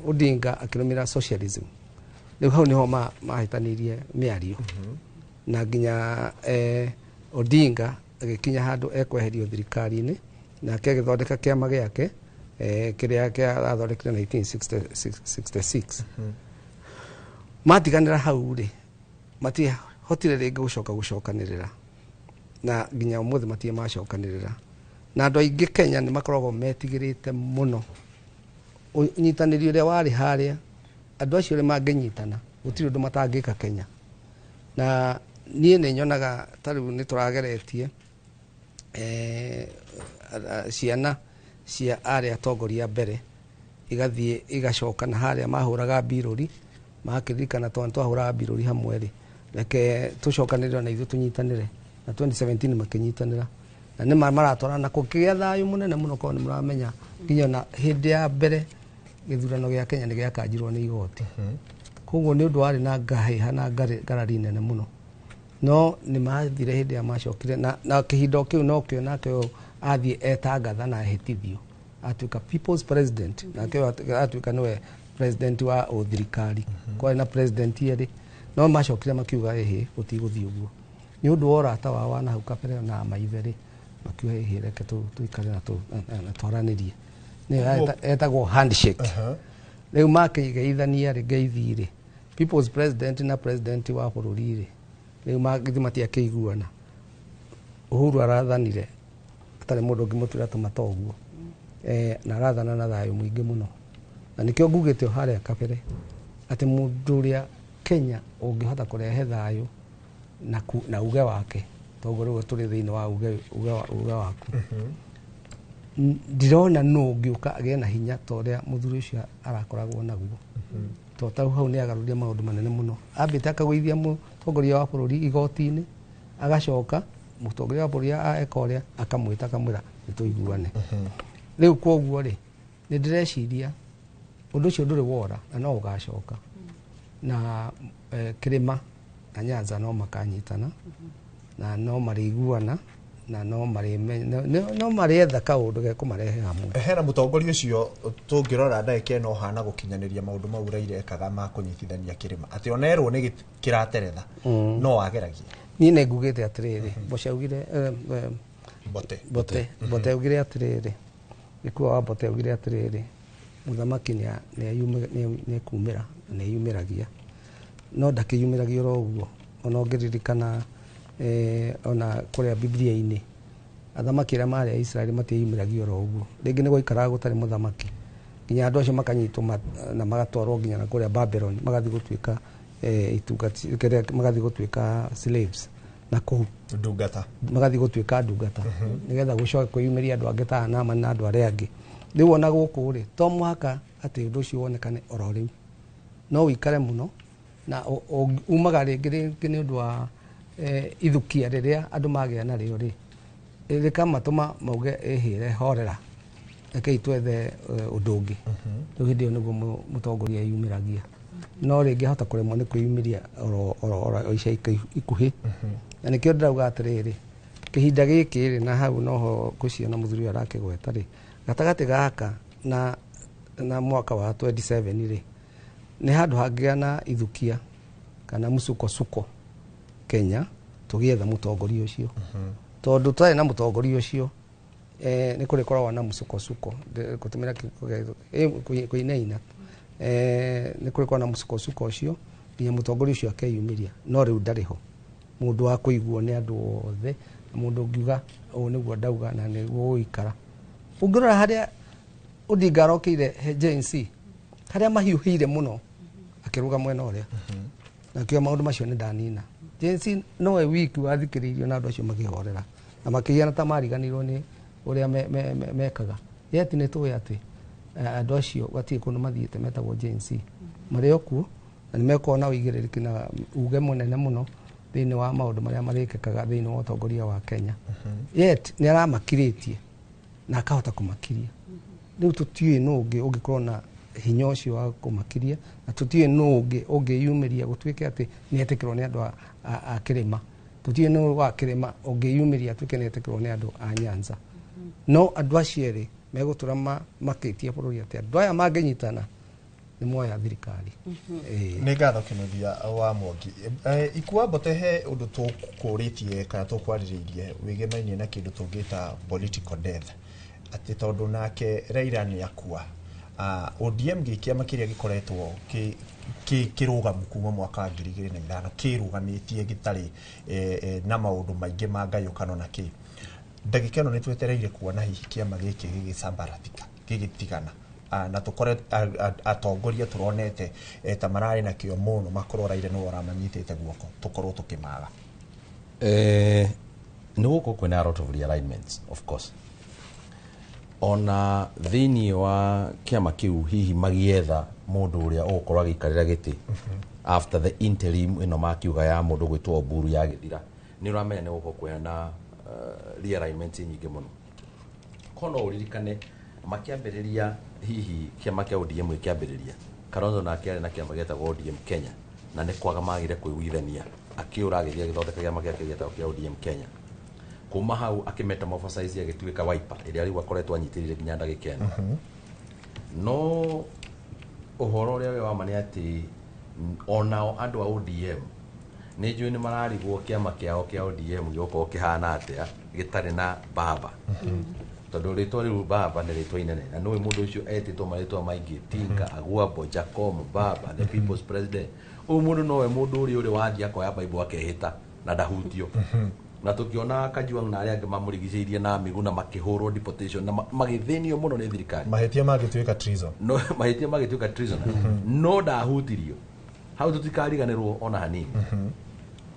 Odinga akĩrũmĩrĩra socialism. Rĩu hau nĩho mahĩtanirie mĩario, na nginya Odinga agĩkinya handũ ekweherio thirikari-inĩ, nake agĩthondeka kĩama gĩake kĩrĩa kĩathondekire 1966. Matiganĩra hau rĩ, matihotire rĩngĩ gũcoka gũcokanĩrĩra, na nginya ũmũthĩ matirĩ macokanĩrĩra. Na andũ aingĩ Kenya nĩ makoragwo metigĩrĩte mũno ũnyitanĩri ũrĩa warĩ harĩa. Andũ acio ũrĩa mangĩnyitana, gũtirĩ ũndũ matangĩka Kenya. Na niĩ nĩ nyonaga ta rĩu nĩ tũrageretie ciana cia arĩa atongoria mbere igathiĩ igacoka na harĩa mahũraga mbirũri, makĩririkana tondũ twahũraga mbirũri hamwe rĩ, reke tũcokanĩrĩre na ithuĩ tũnyitanĩre. Na 2017 makĩnyitanĩra, na nĩ maratwarana kũkĩgĩa thayũ mũnene mũno. Korwo nĩ mũramenya, nginya na hĩndĩ ya mbere gĩthurano gĩa Kenya nĩ gĩakanjirwo nĩ igoti. Koguo nĩ ũndũ warĩ na ngahĩha na ngarari nene mũno, no nĩ mathire hĩndĩ ya macokire na kĩhinda kĩu nokĩo nake ũyũ athiĩ etangatha na ehĩtithio atuĩka people's president, nake ũyũ atuĩka nĩwe president wa ũthirikari. Kwarĩ na president erĩ, no macokire makiuga ĩhĩ, gũtigũthiĩ ũguo, nĩ ũndũ wa ũrata wao wa nahau kabere na maithe rĩ, makiuga ĩhĩ, reke tũikare na twaranĩrie. Nĩyo etagwo handshake. Rĩu makĩgeithania rĩ, ngeithi rĩ, people's president na president wa bũrũri rĩ, rĩu magĩthiĩ matiakĩiguana. Uhuru arathanire atarĩ mũndũ ũngĩmũtuĩra tũmata ũguo, na arathana na thayũ mũingĩ mũno. Na nĩkĩo ngugĩte o harĩa kabere atĩ mũndũ ũrĩa Kenya ũngĩhota kũrehe thayũ na uge wake, toguo rĩu tũrĩ thĩinĩ wa uge waku, ndirona nũ ũngĩũka agĩe na hinya ta ũrĩa mũthuri ũcio arakoragwo naguo, to tau hau nĩ agarũrire maũndũ manene mũno. Ambĩte akagũithia mũtongoria wa bũrũri igoti-inĩ, agacoka mũtongoria wa bũrũri eka ũrĩa akamwĩta akamwĩra nĩ tũiguane. Rĩu kwoguo rĩ, nĩ ndĩreciria ũndũ ũcio ndũrĩ wora na no ũgacoka, na Kĩrĩma na Nyanza no makanyitana na no marĩiguana na no marĩetha kaũndũ gekũmarehe hamwe. Hena mũtongoria ũcio tũngĩrora ndagĩka ĩno ũhana gũkinyanĩria maũndũ mau Raila ekaga ma kũnyitithania kĩrĩma, atĩ ona erwo nĩ kĩrateretha no ageragia. Niĩ nĩ ngugĩte atĩrĩrĩ, Mboce augire Mbote Mbote augire atĩrĩrĩ, Gĩkua wa Mbote augire atĩrĩrĩ, mũthamaki nĩ ekumĩra na nĩ eyumĩragia, no ndakĩyumĩragia oro ũguo. Ona ũngĩririkana ona kũrĩa Biblia-inĩ athamaki arĩa marĩ a Israeli matieyumĩragia oro ũguo, rĩngĩ nĩ gwaikaraga gũtarĩ mũthamaki nginya andũ acio makanyitwo na magatwarwo nginya na kũrĩa Babylon, magathiĩ gũtuĩka itungati, magathiĩ gũtuĩka slaves na kũu ndungata, magathiĩ gũtuĩka ndungata, nĩgetha gũcoke kwĩyumĩria andũ angĩ ta Naamani na andũ arĩa angĩ. Rĩu ona gũkũ rĩ, to mũhaka atĩ ũndũ ũcio wonekane oro rĩu, no ũikare mũno na umaga rĩngĩ nĩ ũndũ wa ithukia rĩrĩa andũ magĩa narĩo rĩ, rĩkamatũma mauge ĩhĩre horera, rekei twethe ũndũ ũngĩ. Rĩu hĩndĩ ĩyo nĩguo mũtongoria yumĩragia. No rĩngĩ ahota kũremwo nĩ kwĩyumĩria oro ica ikuhĩ. Na nĩkĩo ndĩrauga atĩrĩrĩ, kĩhinda gĩkĩ rĩ, na hau noho ngũciona mũthuri ũyũ arakĩgweta rĩ, gatagatĩ gaka na mwaka wa 27 rĩ, nĩ handũ hangĩgĩa na ithukia kana msukosuko Kenya tũgĩetha mũtongoria ũcio. Tondũ tũtarĩ na mũtongoria ũcio, nĩ kũrĩkoragwo na msukosuko, gũtũmĩra kũinaina, nĩ kũrĩkoragwo na msukosuko ũcio nginya mũtongoria ũcio akeyumĩria. No rĩu ndarĩ ho mũndũ wa kũiguo nĩ andũ othe, na mũndũ ũngiuga ũũ nĩguo ndauga na nĩguo gũikara. Ũngĩrora harĩa Odinga arokĩire Gen Z, harĩa mahiũhĩire mũno akĩruga mwena ũrĩa, na akiuga maũndũ macio nĩ ndanina. Gen Z nowe wiki wathikĩrĩirio na andũ acio makĩhorera na makĩhiana ta mariganĩirwo nĩ ũrĩa mekaga. Yet nĩ tũĩ atĩ andũ acio gatirĩ kũndũ mathiĩte, metagwo Gen Z, marĩ o kuo na nĩ mekorwo na ũigĩrĩrĩki na uge mũnene mũno thĩinĩ wa maũndũ marĩa marĩkĩkaga thĩinĩ wa ũtongoria wa Kenya. Yet nĩ aramakirĩtie na akahota kũmakiria. Rĩu tũtiũĩ nũ ũngĩ ũngĩkorwo na hinya ũcio wa kũmakiria, na tũtiũĩ nũ ũngĩ ũngĩyumĩria gũtuĩke atĩ nĩ etĩkĩrwo nĩ andũ a kĩrĩma. Tũtiũĩ nũ wa kĩrĩma ũngĩyumĩria atuĩke nĩ etĩkĩrwo nĩ andũ a Nyanza. No andũ acio erĩ megũtũra makĩtie bũrũri atĩ andũ aya mangĩnyitana nĩ moya thirikari. Nĩ ngatho Kĩnuthia wa Mwangi. Ikua Mbote, he ũndũ tũkũrĩtie kana tũkwarĩrĩirie wĩgemainie na kĩndũ tũngĩta political death, atĩ tondũ nake Raila nĩ akua, ODM gĩ kĩama kĩrĩa gĩkoretwo kĩrũgamu kuma mwaka wa 2005, kĩrũgamĩtie gĩtarĩ na maũndũ maingĩ ma ngayũkano na kĩ, ndagĩka ĩno nĩ twetereire kuona hihi kĩama gĩkĩ gĩgĩcambaratika, gĩgĩtigana, na tũkore atongoria tũronete ta mararĩ na kĩo mũno makorwo Raila nĩwe ũramanyitĩte guoko, tũkorwo tũkĩmaga. Nĩ gũkũ kwĩna a lot of realignments, of course, ona thĩinĩ wa kĩama kĩu, hihi magĩetha mũndũ ũrĩa ũgũkorwo agĩikarĩra gĩtĩ after the interim ĩno makiuga ya mũndũ gwĩtwo Oburu yagĩthira. Nĩ ũramenya nĩ gũkorwo kwĩna realignment nyingĩ mũno. Ko no ũririkane makĩambĩrĩria hihi kĩama kĩa ODM gĩkĩambĩrĩria, Kalonzo nake arĩ na kĩama gĩetagwo ODM Kenya, na nĩ kwaga magire kũiguithania, akĩũra agĩthiĩ agĩthondeka kĩama gĩake gĩetagwo kĩa ODM Kenya. Kuma hau akĩmetamorphosize agĩtuĩka Wiper, ĩrĩa rĩu akoretwo anyitĩrĩire nginya ndagĩka ĩno. No ũhoro ũrĩa wĩ wa ma nĩ atĩ onao andũ a ODM nĩ njũĩ nĩ mararigwo kĩama kĩao kĩa ODM gĩgũkorwo kĩhana atĩa gĩtarĩ na baba, tondũ rĩtwa rĩu baba nĩ rĩtwa inene, na nĩũĩ mũndũ ũcio etĩtwo marĩtwa maingĩ: Tinga, Agwambo, Jacom, Baba, the people's president. Ũyũ mũndũ nowe mũndũ ũrĩa ũrĩ wathiĩ akoya Bible akehĩta na ndahutio, na tũkĩona Kajwang na arĩa angĩ mamũrigicĩirie na mĩgũ na makĩhũrwo deportation na magĩthĩnio mũno nĩ thirikari. Mahĩtia mangĩtuĩka treason. No mahĩtia magĩtuĩka treason, no ndahutirio hau, tũtikariganĩrwo ona hanini.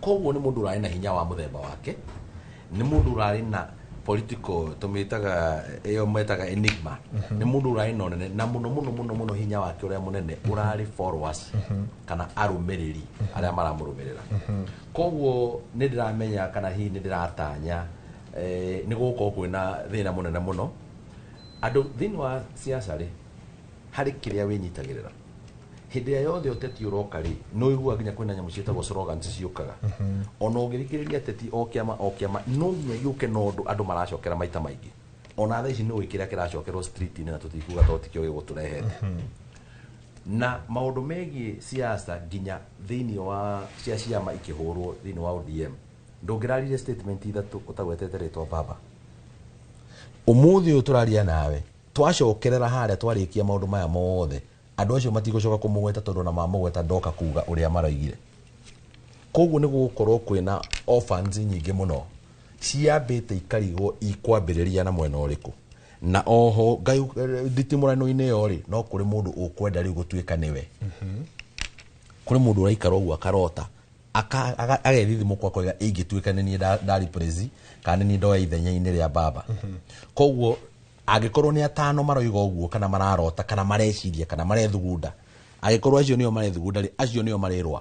Koguo nĩ mũndũ ũrarĩ na hinya wa mũthemba wake, nĩ mũndũ ũrarĩ na political, tũmĩtaga ĩyo metaga enigma, nĩ mũndũ ũrarĩ na ũnene na mũno mũno mũno mũno hinya wake ũrĩa mũnene ũrarĩ followers kana arũmĩrĩri arĩa maramũrũmĩrĩra. Koguo nĩ ndĩramenya kana hihi nĩ ndĩratanya nĩ gũgũkorwo kwĩna thĩna mũnene mũno. Andũ thĩinĩ wa siasa rĩ, harĩ kĩrĩa wĩnyitagĩrĩra hĩndĩ ĩrĩa yothe ũteti ũroka rĩ, nĩ ũiguaga nginya kwĩna nyamũ ciĩtagwo slogans ciũkaga. Ona ũngĩthikĩrĩria ateti o kĩama o kĩama, no nginya gĩũke na ũndũ andũ maracokera maita maingĩ. Ona thaa ici nĩ ũĩ kĩrĩa kĩracokerwo street-inĩ, na tũtikuga tondũ tikĩo gĩgũtũrehete na maũndũ megiĩ siasa nginya thĩinĩ wa cia ciama ikĩhũrwo thĩinĩ wa ODM. Ndũngĩrarire statement ithatũ ũtagwetete rĩtwa baba. Ũmũthĩ ũyũ tũraria nawe, twacokerera harĩa twarĩkia maũndũ maya mothe, andũ acio matigũcoka kũmũgweta, tondũ ona mamũgweta ndoka kuga ũrĩa maroigire. Koguo nĩ gũgũkorwo kwĩna orphans nyingĩ mũno ciambĩte ikarigwo ikwambĩrĩria na mwena ũrĩkũ. Na oho ngai nditimũrano-inĩ ĩyo rĩ, no kũrĩ mũndũ ũkwenda rĩu gũtuĩka nĩwe. Kũrĩ mũndũ ũraikara ũguo akarota, agethithimũkwo, akoiga ingĩtuĩka nĩ niĩ ndarĩ prezi kana nĩ niĩ ndoya ithenya-inĩ rĩa baba. Koguo angĩkorwo nĩ atano maroiga ũguo, kana mararota, kana mareciria, kana marethugunda, angĩkorwo acio nĩo marethugunda rĩ, acio nĩo marĩrũa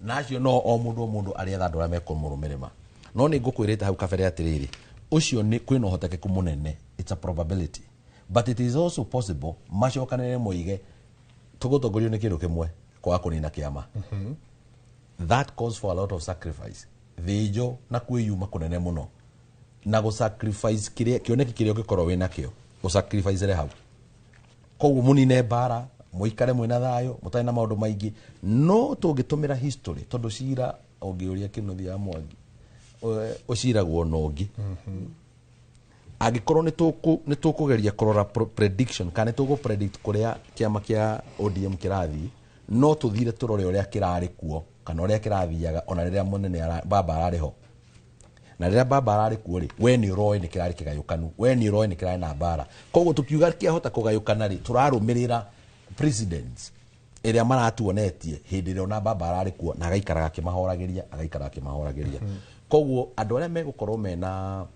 na acio, no o mũndũ o mũndũ arĩetha andũ arĩa mekũmũrũmĩrĩra. No nĩ ngũkwĩrĩte hau kabere atĩrĩrĩ, ũcio nĩ kwĩna ũhotekeku mũnene, it's a probability, but it is also possible macokanĩrĩre moige tũgũtongorio nĩ kĩndũ kĩmwe. Kwaga kũnina kĩama. That calls for a lot of sacrifice, thĩnjo na kwĩyuma kũnene mũno na gũ sacrifice kĩrĩa kĩoneki kĩrĩa ũngĩkorwo wĩ nakĩo, ũ sacrifice re hau. Koguo mũnine mbara, mũikare mwĩna thayũ, mũtarĩ na maũndũ maingĩ. No tũngĩtũmĩra history, tondũ cira ũngĩũria Kĩnuthia wa Mwangi, ũciragwo na ũngĩ. Angĩkorwo nĩ tũkũgeria kũrora prediction kana nĩ tũgũ predict kũrĩa kĩama kĩa ODM kĩrathiĩ, no tũthire tũrore ũrĩa kĩrarĩ kuo kana ũrĩa kĩrathiaga ona rĩrĩa mũnene baba ararĩ ho. Na rĩrĩa baba ararĩ kuo rĩ, we nĩ ũroĩ nĩ kĩrarĩ kĩgayũkanu, we nĩ ũroĩ nĩ kĩrarĩ na mbara. Koguo tũkiuga kĩahota kũgayũkana rĩ, tũrarũmĩrĩra presidents ĩrĩa maratuonetie hĩndĩ ĩrĩa ona baba ararĩ kuo na agaikaraga akĩmahoragĩria, agaikaraga akĩmahoragĩria. Koguo andũ arĩa megũkorwo mena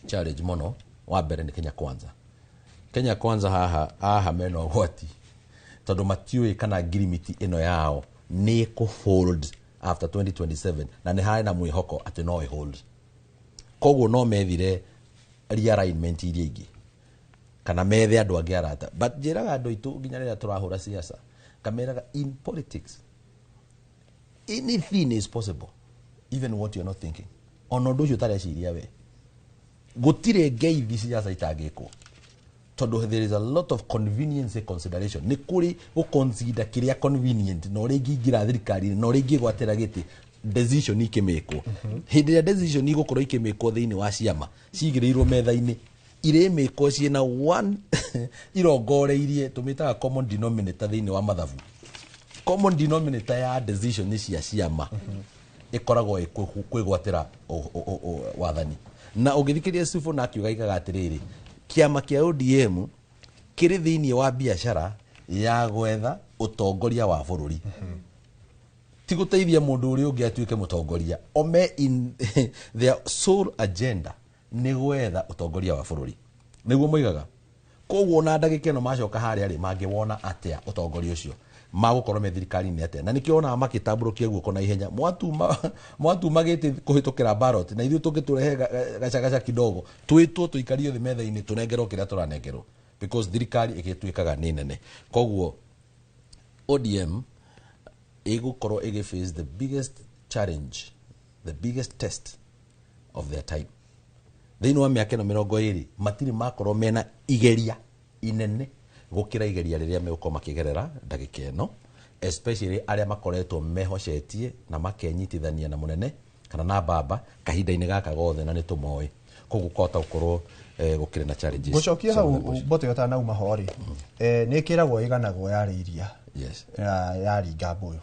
challenge mũno, wa mbere nĩ Kenya Kwanza. Kenya Kwanza haha haha mena ũgwati, tondũ matiũĩ kana ngirimiti ĩno yao nĩ ĩkũ-hold after 2027, na nĩ harĩ na mwĩhoko atĩ no ĩhold. Koguo no methire realignment iria ingĩ kana methe andũ angĩ arata. But njĩraga andũ aitũ nginya rĩrĩa tũrahũra siasa, kameraga in politics anything is possible, even what you're not thinking. Ona ũndũ ũcio ũtareciria we, gũtirĩ ngeithi siasa itangĩkwo, tondũ there is a lot of convenience consideration. Nĩ kũrĩ gũconsider kĩrĩa convenient na ũrĩa ingĩingĩra thirikari-inĩ na ũrĩa ingĩgwatĩra gĩtĩ, decision ikĩmĩkwo. Hĩndĩ ĩrĩa decision igũkorwo ikĩmĩkwo thĩinĩ wa ciama cigĩrĩirwo metha-inĩ, irĩmĩkwo ciĩna one irongoreirie, tũmĩtaga common denominator thĩinĩ wa mathabu. Common denominator ya decision cia ciama ĩkoragwo ĩ kwĩgwatĩra wathani. Na ũngĩthikĩrĩria Sifuna akiuga aigaga atĩrĩrĩ, kĩama kĩa ODM kĩrĩ thĩinĩ wa biacara ya gwetha ũtongoria wa bũrũri, ti gũteithia mũndũ ũrĩa ũngĩ atuĩke mũtongoria. Ome in their sole agenda nĩ gwetha ũtongoria wa bũrũri, nĩguo moigaga. Koguo ona ndagĩka ĩno macoka harĩa rĩ, mangĩwona atĩa ũtongoria ũcio magũkorwo me thirikari-inĩ atĩa? Na nĩkĩo wonaga makĩtambũrũkia guoko na ihenya, mwatuma mwatuma gĩtĩ kũhĩtũkĩra ballot, na ithuĩ tũngĩtũrehe gacagaca kidogo, twĩtwo tũikario thĩ metha-inĩ, tũnengerwo kĩrĩa tũranengerwo, because thirikari ĩgĩtuĩkaga nĩ nene. Koguo ODM ĩgũkorwo ĩgĩ face the biggest challenge, the biggest test of their time. Thĩinĩ wa mĩaka ĩno 20, matirĩ makorwo mena igeria inene gũkĩra igeria rĩrĩa megũkorwo makĩgerera ndagĩka ĩno, especially arĩa makoretwo mehocetie na makenyitithania na mũnene kana na baba kahinda-inĩ gaka gothe, na nĩ tũmoĩ. Koguo kwahota gũkorwo gũkĩrĩ na challenges Ngũcokia cia hau mũthemba ũcio. Mbote ũtanauma ho rĩ, nĩ ĩkĩragwo ĩganagwo yarĩ iria yaringa mbũyũ.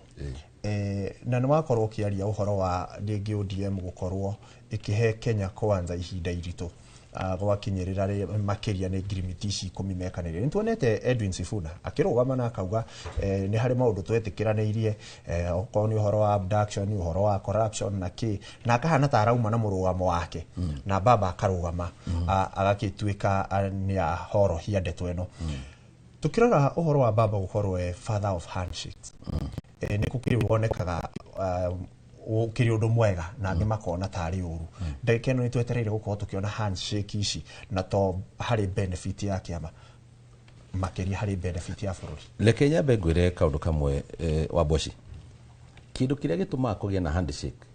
Na nĩ wakorwo ũkĩaria ũhoro wa rĩngĩ ODM gũkorwo ĩkĩhe Kenya Kwanza ihinda iritũ, gwakinyĩrĩra makĩria nĩ ngirimiti ici 10 mekanĩrĩire. Nĩ tuonete Edwin Sifuna akĩrũgama na akauga nĩ harĩ maũndũ twetĩkĩranĩirie, okorwo nĩ ũhoro wa abduction, ũhoro wa corruption na kĩ, na akahana ta arauma na mũrũgamo wake, na baba akarũgama, agagĩtuĩka nĩ ahorohia ndeto ĩno. Tukĩrora ũhoro wa baba gũkorwo e father of handshakes, nĩ gũkĩrĩ wonekaga ũkĩrĩ ũndũ mwega na angĩ makona tarĩ ũru. Ndagĩka ĩno nĩ twetereire gũkorwo tũkĩona handshake ici, na to harĩ benefit ya kĩama, makĩria harĩ benefit ya bũrũri. Reke nyambe ngwĩre kaũndũ kamwe, wa Mboci. Kĩndũ kĩrĩa gĩtũmaga kũgĩe na handshake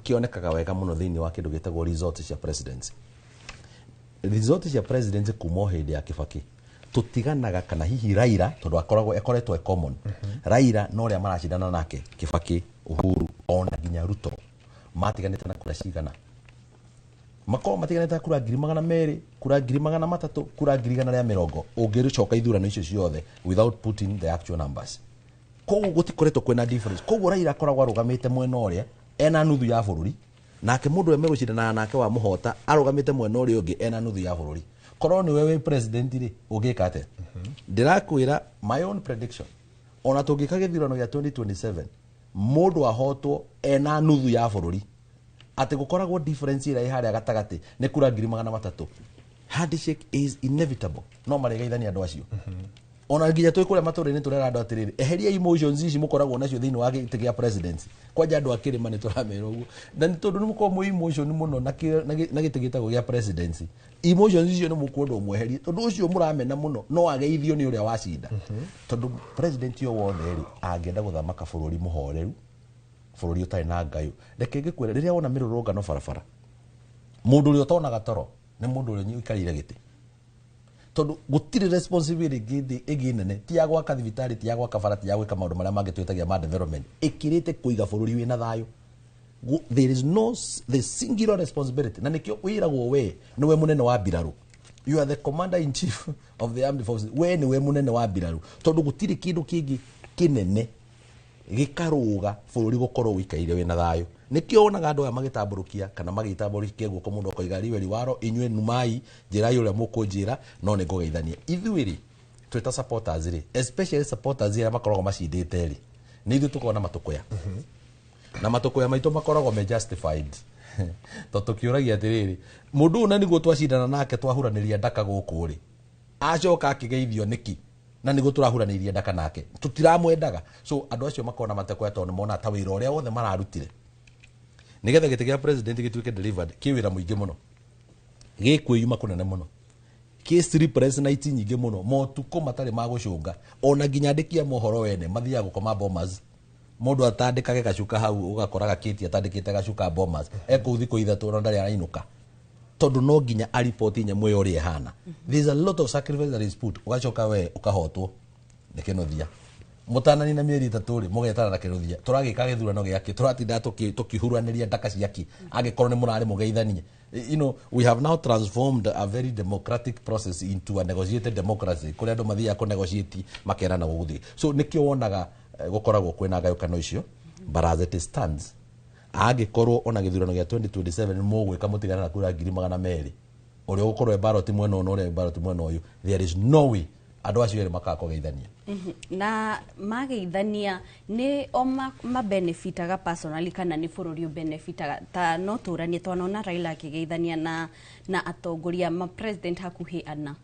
kĩonekaga wega mũno thĩinĩ wa kĩndũ gĩtagwo results cia presidency. Results cia presidency kuma o hĩndĩ ya Kibaki tũtiganaga, kana hihi Raila, tondũ akoragwo ekoretwo e common Raila na ũrĩa maracindana nake Kibaki, Uhuru ona nginya Ruto, matiganĩte na kura cigana? Makorwo matiganĩte na kura 200,000, kura 300,000, kura 120,000, ũngĩcoka ithurano icio ciothe without putting the actual numbers. Koguo gũtikoretwo kwĩna difference. Koguo Raila akoragwo arũgamĩte mwena ũrĩa ena nuthu ya bũrũri, nake mũndũ ũrĩa megũcindanaga nake wa mũhota arũgamĩte mwena ũrĩa ũngĩ ena nuthu ya bũrũri. Korwo nĩwe wĩ president rĩ, ũngĩka atĩa? Ndĩrakwĩra my own prediction, ona tũngĩka gĩthurano gĩa 2027, mũndũ ahotwo ena nuthu ya bũrũri, atĩ gũkoragwo difference ĩrĩa ĩ harĩa gatagatĩ nĩ kura 300,000, handshake is inevitable. No marĩgeithania andũ acio. Ona nginya twĩ kũrĩa matũra-inĩ tũrera andũ atĩrĩrĩ, eheria emotions ici mũkoragwo nacio thĩinĩ wa gĩtĩ gĩa presidency. Kwanja andũ a kĩrĩma nĩ tũramera ũguo, na nĩ tondũ nĩ mũkoragwo mwĩ emotion mũno na gĩtĩ gĩtagwo gĩa presidency. Emotions icio nĩ mũkwendwo mweherie, tondũ ũcio mũramena mũno no ageithio nĩ ũrĩa wacinda. Tondũ president o wothe rĩ, angĩenda gũthamaka bũrũri mũhoreru, bũrũri ũtarĩ na ngayũ. Reke ngĩkwĩre, rĩrĩa wona mĩrũrũngano barabara, mũndũ ũrĩa ũtonaga toro nĩ mũndũ ũrĩa ũikarĩire gĩtĩ, tondũ gũtirĩ responsibility ĩngĩ nene, ti ya gwaka thibitarĩ, ti ya gwaka bara, ti ya gwĩka maũndũ marĩa mangĩ twĩtagia ma development, ĩkĩrĩte kũiga bũrũri wĩna thayũ. There is no the singular responsibility, na nĩkĩo wĩragwo we nĩwe mũnene wa mbirarũ. You are the commander in chief of the armed forces. We nĩwe mũnene wa mbirarũ, tondũ gũtirĩ kĩndũ kĩngĩ kĩnene gĩkarũga bũrũri gũkorwo ũikaire wĩna thayũ. Nĩkĩo wonaga andũ aya magĩtambũrũkia kana magĩtambũrũkia guoko, mũndũ akoiga riwe riwaro, inyuĩ numai, njĩrai ũrĩa mũkũnjĩra, no nĩ ngũgeithania. Ithuĩ rĩ, twĩ ta supporters rĩ, especially supporters arĩa makoragwo macindĩte rĩ, nĩ ithuĩ tũkoragwo na matũkũya, na matũkũya maitũ makoragwo me justified, tondũ tũkĩũragia atĩrĩrĩ, mũndũ ũyũ na nĩguo twacindana nake twahuranĩria ndaka gũkũ rĩ, acoka akĩgeithio nĩkĩ na nĩguo tũrahuranĩirie ndaka nake, tũtiramwendaga. So andũ acio makoragwo na matũkũya tondũ nĩmona ta wĩra ũrĩa wothe mararutire nĩgetha gĩtĩ gĩa president gĩtuĩke delivered kĩ wĩra mũingĩ mũno, gĩ kwĩyuma kũnene mũno, kĩ sleepless night nyingĩ mũno, motukũ matarĩ ma gũcũnga. Ona nginya andĩki a mohoro wene mathiaga gũkoma Bomas, mũndũ atandĩkage gacuka hau, ũgakora gakĩti atandĩkĩte gacuka Bomas, ekũu thikũ 3 ona ndarĩ arainũka, tondũ no nginya aripoti nyamũ ĩyo ũrĩa ĩhana. There is a lot of sacrifice that is put. Ũgacoka we ũkahotwo nĩ kĩnuthia, mũtanani na mĩeri 3 rĩ, mũgetana na kĩnuthia, tũragĩka gĩthurano gĩake, tũratinda tũkĩhuranĩria ndaka ciake, angĩkorwo nĩ mũrarĩ mũgeithanie. We have now transformed a very democratic process into a negotiated democracy, kũrĩa andũ mathiaga kũ negotiate makerana gũgũthiĩ. So nĩkĩo wonaga gũkoragwo kwĩna ngayũkano icio. But as it stands, angĩkorwo ona gĩthurano gĩa 2027 nĩ mũgwĩka mũtigane na kura 200,000, ũrĩa ũgũkorwo e ballot mwena ũyũ na ũrĩa e ballot mwena ũyũ, there is no way andũ acio erĩ makaga kũgeithania. Na mageithania nĩ o mabenefitaga personally kana nĩ bũrũri ũbenefitaga? Ta no tũranie, twanona Raila akĩgeithania na atongoria ma president hakuhĩ ana,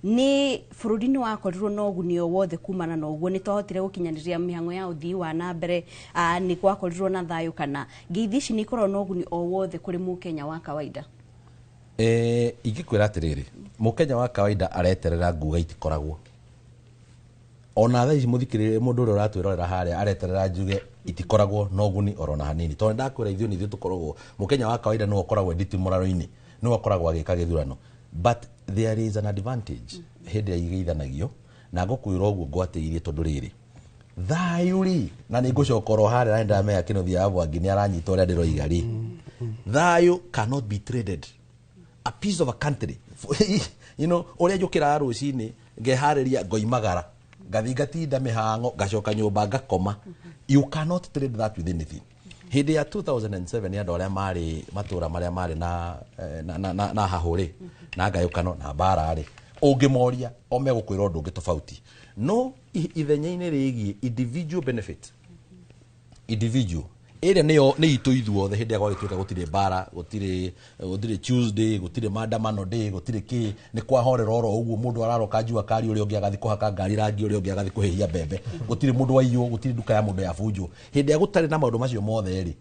nĩ bũrũri nĩ wakorirwo na ũguni o wothe kumana na ũguo? Nĩ twahotire gũkinyanĩria mĩhang'o ya ũthii wa na mbere? Nĩ gwakorirwo na thayũ, kana ngeithi ici nĩ ikoragwo na ũguni o wothe kũrĩ mũkenya wa kawaida? Ingĩkwĩra atĩrĩrĩ, mũkenya wa kawaida areterera nguga itikoragwo. Ona thaa ici mũthikĩrĩria, mũndũ ũrĩa ũratwĩrorera harĩa areterera njuge itikoragwo na ũguni oro na hanini, tondũ ndakwĩra ithuĩ nĩ ithuĩ tũkoragwo, mũkenya wa kawaida nĩwe ũkoragwo nditimũrano-inĩ, nĩwe ũkoragwo agĩka gĩthurano. But there is an advantage hĩndĩ ĩrĩa igeithanagio, na ngũkwĩra ũguo ngwatĩirie, tondũ rĩrĩ thayũ rĩ, na nĩ ngũcoka oro harĩa, na nĩndamenya kĩnuthia wa Mwangi nĩ aranyita ũrĩa ndĩroiga rĩ, thayũ cannot be traded. A piece of a country, ũrĩa njũkĩraga rũcinĩ ngeharĩria, ngoimagara, ngathi ngatinda mĩhang'o, ngacoka nyũmba ngakoma, you cannot trade that with anything. Hĩndĩ ya 2007, andũ arĩa marĩ matũra marĩa marĩ na hahũ rĩ, na ngayũkano na mbara rĩ, ũngĩmoria o megũkwĩra ũndũ ũngĩ tofauti. No ithenya-inĩ rĩgiĩ individual benefit, individual ĩrĩa nĩyo nĩ itũ ithuothe, hĩndĩ ĩrĩa gwagĩtuĩka gũtirĩ mbara, gũtirĩ Tuesday, gũtirĩ maandamano day, gũtirĩ kĩ, nĩ kwahorera oro ũguo, mũndũ araroka njua kari, ũrĩa ũngĩ agathiĩ kũhaka ngari rangi, ũrĩa ũngĩ agathiĩ kũhĩhia mbembe, gũtirĩ mũndũ waiywo, gũtirĩ nduka ya mũndũ yabunjwo, hĩndĩ ĩrĩa gũtarĩ na maũndũ macio mothe rĩ,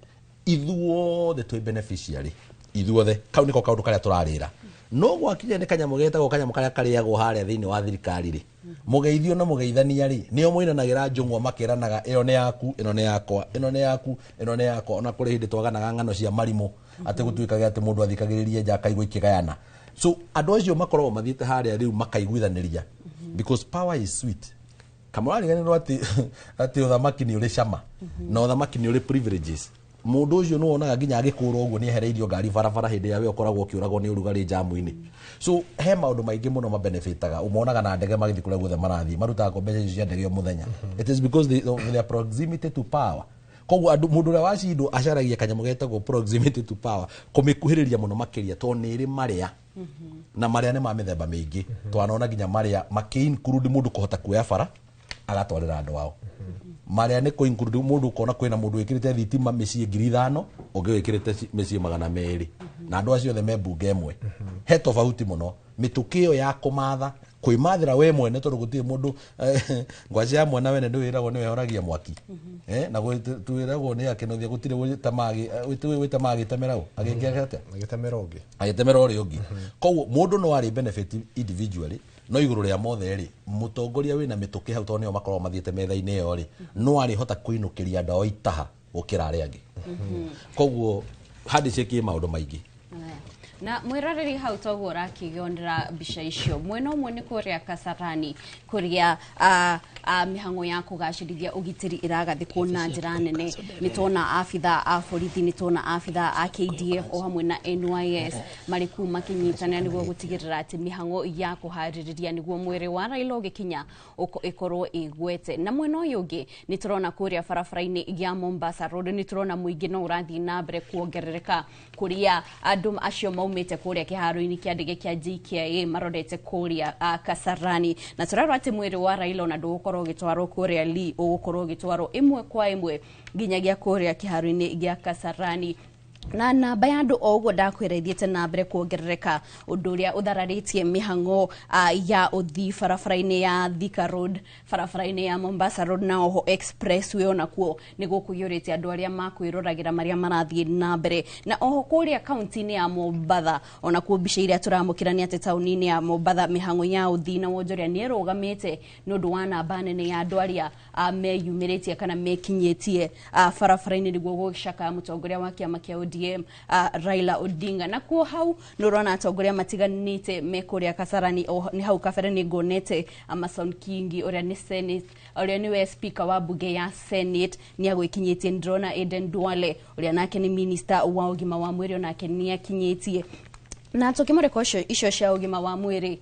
ithuothe twĩ beneficiary, ithuothe. Kau nĩko kaũndũ karĩa tũrarĩra. No gwakinya nĩ kanyamũ getagwo kanyamũ karĩa karĩagwo harĩa thĩinĩ wa thirikari rĩ, mũgeithio na mũgeithania rĩ, nĩo moinanagĩra njũng'wa, makĩranaga ĩyo nĩ yaku, ĩno nĩ yakwa, ĩno nĩ yaku, ĩno nĩ yakwa. Ona kũrĩ hĩndĩ twaganaga ng'ano cia marimũ atĩ gũtuĩkage atĩ mũndũ athikagĩrĩria nja akaigua ikĩgayana. So andũ acio makoragwo mathiĩte harĩa rĩu makaiguithanĩria, because power is sweet. Kamũrariganĩrwo atĩ ũthamaki nĩ ũrĩ cama na ũthamaki nĩ ũrĩ privileges. Mũndũ ũcio nĩ wonaga nginya agĩkũrwo ũguo nĩ ehereirio ngari barabara hĩndĩ ĩrĩa we ũkoragwo ũkĩũragwo nĩ ũrugarĩ njamu-inĩ. So he maũndũ maingĩ mũno mabenefitaga. Ũmonaga na ndege magĩthiĩ kũrĩa guothe marathiĩ, marutaga mbeca icio cia ndege o mũthenya. It is because of their proximity to power. Koguo andũ, mũndũ ũrĩa wacindwo acaragia kanyamũ getagwo proximity to power, kũmĩkuhĩrĩria mũno makĩria, tondũ nĩ ĩrĩ marĩa, na marĩa nĩ ma mĩthemba mĩingĩ. Twanona nginya marĩa makĩ include mũndũ kũhota kuoya bara agatwarĩra andũ ao. Marĩa nĩ kũ include mũndũ ũkona kwĩna mũndũ wĩkĩrĩte thitima mĩciĩ 5,000, ũngĩ wĩkĩrĩte mĩciĩ 200, na andũ acio othe me mbunge ĩmwe. He tofauti mũno mĩtũkĩ ĩyo ya kũmatha. Kwĩmathĩra we mwene, tondũ gũtirĩ mũndũ ngwaci ya mwana wene ndwĩragwo nĩwe horagia mwaki. Na twĩragwo nĩ akenothia gũtirĩ wĩtamaga agĩtemera ũ agĩkĩra atĩa agĩtemera ũngĩ, agĩtemera ũrĩa ũngĩ. Koguo mũndũ no arĩ benefit individually, no igũrũ rĩa mothe rĩ, mũtongoria wĩna mĩtũkĩ hau, tondũ nĩo makoragwo mathiĩte metha-inĩ ĩyo rĩ, no arĩhota kũinũkĩria andũ ao itaha gũkĩra arĩa angĩ. Koguo handshake ĩ maũndũ maingĩ. Na mwiroreri hau toguo ũrakĩonera mbica icio, mwena ũmwe nĩ kũrĩa Kasarani kũrĩa mĩhang'o ya kũgacĩrithia ũgitĩri ĩragathĩkwo na njĩra nene. Nĩ tuona abitha a borithi, nĩ tuona abitha a KDF o hamwe na NYS marĩ kuu makĩnyitanĩra nĩguo gũtigĩrĩra atĩ mĩhang'o ya kũharĩrĩria nĩguo mwĩrĩ wa Raila ũgĩkinya ĩkorwo ĩgwete. Na mwena ũyũ ũngĩ nĩ tũrona kũrĩa barabara-inĩ ya Mombasa Road, nĩ tũrona mũingĩ no ũrathiĩ na mbere kuongerereka kũrĩa andũ acio maumĩte kũrĩa kĩharo-inĩ kĩa ndege kĩa JKIA marorete kũrĩa Kasarani. Na tũrarora atĩ mwĩrĩ wa Raila ona ndũgũkorwo ũgĩtwarwo kũrĩa Lee, ũgũkorwo ũgĩtwarwo ĩmwe kwa ĩmwe nginyagia kũrĩa kĩharo-inĩ gĩa Kasarani. Na namba ya andũ o ũguo ndakwĩra ithiĩte na mbere kuongerereka, ũndũ ũrĩa ũthararĩtie mĩhang'o ya ũthii barabara-inĩ ya Thika Road, barabara-inĩ ya Mombasa Road na oho expressway onakuo nĩ gũkũiyũrĩte andũ arĩa makwĩroragĩra marĩa marathiĩ na mbere. Na oho kũrĩa kaunti-inĩ ya Mombatha onakuo mbica iria tũramũkĩra nĩ atĩ taũni-inĩ ya Mombatha mĩhang'o ya ũthii na wonjoria nĩ ĩrũgamĩte nĩ ũndũ wa namba nene ya andũ arĩa meyumĩrĩtie kana mekinyĩtie barabara-inĩ nĩguo gũcakaya mũtongoria wa kĩama kĩa ODM Raila Odinga. Na kuo hau nĩ ũrona atongoria matiganĩte me kũrĩa Kasarani. Nĩ hau kabere nĩ nguonete Amason Kingi ũrĩa nĩ Senate, ũrĩa nĩwe speaker wa bunge ya Senate nĩ agwĩkinyĩtie. Ndĩrona Aden Duale ũrĩa nake nĩ minister wa ũgima wa mwĩrĩ onake nĩ akinyĩtie. Na tukimurika icio cia ũgima wa mwĩrĩ,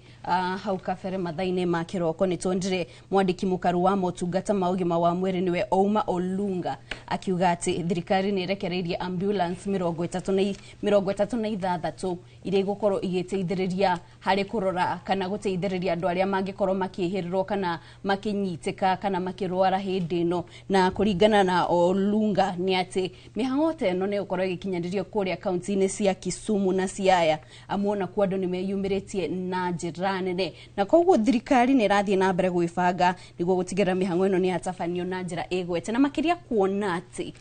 hau kabere mathaa-inĩ ma kĩroko nĩ tuonire mwandĩki mũkaru wa motungata ma ũgima wa mwĩrĩ nĩwe Ouma Olunga akiuga atĩ thirikari nĩ ĩrekereirie ambulance 36 iria igũkorwo igĩteithĩrĩria harĩ kũrora kana gũteithĩrĩria andũ arĩa mangĩkorwo makĩhĩrĩrwo kana makĩnyitĩka kana makĩrwara hĩndĩ ĩno. Na kũringana na Olunga nĩ atĩ mĩhang'o ta ĩno nĩ ĩgũkorwo ĩgĩkinyanĩrio kũrĩa kaunti-inĩ cia Kisumu na Siaya, amuona kuo andũ nĩ meyumĩrĩtie na njĩra nene, na koguo thirikari nĩ ĩrathiĩ na mbere gwĩbanga nĩguo gũtigĩrĩra mĩhang'o ĩno nĩ yatabanio na njĩra ĩgwete, na makĩria kuona atĩ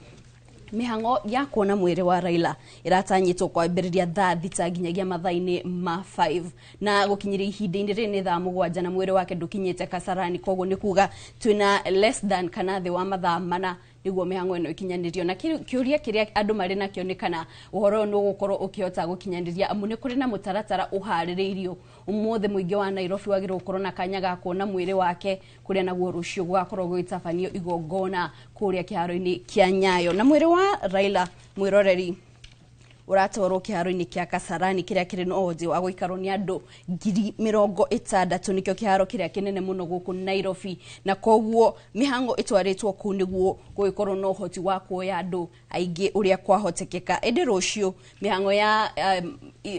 mĩhang'o ya kuona mwĩrĩ wa Raila ĩratanyĩtwo kwambĩrĩria thaa 6 nginyagia mathaa-inĩ ma 5, na gũkinyĩria ihinda-inĩ rĩrĩ nĩ thaa 7 na mwĩrĩ wake ndũkinyĩte Kasarani. Koguo nĩ kuga twĩna less than kana thĩ wa mathaa 4 nĩguo mĩhang'o ĩno ĩkinyanĩrio. Na kĩũria kĩrĩa andũ marĩ nakĩo nĩ kana ũhoro ũyũ nĩ ũgũkorwo ũkĩhota gũkinyanĩria, amu nĩ kũrĩ na mũtaratara ũharĩrĩirio. Ũmũthĩ mũingĩ wa Nairobi wagĩrĩirwo gũkorwo na kanya ga kuona mwĩrĩ wake, kũrĩa naguo rũciũ gũgakorwo gũgĩtabanio igongona kũrĩa kĩharo-inĩ kĩa Nyayo. Na mwĩrĩ wa Raila mwĩroreri ũratwarwo kĩharo-inĩ kĩa Kasarani kĩrĩa kĩrĩ na ũhoti wa gũikarwo nĩ andũ 60,000, nĩkĩo kĩharo kĩrĩa kĩnene mũno gũkũ Nairobi. Na koguo mĩhang'o ĩtwarĩtwo kũu nĩguo gũgĩkorwo na ũhoti wa kuoya andũ aingĩ ũrĩa kwahotekeka. Ĩndĩ rũciũ mĩhang'o ya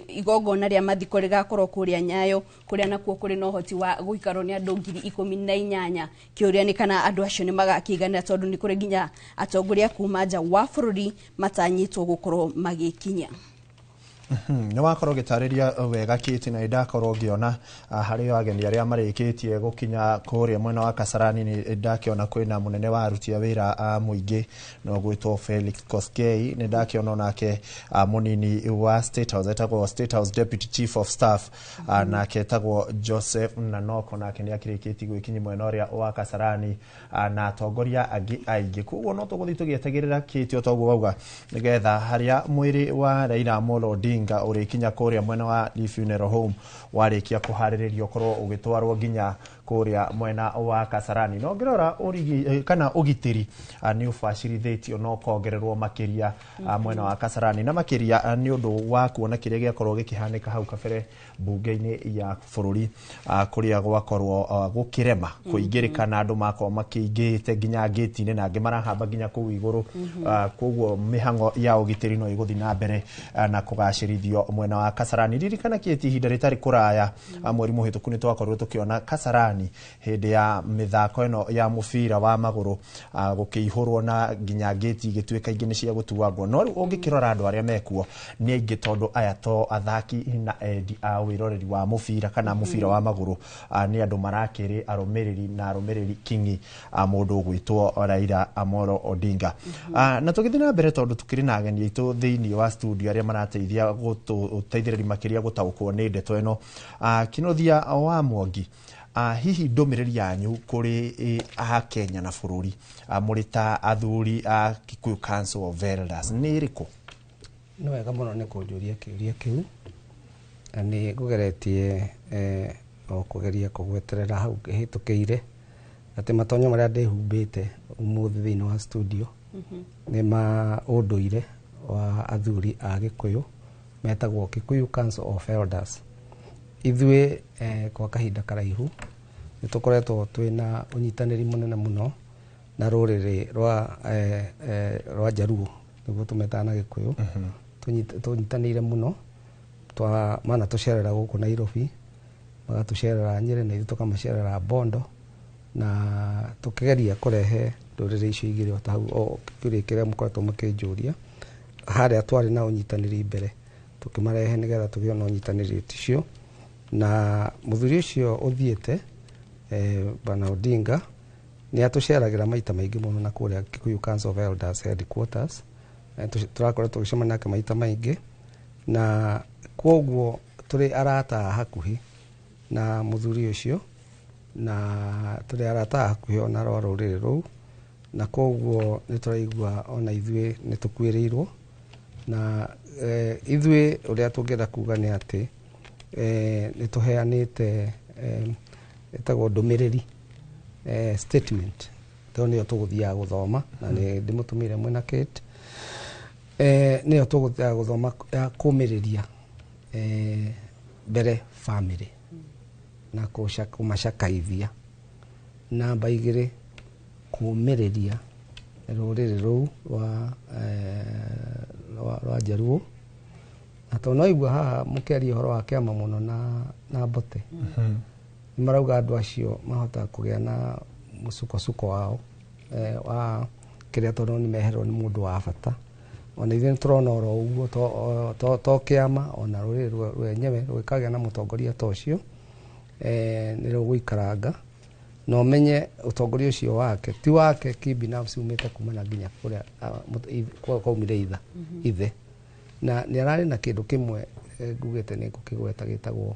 igongona rĩa mathiko rĩgakorwo kũrĩa Nyayo, kũrĩa nakuo kũrĩ na ũhoti wa gũikarwo nĩ andũ 18,000. Kĩũria nĩ kana andũ acio nĩ magakĩiganĩra, tondũ nĩ kũrĩ nginya atongoria kuma nja wa bũrũri matanyĩtwo gũkorwo magĩkinya. Nĩ wakorwo ũgĩtarĩria wega Kate, na ndakorwo ngĩona harĩ ageni arĩa marĩkĩtie gũkinya kũrĩa mwena wa Kasarani, nĩ ndakĩona kwĩna mũnene wa aruti a wĩra a mũingĩ no gwĩtwo Felix Koskei. Nĩ ndakĩona onake mũnini wa State House etagwo State House Deputy Chief of Staff, nake etagwo Joseph Nanoko, nake nĩ akĩrĩkĩtie gwĩkinyia mwena ũrĩa wa Kasarani, na atongoria angĩ aingĩ. Koguo no tũgũthiĩ tũgĩetagĩrĩra Kate, o toguo wauga, nĩgetha harĩa mwĩrĩ wa Raila Amolo Odinga ũrĩkinya kũrĩa mwena wa Lee Funeral Home warĩkia kũharĩrĩrio ũkorwo ũgĩtwarwo nginya kũrĩa mwena wa Kasarani. No ngĩrora ũrigi kana ũgitĩri nĩ ũbacĩrithĩtio na ũkongererwo makĩria mwena wa Kasarani, na makĩria nĩ ũndũ wa kuona kĩrĩa gĩakorwo gĩkĩhanĩka hau kabere bunge-inĩ ya bũrũri, kũrĩa gwakorwo gũkĩrema kũingĩrĩka na andũ makorwo makĩingĩhĩte nginya ngĩti-inĩ na angĩ marahamba nginya kũu igũrũ. Koguo mĩhang'o ya ũgitĩri no ĩgũthiĩ na mbere na kũgacĩrithio. ũkũgacĩrithio mwena wa Kasarani. Ririkana kĩti ihinda rĩtarĩ kũraya mweri mũhĩtũku nĩ twakorirwo tũkĩona Kasarani hĩndĩ ya mĩthako ĩno ya mũbira wa magũrũ gũkĩihũrwo na nginya ngĩti igĩtuĩka ingĩ nĩ cia gũtuangwo, no rĩu ũngĩkĩrora andũ arĩa mekuo nĩ aingĩ tondũ aya to athaki na endi a wĩroreri wa mũbira kana mũbira wa magũrũ, nĩ andũ marakĩrĩ arũmĩrĩri na arũmĩrĩri kingi mũndũ ũgwĩtwo Raila Amolo Odinga. Na tũgĩthiĩ na mbere tondũ tukĩrĩ na ageni aitũ thĩinĩ wa studio arĩa marateithia gũtũteithĩrĩria makĩria gũtaũkwo nĩ ndeto ĩno. Kinuthia wa Mwangi, hihi ndũmĩrĩri yanyu kũrĩ Akenya na bũrũri mũrĩ ta athuri a Kikuyu Council of Elders nĩ ĩrĩkũ? Nĩ wega mũno nĩ kũnjũria kĩũria kĩu, na nĩ ngũgeretie o kũgeria kũgweterera hau hĩtũkĩire atĩ matonyo marĩa ndĩhumbĩte ũmũthĩ thĩinĩ wa studio nĩ ma ũndũire wa athuri a Gĩkũyũ metagwo Kikuyu Council of Elders. Ithuĩ kwa kahinda karaihu nĩ tũkoretwo twĩna ũnyitanĩri mũnene mũno na rũrĩrĩ rwa Jaluo nĩguo tũmetaga na Gĩkũyũ. Tũnyitanĩire mũno, mana tũcerera gũkũ Nairobi, magatũcerera Nyĩrĩ na ithuĩ tũkamacerera Bondo, na tũkĩgeria kũrehe ndũrĩrĩ icio igĩrĩ o ta hau o kĩũria kĩrĩa mũkoretwo mũkĩnjũria harĩa twarĩ na ũnyitanĩri mbere tũkĩmarehe nĩgetha tũgĩe na ũnyitanĩri ũcio. Na mũthuri ũcio ũthiĩte Bwana Odinga nĩ atũceragĩra maita maingĩ mũno na kũrĩa Kikuyu Council of Elders headquarters. Tũrakoretwo tũgĩcemania nake maita maingĩ, na kwoguo tũrĩ arata a hakuhĩ na mũthuri ũcio, na tũrĩ arata a hakuhĩ ona rwa rũrĩrĩ rũu, na kwoguo nĩ tũraigua ona ithuĩ nĩ tũkuĩrĩirwo. Na ithuĩ ũrĩa tũngĩenda kuga nĩ atĩ nĩ tũheanĩte ĩtagwo ndũmĩrĩri, statement, tondũ nĩyo tũgũthiaga gũthoma na nĩ ndĩmũtũmĩire mwĩna Kate. Nĩyo tũgũthiaga gũthoma ya kũmĩrĩria mbere family na kũmacakaithia, namba igĩrĩ kũmĩrĩria rũrĩrĩ rũu rwa Jaluo. Na tondũ no igua haha mũkĩaria ũhoro wa kĩama mũno na Mbote, nĩ marauga andũ acio mahota kũgĩa na mũsukosuko wao wa kĩrĩa, tondũ nĩ meherwo nĩ mũndũ wa bata. Ona ithuĩ nĩ tũrona oro ũguo to kĩama ona rũrĩrĩ rwenyewe rũgĩkagĩa na mũtongoria ta ũcio, nĩ rũgũikaranga na ũmenye ũtongoria ũcio wake ti wake kibinafsi, umĩte kumana nginya kũrĩa kwaumire ithe. Na nĩ ararĩ na kĩndũ kĩmwe ngugĩte nĩ ngũkĩgweta gĩtagwo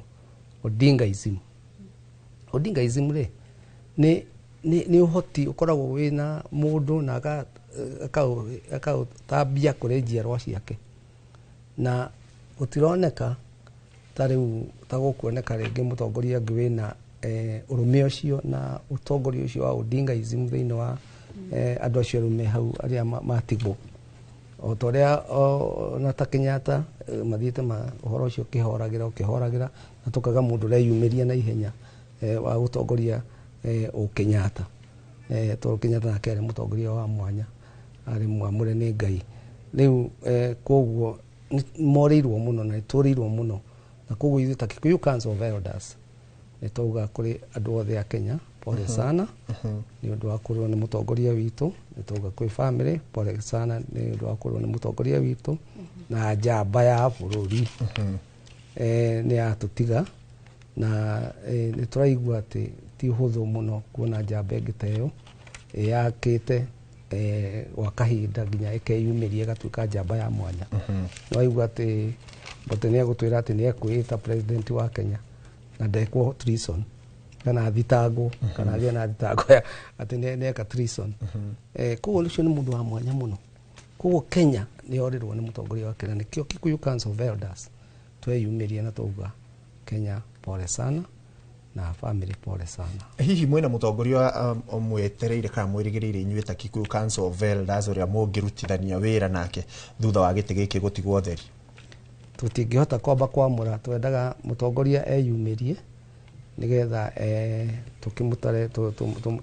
Odingaism. Odingaism rĩ nĩ ũhoti ũkoragwo wĩna mũndũ na akaũtambia kũrĩ njiarwa ciake, na gũtironeka ta rĩu ta gũkuoneka rĩngĩ mũtongoria ũngĩ wĩna ũrũme ũcio na ũtongoria ũcio wa Odingaism thĩinĩ wa andũ acio arũme hau arĩa matigwo o ta ũrĩa na ta Kenyatta mathiĩte ũhoro ũcio ũkĩhoragĩra na tũkaga mũndũ ũreyumĩria na ihenya wa gũtongoria Kenyatta. Tondũ Kenyatta nake arĩ mũtongoria wa mwanya, arĩ mwamũre nĩ Ngai. Rĩu kwoguo morĩirwo mũno na nĩtũrĩirwo mũno, na kwoguo ithuĩ ta Kikuyu Council of Elders nĩ twauga kũrĩ andũ othe a Kenya pole sana nĩ ũndũ wa kũrĩrwo nĩ mũtongoria witũ, nĩ twauga kwĩ family pole sana nĩ ũndũ wa kũrĩrwo nĩ mũtongoria witũ na njamba ya bũrũri nĩ yatũtiga, na nĩ tũraigua atĩ ti ũhũthũ mũno kuona njamba ĩngĩ ta ĩyo ĩyakĩte gwa kahinda nginya ĩkeyumĩria ĩgatuĩka njamba ya mwanya. Nĩwaigua atĩ Mbote nĩ egũtwĩra atĩ nĩ ekwĩĩta president wa Kenya na ndekwo treason kana thitangwo kana agĩe na thitango atĩ nĩ eka treason. Koguo ũcio nĩ mũndũ wa mwanya mũno. Koguo Kenya nĩ yorĩrwo nĩ mũtongoria wa Kenya, nĩkĩo Kikuyu Council of Elders tweyumĩria na twauga Kenya pole sana na family pole sana. Hihi mwena mũtongoria mwetereire kana mwĩrĩgĩrĩire inyuĩ ta Kikuyu Council of Elders ũrĩa mũngĩrutithania wĩra nake thutha wa gĩtĩ gĩkĩ gũtigwo theri? Tũtingĩhota kwamba kwamũra, twendaga mũtongoria eyumĩrie nĩgetha tũkĩmũtare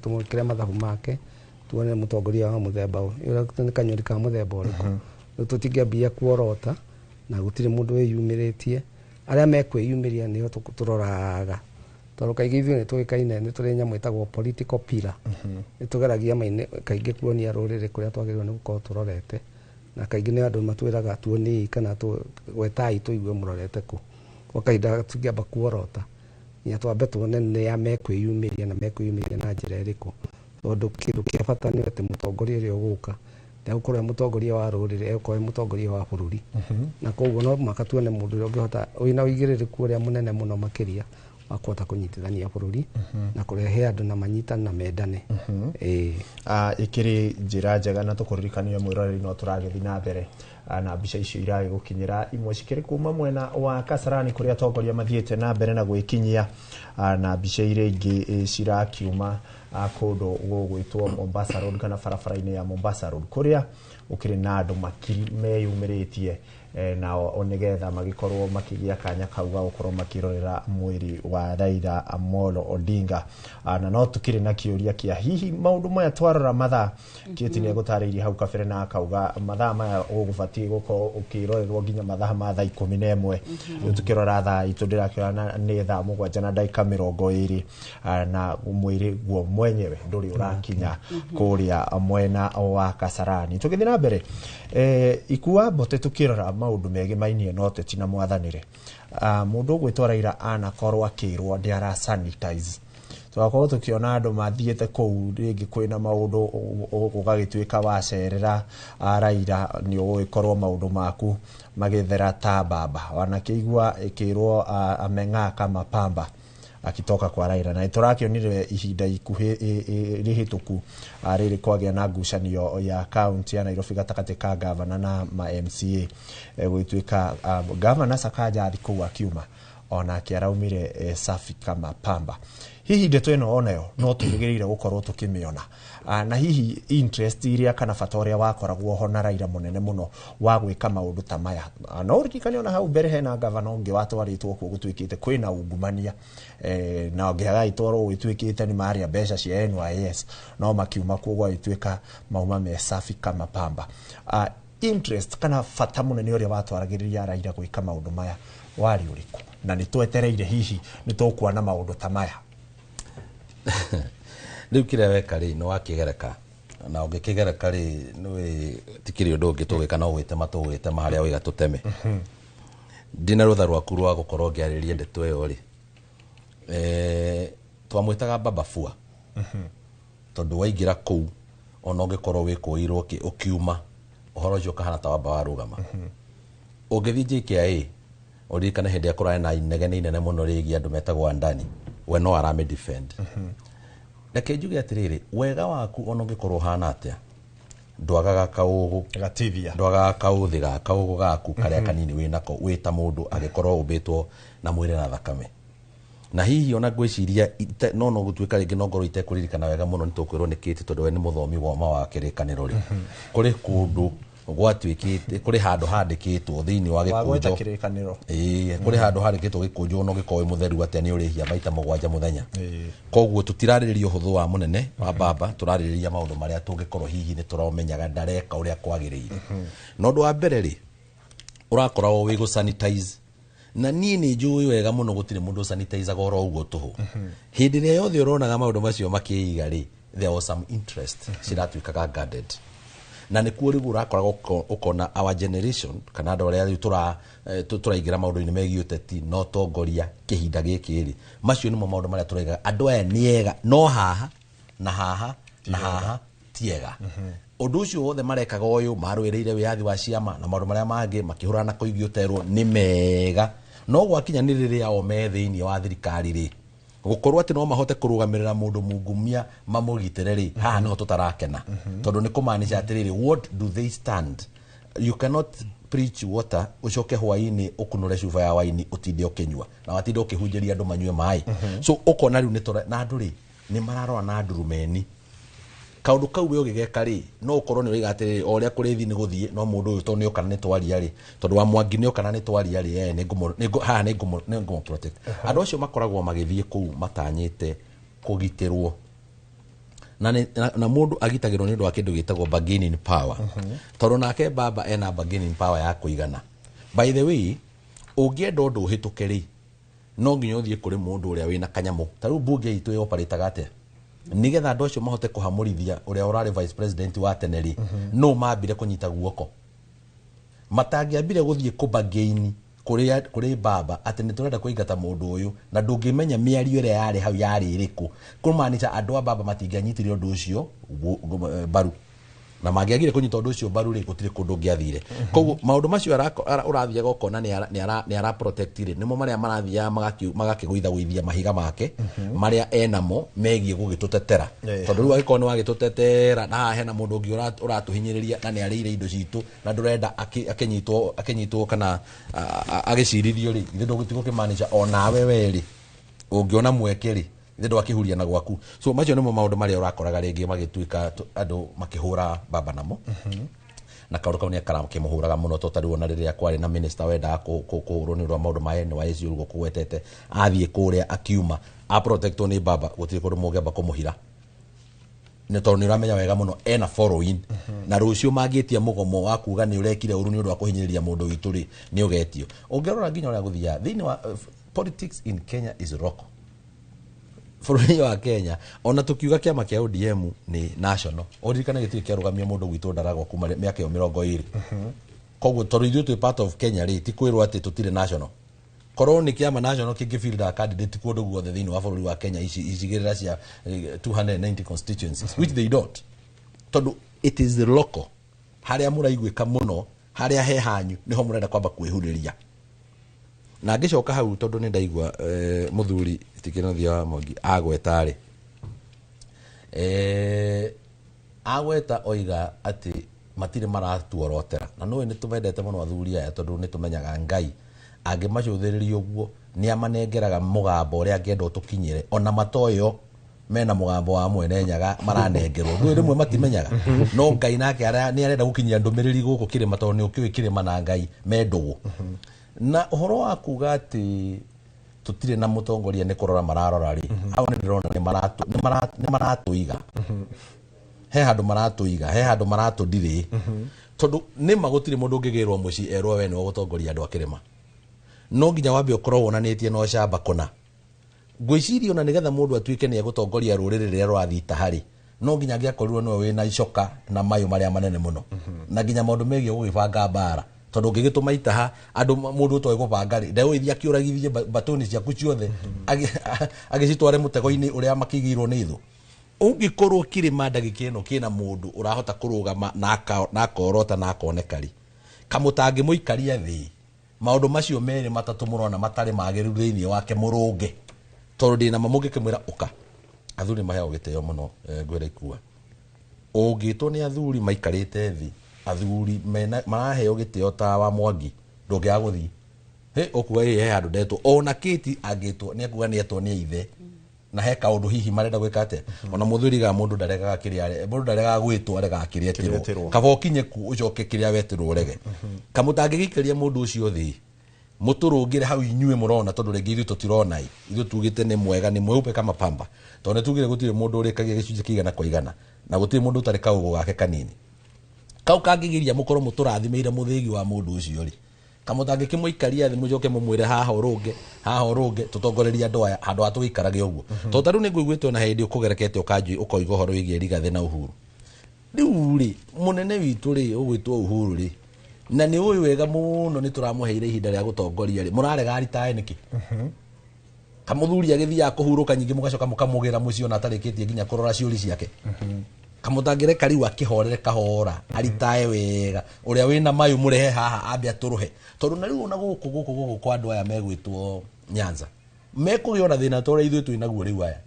tũmwĩkĩre mathabu make tuone mũtongoria wa mũthemba ũyũ, nĩ kanyoni ka mũthemba ũrĩkũ. Rĩu tũtingĩambia kuorota Na gũtirĩ mũndũ wĩyumĩrĩtie. Arĩa mekwĩyumĩria nĩo tũroraga, tondũ kaingĩ ithuĩ nĩ tũĩkaine nĩ tũrĩ nyamũ ĩtagwo political pillar. Nĩ tũgeragia maine kaingĩ kuonia rũrĩrĩ kũrĩa twagĩrĩirwo nĩ gũkorwo tũrorete, na kaingĩ nĩ andũ matwĩraga tuoniei kana gwetai tũigue mũrorete kũ. Kwa kahinda tũngĩamba kuorota nginya twambe tuone nĩa mekwĩyumĩria na mekwĩyumĩria na njĩra ĩrĩkũ, tondũ kĩndũ kĩa bata nĩ atĩ mũtongoria ũrĩa ũgũka ndegũkorwo e mũtongoria wa rũrĩrĩ, egũkorwo e mũtongoria wa bũrũri. Na koguo no mũhaka tuone mũndũ ũrĩa ũngĩhota wĩna ũigĩrĩrĩku ũrĩa mũnene mũno makĩria wa kũhota kũnyitithania bũrũri na kũrehe andũ na manyitane na mendane. Ĩĩ. Ĩkĩrĩ njĩra njega na tũkũririkania mwĩroreri no tũragĩthiĩ na mbere na mbica icio iragĩgũkinyĩra, imwe cikĩrĩ kuma mwena wa Kasarani kũrĩa atongoria mathiĩte na mbere na gwĩkinyia, na mbica iria ingĩ cirakiuma kũndũ gũgwĩtwo Mombasa Road kana barabara-inĩ ya Mombasa Road kũrĩa gũkĩrĩ na andũ makiri meyumĩrĩtie nao nĩgetha magĩkorwo makĩgĩa kanya kau ga gũkorwo makĩrorera mwĩrĩ wa Raila Amolo Odinga. Na no tũkĩrĩ na kĩũria kĩa hihi maũndũ maya twarora mathaa Kĩti nĩ egũtarĩirie hau kabere na akauga mathaa maya ũgũbatiĩ gũkorwo ũkĩrorerwo nginya mathaa ma thaa 11. Rĩu tũkĩrora thaa itũ ndĩrakĩona nĩ thaa 7:20, na mwĩrĩ guo mwenyewe ndũrĩ ũrakinya kũrĩa mwena wa Kasarani. Tũgĩthiĩ na mbere, Ikua Mbote, tũkĩrora maũndũ megemainie na ũteti na mwathanĩre, mũndũ ũgwĩtwo Raila anakorwo akĩrwo ndĩ sanitize, tũgakorwo tũkĩona andũ mathiĩte kũu rĩngĩ kwĩna maũndũ ũgagĩtuĩka wacerera Raila nĩ ũgũgĩkorwo maũndũ maku magĩthera ta mbamba. Wanakĩigua ĩkĩrwo ameng'aa kama pamba akitoka kwa Raila, na tũrakĩonire ihinda ikuhĩ rĩhĩtũku rĩrĩ kwagĩa na ngucanio ya kaunti ya Nairobi gatagatĩ ka gavana na ma MCA, gũgĩtuĩka gavana Sakaja athi kũu akiuma onake araumire safi kama pamba. Hihi ndeto ĩno onayo no tũrĩgĩrĩire gũkorwo tũkĩmĩona, na hihi interest iria kana bata ũrĩa wakoragwo ho na Raila mũnene mũno wa gwĩka maũndũ ta maya. No ũririkane ona hau mbere hena gavana ũngĩ watwarĩtwo kuo gũtuĩkĩte kwĩna ungumania, na ũngĩ agagĩtwarwo gũgĩtuĩkĩte nĩ marĩa mbeca cia NYS, no makiuma kuo gwagĩtuĩka mauma me safi kama pamba. Interest kana bata mũnene ũrĩa watwaragĩrĩria Raila gwĩka maũndũ maya warĩ ũrĩkũ, na nĩ twetereire hihi nĩ tũkuona maũndũ ta maya? Rĩu kĩrĩa weka rĩ nĩ wakĩgereka, na ũngĩkĩgereka rĩ nĩwĩ tikĩrĩ ũndũ ũngĩ tũgwĩka no gwĩtema tũgwĩtema harĩa wĩga tũteme. Ndina rũtha rwaku rwa gũkorwo ngĩarĩrĩria ndeto ĩyo rĩ, twamwĩtaga Baba Fua, tondũ waingĩra kũu ona ũngĩkorwo wĩkũĩirwo ũkiuma ũhoro ũcio ũkahana ta wamba warũgama. Ũngĩthiĩ JKIA ũririkane hĩndĩ ĩrĩa kũrarĩ na inegene inene mũno rĩgiĩ andũ metagwo Andani, we no arame defend. Reke njuge atĩrĩrĩ, wega waku ona ũngĩkorwo ũhana atĩa ndwagaga kaũgũ, ndwagaga kaũthĩ ga kaũgũ gaku karĩa kanini wĩnako wĩ ta mũndũ agĩkorwo ũmbĩtwo na mwĩrĩ na thakame. Na hihi ona ngwĩciria no gũtuĩka rĩngĩ no ngorwo itekũririkana wega mũno nĩ tũkwĩrwo nĩ Kĩti tondũ we nĩ mũthomi woma wa kĩrĩkanĩro rĩ, kũrĩ kũndũ gwatuĩkĩte, kũrĩ handũ handĩkĩtwo thĩinĩ wa gĩkũnjo, ĩĩ kũrĩ handũ handĩkĩtwo gĩkũnjo ona ũngĩkorwo wĩ mũtheru atĩa nĩ ũrĩhia maita 7 mũthenya. Koguo tũtirarĩrĩria ũhũthũ wa mũnene wa baba, tũrarĩrĩria maũndũ marĩa tũngĩkorwo hihi nĩ tũramenyaga ndareka ũrĩa kwagĩrĩire. Na ũndũ wa mbere rĩ, ũrakoragwo wĩ gũ sanitize, na niĩ nĩ njũĩ wega mũno gũtirĩ mũndũ sanitizaga oro ũguo tũhũ. Hĩndĩ ĩrĩa yothe ũronaga maũndũ macio makĩiga rĩ, there was some interest ciratuĩkaga guarded. Na nĩkuo rĩu ũrakoraga ũkona our generation kana andũ arĩa rĩu tũraingĩra maũndũ-inĩ megiĩ ũteti na ũtongoria kĩhinda gĩkĩ rĩ, macio nĩmo maũndũ marĩa tũraiga andũ aya nĩ ega no haha na haha na haha ti ega. Ũndũ ũcio wothe marekaga ũyũ marũĩrĩire wĩyathi wa ciama na maũndũ marĩa mangĩ makĩhũrana na kũigio ũterwo nĩ mega, no gwakinya nĩ rĩrĩa o me thĩinĩ wa thirikari rĩ, gũkorwo atĩ no mahote kũrũgamĩrĩra mũndũ mungumia mamũgitĩre rĩ, haha nĩho tũtarakena. Tondũ nĩ kũmaanisha atĩrĩrĩ, what do they stand? You cannot preach water ũcoke hwaĩ-inĩ ũkunũre cuba ya waini ũtinde ũkĩnyua na watinde ũkĩhunjĩria andũ manyue maĩ. So ũkona rĩu nĩ na andũ rĩ nĩ mararora na ndurumeni kaundu kau we ũgĩgeka rĩ, no ũkorwo nĩ ũraiga atĩrĩrĩ o ũrĩa kũrĩthi nĩ gũthiĩ, no mũndũ ũyũ tondũ nĩoka na nĩtwaria rĩ, tondũ wa Mwangi nĩoka na nĩtwaria rĩ, haha nĩngũmũ protect. Andũ acio makoragwo magĩthiĩ kũu matanyĩte kũgitĩrwo, na mũndũ agitagĩrwo nĩ ũndũ wa kĩndũ gĩtagwo bargaining power. Tondũ nake baba ena bargaining power ya kũigana. By the way, ũngĩenda ũndũ ũhĩtũke rĩ, no nginya ũthiĩ kũrĩ mũndũ ũrĩa wĩna kanyamũ. Ta rĩu mbunge itũ ĩoparĩtaga atĩa nĩgetha andũ acio mahote kũhamũrithia ũrĩa ũrarĩ vice president wa tene rĩ, no mambire kũnyita guoko. Matangĩambire gũthiĩ kũbagaini kũrĩ baba atĩ nĩ tũrenda kũingata mũndũ ũyũ, na ndũngĩmenya mĩario ĩrĩa yarĩ hau yarĩ ĩrĩkũ, kũmaanisha andũ a baba matingĩanyitire ũndũ ũcio mbaru, na mangĩagire kũnyita ũndũ ũcio mbaru rĩ, gũtirĩ kũndũ ũngĩathire. Koguo maũndũ macio ũrathiaga ũkona nĩ ara protect rĩ, nĩmo marĩa marathiaga magakĩgũithagũithia mahiga make marĩa enamo megiĩ gũgĩtũtetera. Tondũ rĩu angĩkorwo nĩ wagĩtũtetera na haha hena mũndũ ũngĩ ũratũhinyĩrĩria na nĩ arĩire indo citũ na ndũrenda akĩnyitwo kana agĩcirithio rĩ, ithe ndũgũtigũkĩmaanisha onawe we rĩ ũngĩona mweke rĩ, ithe ndwakĩhuria na gwaku. So macio nĩmo maũndũ marĩa ũrakoraga rĩngĩ magĩtuĩka andũ makĩhũra baba namo, na kaũndũ kau nĩ karakĩmũhũraga mũno, to tarĩu ona rĩrĩa kwarĩ na minister wendaga kũhũrwo nĩ ũndũ wa maũndũ ma NYS ũguo kũgwetete, athiĩ kũrĩa akiuma aprotectwo nĩ baba, gũtirĩ kũndũ mũngĩamba kũmũhira, nĩ tondũ nĩ ũramenya wega mũno ena following, na rũciũ mangĩtia mũgomo wa kuga nĩ ũrekire ũru nĩ ũndũ wa kũhinyĩrĩria mũndũ witũ rĩ, nĩ ũgetio. Ũngĩrora nginya ũrĩa gũthiaga thĩinĩ wa politics in Kenya is local. Bũrũri wa Kenya ona tukiuga kĩama kĩa ODM nĩ national, ũririkane gĩtirĩ kĩarũgamia mũndũ gwitũ Ndaragwa kuma mĩaka ĩyo 20. Koguo tondũ ithuĩ twĩ part of Kenya rĩ, ti kwĩrwo atĩ tũtirĩ national. Korwo nĩ kĩama national kĩngĩ candidate kũndũ guothe thĩinĩ wa bũrũri wa Kenya, ici icigĩrĩra cia 290 constituencies, which they don't, tondũ it is local. Harĩa mũraiguĩka mũno, harĩa he hanyu nĩho mũrenda kwamba kwĩhurĩria. Na ngĩcoka hau tondũ nĩ ndaigua mũthuri Tikinothia wa Mwangi agweta rĩ, agweta oiga atĩ matirĩ maratuorotera, na nũĩ nĩ tũmendete mũno athuri aya tondũ nĩ tũmenyaga Ngai angĩmacũthĩrĩria ũguo nĩ amanengeraga mũgambo ũrĩa angĩenda ũtũkinyĩre, ona matoyo mena mũgambo wa mwene Nyaga maranengerwo, ndũĩ rĩmwe matimenyaga, no Ngai nake nĩ arenda gũkinyia ndũmĩrĩri gũkũ kĩrĩma tondũ nĩ ũkĩũĩ kĩrĩma na Ngai me ndũgũ. Na ũhoro wa kuga atĩ tũtirĩ na mũtongoria nĩ kũrora mararora rĩ, hau nĩ ndĩrona nĩ maratũiga, he handũ maratũiga, he handũ maratũndirĩ, tondũ nĩma gũtirĩ mũndũ ũngĩgĩrwo mũciĩ erwo we nĩwe ũgũtongoria andũ a kĩrĩma, no nginya wambe ũkorwo wonanĩtie na ũcamba kũna. Ngwĩciria ona nĩgetha mũndũ atuĩke nĩ egũtongoria rũrĩrĩ rĩrĩa rũrathiĩ taharĩ, no nginya angĩakorirwo nĩwe wĩna icoka na mayũ marĩa manene mũno, na nginya maũndũ megiĩ gũgĩbanga mbara, tondũ ũngĩgĩtũma itaha andũ mũndũ ũtoĩ gũbanga rĩ, ndegũgĩthiĩ akĩũragithie mbatũni ciaku ciothe agĩcitware mũtego-inĩ ũrĩa makĩigĩirwo nĩ thũ. Ũngĩkorwo kĩrĩma ndagĩka ĩno kĩna mũndũ ũrahota kũrũgama na akorota na akoneka rĩ, kamũtangĩmũikaria thĩ, maũndũ macio merĩ matatũ mũrona matarĩ magĩrĩru thĩinĩ wake mũrũnge, tondũ ndĩna ma mũngĩkĩmwĩra ũka. Athuri maheagwo gĩtĩo mũno, ngwĩra ikua. Ũngĩtwo nĩ athuri maikarĩte thĩ, athuri maraheo gĩtĩo ta wa Mwangi, ndũngĩaga gũthiĩ. Hĩ, ũkuga ĩ he handũ ndetwo, ona Kĩti angĩtwo nĩ ekuga nĩ etwo nĩ ithe, na he kaũndũ hihi marenda gwĩka atĩa. Ona mũthuri ga mũndũ ndaregaga kĩrĩa, mũndũ ndaregaga gwĩtwo, aregaga kĩrĩa etirwo. Kaba ũkinye ku ũcoke kĩrĩa wetirwo ũrege. Kamũtangĩgĩikaria mũndũ ũcio thĩ, mũtũrũngĩre hau inyuĩ mũrona, tondũ rĩngĩ ithuĩ tũtirona ĩ, ithuĩ tugĩte nĩ mwega, nĩ mweupe kama pamba, tondũ nĩ tugire gũtirĩ mũndũ ũrĩkagia gĩcunjĩ kĩigana kwa igana, na gũtirĩ mũndũ ũtarĩ kaũgũ gake kanini. Kau kangĩgiria mũkorwo mũtũrathimĩire mũthĩgi wa mũndũ ũcio rĩ, kamũtangĩkĩmũikaria thĩ mũcoke mũmwĩre haha ũrũnge, haha ũrũnge, tũtongorerie andũ aya handũ ha tũgĩikarage ũguo. Tondũ ta rĩu nĩ ngũiguĩte ona hĩndĩ ũkũgerekete ũkanjui ũkoiga ũhoro wĩgiĩ Rigathĩ na Uhuru. Rĩu rĩ, mũnene witũ rĩ, ũgwĩtwo Uhuru rĩ, na nĩ ũĩ wega mũno nĩ tũramũheire ihinda rĩa gũtongoria rĩ, mũrarega aritae nĩkĩ? Kamũthuri agĩthiaga kũhurũka nyingĩ mũgacoka mũkamũgĩra mũciĩ ona atarĩkĩtie nginya kũrora ciũri ciake. Kamũtangĩreka rĩu akĩhorere kahora, aritae wega, ũrĩa wĩna mayũ mũrehe haha ambe atũrũhe. Tondũ na rĩu ona gũkũ gũkũ gũkũ kwa andũ aya megwĩtwo Nyanza, mekũgĩa ona thĩna ta ũrĩa ithuĩ twĩ naguo rĩu aya.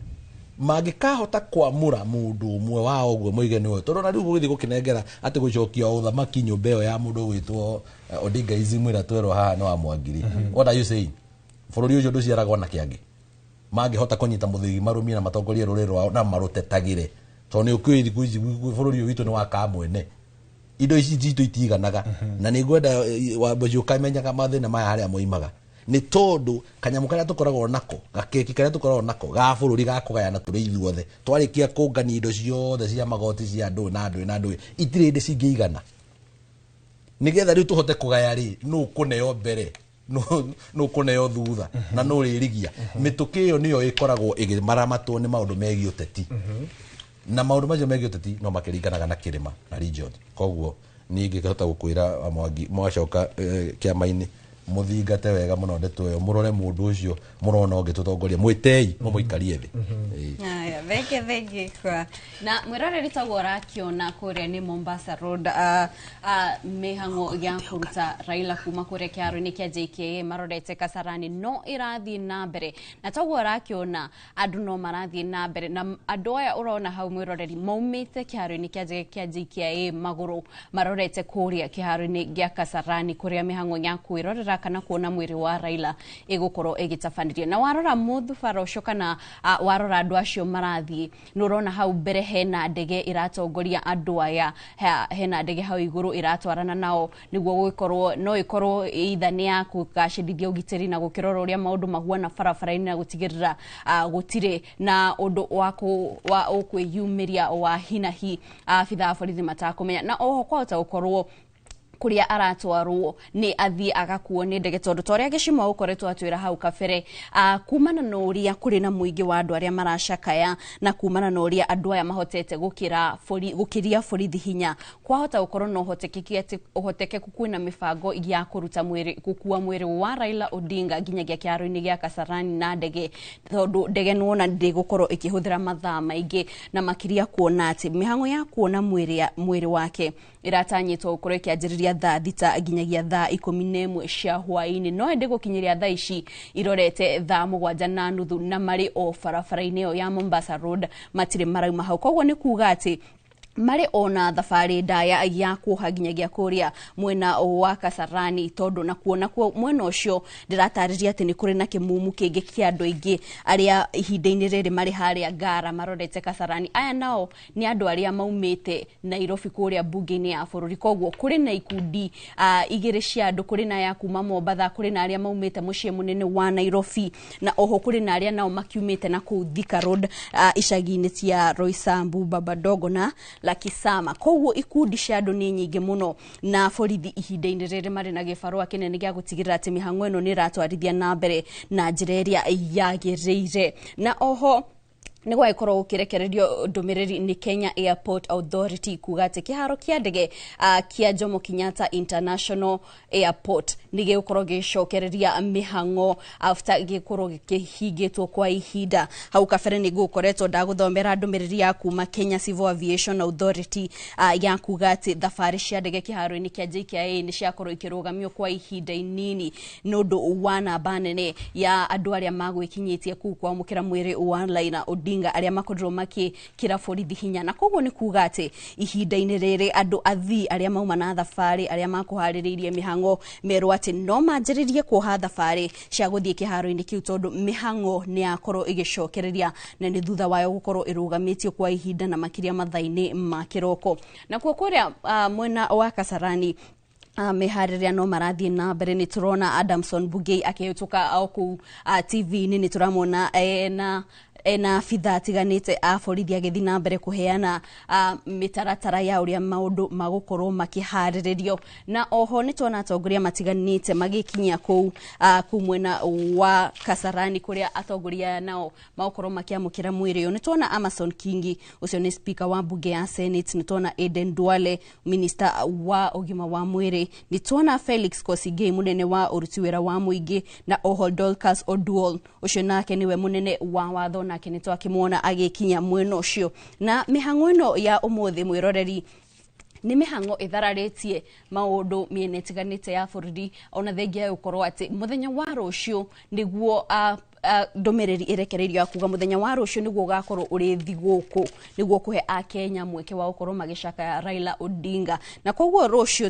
Mangĩkahota kwamũra mũndũ ũmwe wao ũguo moige nĩwe, tondũ na rĩu gũgĩthiĩ gũkĩnengera atĩ gũcokia ũthamaki nyũmba ĩyo ya mũndũ ũgwĩtwo Odinga Ism ĩrĩa twerwo haha nĩ wa Mwangiri. What are you saying? Bũrũri ũcio ndũciaragwo na kĩangĩ. Mangĩhota kũnyita mũthĩgi marũmie na matongorie rũrĩrĩ rwao na marũtetagĩre, tondũ nĩ ũkĩũĩ thikũ ici bũrũri ũyũ witũ nĩ wa kamwene, indo ici citũ itiganaga, na nĩ ngwenda Wamboci ũkamenyaga mathĩna maya harĩa moimaga, nĩ tondũ kanyamũ karĩa tũkoragwo nako, gakeki karĩa tũkoragwo nako ga bũrũri ga kũgayana tũrĩ ithuothe, twarĩkia kũngania indo ciothe cia magoti cia andũ na andũ na andũ, itirĩ hĩndĩ cingĩigana. Nigetha riu tuhote kugaya ri nu kuneo mbere no kuneo thutha na no ririgia mituki iyo niyo ikoragwo igimaramatwo ni maundu megie uteti na maundu macio megie uteti no makiringanaga na kirima na region. Koguo ni ngihota gukwira Mwangi mwacoka kiama-ini muthingate wega muno ndeto iyo murore mundu ucio murona ungitutongoria mwitei mumuikarie thi. Aya, thenge kwa na mwiroreri tagwo ũrakiona kũrĩa nĩ Mombasa Road, mĩhang'o ya kũruta Raila kuma kũrĩa kĩharo-inĩ kĩa JKIA marorete Kasarani no ĩrathiĩ na mbere, na taguo ũrakiona andũ no marathiĩ na mbere, na andũ aya ũrona hau mwĩroreri maumĩte kĩharo-inĩ kĩa JKIA magũrũ marorete kũrĩa kĩharo-inĩ gĩa Kasarani kũrĩa mĩhang'o ya kwĩrorera kana kuona mwĩrĩ wa Raila ĩgũkorwo ĩgĩtabanĩrio. Na warora mũthubara ũcio kana warora andũ acio marathiĩ nĩ ũrona hau mbere hena ndege ĩratongoria andũ aya, hena ndege hau igũrũ ĩratwarana nao nĩguo gũgĩkorwo no ĩkorwo either nĩ ya kũgacĩrithia ũgitĩri na gũkĩrora ũrĩa maũndũ mahuana barabara-inĩ na gũtigĩrĩra gũtirĩ na ũndũ wa ũkwĩyumĩria wa hinahi abithaa a borithi matakũmenya. Na oho kwahota gũkorwo kuria aratwarwo ni athie agakuo ni ndege tondu toria gicimo ukoretwo atwira hau kabere kumana na uria kuri na muingi wa andu aria maracakaya na kumana na uria andu aya mahotete gukira gukiria borithi hinya kwahota gukorwo no hotekeku kwina mibango ya kuruta mwiri gukua mwiri wa Raila Odinga nginyagia kiaro-ini gia Kasarani na ndege tondu ndege nuona ndigukorwo ikihuthira mathaa maingi na makiria kuona ati mihango ya kuona mwiri wake iratanyitwo gukorwo ikianjiriria thaa 6 nginyagia thaa 11 cia hwaini no ende gukinyiria thaa ici irorete thaa 7:30 na mari o barabara-inĩ ĩyo ya Mombasa Road matire marauma hau. Koguo nĩ kuga ati mari ona thabarĩ ndaya ya kuoha nginyagia kũrĩa mwena wa Kasarani tondu na kuona mwena ũcio ndĩratarĩria atĩ nĩ kũrĩ na kĩmumu kĩngĩ kĩa andũ aingĩ arĩa ihinda-inĩ rĩrĩ marĩ harĩa Ngara marorete Kasarani. Aya nao nĩ andũ arĩa maumĩte Nairobi kũrĩa mbunge-inĩ ya bũrũri, koguo kũrĩ na ikundi igĩrĩ cia andũ, kũrĩ na ya kuma Mombatha, kũrĩ na arĩa maumĩte mũciĩ mũnene wa Nairobi na oho kũrĩ na arĩa nao makiumĩte na kũu Thika Road icagi-inĩ cia Roysambu, Babadogo na Lakisama. Koguo ikundi cia andũ nĩ nyingĩ mũno na borithi ihinda-inĩ rĩrĩ marĩ na gĩbarũa kĩnene gĩa gũtigĩrĩra atĩ mĩhang'o ĩno nĩ ĩratwarithia na mbere na njĩra ĩrĩa yagĩrĩire. Na oho nĩ gwagĩkorwo gũkĩrekererio ndũmĩrĩri nĩ Kenya Airport Authority kuga atĩ kĩharo kĩa ndege kĩa Jomo Kenyatta International Airport nĩ gĩgũkorwo gĩcokereria mĩhang'o after gĩkorwo gĩkĩhingĩtwo kwa ihinda. Hau kabere nĩ ngũkoretwo ndagũthomera ndũmĩrĩri ya kuma Kenya Civil Aviation Authority ya kuga atĩ thabarĩ cia ndege kĩharo-inĩ kĩa JKIA nĩ ciakorwo ikĩrũgamio kwa ihinda inini nĩ ũndũ wa namba nene ya andũ arĩa magwĩkinyĩtie kũu kwamũkĩra mwĩrĩ wa Raila Odinga arĩa makorirwo makĩkĩra borithi hinya. Na koguo nĩ kuga atĩ ihinda-inĩ rĩrĩ andũ athii arĩa mauma na thabarĩ arĩa makũharĩrĩirie mĩhang'o merwo atĩ no manjĩrĩrie kuoha thabarĩ cia gũthiĩ kĩharo-inĩ kĩu tondũ mĩhang'o nĩ yakorwo ĩgĩcokereria na nĩ thutha wayo gũkorwo ĩrũgamĩtio kwa ihinda na makĩria mathaa-inĩ ma kĩroko. Nakuo kũrĩa mwena wa Kasarani meharĩria no marathiĩ na mbere. Nĩ tũrona Adamson Bugei akĩhĩtũka o kũu TV-inĩ, nĩ tũramwona ena abithaa atiganĩte a borithi agĩthiĩ na mbere kũheana mĩtaratara ya ũrĩa maũndũ magũkorwo makĩharĩrĩrio. Na oho nĩ tuona atongoria matiganĩte magĩkinyia kũu kũu mwena wa Kasarani kũrĩa atongoria nao magũkorwo makĩamũkĩra mwĩrĩ ũyũ. Nĩ tuona Amason Kingi ũcio nĩ speaker wa mbunge ya Senate, nĩ tuona Aden Duale minister wa ũgima wa mwĩrĩ, nĩ tuona Felix Kosigei mũnene wa ũruti wĩra wa mũingĩ, na oho Dorcas Oduol ũcio nake nĩwe mũnene wa watho nake nĩ twakĩmuona agĩkinya mwena ũcio. Na mĩhang'o ĩno ya ũmũthĩ mwĩroreri nĩ mĩhang'o ĩthararĩtie maũndũ mĩena ĩtiganĩte ya bũrũri, ona thengia ya gũkorwo atĩ mũthenya wa rũciũ nĩguo ndũmĩrĩri ĩrekereirio ya kuga mũthenya wa rũciũ nĩguo ũgakorwo ũrĩ thigũkũ nĩguo kũhe akenya mweke wa gũkorwo magĩcakaya Raila Odinga. Na koguo rũciũ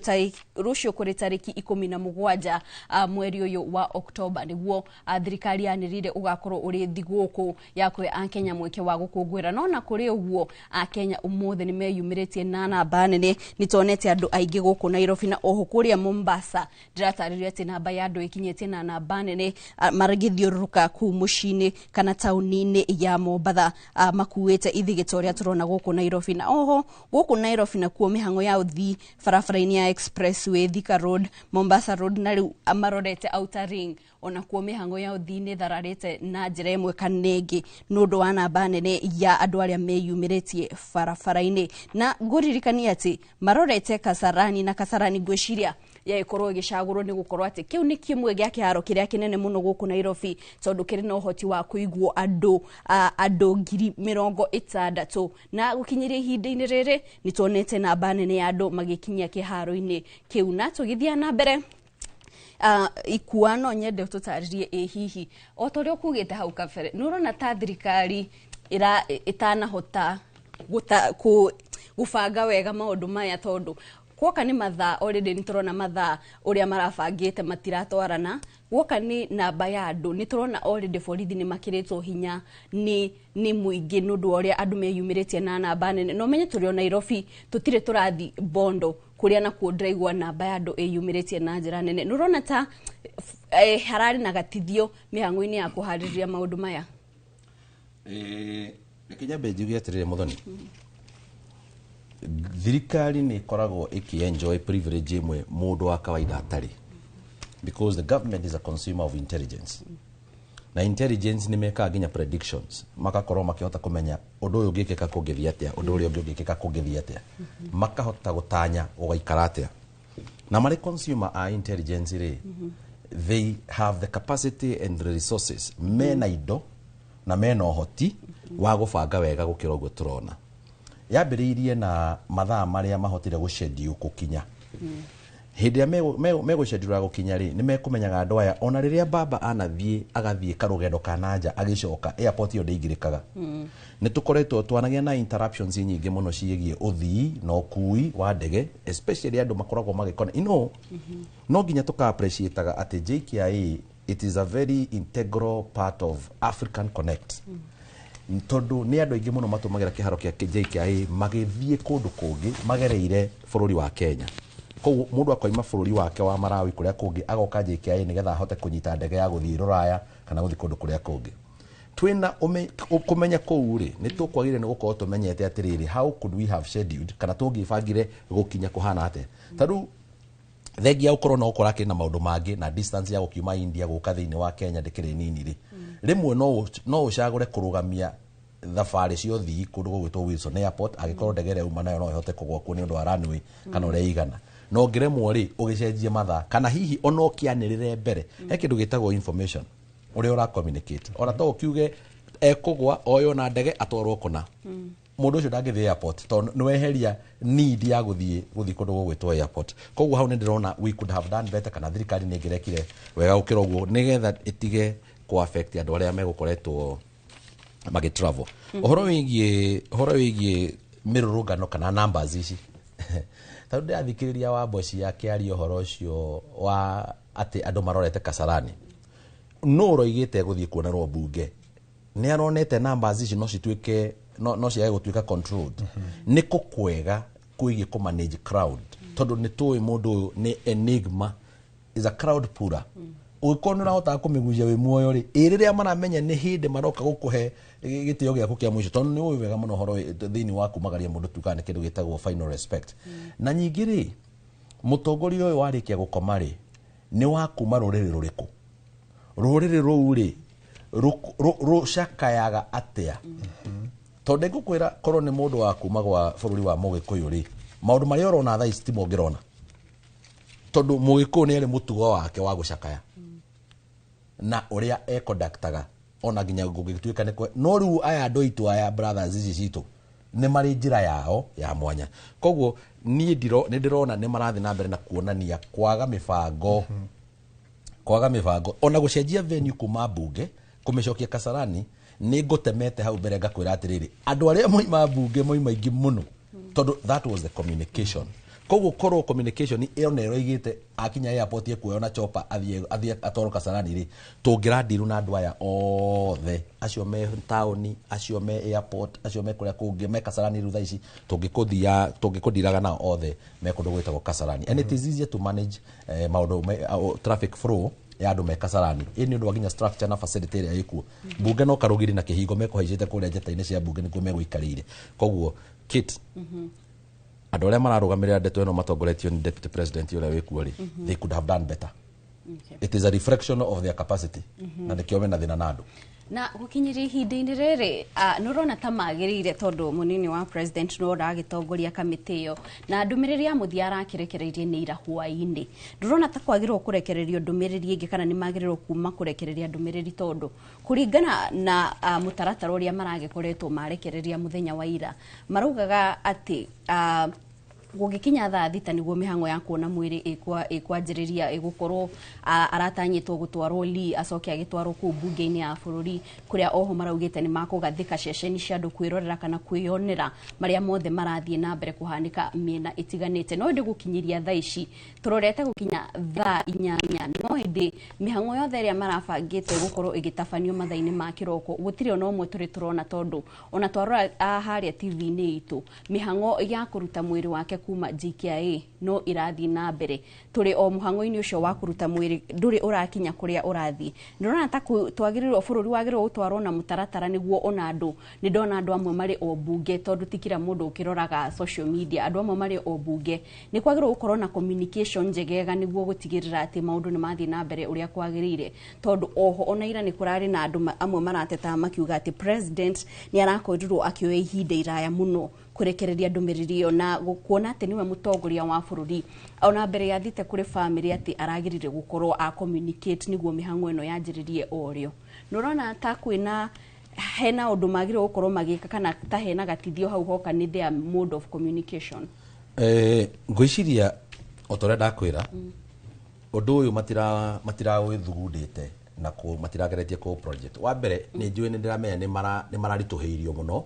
kũrĩ tarĩki 17 mweri ũyũ wa Oktoba nĩguo thirikari yanĩrĩire ũgakorwo ũrĩ thigũkũ ya kũhe akenya mweke wa gũkũngũĩra. No na kũrĩ ũguo akenya ũmũthĩ nĩ meyumĩrĩtie na namba nene, nĩ tuonete andũ aingĩ gũkũ Nairobi na oho kũrĩa Mombasa ndĩratarĩria atĩ namba ya andũ ĩkinyĩtie na namba nene maragĩthiũrũrũka kũu mũciĩ-inĩ kana taũni-inĩ ya Mombatha, makuĩte ithigito ũrĩa tũrona gũkũ Nairobi. Na oho gũkũ Nairobi nakuo mĩhang'o ya ũthii barabara-inĩ ya Expressway, Thika Road, Mombasa Road na rĩu marorete Outer Ring, onakuo mĩhang'o ya ũthii nĩ ĩthararĩte na njĩra ĩmwe kana ĩngĩ nĩ ũndũ wa namba nene ya andũ arĩa meyumĩrĩtie barabara-inĩ. Na ngũririkania atĩ marorete Kasarani, na Kasarani ngwĩciria yagĩkorwo ĩgĩcagũrwo nĩ gũkorwo atĩ kĩu nĩ kĩmwe gĩa kĩharo kĩrĩa kĩnene mũno gũkũ Nairobi, tondũ kĩrĩ na ũhoti wa kũigwo andũ 60,000. Na gũkinyĩria ihinda-inĩ rĩrĩ nĩ tuonete namba nene ya andũ magĩkinyia kĩharo-inĩ kĩu. Na tũgĩthiĩ na mbere, Ikua, no nyende tũtarĩrie ĩ hihi o ta ũrĩa ũkugĩte hau kabere, nĩ ũrona ta thirikari ĩtanahota gũbanga wega maũndũ maya, tondũ guoka nĩ mathaa already nĩ tũrona mathaa ũrĩa marabangĩte matiratwarana, guoka nĩ namba ya andũ nĩ tũrona already borithi nĩ makĩrĩtwo hinya nĩ mũingĩ nĩ ũndũ wa ũrĩa andũ meyumĩrĩtie na namba nene. Na ũmenye tũrĩ o Nairobi, tũtirĩ tũrathi Bondo kũrĩa nakuo ndĩraigua namba ya andũ ĩyumĩrĩtie na njĩra nene. Nĩ ũrona ta hararĩ na gatithio mĩhang'o-inĩ ya kũharĩrĩria maũndũ maya? Reke nyambe njuge atĩrĩrĩ Mũthoni, thirikari nĩ ĩkoragwo ĩkĩ-enjoy privilege ĩmwe mũndũ wa kawaida atarĩ, because the government is a consumer of intelligence, na intelligence nĩ mekaga nginya predictions, makakorwo makĩhota kũmenya ũndũ ũyũ ũngĩkĩka kũngĩthiĩ atĩa, ũndũ ũrĩa ũngĩ ũngĩkĩka kũngĩthiĩ atĩa, makahota gũtanya ũgaikara atĩa. Na marĩ consumer a intelligence rĩ, they have the capacity and the resources, mena indo na mena ũhoti wa gũbanga wega gũkĩra ũguo tũrona. Yambĩrĩirie na mathaa marĩa mahotire gũschedule gũkinya. Hĩndĩ ĩrĩa megũschedule gũkinya rĩ, nĩ mekũmenyaga andũ aya ona rĩrĩa baba anathiĩ agathiĩ karũgendo ka nanja agĩcoka airport ĩyo ndĩingĩrĩkaga. Nĩ tũkoretwo twanagĩa na interruptions nyingĩ mũno ciĩgiĩ ũthii na ũkui wa ndege, especially andũ makoragwo magĩkona no nginya tũka appreciate-aga atĩ JKIA, it is a very integral part of African Connect, tondũ nĩ andũ aingĩ mũno matũmagĩra kĩharo kĩa JKIA magĩthiĩ kũndũ kũngĩ magereire bũrũri wa Kenya. Koguo mũndũ akoima bũrũri wake wa Malawi kũrĩa kũngĩ agoka JKIA nĩgetha ahote kũnyita ndege ya gũthiĩ Rũraya kana gũthiĩ kũndũ kũrĩa kũngĩ. Twĩna kũmenya kũu rĩ, nĩ tũkwagĩrĩire nĩ gũkorwo tũmenyete atĩrĩrĩ, how could we have scheduled, kana tũngĩbangire gũkinya kũhana atĩa. Ta rĩu thengia gũkorwo no ũkora akĩrĩ na maũndũ mangĩ na distance ya gũkiuma India gũka thĩinĩ wa Kenya ndĩkĩrĩ nini rĩ, rĩmwe no ũcagũre kũrũgamia thabarĩ cia ũthii kũndũ gũgwĩtwo Wilson Airport, angĩkorwo ndege ĩrĩa uma nayo no ĩhote kũgwa kuo nĩ ũndũ wa runway kana ũrĩa ĩigana. Na ũngĩremwo rĩ, ũgĩcenjie mathaa kana hihi ona ũkĩanĩrĩre mbere. He kĩndũ gĩtagwo information ũrĩa ũra communicate, ona to ũkiuge ekũgwa oywo na ndege atwarwo kũna, mũndũ ũcio ndangĩthiĩ airport tondũ nĩ weheria need ya gũthiĩ kũndũ gũgwĩtwo airport. Koguo hau nĩ ndĩrona we could have done better, kana thirikari nĩ ĩngĩrekire wega gũkĩra ũguo nĩgetha ĩtige kũ affect andũ arĩa megũkoretwo magĩ travel. Ũhoro wĩgiĩ mĩrũrũngano kana numbers ici, tondũ ndĩrathikĩrĩria wa Mboci akĩaria ũhoro ũcio wa atĩ andũ marorete Kasarani, no ũroigĩte gũthiĩ kuonerwo mbunge, nĩ aronete numbers ici no cituĩke no ciage gũtuĩka controlled. Nĩ kũ kwega kwĩgiĩ kũ manage crowd, tondũ nĩ tũĩ mũndũ ũyũ nĩ enigma, is a crowd puller. Ũngĩkorwo nĩ ũrahotaga kũmĩgucia wĩ muoyo rĩ, ĩ rĩrĩa maramenya nĩ hĩndĩ maroka gũkũhe gĩtĩo gĩaku kĩa mũico, tondũ nĩ ũĩ wega mũno ũhoro thĩinĩ wa kumagaria mũndũ tugaga nĩ kĩndũ gĩtagwo final respect. Na nyingĩ rĩ, mũtongoria ũyũ warĩkia gũkoma rĩ, nĩ wa kuma rũrĩrĩ rũrĩkũ? Rũrĩrĩ rũu rĩ, rũcakayaga atĩa? Tondũ ngũkwĩra korwo nĩ mũndũ wa kuma gwa bũrũri wa Mũgĩkũyũ rĩ, maũndũ marĩa ũrona thaa ici timo ũngĩrona, tondũ Mũgĩkũyũ nĩ arĩ mũtugo wake wa gũcakaya na ũrĩa ekondaktaga, ona nginya gũgĩtuĩka nĩ no rĩu aya andũ aitũ aya brothers ici citũ nĩ marĩ njĩra yao ya mwanya. Koguo niĩ nĩ ndĩrona nĩ marathiĩ na mbere na kuonania kwaga mĩbango, kwaga mĩbango ona gũcenjia venue kuma mbunge kũmĩcokia Kasarani. Nĩ ngũtemete hau mbere ngakwĩra atĩrĩrĩ, andũ arĩa moima mbunge moima aingĩ mũno, tondũ that was the communication. Koguo korwo communication ĩyo nĩ ĩroigĩte akinya airport ekuoywo na chopper athiĩ atwarwo Kasarani rĩ, tũngĩrandiru na andũ aya othe acio me taũni, acio me airport, acio me kũrĩa kũngĩ me Kasarani rĩu thaa ici tũngĩkũndiraga nao othe me kũndũ gwĩtagwo Kasarani. And it is easier to manage maũndũ traffic flow Ya andũ me Kasarani, ĩ nĩ ũndũ wa nginya structure na facility ĩrĩa ĩkuo. Mbunge no karũgiri na kĩhingo mekũhaicĩte kũrĩa njata-inĩ cia mbunge nĩkuo megũikarĩire. Koguo Kate, andũ arĩa mararũgamĩrĩra ndeto ĩno matongoretio nĩ deputy president ũrĩa wĩkuo rĩ, they could have done better. It is a reflection of their capacity, na nĩkĩo mena thĩna na andũ. Na gũkinyĩria ihinda-inĩ rĩrĩ, nĩ ũrona ta magĩrĩire, tondũ mũnini wa president no ũragĩtongoria kamĩtĩ ĩyo na ndũmĩrĩri ya mũthia arakĩrekereirie nĩ ira hwaĩ-inĩ, ndũrona ta kwagĩrĩirwo kũrekererio ndũmĩrĩri ĩngĩ, kana nĩ magĩrĩirwo kuma kũrekereria ndũmĩrĩri, tondũ kũringana na mũtaratara ũrĩa maragĩkoretwo marekereria mũthenya wa ira, maraugaga atĩ gũgĩkinya thaa 6 nĩguo mĩhang'o ya kuona mwĩrĩ ĩkwanjĩrĩria, ĩgũkorwo aratanyĩtwo gũtwarwo Lee, acoke agĩtwarwo kũu mbunge-inĩ ya bũrũri, kũrĩa oho maraugĩte nĩ makũgathĩka ceceni cia andũ kwĩrorera kana kwĩyonera marĩa mothe marathiĩ na mbere kũhanĩka mĩena ĩtiganĩte. No ĩndĩ gũkinyĩria thaa ici tũrorete gũkinya thaa 8, no ĩndĩ mĩhang'o yothe ĩrĩa marabangĩte gũkorwo ĩgĩtabanio mathaa-inĩ ma kĩroko, gũtirĩ ona ũmwe tũrĩ tũrona, tondũ ona twarora harĩa TV-inĩ itũ, mĩhang'o ya kũruta mwĩrĩ wake kuma JKIA no ĩrathiĩ na mbere. Tũrĩ o mũhang'o-inĩ ũcio wa kũruta mwĩrĩ, ndũrĩ ũrakinya kũrĩa ũrathiĩ. Ndĩrona ta twagĩrĩirwo, bũrũri wagĩrĩirwo gũtwarwo na mũtaratara, nĩguo ona andũ, nĩ ndona andũ amwe marĩ o mbunge, tondũ ti kila mũndũ ũkĩroraga social media, andũ amwe marĩ o mbunge. Nĩ kwagĩrĩirwo gũkorwo na communication njegega nĩguo gũtigĩrĩra atĩ maũndũ nĩ mathiĩ na mbere ũrĩa kwagĩrĩire, tondũ oho ona ira nĩ kũrarĩ na andũ amwe maratetaga makiuga atĩ president nĩ arakorirwo akĩoya ihinda iraya mũno kũrekereria ndũmĩrĩri ĩyo, na kuona atĩ nĩwe mũtongoria wa bũrũri, ona mbere ya thiĩte kũrĩ family, atĩ aragĩrĩire gũkorwo a communicate nĩguo mĩhang'o ĩno yanjĩrĩrie o rĩo. Nĩ ũrona ta kwĩna hena ũndũ magĩrĩirwo gũkorwo magĩka, kana ta hena gatithio hau hoka nĩ their mode of communication? Ngwĩciria o ta ũrĩa ndakwĩra, ũndũ ũyũ matirawĩthugundĩte na matirageretie kũ project. Wa mbere, nĩ njũĩ, nĩ ndĩramenya nĩ mararitũhĩirio mũno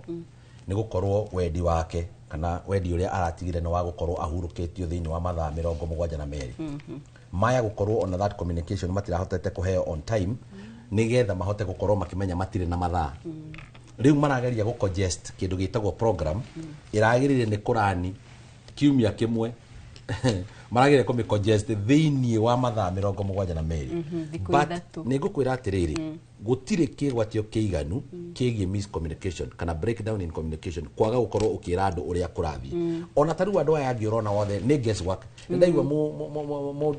nĩ gũkorwo wendi wake kana wendi ũrĩa aratigire nĩ wa gũkorwo ahurũkĩtio thĩinĩ wa mathaa 72. Maya gũkorwo ona that communication matirahotete kũheo on time, nĩgetha mahote gũkorwo makĩmenya matirĩ na mathaa. Rĩu marageria gũ congest kĩndũ gĩtagwo program ĩragĩrĩire nĩ kũrani kiumia kĩmwe, marageria kũmĩ congest thĩinĩ wa mathaa 72. Thikũ But 3. Nĩ ngũkwĩra atĩrĩrĩ, gũtirĩ kĩgwatio kĩiganu kĩgiĩ miscommunication kana breakdown in communication, kwaga gũkorwo ũkĩra andũ ũrĩa kũrathiĩ. Ona ta rĩu andũ aya angĩ ũrona othe nĩ guesswork. Nĩ ndaigua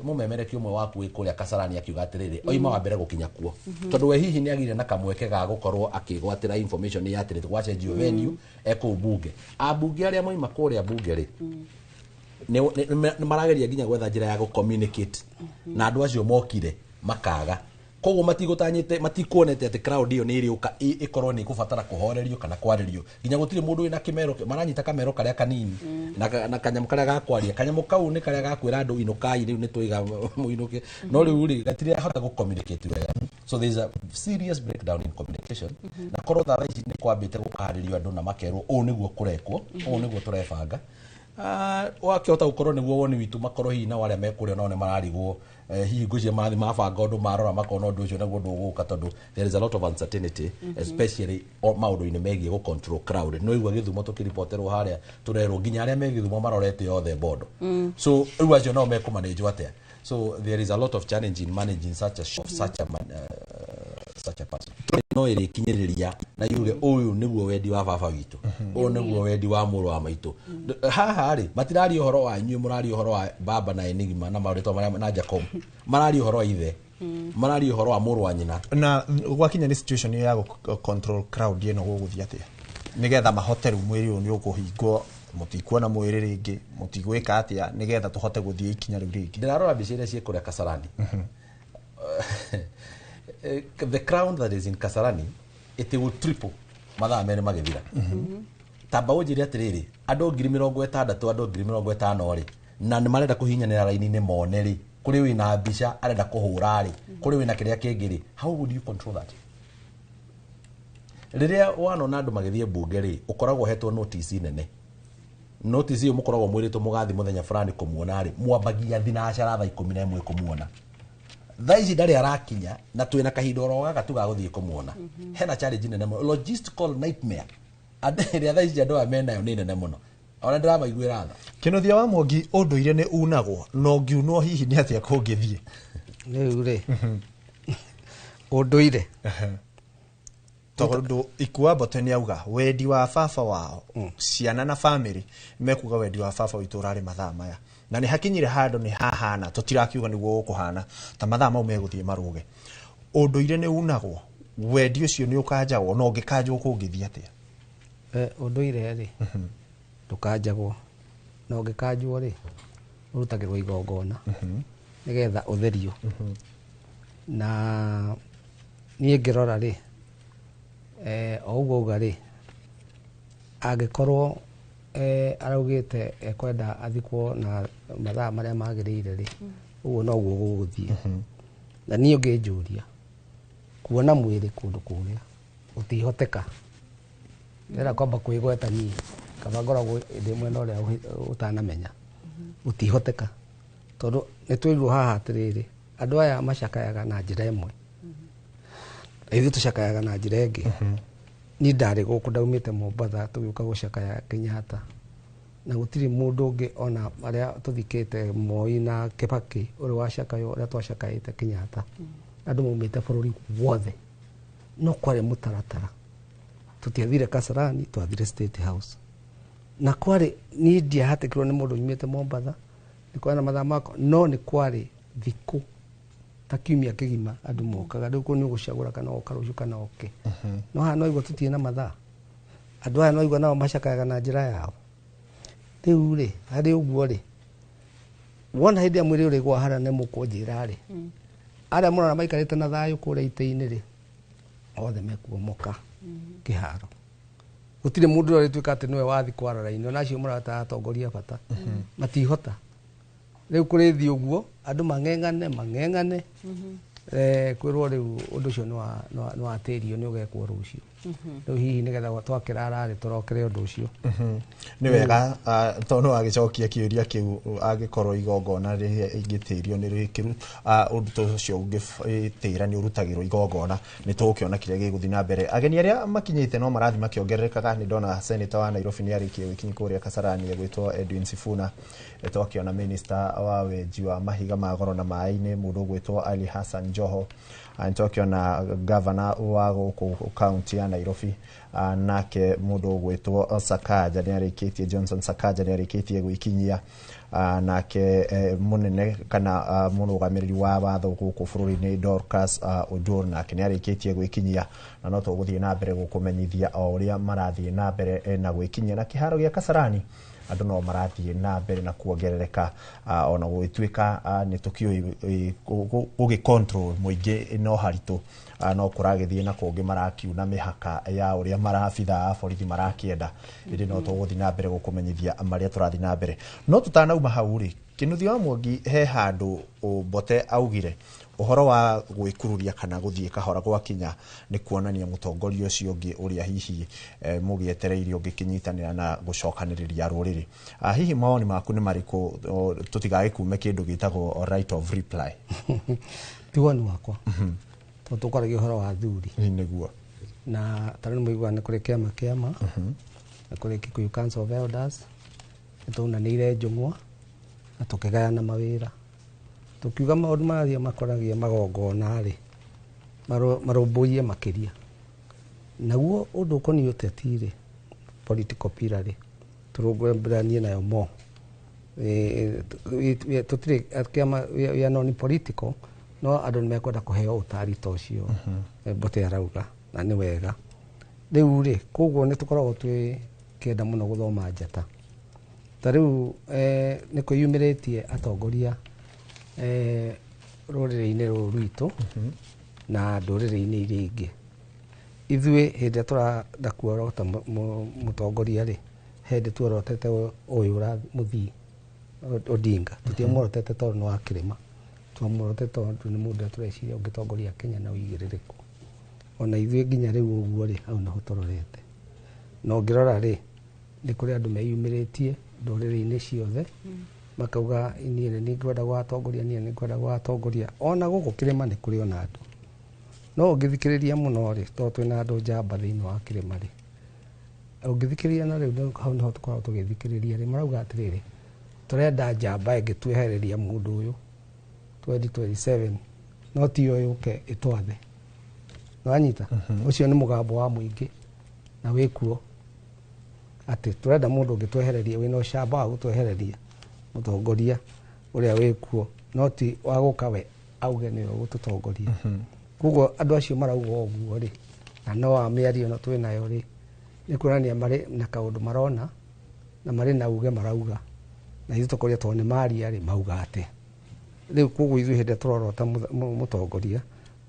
mũmemereki ũmwe waku wĩ kũrĩa Kasarani akiuga atĩrĩrĩ, oima wa mbere gũkinya kuo, tondũ we hihi nĩ agire na kamweke ga gũkorwo akĩgwatĩra information ya atĩrĩ gwacenjio venue ekũu bunge. Ambunge arĩa moima kũrĩa bunge rĩ, nĩ marageria nginya gwetha njĩra ya gũ-communicate na andũ acio mokire makaga. Koguo matigũtanyĩte, matikuonete atĩ crowd ĩyo nĩ ĩrĩũka, ĩkorwo nĩ ĩkũbatara kũhorerio kana kwarĩrio. Nginya gũtirĩ mũndũ wĩna kĩmero, maranyita kamero karĩa kanini na kanyamũ karĩa ga kwaria. Kanyamũ kau nĩ karĩa ga kwĩra andũ inũkai rĩu, nĩ twaiga mũinũke, no rĩu rĩ, gatirahota gũ communicate wega. So there is a serious breakdown in communication, na korwo thaa ici nĩ kwambĩte gũkaharĩrio andũ na makerwo ũũ nĩguo kũrekwo, ũũ nĩguo tũrebanga. Wakĩhota gũkorwo nĩguo woni witũ, makorwo hihi nao arĩa mekũrĩa nao nĩ mararigwo, hihi ngwĩciria marathiĩ mabanga ũndũ, marora makona ũndũ ũcio naguo ndũgũka, tondũ there is a lot of uncertainty, especially maũndũ-inĩ megiĩ gũ control crowd. Nĩ waigua Gĩthumo tũkĩripoterwo harĩa, tũrerwo nginya arĩa me Gĩthumo marorete othe bondo. So rĩu acio nao mekũmanĩnjwo atĩa? So there is a lot of challenge in managing such a such a man, such a person. No ĩrĩkinyĩrĩria na yuge ũyũ nĩguo wendi wa baba witũ, ũyũ nĩguo wendi wa mũrũ wa maitũ. Haha rĩ, matiraria ũhoro wa inyuĩ, mũraria ũhoro wa baba na Enigma na marĩtwa marĩa na Jacob, mararia ũhoro wa ithe, mararia ũhoro wa mũrũ wa nyina. Na gwakinya nĩ situation ĩyo ya gũ control crowd ĩno, gũgũthiĩ atĩa nĩgetha mahote rĩu mwĩrĩ ũyũ nĩ ũkũhingwo, mũtikuona mwĩrĩ rĩngĩ, mũtigwĩka atĩa nĩgetha tũhote gũthiĩ ikinya rĩu rĩngĩ? Ndĩrarora mbica iria ciĩ kũrĩa Kasarani. The crowd that is in Kasarani, it will triple mathaa 2 magĩthira. Tamba ũnjĩre atĩrĩrĩ, andũ 60,000, andũ 50,000 rĩ, na nĩ marenda kũhinyanĩra raini-inĩ mone rĩ, kũrĩ wĩna mbica arenda kũhũra rĩ, kũrĩ wĩna kĩrĩa kĩngĩ rĩ, how would you control that? Rĩrĩa wanona andũ magĩthiĩ mbunge rĩ, ũkoragwo ũhetwo notice nene. Notice ĩyo mũkoragwo mwĩrĩtwo mũgathiĩ mũthenya fulani kũmuona rĩ, mwambagia thinacara thaa 11 kũmuona. Thaa ici ndarĩ arakinya, na twĩna kahinda oro gaka tu ga gũthiĩ kũmuona. Hena challenge nene mũno, logistical nightmare andũ ĩrĩa thaa ici andũ aya menayo nĩ nene mũno, ona ndĩramaiguĩra tha. Kĩnuthia wa Mwangi, ũndũire nĩ unagwo, na ũngiunwo hihi nĩ atĩa kũngĩthiĩ? Rĩu rĩ, ũndũire Tondũ Ikua Mbote nĩ auga wendi wa baba wao, ciana na famĩlĩ mekuga wendi wa baba witũ ũrarĩ mathaa maya, na nĩ hakinyire handũ nĩ hahana tũtirakiuga nĩguo gũkũhana ta mathaa mau megũthiĩ marũge. Ũndũire nĩ unagwo, wendi ũcio nĩ ũkanjagwo, na ũngĩkanjwo kũngĩthiĩ atĩa? Ũndũire rĩ, ndũkanjagwo, na ũngĩkanjwo rĩ, ũrutagĩrwo igongona nĩgetha ũtherio. Na niĩ ngĩrora rĩ, o ũguo auga rĩ, angĩkorwo araugĩte ekwenda athikwo na mathaa marĩa magĩrĩire rĩ, ũguo noguo gũgũthiĩ. Na niĩ ũngĩnjũria, kuona mwĩrĩ kũndũ kũrĩa gũtihoteka, ndĩrenda kwamba kwĩgweta niĩ, kaba ngoragwo ndĩ mwena ũrĩa ũtanamenya, gũtihoteka, tondũ nĩ twĩrirwo haha atĩrĩrĩ, andũ aya macakayaga na njĩra ĩmwe, na ithuĩ tũcakayaga na njĩra ĩngĩ. Niĩ ndarĩ gũkũ, ndaumĩte Mombatha tũgĩũka gũcakaya Kenyatta, na gũtirĩ mũndũ ũngĩ ona arĩa tũthikĩte Moi na Kibaki ũrĩ wacakaywo ũrĩa twacakaĩte Kenyatta. Andũ maumĩte bũrũri wothe, no kwarĩ mũtaratara. Tũtiathire Kasarani, twathire State House, na kwarĩ, niĩ ndiahatĩkirwo nĩ mũndũ nyumĩte Mombatha, nĩ kwarĩ na mathaa makwa, no nĩ kwarĩ thikũ ta kiumia kĩgima andũ mokaga. Rĩu kũu nĩ ũgũcagũra kana oka rũciũ kana oke, no haha no igua tũtirĩ na mathaa. Andũ aya no igua nao macakayaga na njĩra yao. Rĩu rĩ, harĩ ũguo rĩ, wona hĩndĩ ĩrĩa mwĩrĩ ũrĩgwa harĩa nĩ mũkũnjĩra rĩ, arĩa mũrona maikarĩte na thayũ kũrĩa itĩ-inĩ rĩ, othe mekuomoka kĩharo. Gũtirĩ mũndũ ũrĩa ũrĩtuĩka atĩ nĩwe wathi kwara raini, ona acio mũrata atongoria bata matihota. Rĩu kũrĩthiĩ ũguo, andũ mang'eng'ane mang'eng'ane, kwĩrwo rĩu ũndũ ũcio nĩ watĩrio, nĩ ũgekwo rũciũ. Rĩu hihi nĩgetha twakĩrara rĩ, tũrokere ũndũ ũcio. Nĩ wega, tondũ nĩ wagĩcokia kĩũria kĩu, angĩkorwo igongona rĩrĩa ingĩtĩrio nĩ rĩkĩru, ũndũ ta ũcio ũngĩtĩra nĩ ũrutagĩrwo igongona, nĩ tũgũkĩona kĩrĩa gĩgũthiĩ na mbere. Ageni arĩa makinyĩte no marathiĩ makĩongererekaga. Nĩ ndona senator wa Nairobi nĩ arĩkia gwĩkinyia kũrĩa Kasarani, egwĩtwo Edwin Sifuna. Twakĩona minister wa wenji wa mahiga ma goro na maĩ-inĩ, mũndũ ũgwĩtwo Ali Hassan Joho. Nĩtwakĩona governor wa gũkũ kaunti ya Nairobi, nake mũndũ ũgwĩtwo Sakaja nĩ arĩkĩtie, Johnson Sakaja nĩ arĩkĩtie gwĩkinyia, nake mũnene kana mũrũgamĩrĩri wa watho gũkũ bũrũri-inĩ Dorcas Odur nake nĩ arĩkĩtie gwĩkinyia, na no tũgũthiĩ na mbere gũkũmenyithia o ũrĩa marathiĩ na mbere na gwĩkinyia. Na kĩharo gĩa Kasarani andũ no marathiĩ na mbere na kuongerereka, ona gũgĩtuĩka nĩ tũkĩũĩ gũgĩ control mũingĩ no haritũ, no kũragĩthiĩ na kũngĩ marakiuna mĩhaka ya ũrĩa marabitha a borithi marakĩenda. Ĩndĩ no tũgũthiĩ na mbere gũkũmenyithia marĩa tũrathiĩ na mbere. No tũtanauma hau rĩ, Kĩnuthia wa Mwangi, he handũ Mbote augire ũhoro wa gwĩkururia kana gũthiĩ kahora gwakinya nĩ kuonania mũtongoria ũcio ũngĩ ũrĩa hihi mũgĩetereire ũngĩkĩnyitanĩra na gũcokanĩrĩria rũrĩrĩ. Hihi mawoni maku nĩ marĩkũ, tũtigagĩkume kĩndũ gĩtagwo right of reply? Ti woni wakwa, tondũ tũkwaragia ũhoro wa athuri. Nĩguo. Na ta rĩu nĩmũiguaga nĩ kũrĩ kĩama kĩama, nĩ kũrĩ Kikuyu Council of Elders, nĩ twaunanĩire njũng'wa na tũkĩgayana mawĩra, tũkiuga maũndũ marĩa makoragia magongona rĩ, marũmbũiye makĩria. Naguo ũndũ ũkoniĩ ũteti rĩ, political pillar rĩ, tũrũngũranie nayo mo. Tũtirĩ kĩama, we are non political, no andũ nĩ mekwenda kũheo ũtari ta ũcio Mbote arauga, na nĩ wega. Rĩu rĩ, koguo nĩ tũkoragwo twĩkĩenda mũno gũthoma njata. Ta rĩu nĩ kwĩyumĩrĩtie atongoria rũrĩrĩ-inĩ rũrũ rwitũ na ndũrĩrĩ-inĩ iria ingĩ. Ithuĩ hĩndĩ ĩrĩa tũrenda kuorota mũtongoria rĩ, he hĩndĩ tuorotete ũyũ mũthii Odinga, tũtiamuorotete tondũ nĩ wa kĩrĩma, twamuorotete tondũ nĩ mũndũ ũrĩa tũreciria ũngĩtongoria Kenya na ũigĩrĩrĩku. Ona ithuĩ nginya rĩu ũguo rĩ, hau nĩho tũrorete. Na ũngĩrora rĩ, nĩ kũrĩ andũ meyumĩrĩtie ndũrĩrĩ-inĩ ciothe, makauga niĩ nĩ ngwenda gũgatongoria, niĩ nĩ ngwenda gũgatongoria. Ona gũkũ kĩrĩma nĩ kũrĩ ona andũ, no ũngĩthikĩrĩria mũno rĩ, tondũ twĩna andũ njamba thĩinĩ wa kĩrĩma rĩ, ũngĩthikĩrĩria na rĩu hau nĩho tũkoragwo tũgĩthikĩrĩria rĩ, marauga atĩrĩrĩ, tũrenda njamba ĩngĩtwehereria mũndũ ũyũ 2027. No tiyo yũke ĩtwathe. Nĩwanyita? Ũcio nĩ mũgambo wa mũingĩ na wĩkuo atĩ tũrenda mũndũ ũngĩtwehereria wĩna ũcamba wa gũtwehereria mũtongoria ũrĩa wĩkuo, no ti wa gũka we auge nĩwe ũgũtũtongoria. Koguo andũ acio marauga ũguo rĩ, na no a mĩario ĩno twĩ nayo rĩ, nĩ kuonania marĩ na kaũndũ marona na marĩ na uge marauga, na ithuĩ tũkoria tondũ nĩ maria rĩ, mauga atĩa. Rĩu koguo ithuĩ hĩndĩ ĩrĩa tũrorota mũtongoria,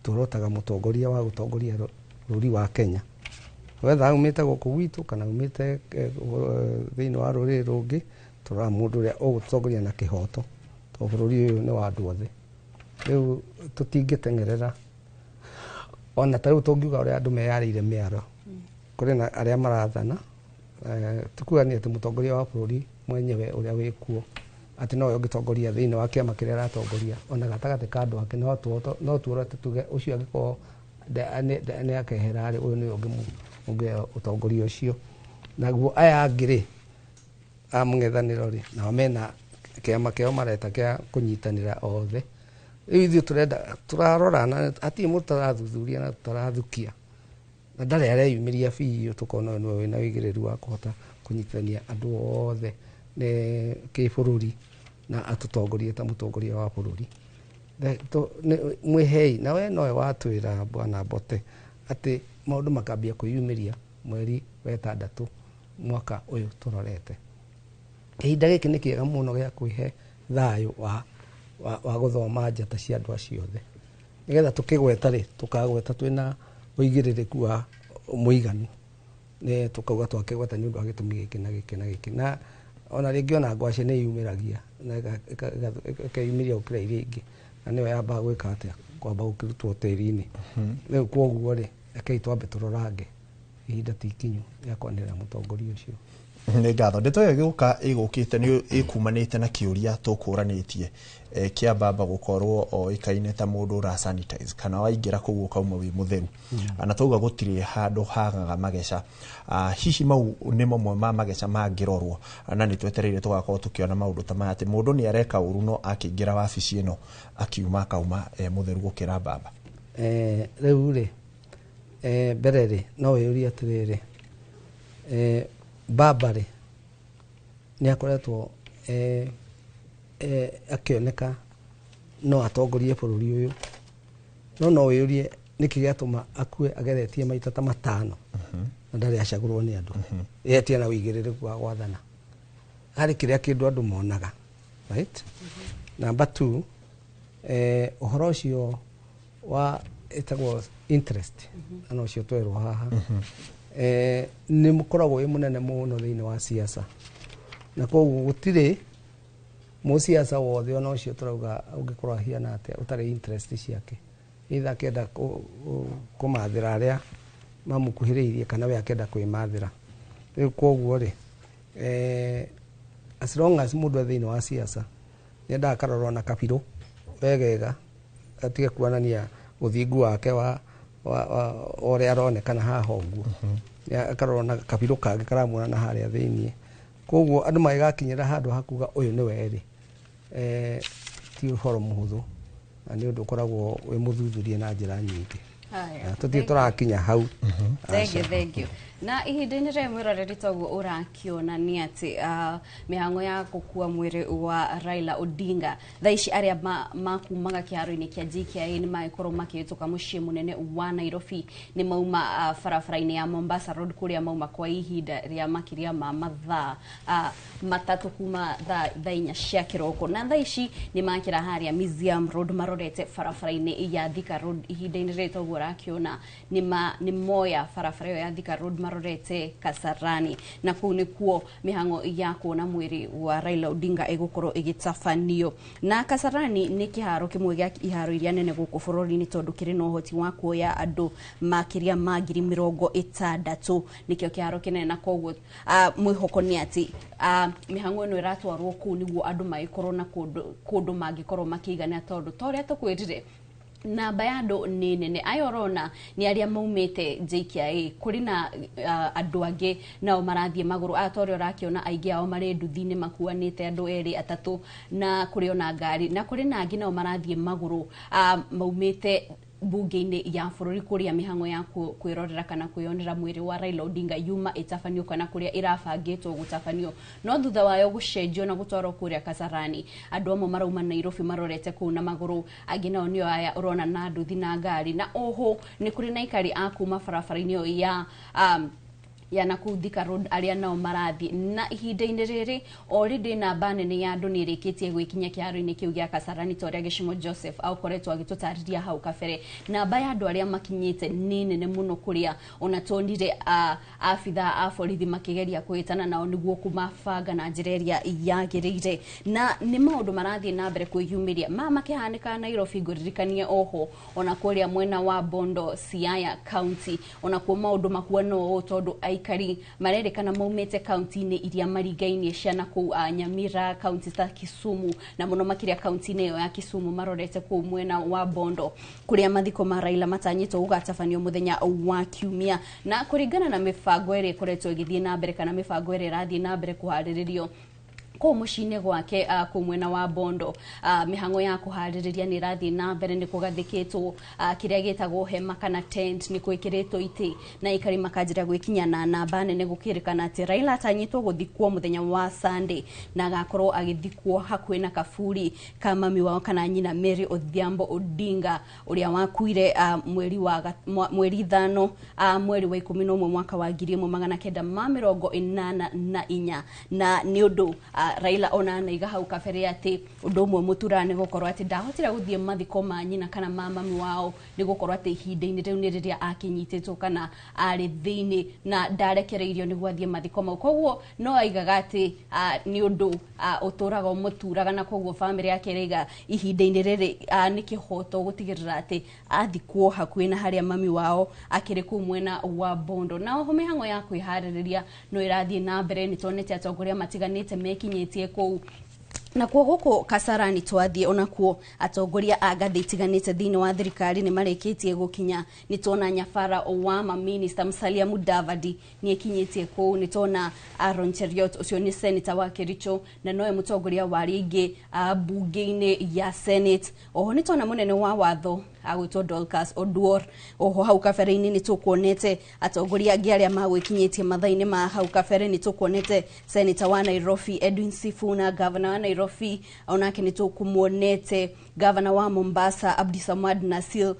tũrotaga mũtongoria wa gũtongoria bũrũri wa Kenya, wetha aumĩte gũkũ gwitũ kana aumĩte thĩinĩ wa rũrĩrĩ rũngĩ, tũroraga mũndũ ũrĩa ũgũtongoria na kĩhoto, tondũ bũrũri ũyũ nĩ wa andũ othe. Rĩu tũtingĩteng'erera ona ta rĩu tũngiuga ũrĩa andũ meyarĩire mĩaro, kũrĩ na arĩa marathana. Ti kuga nĩ atĩ mũtongoria wa bũrũri mwenyewe ũrĩa wĩkuo atĩ nowe ũngĩtongoria thĩinĩ wa kĩama kĩrĩa aratongoria, ona gatagatĩ ka andũ ake no tuorote tuge ũcio angĩkorwo nĩ akehera rĩ, ũyũ nĩwe ũngĩoya ũtongoria ũcio. Naguo aya angĩ rĩ, a mũng'ethanĩro rĩ, nao mena kĩama kĩao mareta kĩa kũnyitanĩra othe. Rĩu ithuĩ tũrenda tũrarora na hatirĩ mũndũ tũrathuthuria na tũtarathukia, na ndarĩ areyumĩria biũ tũkona ũyũ nĩwe wĩna ũigĩrĩru wa kũhota kũnyitithania andũ othe nĩ kĩbũrũri na atũtongorie ta mũtongoria wa bũrũri. Mwĩhei na we nowe watwĩra Bwana Mbote atĩ maũndũ makambia kwĩyumĩria mweri wa ĩtandatũ mwaka ũyũ tũrorete. Ihinda gĩkĩ nĩ kĩega mũno gĩa kwĩhe thayũ wa gũthoma njata cia andũ acio othe, nĩgetha tũkĩgweta rĩ, tũkagweta twĩna ũigĩrĩrĩku wa mũiganu, nĩ tũkauga twakĩgweta nĩ ũndũ wa gĩtũmi gĩkĩ na gĩkĩ na gĩkĩ. Na ona rĩngĩ ona ngwacĩ nĩ yumĩragia na ĩkeyumĩria gũkĩra iria ingĩ, na nĩyo yambaga gwĩka atĩa, kwamba gũkĩrutwo tĩri-inĩ. Rĩu koguo rĩ, rekei twambe tũrorange, ihinda ti ikinyu rĩa kwanĩrĩra mũtongoria ũcio. Nĩ ngatho. Ndeto ĩyo ĩgũka ĩgũkĩte nĩ ĩkumanĩte na kĩũria tũkũranĩtie kĩa baba gũkorwo oĩkaine ta mũndũ ũra sanitize, kana waingĩra kũu ũkauma wĩ mũtheru, na tauga gũtirĩ handũ hagaga mageca. Hihi mau nĩ mamwe ma mageca mangĩrorwo, na nĩ twetereire tũgakorwo tũkĩona maũndũ ta maya atĩ mũndũ nĩ areka ũru no akĩingĩra wabici ĩno akiuma akauma mũtheru gũkĩra baba. Rĩu rĩ, mbere rĩ, no wĩyũrie atĩrĩrĩ, baba rĩ nĩ akoretwo akĩoneka no atongorie bũrũri ũyũ, no wĩyũrie nĩkĩ gĩatũma akue ageretie maita ta matano na ndarĩ acagũrwo nĩ andũ, etie na ũigĩrĩrĩku wa gwathana harĩ kĩrĩa kĩndũ andũ monaga, right? Number 2, ũhoro ũcio wa ĩtagwo interest, na no ũcio twerwo haha, nĩ mũkoragwo wĩ mũnene mũno thĩinĩ wa siasa, na koguo gũtirĩ mũsiasa wothe ona ũcio tũrauga ũngĩkorwo ahiana atĩa ũtarĩ interest ciake, either akĩenda kũmathĩra arĩa mamũkuhĩrĩirie kana we akĩenda kwĩmathĩra. Rĩu koguo rĩ, as long as mũndũ e thĩinĩ wa siasa nĩendaga akarorwo na kabirũ wegega, atige kuonania ũthingu wake wa ũrĩa aronekana haha ũguo, akarorwo na kabirũ kangĩ karamuona na harĩa thĩiniĩ. Koguo andũ magĩgakinyĩra handũ ha kuga ũyũ nĩwe rĩ, ti ũhoro mũhũthũ, na nĩ ũndũ ũkoragwo wĩ mũthuthurie na njĩra nyingĩ. Tũtirĩ tũrakinya hau. Thank you, thank you. Na ihinda-inĩ rĩa mwĩroreri toguo ũrakĩona nĩ atĩ mĩhang'o ya gũkua mwĩrĩ wa Raila Odinga thaa ici arĩa makumaga kĩharo-inĩ kĩa JKIA nĩ magĩkorwo makĩhĩtũka mũciĩ mũnene wa Nairobi, nĩ mauma barabara-inĩ ya Mombasa Road kũrĩa mauma kwa ihinda rĩa makĩria ma mathaa matatũ kuma thaa inya cia kĩroko, na thaa ici nĩ makĩra harĩa Museum Road marorete barabara-inĩ ya Thika Road. Ihinda-inĩ rĩrĩ toguo ũrakĩona nĩ moya barabara ĩyo ya Thika Road marorete Kasarani, na kũu nĩkuo mĩhang'o ya kuona mwĩrĩ wa Raila Odinga ĩgũkorwo ĩgĩtabanio. Na Kasarani nĩ kĩharo kĩmwe gĩa iharo iria nene gũkũ bũrũri-inĩ tondũ kĩrĩ na ũhoti wa kuoya andũ makĩria ma 60,000, nĩkĩo kĩharo kĩnene, na koguo mwĩhoko nĩ atĩ mĩhang'o ĩno ĩratwarwo kũu nĩguo andũ magĩkorwo na kũndũ mangĩkorwo makĩigana, tondũ ta ũrĩa tũkwĩrire Namba ya andũ nĩ nene. Aya ũrona nĩ arĩa maumĩte JKIA. Kũrĩ na andũ angĩ nao marathiĩ magũrũ. Aya ta ũrĩa ũrakĩona, aingĩ ao marĩ nduthi-inĩ makuanĩte andũ erĩ atatũ, na kũrĩ ona ngari, na kũrĩ na angĩ nao marathiĩ magũrũ maumĩte bunge-inĩ ya bũrũri kũrĩa mĩhang'o ya kwĩrorera kana kwĩyonera mwĩrĩ wa Raila Odinga yuma ĩtabanio kana kũrĩa ĩrabangĩtwo gũtabanio, no thutha wayo gũcenjio na gũtwarwo kũrĩa Kasarani. Andũ amwe marauma Nairobi marorete kũu na magũrũ, angĩ nao nĩo aya ũrona na nduthi na ngari. Na oho nĩ kũrĩ na aikari a kuma barabara-inĩ ĩyo ya nakũu Thika Road arĩa nao marathiĩ. Na ihinda-inĩ rĩrĩ already namba nene ya andũ nĩ ĩrĩkĩtie gwĩkinya kĩharo-inĩ kĩu gĩa Kasarani, ta ũrĩa Gĩcimo Joseph akoretwo agĩtũtarĩria hau kabere. Namba ya andũ arĩa makinyĩte nĩ nene mũno, kũrĩa ona tuonire abithaa a borithi makĩgeria kwĩtana nao nĩguo kũmabanga na njĩra ĩrĩa yagĩrĩire. Na nĩ maũndũ marathiĩ na mbere kwĩyumĩria ma makĩhanĩka Nairobi. Ngũririkanie oho ona kũrĩa mwena wa Bondo, Siaya County, onakuo maũndũ mahuana ũũ, tondũ aikari marerĩkana maumĩte kaunti-inĩ iria marigainie cia nakũu Nyamira, kaunti ta Kisumu, na mũno makĩria kaunti-inĩ ĩyo ya Kisumu, marorete kũu mwena wa Bondo kũrĩa mathiko ma Raila matanyĩtwo gũgatabanio mũthenya wa Kiumia. Na kũringana na mĩbango ĩrĩa ĩkoretwo ĩgĩthiĩ na mbere kana mĩbango ĩrĩa ĩrathiĩ na mbere kũharĩrĩrio kũu mũciĩ-inĩ gwake kũu mwena wa Bondo, mĩhang'o ya kũharĩrĩria nĩ ĩrathiĩ na mbere. Nĩ kũgathĩkĩtwo kĩrĩa gĩtagwo hema kana tent, nĩ gwĩkĩrĩtwo itĩ na aikari makanjĩra gwĩkinya na namba nene. Gũkĩrĩkana atĩ Raila atanyĩtwo gũthikwo mũthenya wa Sunday na agakorwo agĩthikwo hakuhĩ na kaburi ka mami wao kana nyina, Mary Odhiambo Odinga, ũrĩa wakuire mweri 5 mweri wa 11 mwaka wa 1984. Na nĩ ũndũ Raila ona anaiga hau kabere atĩ ũndũ ũmwe mũturaga nĩ gũkorwo atĩ ndahotire gũthiĩ mathiko ma nyina kana ma mami wao, nĩ gũkorwo atĩ ihinda-inĩ rĩu nĩ rĩrĩa akinyitĩtwo kana arĩ thĩinĩ na ndarekereirio nĩguo athiĩ mathiko mau. Koguo no aigaga atĩ nĩ ũndũ ũtũraga ũmũturaga, na koguo bamĩrĩ yake ĩraiga ihinda-inĩ rĩrĩ nĩ kĩhoto gũtigĩrĩra atĩ athikwo hakuhĩ na harĩa mami wao akĩrĩ kũu mwena wa Bondo. Na oho mĩhang'o ya kwĩharĩrĩria no ĩrathiĩ na mbere. Nĩ tuonete atongoria matiganĩte mekinyĩtie kũu. Nakuo gũkũ Kasarani twathiĩ, onakuo atongoria a ngathĩ itiganĩte thĩinĩ wa thirikari nĩ marĩkĩtie gũkinya. Nĩ tuona nyabara wa maminista Musalia Mudavadi nĩ ekinyĩtie kũu. Nĩ tuona Aaron Cheruiyot, ũcio nĩ senator wa Kericho na nowe mũtongoria wa arĩa aingĩ bunge-inĩ ya Senate. Oho nĩ tuona mũnene wa watho agwĩtwo Dorcas Oduor. Oho hau kabere-inĩ nĩ tũkuonete atongoria angĩ arĩa magwĩkinyĩtie mathaa-inĩ ma hau kabere. Nĩ tũkuonete senator wa Nairobi Edwin Sifuna, governor wa Nairobi onake nĩ tũkũmuonete, governor wa Mombasa Abdisamad Nasil,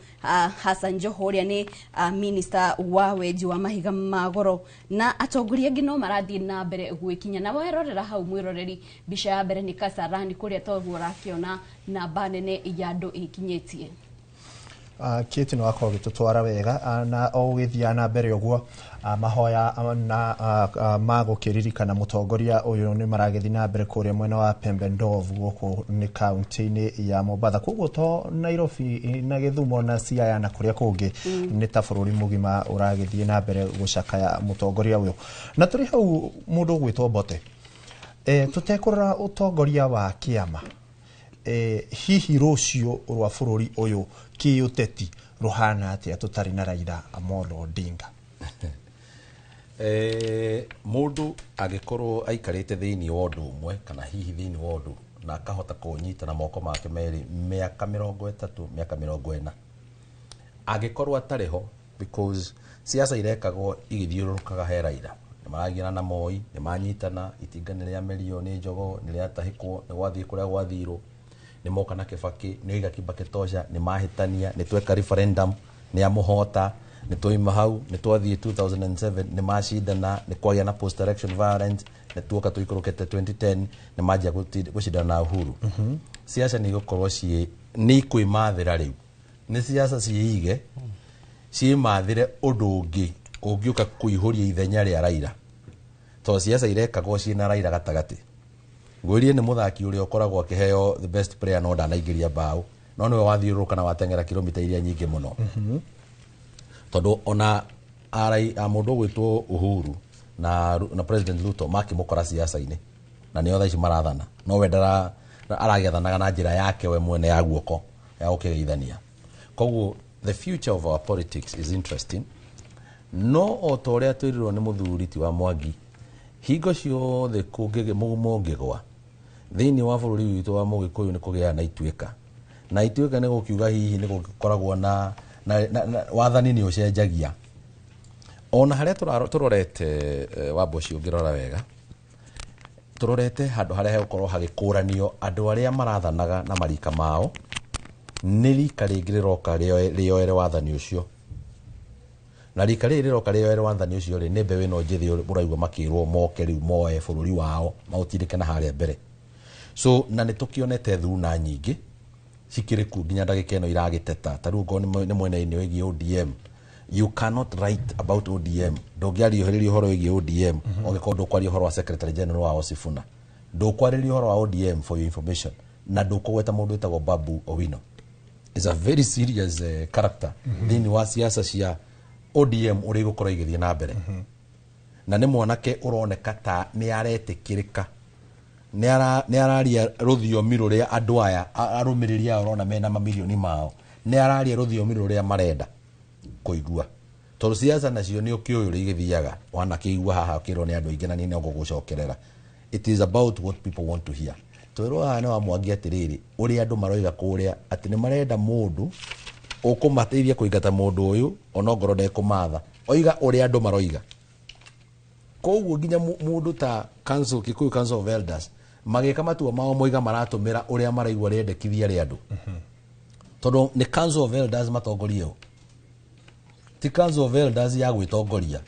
Hassan Joho ũrĩa nĩ minister wa wenji wa mahiga ma goro, na atongoria angĩ no marathiĩ na mbere gwĩkinya. Na werorera hau, mwĩroreri, mbica ya mbere nĩ Kasarani kũrĩa toguo ũrakĩona namba nene ya andũ ĩkinyĩtie. Kate nĩ wakorwo gĩtũtwara wega na o ũgĩthiaga na mbere ũguo, mahoya na ma gũkĩririkana mũtongoria ũyũ nĩ maragĩthiĩ na mbere kũrĩa mwena wa Pembe Ndovu, gũkũ nĩ kaunti-inĩ ya Mombatha. Koguo to Nairobi na Gĩthumo na Siaya na kũrĩa kũngĩ, nĩ ta bũrũri mũgima ũragĩthiĩ na mbere gũcakaya mũtongoria ũyũ. Na tũrĩ hau, mũndũ ũgwĩtwo Mbote, tũtekũrora ũtongoria wa kĩama, hihi rũciũ rwa bũrũri ũyũ kĩũteti rũhana atĩa tũtarĩ na Raila Amolo Odinga? Mũndũ angĩkorwo aikarĩte thĩinĩ wa ũndũ ũmwe kana hihi thĩinĩ wa ũndũ na akahota kũũnyita na moko make merĩ mĩaka 30, mĩaka 40, angĩkorwo atarĩ ho, because siasa irekagwo igĩthiũrũrũkaga he Raila, nĩ maragiana na Moi, nĩ manyitana, itinga nĩ rĩamerio nĩ jogoo, nĩ rĩatahĩkwo, nĩ gwathiĩ kũrĩa gwathirwo, nĩ moka na Kibaki, nĩ oiga Kibaki tosha, nĩ mahĩtania, nĩ tweka referendum, nĩ amũhota, nĩ twaima hau, nĩ twathiĩ 2007, nĩ macindana, nĩ kwagĩa na post election violence, nĩ tuoka tũikũrũkĩte 2010, nĩ manjia gũcindana na Uhuru. Siasa nĩ igũkorwo ciĩ nĩ ikwĩmathĩra rĩu, nĩ siasa ciĩige ciĩmathĩre ũndũ ũngĩ ũngĩũka kũihũria ithenya rĩa Raila, tondũ siasa irekagwo ciĩna Raila gatagatĩ. Ngwĩrie nĩ mũthaki ũrĩa ũkoragwo akĩheo the best player no ndanaingĩria mbaũ, no nĩwe wathiũrũrũka na wateng'era kilomita iria nyingĩ mũno, tondũ ona arai a mũndũ ũgwĩtwo Uhuru na President Ruto makĩmũkora siasa-inĩ na nĩo thaa ici marathana, no we ndara aragĩathanaga na njĩra yake we mwene ya guoko ya gũkĩgeithania. Koguo the future of our politics is interesting. No o ta ũrĩa twĩrirwo nĩ mũthuri ti wa Mwangi, hingo ciothe kũngĩgĩ mũgumo ũngĩgwa thĩinĩ wa bũrũri witũ wa Mũgĩkũyũ, nĩ kũgĩaga na ituĩka, na ituĩka nĩ gũkiuga hihi nĩ gũkoragwo na wathani nĩ ũcenjagia. Ona harĩa tũrorete, Wamboci, ũngĩrora wega, tũrorete handũ harĩa hegũkorwo hagĩkũranio andũ arĩa marathanaga na marika mao, nĩ rika rĩngĩ rĩroka rĩoere wathani ũcio, na rika rĩrĩ rĩroka rĩoere wathani ũcio rĩ, nĩ mbeũ ĩno njĩthĩ ũraigua makĩrwo moke rĩu moe bũrũri wao maũtindĩke na harĩa mbere. So na nĩ tũkĩonete thuna nyingĩ cikĩrĩ kuo nginya ndagĩka ĩno iragĩteta. Ta rĩu okorwo nĩ mwena-inĩ wĩgiĩ ODM, you cannot write about ODM, ndũngĩarĩria ũhoro wĩgiĩ ODM ũngĩkorwo ndũkwaria ũhoro wa secretary general wao Sifuna, ndũkwarĩria ũhoro wa ODM, for your information, na ndũkũgweta mũndũ wĩtagwo Babu Owino. Is a very serious character thĩinĩ wa siasa cia ODM ũrĩa igũkorwo igĩthiĩ na mbere, na nĩ mwanake ũroneka ta nĩ aretĩkĩrĩka, nĩ araria rũthiomi rũrĩa andũ aya arũmĩrĩri aya ũrona mena mamirioni mao, nĩ araria rũthiomi rũrĩa marenda kũigua, tondũ siasa nacio nĩ ũkĩũĩ ũrĩa igĩthiaga. Wanakĩigua haha ũkĩrwo nĩ andũ aingĩ na niĩ no ngũgũcokerera, it is about what people want to hear. Twĩrwo haha nĩ wa Mwangi atĩrĩrĩ, ũrĩa andũ maroiga kũrĩa atĩ nĩ marenda mũndũ ũkũmateithia kũingata mũndũ ũyũ onongorwo ndekũmatha, oiga ũrĩa andũ maroiga. Koguo nginya mũndũ ta council, Kikuyu Council of Elders, magĩka matua mao moiga maratũmĩra ũrĩa maraigua rĩendekithia rĩa andũ, tondũ nĩ Council of Elders matongorie ũ, ti Council of Elders ya gwĩtongoria,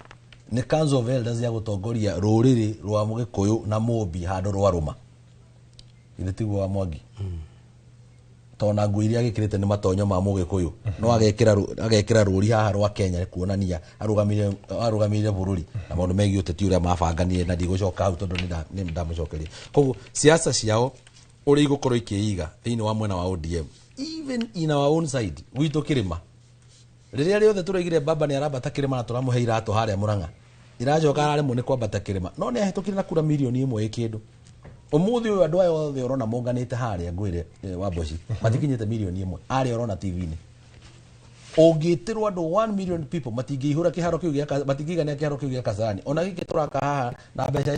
nĩ Council of Elders ya gũtongoria rũrĩrĩ rwa Mũgĩkũyũ na Mũmbi handũ rwarũma. Githĩ tiguo, wa Mwangi? Tona nguo iria agĩkĩrĩte nĩ matonyo ma Mũgĩkũyũ, no agekĩra rũri haha rwa Kenya kuonania arũgamĩrĩire bũrũri na maũndũ megiĩ ũteti ũrĩa mabanganire, na ndigũcoka hau tondũ nĩ ndamũcokeria. Koguo siasa ciao ũrĩa igũkorwo ikĩiga thĩinĩ wa mwena wa ODM, even in our own side gwitũ kĩrĩma, rĩrĩa rĩothe tũraigire baba nĩ arambata kĩrĩma na tũramũhe iratũ harĩa Mũrang'a, iracoka araremwo nĩ kwambata kĩrĩma, no nĩ ahĩtũkire na kura 1 million ĩ kĩndũ. Ũmũthĩ ũyũ andũ aya othe ũrona monganĩte harĩa, ngwĩre, Wamboci, matikinyĩte 1 million arĩa ũrona TV-inĩ. Ũngĩtĩrwo andũ 1 million people matingĩihũra kĩharo kĩu gĩa matingĩigania kĩharo kĩu gĩa Kasarani, ona gĩkĩ tũraka haha na mbeca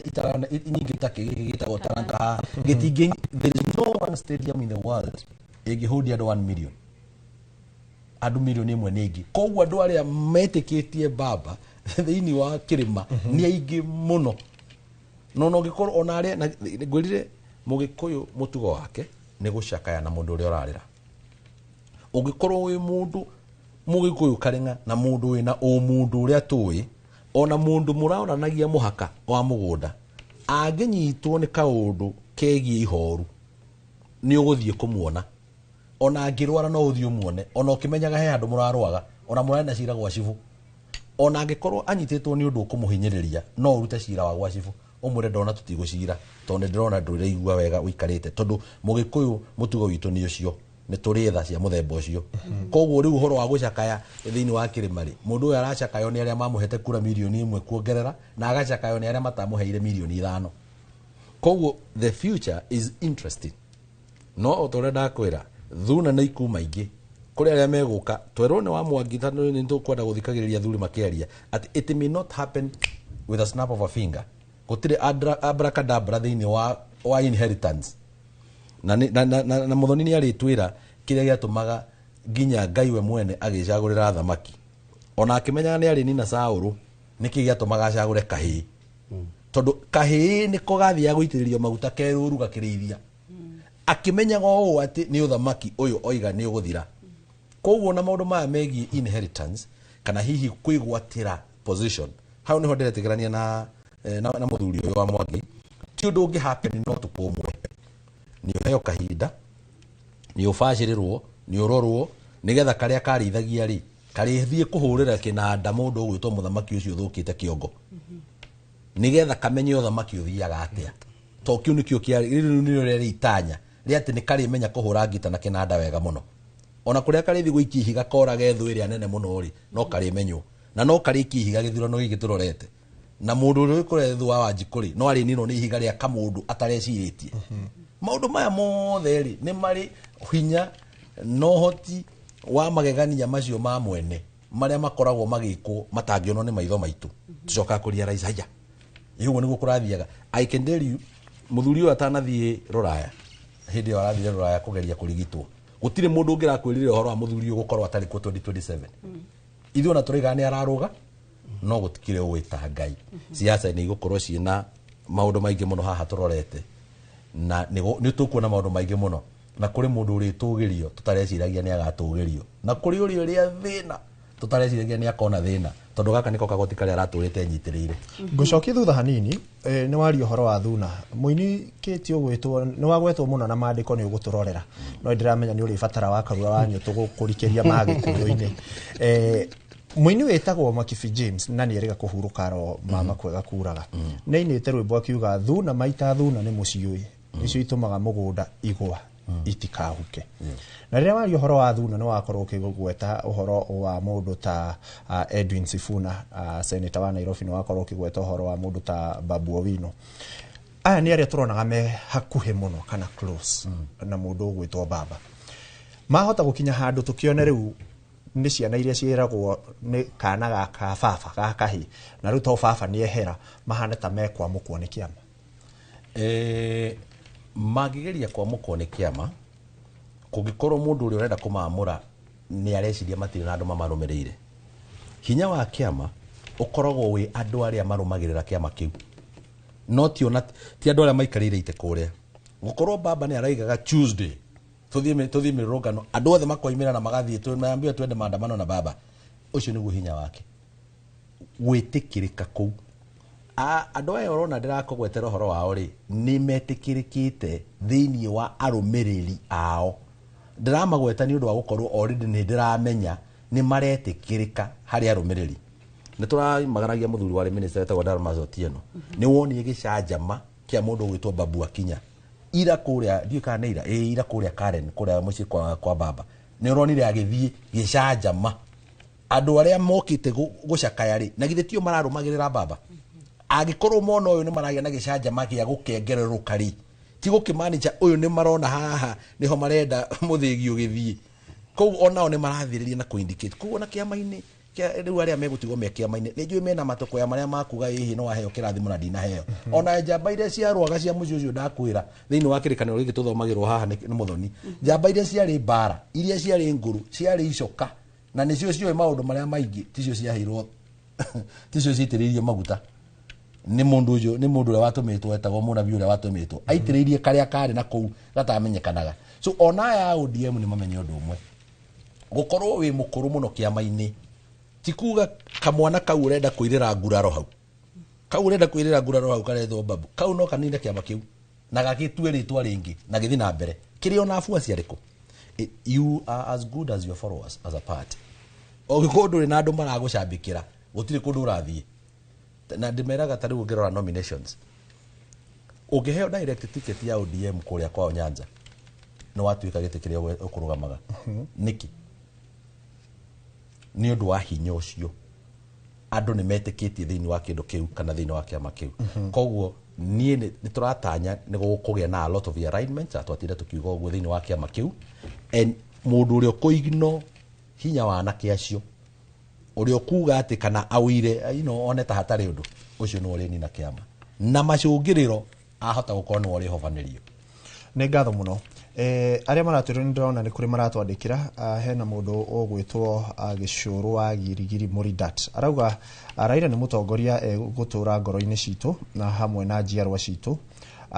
nyingĩ ta gĩkĩ gĩtagwo Talanta haha gĩtingĩ. There is no one stadium in the world ĩngĩhũndia andũ 1 million. Andũ 1 million nĩ aingĩ. Koguo andũ arĩa metĩkĩtie baba thĩinĩ wa kĩrĩma nĩ aingĩ mũno, no no ũngĩkorwo ona arĩa na ngwĩrire Mũgĩkũyũ mũtugo wake nĩ gũcakaya na mũndũ ũrĩa ũrarĩra. Ũngĩkorwo wĩ mũndũ Mũgĩkũyũ karĩng'a na mũndũ wĩna ũmũndũ ũrĩa tũĩ, ona mũndũ mũraonanagia mũhaka wa mũgũnda angĩnyitwo nĩ kaũndũ kegiĩ ihoru, nĩ ũgũthiĩ kũmuona. Ona angĩrwara no ũthiĩ ũmuone, ona ũkĩmenyaga he handũ mũrarũaga, ona mũrarĩ na cira gwa cibũ. Ona angĩkorwo anyitĩtwo nĩ ũndũ ũkũmũhinyĩrĩria, no ũrute cira wa gwa cibũ ũmwĩre ndona tũtigũcira tondũ nĩ ndĩrona ndũraigua wega ũikarĩte, tondũ Mũgĩkũyũ mũtugo witũ nĩ ũcio, nĩ tũrĩ tha cia mũthemba ũcio. Koguo rĩu ũhoro wa gũcakaya thĩinĩ wa kĩrĩma rĩ, mũndũ ũyũ aracakayo nĩ arĩa mamũhete kura 1 million kuongerera, na agacakayo nĩ arĩa matamũheire 5 million. Koguo the future is interesting, no o ta ũrĩa ndakwĩra, thuna nĩ ikuma ingĩ kũrĩ arĩa megũka. Twerwo nĩ wa Mwangi, tondũ nĩ tũkwenda gũthikagĩrĩria athuri makĩaria atĩ it may not happen with a snap of a finger. Gũtirĩ abracadabra thĩinĩ wa inheritance. Na, na, na, na, na Mũthoni nĩ arĩtwĩra kĩrĩa gĩatũmaga nginya Ngai we mwene agĩcagũrĩra thamaki, ona akĩmenyaga nĩ arĩ nina Saũrũ, nĩkĩ gĩatũmaga acagũre kahĩĩ? Tondũ kahĩĩ nĩko gathiaga gũitĩrĩrio maguta kerũru gakĩrĩithia, akĩmenyaga ũũ atĩ nĩ ũthamaki ũyũ oiga nĩ ũgũthira. Koguo na maũndũ maya megiĩ inheritance kana hihi kwĩgwatĩra position, hau nĩho ndĩretĩkĩrania na mũthuri ũyũ wa Mwangi. Ti ũndũ ũngĩ happen no ũtukũ ũmwe. Nĩ ũheo kahinda, nĩ ũbacĩrĩrwo, nĩ ũrorwo, nĩgetha karĩa karĩithagia rĩ karĩthiĩ kũhũrĩra kĩnanda mũndũ ũgwĩtwo mũthamaki ũcio ũthũkĩte kĩongo, nĩgetha kamenye ũthamaki ũthiaga atĩa. To kĩu nĩkĩo kĩarĩ rĩu nĩrĩo rĩarĩ itanya rĩa atĩ nĩ karĩmenya kũhũra ngita na kĩnanda wega mũno, ona kũrĩa karĩthiĩ gũikia ihiga korage thũ ĩrĩa nene mũno rĩ, no karĩmenywo na no karĩikia ihiga gĩthurano gĩkĩ tũrorete, na mũndũ ũrĩa ũkũrĩa thũ wa Wanjikũ rĩ, no arĩninwo nĩ ihiga rĩa kamũndũ atarecirĩtie. Maũndũ maya mothe rĩ, nĩ marĩ hinya na ũhoti Wa magegania macio ma mwene marĩa makoragwo magĩkwo matangĩonwo nĩ maitho maitũ, tũcokaga kũrealize haya, ũguo nĩguo kũrathiaga. I can tell you, mũthuri ũyũ atanathiĩ rũraya, hĩndĩ ĩyo arathire rũraya kũgeria kũrigitwo, gũtirĩ mũndũ ũngĩrakwĩrire ũhoro wa mũthuri ũyũ gũkorwo atarĩ kuo 2027. Ithuĩ ona tũraiga nĩ ararũga, no gũtikĩrĩ ũĩ ta Ngai. Siasa nĩ igũkorwo ciĩna maũndũ maingĩ mũno haha tũrorete, na nĩ tũkuona maũndũ maingĩ mũno, na kũrĩ mũndũ ũrĩtũgĩrio tũtareciragia nĩ agatũgĩrio, na kũrĩ ũrĩa ũrĩa thĩna tũtareciragia nĩ akona thĩna, tondũ gaka nĩko kagoti karĩa aratũrĩte nyitĩrĩire. Ngũcokia thutha hanini, nĩ waria ũhoro wa Thuna mũini kĩti ũgwĩtwo nĩ wagwetwo mũno na maandĩko nĩ ũgũtũrorera, no ndĩramenya nĩ ũrĩbatara wa karura wa nyũtũ gũkũrikĩria magĩkũyũ-inĩ. Mũini wĩtagwo Makibi James na nĩ erĩga kũhurũka ro mama kwega kuraga, nĩ ainĩte rwĩmbo akiuga Thuna maita Thuna nĩ mũciũĩ nĩcio itũmaga mũgũnda igwa itikahuke. Na rĩrĩa waria ũhoro wa Thuna nĩ wakorwo ũkĩgweta ũhoro wa mũndũ ta Edwin Sifuna, senator wa Nairobi, nĩ wakorwo ũkĩgweta ũhoro wa mũndũ ta Babu Owino. Aya nĩ arĩa tũronaga me hakuhĩ mũno kana close na mũndũ ũgwĩtwo Baba. Mahota gũkinya handũ tũkĩone rĩu nĩ ciana iria ciĩragwo nĩ kana gaka baba ga kahĩ, na rĩu to baba nĩ ehera, mahana ta mekwamũkwo nĩ kĩama. Mangĩgeria kwamũkwo nĩ kĩama, kũngĩkorwo mũndũ ũrĩa ũrenda kũmamũra nĩ areciria matirĩ na andũ mamarũmĩrĩire, hinya wa kĩama ũkoragwo wĩ andũ arĩa marũmagĩrĩra kĩama kĩu, no ti ona ti andũ arĩa maikarĩire itĩ kũrĩa. Gũkorwo Baba nĩ araigaga Tuesday tũthiĩ mĩrũrũngano, andũ othe makoimĩra na magathiĩ, tumeambiwa twende maandamano na Baba, ũcio nĩguo hinya wake gwĩtĩkĩrĩka kũu. Andũ aya ũrona ndĩrakũgwetera ũhoro wao rĩ, nĩ metĩkĩrĩkĩte thĩinĩ wa arũmĩrĩri ao. Ndĩramagweta nĩ ũndũ wa gũkorwo already nĩ ndĩramenya nĩ maretĩkĩrĩka harĩ arũmĩrĩri. Nĩ tũramagaragia mũthuri warĩ minister wetagwo Dalmas Otieno, nĩ wonire gĩcanjama kĩa mũndũ ũgwĩtwo Babu Akinya ira kũrĩa, ndiũĩ kana nĩ ira, ĩĩ ira kũrĩa Karen, kũrĩa mũciĩ kwa Baba, nĩ ũronire agĩthiĩ gĩcanjama. Andũ arĩa mokĩte gũcakaya rĩ, na githĩ tio mararũmagĩrĩra Baba? Angĩkorwo mona ũyũ nĩ maragĩa na gĩcanjama gĩa gũkengererũka rĩ, ti gũkĩmanĩcha ũyũ nĩ marona haha nĩho marenda mũthĩgi ũgĩthiĩ. Koguo onao nĩ marathĩrĩria na kũ-indicate. Koguo na kĩama-inĩ rĩu arĩa megũtigwo me kĩama-inĩ nĩ njũĩ mena matũkũya marĩa makuga ĩhĩ no waheo kĩrathimo na ndinaheo. Ona njamba iria ciarũaga cia mũciĩ ũcio ndakwĩra thĩinĩ wa kĩrĩkanĩro gĩkĩ tũthomagĩrwo haha nĩ mũthoni, njamba iria ciarĩ mbara, iria ciarĩ ngũrũ, ciarĩ icoka, na nĩcio ciũĩ maũndũ marĩa maingĩ, ticio ciaheirwo, ticio ciitĩrĩirio maguta nĩ mũndũ ũcio, nĩ mũndũ ũrĩa watũmĩtwo etagwo mũnabii ũrĩa watũmĩtwo aitĩrĩirie karĩa karĩ na kũu gatamenyekanaga. So ona aya a ODM nĩ mamenye ũndũ ũmwe, gũkorwo wĩ mũkũrũ mũno kĩama-inĩ ti kuga kamwana kau ũrenda kũirĩra nguraro hau, kau ũrenda kũirĩra nguraro hau karetwo Babu, kau no kanine kĩama kĩu na gagĩtue rĩtwa rĩngĩ na gĩthiĩ na mbere kĩrĩ ona abuaci arĩkũ. You are as good as your followers as a party. Ũngĩkorwo ndũrĩ na andũ maragũcambĩkĩra, gũtirĩ kũndũ ũrathiĩ. Na ndĩmeraga ta rĩu ũngĩrora nominations, ũngĩheo direct ticket ya ODM kũrĩa kwao Nyanza, nĩ watuĩka gĩtĩ kĩrĩa ũkũrũgamaga. Nĩkĩ? Nĩ ũndũ wa hinya ũcio andũ nĩ metĩkĩtie thĩinĩ wa kĩndũ kĩu kana thĩinĩ wa kĩama kĩu. Koguo niĩ nĩ tũratanya nĩ gũkũgĩa na a lot of realignment, na twatinda tũkiuga ũguo thĩinĩ wa kĩama kĩu. And mũndũ ũrĩa ũkũignore hinya wa anake acio, ũrĩa ũkuga atĩ kana aũire, you know, one ta hatarĩ ũndũ, ũcio nĩwe ũrĩnina kĩama na macũngĩrĩro ahota gũkorwo nĩwe ũrĩhobanĩrio. Nĩ ngatho mũno. Arĩa maratwĩra nĩ ndĩrona nĩ kũrĩ maratwandĩkĩra. Hena mũndũ ũgwĩtwo Gĩcũrũ wa Girigiri Mũridat, arauga Raila nĩ mũtongoria egũtũra ngoro-inĩ citũ na hamwe na njiarwa citũ.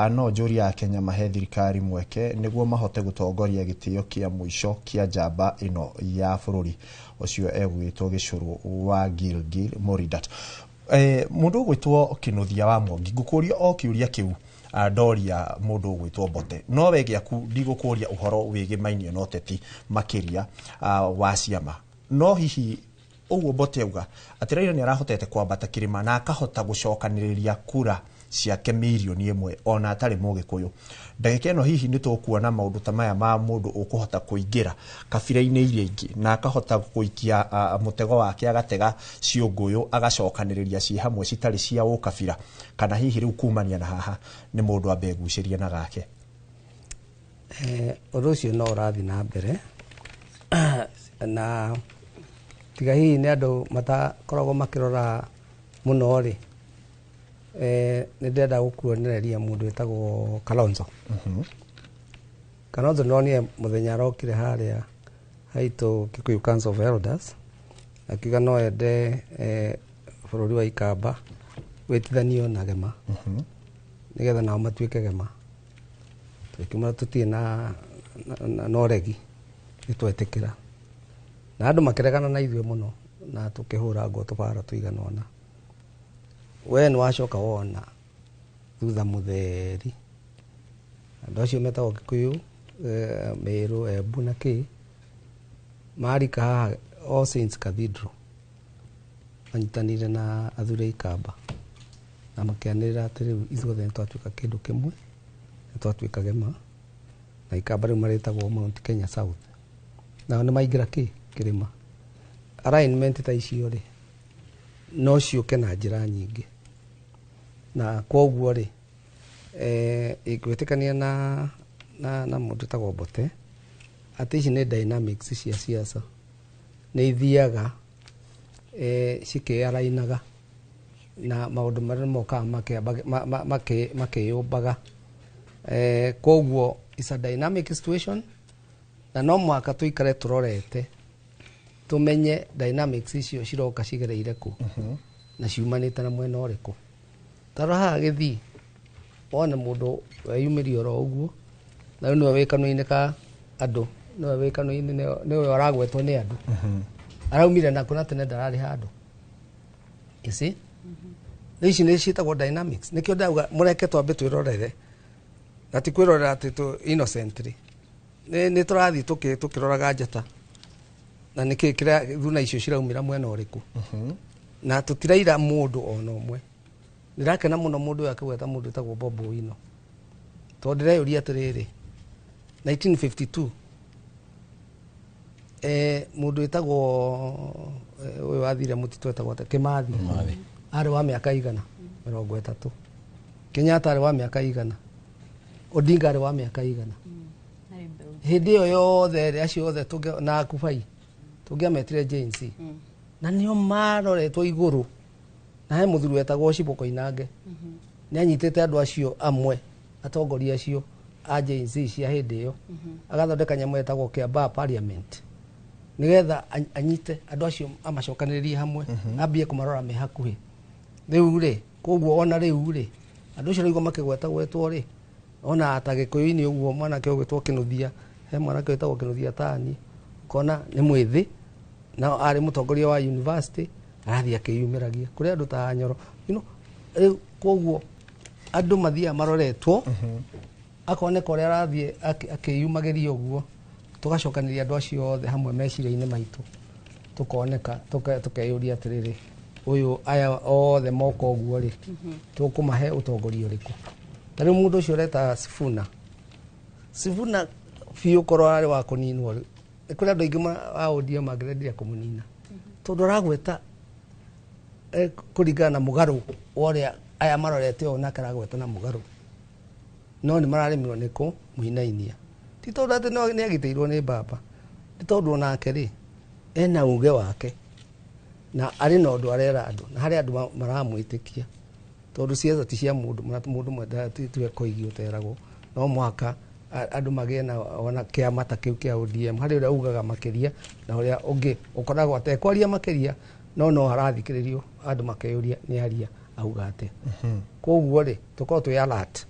No njũria ya Kenya mahe thirikari mweke nĩguo mahote gũtongoria gĩtĩo kĩa mũico kĩa njamba ĩno ya bũrũri. Ũcio egwĩtwo Gĩcũrũ wa Gilgil Mũridat. Mũndũ ũgwĩtwo Kĩnuthia wa Mwangi, ngũkũria o kĩũria kĩu ndoria mũndũ ũgwĩtwo Mbote, no we gĩaku ndigũkũria ũhoro wĩgĩmainie na ũteti makĩria wa ciama, no hihi ũguo Mbote auga atĩ Raila nĩ arahotete kwambata kĩrĩma na akahota gũcokanĩrĩria kura ciake 1 million ona atarĩ mũgĩkũyũ, ndagĩka ĩno hihi nĩ tũkuona maũndũ ta maya ma mũndũ ũkũhota kũingĩra kabira-inĩ iria ingĩ na akahota gũikia mũtego wake agatega ciũngũyũ agacokanĩrĩria ciĩ hamwe citarĩ cia ũkabira, kana hihi rĩu kumania na haha nĩ mũndũ ambe egucĩrie na gake? Ũndũ ũcio no ũrathiĩ na mbere. Na tiga hihi nĩ andũ matakoragwo makĩrora mũno rĩ, nĩ ndĩrenda gũkuonereria mũndũ wĩtagwo Kalonzo. Kalonzo nĩronire mũthenya arokire harĩa haitũ Kikuyu Council of Elders akiuga no ende bũrũri wa Ikamba wĩtithanio na Gema nĩgetha nao matuĩke Gema. Tũkiuma tũtirĩ na ũregi, nĩtwetĩkĩra na andũ makĩregana na ithuĩ mũno na tũkĩhũra nguo tũbara tũigana ũna. We nĩ wacoka wona thutha mũtheri andũ acio metagwo Kikuyu, Meru, Embu na kĩ marika haha All Saints Cathedral manyitanĩire na athuri a Ikamba na makĩanĩrĩra atĩ rĩu ithuothe nĩtwatuĩka kĩndũ kĩmwe, nĩtwatuĩka Gema na Ikamba rĩu marĩtagwo Mount Kenya South. Nao nĩ maingĩra kĩ kĩrĩma. Alignment ta icio rĩ no ciũke na njĩra nyingĩ, na kwoguo rĩ ingwĩtĩkania na mũndũ wĩtagwo Mbote atĩ ici nĩ dynamics cia siasa, nĩ ithiaga cikĩarainaga na maũndũ marĩa mokaga makĩyũmbaga. Kwoguo it's a dynamic situation na no mũhaka tũikare tũrorete tũmenye dynamics icio ciroka cigereire kũ na ciumanĩte na mwena ũrĩkũ. Tarora haha Gĩthii wone mũndũ weyumĩria oro ũguo na rĩu nĩwe wĩ kanua-inĩ ka andũ, nĩwe wĩ kanua-inĩ, nĩwe ũragwetwo nĩ andũ. Araumire nakũ na tene ndararĩ handũ. You see? Rĩu ici nĩ ciĩtagwo dynamics. Nĩkĩo ndauga mũreke twambe twĩrorere na ti kwĩrorera atĩ tũ innocently. Nĩ tũrathiĩ tũkĩroraga njata na nĩkĩ kĩrĩa thuna icio ciraumĩra mwena ũrĩkũ. Na tũtiraira mũndũ ona ũmwe. Ndĩrakena mũno mũndũ ũyũ akĩgweta mũndũ wĩtagwo Bob Owino tondũ ndĩreyũria atĩrĩrĩ, 1952 mũndũ wĩtagwo ũyũ wathire mũtitũ etagwo atĩa? Kĩmathi arĩ wa mĩaka igana 30, Kenyatta arĩ wa mĩaka igana, Odinga arĩ wa mĩaka igana. Hĩndĩ ĩyo yothe rĩ, acio othe na Akubai tũngĩametire Gen Z na nĩo maroretwo igũrũ, na he mũthuri wetagwo Cibo Koinange nĩ anyitĩte andũ acio amwe atongoria acio a Gen Z cia hĩndĩ ĩyo, agathondeka nyamũ yetagwo Kiambaa Parliament nĩgetha anyite andũ acio amacokanĩrĩrie hamwe, ambie kũmarora me hakuhĩ. Rĩu rĩ, koguo ona rĩu rĩ, andũ acio raigua makĩgweta gwetwo rĩ, ona ta Gĩkũyũ-inĩ ũguo mwanake ũgwĩtwo Kĩnuthia, he mwanake wĩtagwo Kĩnuthia Tani, ũkona nĩ mwĩthĩ na arĩ mũtongoria wa university, arathiĩ akĩyumĩragia kũrĩ andũ ta Nyoro, you know, rĩu koguo andũ mathiaga maroretwo, akoneka ũrĩa arathiĩ akĩyumagĩria ũguo, tũgacokanĩria andũ acio othe hamwe meciria-inĩ maitũ, tũkoneka tũkeyũria atĩrĩrĩ, ũyũ aya othe moka ũguo rĩ, tũkũmahe ũtongoria ũrĩkũ? Ta rĩu mũndũ ũcio ũreta Sifuna, Sifuna biũ korwo arĩ wa kũninwo rĩ, kũrĩ andũ aingĩ a ODM mangĩrendire kũmũnina tondũ aragweta kũringana na mũgarũ wa ũrĩa aya marorete ũũ, nake aragweta na mũgarũ, no nĩ mararemirwo nĩ kũmũinainia. Ti tondũ atĩ nĩ agitĩirwo nĩ baba, nĩ tondũ onake rĩ ena uge wake na arĩ na ũndũ arera andũ, na harĩ andũ maramwĩtĩkia tondũ ciaca ti cia mũndũ, mũndũ tiwe koigi ũteragwo, no mũhaka andũ magĩe na ona kĩama ta kĩu kĩa ODM, harĩ ũrĩa ugaga makĩria na ũrĩa ũngĩ ũkoragwo atekwaria makĩria, no harathikĩrĩrio andũ makeyũria nĩ aria auga atĩa. Koguo rĩ tũkorwo twĩ alert,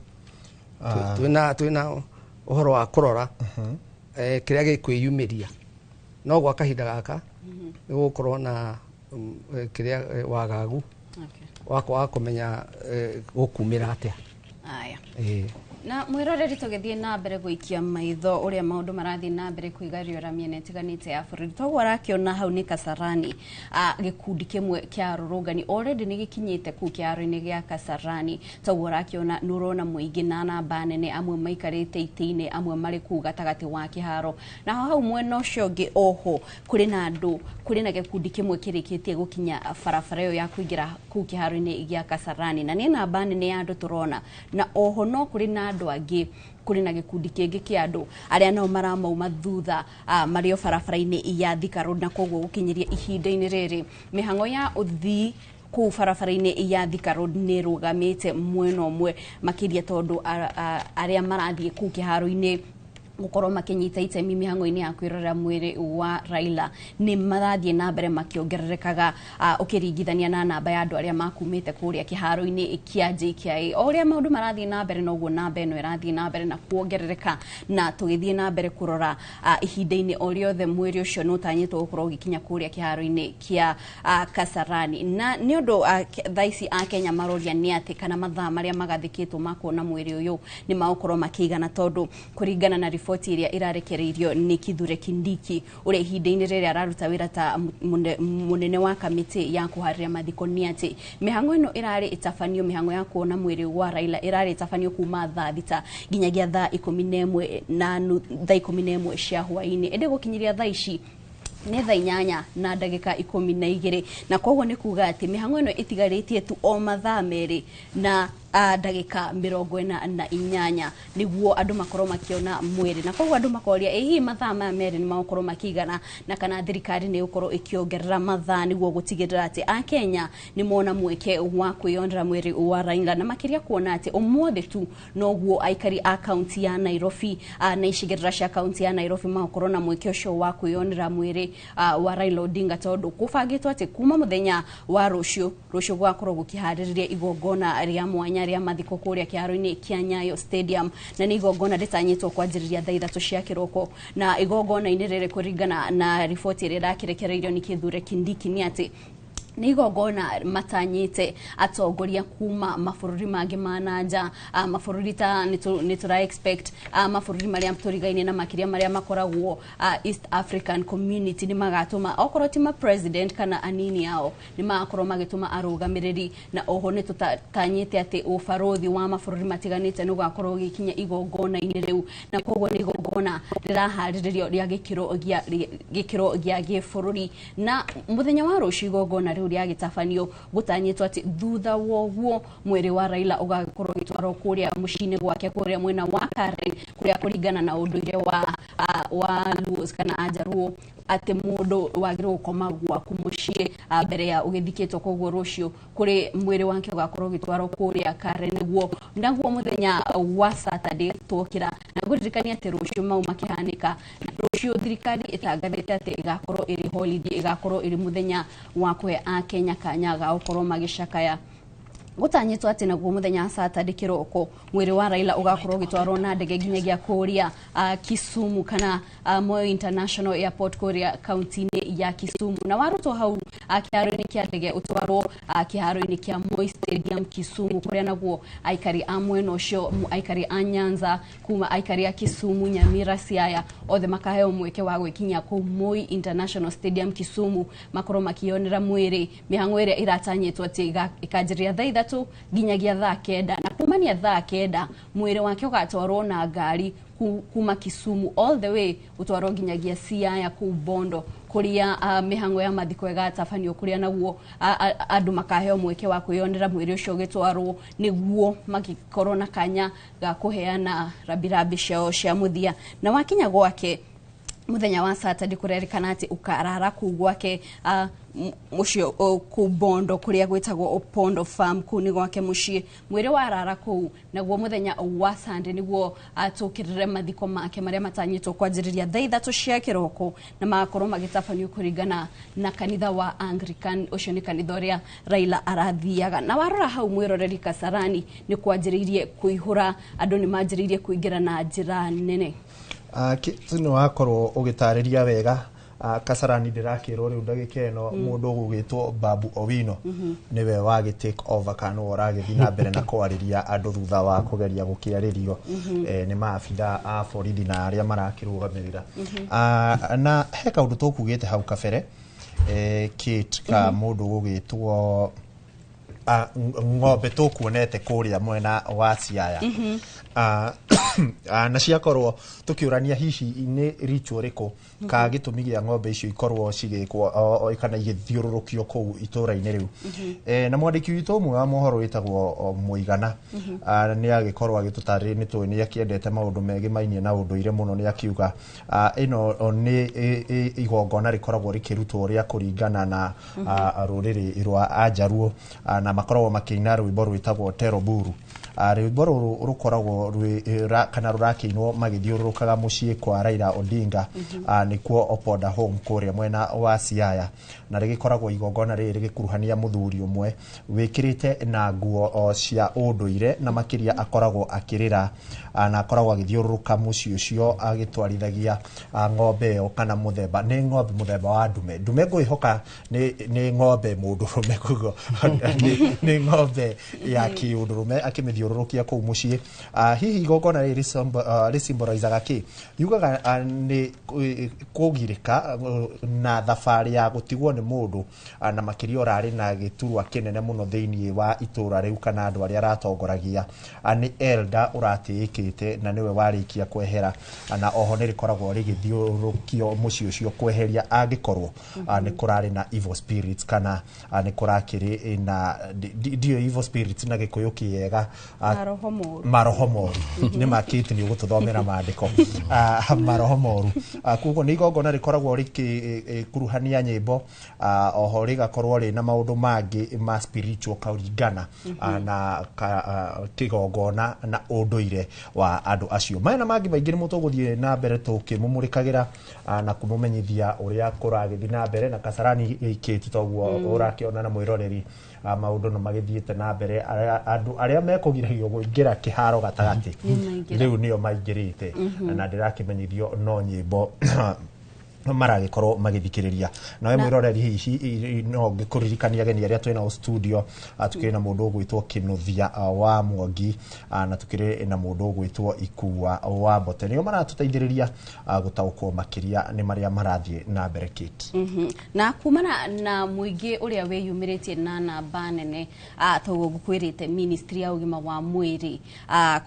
twĩna ũhoro wa kũrora kĩrĩa gĩkwĩyumĩria, no gwa kahinda gaka nĩ gũgũkorwo na kĩrĩa wagagu wa kũmenya gũkumĩra atĩa. Aya. Na mwiroreri tũgĩthiĩ na mbere gũikia maitho ũrĩa maũndũ marathiĩ na mbere kwĩgariũra mĩena ĩtiganĩte ya bũrũri, toguo arakĩona hau nĩ Kasarani, gĩkundi kĩmwe kĩa arũrũngani already nĩ gĩkinyĩte kũu kĩharo-inĩ gĩa Kasarani, toguo ũrakĩona nĩ ũrona mũingĩ na namba nene, amwe maikarĩte itĩ-inĩ, amwe marĩ kũu gatagatĩ wa kĩharo, na hau mwena ũcio ũngĩ oho kũrĩ na andũ, kũrĩ na gĩkundi kĩmwe kĩrĩkĩtie gũkinya barabara ĩyo ya kũingĩra kũu kĩharo-inĩ gĩa Kasarani, na nĩ namba nene ya andũ tũrona, na oho no kũrĩ na Andũ angĩ kũrĩ na gĩkundi kĩngĩ kĩa andũ arĩa nao maramauma thutha, marĩ o barabara-inĩ ya Thika Road, na koguo gũkinyĩria ihinda-inĩ rĩrĩ mĩhang'o ya ũthii kũu barabara-inĩ ya Thika Road nĩ ĩrũgamĩte mwena ũmwe, makĩria tondũ arĩa marathiĩ kũu kĩharo-inĩ gũkorwo makĩnyita itemi mĩhang'o-inĩ ya kwĩrorera mwĩrĩ wa Raila nĩ marathiĩ na mbere makĩongererekaga, ũkĩringithania na namba ya andũ arĩa makumĩte kũrĩa kĩharo-inĩ kĩa JKIA. O ũrĩa maũndũ marathiĩ na mbere, noguo namba ĩno ĩrathiĩ na mbere na kuongerereka, na tũgĩthiĩ na mbere kũrora, ihinda-inĩ o rĩothe mwĩrĩ ũcio nĩ ũtanyĩtwo gũkorwo ũgĩkinya kũrĩa kĩharo-inĩ kĩa Kasarani. Na nĩ ũndũ thaa ici Akenya maroria nĩ atĩ kana mathaa marĩa magathĩkĩtwo ma kuona mwĩrĩ ũyũ nĩ magũkorwo makĩigana, tondũ kũringana na riboti ĩrĩa ĩrarekereirio nĩ Kithure Kindiki, ũrĩa ihinda-inĩ rĩrĩa araruta wĩra ta mũnene wa kamĩtĩ ya kũharĩria mathiko, nĩ atĩ mĩhang'o ĩno ĩrarĩ ĩtabanio, mĩhang'o ya kuona mwĩrĩ wa Raila ĩrarĩ ĩtabanio kuma thaa 6 nginyagia thaa 11 na thaa 11 cia hwaĩ-inĩ, ĩndĩ gũkinyĩria thaa ici nĩ thaa 8 na ndagĩka 12, na koguo nĩ kuga atĩ mĩhang'o ĩno ĩtigarĩtie tu o mathaa 2 na ndagĩka 48 nĩguo andũ makorwo makĩona mwĩrĩ. Na koguo andũ makoria, ĩ hihi mathaa maya 2 nĩ magũkorwo makĩigana, na kana thirikari nĩ ĩgũkorwo ĩkĩongerera mathaa nĩguo gũtigĩrĩra atĩ Akenya nĩ mona mweke wa kwĩyonera mwĩrĩ wa Raila, na makĩria kuona atĩ ũmũthĩ tu noguo aikari a kaunti ya Nairobi na icigĩrĩra cia kaunti ya Nairobi magakorwo na mweke ũcio wa kwĩyonera mwĩrĩ wa Raila Odinga, tondũ kũbangĩtwo atĩ kuma mũthenya wa rũciũ, rũciũ gũgakorwo gũkĩharĩrĩria igongona rĩa mwanya rĩa mathiko kũrĩa kĩharo-inĩ kĩa Nyayo Stadium, na nĩ igongona rĩtanyĩtwo kwanjĩrĩria thaa 3 cia kĩroko. Na igongona-inĩ rĩrĩ, kũringana na riboti ĩrĩa ĩrakĩrekereirio nĩ Kithure Kindiki, nĩ atĩ nĩ igongona matanyĩte atongoria kuma mabũrũri mangĩ ma na nja, mabũrũri ta nĩ tũra expect mabũrũri marĩa tũrigaine na makĩria marĩa makoragwo East African Community nĩ magatũma, okorwo ti ma president kana anini ao, nĩ magakorwo magĩtũma arũgamĩrĩri. Na oho nĩ tũtanyĩte atĩ ũbarũthi wa mabũrũri matiganĩte nĩ ũgakorwo ũgĩkinya igongona-inĩ rĩu, na koguo nĩ igongona rĩraharĩrĩrio rĩa gĩkĩro gĩa gĩbũrũri. Na mũthenya wa rũciũ igongona rĩu rĩagĩtabanio, gũtanyĩtwo atĩ thutha wa ũguo mwĩrĩ wa Raila ũgakorwo ũgĩtwarwo kũrĩa mũciĩ-inĩ gwake kũrĩa mwena wa Karen, kũrĩa kũringana na ũndũire wa Luos kana Ajaruo atĩ mũndũ wagĩrĩirwo gũkoma gwaku mũciĩ mbere ya ũgĩthikĩtwo. Koguo rũciũ kũrĩ mwĩrĩ wake ũgakorwo ũgĩtwarwo kũrĩa Karen, nĩguo naguo mũthenya wa Saturday twokĩra. Na ngũririkania atĩ rũciũ mau makĩhanĩka, rũciũ thirikari ĩtangathĩte atĩ ĩgakorwo ĩrĩ holiday, ĩgakorwo ĩrĩ mũthenya wa kũhe Akenya kanya ga gũkorwo magĩcakaya. Gũtanyĩtwo atĩ naguo mũthenya wa Saturday kĩroko mwĩrĩ wa Raila ũgakorwo ũgĩtwarwo na ndege nginyagia kũrĩa Kisumu kana Moi International Airport kũrĩa kaunti-inĩ ya Kisumu, na warutwo hau kĩharo-inĩ kĩa ndege ũtwarwo kĩharo-inĩ kĩa Moi Stadium Kisumu, kũrĩa naguo aikari a mwena ũcio, aikari a Nyanza, kuma aikari a Kisumu, Nyamira, Siaya, othe makaheo mweke wa gwĩkinyia kũu Moi International Stadium Kisumu makorwo makĩonera mwĩrĩ. Mĩhang'o ĩrĩa ĩratanyĩtwo atĩ ĩkanjĩrĩria thaa 3 nginyagia thaa 9, na kumania thaa 9 mwĩrĩ wake ũgatwarwo na ngari kuma Kisumu all the way ũtwarwo nginyagia Siaya kũu Bondo, kũrĩa mĩhang'o ya mathiko ĩgatabanio, kũrĩa naguo andũ makaheo mweke wa kwĩyonera mwĩrĩ ũcio ũgĩtwarwo nĩguo magĩkorwo na kanya ga kũheana rambirambi ciao cia mũthia. Na wakinya gwake muthenya wa Saturday, kurerikana atĩ ũkarara kũu gwake mũciĩ kũu Bondo, kũrĩa gwĩtagwo Opondo Farm, kũu nĩ gwake mũciĩ. Mwĩrĩ warara kũu, naguo mũthenya wa Sunday nĩguo tũkĩrĩre mathiko make marĩa matanyĩtwo kwanjĩrĩria thaa 3 cia kĩroko, na magakorwo magĩtabanio kũringana na kanitha wa Anglican, ũcio nĩ kanitha ũrĩa Raila arathiaga. Na warora hau, mwĩroreri, Kasarani nĩ kwanjĩrĩirie kũihũra, andũ nĩ manjĩrĩirie kũingĩra na njĩra nene. Nĩ wakorwo ũgĩtarĩria wega. Kasarani ndĩrakĩrwo rĩu ndagĩka ĩno mũndũ ũgũgĩtwo Babu Owino nĩwe wagĩ take over, kana nĩwe ũragĩthiĩ na mbere na kwarĩria andũ thutha wa kũgeria gũkĩarĩrio nĩ maabitha a borithi na arĩa marakĩrũgamĩrĩra. Na he kaũndũ tũkugĩte hau kabere, Kate, ka mũndũ ũgũgĩtwo ng'ombe tũkuonete kũrĩa mwena wa Siaya. Na ciakorwo tukiurania hihi nĩ ritual rĩkũ ka gĩtũmi gĩa ng'ombe icio ikorwo cigĩkwo kana igĩthiũrũrũkio kũu itũra-inĩ rĩu. Na mwandĩki witũ ũmwe wa mohoro wĩtagwo Mũigana nĩ agĩkorwo agĩtũtarĩria, nĩ tũĩ nĩ akĩendete maũndũ megemainie na ũndũire mũno, nĩ akiuga ĩno nĩ igongona rĩkoragwo rĩkĩrutwo rĩa kũringana na rũrĩrĩ rwa Ajaruo, na makoragwo makĩina rwĩmbo rwĩtagwo Teroburu. Rwĩmbo rũrũ rũkoragwo kana rũrakĩinwo magĩthiũrũrũkaga mũciĩ kwa Raila Odinga, nĩkuo Opoda Home kũrĩa mwena wa Siaya, na rĩgĩkoragwo igongona rĩrĩ rĩgĩkuruhania mũthuri ũmwe wĩkĩrĩte na nguo cia ũndũire, na makĩria akoragwo akĩrĩra, na akoragwo agĩthiũrũrũka mũciĩ ũcio agĩtwarithagia ng'ombe ĩyo, kana mũthemba nĩ ng'ombe mũthemba wa ndume. Ndume ngwĩhoka nĩ ng'ombe mũndũrũme, koguo nĩ ng'ombe ya kĩũndũrũme akĩmĩthiũrũrũkia kũu mũciĩ. Hihi igongona rĩrĩ rĩsymbolizaga kĩ? Yugaga nĩ kũgirĩka na thabarĩ ya gũtigwo nĩ mũndũ, na makĩria ũrarĩ na gĩturwa kĩnene mũno thĩinĩ wa itũra rĩu kana andũ arĩa aratongoragia. Nĩ elder ũratĩĩkĩte na nĩwe warĩkia kwehera, na oho nĩ rĩkoragwo rĩgĩthiũrũrũkio mũciĩ ũcio kweheria angĩkorwo nĩ kũrarĩ na evil spirits kana nĩ kũrakĩrĩ na ndiũ evil spirits na Gĩkũyũ kĩega, maroho moru. Maroho moru nĩ makĩti nĩ ũgũtũthomera maandĩko. Maroho moru. Koguo nĩ igongona rĩkoragwo rĩkĩkuruhania nyĩmbo, oho rĩgakorwo rĩna maũndũ mangĩ ma spiritual kũringana na kĩgongona na ũndũire wa andũ acio. Maya na mangĩ maingĩ nĩmo tũgũthiĩ na mbere tũkĩmũmũrĩkagĩra na kũmũmenyithia ũrĩa kũragĩthiĩ na mbere na Kasarani ĩkĩti toguo ũrakĩona na mwĩroreri, maũndũ no magĩthiĩte na mbere. Andũ arĩa mekũgiragio kũingĩra kĩharo gatagatĩ Nĩmaingĩra. rĩu nĩo maingĩrĩte, na ndĩrakĩmenyithio no nyĩmbo maragĩkorwo magĩthikĩrĩria. Nawe mwĩroreri, hihi no ngĩkũririkania ageni arĩa twĩnao studio, tukĩrĩ na mũndũ ũgwĩtwo Kĩnuthia wa Mwangi, na tukĩrĩ na mũndũ ũgwĩtwo Ikua wa Mbote, nĩo maratũteithĩrĩria gũtaũkwo makĩria nĩ marĩa marathiĩ na mbere, Kate. Na kumana na mũingĩ ũrĩa wĩyumĩrĩtie na namba nene, toguo ngũkwĩrĩte, ministry ya ũgima wa mwĩrĩ,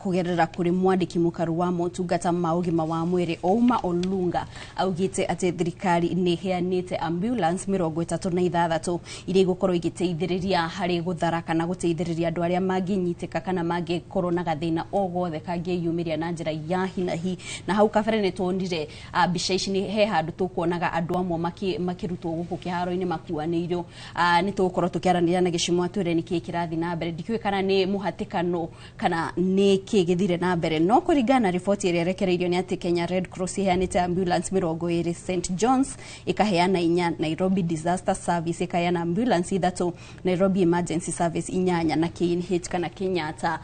kũgerera kũrĩ mwandĩki mũkaru wa motungata ma ũgima wa mwĩrĩ Ouma Olunga, augĩte atĩ thirikari nĩ ĩheanĩte ambulance 36 iria igũkorwo igĩteithĩrĩria harĩ gũthara kana gũteithĩrĩria andũ arĩa mangĩnyitĩka kana mangĩkorwo na gathĩna o gothe kangĩyumĩria na njĩra ya hinahi. Na hau kabere nĩ tuonire mbica ici, nĩ he handũ tũkuonaga andũ amwe makĩrutwo gũkũ kĩharo-inĩ makuanĩirwo. Nĩ tũgũkorwo tũkĩaranĩria na gĩcimo atwĩre nĩkĩĩ kĩrathiĩ na mbere. Ndikĩũĩ kana nĩ mũhatĩkano kana nĩ kĩĩ gĩthire na mbere, no kũringana na riboti ĩrĩa ĩrekereirio nĩ atĩ Kenya Red Cross ĩheanĩte ambulance 20, St John's ĩkaheana 4, Nairobi Disaster Service ĩkaheana ambulance 3, Nairobi Emergency Service 8, na KNH kana Kenyatta,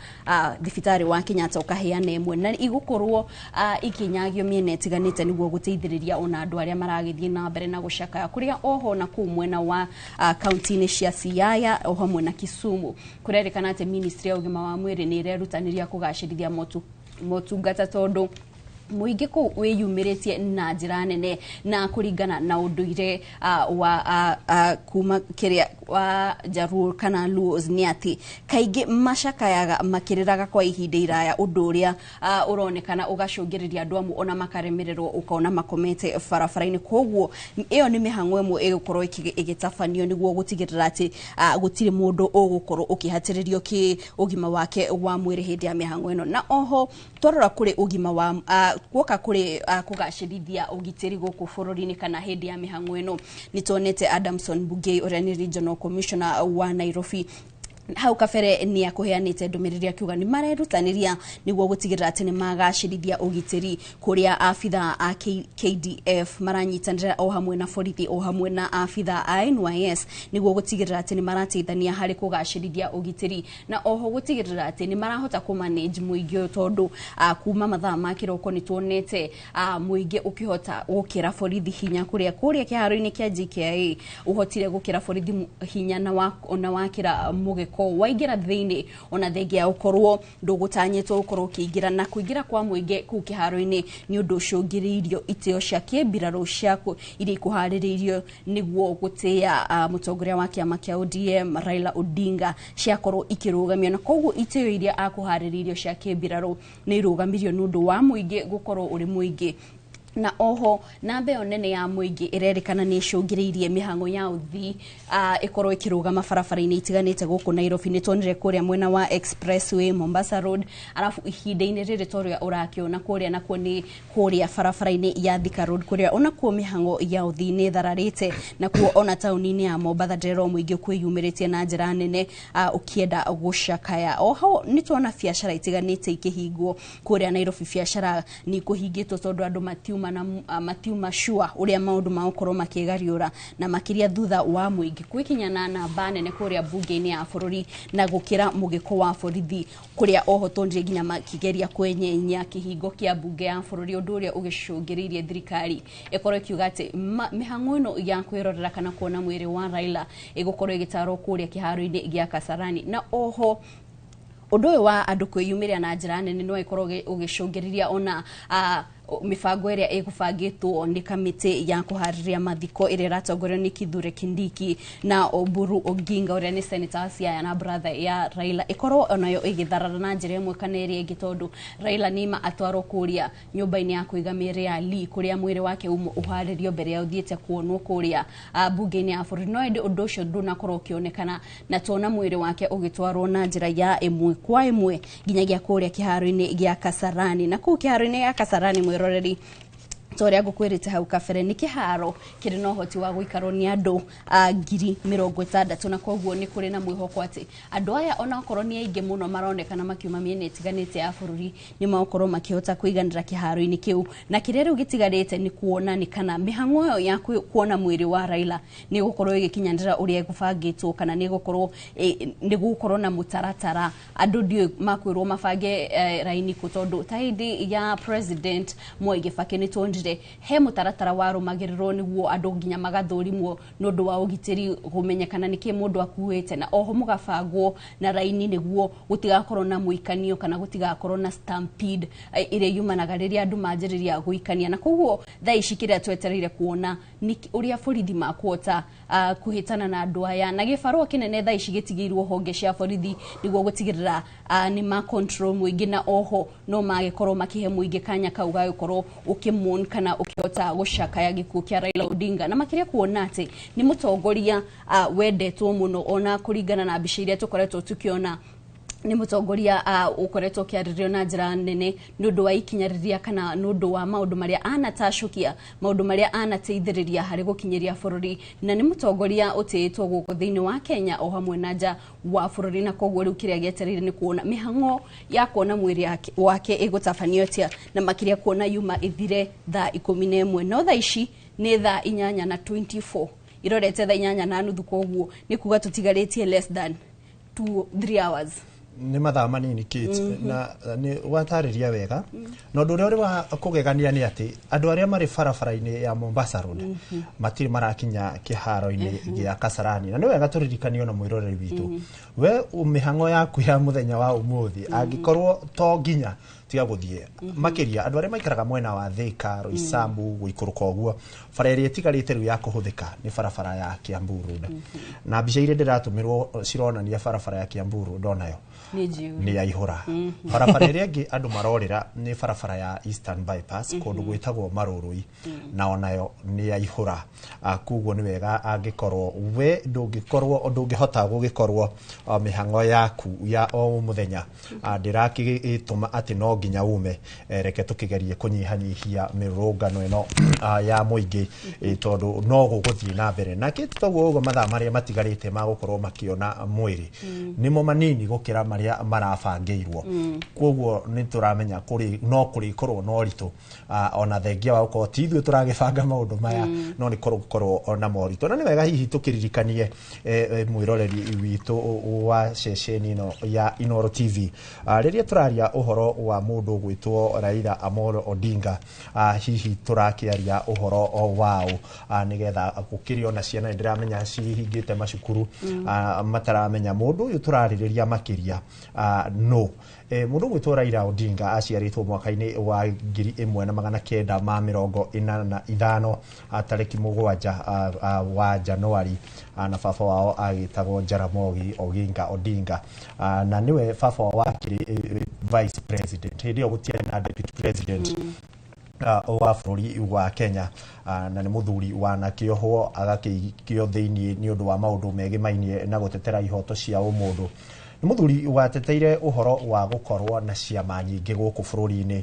thibitarĩ wa Kenyatta ũkaheana 1, na igũkorwo ikinyagio mĩena ĩtiganĩte nĩguo gũteithĩrĩria ona andũ arĩa maragĩthiĩ na mbere na gũcakaya kũrĩa oho na kũu mwena wa kaunti-inĩ cia Siaya o hamwe na Kisumu. Kũrerĩkana atĩ ministry ya ũgima wa mwĩrĩ nĩ ĩrerutanĩria kũgacĩrithia motungata tondũ mũingĩ kũu wĩyumĩrĩtie na njĩra nene, na kũringana na ũndũire wa kuma kĩrĩa wa Jaruo kana Luos nĩ atĩ kaingĩ macakayaga makĩrĩraga kwa ihinda iraya, ũndũ ũrĩa ũronekana ũgacũngĩrĩria andũ amwe ona makaremererwo, ũkona makomete barabara-inĩ. Koguo ĩyo nĩ mĩhang'o ĩmwe ĩgũkorwo ĩgĩtabanio nĩguo gũtigĩrĩra atĩ gũtirĩ mũndũ ũgũkorwo ũkĩhatĩrĩrio kĩ ũgima wake wa mwĩrĩ hĩndĩ ya mĩhang'o ĩno. Na oho twarora kũrĩ ũgima wa guoka kũrĩ kũgacĩrithia ũgitĩri gũkũ bũrũri-inĩ kana hĩndĩ ya mĩhang'o ĩno, nĩ tuonete Adamson Bungei ũrĩa nĩ regional commissioner wa Nairobi hau kabere nĩ akũheanĩte ndũmĩrĩri akiuga nĩ marerutanĩria nĩguo gũtigĩrĩra atĩ nĩ magacĩrithia ũgitĩri, kũrĩa abitha a KDF maranyitanĩra o hamwe na borithi o hamwe na abitha a NYS nĩguo gũtigĩrĩra atĩ nĩ marateithania harĩ kũgacĩrithia ũgitĩri, na oho gũtigĩrĩra atĩ nĩ marahota kũmanage mũingĩ ũyũ, tondũ kuma mathaa ma kĩroko nĩ tuonete mũingĩ ũkĩhota gũkĩra borithi hinya kũrĩa kũrĩa kĩharo-inĩ kĩa JKIA, ũhotire gũkĩra borithi hinya na wakĩra mũgĩkũyũ. mũgĩko waingĩra thĩinĩ ona thengia ya ũkorwo ndũgũtanyĩtwo ũkorwo ũkĩingĩra na kũingĩra kwa mũingĩ kũu kĩharo-inĩ nĩ ũndũ ũcũngĩrĩirio itĩo cia kĩmbirarũ ciaku iria ikũharĩrĩirio nĩguo gũtĩĩa mũtongoria wa kĩama kĩa ODM Raila Odinga ciakorwo ikĩrũgamio na koguo itĩo iria akũharĩrĩirio cia kĩmbirarũ nĩ irũgamirio nĩ ũndũ wa mũingĩ gũkorwo ũrĩ mũingĩ. Na oho namba ĩyo nene ya mũingĩ ĩrerĩkana nĩ ĩcũngĩrĩirie mĩhang'o ya ũthii ĩkorwo ĩkĩrũgama barabara-inĩ itiganĩte gũkũ Nairobi. Nĩ tuonire kũrĩa mwena wa Expressway, Mombasa Road, arabu ihinda-inĩ rĩrĩ ta ũrĩa ũrakĩona kũrĩa nakuo nĩ kũrĩa barabara-inĩ ya Thika Road kũrĩa onakuo mĩhang'o ya ũthii nĩ ĩthararĩte, nakuo ona taũni-inĩ ya Mombatha ndĩrerwo mũingĩ kwĩyumĩrĩtie na njĩra nene ũkĩenda gũcakaya. Oho nĩ tuona biacara itiganĩte ikĩhingwo kũrĩa Nairobi, biacara nĩ ikũhingĩtwo tondũ andũ matiuma na matiuma sure ũrĩa maũndũ magũkorwo makĩgariũra, na makĩria thutha wa mũingĩ gwĩkinya na namba nene kũrĩa bunge-inĩ ya bũrũri na gũkĩra mũgĩko wa borithi kũrĩa oho tuonire nginya makĩgeria kwenyenya kĩhingo kĩa bunge ya bũrũri, ũndũ ũrĩa ũgĩcũngĩrĩirie thirikari ĩkorwo ĩkiuga atĩ mĩhang'o ĩno ya kwĩrorera kana kuona mwĩrĩ wa Raila ĩgũkorwo ĩgĩtarwo kũrĩa kĩharo-inĩ gĩa Kasarani. Na oho ũndũ ũyũ wa andũ kwĩyumĩria na njĩra nene no ĩkorwo ũgĩcũngĩrĩria ona mĩbango ĩrĩa ĩgũbangĩtwo nĩ kamĩtĩ ya kũharĩria mathiko ĩrĩa ĩratongorio nĩ Kithure Kindiki na Oburu Oginga ũrĩa nĩ senator wa Siaya na brother ya Raila ĩkorwo onayo ĩgĩtharara na njĩra ĩmwe kana ĩrĩa ĩngĩ, tondũ Raila nĩma atwarwo kũrĩa nyũmba-inĩ ya kũiga mĩĩrĩ ya Lee kũrĩa mwĩrĩ wake ũharĩrio mbere ya ũthiĩte kuonwo kũrĩa bunge-inĩ ya bũrũri. No ĩndĩ ũndũ ũcio ndũnakorwo ũkĩonekana na tuona mwĩrĩ wake ũgĩtwarwo na njĩra ya ĩmwe kwa ĩmwe nginyagia kũrĩa kĩharo-inĩ gĩa Kasarani. Na kũu kĩharo-inĩ gĩa Kasarani mwĩroreri ta ũrĩa ngũkwĩrĩte hau kabere nĩ kĩharo kĩrĩ na ũhoti wa gũikarwo nĩ andũ 60,000, na koguo nĩ kũrĩ na mwĩhoko atĩ andũ aya onakorwo nĩ aingĩ mũno maronekana makiuma mĩena ĩtiganĩte ya bũrũri nĩ magũkorwo makĩhota kũiganĩra kĩharo-inĩ kĩu. Na kĩrĩa rĩu gĩtigarĩte nĩ kuona nĩ kana mĩhang'o ĩyo ya kuona mwĩrĩ wa Raila nĩ ĩgũkorwo ĩgĩkinyanĩra ũrĩa ĩgũbangĩtwo, kana nĩ gũgũkorwo na mũtaratara andũ ndiũĩ makwĩrwo mabange raini kũ, tondũ ta hĩndĩ ya President Mwai Kibaki nĩ tuonire he mũtaratara warũmagĩrĩrwo nĩguo andũ nginya magathũrimwo nĩ ũndũ wa ũgitĩri kũmenyekana nĩkĩ mũndũ akuĩte, na oho mũgabangwo na raini nĩguo gũtigakorwo na mũikanio kana gũtigakorwo na stampede ĩrĩa yumanaga rĩrĩa andũ manjĩrĩria gũikania. Na koguo thaa ici kĩrĩa twetereire kuona nĩ ũrĩa borithi makuhota kũhĩtana na andũ aya, na gĩbarũa kĩnene thaa ici gĩtigĩirwo honge cia borithi nĩguo gũtigĩrĩra nĩ ma control mũingĩ, na oho no magĩkorwo makĩhe mũingĩ kanya kau ga gũkorwo ũkĩmon kana ũkĩhota gũcakaya gĩkuũ kĩa Raila Odinga, na makĩria kuona atĩ nĩ mũtongoria wendetwo mũno ona kũringana na mbica iria tũkoretwo tũkĩona nĩ mũtongoria ũkoretwo ũkĩarĩrio na njĩra nene nĩ ũndũ wa ikinya rĩrĩa kana nĩ ũndũ wa maũndũ marĩa anatacũkia, maũndũ marĩa anateithĩrĩria harĩ gũkinyĩria bũrũri, na nĩ mũtongoria ũtĩĩtwo gũkũ thĩinĩ wa Kenya o hamwe na nja wa bũrũri. Na koguo rĩu kĩrĩa gĩetereire nĩ kuona mĩhang'o ya kuona mwĩrĩ wake ĩgũtabanio atĩa, na makĩria kuona yuma ĩthire thaa 11, no thaa ici nĩ thaa 8:24 irorete thaa 8:30, koguo nĩ kuga tũtigarĩtie less than 2-3 hours nĩ mathaa manini Kate, na nĩ watarĩria wega. Na ũndũ ũrĩa ũrĩ wa kũgegania nĩ atĩ andũ arĩa marĩ barabara-inĩ ya Mombasa Road matirĩ marakinya kĩharo-inĩ gĩa Kasarani, na nĩ wega tũririkanio na mwĩroreri witũ we mĩhang'o yaku ya mũthenya wa ũmũthĩ angĩkorwo to nginya tiga gũthiĩ, makĩria andũ arĩa maikaraga mwena wa Thika, Roysambu gũikũrũka ũguo, bara ĩrĩa ĩtigarĩte rĩu ya kũhũthĩka nĩ barabara ya Kiambu Road, na mbica iria ndĩratũmĩrwo cironania barabara ya Kiambu Road onayo nĩ yaihũra. Barabara ĩrĩa ĩngĩ andũ marorĩra nĩ barabara ya Eastern Bypass kũndũ gwĩtagwo Marũrũi, na onayo nĩ yaihũra. Koguo nĩ wega angĩkorwo we ndũngĩhota gũgĩkorwo mĩhang'o yaku ya o mũthenya ndĩrakĩtũma atĩ no nginya ume, reke tũkĩgerie kũnyihanyihia mĩrũrũngano ĩno ya mũingĩ, tondũ no gũgũthiĩ na mbere. Na kĩtu toguo ũguo mathaa marĩa matigarĩte magũkorwo makĩona mwĩrĩ nĩmo manini gũkĩra marĩa marabangĩirwo, koguo nĩ tũramenya no kũrĩkorwo na ũritũ ona thengia wa gũkorwo ti ithuĩ tũragĩbanga maũndũ maya, no nĩ kũrĩkorwo na moritũ. Na nĩ wega hihi tũkĩririkanie mwĩroreri witũ wa ceceni ĩno ya Inooro TV rĩrĩa tũraria ũhoro wa mũndũ ũgwĩtwo Raila Amolo Odinga, hihi tũrakĩaria ũhoro o waũ, nĩgetha gũkĩrĩ ona ciana nĩndĩramenya cihingĩte macukuru, mataramenya mũndũ ũyũ tũrarĩrĩria makĩria no mũndũ ũgwĩtwo Raila Odinga aciarĩtwo mwaka-inĩ wa 1985 tarĩki 7 wa Januari, na baba wao agĩtagwo Jaramogi Oginga Odinga, na nĩwe baba wao wakĩrĩ vice president hĩndĩ ĩyo gũtiarĩ na deputy president wa bũrũri wa Kenya, na nĩ mũthuri wanakĩohwo agakĩikio thĩinĩ nĩ ũndũ wa maũndũ megĩmainie na gũtetera ihoto cia ũmũndũ. Nĩ mũthuri wateteire ũhoro wa gũkorwo na ciama nyingĩ gũkũ bũrũri-inĩ.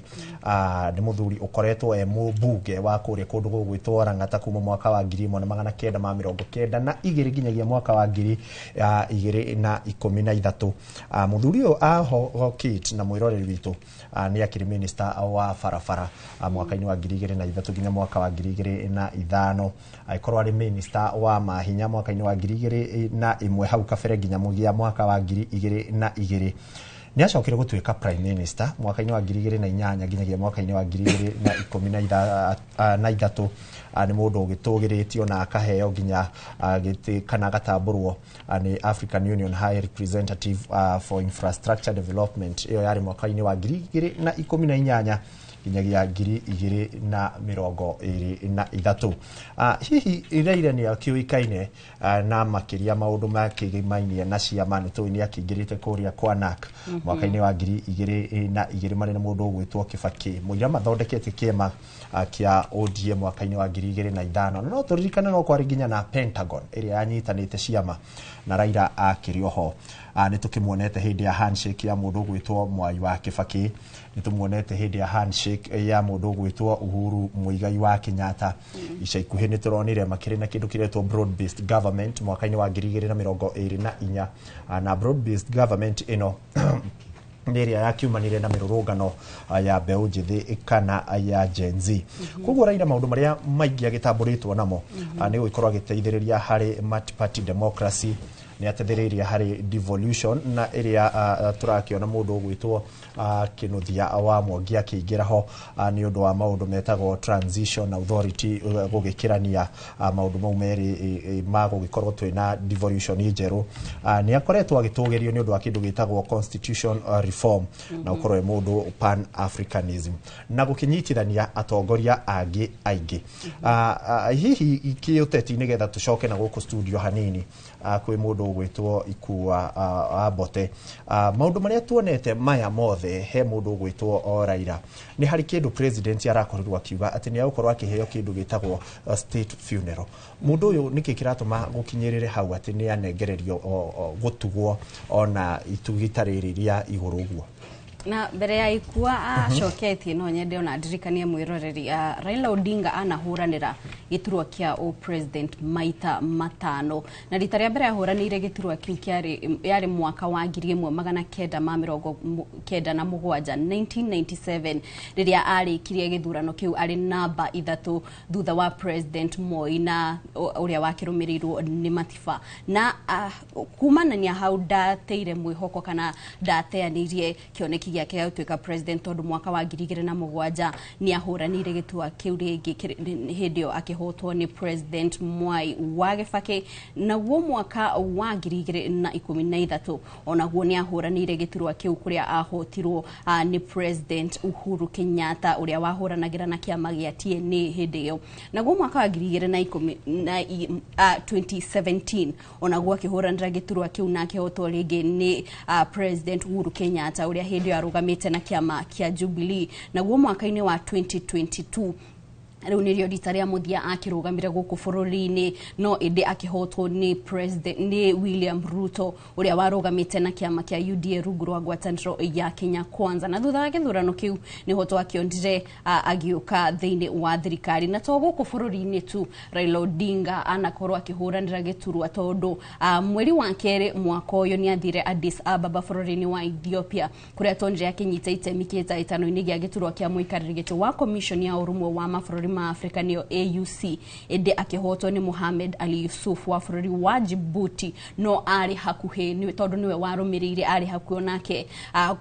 Nĩ mũthuri ũkoretwo e mũmbunge wa kũrĩa kũndũ gũgwĩtwo Lang'ata kuma mwaka wa 1992 nginyagia mwaka wa 2013. Mũthuri ũyũ aho Kate na mwĩroreri witũ nĩ akĩrĩ minister wa barabara mwaka-inĩ wa 2003 nginya mwaka wa 2005, agĩkorwo arĩ minister wa mahinya mwaka-inĩ wa 2001 hau kabere nginya mũthia mwaka wa 2002. Nĩ acokire gũtuĩka prime minister mwaka-inĩ wa 2008 nginyagia mwaka-inĩ wa 2013. Nĩ mũndũ ũgĩtũgĩrĩtio na akaheo nginya gĩtĩ kana agatambũrwo nĩ African Union High Representative for Infrastructure Development. Ĩyo yarĩ mwaka-inĩ wa 2018 nginyagia 2023. Hihi Raila nĩ akĩũĩkaine na makĩria maũndũ makĩgĩmainie na ciama, nĩ tũĩ nĩ akĩingĩrĩte kũrĩa kwa NARC mwaka-inĩ wa 2002 marĩ na mũndũ ũgwĩtwo Kibaki mũira mathondekete kĩama kĩa ODM mwaka-inĩ wa 2005, na no tũririkane no kwarĩ nginya na Pentagon ĩrĩa yanyitanĩte ciama na Raila akĩrĩ oho. Nĩ tũkĩmuonete hĩndĩ ya handshake ya mũndũ ũgwĩtwo Mwai wa Kibaki, nĩ tũmuonete hĩndĩ ya handshake ya mũndũ ũgwĩtwo Uhuru Muigai wa Kenyatta. Ica ikuhĩ nĩ tũronire makĩrĩ na kĩndũ kĩretwo broad based government mwaka-inĩ wa 2024, na broad based government ĩno nĩ ĩrĩa yakiumanire na mĩrũrũngano ya mbeũ njĩthĩ kana ya Gen Z. Koguo Raila maũndũ marĩa maingĩ agĩtambũrĩtwo namo nĩ gũgĩkorwo agĩteithĩrĩria harĩ multi-party democracy, nĩ ateithĩrĩirie harĩ devolution na ĩrĩa tũrakĩona mũndũ ũgwĩtwo Kĩnuthia wa Mwangi akĩingĩra ho nĩ ũndũ wa maũndũ metagwo transition authority, gũgĩkĩrania maũndũ mau merĩ ma gũgĩkorwo twĩna devolution njerũ. Nĩ akoretwo agĩtũgĩrio nĩ ũndũ wa kĩndũ gĩtagwo constitution reform na ũkorwo e mũndũ pan africanism na gũkĩnyitithania atongoria angĩ aingĩ. Hihi kĩũteti, nĩgetha tũcoke na gũkũ studio hanini kwĩ mũndũ ũgwĩtwo Ikua Mbote, maũndũ marĩa tuonete maya mothe he mũndũ ũgwĩtwo o Raila, nĩ harĩ kĩndũ president arakorirwo akiuga atĩ nĩ egũkorwo akĩheo kĩndũ gĩtagwo state funeral. Mũndũ ũyũ nĩkĩ kĩratũma gũkinyĩrĩre hau atĩ nĩ anengererio gũtugwo ona itugi ta rĩrĩ rĩa igũrũ ũguo? Na mbere ya Ikua acoketie no nyende ona ndirikanie mwĩroreri, Raila Odinga anahũranĩra gĩturwa kĩa o president maita 5, na rita rĩa mbere ahũranĩire gĩturwa kĩu kĩarĩ yarĩ mwaka wa 1997 1997, rĩrĩa arĩkirie gĩthurano kĩu arĩ namba 3 thutha wa president Moi na ũrĩa wakĩrũmĩrĩirwo nĩ Matiba. Na kumanania hau ndateire mwĩhoko kana ndateanĩirie kĩoneki gĩake gĩa gũtuĩka president, tondũ mwaka wa 2007 nĩ ahũranĩire gĩturwa kĩu rĩngĩ hĩndĩ ĩyo akĩhotwo nĩ president Mwai wa Kibaki. Naguo mwaka wa 2013 onaguo nĩ ahũranĩire gĩturwa kĩu kũrĩa ahotirwo nĩ president Uhuru Kenyatta ũrĩa wahũranagĩra na kĩama gĩa TNA hĩndĩ ĩyo. Naguo mwaka wa 2017 onaguo akĩhũranĩra gĩturwa kĩu na akĩhotwo rĩngĩ nĩ president Uhuru Kenyatta ũrĩa hĩndĩ ĩyo arũgamĩte na kĩama kĩa Jubilee. Naguo mwaka-inĩ wa 2022 rĩu nĩrĩo rita rĩa mũthia akĩrũgamire gũkũ bũrũri-inĩ, no ĩndĩ akĩhotwo nĩ president nĩ William Ruto ũrĩa warũgamĩte na kĩama kĩa UDA rungu rwa ngwatanĩro ya Kenya Kwanza. Na thutha wa gĩthurano kĩu nĩho twakĩonire agĩũka thĩinĩ wa thirikari. Na to gũkũ bũrũri-inĩ tu Raila Odinga anakorwo akĩhũranĩra gĩturwa, tondũ mweri wa kerĩ mwaka ũyũ nĩ athire Addis Ababa bũrũri-inĩ wa Ethiopia kũrĩa tuonire akĩnyita itemi kĩhĩtahĩtano-inĩ gĩa gĩturwa kĩa mũikarĩri gĩtĩ wa commission ya ũrũmwe wa mabũrũri ma Afrika nĩyo AUC, ĩndĩ akĩhotwo nĩ Mohamed Ali Yusuf wa bũrũri wa Djibouti, no arĩ hakuhĩ tondũ nĩwe warũmĩrĩire, arĩ hakuhĩ onake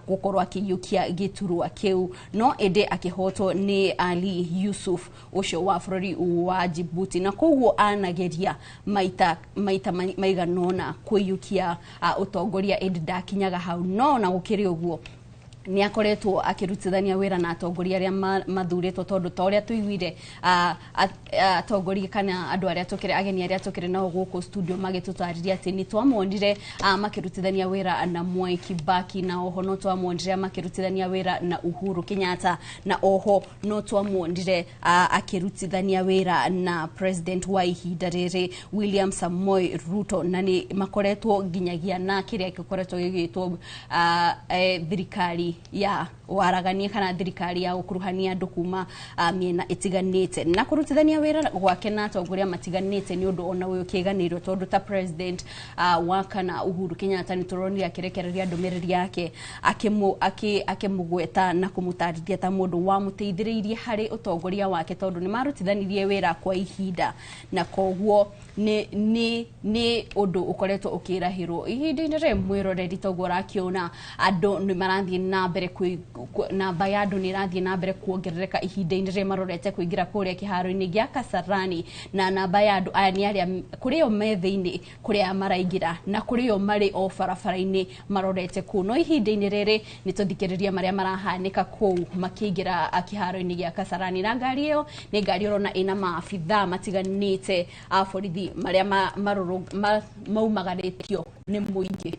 gũkorwo akĩiyũkia gĩturwa kĩu, no ĩndĩ akĩhotwo nĩ Ali Yusuf ũcio wa bũrũri wa Djibouti, na koguo anageria maita maigana ũna kũiyũkia ũtongoria, ĩndĩ ndakinyaga hau. No na gũkĩrĩ ũguo nĩ akoretwo akĩrutithania wĩra na atongoria arĩa mathurĩtwo, tondũ ta ũrĩa tũiguire atongoria kana andũ arĩa tũkĩrĩ ageni arĩa tũkĩrĩ nao gũkũ studio magĩtũtarĩria atĩ nĩ twamonire makĩrutithania wĩra na Mwai Kibaki, na oho no twamonire makĩrutithania wĩra na Uhuru Kenyatta, na oho no twamonire akĩrutithania wĩra na president wa ihinda rĩrĩ William Samoei Ruto, na nĩ makoretwo nginyagia na kĩrĩa gĩkoretwo gĩgĩtwo thirikari ya waragania kana thirikari ya gũkuruhania andũ kuma mĩena ĩtiganĩte. Na kũrutithania wĩra gwake na atongoria matiganĩte nĩ ũndũ ona ũyũ ũkĩganĩirwo, tondũ ta president wa kana Uhuru Kenyatta nĩ tũronire akĩrekereria ndũmĩrĩri yake akĩmũgweta na kũmũtarĩria ta mũndũ wamũteithĩrĩirie harĩ ũtongoria wake, tondũ nĩ marutithanirie wĩra kwa ihinda, na koguo nĩ ũndũ ũkoretwo ũkĩrahĩrwo ihinda-inĩ rĩrĩ. Mwĩroreri, toguo ũrakĩona andũ nĩ marathiĩ na mbere, namba ya andũ nĩ ĩrathiĩ na mbere kuongerereka ihinda-inĩ rĩrĩ marorete kũingĩra kũrĩa kĩharo-inĩ gĩa Kasarani, na namba ya andũ aya nĩ arĩa kũrĩ o me thĩinĩ kũrĩa maraingĩra na kũrĩ o marĩ o barabara-inĩ marorete kũu. No ihinda-inĩ rĩrĩ nĩ tũthikĩrĩria marĩa marahanĩka kũu makĩingĩra kĩharo-inĩ gĩa Kasarani, na ngari ĩyo nĩ ngari ũrona ĩna maabithaa matiganĩte a borithi marĩa maumagarĩtio nĩ mũingĩ.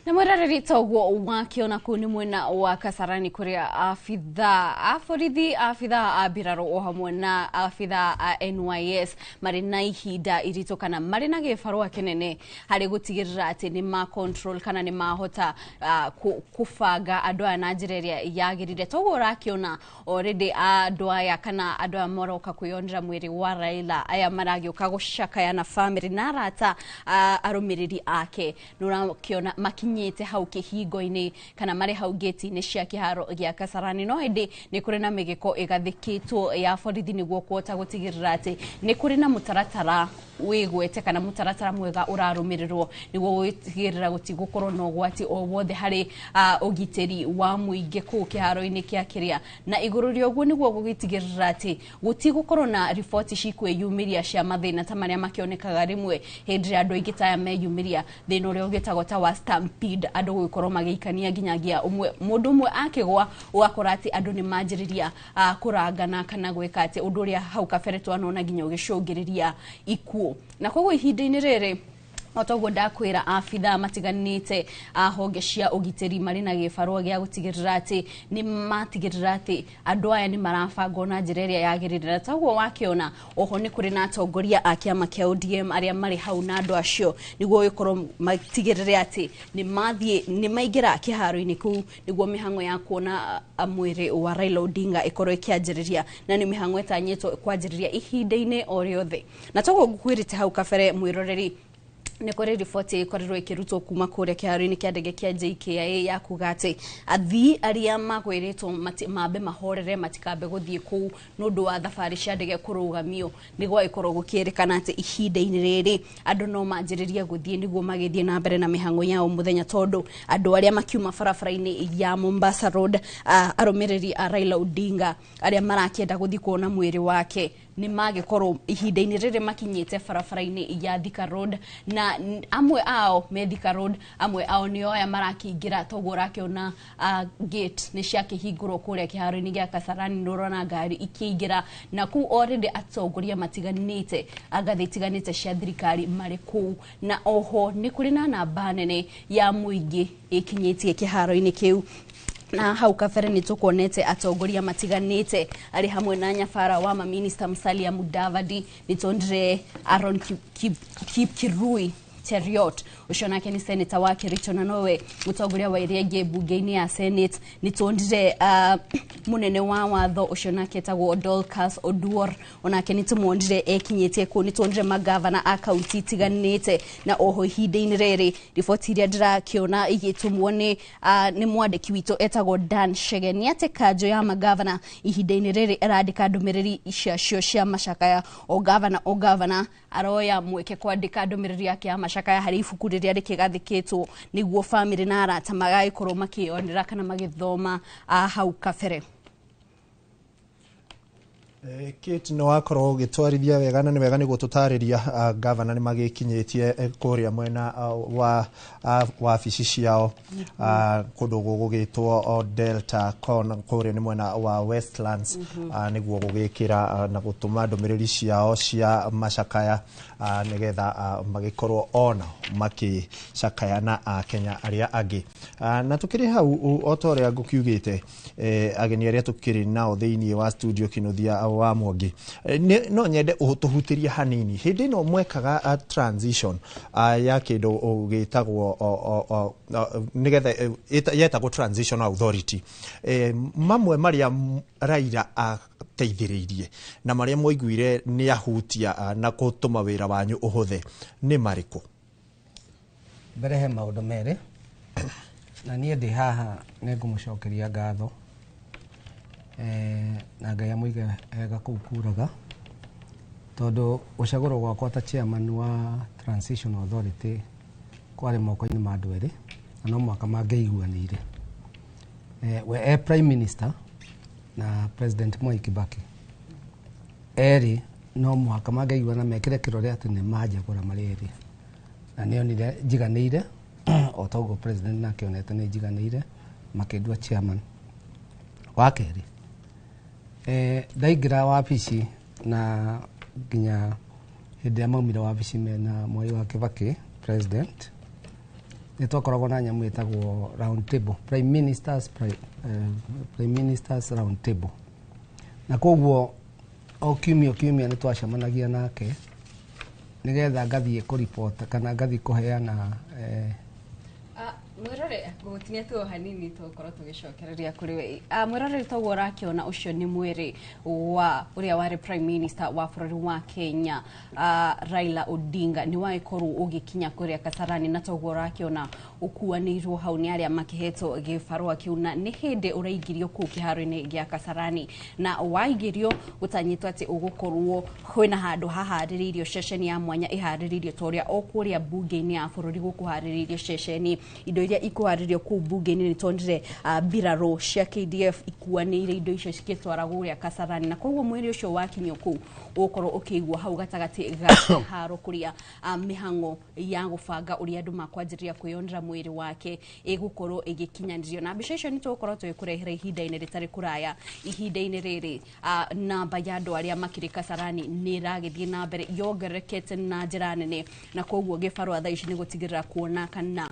Na mwĩroreri toguo wakiona kũu nĩ mwena wa Kasarani kũrĩa abithaa a borithi, abithaa a mbirarũ o hamwe na abithaa a NYS marĩ na ihinda iritũ kana marĩ na gĩbarũa kĩnene harĩ gũtigĩrĩra atĩ nĩ ma control kana nĩ mahota kũbanga andũ aya na njĩra ĩrĩa yagĩrĩire. Toguo ũrakĩona already andũ aya kana andũ aya maroka kwĩyonera mwĩrĩ wa Raila, aya maragĩũka gũcakaya na famĩlĩ na arata arũmĩrĩri ake, nĩ ũrakĩona makinyĩte hau kĩhingo-inĩ kana marĩ hau gate-inĩ cia kĩharo gĩa Kasarani. No ĩndĩ nĩ kũrĩ na mĩgĩko ĩgathĩkĩtwo ya borithi nĩguo kũhota gũtigĩrĩra atĩ nĩ kũrĩ na mũtaratara wĩgwete kana mũtaratara mwega ũrarũmĩrĩrwo nĩguo gũtigĩrĩra gũtigũkorwo na ũgwati o wothe harĩ ũgitĩri wa mũingĩ kũu kĩharo-inĩ kĩa kĩrĩa. Na igũrũ rĩa ũguo nĩguo gũgĩtigĩrĩra atĩ gũtigũkorwo na riboti cikwĩyumĩria cia mathĩna ta marĩa makĩonekaga rĩmwe hĩndĩ ĩrĩa andũ aingĩ ta aya meyumĩria, thĩna ũrĩa ũgĩtagwo ta wa stampede, andũ gũgĩkorwo magĩikania nginyagia ũmwe mũndũ ũmwe akĩgwa ũgakora atĩ andũ nĩ manjĩrĩria kũrangana kana gwĩka atĩ ũndũ ũrĩa hau kabere twanona nginya ũgĩcũngĩrĩria ikuũ. Na koguo ihinda-inĩ rĩrĩ o toguo ndakwĩra abithaa matiganĩte a honge cia ũgitĩri marĩ na gĩbarũa gĩa gũtigĩrĩra atĩ nĩ matigĩrĩra atĩ andũ aya nĩ marabangwo na njĩra ĩrĩa yagĩrĩire. Na toguo wakĩona oho nĩ kũrĩ na atongoria a kĩama kĩa ODM arĩa marĩ hau na andũ acio nĩguo gũkorwo matigĩrĩre atĩ nĩ mathiĩ nĩ maingĩra kĩharo-inĩ kũu nĩguo mĩhang'o ya kuona mwĩrĩ wa Raila Odinga ĩkorwo ĩkĩanjĩrĩria, na nĩ mĩhang'o ĩtanyĩtwo kwanjĩrĩria ihinda-inĩ o rĩothe. Na toguo ngũkwĩrĩte hau kabere mwĩroreri, nĩ kũrĩ riboti ĩkorirwo ĩkĩrutwo kuma kũrĩa kĩharo-inĩ kĩa ndege kĩa JKIA ya kuga atĩ athii arĩa magwĩrĩtwo mambe mahorere matikambe gũthiĩ kũu nĩ ũndũ wa thabarĩ cia ndege kũrũgamio, nĩguo ĩkorwo gũkĩrĩkana atĩ ihinda-inĩ rĩrĩ andũ no manjĩrĩrie gũthiĩ nĩguo magĩthiĩ na mbere na mĩhang'o yao mũthenya, tondũ andũ arĩa makiuma barabara-inĩ ya Mombasa Road, arũmĩrĩri a Raila Odinga arĩa marakĩenda gũthiĩ kuona mwĩrĩ wake nĩ magĩkorwo ihinda-inĩ rĩrĩ makinyĩte barabara-inĩ ya Thika Road, na amwe ao me Thika Road, amwe ao nĩo aya marakĩingĩra. Toguo ũrakĩona gate nĩ ciakĩhingũrwo kũrĩa kĩharo-inĩ gĩa Kasarani, nĩ ũrona ngari ikĩingĩra na kũu already atongoria matiganĩte a ngathĩ itiganĩte cia thirikari marĩ kũu, na oho nĩ kũrĩ na namba nene ya mũingĩ ĩkinyĩtie kĩharo-inĩ kĩu. Na hau kabere nĩ tũkuonete atongoria matiganĩte arĩ hamwe na nyabara wa maminista Musalia Mudavadi, nĩ tuonire Aaron Kipkirui Cheruiyot ũcio nake nĩ senator wa Kericho na nowe mũtongoria wa ĩrĩa ĩngĩ mbunge-inĩ ya Senate, nĩ tuonire mũnene wa watho ũcio nake etagwo Dorcas Oduor onake nĩ tũmuonire ekinyĩtie kũu, nĩ tuonire magavana a kaunti itiganĩte. Na oho ihinda-inĩ rĩrĩ riboti iria ndĩrakĩona igĩtũmwo nĩ mwandĩki witũ etagwo Dan Shege nĩ atĩ kanjũ ya magavana ihinda-inĩ rĩrĩ ĩrandĩka ndũmĩrĩri ciacio cia macakaya, o gavana aroya mweke kwandĩka ndũmĩrĩri yake ya macakaya harĩ ibuku rĩrĩa rĩkĩgathĩkĩtwo nĩguo famĩlĩ na arata magagĩkorwo makĩyonera kana magĩthoma hau kabere. Kate, no wakorwo ũgĩtwarithia wega na nĩ wega nĩguo tũtarĩria gavana nĩ magĩkinyĩtie kũrĩa mwena wa wabici ciao kũndũ gũgũgĩtwo Delta Con kũrĩa nĩ mwena wa Westlands, nĩguo gũgĩkĩra na gũtũma ndũmĩrĩri ciao cia macakaya nĩgetha magĩkorwo ona makĩcakaya na Akenya arĩa angĩ. Na tũkĩrĩ hau o ta ũrĩa ngũkiugĩte, ageni arĩa tũkĩrĩ nao thĩinĩ wa studio Kinuthia wa Mwangi, no nyende ũtũhutĩrie hanini hĩndĩ ĩno mwekaga transition ya kĩndũ gĩtagwo nĩgetha yetagwo Transition Authority, mamwe marĩa Raila ateithĩrĩirie na marĩa mwaiguire nĩ ahutia na gũtũma wĩra wanyu ũhũthe nĩ marĩkũ? Mbere he maũndũ merĩ, na niĩ ndĩ haha nĩ ngũmũcokeria ngatho na Ngai amũige wega kũu kuraga, tondũ gũcagũrwo gwakwa ta chairman wa Transition Authority kwarĩ moko-inĩ ma andũ erĩ na no mũhaka mangĩiguanĩire, we e prime minister na President Mwai Kibaki erĩ no mũhaka mangĩiguana mekĩre kĩrore atĩ nĩ manjagũra marĩ erĩ, na nĩonire njiganĩire o ta ũguo president nake onete nĩ njiganĩire makĩndua chairman. Wa kerĩ, ndaingĩra wabici na nginya hĩndĩ ĩrĩa maumire wabici mena Mwai wa Kibaki president, Nĩ twakoragwo na nyamũ ĩtagwo round table, Prime Ministers round table, na koguo o kiumia kiumia nĩ twacemanagia nake nĩgetha ngathiĩ kũripota kana ngathiĩ kũheana Mwĩrore, ngũgũtinia tu o hanini tũgũkorwo tũgĩcokereria kũrĩ we. Mwĩrore, toguo ũrakĩona, ũcio nĩ mwĩrĩ wa ũrĩa warĩ Prime Minister wa bũrũri wa Kenya, Raila Odinga, nĩ wagĩkorwo ũgĩkinya kũrĩa Kasarani, na toguo ũrakĩona ũkuanĩirwo hau nĩ arĩa makĩhetwo gĩbarũa kĩu, na nĩ hĩndĩ ũraingĩrio kũu kĩharo-inĩ gĩa Kasarani, na waingĩrio gũtanyĩtwo atĩ ũgũkorwo kwĩna handũ haharĩrĩirio, ceceni ya mwanya ĩharĩrĩirio ta ũrĩa o kũrĩa mbunge-inĩ ya bũrũri gũkũharĩrĩirio ceceni, indo iria ikũharĩrio kũu mbunge-inĩ. Nĩ tuonire mbirarũ cia KDF ikuanĩire indo icio cikĩtwaragwo kũrĩa Kasarani, na koguo mwĩrĩ ũcio wakinyio kũu ũgũkorwo ũkĩigwo hau gatagatĩ ga kĩharo kũrĩa mĩhang'o ya gũbanga ũrĩa andũ makwanjĩrĩria kwĩyonera mwĩrĩ wake ĩgũkorwo ĩgĩkinyanĩrio, na mbica icio nĩ tũgũkorwo tũgĩkũrehera ihinda-inĩ rĩtarĩ kũraya. Ihinda-inĩ rĩrĩ, namba ya andũ arĩa makĩrĩ Kasarani nĩ ĩragĩthiĩ na mbere yongererekete na njĩra nene, na koguo gĩbarũa thaa ici nĩ gũtigĩrĩra kuona kana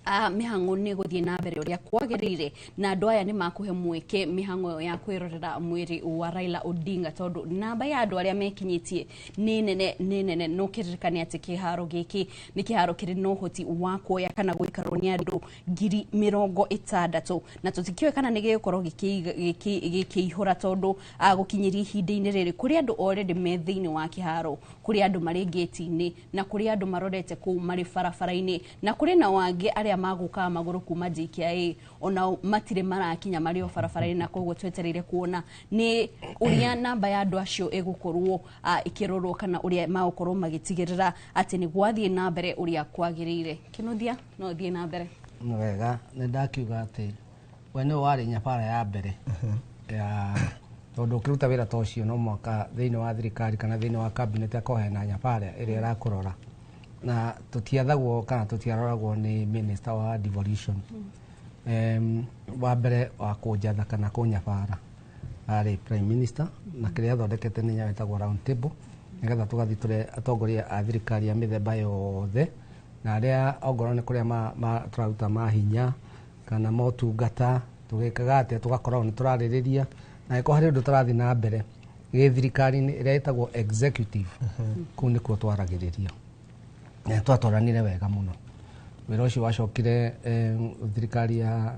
mĩhang'o nĩ gũthiĩ na mbere ũrĩa kwagĩrĩire, na andũ aya nĩ makũhe mweke mĩhang'o ĩyo ya kwĩrorera mwĩrĩ wa Raila Odinga, tondũ namba ya andũ arĩa mekinyĩtie nĩ nene, nĩ nene. No kĩririkane atĩ kĩharo gĩkĩ nĩ kĩharo kĩrĩ na ũhoti wa kuoya kana gũikarwo nĩ andũ 60,000, na tũtikĩũĩ kana nĩ gĩgũkorwo gĩkĩihũra, tondũ gũkinyĩria ihinda-inĩ rĩrĩ kũrĩ andũ already me thĩinĩ wa kĩharo, kũrĩ andũ marĩ ngĩti-inĩ, na kũrĩ andũ marorete kũu marĩ barabara-inĩ, na kũrĩ na wangĩ arĩa magũkaga magũrũ kuma JKIA, onao matirĩ marakinya, marĩ o barabara-inĩ, na koguo twetereire kuona nĩ ũrĩa namba ya andũ acio ĩgũkorwo ĩkĩrorwo kana ũrĩa magũkorwo magĩtigĩrĩra atĩ nĩ gwathiĩ na mbere ũrĩa kwagĩrĩire. Kĩnuthia, no ũthiĩ na mbere. Nĩ wega, nĩ ndakiuga atĩ we nĩwe warĩ nyabara ya mbere ya, tondũ ũkĩruta wĩra ta ũcio no mwaka thĩinĩ wa thirikari kana thĩinĩ wa cabinet akorwo hena nyabara ĩrĩa ĩrakũrora, na tũtiathagwo kana tũtiaroragwo nĩ minister wa devolution. Wa mbere wa kũnjatha kana kũnyabara arĩ Prime Minister, na kĩrĩa athondekete nĩ nyamũ ĩtagwo round table, nĩgetha tũgathiĩ tũrĩ atongoria a thirikari a mĩthemba yothe, na arĩa ongorwo nĩ kũrĩa tũraruta mahinya kana motungata, tũgĩkaga atĩa, tũgakoragwo nĩ tũrarĩrĩria, na angĩkorwo harĩ ũndũ tũrathiĩ na mbere gĩthirikari-inĩ ĩrĩa ĩtagwo executive, kũu nĩkuo twaragĩrĩria, na twatwaranire wega mũno. Wĩra ũcio wacokire thirikari ya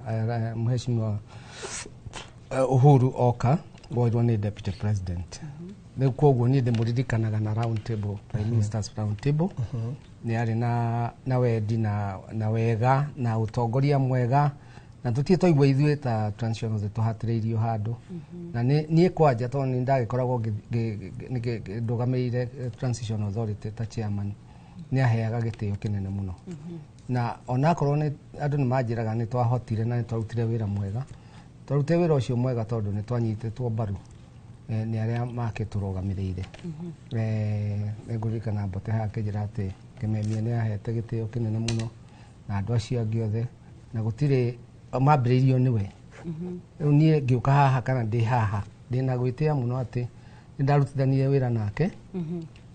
Mheshimiwa Uhuru oka, woirwo nĩ Deputy President. Rĩu koguo niĩ ndĩmũririkanaga na round table, Prime Ministers round table. Nĩ arĩ na wendi na wega na ũtongoria mwega, na tũtirĩ twaigua ithuĩ ta transitionals tũhatĩrĩirio handũ. Na niĩ kwanja, tondũ nĩ ndagĩkoragwo ndũgamĩrĩire Transition Authority ta chairman, nĩ aheaga gĩtĩo kĩnene mũno, na onakorwo nĩ andũ nĩ manjĩraga nĩ twahotire na nĩ twarutire wĩra mwega, twarutire wĩra ũcio mwega tondũ nĩ twanyitĩtwo mbaru nĩ arĩa makĩtũrũgamĩrĩire. Nĩ ngũririkana Mbote haha akĩnjĩra atĩ Kĩmemia nĩ ahete gĩtĩo kĩnene mũno na andũ acio angĩ othe, na gũtirĩ mambĩrĩirio nĩwe. Rĩu niĩ ngĩũka haha kana ndĩ haha ndĩna gwĩtĩa mũno atĩ nĩ ndarutithanirie wĩra nake,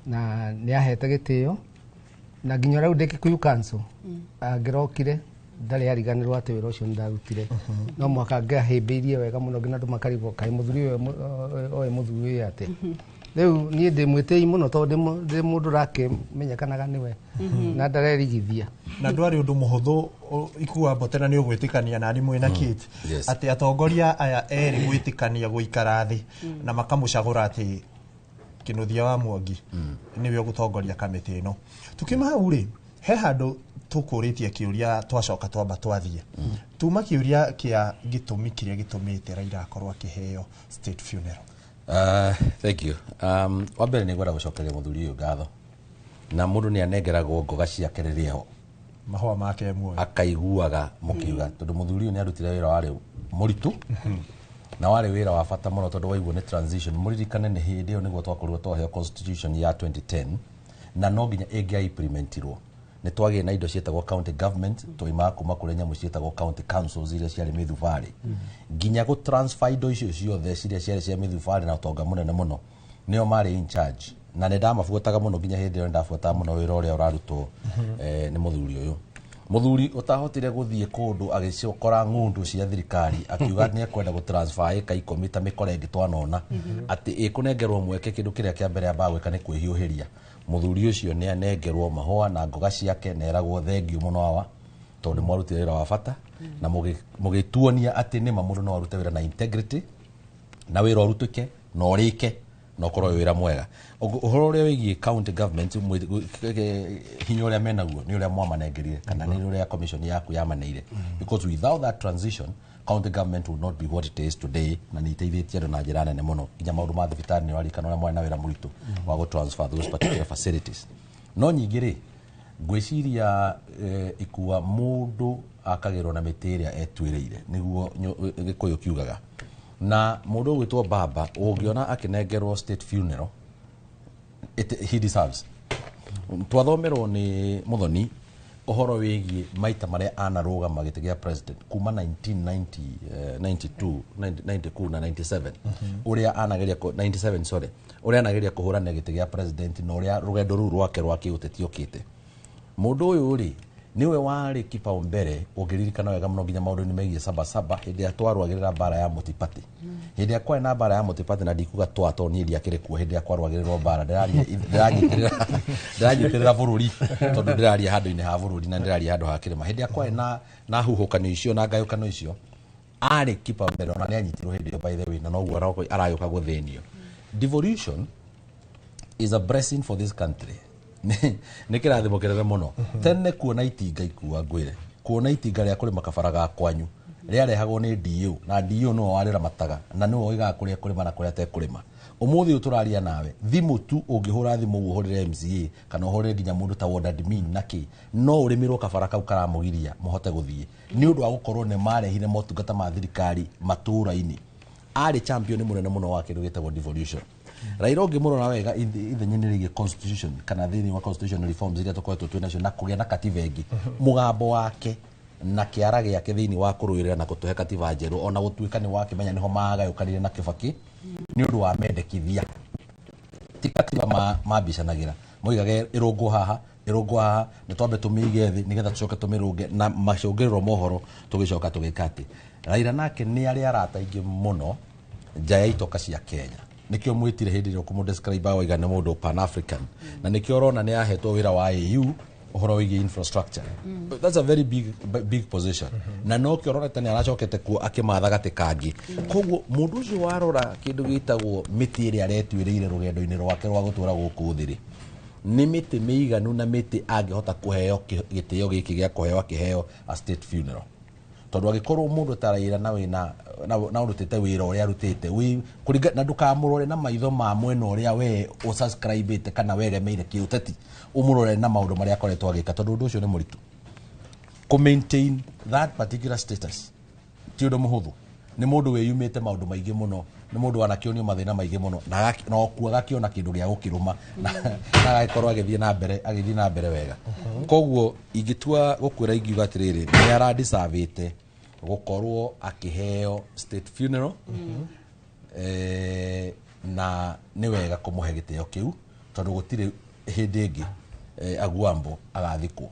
na nĩ ahete gĩtĩo, na nginya rĩu ndĩ Kikuyu Council angĩrokire ndarĩ ariganĩrwo atĩ wĩra ũcio nĩ ndarutire. No mũhaka ngĩahĩmbĩirie wega mũno nginya andũ makarigwo kaĩ mũthuri ũyũ oĩ mũthuri ũyũ atĩa. Rĩu niĩ ndĩ mwĩtĩi mũno tondũ ndĩ mũndũ ũrakĩmenyekanaga nĩwe na ndarerigithia. Na ndwarĩ ũndũ mũhũthũ, Ikua Mbote, na nĩ ũgwĩtĩkania nani mwĩna Kate atĩ atongoria aya erĩ gwĩtĩkania gũikara thĩ na makamũcagũra atĩ Kĩnuthia wa Mwangi nĩwe ũgũtongoria kamĩtĩ ĩno. Tukiuma hau rĩ, he handũ tũkũrĩtie kĩũria, twacoka twamba twathiĩ tuma kĩũria kĩa gĩtũmi kĩrĩa gĩtũmĩte Raila akorwo akĩheo state funeral. Thank you. Wa mbere nĩ ngwenda gũcokeria mũthuri ũyũ ngatho, na mũndũ nĩ anengeragwo ngoga ciake rĩrĩa ho mahũa make muoyo akaiguaga mũkiuga, tondũ mũthuri ũyũ nĩ arutire wĩra warĩ mũritũ na warĩ wĩra wa bata mũno, tondũ waiguo nĩ transition. Mũririkane nĩ hĩndĩ ĩyo nĩguo twakorirwo twaheo constitution ya 2010, na no nginya ĩngĩa implementirwo nĩ twagĩire na indo ciĩtagwo county government, twaimaga kuma kũrĩ nyamũ ciĩtagwo county councils iria ciarĩ mĩthubarĩ, nginya gũ transfer indo icio ciothe ciria ciarĩ cia mĩthubarĩ na ũtonga mũnene mũno, nĩo marĩ in charge, na nĩ ndamabuataga mũno nginya hĩndĩ ĩyo nĩ ndabuataga mũno wĩra ũrĩa ũrarutwo nĩ mũthuri ũyũ. Muthuri utahotire guthie kundu agicokora ng'undu cia thirikari akiuga ni ekwenda gutransfer eka 10 ta mikore ĩngĩ twanona ati ikunengerwo mweke kindu kiria kia mbere ambaga gwika ni kwihiuhiria. Muthuri ucio ni anengerwo mahũa na ngoga ciake na eragwo thengiũ mũno awa tondu mwarutire wĩra wa bata na mũgĩtuonia atĩ nĩma mũndũ no arute wĩra na integrity na wĩra ũrutĩke na ũrĩke na ũkorwo wĩ wĩra mwega. Ũhoro ũrĩa wĩgiĩ county government hinya ũrĩa menaguo nĩ ũrĩa mwamanengerire kana nĩ ũrĩa commission yaku yamaneire, because without that transition county government would not be what it is today, na nĩ iteithĩtie andũ na njĩra nene mũno nginya maũndũ ma thibitarĩ nĩ ũrarikana ũrĩa mwarĩ na wĩra mũritũ wa gũ transfer those particular facilities. No nyingĩ rĩ ngwĩciria ikua mũndũ akagĩrwo na mĩtĩ ĩrĩa etuĩrĩire nĩguo Gĩkũyũ kiugaga. Na mũndũ ũgwĩtwo Baba ũngĩona akĩnengerwo state funeral he deserves. Twathomerwo nĩ Muthoni ũhoro wĩgiĩ maita marĩa anarũgama gĩtĩ gĩa president kuma 1992 92 na 97 ũrĩa anageria 97 sorry ũrĩa anageria kũhũrana gĩtĩ gĩa president na ũrĩa rũgendo rũu rwake rwa kĩũteti ũkĩte. Mũndũ ũyũ rĩ niwe warĩ kipaumbele ũngĩririkana wega mũno nginya maũndũ-inĩ megiĩ Sabasaba hĩndĩ ĩrĩa twarũagĩrĩra mbara ya Mũtipatĩ. Hĩndĩ ĩrĩa kwarĩ na mbara ya Mũtipatĩ na ndikuga twa tondũ niĩ ndiakĩrĩ kuo hĩndĩ ĩrĩa kwarũagĩrĩrwo mbara ndĩranyitĩrĩra bũrũri tondũ ndĩraria handũ-inĩ ha bũrũri na ndĩraria handũ ha kĩrĩma. Hĩndĩ ĩrĩa kwarĩ na huhũkanio icio na ngayũkano icio arĩ kipaumbele ona nĩ anyitirwo hĩndĩ ĩyo by the way na noguo aragĩũka gũthĩnio. Devolution is a blessing for this country. Nĩ kĩrathimo kĩnene mũno. Tene kuona itinga ikua ngwĩre kuona itinga rĩa kũrĩma kabara ga kwanyu rĩarehagwo nĩ DU na DU nĩwe warĩramataga na nĩwe oigaga kũrĩa kũrĩma na kũrĩa atekũrĩma. Ũmũthĩ ũyũ tũraria nawe thimũ tu ũngĩhũra thimũ ũguo ũhũrĩre MCA kana ũhũrĩre nginya mũndũ ta ward admin na kĩ no ũrĩmĩrwo kabara kau karamũgiria mũhote gũthiĩ nĩ ũndũ wa gũkorwo nĩ marehire motungata ma thirikari matũũra-inĩ. Arĩ champion mũnene mũno wa kĩndũ gĩtagwo devolution. Raila ũngĩmũrora wega ithenya-inĩ rĩgiĩ constitution kana thĩinĩ wa constitutional reforms iria tũkoretwo twĩ nacio na kũgĩa na katiba ĩngĩ mũgambo wake na kĩara gĩake thĩinĩ wa kũrũĩrĩra na gũtũhe katiba njerũ ona gũtuĩka nĩ wakĩmenya nĩho magayũkanire na Kĩbakĩ nĩ ũndũ wa mendekithia ti katiba mambicanagĩra moigage ĩrũngwo haha ĩrũngwo haha nĩ twambe tũmĩige thĩ nĩgetha tũcoke tũmĩrũnge na macũngĩrĩro mohoro tũgĩcoka tũgĩka atĩ Raila nake nĩ arĩ arata aingĩ mũno nja ya itoka cia Kenya. Nikio mwitire hindi ĩrĩa ũkũmũ-describe waiga nĩ mũndũ pan African na nikio ũrona nĩ ahetwo wĩra wa AU ũhoro wĩgiĩ infrastructure. That's a very big position. Na nokĩo ũronete nĩ aracokete kuo akĩmatha gatĩ kangĩ. Koguo mũndũ ũcio warora kĩndũ gĩtagwo mĩtĩ ĩrĩa aretuĩrĩire rũgendo-inĩ rwake rwa gũtũra gũkũ thĩ rĩ nĩ mĩtĩ mĩiganu na mĩtĩ angĩhota kũheo gĩtĩo gĩkĩ gĩa kũheo akĩheo a state funeral. Tondũ angĩkorwo mũndũ ta Raila na wĩna na ũrutĩte wĩra ũrĩa arutĩte na ndũkamũrore na maitho ma mwena ũrĩa we ũsubscribĩte kana wegemeire kĩũteti ũmũrore na maũndũ marĩa akoretwo agĩka tondũ ũndũ ũcio nĩ mũritũ. Kũ maintain that particular status ti ũndũ mũhũthũ. Nĩ mũndũ wĩyumĩte maũndũ maingĩ mũno, nĩ mũndũ wanakĩonio mathĩna maingĩ mũno na okuo agakĩona kĩndũ gĩa gũkĩrũma na agagĩkorwo agĩthiĩ na mbere wega. Koguo ingĩtua gũkwĩra ingiuga atĩrĩrĩ nĩ aradisavĩte gũkorwo akĩheo state funeral na nĩ wega kũmũhe gĩtĩo kĩu tondũ gũtirĩ hĩndĩ ĩngĩ Agwambo agathikwo.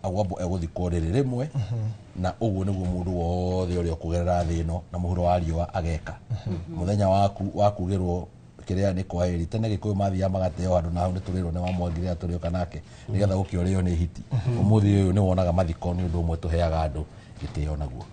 Agwambo egũthikwo rĩrĩ rĩmwe na ũguo nĩguo mũndũ wothe ũrĩa ũkũgerera thĩ ĩno na mũhuro wa riũa ageka. Mũthenya waku wa kugĩrwo kĩrĩa nĩ kwaheri tene Gĩkũyũ mathiaga magateo handũ na hau nĩ tũrĩrwo nĩ wa Mwangi rĩrĩa tũrĩũka nake nĩgetha gũkĩũrĩo nĩ hiti. Ũmũthĩ ũyũ nĩ wonaga mathiko nĩ ũndũ ũmwe tũheaga andũ gĩtĩo naguo.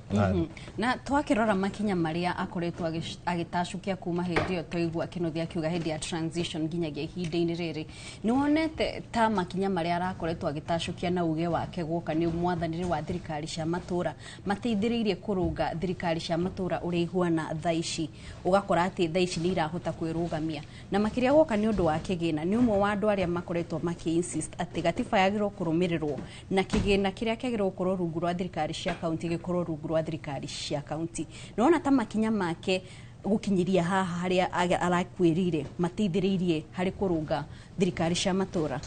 Na twakĩrora makinya marĩa akoretwo agĩtacũkia kuma hĩndĩ ĩyo twaigua Kĩnuthia akiuga hĩndĩ ya transition nginyagia ihinda-inĩ rĩrĩ nĩ wonete ta makinya marĩa arakoretwo agĩtacũkia na uge wake gwoka nĩ mwathanĩre wa thirikari cia matũra mateithĩrĩirie kũrũnga thirikari cia matũra ũrĩa ihuana thaa ici ũgakora atĩ thaa ici nĩ irahota kwĩrũgamia na makĩria gwoka nĩ ũndũ wa kĩgĩna nĩ ũmwe wa andũ arĩa makoretwo makĩ insist atĩ gatiba yagĩrĩirwo kũrũmĩrĩrwo na kĩgĩna kĩrĩa kĩagĩrĩirwo gũkorwo rungu rwa thirikari cia kaunti gĩkorwo rungu rwa thirikari cia kaunti. Nĩwona ta makinya make gũkinyiria haha harĩa arakwĩrire mateithĩrĩirie harĩ kũrũnga thirikari cia matũra?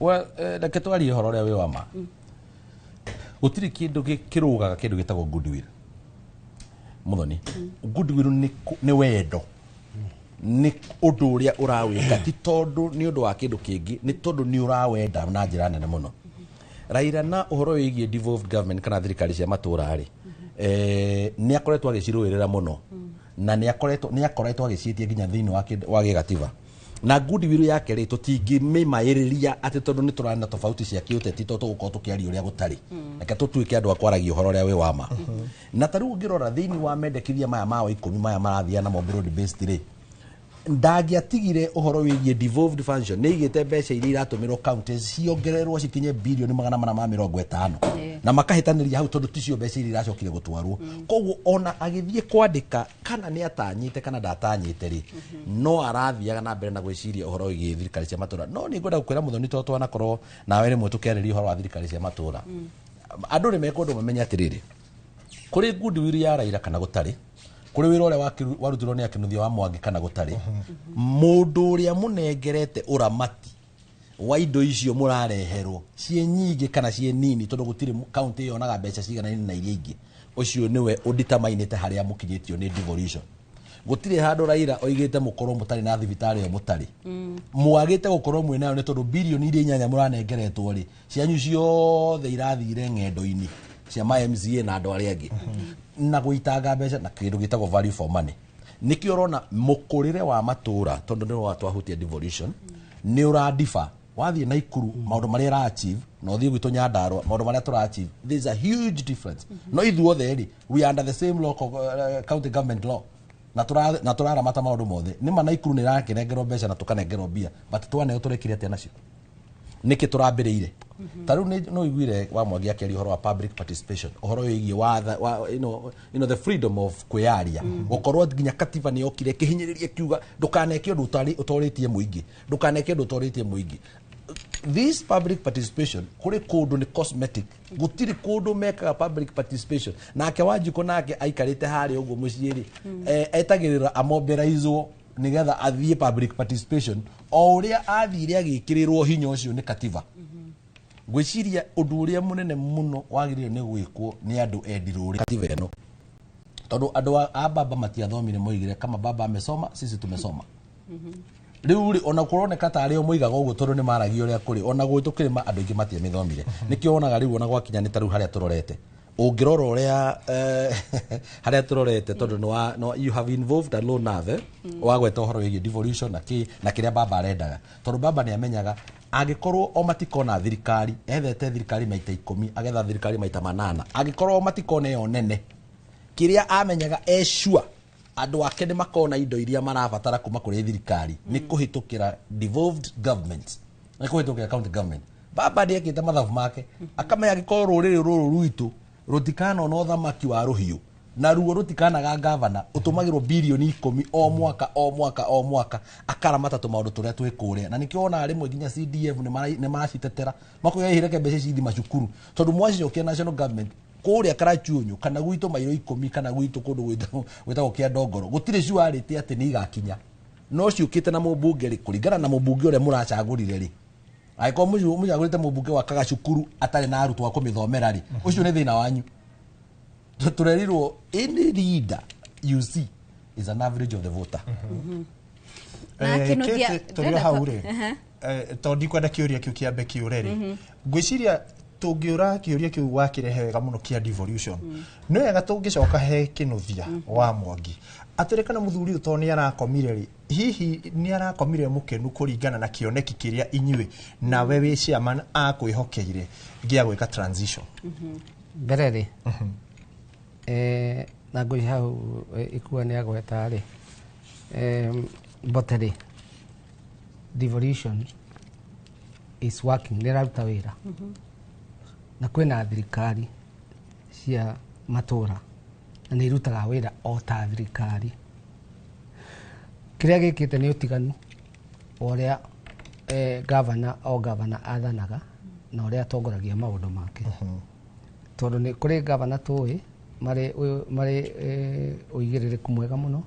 Well, reke twarie ũhoro ũrĩa wĩ wa ma. Gũtirĩ kĩndũ kĩrũgaga kĩndũ gĩtagwo goodwill. Muthoni, goodwill nĩ wendo nĩ ũndũ ũrĩa ũrawĩka ti tondũ nĩ ũndũ wa kĩndũ kĩngĩ nĩ tondũ nĩ ũrawenda na njĩra nene mũno. Raila na ũhoro wĩgiĩ devolved government kana thirikari cia matũra rĩ, nĩ akoretwo agĩcirũĩrĩra mũno na nĩ akoretwo agĩciĩtia nginya thĩinĩ wa gĩgatiba. Na goodwill yake rĩ, tũtingĩmĩmaĩrĩria atĩ tondũ nĩ tũrarĩ na tofauti cia kĩũteti, to tũgũkorwo tũkĩaria ũrĩa gũtarĩ. Reke tũtuĩke andũ a kwaragia ũhoro ũrĩa wĩ wa ma. Na ta rĩu ũngĩrora thĩinĩ wa mendekithia maya ma wa 10 maya marathiana namo broad based rĩ, ndangĩatigire ũhoro wĩgiĩ devolved function. Nĩ igĩte mbeca iria iratũmĩrwo counties ciongererwo cikinye bilioni 450 na makahĩtanĩria hau, tondũ ticio mbeca iria iracokire gũtwarwo. Koguo ona agĩthiĩ kwandĩka, kana nĩ atanyĩte kana ndatanyĩte rĩ, no arathiaga na mbere na gwĩciria ũhoro wĩgiĩ thirikari cia matũra. No nĩ ngwenda gũkwĩra Mũthoni, tondũ twanakorwo nawe rĩmwe tũkĩarĩria ũhoro wa thirikari cia matũra, andũ nĩ mekwendwo mamenye atĩrĩrĩ, kũrĩ goodwill ya Raila kana gũtarĩ, kũrĩ wĩra ũrĩa warutirwo nĩ Akĩnuthia wa Mwangi kana gũtarĩ, mũndũ ũrĩa mũnengerete ũramati wa indo icio mũrareherwo ciĩ nyingĩ kana ciĩ nini, tondũ gũtirĩ kaunti yonaga mbeca ciganaine na iria ingĩ, ũcio nĩwe ũnditamainĩte harĩa mũkinyĩtio nĩ devolution. Gũtirĩ handũ Raila oigĩte mũkorwo mũtarĩ na thibitarĩ ĩyo mũtarĩ. Mwagĩte gũkorwo mwĩ nayo nĩ tondũ bilioni iria 8 mũranengeretwo rĩ, cianyu ciothe irathire ng'endo-inĩ cia ma MCA na andũ arĩa angĩ na gũitanga mbeca na kĩndũ gĩtagwo value for money. Nĩkĩo ũrona mũkũrĩre wa matũra, tondũ nĩ wa twahutia devolution, nĩ ũrandiba. Wathiĩ Naikuru maũndũ marĩa ĩra achieve na ũthiĩ gwitũ Nyandarua maũndũ marĩa tũra achieve, there's a huge difference. No ithuothe rĩ, we are under the same law, county government law, na tũraramata maũndũ mothe. Nĩ ma Naikuru nĩ ĩrakĩnengerwo mbeca na tũkanengerwo mbia, but twaneo tũrekire atĩa nacio? Nĩkĩ tũrambĩrĩire? Ta rĩu no iguire wa Mwangi akĩaria ũhoro wa public participation, ũhoro wĩgiĩ wa you know the freedom of kwĩyaria, gũkorwo nginya katiba nĩ yokire ĩkĩhinyĩrĩria kiuga ndũkaneke ũndũ ũtorĩtie mũingĩ, ndũkaneke ũndũ ũtorĩtie mũingĩ. This public participation kũrĩ kũndũ nĩ cosmetic, gũtirĩ kũndũ mekaga public participation. Nake Wanjikũ nake aikarĩte harĩa ũguo mũciĩ rĩ, etagĩrĩra amobilizwo nigetha athiĩ public participation o ũrĩa athire agĩkĩrĩrwo hinya ũcio nĩ katiba. Ngwĩciria ũndũ ũrĩa mũnene mũno wagĩrĩire nĩ gwĩkwo nĩ andũ endi rũrĩ katiba ĩno, tondũ andũ a baba matiathomire, moigire kama baba amesoma sisi tumesoma. Rĩu rĩ, ona kũroneka tarĩ o moigaga ũguo tondũ nĩ maragia ũrĩa kũrĩ, ona gwitũ kĩrĩma andũ aingĩ matiamĩthomire. Nĩkĩo wonaga rĩu ona gwakinya nĩ ta rĩu harĩa tũrorete, ũngĩrora ũrĩa harĩa tũrorete, tondũ no, you have involved a low nerve, wagweta ũhoro wĩgiĩ devolution na kĩ na kĩrĩa baba arendaga, tondũ baba nĩ amenyaga angĩkorwo o matikona thirikari, ethete thirikari maita 10, agetha thirikari maita 8, angĩkorwo o matikona ĩyo nene, kĩrĩa amenyaga e sure andũ ake nĩ makona indo iria marabatara kuma kũrĩ thirikari nĩ kũhĩtũkĩra devolved government, nĩ kũhĩtũkĩra county government. Baba nĩ ekĩte mathabu make akamenya angĩkorwo rũrĩrĩ rũrũ rwitũ rũtikanona ũthamaki wa rũhiũ na ruo rũtikanaga gavana ũtũmagĩrwo bilioni 10 o mwaka o mwaka o mwaka, akaramata tũmaũndũ tũrĩa twĩ kũrĩa. Na nĩkĩo wonaga rĩmwe nginya CDF nĩ maracitetera makoiga ihireke mbeca ici ithi macukuru, tondũ mwacicokia national government kũrĩa Karachuonyo kana gwitũ mairo 10 kana gwitũ kũndũ gwĩtagwo Kĩandongoro, gũtirĩ surety atĩ nĩ igakinya, no ciũkĩte na mũmbunge rĩ, kũringana na mũmbunge ũrĩa mũracagũrire rĩ, angĩkorwo mũcagũrĩte mũmbunge wakaga cukuru atarĩ na arutwo a kũmĩthomera rĩ, ũcio nĩ thĩna wanyu. Tũrerirwo any leader you see is an average of the voter. Tũrĩ o hau rĩ, tondũ ndikwenda kĩũria kĩu kĩambe kĩũre rĩ, ngwĩciria tũngĩũra kĩũria kĩu wakĩrehe wega mũno kĩa devolution, nĩ wega tũngĩcoka he Kĩnuthia wa Mwangi atĩrĩ, kana mũthuri ũyũ tondũ nĩ arakomire rĩ, hihi nĩ arakomire mũkenu kũringana na kĩoneki kĩrĩa inyuĩ nawe wĩ chairman akwĩhokeire gĩa gwĩka transition? Mbere rĩ, na ngũi hau ikua nĩ agweta rĩ, mbote rĩ, devolution is working, nĩ ĩraruta wĩra, na kwĩna thirikari cia matũra na nĩ irutaga wĩra o ta thirikari. Kĩrĩa gĩkĩte nĩ ũtiganu wa ũrĩa gavana o gavana athanaga na ũrĩa atongoragia maũndũ make, tondũ nĩ kũrĩ gavana tũĩ marĩ ũigĩrĩrĩku mwega mũno,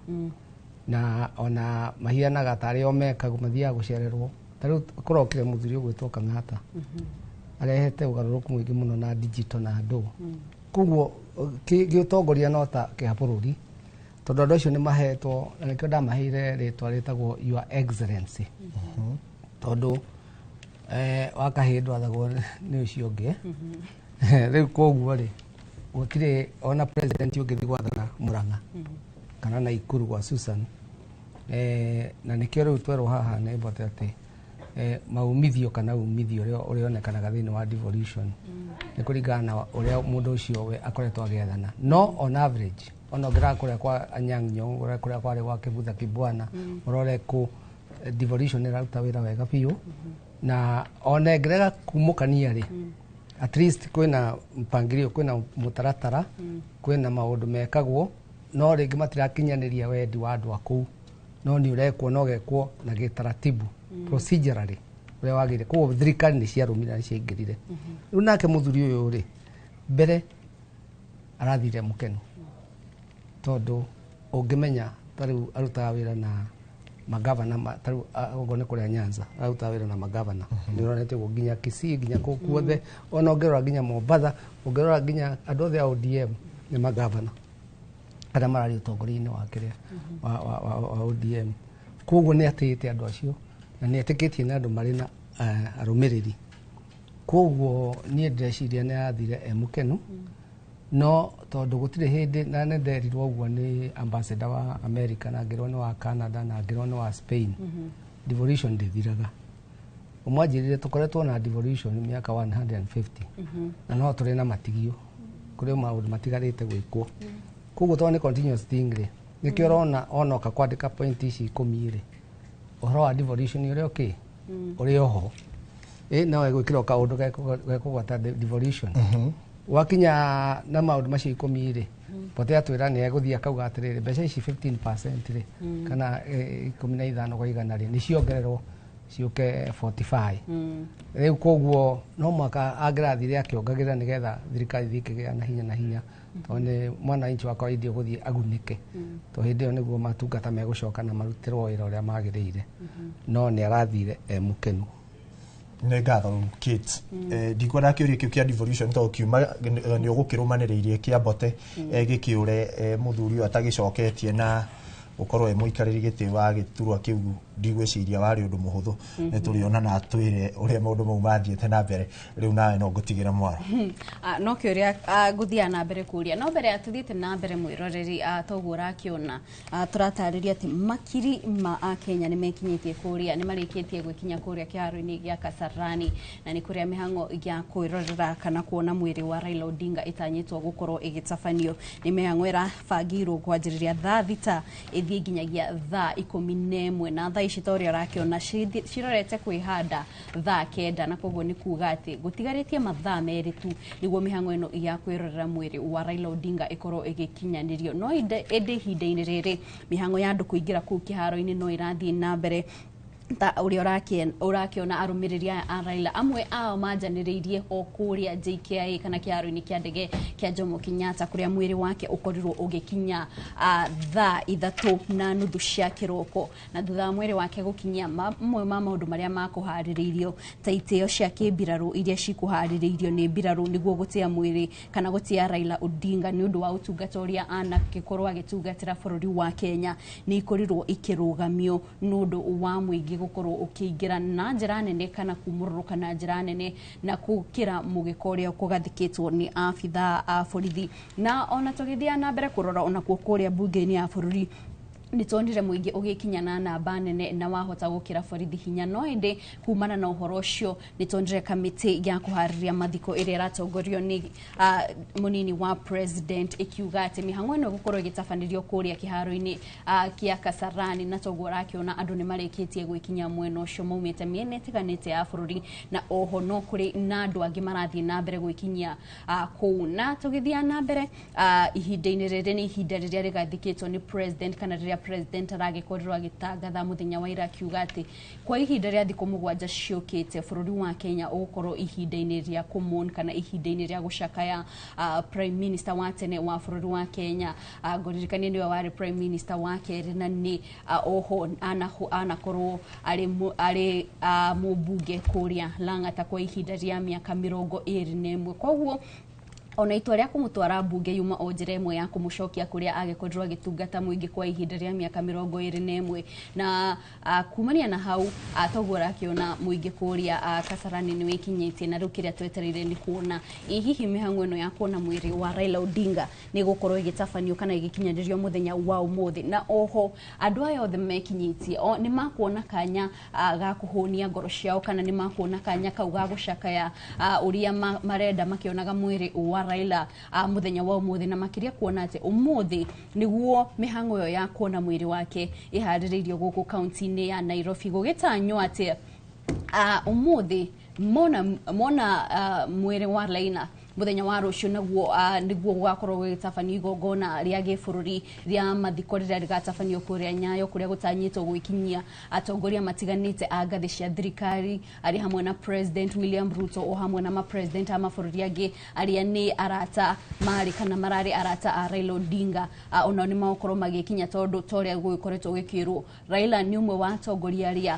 na ona mahianaga tarĩ o mekaga mathiaga gũcererwo. Ta rĩu kũrokire mũthuri ũgwĩtwo Kang'ata, arehete ũgarũrũku mũingĩ mũno na digital na andũ, koguo gĩũtongoria no ta kĩa bũrũri, tondũ andũ acio nĩ mahetwo, na nĩkĩo ndamaheire rĩtwa rĩtagwo Your Excellency, tondũ Wa kahĩĩ ndwathagwo nĩ ũcio ũngĩ. Rĩu koguo rĩ, gũtirĩ ona president ũngĩthiĩ gwathana Murang'a kana Naikuru gwa Susan. Na nĩkĩo rĩu twerwo haha nĩ Mbote atĩ maumithio kana umithio ũrĩa ũrĩonekanaga thĩinĩ wa devolution nĩ kũringana na ũrĩa mũndũ ũcio we akoretwo agĩathana. No on average, ona ũngĩrora kũrĩa kwa Anyang' Nyong'o, ũrore kũrĩa kwarĩ gwa Kĩbutha Kibwana, ũrore kũ devolution ĩraruta wĩra wega biũ. Na ona ĩngĩrega kumũkania rĩ, at least kwĩna mpangilio, kwĩna mũtaratara, kwĩna maũndũ mekagwo, no rĩngĩ matirakinyanĩria wendi wa andũ a kũu, no nĩ ũrekwo no ũgekwo na gĩtaratibu, procedurally ũrĩa wagĩrĩire. Koguo thirikari nĩ ciarũmire na nĩ ciaingĩrire. Rĩu nake mũthuri ũyũ rĩ, mbere arathire mũkenu, tondũ ũngĩmenya ta rĩu arutaga wĩra na magavana ta rĩu okorwo nĩ kũrĩa Nyanza arutaga wĩra na magavana, nĩ ũronete ũguo nginya Kisii, nginya kũu kuothe, ona ũngĩrora nginya Mombatha, ũngĩrora nginya andũ othe a ODM nĩ magavana arĩa mararĩ ũtongoria-inĩ wa kĩrĩa wa ODM. Koguo nĩ atĩĩte andũ acio na nĩ etĩkĩtie na andũ marĩ na arũmĩrĩri. Koguo niĩ ndĩreciria nĩ arathire e mũkenu, no tondũ gũtirĩ hĩndĩ, na nĩ nderirwo ũguo nĩ ambassador wa America, na ngĩrwo nĩ wa Canada, na ngĩrwo nĩ wa Spain, devolution ndĩthiraga. Ũmwe anjĩrire tũkoretwo na devolution mĩaka 150 na no tũrĩ na matigio, kũrĩ maũndũ matigarĩte gwĩkwo. Koguo tondũ nĩ continuous thing rĩ, nĩkĩo ũrona onoka kwandĩka point ici 10 rĩ, ũhoro wa devolution ũrĩa ũkĩ ũrĩ oho, ĩ no egwĩkĩra o kaũndũ gekũgwata devolution. Wakinya na maũndũ macio 10 rĩ, Mbote atwĩra nĩ egũthiĩ akauga atĩrĩrĩ, mbeca ici 15% rĩ, kana 15% rĩ, nĩ ciongererwo ciũke 45. Rĩu koguo no mwaka angĩrathire akĩongagĩrĩra nĩgetha thirikari ithiĩ ĩkĩgĩa na hinya na hinya, tondũ nĩ mwananchi wa kawaida ũgũthiĩ agunĩke, tondũ hĩndĩ ĩyo nĩguo matungata megũcoka na marutĩrwo wĩra ũrĩa magĩrĩire. No nĩ arathire e mũkenu. Nĩ ngatho Kate. Ndikwenda kĩũria kĩu kĩa devolution tondũ kiuma nĩ ũgũkĩrũmanĩrĩirie kĩa Mbote, gĩkĩũre mũthuri ũyũ atagĩcoketie na gũkorwo e mũikarĩri gĩtĩ wa gĩturwa kĩu, ndigwĩciria warĩ ũndũ mũhũthũ. Nĩ tũrĩona na atwĩre ũrĩa maũndũ mau mathiĩte na mbere. Rĩu nawe no ngũtigĩra mwaro. No kĩũria ngũthiaga na mbere kũria, no mbere ya tũthiĩte na mbere mwĩroreri, toguo ũrakĩona, tũratarĩria atĩ makiri ma akenya nĩ mekinyĩtie kũrĩa, nĩ marĩkĩtie gwĩkinya kũrĩa kĩharo-inĩ gĩa Kasarani, na nĩ kũrĩa mĩhang'o ya kwĩrorera kana kuona mwĩrĩ wa Raila Odinga ĩtanyĩtwo gũkorwo ĩgĩtabanio. Nĩ mĩhang'o ĩrabangĩirwo kwanjĩrĩria thaa 6 ĩthiĩ nginyagia thaa 11, na thaa ici ta ũrĩa ũrakĩona cirorete kwĩhanda thaa 9, na koguo nĩ kuga atĩ gũtigarĩtie mathaa 2 tu nĩguo mĩhang'o ĩno ya kwĩrorera mwĩrĩ wa Raila Odinga ĩkorwo ĩgĩkinyanĩrio. No ĩndĩ ihinda-inĩ rĩrĩ mĩhang'o ya andũ kũingĩra kũu kĩharo-inĩ no ĩrathiĩ na mbere, ta ũrĩa ũrakĩona arũmĩrĩri aya a Raila amwe ao manjanĩrĩirie o kũrĩa JKIA kana kĩharo-inĩ kĩa ndege kĩa Jomo Kenyatta, kũrĩa mwĩrĩ wake ũkorirwo ũgĩkinya thaa 3:30 cia kĩroko. Na thutha wa mwĩrĩ wake gũkinyia, mamwe ma maũndũ marĩa makũharĩrĩirio ta itĩo cia kĩmbirarũ iria cikũharĩrĩirio nĩ mbirarũ nĩguo gũtĩa mwĩrĩ kana gũtĩa Raila Odinga nĩ ũndũ wa ũtungata ũrĩa anagĩkorwo agĩtungatĩra bũrũri wa Kenya, nĩ ikorirwo ikĩrũgamio nĩ ũndũ wa mũingĩ gũkorwo ũkĩingĩra na njĩra nene kana kumũrũrũka na njĩra nene na gũkĩra mũgĩko ũrĩa kũgathĩkĩtwo nĩ abithaa a borithi. Na ona tũgĩthiĩ na mbere kũrora onakuo kũrĩa mbunge-inĩ ya bũrũri, nĩ tuonire mũingĩ ũgĩkinya na namba nene na wahota gũkĩra borithi hinya. No ĩndĩ kumana na ũhoro ũcio nĩ tuonire kamĩtĩ ya kũharĩria mathiko ĩrĩa ĩratongorio nĩ mũnini wa president ĩkiuga atĩ mĩhang'o ĩno ĩgũkorwo ĩgĩtabanĩrio kũrĩa kĩharo-inĩ kĩa Kasarani, na toguo ũrakĩona andũ nĩ marĩkĩtie gwĩkinya mwena ũcio maumĩte mĩena ĩtiganĩte ya bũrũri, na oho no kũrĩ na andũ angĩ marathiĩ na mbere gwĩkinyia kũu. Na tũgĩthiĩ na mbere, ihinda-inĩ rĩrĩ nĩ ihinda rĩrĩa rĩgathikĩtwo nĩ president kana rĩrĩa president aragĩkorirwo agĩtangatha mũthenya wa ira akiuga atĩ kwa ihinda rĩa thikũ 7 ciũkĩte bũrũri wa Kenya ũgũkorwo ihinda-inĩ rĩa kũmourn kana ihinda-inĩ rĩa gũcakaya prime minister wa tene wa bũrũri wa Kenya. Ngũririkanie nĩwe warĩ prime minister wa kerĩ, na nĩ oho anakorwo arĩ mũmbunge kũrĩa Lang'ata kwa ihinda rĩa mĩaka 21. Koguo Ona itua rĩa kũmũtwara mbunge yuma o njĩra ĩmwe ya kũmũcokia kũrĩa agĩkorirwo agĩtungata mũingĩ kwa ihinda rĩa mĩaka 21 na kumania na hau, toguo ũrakĩona mũingĩ kũrĩa Kasarani nĩ wĩkinyĩtie. Na rĩu kĩrĩa twetereire nĩ kuona ĩ hihi mĩhang'o ĩno ya kuona mwĩrĩ wa Raila Odinga nĩ gũkorwo ĩgĩtabanio kana ĩgĩkinyanĩrio mũthenya wa ũmũthĩ. Na oho andũ aya othe mekinyĩtie nĩ makuona kanya ga kũhũnia ngoro ciao, kana nĩ makuona kanya kau ga gũcakaya ũrĩa marenda makĩonaga mwĩrĩ wa Raila mũthenya wa ũmũthĩ, na makĩria kuona atĩ ũmũthĩ nĩguo mĩhang'o ĩyo ya kuona mwĩrĩ wake ĩharĩrĩirio gũkũ kaunti-inĩ ya Nairobi, gũgĩtanywo atĩ ũmũthĩ mona mwĩrĩ wa Raila, mũthenya wa rũciũ naguo nĩguo gũgakorwo gũgĩtabanio igongona rĩa gĩbũrũri rĩa mathiko rĩrĩa rĩgatabanio kũrĩa Nyayo, kũrĩa gũtanyĩtwo gwĩkinyia atongoria matiganĩte a ngathĩ cia thirikari, arĩ hamwe na President William Ruto o hamwe na ma-president a mabũrũri angĩ arĩa nĩ arata marĩ kana mararĩ arata a Raila Odinga. Onao nĩ magũkorwo magĩkinya, tondũ ta ũrĩa gũgĩkoretwo gũkĩrwo, Raila nĩ ũmwe wa atongoria arĩa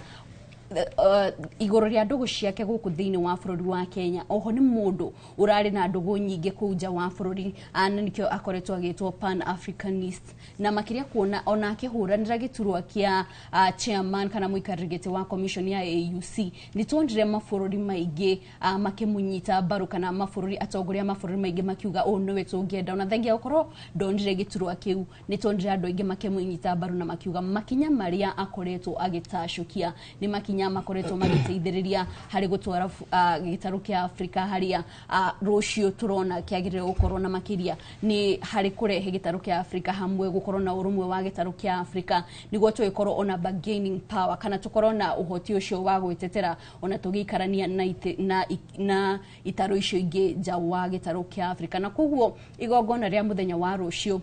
igũrũ rĩa ndũgũ ciake gũkũ thĩinĩ wa bũrũri wa Kenya, oho nĩ mũndũ ũrarĩ na ndũgũ nyingĩ kũu nja wa bũrũri, na nĩkĩo akoretwo agĩtwo Pan Africanist. Na makĩria kuona ona akĩhũranĩra gĩturwa kĩa chairman kana mũikarĩri gĩtĩ wa commission ya AUC, nĩ tuonire mabũrũri maingĩ makĩmũnyita mbaru, kana mabũrũri atongoria a mabũrũri maingĩ makiuga ũũ nĩwe tũngĩenda. Ona thengia gũkorwo ndonire gĩturwa kĩu, nĩ tuonire andũ aingĩ makĩmũnyita mbaru na makiuga makinya marĩa akoretwo agĩtacũkia nĩ makinya makoretwo magĩteithĩrĩria harĩ gũtwara gĩtarũ kĩa Afrika harĩa rũciũ tũrona kĩagĩrĩire gũkorwo, na makĩria nĩ harĩ kũrehe gĩtarũ kĩa Afrika hamwe, gũkorwo na ũrũmwe wa gĩtarũ kĩa Afrika, nĩguo tũgĩkorwo ona bargaining power kana tũkorwo na ũhoti ũcio wa gwĩtetera ona tũgĩikarania na itarũ icio ingĩ nja wa gĩtarũ kĩa Afrika. Na koguo igongona rĩa mũthenya wa rũciũ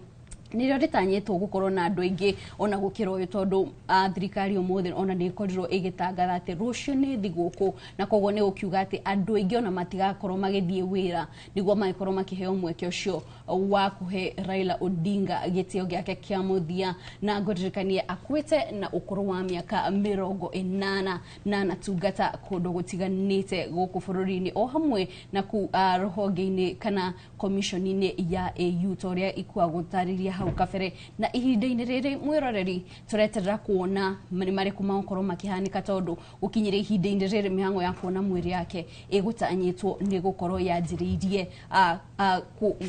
nĩrĩo rĩtanyĩtwo gũkorwo na andũ aingĩ ona gũkĩra ũyũ, tondũ thirikari ũmũthĩ ona nĩ ĩkorirwo ĩgĩtangatha atĩ rũciũ nĩ thigũkũ, na koguo nĩ gũkiuga atĩ andũ aingĩ ona matigakorwo magĩthiĩ wĩra nĩguo magĩkorwo makĩheo mweke ũcio wa kũhe Raila Odinga gĩtĩo gĩake kĩa mũthia. Na ngũririkanie akuĩte na ũkũrũ wa mĩaka 80 na anatungata kũndũ gũtiganĩte gũkũ bũrũri-inĩ, o hamwe na ku rũhonge-inĩ kana commission-inĩ ya AU ta ũrĩa ikua gũtarĩria hau kabere. Na ihinda-inĩ rĩrĩ, mwĩroreri, tũreterera kuona nĩ marĩkũ magũkorwo makĩhanĩka, tondũ gũkinyĩra ihinda-inĩ rĩrĩ mĩhang'o ya kuona mwĩrĩ yake ĩgũtanyĩtwo nĩ gũkorwo yanjĩrĩirie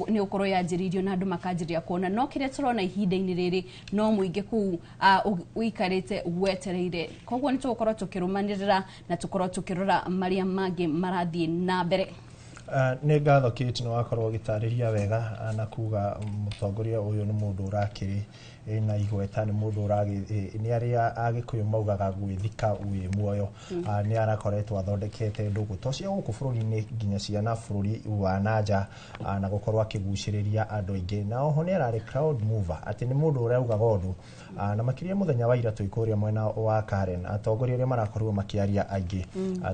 nĩ gũkorwo yanjĩrĩirio na andũ makanjĩrĩria kuona. No kĩrĩa tũrona ihinda-inĩ rĩrĩ no mũingĩ kũu ũikarĩte wetereire, koguo nĩ tũgũkorwo tũkĩrũmanĩrĩra na tũkorwo tũkĩrora marĩa mangĩ marathiĩ na mbere. Nĩ ngatho Kate, nĩ wakorwo ũgĩtarĩria wega na kuga mũtongoria ũyũ nĩ mũndũ ũrakĩrĩ na igweta, nĩ mũndũ nĩ arĩa Agĩkũyũ maugaga gwĩthika wĩ muoyo. Nĩ arakoretwo athondekete ndũgũ to cia gũkũ bũrũri-inĩ nginya cia na bũrũri wa nanja, na gũkorwo akĩgucĩrĩria andũ aingĩ, na oho nĩ ararĩ crowd mover, atĩ nĩ mũndũ ũraugaga ũndũ, na makĩria mũthenya wa ira twĩ kũrĩa mwena wa Karen, atongoria arĩa marakorirwo makĩaria aingĩ,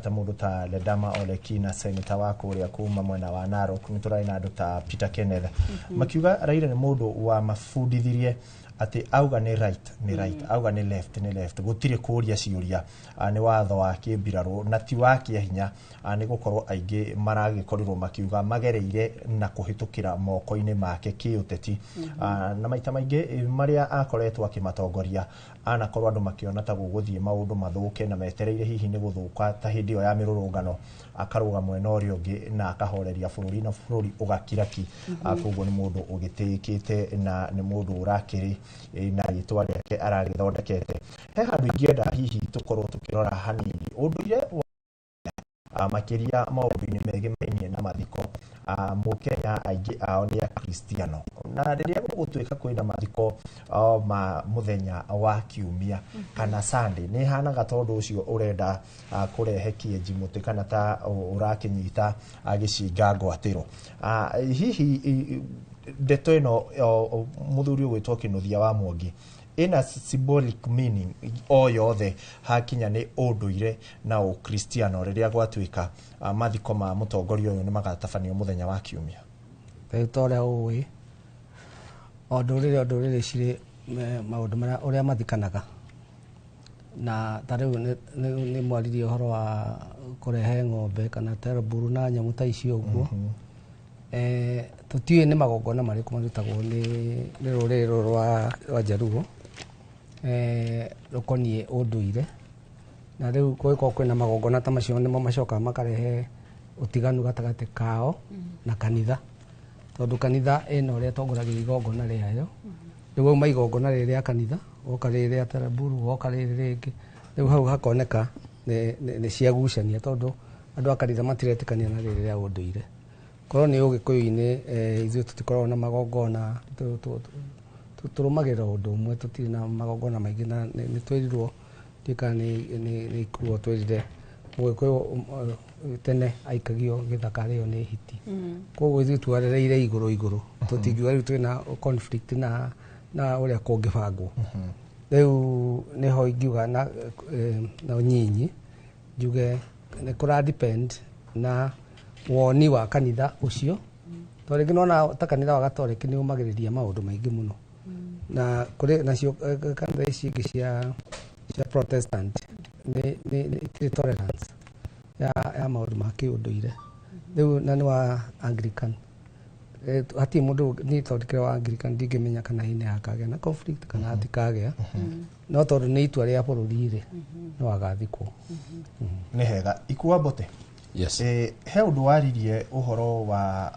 ta mũndũ ta Ledama Olekina, senator wa kũrĩa kuma mwena wa Narok, nĩ tũrarĩ na andũ ta Peter Kenneth, makiuga Raila nĩ mũndũ wa mabundithirie atĩ auga nĩ right nĩ right, auga nĩ left nĩ left, gũtirĩ kũria ciũria, nĩ watho wa kĩmbirarũ na ti wa kĩahinya, nĩ gũkorwo aingĩ maragĩkorirwo makiuga magereire na kũhĩtũkĩra moko-inĩ make kĩũteti, na maita maingĩ marĩa akoretwo akĩmatongoria anakorwo andũ makĩona ta gũgũthiĩ maũndũ mathũke na metereire hihi nĩ gũthũka, ta hĩndĩ ĩyo ya mĩrũrũngano akarũga mwena ũrĩa ũngĩ na akahoreria bũrũri na bũrũri ũgakira ki. Koguo nĩ mũndũ ũgĩtĩĩkĩte na nĩ mũndũ ũrakĩrĩ na rĩtwa rĩake aragĩthondekete. He handũ ingĩenda hihi tũkorwo tũkĩrora hanini ũndũire makĩria maũndũ-inĩ megemainie na mathiko. Mũkenya aingĩ ao nĩ akristiano, na rĩrĩa gũgũtuĩka kwĩna mathiko ma mũthenya wa kiumia kana Sunday, nĩ hanaga tondũ ũcio ũrenda kũrehe kĩenji mũtĩ kana ta ũrakĩnyita gĩcinga ngwatĩro. Hihi ndeto ĩno mũthuri ũgwĩtwo Kĩnuthia wa Mwangi ĩna symbolic meaning o yothe hakinya nĩ ũndũire na ũkristiano rĩrĩa gwatuĩka mathiko ma mũtongoria ũyũ nĩ magatabanio mũthenya wa kiumia? Rĩu ta ũrĩa ũĩ, o ndũrĩrĩ cirĩ maũndũ marĩa ũrĩa mathikanaga, na ta rĩu nĩ mwaririe ũhoro wa kũrehe ng'ombe kana teroburu na nyamũ ta icio ũguo. Tũtiũĩ nĩ magongona marĩkũ marutagwo nĩ rũrĩrĩ rũrũ rwa Jaluo rũkoniĩ ũndũire, na rĩu kũngĩkorwo kwĩna magongona ta macio nĩmo macokaga makarehe ũtiganu gatagatĩ kao na kanitha, tondũ kanitha ĩna ũrĩa ĩtongoragĩria igongona rĩayo. Rĩu wauma igongona rĩrĩ rĩa kanitha woka rĩrĩ rĩa Taraburu, woka rĩrĩ rĩngĩ, rĩu hau hakoneka nĩ ciagucania, tondũ andũ a kanitha matiretĩkania na rĩrĩ rĩa ũndũire. Korwo nĩ ũgĩkũyũ-inĩ, ithuĩ tũtikoragwo na magongona, tũrũmagĩrĩra ũndũ ũmwe, tũtirĩ na magongona maingĩ, na nĩ twĩrirwo ndiũĩ nĩ ikuo twĩrire mũgĩkũyũ tene aikagio gĩthaka arĩo nĩ hiti. Koguo ithuĩ twarereire igũrũ igũrũ, tũtingiuga rĩu twĩna conflict na ũrĩa kũngĩbangwo. Rĩu nĩho ingiuga na ũnyinyi njuge nĩ kũra depend na woni wa kanitha ũcio, tondũ rĩngĩ nĩwona ta kanitha wa Gatoreki nĩ ũmagĩrĩria maũndũ maingĩ mũno, na kũrĩ nacio kanitha ici ingĩ cia Protestant nĩ itirĩ tolerance ya maũndũ ma kĩũndũire. Rĩu na nĩ wa Anglican, hatirĩ mũndũ niĩ tondũ ndikĩrĩ wa Anglican ndingĩmenya kana hihi nĩ hakagĩa na conflict kana hatikagĩa, no tondũ nĩ itua rĩa bũrũri rĩ, no agathikwo. Nĩ hega. Ikua Mbote. Yes. He ũndũ waririe ũhoro wa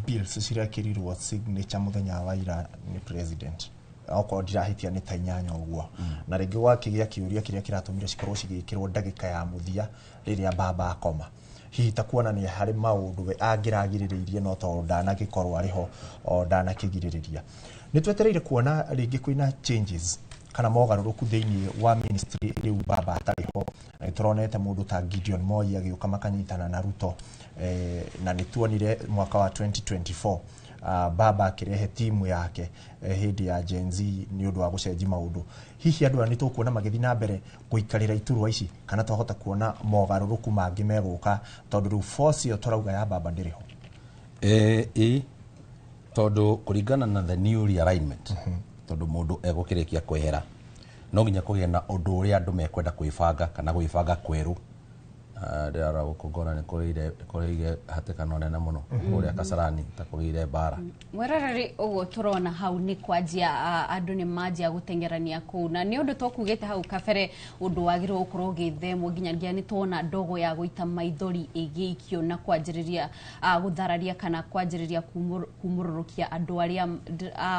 bills cirekĩrirwo signature mũthenya wa ira nĩ president, okorwo ndirahĩtia nĩ ta 8 ũguo, na rĩngĩ gwakĩgĩa kĩũria kĩrĩa kĩratũmire cikorwo cigĩkĩrwo ndagĩka ya mũthia rĩrĩa baba akoma, hihi ta kuonania harĩ maũndũ we angĩragirĩrĩirie no tondũ ndanagĩkorwo arĩ ho o ndanakĩgirĩrĩria. Nĩ twetereire kuona rĩngĩ kwĩna changes kana mogarũrũku thĩinĩ wa ministry rĩu baba atarĩ ho. Nĩ tũronete mũndũ ta Gideon Moi agĩũka makanyitana na Ruto, na nĩ tuonire mwaka wa 2024 baba akĩrehe timu yake hĩndĩ ya Gen Z nĩ ũndũ wa gũcenjia maũndũ. Hihi andũ aya nĩ tũkuona magĩthiĩ na mbere gũikarĩra iturwa ici, kana twahota kuona mogarũrũku mangĩ megũka, tondũ rĩu force ĩyo tũrauga ya baba ndĩrĩ ho? Ĩ tondũ kũringana na the new realignment, tondũ mũndũ egũkĩrĩkia kwehera no nginya kũgĩe na ũndũ ũrĩa andũ mekwenda kwĩbanga kana gwĩbanga kwerũ. Ndĩrarora gũkũ ngona nĩ kũrĩire hatĩkano nene mũno kũrĩa Kasarani, ta kũgĩire mbara. Mweroreri, ũguo tũrona hau nĩ kwanjia andũ nĩ manjia gũteng'erania kũu, na nĩ ũndũ tũkugĩte hau kabere ũndũ wagĩrĩirwo gũkorwo ũgĩthemwo, nginyagia nĩ tuona ndogo ya gũita maithori ĩgĩikio na kwanjĩrĩria gũthararia kana kwanjĩrĩria kumũrũrũkia andũ arĩa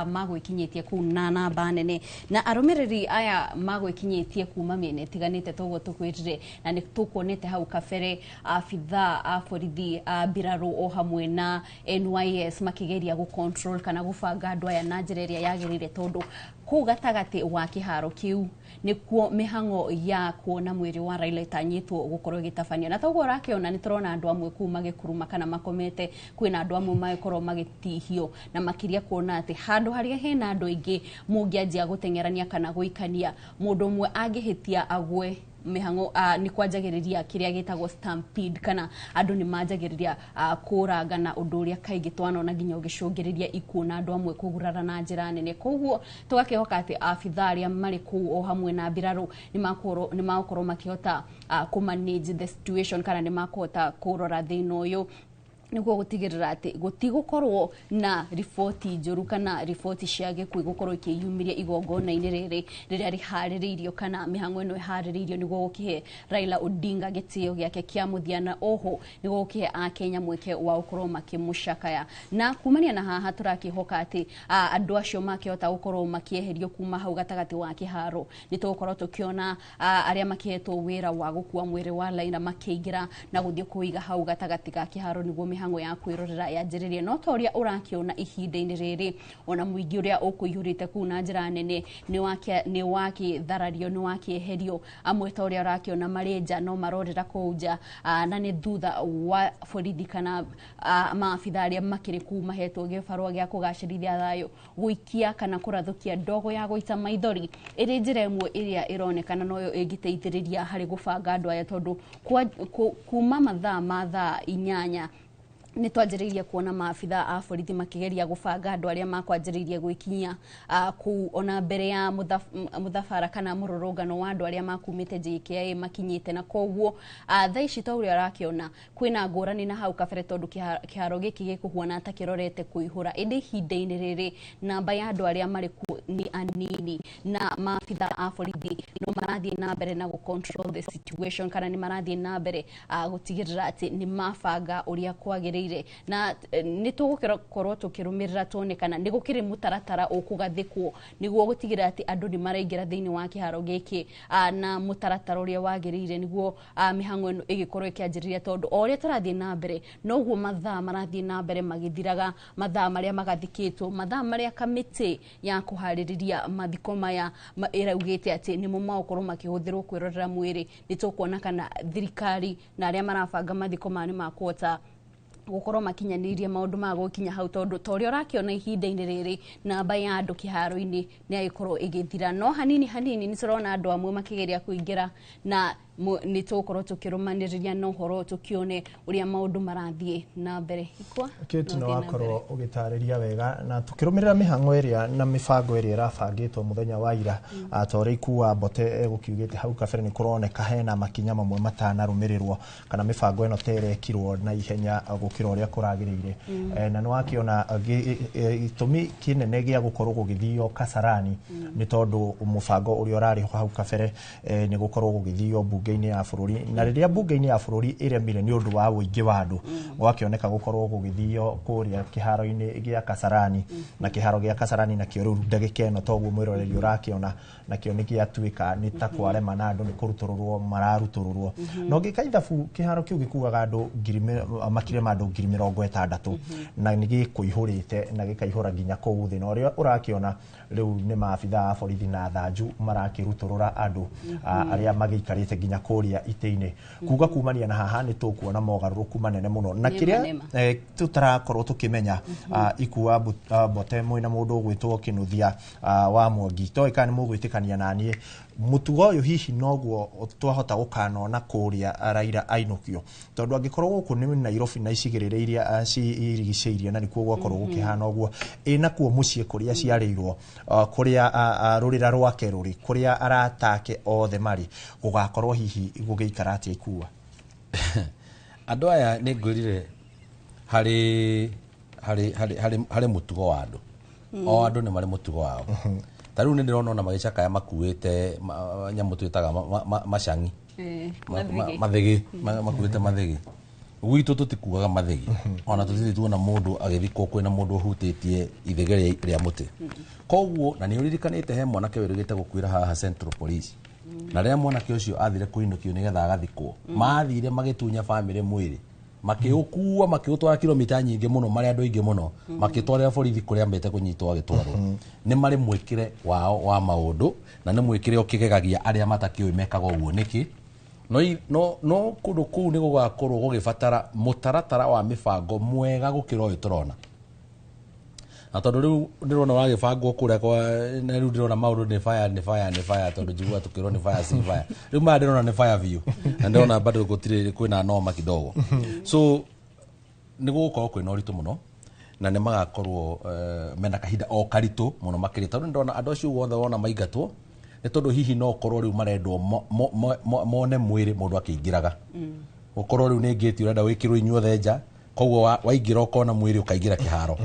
magwĩkinyĩtie kũu na namba nene, na arũmĩrĩri aya magwĩkinyĩtie kuma mĩena ĩtiganĩte toguo tũkwĩrire, na nĩ tũkuonete hau kabere abithaa a borithi a mbirarũ o hamwe na NYS makĩgeria gũ control kana gũbanga andũ aya na njĩra ĩrĩa yagĩrĩire, tondũ kũu gatagatĩ wa kĩharo kĩu nĩkuo mĩhang'o ya kuona mwĩrĩ wa Raila ĩtanyĩtwo gũkorwo ĩgĩtabanio. Na toguo ũrakĩona nĩ tũrona andũ amwe kũu magĩkuruma kana makomete, kwĩna andũ amwe magĩkorwo magĩtihio, na makĩria kuona atĩ handũ harĩa hena andũ aingĩ mũngĩanjia gũteng'erania kana gũikania, mũndũ ũmwe angĩhĩtia agwe mĩhang'o nĩ kwanjagĩrĩria kĩrĩa gĩtagwo stampede, kana andũ nĩ manjagĩrĩria kũrangana, ũndũ ũrĩa kaingĩ twanona nginya ũgĩcũngĩrĩria ikuũ na andũ amwe kũgurara na njĩra nene. Koguo tũgakĩhoka atĩ abithaa arĩa marĩ kũu o hamwe na mbirarũ nĩ magũkorwo makĩhota kũ manage the situation, kana nĩ makũhota kũrora thĩna ũyũ nĩguo gũtigĩrĩra atĩ gũtigũkorwo na riboti njũru kana riboti cia gĩkuũ igũkorwo ikĩyumĩria igongona-inĩ rĩrĩ rĩrĩa rĩharĩrĩirio, kana mĩhang'o ĩno ĩharĩrĩirio nĩguo gũkĩhe Raila Odinga gĩtĩo gĩake kĩa mũthia, na oho nĩguo gũkĩhe akenya mweke wa gũkorwo makĩmũcakaya. Na kumania na haha tũrakĩhoka atĩ andũ acio makĩhota gũkorwo makĩeherio kuma hau gatagatĩ wa kĩharo, nĩ tũgũkorwo tũkĩona arĩa makĩhetwo wĩra wa gũkua mwĩrĩ wa Raila makĩingĩra na gũthiĩ kũiga hau gatagatĩ ga kĩharo nĩguo mĩhang'o ya kwĩrorera yanjĩrĩrie. No ta ũrĩa ũrakĩona ihinda-inĩ rĩrĩ, ona mũingĩ ũrĩa ũkũihũrĩte kũu na njĩra nene nĩ wakĩtharario, nĩ wakĩeherio, amwe ta ũrĩa ũrakĩona marĩ nja no marorera kũu nja, na nĩ thutha wa borithi kana maabitha arĩa makĩrĩ kũu mahetwo gĩbarũa gĩa kũgacĩrithia thayũ gũikia kana kũrathũkia ndogo ya gũita maithori ĩrĩ njĩra ĩmwe ĩrĩa ĩronekana noyo ĩngĩteithĩrĩria harĩ gũbanga andũ aya, tondũ kuma mathaa ma thaa 8 Nĩ twanjĩrĩirie kuona maabitha a borithi makĩgeria gũbanga andũ arĩa makwanjĩrĩirie gwĩkinyia kũu ona mbere ya mũthabara kana mũrũrũngano wa andũ arĩa makumĩte JKIA makinyĩte. Na koguo thaa ici ta ũrĩa ũrakĩona kwĩna ngũrani na hau kabere, tondũ kĩharo gĩkĩ gĩkũhuana ta kĩrorete kũihũra, ĩndĩ ihinda-inĩ rĩrĩ namba ya andũ arĩa marĩ kuo nĩ anini, na maabitha a borithi no marathiĩ na mbere na gũ control the situation, kana nĩ marathiĩ na mbere gũtigĩrĩra atĩ nĩ mabanga ũrĩa kwagĩrĩire. Na nĩ tũgũkorwo tũkĩrũmĩrĩra tuone kana nĩ gũkĩrĩ mũtaratara ũkũgathĩkwo nĩguo gũtigĩrĩra atĩ andũ nĩ maraingĩra thĩinĩ wa kĩharo gĩkĩ na mũtaratara ũrĩa wagĩrĩire, nĩguo mĩhang'o ĩno ĩgĩkorwo ĩkĩanjĩrĩria, tondũ o ũrĩa tũrathiĩ na mbere noguo mathaa marathiĩ na mbere magĩthiraga, mathaa marĩa magathĩkĩtwo, mathaa marĩa kamĩtĩ ya kũharĩrĩria mathiko maya ĩraugĩte atĩ nĩmo magũkorwo makĩhũthĩrwo kwĩrorera mwĩrĩ. Nĩ tũkuona kana thirikari na arĩa marabanga mathiko maya nĩ makũhota gũkorwo makinyanĩirie maũndũ ma gũkinya hau, tondũ ta ũrĩa ũrakĩona ihinda-inĩ rĩrĩ namba ya andũ kĩharo-inĩ nĩ yagĩkorwo ĩgĩthira, no hanini hanini nĩ tũrona andũ amwe makĩgeria kũingĩra, na nĩ tũgũkorwo tũkĩrũmanĩrĩria na ũhoro tũkĩone ũrĩa maũndũ marathiĩ na mbere. Ikwa Kate, no no thiĩ na wakorwo ũgĩtarĩria wega na tũkĩrũmĩrĩra mĩhang'o ĩrĩa na mĩbango ĩrĩa ĩrabangĩtwo mũthenya wa ira, ta ũrĩa Ikua Mbote egũkiugĩte hau kabere, nĩ kũroneka hena makinya mamwe matanarũmĩrĩrwo kana mĩbango ĩno ta ĩrekirwo na ihenya gũkĩra ũrĩa kũragĩrĩire. Na nĩ wakĩona gĩtũmi kĩnene gĩa gũkorwo gũgĩthio Kasarani nĩ tondũ mũbango ũrĩa ũrarĩ ho hau kabere nĩ gũkorwo gũgĩthio mbunge-inĩ ya bũrũri, na rĩrĩa mbunge-inĩ ya bũrũri ĩremire nĩ ũndũ wa ũingĩ wa andũ, gwakĩoneka gũkorwo gũgĩthio kũrĩa kĩharo-inĩ gĩa Kasarani. Na kĩharo gĩa Kasarani nakĩo rĩu ndagĩka ĩno toguo mwĩroreri ũrakĩona nakĩo nĩ gĩatuĩka nĩ ta kwarema na andũ nĩ kũrutũrũrwo mararutũrũrwo. Na ũngĩka ithabu, kĩharo kĩu gĩkuaga andũ makĩria ma andũ 60,000, na nĩ gĩkũihũrĩte na gĩkaihũra nginya kũu thĩ. Na ũrĩa ũrakĩona rĩu nĩ maabitha a borithi na thanju marakĩrutũrũra andũ arĩa magĩikarĩte nginya kũrĩa itĩ-inĩ. Kuga kumania na haha nĩ tũkuona mogarũrũku manene mũno na Nĩ kĩrĩa manema. Tũtarakorwo tũkĩmenya, Ikua Mbote mwĩna mũndũ ũgwĩtwo Kĩnuthia wa Mwangi, toĩ kana nĩ mũgwĩtĩkania naniĩ mũtugo ũyũ hihi noguo twahota gũkanona kũrĩa Raila ainũkio, tondũ angĩkorwo gũkũ nĩ Nairobi na icigĩrĩra iria cirigicĩirie na nĩkuo gwakorwo gũkĩhana ũguo, ĩ nakuo mũciĩ kũrĩa ciarĩirwo, kũrĩa rũrĩra rwake rũrĩ, kũrĩa arata ake othe marĩ, gũgakorwo hihi gũgĩikara atĩa, Ikua? Andũ aya nĩ ngwĩrire harĩ mũtugo wa andũ. O andũ nĩ marĩ mũtugo wao. Ta rĩu nĩ ndĩrona ona magĩcakaya makuĩte nyamũ twĩtaga macangi. Mathĩgĩ. Mathĩgĩ, makuĩte mathĩgĩ. Gwitũ tũtikuaga mathĩgĩ, ona tũtirĩ tuona mũndũ agĩthikwo kwĩna mũndũ ũhutĩtie ithĩgĩ rĩa mũtĩ. Koguo na nĩ ũririkanĩte he mwanake wĩrĩgĩte gũkuĩra haha Central Police, na rĩrĩa mwanake ũcio athire kũinũkio nĩgetha agathikwo, mathire magĩtunya bamĩrĩ mwĩrĩ, makĩũkua, makĩũtwara kilomita nyingĩ mũno, marĩ andũ aingĩ mũno, makĩtwarĩra borithi kũrĩa ambĩte kũnyitwo agĩtwarwo. Nĩ marĩ mwĩkĩre wao wa maũndũ, na nĩ mwĩkĩre ũkĩgegagia arĩa matakĩũĩ mekaga ũguo nĩkĩ. No kũndũ kũu nĩ gũgakorwo gũgĩbatara mũtaratara wa mĩbango mwega gũkĩra ũyũ tũrona, na tondũ rĩu ndĩrona wagĩbangwo kũrĩa kwa, na rĩu ndĩrona maũndũ nĩ fire, nĩ fire, nĩ fire, tondũ njiguaga tũkĩrwo nĩ fire si fire. Rĩu maya ndĩrona nĩ fire biũ, na ndĩrona bado gũtirĩ, kwĩna noma kidogo, so nĩ gũgũkorwo kwĩna ũritũ mũno, na nĩ magakorwo mena kahinda o karitũ mũno makĩria, tondũ nĩ ndĩrona andũ acio othe wona maingatwo nĩ tondũ hihi no ũkorwo rĩu marendwo mone mwĩrĩ mũndũ akĩingĩraga, ũkorwo rĩu nĩ ngĩti ũrenda wĩkĩrwo inyuothe nja, koguo waingĩra ũkona mwĩrĩ ũkaingĩra kĩharo,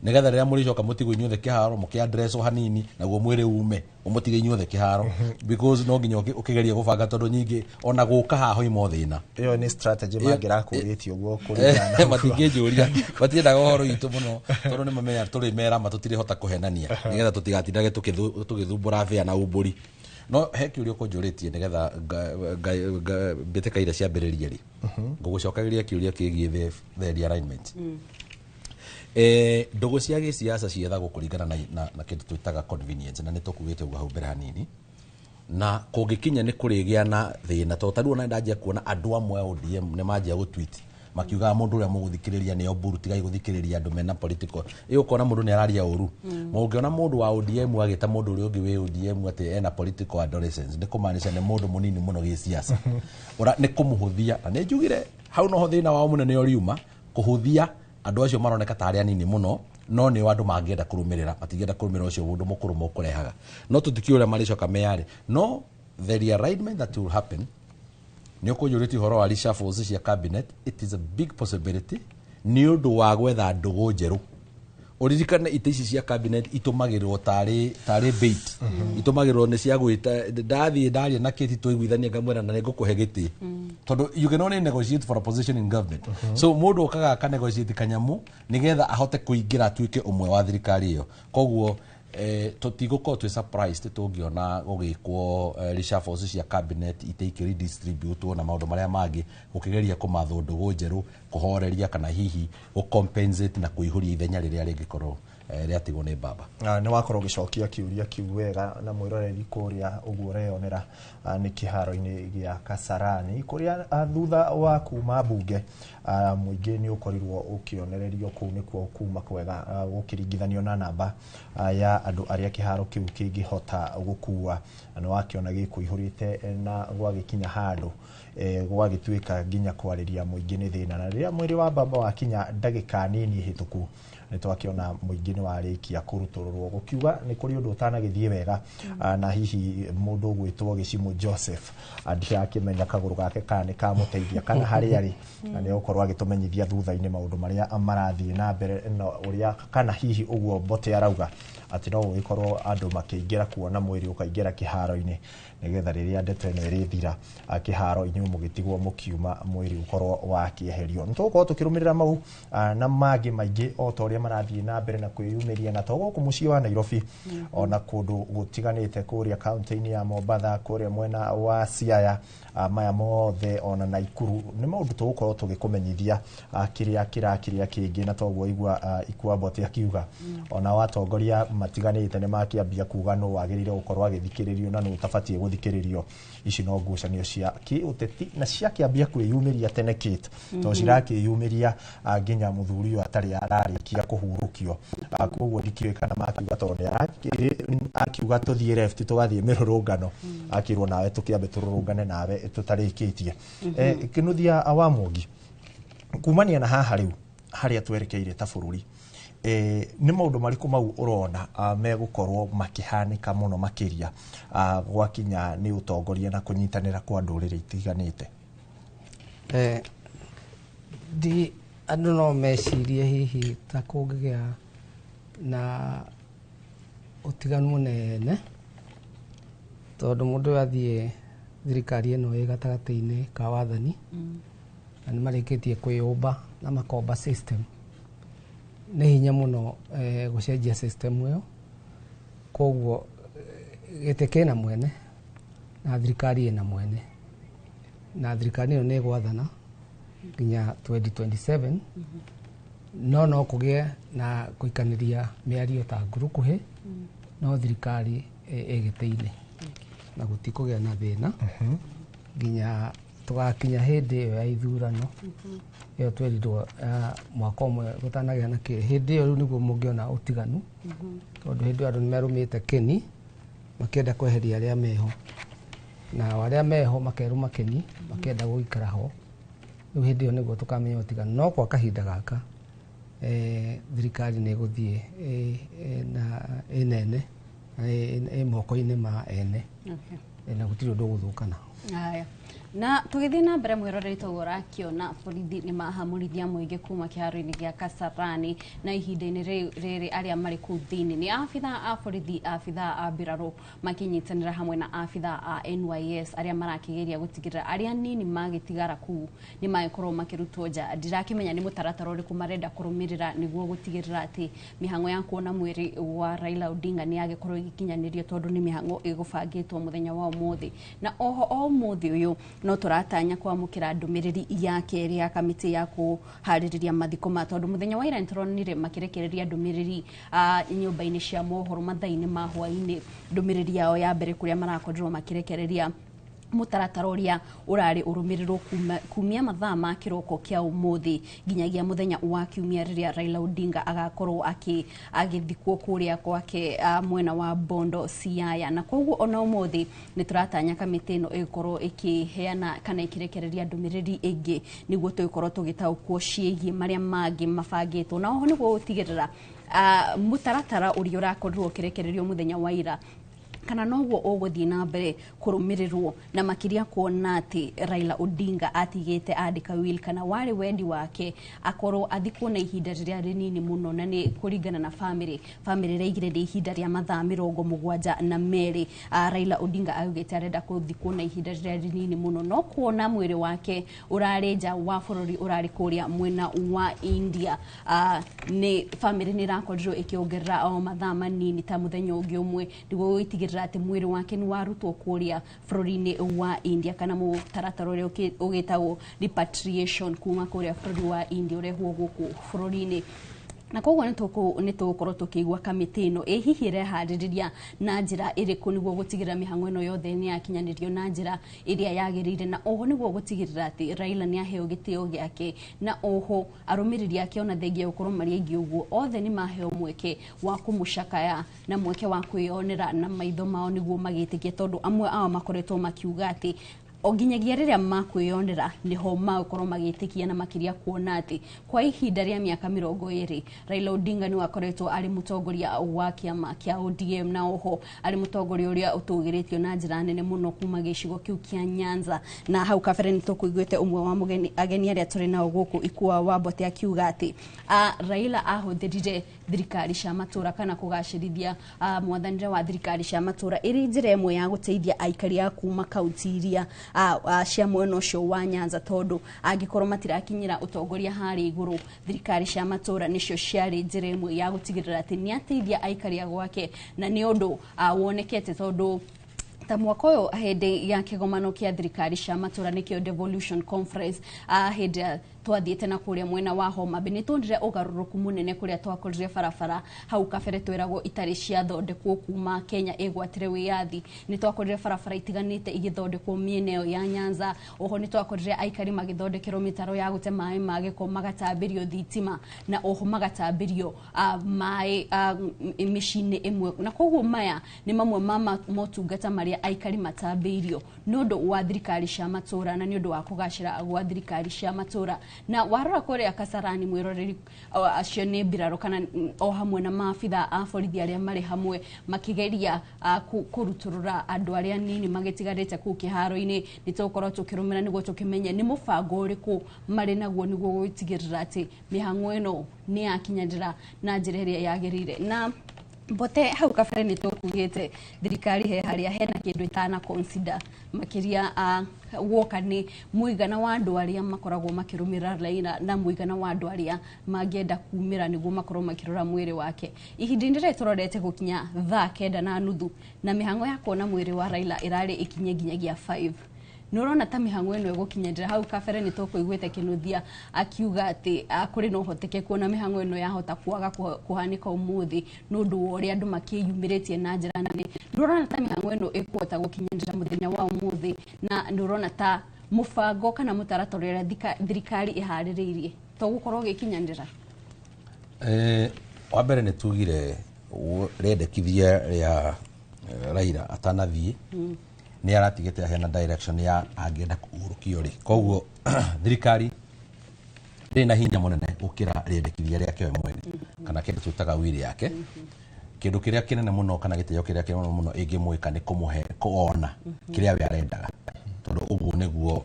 nĩgetha rĩrĩa mũrĩcoka mũtigwo inyuothe kĩharo mũkĩandresswo hanini, naguo mwĩrĩ ume ũmũtige inyuothe kĩharo, because no nginya ũkĩgerie gũbanga, tondũ nyingĩ ona gũka haha hoima o thĩna. Ĩyo nĩ strategy mangĩrakũrĩtie ũguo kũringana na Matingĩnjũria, matiendaga ũhoro witũ mũno, tondũ nĩ mamenya tũrĩ mera ma tũtirĩhota kũhenania, nĩgetha tũtigatindage tũgĩthumbũra bĩa na umbũri. No he kĩũria ũkũnjũrĩtie nĩgetha mbĩtĩka iria ciambĩrĩrie rĩ, ngũgũcokagĩria kĩũria kĩgiĩ the realignment. Ndũgũ cia gĩsiasa ciethagwo kũringana na kĩndũ twĩtaga convenience, na nĩ tũkugĩte ũguo hau mbere hanini, na kũngĩkinya nĩ kũrĩgĩa na thĩna, tondũ ta rĩu ona ndanjia kuona andũ amwe a ODM nĩ manjia gũtweet makiugaga mũndũ ũrĩa mũgũthikĩrĩria nĩ Oburu, tigai gũthikĩrĩria andũ mena political ĩ. Ũkona mũndũ nĩ araria ũru. Ũngĩona mũndũ wa ODM agĩta mũndũ ũrĩa ũngĩ wĩ ODM atĩ ena political adolescence, nĩ kũmaanisha nĩ mũndũ mũnini mũno gĩsiasa. Ora nĩ kũmũhũthia, na nĩ njugire hau noho thĩna wao mũnene ũriuma. Kũhũthia andũ acio maroneka tarĩ anini mũno, no nĩo andũ mangĩenda kũrũmĩrĩra, matingĩenda kũrũmĩrĩra ũcio mũndũ mũkũrũ mũkũrehaga. No tũtikĩũĩ ũrĩa marĩcoka meyarĩ. No the realignment that will happen, nĩ ũkũnjũrĩtie ũhoro wa reshuffles cia cabinet, it is a big possibility nĩ ũndũ wa gwetha ndũgũ njerũ. Ũririkane itĩ ici cia cabinet itũmagĩrwo tarĩ bait, itũmagĩrwo nĩ cia gwĩta ndathiĩ ndaria na kĩti tũiguithanie ngamwĩra na nĩngũkũhe gĩtĩ, tondũ you can only negotiate for a position in government. So mũndũ okaga aka negotiate kanyamu nĩgetha ahote kũingĩra atuĩke ũmwe wa thirikari ĩyo. Koguo tũtigũkorwo twĩ surprised tũngĩona gũgĩkwo reshuffles cia cabinet, itĩ ikĩredistributwo na maũndũ marĩa mangĩ, gũkĩgeria kũmathwo ndũgũ njerũ, kũhoreria kana hihi gũcompensate na kũihũria ithenya rĩrĩa rĩngĩkorwo rĩatigwo nĩ baba. Nĩ wakorwo ũgĩcokia kĩũria kĩu wega, na mwĩroreri kũrĩa ũguo ũreyonera nĩ kĩharo-inĩ gĩa Kasarani kũrĩa thutha wa kuma mbunge mũingĩ nĩ ũkorirwo ũkĩonererio kũu nĩkuo kuma kwega gũkĩringithanio na namba ya andũ arĩa kĩharo kĩu kĩngĩhota gũkua, na nĩ wakĩona gĩkũihũrĩte na gwagĩkinya handũ gwagĩtuĩka nginya kwarĩria mũingĩ nĩ thĩna. Na rĩrĩa mwĩrĩ wa baba wakinya ndagĩka nini hĩtũku, nĩ twakĩona mũingĩ nĩ warĩkia kũrutũrũrwo, gũkiuga nĩ kũrĩ ũndũ ũtanagĩthiĩ wega. Na hihi mũndũ ũgwĩtwo Gĩcimũ Joseph, ndirakĩmenya kagũrũ gake kana nĩ kamũteithia kana harĩa arĩ, na nĩ egũkorwo agĩtũmenyithia thutha-inĩ maũndũ marĩa marathiĩ na mbere na ũrĩa kana hihi ũguo Mbote arauga atĩ no gũgĩkorwo andũ makĩingĩra kuona mwĩrĩ ũkaingĩra kĩharo-inĩ, nĩgetha rĩrĩa ndeto ĩno ĩrĩthira kĩharo inyuĩ mũgĩtigwo mũkiuma mwĩrĩ ũkorwo wakĩeherio. Nĩ tũgũkorwo tũkĩrũmĩrĩra mau na mangĩ maingĩ o ta ũrĩa marathiĩ na mbere na kwĩyumĩria, na to gũkũ mũciĩ wa Nairobi, ona kũndũ gũtiganĩte kũrĩa kaunti-inĩ ya Mombatha, kũrĩa mwena wa Siaya, maya mothe ona Naikuru, nĩ maũndũ tũgũkorwo tũgĩkũmenyithia kĩrĩa kĩrakĩrĩa kĩngĩ. Na toguo igua Ikua Mbote akiuga ona watongoria matiganĩte nĩ makĩambia kuga nũ wagĩrĩire gũkorwo agĩthikĩrĩrio na nũ ũtabatiĩ gũthikĩrĩrio. Ici no ngucanio cia kĩũteti na ciakĩambia kwĩyumĩria tene Kate, tondũ cirakĩyumĩria nginya mũthuri ũyũ atarĩ ararĩkia kũhurũkio. Koguo ndikĩũĩ kana makiuga, tondũ nĩ akiuga tũthiĩ left tũgathiĩ mĩrũrũngano, akĩrwo nawe tũkĩambe tũrũrũngane nawe tũtarĩkĩtie. Kĩnuthia wa Mwangi, kumania na haha rĩu harĩa twerekeire ta bũrũri, nĩ maũndũ marĩkũ mau ũrona megũkorwo makĩhanĩka mũno makĩria gwakinya nĩ ũtongoria na kũnyitanĩra kwa ndũrĩrĩ itiganĩte? Ndi andũ no mecirie hihi ta kũngĩgĩa na ũtiganu mũnene, tondũ mũndũ ũyũ athiĩ thirikari ĩno ĩ gatagatĩ-inĩ ka wathani na nĩ marĩkĩtie kwĩyũmba na makomba system, nĩ hinya mũno gũcenjia system ĩyo. Koguo gĩtĩ kĩna mwene na thirikari ĩna mwene, na thirikari ĩyo nĩ ĩgwathana nginya 2027. No kũgĩe na kũikanĩria mĩario ta ngurukuhĩ, no thirikari ĩ gĩtĩ-inĩ na gũtikũgĩa na thĩna nginya tũgakinya hĩndĩ ĩyo ya ithurano ĩyo twerirwo mwaka ũmwe gũtanagĩa na kĩ. Hĩndĩ ĩyo rĩu nĩguo mũngĩona ũtiganu, tondũ hĩndĩ ĩyo andũ nĩmerũmĩte kĩni makĩenda kweheria arĩa meho, na arĩa meho makerũma kĩni makĩenda gũikara ho. Rĩu hĩndĩ ĩyo nĩguo tũkamenya ũtiganu. No kwa kahinda gaka thirikari nĩ ĩgũthiĩ na ĩnene ĩ moko-inĩ ma ene, na gũtirĩ ũndũ ũgũthũkana. Haya. Na tũgĩthiĩ na mbere mwĩroreri, toguo ũrakĩona borithi nĩ mahamũrithia mũingĩ kuma kĩharo-inĩ gĩa Kasarani, na ihinda-inĩ rĩrĩ arĩa marĩ kũu thĩinĩ nĩ abithaa a borithi, abithaa a mbirarũ makĩnyitanĩra hamwe na abithaa a NYS arĩa marakĩgeria gũtigĩrĩra arĩa nini magĩtigara kũu nĩ magĩkorwo makĩrutwo nja. Ndirakĩmenya nĩ mũtaratara ũrĩkũ marenda kũrũmĩrĩra nĩguo gũtigĩrĩra atĩ mĩhang'o ya kuona mwĩrĩ wa Raila Odinga nĩ yagĩkorwo ĩgĩkinyanĩrio, tondũ nĩ mĩhang'o ĩgũbangĩtwo mũthenya wa ũmũthĩ. Na oho o ũmũthĩ ũyũ no tũratanya kwamũkĩra ndũmĩrĩri ya kerĩ ya kamĩtĩ ya kũharĩrĩria mathiko ma, tondũ mũthenya wa ira nĩtũronire makĩrekereria ndũmĩrĩri nyũmba-inĩ cia mohoro mathaa-inĩ ma hwaĩ-inĩ, ndũmĩrĩri yao ya mbere kũrĩa marakorirwo makĩrekereria Mũtaratara ũrĩa ũrarĩ ũrũmĩrĩrwo kumia mathaa ma kĩroko kĩa ũmũthĩ nginyagia mũthenya wa kiumia rĩrĩa Raila Odinga agakorwo agĩthikwo kũrĩa gwake mwena wa Bondo Siaya. Na koguo ona ũmũthĩ nĩ tũratanya kamĩtĩ ĩno ĩgũkorwo ĩkĩheana kana ĩkĩrekereria ndũmĩrĩri ĩngĩ nĩguo tũgĩkorwo tũgĩtaũkwo ciĩgiĩ marĩa mangĩ mabangĩtwo, na oho nĩguo gũtigĩrĩra mũtaratara ũrĩa ũrakorirwo ũkĩrekererio mũthenya wa ira kana noguo ũgũthiĩ na mbere kũrũmĩrĩrwo, na makĩria kuona atĩ Raila Odinga atigĩte andĩka will kana warĩ wendi wake akorwo athikwo na ihinda rĩrĩa rĩnini mũno, na nĩ kũringana na family ĩraigire nĩ ihinda rĩa mathaa 72. Raila Odinga augĩte arenda kũthikwo na ihinda rĩrĩa rĩnini mũno, no kuona mwĩrĩ wake ũrarĩ nja wa bũrũri, ũrarĩ kũrĩa mwena wa India, nĩ family nĩ ĩrakorirwo ĩkĩongerera o mathaa manini ta mũthenya ũngĩ ũmwe nĩguo gũtigĩrĩra atĩ mwĩrĩ wake nĩ warutwo kũrĩa bũrũri-inĩ wa India, kana mũtaratara ũrĩa ũgĩtagwo repatriation kuma kũrĩa bũrũri wa India ũrehwo gũkũ bũrũri-inĩ. Na koguo nĩ tũgũkorwo tũkĩigua kamĩtĩ ĩno ĩ hihi ĩreharĩrĩria na njĩra ĩrĩkũ nĩguo gũtigĩrĩra mĩhang'o ĩno yothe nĩ yakinyanĩrio na njĩra ĩrĩa yagĩrĩire, na oho nĩguo gũtigĩrĩra atĩ Raila nĩ aheo gĩtĩo gĩake, na oho arũmĩrĩri ake ona thengia gũkorwo marĩ aingĩ ũguo othe nĩ maheo mweke wa kũmũcakaya na mweke wa kwĩyonera na maitho mao nĩguo magĩtĩkie, tondũ amwe ao makoretwo makiuga atĩ o nginyagia rĩrĩa makwĩyonera nĩho magũkorwo magĩtĩkia, na makĩria kuona atĩ kwa ihinda rĩa mĩaka 20 Raila Odinga nĩwe akoretwo arĩ mũtongoria wa kĩama kĩa ODM, na oho arĩ mũtongoria ũrĩa ũtũgĩrĩtio na njĩra nene mũno kuma gĩcigo kĩu kĩa Nyanza. Na hau kabere nĩ tũkũiguĩte ũmwe wa ageni arĩa tũrĩ nao gũkũ Ikua wa Mbote akiuga atĩ Raila ahũthĩrire thirikari cia matũra kana kũgacĩrithia mwathanĩre wa thirikari cia matũra ĩrĩ njĩra ĩmwe ya gũteithia aikari a kuma kaunti iria cia mwena ũcio wa Nyanza, tondũ angĩkorwo matirakinyĩra ũtongoria harĩa igũrũ, thirikari cia matũra nĩcio ciarĩ njĩra ĩmwe ya gũtigĩrĩra atĩ nĩateithia aikari a gwake, na nĩ ũndũ wonekete tondũ ta mwaka ũyũ hĩndĩ ya kĩgomano kĩa thirikari cia matũra nĩkĩo Devolution Conference, hĩndĩ ya twathiĩte na kũrĩa mwena wa Homa Bay nĩ tuonire ũgarũrũku mũnene kũrĩa twakorire barabara hau kabere twĩragwo itarĩ ciathondekwo kuma Kenya ĩgwatire wĩyathi. Nĩ twakorire barabara itiganĩte igĩthondekwo mĩena ĩyo ya Nyanza. Oho nĩ twakorire aikari magĩthondekerwo mĩtaro ya gũte maĩ ma gĩko, magatambĩrio thitima, na oho magatambĩrio maĩ mĩciĩ-inĩ ĩmwe. Na koguo maya nĩ mamwe ma motungata marĩa aikari matambĩirio nĩ ũndũ wa thirikari cia matũra na nĩ ũndũ wa kũgacĩra gwa thirikari cia matũra. Na warora kũrĩa Kasarani mwĩroreri, acio nĩ mbirarũ kana o hamwe na maabitha a borithi arĩa marĩ hamwe makĩgeria kũrutũrũra andũ arĩa nini magĩtigarĩte kũu kĩharo-inĩ. Nĩ tũgũkorwo tũkĩrũmĩra nĩguo tũkĩmenye nĩ mũbango ũrĩkũ marĩ naguo nĩguo gũtigĩrĩra atĩ mĩhang'o ĩno nĩ yakinyanĩra na njĩra ĩrĩa yagĩrĩire. Na Mbote hau kabere nĩ tũkugĩte thirikari he harĩa hena kĩndũ ĩtana consider makĩria woka nĩ mũigana wa andũ arĩa makoragwo makĩrũmĩrĩra Raila na mũigana wa andũ arĩa mangĩenda kumĩra nĩguo makorwo makĩrora mwĩrĩ wake. Ihinda-inĩ rĩrĩ tũrorete gũkinya thaa 9:30 na mĩhang'o ya kuona mwĩrĩ wa Raila ĩrarĩ ĩkinye nginyagia 5. Nĩ ũrona ta mĩhang'o ĩno ĩgũkinyanĩra? Hau kabere nĩ tũkũiguĩte Kĩnuthia akiuga atĩ kũrĩ na ũhotekeku ona mĩhang'o ĩno yahota kwaga kũhanĩka ũmũthĩ nĩ ũndũ wa ũrĩa andũ makĩyumĩrĩtie na njĩra nene. Nĩ ũrona ta mĩhang'o ĩno ĩkũhota gũkinyanĩra mũthenya wa ũmũthĩ, na nĩ ũrona ta mũbango kana mũtaratara ũrĩa thirikari ĩharĩrĩirie to gũkorwo ũgĩkinyanĩra? Wa mbere nĩ tugire rĩendekithia rĩa Raila atanathiĩ nĩ aratigĩte aheana direction ya angĩenda kũhurũkio rĩ, koguo thirikari ndĩrĩ na hinya mũnene gũkĩra rĩendekithia rĩake we mwene kana kĩndũ twĩtaga will yake. Kĩndũ kĩrĩa kĩnene mũno kana gĩtĩo kĩrĩa kĩnene mũno ĩngĩmwĩka nĩ kũmũhe kuona kĩrĩa we arendaga, tondũ ũguo nĩguo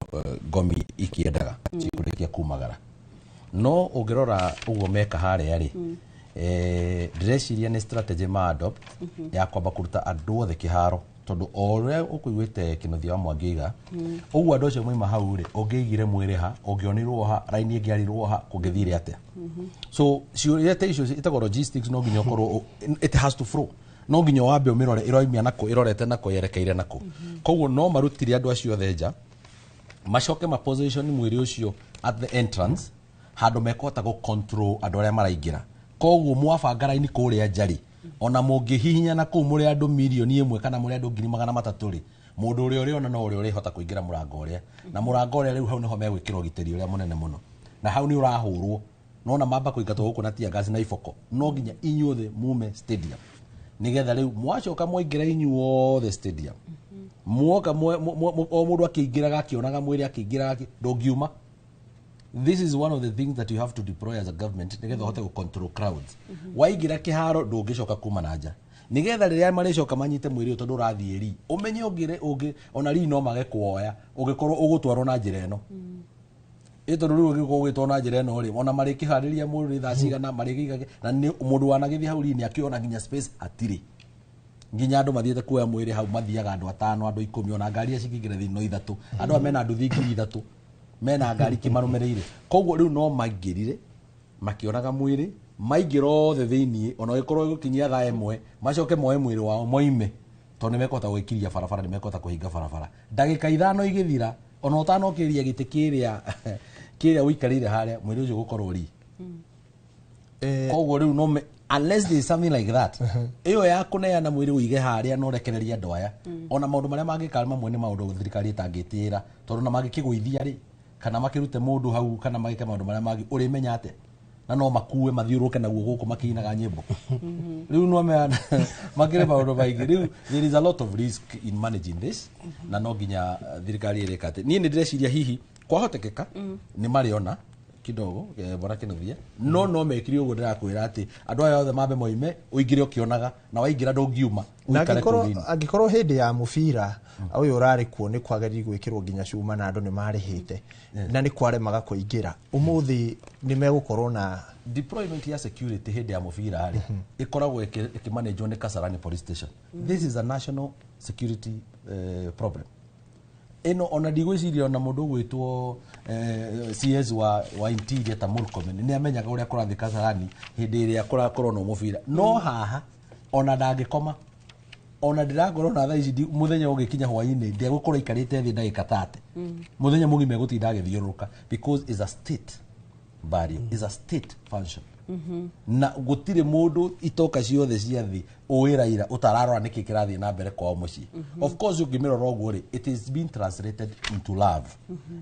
ngomi ikĩendaga cikũrĩkia kumagara. No ũngĩrora ũguo meka harĩa rĩ, ndĩreciria nĩ strategy ma adopt ya kwamba kũruta andũ othe kĩharo, tondũ o ũrĩa ũkũiguĩte Kĩnuthia wa Mwangi oiga ũguo andũ acio moima hau rĩ, ũngĩigire mwĩrĩ ha, ũngĩonirwo ha, raini ĩngĩarirwo ha, kũngĩthire atĩa? So ciũria ta icio ĩtagwo logistics, no nginya ũkorwo it has to flow, no nginya wambe ũmĩrore ĩroimia nakũ, ĩrorete nakũ, yerekeire nakũ. Koguo no marutire andũ acio othe nja, macoke ma position mwĩrĩ ũcio at the entrance handũ mekũhota gũ control andũ arĩa maraingĩra. Koguo mwabanga raini kũrĩa nja rĩ, ona mũngĩhihinyana kũu mũrĩ andũ 1 million kana mũrĩ andũ 300,000 rĩ, Mũndũ ũrĩa ũrĩona no ũrĩa ũrĩhota kũingĩra mũrango ũrĩa, na mũrango ũrĩa rĩu hau nĩho megwĩkĩra ũgitĩri ũrĩa mũnene mũno, na hau nĩ ũrahũrwo nona mamba kũingatwo gũkũ na tear gas na iboko. No nginya inyuothe mume stadium, nigetha rĩu mwacoka mwaingĩra inyuothe stadium, muoka o mũndũ akĩingĩraga akĩonaga mwĩrĩ, akĩingĩraga ndũngiuma. This is one of the things that you have to deploy as a government nigetha ũhote gũ control crowds. Waingĩra kĩharo ndũngĩcoka kuma na nja, nigetha rĩrĩa marĩcoka manyite mwĩrĩ ũyũ, tondũ ũrathiĩ ri ũmenye ũngĩre ũngĩ ona ri no mage kuoya ũngĩkorwo ũgũtwarwo na njĩra ĩno. Ĩ tondũ rĩu ũngĩkorwo ũgĩtwarwo na njĩra ĩno rĩ, ona marĩkĩharĩria mũndũ nĩ thaa cigana marĩkĩiga, na nĩ mũndũ wanagĩthiĩ hau ri nĩ akĩona nginya space hatirĩ, nginya andũ mathiĩte kuoya mwĩrĩ hau mathiaga andũ 5, andũ 10, ona ngari iria cingĩingĩra thĩinĩ no 3, andũ aya mena nduthi 3,000 mena ngari kĩmarũmĩrĩire. Koguo rĩu no maingĩrire makĩonaga mwĩrĩ, maingĩra othe thĩinĩ, ona ũgĩkorwo ĩgũkinyia thaa 1 macoke moe mwĩrĩ wao moime, tondũ nĩ mekũhota gwĩkiria barabara, nĩ mekũhota kũhinga barabara. Ndagĩka 5 igĩthira, ona ũtanokĩria gĩtĩ kĩrĩa kĩrĩa ũikarĩire harĩa, mwĩrĩ ũcio ũgũkorwo ri. Koguo rĩu no unless there is something like that, ĩyo ya kũneana mwĩrĩ ũige harĩa na ũrekererie andũ aya, ona maũndũ marĩa mangĩka mamwe nĩ maũndũ thirikari ĩtangĩtĩĩra, tondũ na mangĩkĩgũithia rĩ, kana makĩrute mũndũ hau, kana magĩke maũndũ marĩa mangĩ, ũrĩmenya atĩa? Na no makue mathiũrũrũke naguo gũkũ makĩinaga nyĩmbo. Rĩu no makĩrĩ maũndũ maingĩ. Rĩu there is a lot of risk in managing this, na no nginya thirikari ĩrĩka atĩ niĩ nĩ ndĩreciria hihi kwahotekeka nĩ marĩona kidogo bwana Kinuthia, no mekire ũguo. Ndĩrakwĩra atĩ andũ aya othe mambe moime, ũingĩre ũkĩonaga, na waingĩra ndũngiuma, ũikare kũu thĩinĩ. Angĩkorwo hĩndĩ ya mũbira ũyũ ũrarĩ kuo nĩ kwagĩrĩire gwĩkĩrwo nginya cuma na andũ nĩ marĩhĩte na nĩ kwaremaga kũingĩra, ũmũthĩ nĩ megũkorwo na deployment ya security hĩndĩ ya mũbira rĩ, ĩkoragwo ĩkĩmanagwo nĩ Kasarani police station. This is a national security problem ĩno. Ona ndigwĩciria ona mũndũ ũgwĩtwo CS wa interior ta Murkomen nĩ amenyaga ũrĩa kũrathiĩ Kasarani hĩndĩ ĩrĩa kũrakorwo na mũbira. No haha ona ndangĩkoma, ona ndĩrakorwo na thaa ici mũthenya ũgĩkinya hwainĩ ndegũkorwo aikarĩte thĩ ndagĩka 30, mũthenya mũgima egũtinda agĩthiũrũrũka, because is a state burial, is a state function, na gũtirĩ mũndũ itoka ciothe cia thĩ ũĩ Raila ũtararora nĩkĩ kĩrathiĩ na mbere kwao mũciĩ. Of course ũngĩmĩrora ũguo rĩ, it is being translated into love.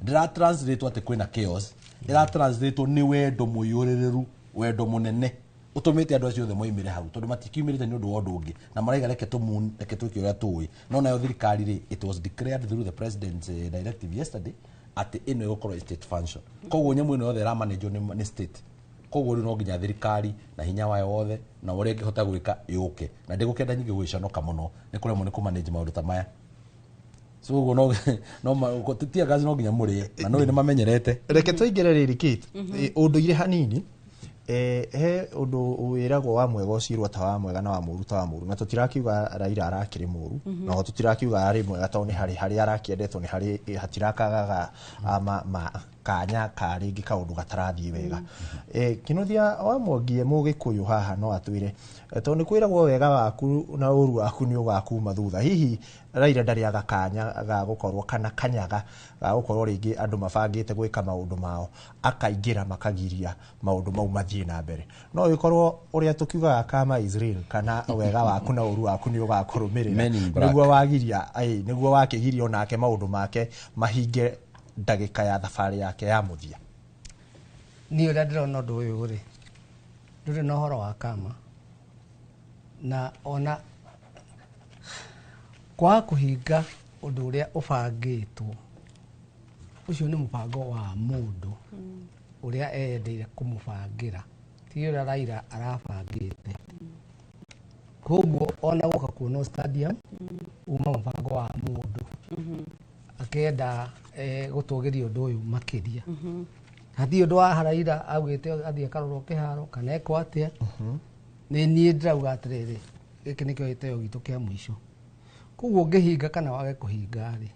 Ndĩra translate atĩ kwĩna chaos, ĩra translate nĩ wendo mũiyũrĩrĩru, wendo mũnene ũtũmĩte andũ acio othe moimĩre hau, tondũ matikiumĩrĩte nĩ ũndũ wa ũndũ ũngĩ, na maraiga reke tũmu reke twĩke ũrĩa tũĩ. No nayo thirikari rĩ, it was declared through the president's directive yesterday atĩ ĩno ĩgũkorwo state function. Koguo nyamũ ĩno yothe ĩramanagwo nĩ state. Koguo rĩu no nginya thirikari na hinya wayo wothe na ũrĩa ĩngĩhota gwĩka yũke, na ndĩgũkenda nyingĩ gwĩconoka mũno nĩ kũremwo nĩ kũmanage maũndũ ta maya. So ũguo no tear gas no nginya mũrĩe, na no nĩ mamenyerete. Reke tũingĩre rĩrĩ Kate, ũndũire hanini. He ũndũ wĩragwo wa mwega ũcirwo ta wa mwega na wa mũru ta wa mũru, na tũtirakiuga Raila arakĩrĩ mũru, na oho tũtirakiuga arĩ mwega, tondũ nĩ harĩ harĩa arakĩendetwo, nĩ harĩ hatirakagaga ma kanya ka rĩngĩ kaũndũ gatarathiĩ wega. Kinuthia wa Mwangi mũgĩkũyũ haha no atwĩre, tondũ nĩ kwĩragwo wega waku na ũru waku nĩ ũgakuma thutha. Hihi Raila ndarĩaga kanya ga gũkorwo kana kanyaga ga gũkorwo rĩngĩ andũ mabangĩte gwĩka maũndũ mao, akaingĩra makagiria maũndũ mau mathiĩ na mbere? No ĩkorwo ũrĩa tũkiugaga kama is real, kana wega waku na ũru waku nĩ ũgakũrũmĩrĩra? Men in black. Nĩguo wagiria, nĩguo wakĩgiria onake maũndũ make mahinge ndagĩka ya thabarĩ yake ya mũthia. Niĩ ũrĩa ndĩrona ũndũ ũyũ rĩ, ndũrĩ na ũhoro wa kama, na ona kwaga kũhinga ũndũ ũrĩa ũbangĩtwo, ũcio nĩ mũbango wa mũndũ ũrĩa eyendeire kũmũbangĩra, ti ũrĩa Raila arabangĩte. Koguo ona gũka kuonwo stadium uma mũbango wa mũndũ akĩenda gũtũgĩria ũndũ ũyũ makĩria. Hatirĩ ũndũ wa Raila augĩte athiĩ akarorwo kĩharo kana ekwo atĩa. Nĩ niĩ ndĩrauga atĩrĩrĩ, gĩkĩ nĩkĩo gĩtĩo gitũ kĩa mũico. Koguo ũngĩhinga kana wage kũhinga rĩ,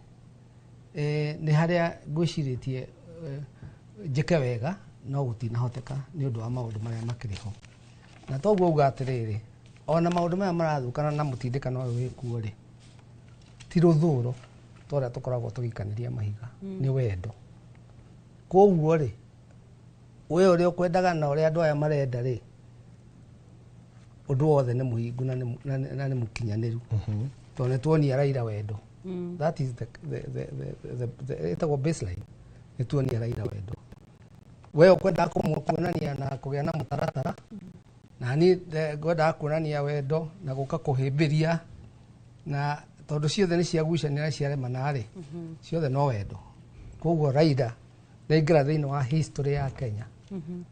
nĩ harĩa ngwĩcirĩtie njĩke wega, no gũtinahoteka nĩ ũndũ wa maũndũ marĩa makĩrĩ ho. Na toguo uga atĩrĩrĩ, ona maũndũ maya marathũkana na mũtindĩkano ũyũ wĩkuo rĩ, ti rũthũro ta ũrĩa tũkoragwo tũgĩikanĩria mahiga, nĩ wendo. Koguo rĩ, we ũrĩa ũkwendaga na ũrĩa andũ aya marenda rĩ, ũndũ wothe nĩ mũhingu na nĩ mũkinyanĩru, tondũ nĩ tuonia Raila wendo. That is the ĩtagwo baseline. Nĩ tuonia Raila wendo. We ũkwendaga kuonania na kũgĩa na mũtaratara, na niĩ ngwendaga kuonania wendo na gũka kũhĩmbĩria, na tondũ ciothe nĩ ciagucania na ciaremana rĩ, ciothe no wendo. Koguo Raila nĩaingĩra thĩinĩ wa history ya Kenya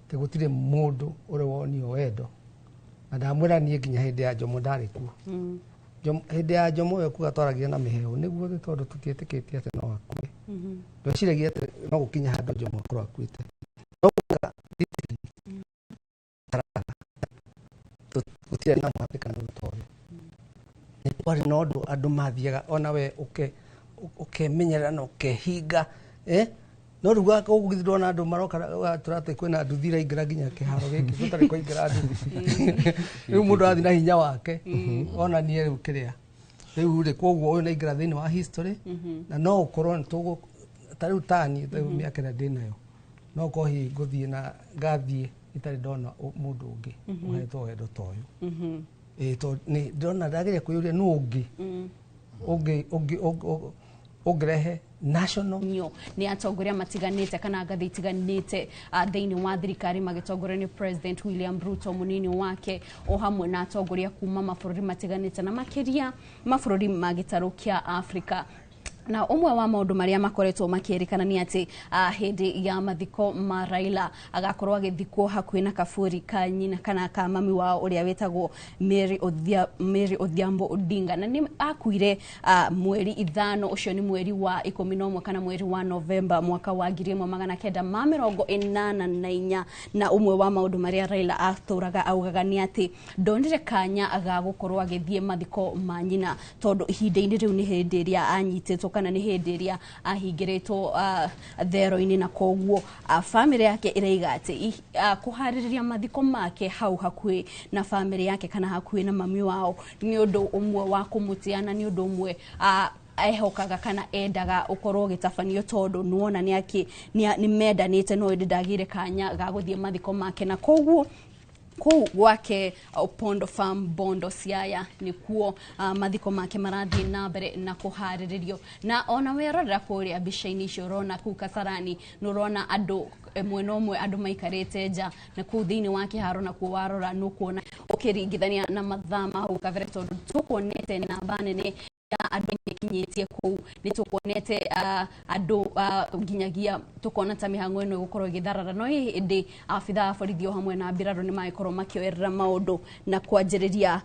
atĩ gũtirĩ mũndũ ũrĩ wonio wendo. Na ndamwĩra niĩ nginya hĩndĩ ya Jomo ndarĩ kuo. Hĩndĩ ya Jomo we kuga twaragia na mĩheehũ nĩguo, nĩ tondũ tũtiĩtĩkĩtie atĩ no akue. Ndweciragia atĩ no gũkinya handũ Jomo akorwo akuĩte. No kuga gũtirĩ na mũhatĩkano ta ũyũ. Nĩ kwarĩ na ũndũ andũ mathiaga ona we ũkemenyerera na ũkehinga, eh? No rĩu gũkũ githĩ ndona andũ maroka tũra atĩ kwĩna nduthi iraingĩra nginya kĩharo gĩkĩ gũtarĩ kwaingĩra nduthi. Rĩu mũndũ arathiĩ na hinya wake onanie rĩu kĩrĩa rĩu rĩ. Koguo ũyũ nĩaingĩra thĩinĩ wa history, na no ũkorwo nĩ tũgũ ta rĩu tani rĩu mĩaka ĩrĩa ndĩnayo, no ũkorwo hihi ngũthiĩ na ngathiĩ itarĩ ndona mũndũ ũngĩ ũhetwo wendo ta ũyũ. Ĩĩ, tondũ nĩ ndĩrona ndageria kwĩyũria nũ ũngĩ ũngĩ ũngĩ ũngĩrehe national nyo nĩ atongoria matiganĩte kana ngathĩ itiganĩte thĩinĩ wa thirikari magĩtongorio nĩ President William Ruto, mũnini wake, o hamwe na atongoria kuma mabũrũri matiganĩte na makĩria mabũrũri ma gĩtarũ kĩa Afrika. Na ũmwe wa maũndũ marĩa makoretwo makĩrĩkana nĩ atĩ hĩndĩ ya mathiko ma Raila agakorwo agĩthikwo hakuhĩ na kaburi ka nyina kana ka mami wao ũrĩa wĩtagwo Mary Odhiambo Odinga, na nĩ akuire mweri 5 ũcio nĩ mweri wa 11 kana mweri wa Novemba mwaka wa 1984. Na ũmwe wa maũndũ marĩa Raila atũraga augaga nĩ atĩ ndonire kanya ga gũkorwo agĩthiĩ mathiko ma nyina, tondũ ihinda-inĩ rĩu nĩ hĩndĩ ĩrĩa anyitĩtwo kana nĩ hĩndĩ ĩrĩa ahingĩrĩtwo thero-inĩ. Na koguo bamĩrĩ yake ĩraiga atĩ kũharĩrĩria mathiko make hau hakuhĩ na bamĩrĩ yake kana hakuhĩ na mami wao nĩ ũndũ ũmwe wa kũmũtĩa, na nĩ ũndũ ũmwe ehokaga kana endaga ũkorwo ũgĩtabanio, tondũ nĩwona nĩ akĩ nĩ mendanĩte, no ĩndĩ ndagĩire kanya ga gũthiĩ mathiko make. Na koguo kũu gwake Opondo Farm, Bondo, Siaya, nĩkuo mathiko make marathiĩ na mbere na kũharĩrĩrio. Na ona werorera kũrĩa mbica-inĩ icio ũrona kũu Kasarani, nĩ ũrona andũ mwena ũmwe andũ maikarĩte nja, na kũu thĩinĩ wa kĩharo nakuo warora nĩ ũkuona ũkĩringithania na mathaa ma hau kabere, tondũ tũkuonete namba nene ya andũ nĩkinyĩtie kũu, nĩ tũkuonete andũ nginyagia tũkona ta mĩhang'o ĩno ĩgũkorwo ĩgĩtharara, no hĩndĩ abithaa a borithi o hamwe na mbirarũ nĩ magĩkorwo makĩoerera maũndũ na kwanjĩrĩria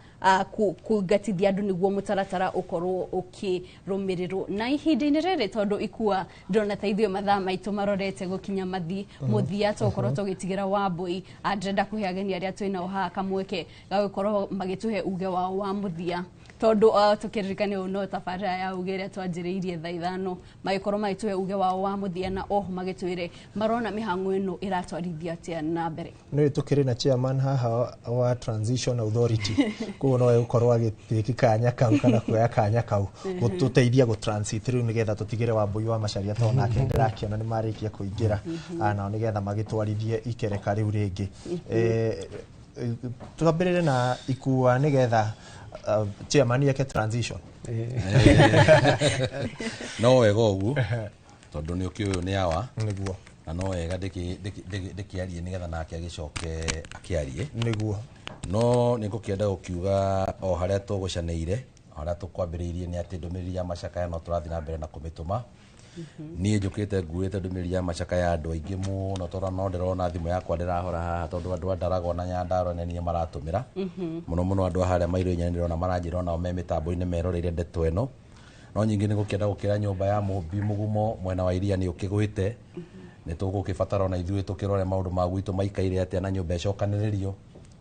kũingatithia andũ nĩguo mũtaratara ũkorwo ũkĩrũmĩrĩrwo. Na ihinda-inĩ rĩrĩ, tondũ ikua ndĩrona ta ithuĩ mathaa maitũ marorete gũkinya mathi mũthia, tũgũkorwo tũgĩtigĩra Wambui. Ndĩrenda kũhe ageni arĩa twĩnao haha kamweke ga gũkorwo magĩtũhe uge wao wa mũthia, tondũ tũkĩririkane ũũ no tabarĩra ya uge ĩrĩa twanjĩrĩirie thaa 5, magĩkorwo magĩtũhe uge wao wa mũthia na oho magĩtwĩre marona mĩhang'o ĩno ĩratwarithia atĩa na mbere. Nĩ tũkĩrĩ na chairman haha wa Transition Authority, koguo no egũkorwo agĩtĩki kanya kau kana kuoya kanya kau gũtũteithia gũ transit rĩu, nĩgetha tũtigĩre Wambui wa Macharia, tondũ nake ndĩrakĩona nĩ marĩkia kũingĩra. Nao nĩgetha magĩtwarithie ikereka rĩu rĩngĩ. Twambĩrĩre na Ikua nĩgetha chairman eke transition. No wega ũguo, tondũ nĩ ũkĩũĩ ũyũ nĩ awa nĩguo, na no wega ndĩkĩarie nĩgetha nake agĩcoke akĩarie. Nĩguo. No nĩ ngũkĩenda gũkiuga o harĩa tũgũcanĩire, o harĩa tũkwambĩrĩirie, nĩ atĩ ndũmĩrĩri ya macakaya no tũrathiĩ na mbere na kũmĩtũma. Niĩ njũkĩte nguĩte ndũmĩrĩri ya macakaya ya andũ aingĩ mũno, tondũ no ndĩrona thimũ yakwa ndĩrahora haha, tondũ andũ a Ndaragwa na Nyandarua nĩ niĩ maratũmĩra mũno mũno. Andũ a harĩa Mairũ inya ndĩrona maranjĩra onao me mĩtambo-inĩ meroreire ndeto ĩno. No nyingĩ nĩ gũkĩenda gũkĩra nyũmba ya mũmbi mũgumo mwena wa iria nĩ ũkĩgwĩte, nĩ tũgũkĩbatara ona ithuĩ tũkĩrore maũndũ ma gwitũ maikaire atĩa na nyũmba ĩcokanĩrĩrio.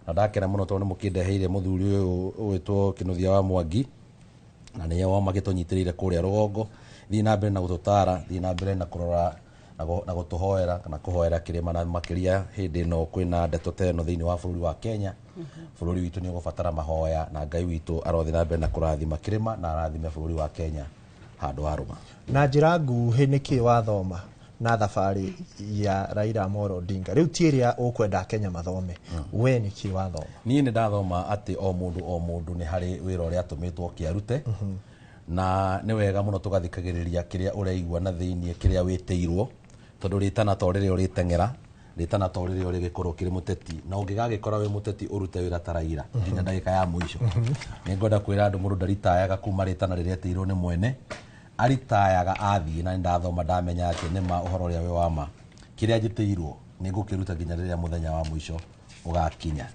Na ndakena mũno tondũ nĩ mũkĩndeheire mũthuri ũyũ ũgwĩtwo Kĩnuthia wa Mwangi, na nĩye wa magĩtũnyitĩrĩire kũrĩa rũgongo. Thiĩ na mbere na gũtũtara, thiĩ na mbere na kũrora na gũtũhoera kana kũhoera kĩrĩma, na makĩria hĩndĩ ĩno kwĩna ndeto ta ĩno thĩinĩ wa bũrũri wa Kenya. Bũrũri witũ nĩ ũgũbatara mahoya, na Ngai witũ arothiĩ na mbere na kũrathima kĩrĩma na arathime bũrũri wa Kenya handũ harũma. Na njĩra nguhĩ, nĩkĩ wathoma na thabarĩ ya Raila Amolo Odinga rĩu ti ĩrĩa ũkwenda Kenya mathome? We nĩkĩ wathoma? Niĩ nĩ ndathoma atĩ o mũndũ o mũndũ nĩ harĩ wĩra ũrĩa atũmĩtwo kĩarute. Na nĩ wega mũno tũgathikagĩrĩria kĩrĩa ũraigua na thĩiniĩ, kĩrĩa wĩtĩirwo, tondũ rĩtana to rĩrĩa ũrĩteng'era, rĩtana to rĩrĩa ũrĩgĩkorwo kĩrĩ mũteti, na ũngĩgagĩkora wĩ mũteti ũrute wĩra ta Raila nginya ndagĩka ya mũico. Nĩ ngwenda kwĩra andũ mũndũ ndaritayaga kuma rĩtana rĩrĩa etĩirwo nĩ mwene, aritayaga athiĩ. Na nĩ ndathoma ndamenya atĩ nĩ ma ũhoro ũrĩa wĩ wa ma, kĩrĩa njĩtĩirwo nĩ ngũkĩruta nginya rĩrĩa mũthenya wa mũico ũgakinya.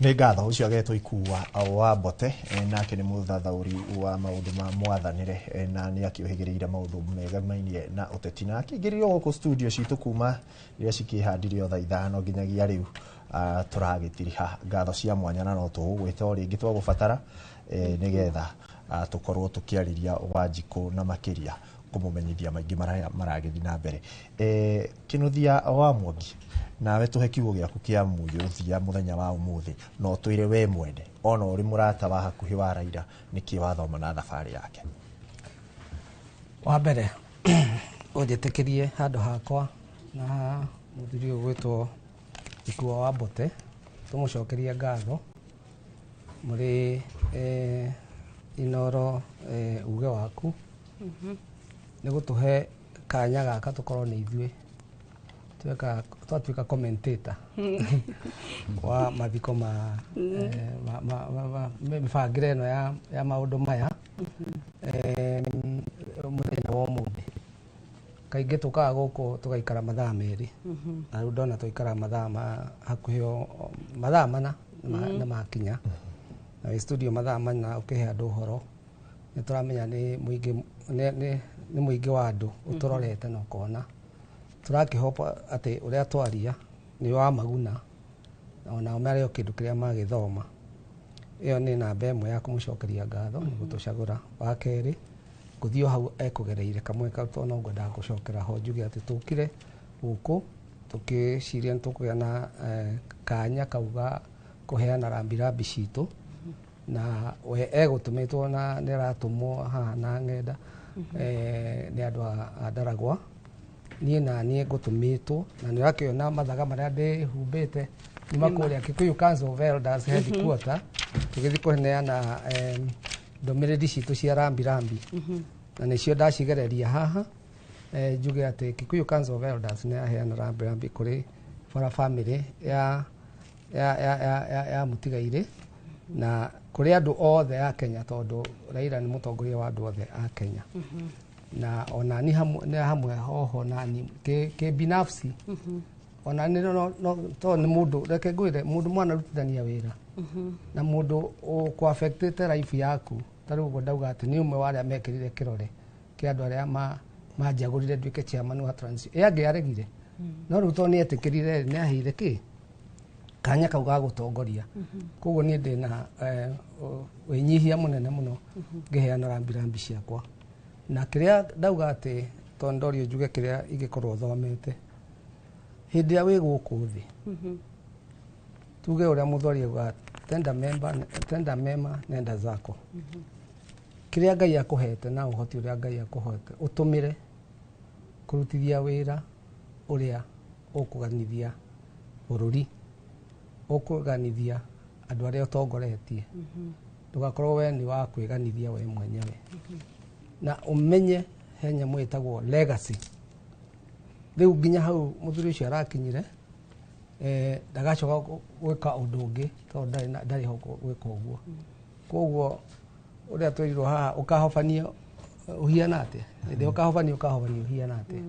Nĩ ngatho. Ũcio agetwo Ikua wa Mbote, nake nĩ mũthathaũri wa maũndũ ma mwathanĩre, na nĩ akĩũhĩgĩrĩire maũndũ megamainie na ũteti, na akĩingĩrio gũkũ studio citũ kuma rĩrĩa cikĩhandire o thaa 5 nginyagia rĩu tũragĩtiriha. Ngatho cia mwanya, na no tũgũgwĩta o rĩngĩ twagũbatara, nĩgetha tũkorwo tũkĩarĩria Wanjikũ na makĩria kũmũmenyithia maingĩ marĩa maragĩthiĩ na mbere. Kĩnuthia wa Mwangi, nawe tũhe kiugo gĩaku kĩa mũthia mũthenya wa ũmũthĩ, no twĩre we mwene ona ũrĩ mũrata wa hakuhĩ wa Raila, nĩkĩ wathoma na thabarĩ yake? Wa mbere, ũnjĩtĩkĩrie handũ hakwa na mũthuri ũyũ gwĩtwo Ikua wa Mbote, tũmũcokerie ngatho mũrĩ Inoro, uge waku nĩ gũtũhe kanya gaka tũkorwo nĩ ithuĩ twatuĩka commentator wa mathiko ma mĩbangĩre ĩno ya maũndũ maya mũthenya wa ũmũthĩ. Kaingĩ tũkaga gũkũ tũgaikara mathaa 2, na rĩu ndona twaikara mathaa ma hakuhĩ mathaa 4 nĩ makinya, na wĩ studio mathaa 4 ũkĩhe andũ ũhoro, nĩ tũramenya nĩ mũingĩ, nĩ mũingĩ wa andũ ũtũrorete, na ũkona tũrakĩhopa atĩ ũrĩa twaria nĩ wa maguna, na onao marĩ o kĩndũ kĩrĩa magĩthoma. Ĩyo nĩ namba ĩmwe ya kũmũcokeria ngatho nĩ gũtũcagũra. Wa kerĩ, ngũthiĩ o hau ekũgereire kamwe kau, tondũ no ngwendaga gũcokera ho njuge atĩ tũkire gũkũ tũkĩciria nĩ tũkũgĩa na kanya kau ga kũheana rambirambi citũ, na we egũtũmĩtwo na nĩ aratũmwo haha na ng'enda nĩ andũ a Ndaragwa. Niĩ na niĩ ngũtũmĩtwo, na nĩ ũrakĩona mathaga marĩa ndĩhumbĩte nyuma kũrĩa Kikuyu Council of Elders headquarter, tũgĩthiĩ kũheana ndũmĩrĩri citũ cia rambirambi, na nĩcio ndacigereria haha. Njuge atĩ Kikuyu Council of Elders nĩ yaheana rambirambi kũrĩ bara family ya mũtigairĩ na kũrĩ andũ othe a Kenya, tondũ Raila nĩ mũtongoria wa andũ othe a Kenya, na ona ni hamwe hamwe hoho nani ke binafsi ona ni no to nĩ mũndũ, reke ngwĩre, mũndũ mwana rutithania wĩra na mũndũ ũkũ affectĩte life yaku. Ta rĩu ũguo ndauga atĩ nĩ ũmwe wa arĩa mekĩrire kĩrore kĩa andũ arĩa manjagũrire nduĩke chairman wa transition, ĩ angĩ aregire, no rĩu tondũ nĩ etĩkĩrire, nĩ aheire kĩ kanya kau ga gũtongoria. Koguo niĩ ndĩna wĩnyihia mũnene mũno ngĩheana rambirambi ciakwa, na kĩrĩa ndauga atĩ tondũ ndorio njuge kĩrĩa ingĩkorwo thomete hĩndĩ ĩrĩa wĩ gũkũ thĩ, tuge ũrĩa mũthori auga, tenda mema, tenda mema nenda zako. Kĩrĩa Ngai akũhete na ũhoti ũrĩa Ngai akũhete ũtũmĩre kũrutithia wĩra ũrĩa ũkũganithia bũrũri, ũkũganithia andũ arĩa ũtongoretie, ndũgakorwo we nĩ wa kwĩganithia we mwenyewe, na ũmenye he nyamũ ĩtagwo legacy. Rĩu nginya hau mũthuri ũcio arakinyire, ndagacoka gwĩka ũndũ ũngĩ tondũ ndarĩ ho gwĩka ũguo. Koguo ũrĩa twĩrirwo haha, ũkahobanio ũhiana atĩa, hĩndĩ ĩyo ũkahobanio ũhiana atĩa,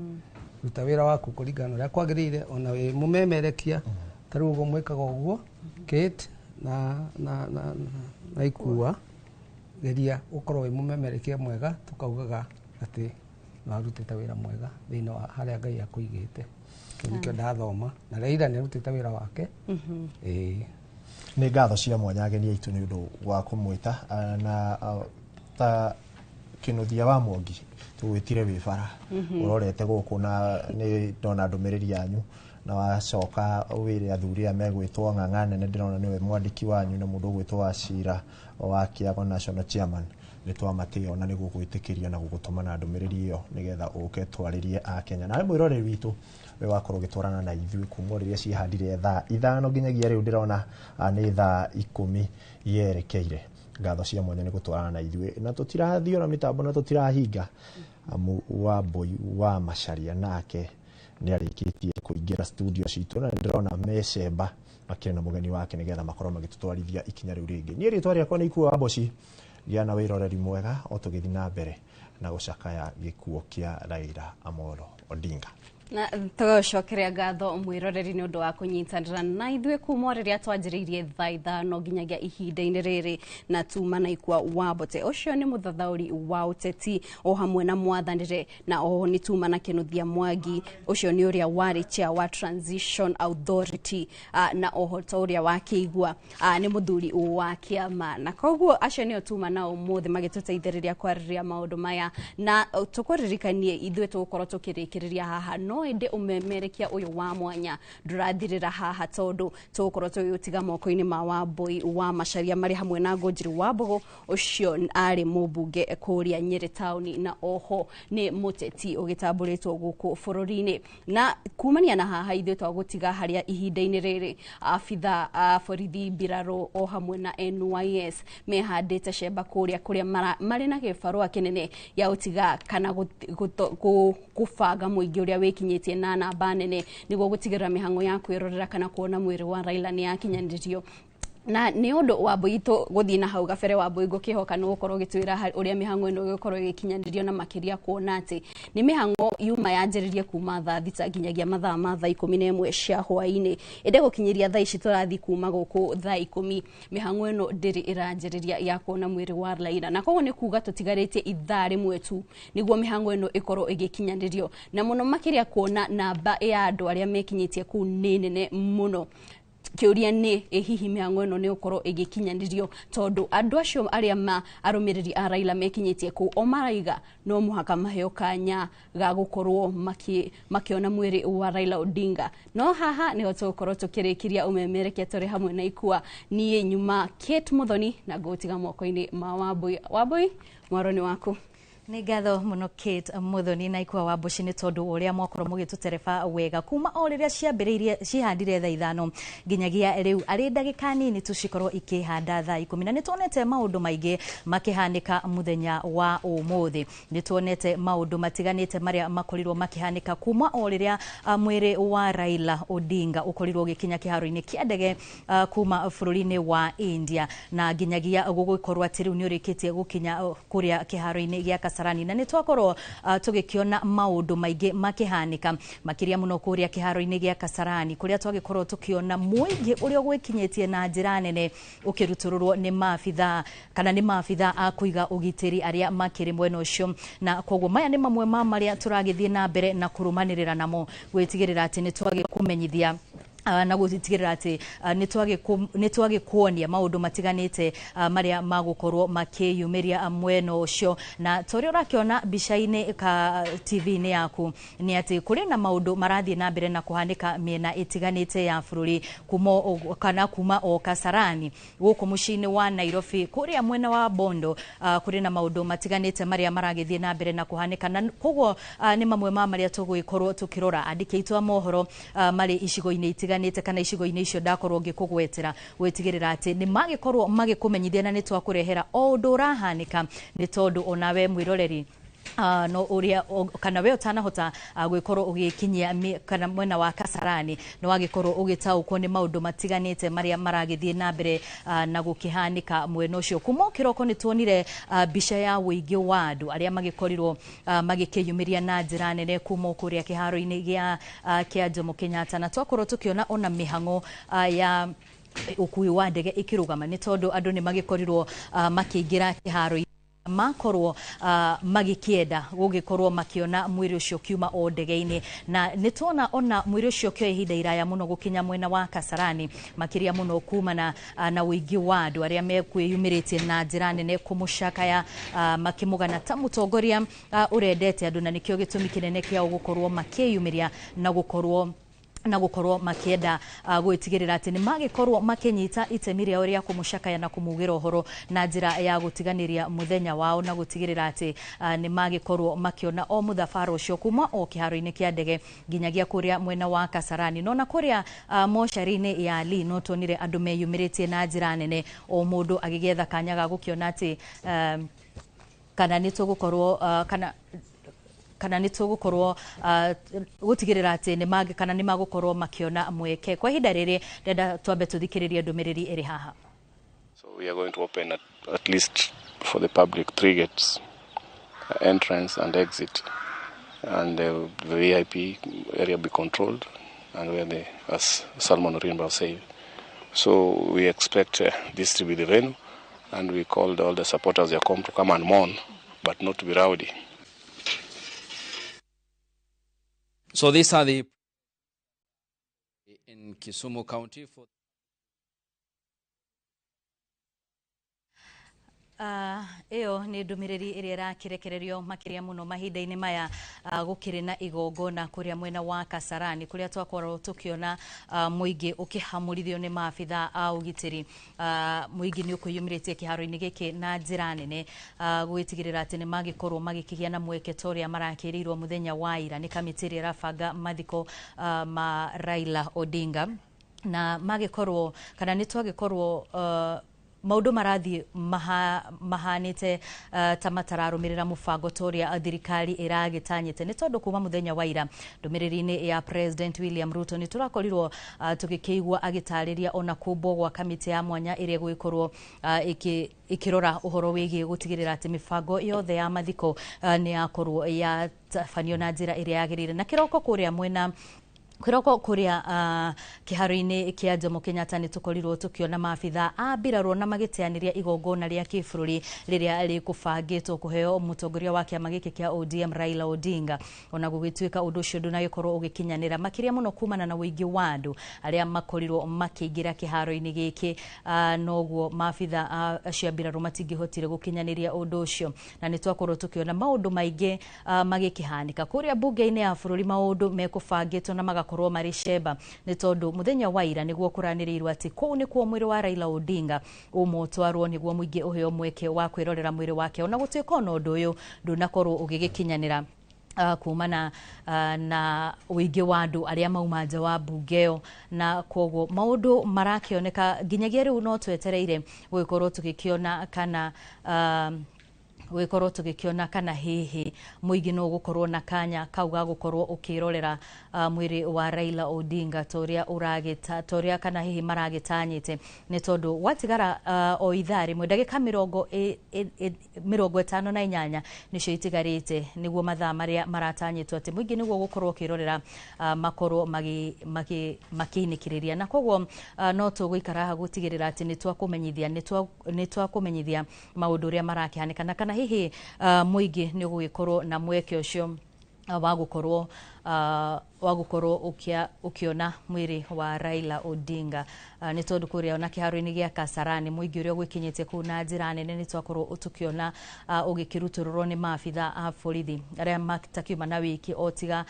ruta wĩra waku kũringana na ũrĩa kwagĩrĩire, ona wĩ mũmemerekia ta rĩu ũguo mwĩkaga ũguo Kate na Ikua, geria ũkorwo wĩ mũmemerekia mwega, tũkaugaga atĩ nĩwarutĩte wĩra mwega thĩinĩ wa harĩa Ngai akũigĩte. Kĩu nĩkĩo ndathoma, na Raila nĩarutĩte wĩra wake. Ĩĩ. Nĩ ngatho cia mwanya ageni aitũ nĩ ũndũ wa kũmwĩta, na ta Kĩnuthia wa Mwangi tũgwĩtire wĩ bara ũrorete gũkũ, na nĩ ndona ndũmĩrĩri yanyu, na wacoka wĩre athuri aya megwĩtwo Ng'ang'a Nene, ndĩrona nĩwe mwandĩki wanyu, na mũndũ ũgwĩtwo Wachira wa Kĩago National Chairman, nĩ twamatĩo na nĩ gũgwĩtĩkĩria na gũgũtũma na ndũmĩrĩri ĩyo nĩgetha ũke twarĩrie a Kenya. Nawe mwĩroreri witũ we wakorwo ũgĩtwarana na ithuĩ kuma rĩrĩa cihandire thaa 5 nginyagia rĩu ndĩrona nĩ thaa 10 yerekeire. Ngatho cia mwanya nĩ gũtwarana na ithuĩ, na tũtirathiora mĩtambo na tũtirahinga, amu Wambui wa Macharia nake nĩ arĩkĩtie kũingĩra studio citũ, na ndĩrona mecemba makĩrĩ na mũgeni wake nĩgetha makorwo magĩtũtwarithia ikinya rĩu rĩngĩ. Niĩ rĩtwa rĩakwa nĩ Ikua Mboci. Gĩa na wĩroreri mwega o tũgĩthiĩ na mbere na gũcakaya gĩkuũ kĩa Raila Amolo Odinga. Na tũgũcokeria ngatho mwĩroreri nĩ ũndũ wa kũnyitanĩra na ithuĩ kuma rĩrĩa twanjĩrĩirie thaa 5 nginyagia ihinda-inĩ rĩrĩ, na tuma na Ikua wa Mbote, ũcio nĩ mũthathaũri wa ũteti o hamwe na mwathanĩre, na oho nĩ tuma na Kinuthia Mwangi, ũcio nĩ ũrĩa warĩ chair wa Transition Authority, na oho ta ũrĩa wakĩigua nĩ mũthuri wa kĩama, na koguo acio nĩo tuma nao ũmũthĩ magĩtũteithĩrĩria kwarĩrĩria maũndũ maya, na tũkũririkanie ithuĩ tũgũkorwo tũkĩrĩkĩrĩria haha, no ĩndĩ ũmemerekia ũyũ wa mwanya ndũrathirĩra haha, tondũ tũgũkorwo tũgĩũtiga moko-inĩ ma Wambui wa Macharia marĩ hamwe na Ngũnjiri wa Mbũgũ, ũcio arĩ mũmbunge kũrĩa Nyĩrĩ taũni, na oho nĩ mũteti ũgĩtambũrĩtwo gũkũ bũrũri-inĩ. Na kumania na haha ithuĩ twagũtiga harĩa ihinda-inĩ rĩrĩ abitha a borithi mbirarũ o hamwe na NYS mehandĩte cemba kũrĩa kũrĩa marĩ na gĩbarũa kĩnene gĩa gũtiga kana gũbanga mũingĩ ũrĩa wĩkinyĩtie na namba nene nĩguo gũtigĩrĩra mĩhang'o ya kwĩrorera kana kuona mwĩrĩ wa Raila nĩ yakinyanĩrio. Na nĩ ũndũ Wambui gũthiĩ na hau gabere, Wambui ngũkĩhoka nĩ ũgũkorwo ũgĩtwĩra ũrĩa mĩhang'o ĩno ĩgũkorwo ĩgĩkinyanĩrio, na makĩria kuona atĩ nĩ mĩhang'o yuma yanjĩrĩrie kuma thaa 6 nginyagia mathaa ma thaa 11 cia hwaĩ-inĩ, ĩndĩ gũkinyĩria thaa ici tũrathiĩ kuma gũkũ thaa 10 mĩhang'o ĩno ndĩrĩ ĩranjĩrĩria ya kuona mwĩrĩ wa Raila, na koguo nĩ kuga tũtigarĩtie ithaa rĩmwe tu nĩguo mĩhang'o ĩno ĩkorwo ĩgĩkinyanĩrio, na mũno makĩria kuona namba ya andũ arĩa mekinyĩtie kũu nĩ nene mũno. Kĩũria nĩ hihi mĩhang'o ĩno nĩ ũkorwo ĩgĩkinyanĩrio, tondũ andũ acio arĩa ma arũmĩrĩri a Raila mekinyĩtie kũu o maraiga no mũhaka maheo kanya ga gũkorwo makĩona mwĩrĩ wa Raila Odinga. No haha nĩho tũgũkorwo tũkĩrĩkĩria ũmemerekia tũrĩ hamwe na Ikua, niĩ nyuma Kate Muthoni, na ngũtiga moko-inĩ ma Wambui. Wambui, mwaro nĩ waku. Nĩ ngatho mũno Kate Muthoni na Ikua wa Mboci nĩ tondũ ũrĩa mwakorwo mũgĩtũtereba wega kuma o rĩrĩa ciambĩrĩirie cihandire thaa 5 nginyagia rĩu arĩ ndagĩka nini tu cikorwo ikĩhanda thaa 10, na nĩ tuonete maũndũ maingĩ makĩhanĩka mũthenya wa ũmũthĩ. Nĩ tuonete maũndũ matiganĩte marĩa makorirwo makĩhanĩka kuma o rĩrĩa mwĩrĩ wa Raila Odinga ũkorirwo ũgĩkinya kĩharo-inĩ kĩa ndege kuma bũrũri-inĩ wa India, na nginyagia gũgĩkorwo atĩ rĩu nĩ ũrĩkĩtie gũkinya kũrĩa kĩharo-inĩ gĩa Kasarani, na nĩ twakorwo tũgĩkĩona maũndũ maingĩ makĩhanĩka makĩria mũno kũrĩa kĩharo-inĩ gĩa Kasarani, kũrĩa twagĩkorwo tũkĩona mũingĩ ũrĩa ũgwĩkinyĩtie na njĩra nene ũkĩrutũrũrwo nĩ maabitha kana nĩ maabitha a kũiga ũgitĩri arĩa makĩrĩ mwena ũcio, na koguo maya nĩ mamwe ma marĩa tũragĩthiĩ na mbere na kũrũmanĩrĩra namo gwĩtigĩrĩra atĩ nĩ twagĩkũmenyithia na gũtigĩrĩra atĩ nĩ twagĩkuonia maũndũ matiganĩte marĩa magũkorwo makĩyumĩria mwena ũcio. Na ta ũrĩa ũrakĩona mbica-inĩ ka TV-inĩ yaku nĩ atĩ kũrĩ na maũndũ marathiĩ na mbere na kũhanĩka mĩena ĩtiganĩte ya bũrũri kana kuma o Kasarani gũkũ mũciĩ-inĩ wa Nairobi, kũrĩa mwena wa Bondo kũrĩ na maũndũ matiganĩte marĩa maragĩthiĩ na mbere na kũhanĩka, na koguo nĩ mamwe ma marĩa tũgũgĩkorwo tũkĩrora. Andĩki aitũ a mohoro marĩ icigo-inĩ itiganĩte kana icigo-inĩ icio ndakorwo ngĩkũgwetera gwĩtigĩrĩra atĩ nĩ magĩkorwo magĩkũmenyithia na nĩ twakũrehera o ũndũ ũrahanĩka, nĩ tondũ onawe mwĩroreri no ũrĩa kana we ũtanahota gwĩkorwo ũgĩkinyia kana mwena wa Kasarani no wagĩkorwo ũgĩtaũkwo nĩ maũndũ matiganĩte marĩa maragĩthiĩ na mbere na gũkĩhanĩka mwena ũcio. Kuma kĩroko nĩ tuonire mbica ya ũingĩ wa andũ arĩa magĩkorirwo magĩkĩyumĩria na njĩra nene kuma kũrĩa kĩharo-inĩ gĩa kĩa Jomo Kenyatta, na twakorwo tũkĩona ona mĩhang'o ya ũkui wa ndege ĩkĩrũgama nĩ tondũ andũ nĩ magĩkorirwo makĩingĩra kĩharo-inĩ makorwo magĩkĩenda gũgĩkorwo makĩona mwĩrĩ ũcio ũkiuma o ndege-inĩ, na nĩ tuona ona mwĩrĩ ũcio ũkĩoya ihinda iraya mũno gũkinya mwena wa Kasarani, makĩria mũno kumana na ũingĩ wa andũ arĩa mekwĩyumĩrĩtie na njĩra nene kũmũcakaya makĩmũgana ta mũtongoria ũrendete andũ, na nĩkĩo gĩtũmi kĩnene kĩao gũkorwo makĩyumĩria na gũkorwo Na gukorwo makienda gwitigirira ati ni magikorwo makinyita itemi riao ria kumucakaya na kumugira uhoro na njira ya gutiganiria muthenya wao na gutigirira ati ni magikorwo makiona o muthabara ucio kuma o kiharo-ini kia ndege nginyagia kuria mwena wa Kasarani. Nona kuria mochari-ini ya Lee no tuonire andu meyumiritie na njira nene, o mundu agigetha kanya ga gukiona ati kana ni tugukorwo kana nĩ tũgũkorwo gũtigĩrĩra atĩ nĩ mangĩ kana nĩ magũkorwo makĩona mweke. Kwa ihinda rĩrĩ ndenda twambe tũthikĩrĩrie ndũmĩrĩri ĩrĩ haha. So we are going to open at least for the public 3 gates, entrance and exit, and the VIP area be controlled, and where the, as Salmon Orimba said. So we expect this to be the venue, and we called all the supporters to come and mourn, but not to be rowdy. So these are the in Kisumu County for Iyo ni ndumiriri iria irakirekererio makiria muno mahinda-ini maya gukiri na igongona kuria mwena wa Kasarani kuria twakorwo tukiona muingi ukihamurithio ni maabitha a ugitiri. Muingi ni ukwiyumiritie kiharo-ini giki na njira nene gwitigirira ati ni magikorwo magikigia na mweke ta uria marakirirwo muthenya wa ira ni kamiti iria irabanga mathiko ma Raila Odinga, na magikorwo kana ni twagikorwo maundu marathi mahanite ta matararumirira mubango ta uria thirikari iragitanyite ni tondu kuma muthenya wa ira ndumiriri-ini ya President William Ruto ni turakorirwo tugikiigua agitariria ona kumbwo gwa kamiti ya mwanya iria igwikorwo ikirora uhoro wigie gutigirira ati mibango yothe ya mathiko ni yakorwo yatabanio na njira iria yagirire. Na kiroko kuria mwena kiroko kuria kiharo-ini kia Jomo Kenyatta ni tukorirwo tukiona maabitha a mbirarũ na magiteaniria igongona ria kibũrũri riria rikubangitwo kuheo mutongoria wa kiama giki kia ODM Raila Odinga, ona gugituika undu ucio ndunagikorwo ugikinyanira makiria muno kumana na uingi wa andu aria makorirwo makiingira kiharo-ini giki. Noguo maabitha acio a mbirarũ matingihotire gukinyaniria undu ucio, na ni twakorwo tukiona maundu maingi magikihanika kuria bunge-ini ya bururi. Maundu mekubangitwo na magakorwo mari cemba ni tondu muthenya wa ira niguo kuranirirwo ati kuu nikuo mwiri wa Raila Odinga umotwarwo niguo muingi uheo mweke wa kwirorera mwiri wake, ona gutuika ona undu uyu ndunakorwo ugigikinyanira kumana na uingi wa andu aria mauma nja wa bunge iyo, na koguo maundu marakioneka nginyagia riu no twetereire gugikorwo tugikiona kana gwikorwo tugikiona kana hihi muingi no gukorwo na kanya kau ga gukorwo ukirorera mwiri wa Raila Odinga toria uragita toria kana hihi maragitanyite ni tondu watigara o ithaa rimwe ndagika 58 nicio itigarite niguo mathaa maria maratanyitwo ati muingi niguo gukorwo ukirorera makorwo makiinikiriria. Na koguo no tuguikara haha gutigirira ati ni twakumenyithia ni twakumenyithia maundu uria marakihanika na kana hihi muingi ni ugugikorwo na mweke ucio wa gukorwo ukiona mwiri wa Raila Odinga. Ni tondu kuria ona kiharo-ini gia Kasarani muingi uria gwikinyite kuu na njira nene ni twakorwo tukiona ugikirutururwo ni maabitha a borithi aria matakiuma na wiki o tiga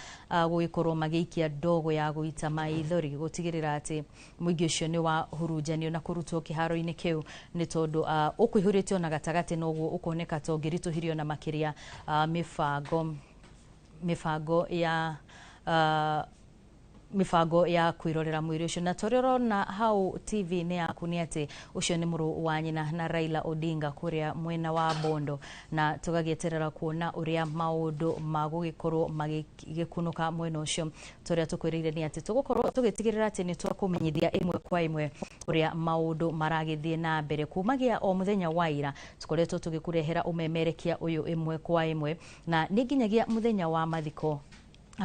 gugikorwo magiikia ndogo ya guita maithori gutigirira ati muingi ucio ni wa hurunjanio na kurutwo kiharo-ini kiu ni tondu ukuihurite ona gatagati noguo ukoneka ta ungirituhirio na makiria mibango ya mibango ya kwirorera mwiri ucio. Na toria urona hau TV ni yaku ni ati ucio ni muru wa nyina na Raila Odinga kuria mwena wa Bondo, na tugagieterera kuona uria maundu magugikorwo magikunuka mwena ucio. Toria tukwirire ni ati tugukorwo tugitigirira ati ni twakumenyithia imwe kwa imwe uria maundu maragithie na mbere kumagia o muthenya wa ira tukoretwo tugikurehera umemerekia uyu imwe kwa imwe, na ni nginyagia muthenya wa mathiko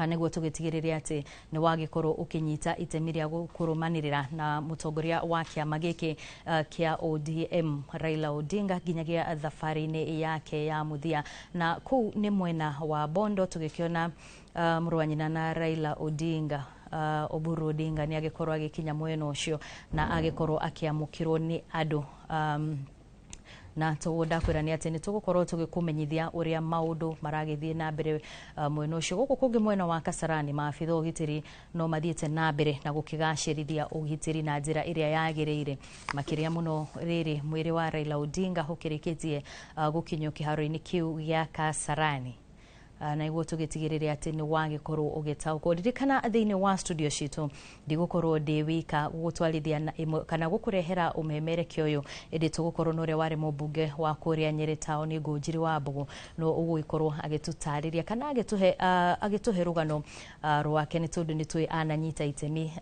niguo tugitigirire ati ni wagikorwo ukinyita itemi ria gukurumanirira na mutongoria wa kiama giki kia ODM Raila Odinga nginyagia thabari-ini yake ya muthia. Na kuu ni mwena wa Bondo tugikiona mũrũ wa nyina na Raila Odinga Oburu Odinga ni agikorwo agikinya mwena ucio na agikorwo akiamukirwo ni andu Na toguo ndakwĩra nĩ atĩ nĩ tũgũkorwo tũgĩkũmenyithia ũrĩa maũndũ maragĩthiĩ na mbere mwena ũcio. Gũkũ kũngĩ mwena wa Kasarani, maabitha ũgitĩri no mathiĩte na mbere na gũkĩgacĩrithia ũgitĩri na njĩra ĩrĩa yagĩrĩire, makĩria mũno rĩrĩ mwĩrĩ wa Raila Odinga ũkĩrĩkĩtie gũkinyio kĩharo-inĩ kĩu gĩa Kasarani, na nĩguo tũgĩtigĩrĩre atĩ nĩ wagĩkorwo ũgĩtaũkwo. Ririkana thĩinĩ wa studio citũ ndigũkorwo ndĩ wika gũgũtwarithia na ĩmwe kana gũkũrehera ũmemerekia ũyũ, ĩndĩ tũgũkorwo na ũrĩa warĩ mũmbunge wa kũrĩa Nyĩrĩ taũni, Ngũnjiri wa Mbũgũ, no ũgũgĩkorwo agĩtũtarĩria kana agĩtũhe rũgano rwake, nĩ tondũ nĩ tũĩ ananyita itemi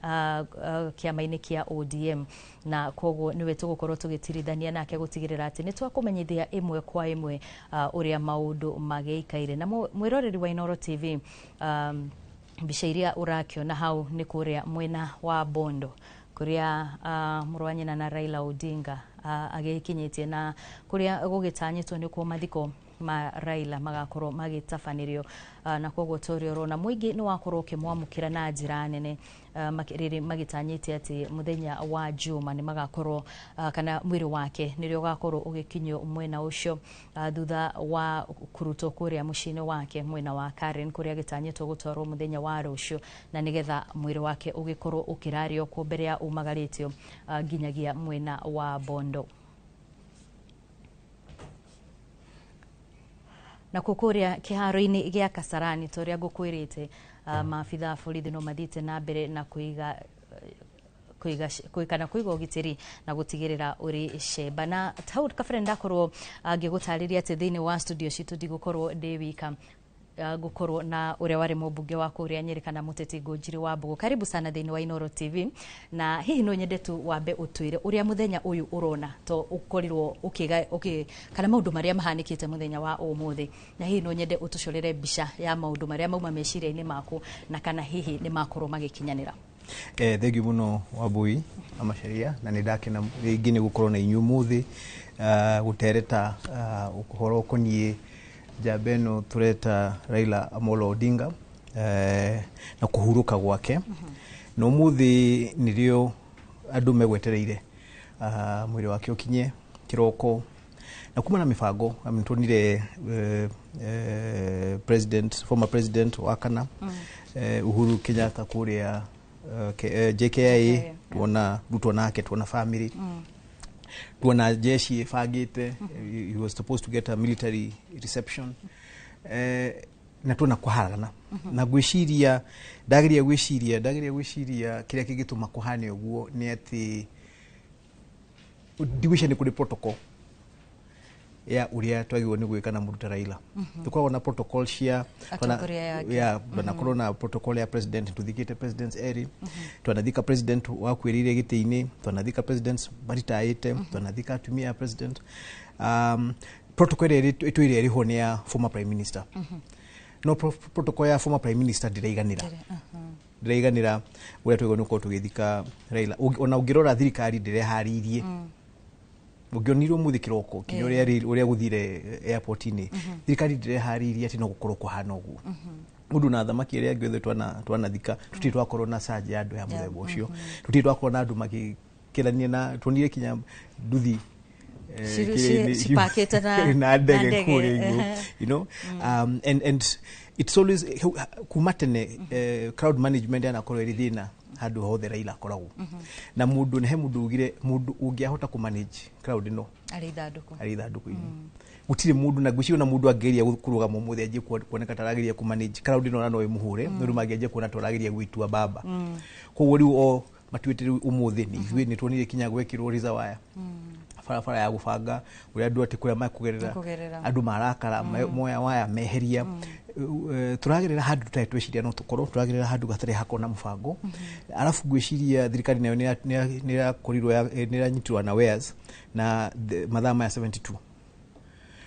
kĩama-inĩ kĩa ODM, na koguo nĩwe tũgũkorwo tũgĩtirithania nake gũtigĩrĩra atĩ nĩ twakũmenyithia ĩmwe kwa ĩmwe ũrĩa maũndũ magĩikaire. Na mwĩroreri wa Inooro TV, mbica iria ũrakĩona hau nĩ kũrĩa mwena wa Bondo, kũrĩa mũrũ wa nyina na Raila Odinga agĩkinyĩtie, na kũrĩa gũgĩtanyĩtwo nĩkuo mathiko ma Raila magakorwo magĩtabanĩrio, na koguo ta ũrĩa ũrona mũingĩ nĩ wakorwo ũkĩmwamũkĩra na njĩra nene, rĩrĩ magĩtanyĩte atĩ mũthenya wa Juma nĩ magakorwo kana mwĩrĩ wake nĩrĩo ũgakorwo ũgĩkinyio mwena ũcio, thutha wa kũrutwo kũrĩa mũciĩ-inĩ wake mwena wa Karen, kũrĩa agĩtanyĩtwo gũtwarwo mũthenya wa rũciũ, na nĩgetha mwĩrĩ wake ũgĩkorwo ũkĩrario kuo mbere ya umagarĩtio nginyagia mwena wa Bondo. Na kũrĩa kĩharo-inĩ gĩa Kasarani, ta ũrĩa ngũkwĩrĩte, maabitha a borithi no mathiĩte na mbere na kũiga kana kũiga ũgitĩri na gũtigĩrĩra ũrĩ cemba. Na hau kabere ndakorwo ngĩgũtarĩria atĩ thĩinĩ wa studio citũ ndigũkorwo ndĩ wika, ngũkorwo na ũrĩa warĩ mũmbunge wa kũrĩa Nyĩrĩ kana mũteti Ngũnjiri wa Mbũgũ. Karibu sana thĩinĩ wa Inooro TV, na hihi no nyende tu wambe ũtwĩre ũrĩa mũthenya ũyũ ũrona to ũkorirwo ũkĩga kana maũndũ marĩa mahanĩkĩte mũthenya wa ũmũthĩ, na hihi no nyende ũtũcorere mbica ya maũndũ marĩa mauma meciria-inĩ maku, na kana hihi nĩ makorwo magĩkinyanĩra. Thengiũ mũno Wambui wa Macharia, na nĩ ndakena rĩngĩ nĩ gũkorwo na inyuĩ ũmũthĩ gũtereta ũhoro ũkoniĩ njamba ĩno tũreta Raila Amolo Odinga na kũhurũka gwake. Na ũmũthĩ nĩrĩo andũ megwetereire mwĩrĩ wake ũkinye kĩroko, na kuma na mĩbango nĩtuonire president, former president wa kana Uhuru Kenyatta kũrĩa JKIA, tuona Ruto nake, tuona family, tuona jeshi ĩbangĩte, he was supposed to get a military reception, na tuona kũharagana. Na ngwĩciria ndageria gwĩciria kĩrĩa kĩngĩtũma kũhane ũguo nĩ atĩ ndigwĩciria nĩ kũrĩ protocol ya ũrĩa twagĩrĩirwo nĩ gwĩka na mũndũ ta Raila. Tũkoragwo na protocol cia ya twanakorwo na protocol ya president, tũthikĩte presidents erĩ, twanathika president wakuĩrĩire gĩtĩ-inĩ, twanathika presidents maritaĩte, twanathika atumia a president. Protocol ĩrĩa ĩtũire ĩrĩho nĩ ya former prime minister. No protocol ya former prime minister ndĩraiganĩra. Ndĩraiganĩra ũrĩa twagĩrĩirwo nĩ gũkorwo tũgĩthika Raila. Ona ũngĩrora thirikari ndĩreharĩirie. Ũngĩonirwo mũthĩ kĩroko kinya ũrĩa gũthire airport-inĩ, thirikari ndĩreharĩirie atĩ no gũkorwo kũhana ũguo. Mũndũ na athamaki arĩa angĩ othe twanathika, tũtirĩ twakorwo na surge ya andũ ya mũthemba ũcio, tũtirĩ twakorwo na andũ magĩkĩrania, na tuonire kinya nduthi cipakĩte na ndege kũrĩa igũrũ, you know, and it's always kuma tene crowd management yanakorwo ĩrĩ thĩna handũ hothe Raila akoragwo. Na mũndũ nĩ he mũndũ ugire mũndũ ũngĩahota kũ manage crowd ĩno arĩ ithandũkũ-inĩ. Gũtirĩ mũndũ, na ngwĩciria ona mũndũ angĩgeria kũrũgama ũmũthĩ anjie kuoneka ta arageria kũ manage crowd ĩno, ona no ĩmũhũre, nĩ ũndũ mangĩanjia kuona ta ũrageria gwĩtua baba. Koguo rĩu o matuĩte rĩu ũmũthĩ nĩ ithuĩ nĩ tuonire kinya gwekĩrwo razor wire barabara ya gũbanga ũrĩa andũ atĩ kũrĩa mekũgerera, andũ marakara moya waya meheria. Tũragerera handũ tũtarĩ tweciria no tũkorwo tũragerera handũ gatarĩ hakorwo na mũbango. Arabu ngwĩciria thirikari nayo nĩ ĩrakorirwo nĩ ĩranyitirwo na wares na mathaa maya 72,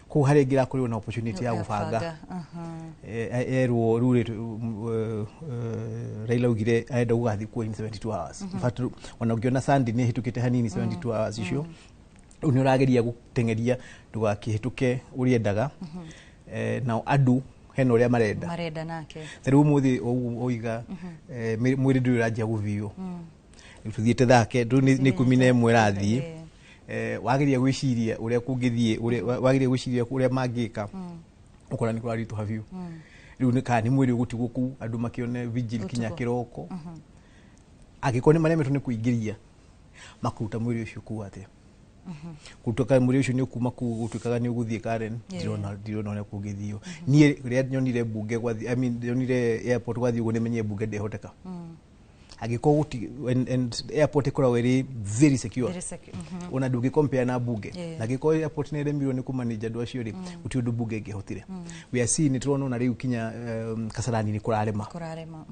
koguo harĩa ĩngĩ ĩrakorirwo na opportunity ya gũbanga. Erwo rĩu Raila augire arenda gũgathikwo in 72 hours. In fact ona ũngĩona Sunday nĩ ĩhĩtũkĩte hanini 72 hours icio, rĩu nĩ ũrageria gũteng'eria ndũgakĩhĩtũke ũrĩa endaga. Nao andũ hena ũrĩa marenda nake. Ta rĩu ũmũthĩ oiga mwĩrĩ ndũrĩ ũranjia gũthio, rĩu tũthiĩte thaa kenda, rĩu nĩ 11 ĩrathiĩ. Wageria gwĩciria ũrĩa kũngĩthiĩ, wageria gwĩciria ũrĩa mangĩka, ũkora nĩ kũraritũha biũ. Rĩu nĩ kana nĩ mwĩrĩ ũgũtigwo kũu andũ makĩone vigil kinya kĩroko. Angĩkorwo nĩ maremetwo nĩ kũingĩria, makũruta mwĩrĩ ũcio kũu atĩa? Gũtuĩka mwĩrĩ ũcio nĩ ũkuma kũu, gũtuĩkaga nĩ ũgũthiĩ Karen, ndirona ũrĩa kũngĩthio. Niĩ rĩrĩa nyonire bunge gwathi, I mean, nyonire airport gwathiĩ ũguo, nĩmenyire bunge ndĩhoteka. Angĩkorwo and airport ĩkoragwo ĩrĩ very secure. Very secure. Ona ndũngĩ compare na bunge. Na angĩkorwo airport nĩ ĩremirwo nĩ kũmanage andũ acio rĩ, gũtirĩ ũndũ bunge ĩngĩhotire. We are seeing, nĩ tũrona ona rĩu kinya Kasarani nĩ kũrarema. Kũrarema.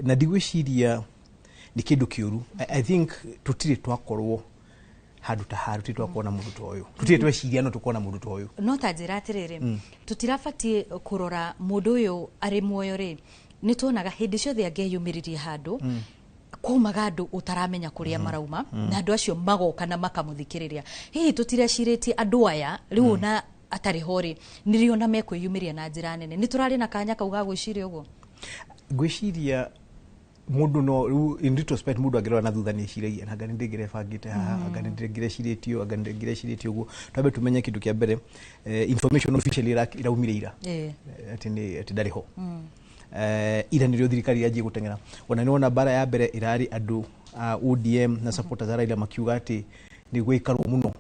Na ndigwĩciria nĩ kĩndũ kĩũru. I think tũtirĩ twakorwo handũ ta haha, tũtirĩ twakorwo na mũndũ ta ũyũ, tũtirĩ tweciria no tũkorwo na mũndũ ta ũyũ. No ta njĩra atĩrĩrĩ, tũtirabatiĩ kũrora mũndũ ũyũ arĩ muoyo rĩ, nĩ tuonaga hĩndĩ ciothe angĩeyumĩririe handũ, kwaumaga andũ ũtaramenya kũrĩa marauma, na andũ acio magoka na makamũthikĩrĩria. Hihi tũtirecirĩtie andũ aya rĩu ona atarĩ ho rĩ, nĩrĩo na mekwĩyumĩria na njĩra nene? Nĩ tũrarĩ na kanya kau ga gwĩciria ũguo? Ngwĩciria mũndũ no rĩu in retrospect mũndũ angĩrora na thutha nĩ eciragia anga nĩ ndĩngĩrebangĩte haha, anga nĩ ndĩngĩrecirĩtio, anga nĩ ndĩngĩrecirĩtio ũguo. Twambe tũmenye kĩndũ kĩa mbere, information officially iraumire ira atĩ nĩ atĩ ndarĩ ho. Ira nĩrĩo thirikari yanjie gũteng'era. Ona nĩ wona mbara ya mbere ĩrarĩ andũ a ODM na supporters a Raila makiuga atĩ nĩ gwĩkarwo mũno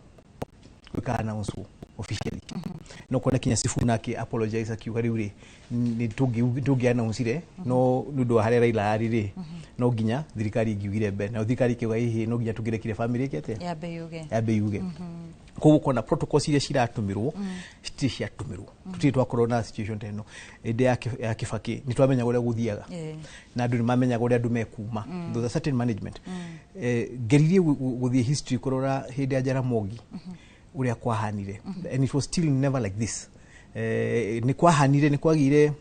gwĩka announce officially. No kuona kinya Sifuna akĩ apologize akiuga rĩu rĩ nĩ tũngĩ announcire, no nĩ ũndũ wa harĩa Raila arĩ rĩ, no nginya thirikari ĩngiugire mbere, nayo thirikari ĩkiuga ĩhĩ, no nginya tũngĩrekire family ĩke atĩa? Yambe yuge. Yambe yuge. Koguo kona protocols iria ciratũmĩrwo citirĩ ciatũmĩrwo. Tũtirĩ twakorwo na situation ta ĩno. Hĩndĩ ya Kibaki nĩ twamenyaga ũrĩa gũthiaga, na andũ nĩ mamenyaga ũrĩa andũ mekuma. There was a certain management. Ngeririe gũthiĩ history kũrora hĩndĩ ya Jaramogi ũrĩa kwahanire, and it was still never like this. Nĩ kwahanire, nĩ kwagĩire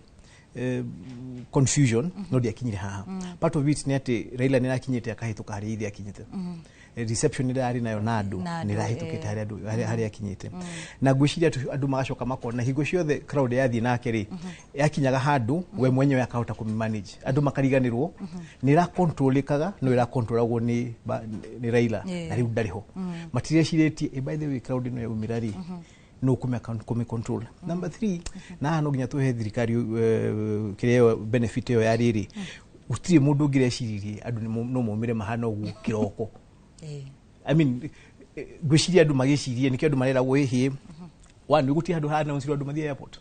confusion, no ndiakinyire haha. Part of it nĩ atĩ Raila nĩ arakinyĩte akahĩtũka harĩa ithe akinyĩte. Reception ĩrĩa arĩ nayo na andũ Na nĩ andũ, ĩrahĩtũkĩte harĩa andũ harĩa akinyĩte. Na ngwĩciria andũ magacoka makona hingo ciothe crowd yathiĩ nake rĩ, yakinyaga handũ we mwenyewe akahota kũmĩmanage, andũ makariganĩrwo nĩ ĩrakontrolĩkaga, no ĩrakontrolagwo nĩ Raila. Na rĩu ndarĩ ho. Matirecirĩtie, by the way, crowd ĩno yaumĩra rĩ, no kũmĩ control. Number 3, na haha no nginya tũhe thirikari kĩrĩa ĩyo benefit ĩyo ya rĩrĩ, gũtirĩ mũndũ ũngĩreciririe andũ no maumĩre mahana ũguo kĩroko. I mean, ngwĩciria andũ magĩcirie nĩkĩo andũ mareragwo ĩhĩ one, gũtirĩ handũ ha-announce-irwo andũ mathiĩ airport.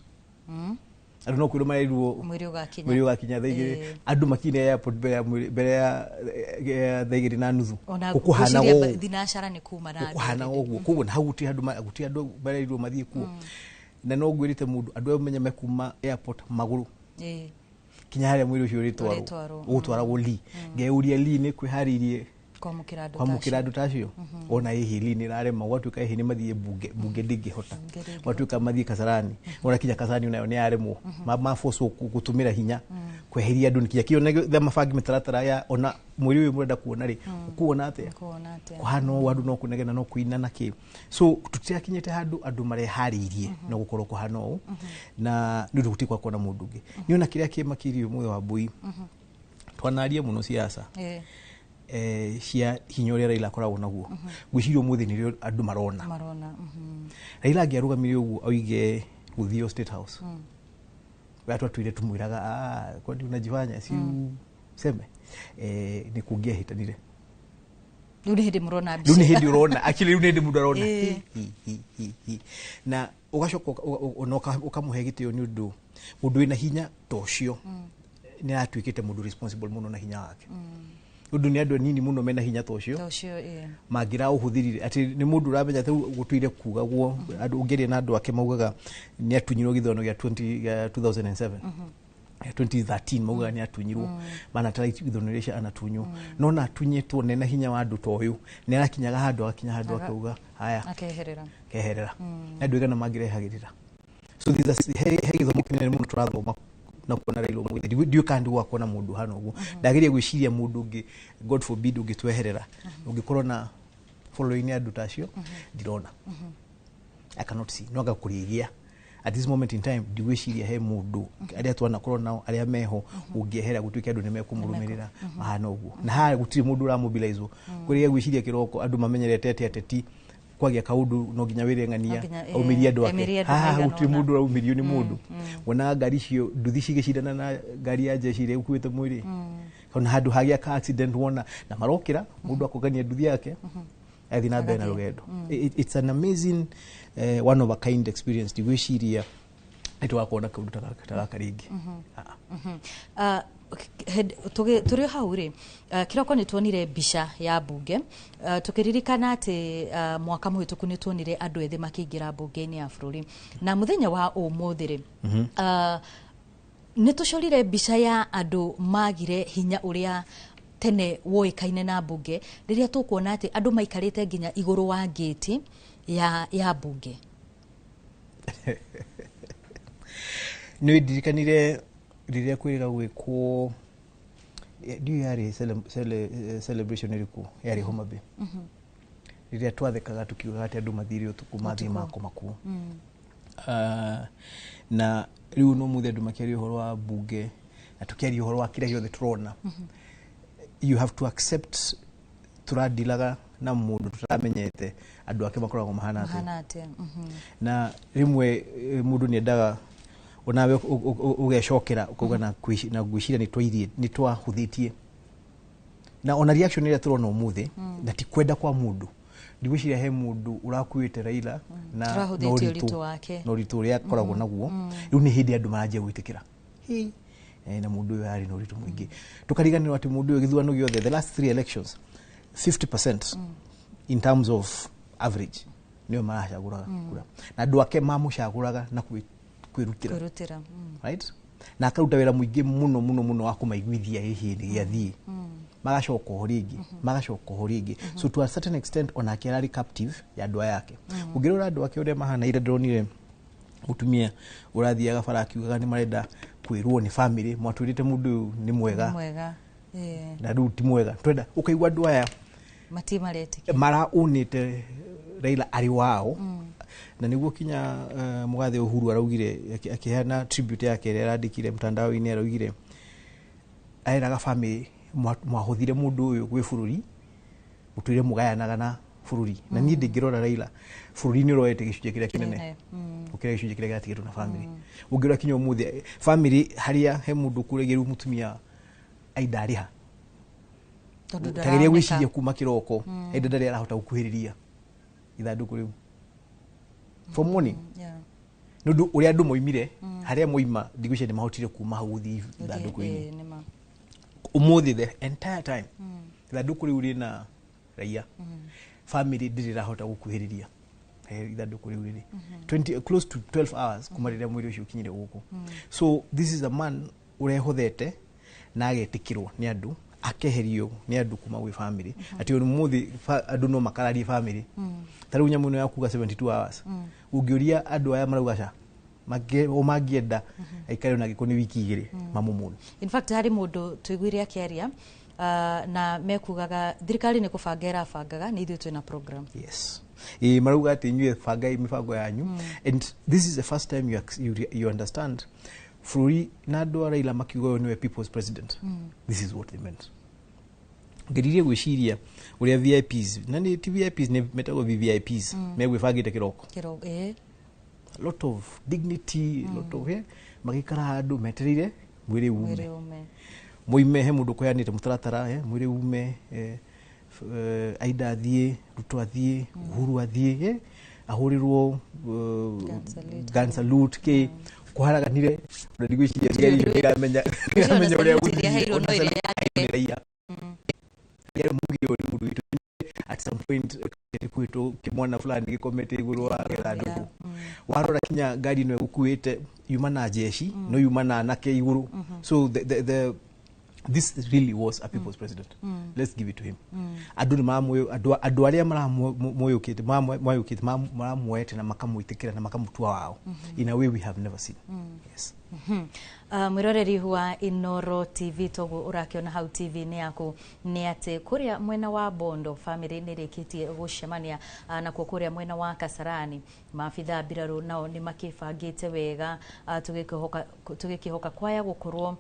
Andũ no kwĩrwo marerirwo mwĩrĩ ũgakinya. Mwĩrĩ ũgakinya thaa 2. Andũ makinya airport mbere ya thaa 2:30. Ona Gũkũhana ngwĩciria ũũ. Thinacara nĩ kuma na andũ Gũkũhana already. ũguo. Koguo hau gũtirĩ handũ gũtirĩ andũ marerirwo mathiĩ kuo. Na no ngwĩrĩte mũndũ andũ aya menye mekuma airport magũrũ kinya harĩa mwĩrĩ ũcio ũrĩtwarwo. Ũrĩtwarwo. Ũgũtwaragwo Lee. Ngeyũria Lee nĩ kwĩharĩirie kwamũkĩra andũ ta kwamũkĩra acio. Andũ ta acio. Ona ĩhĩ Lee nĩ ĩrarema, gwatuĩka ĩhĩ nĩ mathiĩ bunge, bunge ndĩngĩhota. Gwatuĩka mathiĩ Kasarani, ona kinya Kasarani onayo nĩ yaremwo. Mabocwo gũtũmĩra hinya kweheria andũ nginya kĩo nĩ mabangi mĩtaratara ya ona mwĩrĩ ũyũ mũrenda kuona rĩ, ũkuona atĩa? Ũkuona atĩa? Kũhana ũũ andũ no kũnegena no kũina na kĩ. So tũtirakinyĩte handũ andũ mareharĩirie no gũkorwo kũhana ũũ, na nĩ ũndũ gũtirĩ gwakorwo na mũndũ ũngĩ. Nĩ ona kĩrĩa kĩmakĩirie ũmũthĩ wa Mbui, twanaria mũno siasa cia hinya ũrĩa Raila akoragwo naguo. Ngwĩciria ũmũthĩ nĩrĩo andũ marona. Marona. Raila angĩarũgamire ũguo oige gũthio State House, we twatwire tumwĩraga, "Ah, kwani unajifanya si useme?" Nĩ kũngĩahĩtanire. Rĩu nĩ hĩndĩ mũrona Rĩu nĩ mbica. hĩndĩ ũrona, actually rĩu nĩ hĩndĩ mũndũ arona. Hi, hi, hi, hi, hi. Na ũgacoka ona ũkamũhe gĩtĩo nĩ ũndũ mũndũ wĩna hinya ta ũcio nĩ aratuĩkĩte mũndũ responsible mũno na hinya wake, ũndũ nĩ andũ anini mũno mena hinya ta ũcio Ta ũcio. Mangĩraũhũthĩrire atĩ nĩ mũndũ ũramenya rĩu gũtũire kugagwo andũ ũngĩaria na andũ ake maugaga nĩ atunyirwo gĩthurano gĩa 20 gĩa 2007, 2013, maugaga nĩ atunyirwo mana tara ithurano iria cia anatunywo, no na atunyĩtwo nena hinya wa andũ ta ũyũ nĩ arakinyaga handũ agakinya handũ akauga haya. Akeherera. Keherera. Na andũ aigana mangĩrehagĩrĩra. So there's a, he gĩthomo kĩnene mũno tũrathoma na kuona Raila ũmũthĩ. Ndiũĩ kana ndigwakorwo na mũndũ hana ũguo. Ndageria gwĩciria mũndũ ũngĩ, God forbid, ũngĩtweherera, ũngĩkorwo na following ya andũ ta acio, ndirona. I cannot see. No anga kũrĩgia At this moment in time ndigwĩciria he mũndũ arĩa twanakorwo nao arĩa meho ũngĩehera gũtuĩke andũ nĩ mekũmũrũmĩrĩra mahana ũguo, na haha gũtirĩ mũndũ ũramobilizwo. Kũrĩa gwĩciria kĩroko andũ mamenyerete atĩ ateti kwagĩa kaũndũ no nginya wĩre ng'ania aumĩrie andũ ake. Haha gũtirĩ mũndũ ũraumĩrio nĩ mũndũ. Wonaga ngari icio nduthi cigĩcindana na ngari ya jeshi ĩrĩa ĩkuĩte mwĩrĩ, ona handũ hagĩa ka accident wona na marokĩra mũndũ akũngania nduthi yake athiĩ na mbere na rũgendo. It's an amazing one of a kind experience. Ndigwĩciria nĩ tũgakorwo na kaũndũ ta gaka rĩngĩ. Tũrĩ hau rĩ, kĩroko nĩ tuonire mbica ya mbunge, tũkĩririkana atĩ mwaka mũhĩtũku nĩ tuonire andũ ethĩ makĩingĩra mbunge-inĩ ya bũrũri, na mũthenya wa ũmũthĩ rĩ, nĩ tũcorire mbica ya andũ magire hinya ũrĩa tene woĩkaine na mbunge, rĩrĩa tũkuona atĩ andũ maikarĩte nginya igũrũ wa ngĩti ya mbunge. Nĩ ndirikanire rĩrĩa kwĩrĩga gwĩkwo, ndiũĩ yarĩ celebration ĩrĩkũ yarĩ Homa Bay, rĩrĩa twathekaga tukiugaga atĩ andũ mathire ũtukũ mathiĩ makoma kuo. Na rĩu no mũthĩ andũ makĩaria ũhoro wa mbunge na tũkĩaria ũhoro wa kĩrĩa gĩothe tũrona, you have to accept tũrandilaga na mũndũ tũtaramenyete andũ ake makoragwo mahana atĩa. Na rĩmwe mũndũ nĩendaga onawe ũgecokera ũkauga na ngwĩciria nĩ twahũthĩtie, na ona reaction ĩrĩa tũrona ũmũthĩ na ti kwenda kwa mũndũ. Ndigwĩciria he mũndũ ũrakuĩte Raila na ũritũ ũrĩa akoragwo naguo. Rĩu nĩ hĩndĩ andũ maranjia gwĩtĩkĩra na mũndũ ũyũ arĩ na ũritũ mũingĩ. Tũkariganĩrwo atĩ mũndũ ũyũ gĩthurano gĩothe, the last 3 elections, 50% in terms of average nĩo maracagũraga kura, na andũ ake mamũcagũraga na kwĩrutĩra, right? Na akaruta wĩra mũingĩ mũno mũno mũno wa kũmaiguithia hihi nĩ gĩathiĩ, magacoka oho rĩngĩ, magacoka oho rĩngĩ. So to a certain extent onake ararĩ captive ya andũ aya ake. Ũngĩrora andũ ake ũrĩa mahana, ira ndĩronire mũtumia ũrathiaga bara akiugaga nĩ marenda kwĩrwo nĩ family, mwatwĩrĩte mũndũ ũyũ nĩ mwega na rĩu ti mwega, twenda ũkaigua andũ aya maraunĩte Raila arĩ wao. Na nĩguo kinya mũgathe Uhuru araugire akĩheana tribute yake ĩrĩa arandĩkire mtandao-inĩ, araugire areraga family mwahũthire mũndũ ũyũ gwĩ bũrũri mũtũire mũgayanaga na bũrũri. Na niĩ ndingĩrora Raila bũrũri nĩ ũroete gĩcunjĩ kĩrĩa kĩnene gũkĩra gĩcunjĩ kĩrĩa gĩatigĩtwo na family. Ũngĩrora kinya ũmũthĩ family harĩa he mũndũ ũkũrĩgĩrwo mũtumia ainda arĩha tageria gwĩciria kuma kĩroko ainda ndarĩ arahota gũkuhĩrĩria ithandũkũ rĩu for morning, nĩ ũndũ ũrĩa andũ moimire harĩa moima ndigwĩciria nĩ mahotire kuma hau gũthiĩ ithandũkũ-inĩ. Ũmũthĩ the entire time ithandũkũ rĩu rĩna raia, family ndĩrĩ ĩrahota gũkuhĩrĩria ithandũkũ rĩu rĩrĩ close to 12 hours kuma rĩrĩa mwĩrĩ ũcio ũkinyire gũkũ. So this is a man ũrehothete na agetĩkĩrwo nĩ andũ, akeherio nĩ andũ kuma gwĩ family, atĩ ũmũthĩ andũ no makararie family. Ta rĩu nyamũ ĩno ya kuga 72 hours, ũngĩũria andũ aya marauga ca o mangĩenda aikare ona angĩkorwo nĩ wiki 2 mamũmũne. In fact harĩ mũndũ tũiguire akĩaria na mekugaga thirikari nĩ kũbanga ĩrabangaga, nĩ ithuĩ twĩna program. Yes, marauga atĩ inyuĩ bangai mĩbango yanyu. And this is the first time you understand bũrũri na andũ a Raila makiuga ũyũ nĩwe people's president. This is what they meant. Ngeririe gwĩciria ũrĩa VIPs, na nĩ ti VIPs, nĩ metagwo VVIPs, megwĩbangĩte kĩroko, a lot of dignity, a lot of magĩikara handũ metereire mwĩrĩ ume, moime he mũndũ ũkũheanĩte mũtaratara, mwĩrĩ ume, Aida athiĩ, Ruto athiĩ, Uhuru athiĩ, ahũrĩrwo gun salute kĩ kũharaganire. Na ndigwĩciria thigari icio nĩiramenya ũrĩa gũthiĩ raia. Muge ũyũ nĩ mũndũ witũ, at some point kwĩtwo kĩmwana fulani gĩkomete igũrũ wa gĩthandũkũ. Warora kinya ngari ĩno ĩgũkuĩte yuma na jeshi, no yuma na anake igũrũ. So this really was a people's president. Let's give it to him. Andũ andũ arĩa maramũyũkĩte maramwoete na makamwĩtĩkĩra na makamũtua wao in a way we have never seen. Yes. Mwiroreri wa Inoro TV, toguo urakiona hau TV-inĩ yaku nĩ atĩ kũrĩa mwena wa Bondo family nĩ rĩkĩtie gũcemania, nakuo kũrĩa mwena wa Kasarani maabitha mbirarũ nao nĩ makĩbangĩte wega, tũgĩkĩhoka kwaya gũkorwo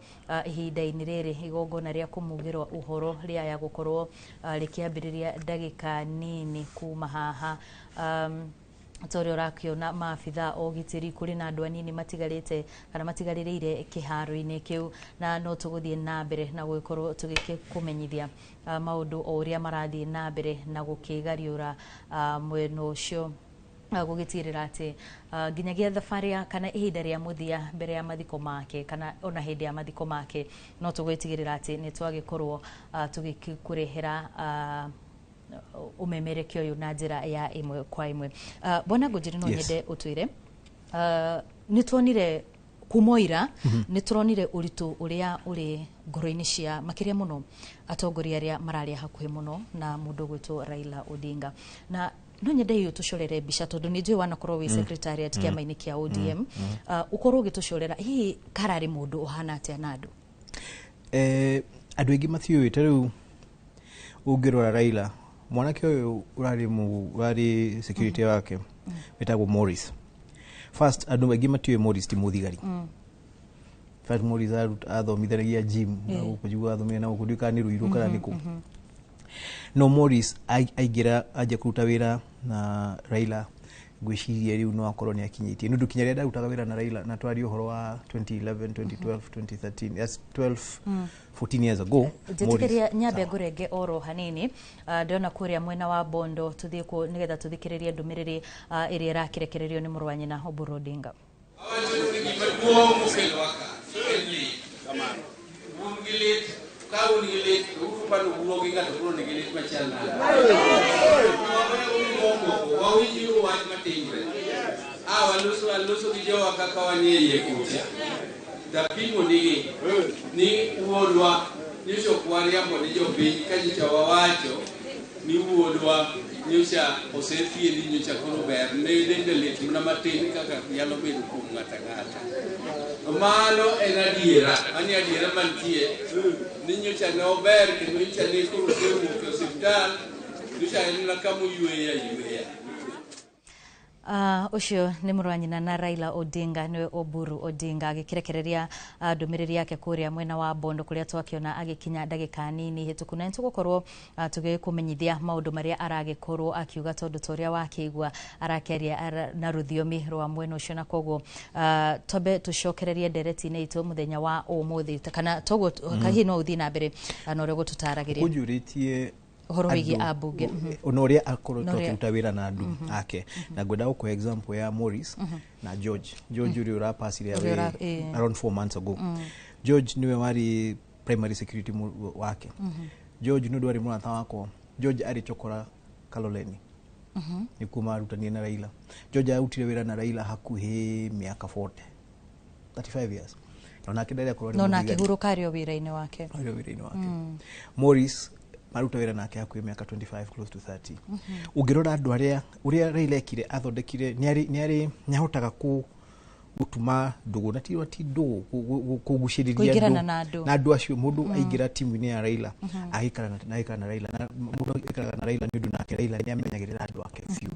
ihinda-inĩ rĩrĩ igongona rĩa kũmugĩrwo ũhoro rĩaya gũkorwo rĩkĩambĩrĩria ndagĩka nini kuma haha. Ta ũrĩa ũrakĩona maabitha o ũgitĩri, kũrĩ na andũ anini matigarĩte kana matigarĩrĩire kĩharo-inĩ kĩu, na no tũgũthiĩ na mbere na gũgĩkorwo tũgĩkũmenyithia maũndũ o ũrĩa marathiĩ na mbere na gũkĩgariũra mwena ũcio, gũgĩtigĩrĩra atĩ nginyagia thabarĩ ya kana ihinda rĩa mũthia mbere ya mathiko make kana ona hĩndĩ ya mathiko make, no tũgũtigĩrĩra atĩ nĩ twagĩkorwo tũgĩkũrehera umemerekio ũyũ na njĩra ya ĩmwe kwa ĩmwe. Bwana Ngũnjiri, no nyende ũtwĩre, nĩ tuonire kuma ira, nĩ tũronire ũritũ ũrĩa ũrĩ ngoro-inĩ cia makĩria mũno atongoria arĩa mararĩa hakuhĩ mũno na mũndũ ũgwĩtwo Raila Odinga, na no nyende hihi ũtũcorere mbica, tondũ nĩ njũĩ wanakorwo wĩ secretariat kĩama-inĩ kĩa ODM, ũkorwo ũgĩtũcorera hihi kararĩ mũndũ ũhana atĩa na andũ. Andũ aingĩ matiũĩ, ta rĩu ũngĩrora Raila, mwanake ũyũ ũrarĩ security wake wĩtagwo Morris. First, andũ aingĩ matiũĩ Morris ti mũthigari. In fact, Morris athomithanagia gym na gũkũ, njiguaga athomire na gũkũ, ndiũĩ kana nĩ Ruiru kana nĩ kũ. No Morris aingĩra anjia kũruta wĩra na Raila, ngwĩciria rĩu no akorwo nĩ akinyĩtie, nĩ ũndũ kinya rĩrĩa ndarutaga wĩra na Raila, na twaria ũhoro wa 2011, 2012, 2013, that's 12, 14 years ago. Njĩtĩkĩria nyambe ngũrenge oro hanini. Ndĩrona kũrĩa mwena wa Bondo, tũthiĩ kuo nĩgetha tũthikĩrĩrie ndũmĩrĩri ĩrĩa ĩrakĩrekererio nĩ mũrũ wa nyina Oburu Odinga. Maduong' mokelowa ka en lit kamano. Un gi lit, ka un gi lit, to uru pano wuo gi ng'ato koro nigi lit machal nade. Waweuru mokwongo, wawinjuru wach matimre. A waloso aloso gi jowa kaka wanie iye kucha. Tapimo nigi ni wuodwa nyocha ok wariambo ne jopiny ka nyocha wawacho ni wuodwa nyocha osethiedhi, nyocha koro ber ne dende lit mana matin kaka nyalo bedo kuom ng'ato ang'ata. Mano en adiera, mano e adiera mantie ni nyocha ne ober kendo nyocha ne koro osewuok e osiptal, nyocha en mana kama oyweyo ayweya. Ũcio nĩ mũrũ wa nyina na Raila Odinga, nĩwe Oburu Odinga, agĩkĩrekereria ndũmĩrĩri yake kũrĩa mwena wa Bondo kũrĩa twakĩona agĩkinya ndagĩka nini hĩtũku, na nĩtũgũkorwo tũgĩkũmenyithia maũndũ marĩa aragĩkorwo akiuga, tondũ ta ũrĩa wakĩigua arakĩaria na rũthiomi rwa mwena ũcio, na koguo twambe tũcokererie ndereti-inĩ itũ mũthenya wa ũmũthĩ, kana toguo hihi no ũthiĩ na mbere na ũrĩa ũgũtũtaragĩria Ũnjũrĩtie ũhoro wĩgiĩ ambunge. Ona ũrĩa akoretwo akĩruta wĩra na andũ ake, na ngwenda gũkũhe example ya Morris na George. George ũrĩa ũrapacire away around 4 months ago. George niwe warĩ primary security wake. George nĩ ũndũ warĩ mũrata wakwa. George arĩ chokora Kaloleni, nĩkuo marutanire na Raila. George arutire wĩra na Raila hakuhĩ mĩaka 40, 35 years, na onake ndarĩ akorwo arĩ no na mũthigari. Akĩhurũka arĩ o wĩra-inĩ wake. Arĩ o wĩra-inĩ wake. Morris maruta wĩra nake hakuhĩ mĩaka 25, close to 30. Ũngĩrora andũ arĩa, ũrĩa Raila ekire, athondekire, nĩ ahotaga gũtuma ndũgũ, na ti ndũgũ, kũgucĩrĩria Kũingĩrana na andũ. Na andũ acio mũndũ aingĩra timu-inĩ ya Raila, agĩikara na agĩikara na Raila, na mũndũ aikaraga na Raila nĩ ũndũ nake Raila nĩ amenyagĩrĩra andũ ake biũ.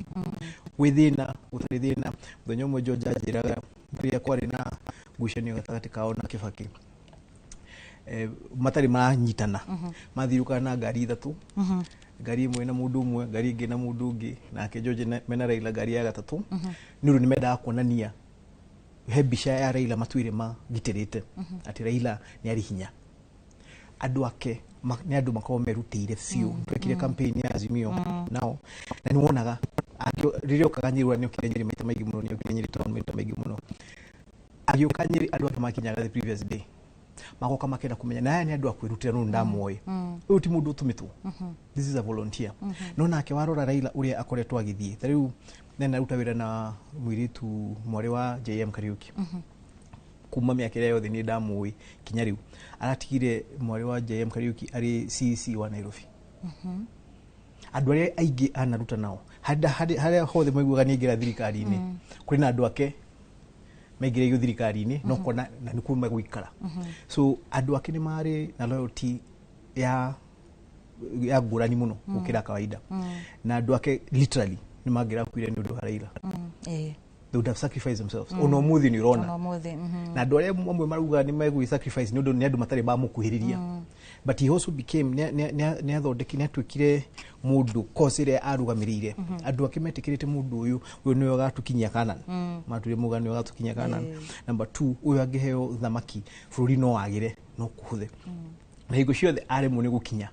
Gwĩ thĩna gũtarĩ thĩna, mũthenya ũmwe George anjĩraga rĩrĩa kwarĩ na ngucanio gatagatĩ kao na Kibaki, matarĩ maranyitana, mathiũrũrũkaga na ngari ithatũ, ngari ĩmwe na mũndũ ũmwe, ngari ĩngĩ na mũndũ ũngĩ, nake George mena Raila ngari ya gatatũ, nĩ ũndũ nĩ mendaga kuonania he mbica ya Raila matuire magitĩrĩte, atĩ Raila nĩ arĩ hinya. Andũ ake nĩ andũ makoragwo merutĩire biũ. Twekire campaign ya Azimio nao, na nĩ wonaga rĩrĩa okaga Nyeri, nĩ okire Nyeri maita maingĩ mũno, nĩ okire Nyeri town maita maingĩ mũno. Agĩũka Nyeri, andũ ake makinyaga the previous day, magoka makenda kũmenya, na aya nĩ andũ a kwĩrutĩra, no ndamoĩ ũyũ ti mũndũ ũtũmĩtwo, this is a volunteer. No nake warora Raila ũrĩa akoretwo agĩthiĩ, ta rĩu nĩ aruta wĩra na mũirĩtu mwarĩ wa JM Kariuki kuma mĩaka ĩrĩa yothe niĩ ndamũĩ kinya rĩu, aratigire mwarĩ wa JM Kariuki arĩ CEC wa Nairobi. Andũ arĩa aingĩ anaruta nao harĩa hothe maiguaga nĩ aingĩra thirikari-inĩ, kũrĩ na andũ ake Maingĩrĩirio thirikari-inĩ no kona na nĩkuo megũikara. So andũ ake nĩ marĩ na loyalty ya ngũrani mũno gũkĩra kawaida. Na andũ ake literally nĩ mangĩrakuire nĩ ũndũ wa Raila. They would have sacrificed themselves. Ona ũmũthĩ nĩ ũrona. Ona ũmũthĩ. Na andũ arĩa amwe marauga nĩ megwĩ sacrifice nĩ ũndũ nĩ andũ matarĩ mamũkuhĩrĩria, but he also became nĩ athondeki, nĩ atuĩkire mũndũ cause ĩrĩa arũgamĩrĩire. Andũ ake metĩkĩrĩte mũndũ ũyũ, ũyũ nĩwe ũgatukinyia Canaan. Matũire muga nĩwe ũgatukinyia Canaan. Number two, ũyũ angĩheo thamaki bũrũri no wagĩre no kũhũthe. Na hingo ciothe aremwo nĩ gũkinya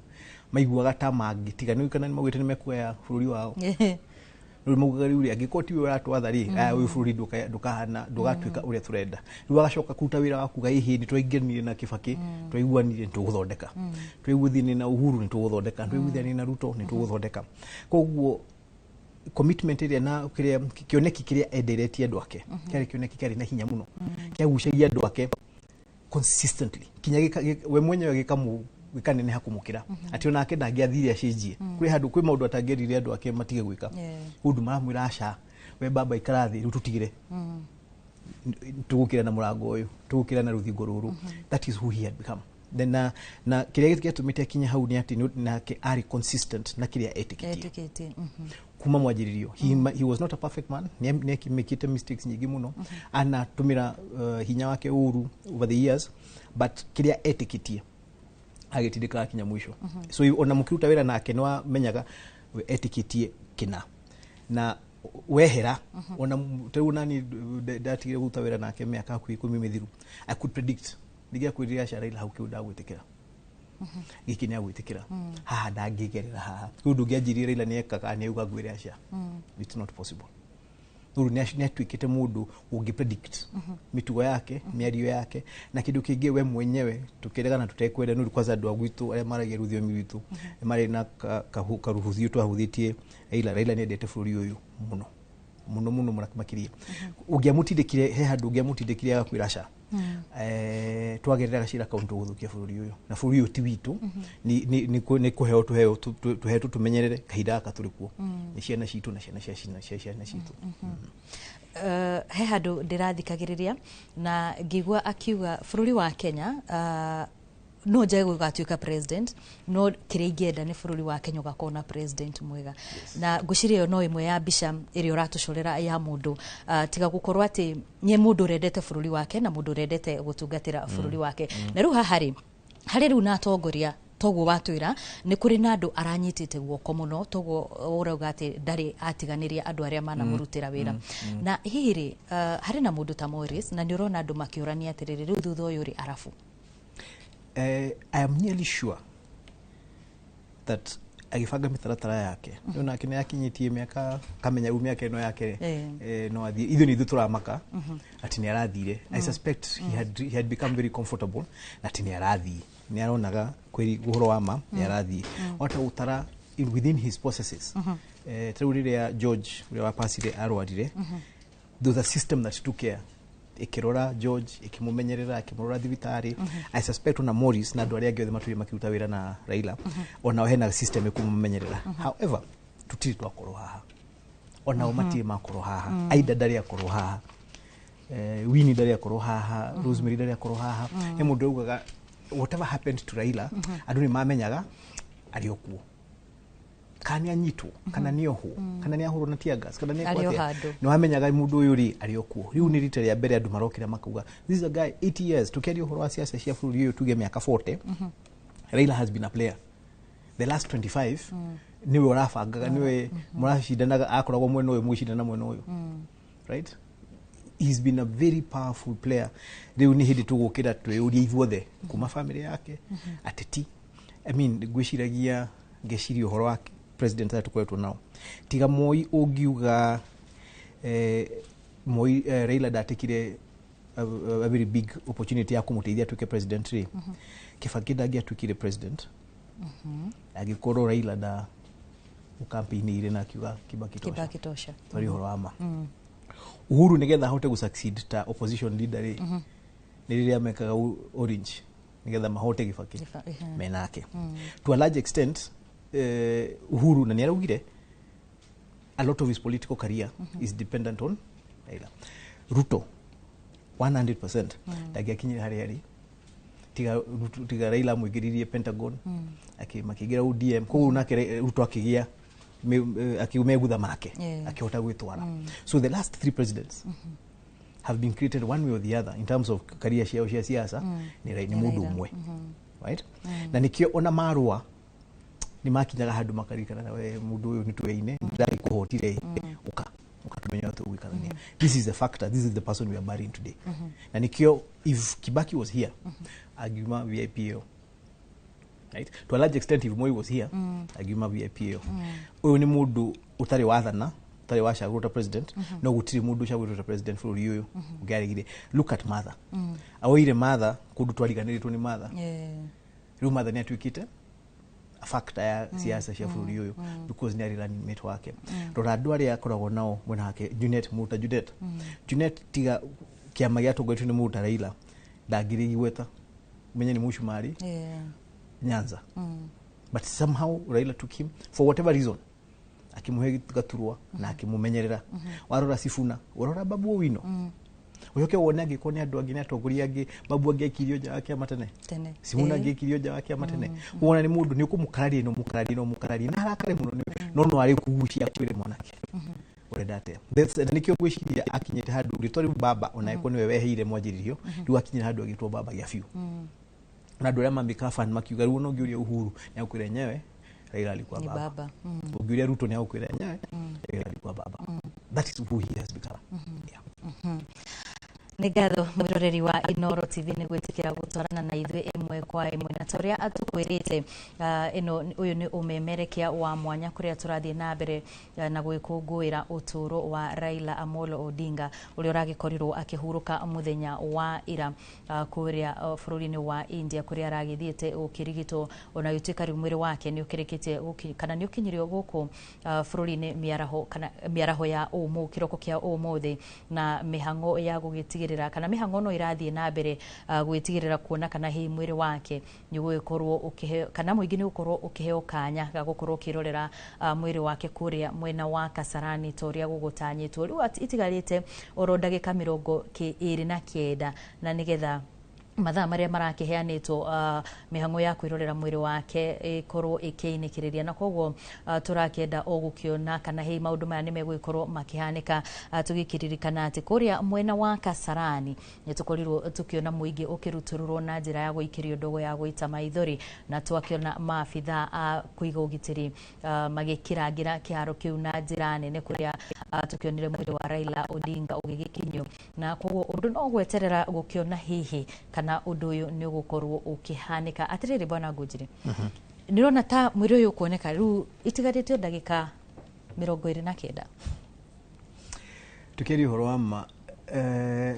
maiguaga ta mangĩtiga nĩ kana nĩ maugĩte nĩ mekuoya bũrũri wao. Rĩu maugaga rĩu rĩ, angĩkorwo tiwe ũratwatha rĩ, aya, ũyũ bũrũri ndũkahana, ndũgatuĩka ũrĩa tũrenda. Rĩu agacoka kũruta wĩra wa kuga ĩhĩ, nĩ twaingĩranire na Kibaki, twaiguanire nĩ tũgũthondeka, twaiguithanire na Uhuru nĩ tũgũthondeka, twaiguithanire na Ruto nĩ tũgũthondeka. Koguo commitment ĩrĩa na kĩrĩa kĩoneki kĩrĩa enderetie andũ ake kĩarĩ kĩoneki kĩarĩ na hinya mũno, kĩagucagia andũ ake consistently kinya we mwenyewe gĩkamu gĩkaneneha kũmũkĩra, atĩ onake ndangĩathire acenjie. Kwĩ handũ kwĩ maũndũ atangĩerire andũ ake matige gwĩka. Ũndũ maramwĩra aca, we baba ikara thĩ rĩu, tũtigĩre tũgũkĩra na mũrango ũyũ, tũgũkĩra na rũthingo rũrũ. That is who he had become. Then na kĩrĩa gĩatũmĩte akinye hau nĩ atĩ nake arĩ consistent na kĩrĩa etĩkĩtie Etĩkĩtie. Kuma mwanjĩrĩrio. He was not a perfect man, nĩ akĩmĩkĩte mistakes nyingĩ mũno, anatũmĩra hinya wake ũru over the years, but kĩrĩa etĩkĩtie agĩtindĩkaga kinya mũico. So ona mũkĩruta wĩra nake nĩ wamenyaga we etĩkĩtie kĩna na wehera. Ona tarĩu nani ndatigire kũruta wĩra nake mĩaka hakuhĩ 10 mĩthiru, I could predict ndingĩakwĩrire aca, Raila hau kĩu ndagwĩtĩkĩra, gĩkĩ nĩ agwĩtĩkĩra, haha ndangĩgerera haha. Rĩu ndũngĩanjirie Raila nĩ ekaga nĩ auga ngwĩre aca. It's not possible. Rĩu nĩ atuĩkĩte mũndũ ũngĩ predict mĩtugo yake, mĩario yake na kĩndũ kĩngĩ we mwenyewe tũkĩregana tũtekwenda nĩ ũndũ kwanza andũ a gwitũ arĩa maragia rũthiomi rwitũ marĩ na karuhũthio twahũthĩtie Raila. Raila nĩ endete bũrũri ũyũ mũno mũno mũno mũno makĩria. Ũngĩamũtindĩkire he handũ ũngĩamũtindĩkire agakwĩra aca, twagerera gacĩra kau nĩtũgũthũkia bũrũri ũyũ na bũrũri ũyũ ti witũ, nĩ kũheo tũheo tũhetwo tũmenyerere kahinda gaka tũrĩ kuo, nĩ ciana citũ na ciana cia ciana citũ. He handũ ndĩrathikagĩrĩria na ngĩigua akiuga bũrũri wa Kenya, no njage gũgatuĩka president, no kĩrĩa ingĩenda nĩ bũrũri wa Kenya ũgakorwo na president mwega. Na ngwĩciria ĩyo no ĩmwe ya mbica ĩrĩa ũratũcorera ya mũndũ, tiga gũkorwo atĩ nĩ mũndũ ũrendete bũrũri wake na mũndũ ũrendete gũtungatĩra bũrũri wake. Na rĩu haha rĩ, harĩ rĩu na atongoria toguo watwĩra nĩ kũrĩ na andũ aranyitĩte guoko mũno, toguo ũrauga atĩ ndarĩ atiganĩria andũ arĩa manamũrutĩra wĩra. Na hihi rĩ, harĩ na mũndũ ta Morris, na nĩ ũrona andũ makĩũrania atĩrĩrĩ, rĩu thutha ũyũ rĩ, arabu I am nearly sure that agĩbanga mĩtaratara yake mm nake nĩ akinyĩtie mĩaka kamenya rĩu mĩaka ĩno yake no athiĩ. Ithuĩ nĩ ithuĩ tũramaka atĩ nĩ arathire. I suspect he had become very comfortable na atĩ nĩ arathiĩ, nĩ aronaga kwĩ ũhoro wa ma nĩ arathiĩ ota gũtara within his processes. Ta rĩu rĩrĩa George ũrĩa wapacire arwarire, there was a system that took care, ĩkĩrora George, ĩkĩmũmenyerera, ĩkĩmũrora thibitarĩ. I suspect ona Morris na andũ arĩa angĩ othe matũire makĩruta wĩra na Raila, onao hena system ĩkũmũmenyerera. However, tũtirĩ twakorwo haha, onao matirĩ makorwo haha. Aida ndarĩ akorwo haha, Winnie ndarĩ akorwo haha, Rosemary ndarĩ akorwo haha. He mũndũ augaga whatever happened to Raila, andũ nĩ mamenyaga arĩ o kuo, kana nĩ anyitwo, kana nĩ ohwo, kana nĩ ahũrwo na tear gas, kana nĩ Arĩ o ekwo atĩa. handũ. Nĩ wamenyaga mũndũ ũyũ rĩ arĩ o kuo. Rĩu nĩ rita rĩa mbere andũ marokĩra makauga this is a guy 80 years. Tũkĩaria ũhoro wa siasa cia bũrũri ũyũ tuge mĩaka 40, Raila has been a player the last 25. Niwe ũrabangaga, niwe mũracindanaga, akoragwo mwena ũyũ mũgĩcindana mwena ũyũ, right? He's been a very powerful player. Rĩu nĩ hĩndĩ tũgũkĩra twĩyũrie ithuothe kuma family yake, ateti. I mean, ngwĩciragia ngeciria ũhoro wa president arĩa tũkoretwo nao tiga Moi, ũngiuga Moi, Raila ndatikire a very big opportunity ya kũmũteithia atuĩke president rĩ. Kibaki ndangĩatuĩkire president angĩkorwo Raila nda ũkampeinĩire na akiuga Kibaki tosha. Kibaki tosha. Twari ũhoro wa ma. Uhuru nĩgetha ahote gũ-succeed ta opposition leader rĩ, nĩ rĩrĩa mekaga orange nĩgetha mahote Kibaki menake. To a large extent, Uhuru na nĩ araugire a lot of his political career is dependent on Raila. Ruto 100% ndangĩakinyire harĩa arĩ tiga Raila amũingĩririe Pentagon, makĩingĩra ODM. Koguo nake Ruto akĩgĩa akiumegutha make, akĩhota gwĩtwara. So the last three presidents have been created one way or the other in terms of career ciao cia siasa nĩ mũndũ ũmwe, right? Na nĩkĩo ona marũa nĩ makinyaga handũ makaririkana na we mũndũ ũyũ nĩ tweine ndagĩkũhotire, ũka ũkatumenya tũgũikarania. This is the factor, this is the person we are burying today. Na nĩkĩo if Kibaki was here, angiuma VIP ĩyo, right? To a large extent, if Moi was here, angiuma VIP ĩyo. Ũyũ nĩ mũndũ ũtarĩ wathana, ũtarĩ wacagũrwo ta president, no gũtirĩ mũndũ ũcagũrĩtwo ta president bũrũri ũyũ ũngĩaregire. Look at Martha. Aoire Martha kũndũ twariganĩrĩtwo nĩ Martha. Rĩu Martha nĩ atuĩkĩte a factor ya siasa cia bũrũri ũyũ because nĩ arĩ running mate wake. Rora andũ arĩa akoragwo nao mwena wake, Junet, mũndũ ta Junet. Junet, tiga kĩama gĩatongoretio nĩ mũndũ ta Raila, ndangĩrĩ igweta, menye nĩ mũcumarĩ Nyanza. But somehow Raila took him for whatever reason, akĩmũhe gaturwa na akĩmũmenyerera. Warora Sifuna, warora Babu Owino, ũcoke wone angĩkorwo nĩ andũ angĩ, nĩ atongoria angĩ, Babu angĩaikirio nja wa kĩama tene. Tene. Sifuna angĩaikirio nja wa kĩama tene. Wona nĩ mũndũ nĩ ũkũmũkararia, no mũkararia, no mũkararia na arakare mũno no arĩ kũgucia akwĩre, "Mwanake, ũrenda atĩa?" Na nĩkĩo ngwĩciria akinyĩte handũ rĩtwa rĩu baba, ona angĩkorwo nĩwe weheire mwanjĩrĩrio, rĩu akinyĩte handũ agĩtwo baba gĩa biũ, na andũ arĩa mamĩkaga fan makiuga rĩu ona ũngĩũria Uhuru nĩ agũkwĩra enyewe Raila alikuwa Ni baba. Baba. Ũngĩũria Ruto nĩ agũkwĩra enyewe Raila alikuwa baba. That is who he has become, yeah. Nĩ ngatho mwĩroreri wa Inoro TV nĩ gwĩtĩkĩra gũtwarana na ithuĩ ĩmwe kwa ĩmwe, na ta ũrĩa tũkwĩrĩte, ĩno ũyũ nĩ ũmemerekia wa mwanya kũrĩa tũrathiĩ na mbere na gwĩkũngũĩra ũtũũro wa Raila Amolo Odinga, ũrĩa ũragĩkorirwo akĩhurũka mũthenya wa ira kũrĩa bũrũri-inĩ wa India, kũrĩa aragĩthiĩte gũkĩrigitwo. Ona gũtuĩka rĩu mwĩrĩ wake nĩ ũkĩrĩkĩtie kana nĩ ũkinyirio gũkũ bũrũri-inĩ mĩaraho kana mĩaraho ya ũmũ kĩroko kĩa ũmũthĩ, na mĩhang'o ya gũgĩtigĩrĩra kana mĩhang'o no ĩrathiĩ na mbere gwĩtigĩrĩra kuona kana hihi mwĩrĩ wake nĩ ũgũgĩkorwo ũkĩheo kana mũingĩ nĩ ũgũkorwo ũkĩheo kanya ga gũkorwo ũkĩrorera mwĩrĩ wake kũrĩa mwena wa Kasarani ta ũrĩa gũgũtanyĩtwo. Rĩu itigarĩte oro ndagĩka 29 na nĩgetha mathaa marĩa marakĩheanĩtwo mĩhang'o ya kwĩrorera mwĩrĩ wake ĩkorwo ĩkĩinĩkĩrĩria, na koguo tũrakĩenda o gũkĩona kana hihi maũndũ maya nĩ megũgĩkorwo makĩhanĩka, tũgĩkĩririkana atĩ kũrĩa mwena wa Kasarani nĩ tũkorirwo tũkĩona mũingĩ ũkĩrutũrũrwo na njĩra ya gũikĩrio ndogo ya gũita maithori, na twakĩona maabitha a kũiga ũgitĩri magĩkĩrangĩra kĩharo kĩu na njĩra nene, kũrĩa tũkĩonire mwĩrĩ wa Raila Odinga ũgĩgĩkinyio. Na koguo ũndũ no gweterera gũkĩona hihi kana ũndũ ũyũ nĩ ũgũkorwo ũkĩhanĩka. Atĩrĩrĩ, bwana Ngũnjiri, nĩrona ta mwĩrĩ ũyũ ũkuoneka rĩu itigarĩte o ndagĩka 29. Tukiaria ũhoro wa ma,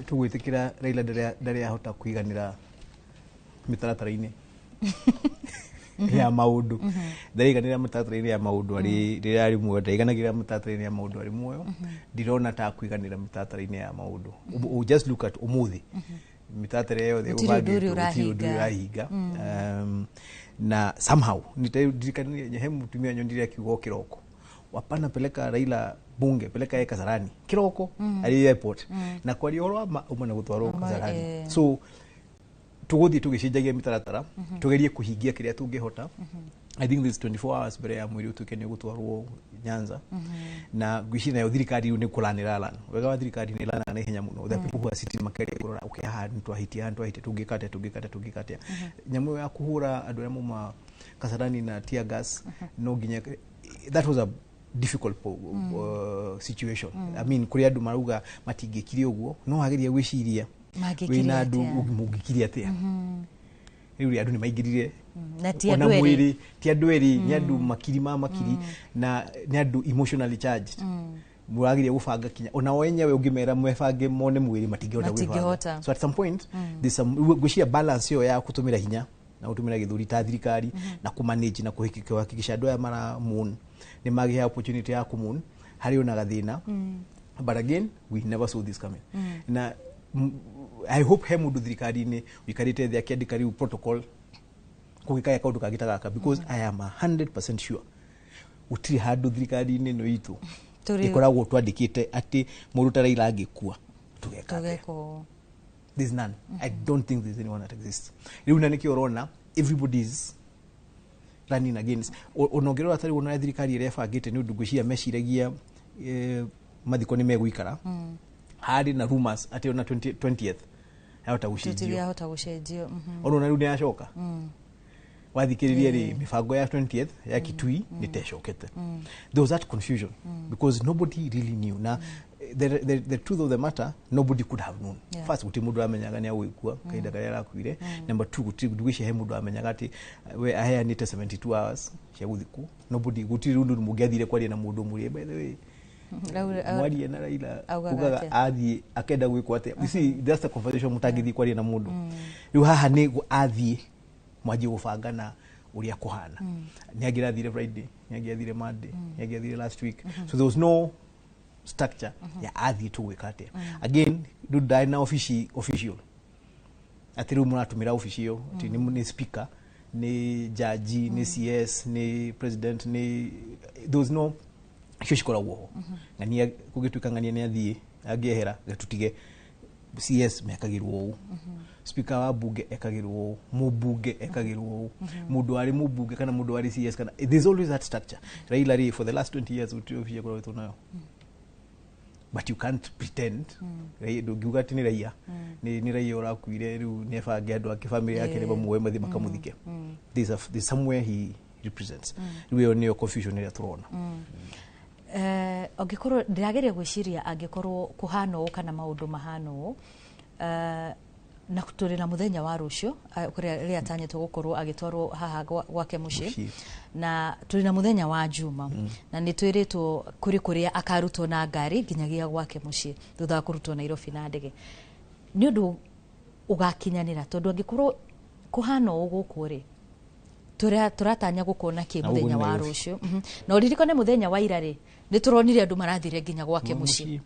tũgwĩtĩkĩra Raila ndarĩ ahota kũiganĩra mĩtaratara-inĩ ya maũndũ. Ndaraiganĩra mĩtaratara-inĩ ya maũndũ arĩ rĩrĩa arĩ muoyo, ndaiganagĩra mĩtaratara-inĩ ya maũndũ arĩ muoyo, ndirona ta kũiganĩra mĩtaratara-inĩ ya maũndũ. Just look at ũmũthĩ mĩtaratara yothe Gũtirĩ ũndũ ũrĩa ũbangĩtwo, gũtirĩ ũndũ ũrahinga. ũrahinga. Na somehow ndirikanie he mũtumia nyonire akiuga o kĩroko, "Wapana, peleka Raila bunge, peleka yeye Kasarani kiroko." Arĩ airport na kwaria ũhoro wa ma, uma na gũtwarwo Kasarani. So tũgũthiĩ tũgĩcenjagia mĩtaratara, tũgerie kũhingia kĩrĩa tũngĩhota. I think this 24 hours mbere ya mwĩrĩ ũtuĩke nĩ ũgũtwarwo Nyanza, na ngwĩciria nayo thirikari rĩu nĩ kũlan ĩralan. Wega wa thirikari nĩ ĩlanaga na ihenya mũno. The people who are sitting makeria kũrora, okay, haha nĩ twahĩtia, haha nĩ twahĩtia, tũngĩka atĩa, tũngĩka atĩa, tũngĩka atĩa? Nyamũ ĩyo ya kũhũra andũ arĩa mauma Kasarani na tear gas, no nginya that was a difficult situation. I mean, kũrĩ andũ marauga matingĩkire ũguo, no wageria gwĩciria Mangĩkire wĩna andũ atĩa? mũngĩkire atĩa? Rĩu rĩ, andũ nĩ maingĩrire Na ti ona andũ erĩ. Mwĩrĩ ti andũ erĩ, nĩ andũ makiri ma makiri, na nĩ andũ emotionally charged. Mũrageria gũbanga kinya ona o enyewe ũngĩmera mebange mone mwĩrĩ, matingĩhota gwĩbanga. Matingĩhota. So at some point there's some, ngwĩciria balance ĩyo ya gũtũmĩra hinya na gũtũmĩra gĩthũri ta thirikari na kũmanage na kũhakikisha andũ aya mara mourn nĩ magĩa opportunity ya kũmourn, harĩ ona gathĩna. But again, we never saw this coming. Na I hope he mũndũ thirikari-inĩ ũikarĩte thĩ akĩandĩka rĩu protocol kũgĩkaya kaũndũ kangĩ ta gaka, because I am 100% sure gũtirĩ handũ thirikari-inĩ ĩno itũ ĩkoragwo twandĩkĩte atĩ mũndũ ta Raila angĩkua tũgeka atĩa. Tũgeka ũũ. There's none. I don't think there's anyone that exists. Rĩu na nĩkĩo ũrona everybody is running against. Ona ũngĩrora tarĩu ona thirikari ĩrĩa ĩbangĩte, nĩ ũndũ ngwĩciria meciragia mathiko nĩ megũikara. Harĩ na rumors atĩ ona 20 20th yahota gũcenjio. Tũtirahota gũcenjio. Ona rĩu nĩ yacoka. Wathikĩrĩria rĩ, mĩbango ya 20th ya Kitui nĩ tecokete. There was that confusion because nobody really knew. Na the truth of the matter, nobody could have known. First, gũtirĩ mũndũ wamenyaga nĩ agũgĩkua kahinda karĩa arakuire. Number two, gũtirĩ, ndigwĩciria he mũndũ wamenyaga atĩ we aheanĩte 72 hours cia gũthikwo. Nobody, gũtirĩ ũndũ mũngĩathire kwaria na mũndũ mũrĩe, by the way, mwarie na Raila Augaga ugaga atĩa? Athiĩ akenda gwĩkwo atĩa? You see, that's the conversation mũtangĩthiĩ kwaria na mũndũ. Rĩu haha nĩ athiĩ mwanjie gũbanga na ũrĩa kũhana. Nĩ angĩrathire Friday, nĩ angĩathire Monday, nĩ angĩathire last week. So there was no structure ya athiĩ tũgwĩka atĩa. Again, rĩu ndarĩ na ofici official atĩ rĩu mũratũmĩra ofici ĩyo atĩ nĩ speaker, nĩ jaji, nĩ CS, nĩ president, nĩ there was no icio cikoragwo ho. Ng'ania kũgĩtuĩka ng'ania nĩ athiĩ angĩehera, tũtige CS mekagĩrwo ũũ, speaker wa bunge ekagĩrwo ũũ, mũmbunge ekagĩrwo ũũ, mũndũ warĩ mũmbunge kana mũndũ warĩ CS kana there's always that structure. Raila rĩ, for the last 20 years gũtirĩ ofici akoretwo nayo, but you can't pretend. Ndũngiuga atĩ nĩ raia, nĩ raia ũrakuire, rĩu nĩ abange andũ ake, family yake, nĩ mamuoe mathiĩ makamũthike. There's somewhere he represents. Rĩu ĩyo nĩyo confusion ĩrĩa tũrona. Angĩkorwo ndĩrageria gwĩciria, angĩkorwo kũhana ũũ kana maũndũ mahana ũũ, na tũrĩ na mũthenya wa rũciũ kũrĩa rĩrĩa atanyĩtwo gũkorwo agĩtwarwo haha gwake mũciĩ, Mũciĩ. na tũrĩ na mũthenya wa Juma, na nĩ twĩrĩtwo kũrĩ kũrĩa akarutwo na ngari nginyagia gwake mũciĩ thutha wa kũrutwo Nairobi na ndege, nĩ ũndũ ũgakinyanĩra? Tondũ angĩkorwo kũhana ũũ gũkũ rĩ, tũratanya gũkona kĩ Na ũguo mũthenya nĩ wa Nairobi. rũciũ? Na ũririkane mũthenya wa ira rĩ, nĩ tũronire andũ marathire nginya gwake mũciĩ.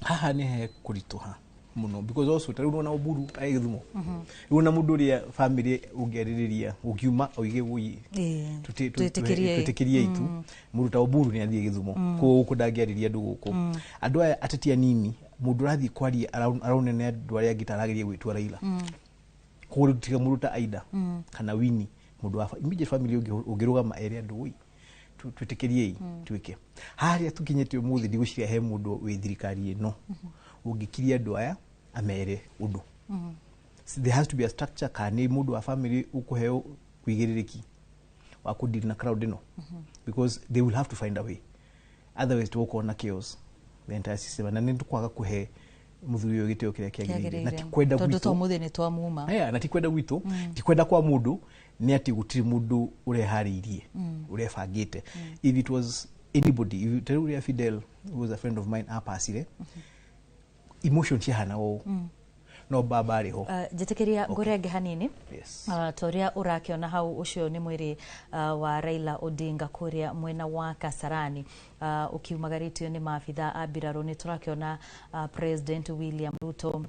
Haha nĩ he kũritũha mũno because also ta rĩu ona Oburu arĩ Gĩthumo, rĩu ona mũndũ ũrĩa family ũngĩarĩrĩria ũngiuma oige woi Twĩtĩkĩrie. Twĩtĩkĩrie itu. Mũndũ ta Oburu nĩ athiĩ Gĩthumo, koguo gũkũ ndangĩarĩria andũ gũkũ. Andũ aya ateti anini, mũndũ ũrathiĩ kwaria araunene andũ arĩa angĩ ta arageria gwĩtua Raila. Koguo rĩu tiga mũndũ ta Aida kana Winnie, mũndũ wa immediate family ũngĩrũgama ere andũ oi twĩtĩkĩriei twĩke harĩa tũkinyĩte ũmũthĩ, ndigwĩciria he mũndũ wĩ thirikari ĩno ũngĩkiria andũ aya amere ũndũ. There has to be a structure, kana nĩ mũndũ wa family ũkũheo wĩigĩrĩrĩki wa kũdeal na crowd ĩno, because they will have to find a way, otherwise tũgũkorwo na chaos the entire system, na nĩ tũkwaga kũhe mũthuri ũyũ gĩtĩo kĩrĩa kĩagĩrĩire, na ti kwenda tondũ to gwitũ. mũthĩ nĩ twamuma. Aya, na ti kwenda gwitũ, ti kwenda kwa mũndũ, nĩ atĩ gũtirĩ mũndũ ũreharĩirie, ũrebangĩte. If it was anybody, if ta rĩu ũrĩa Fidel, who was a friend of mine, apacire, emotion ciahana ũũ, no baba arĩ ho. Njĩtĩkĩria ngũrenge hanini. Yes. Ta ũrĩa ũrakĩona hau, ũcio nĩ mwĩrĩ wa Raila Odinga kũrĩa mwena wa Kasarani, ũkiumagarĩtio nĩ maabitha a mbirarũ. Nĩ tũrakĩona President William Ruto,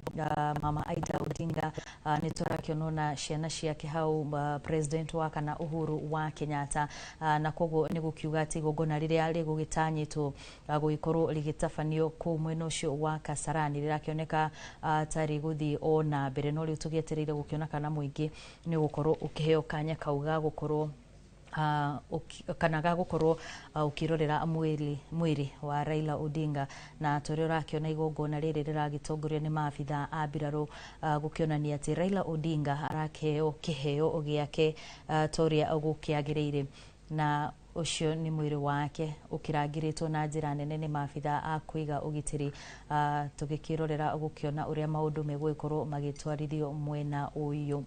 Mama Aida Odinga, nĩ tũrakĩona ona ciana ciake hau, President wa kana Uhuru wa Kenyatta, na koguo nĩ gũkiuga atĩ igongona rĩrĩa rĩgũgĩtanyĩtwo gũgĩkorwo rĩgĩtabanio kũu mwena ũcio wa Kasarani rĩrakĩoneka ta rĩgũthiĩ o na mbere, no rĩu tũgĩetereire gũkĩona kana mũingĩ nĩ ũgũkorwo ũkĩheo kanya kau ga gũkorwo kana ga gũkorwo ũkĩrorera mwĩrĩ wa Raila Odinga. Na tũrĩa ũrakĩona igongona rĩrĩ rĩragĩtongorio nĩ maabitha a mbirarũ, gũkĩonania atĩ Raila Odinga arakĩheo kĩheo gĩake ta ũrĩa gũkĩagĩrĩire, na ũcio nĩ mwĩrĩ wake ũkĩrangĩrĩtwo na njĩra nene nĩ maabitha a kũiga ũgitĩri, tũgĩkĩrorera gũkĩona ũrĩa maũndũ megũgĩkorwo magĩtwarithio mwena ũyũ.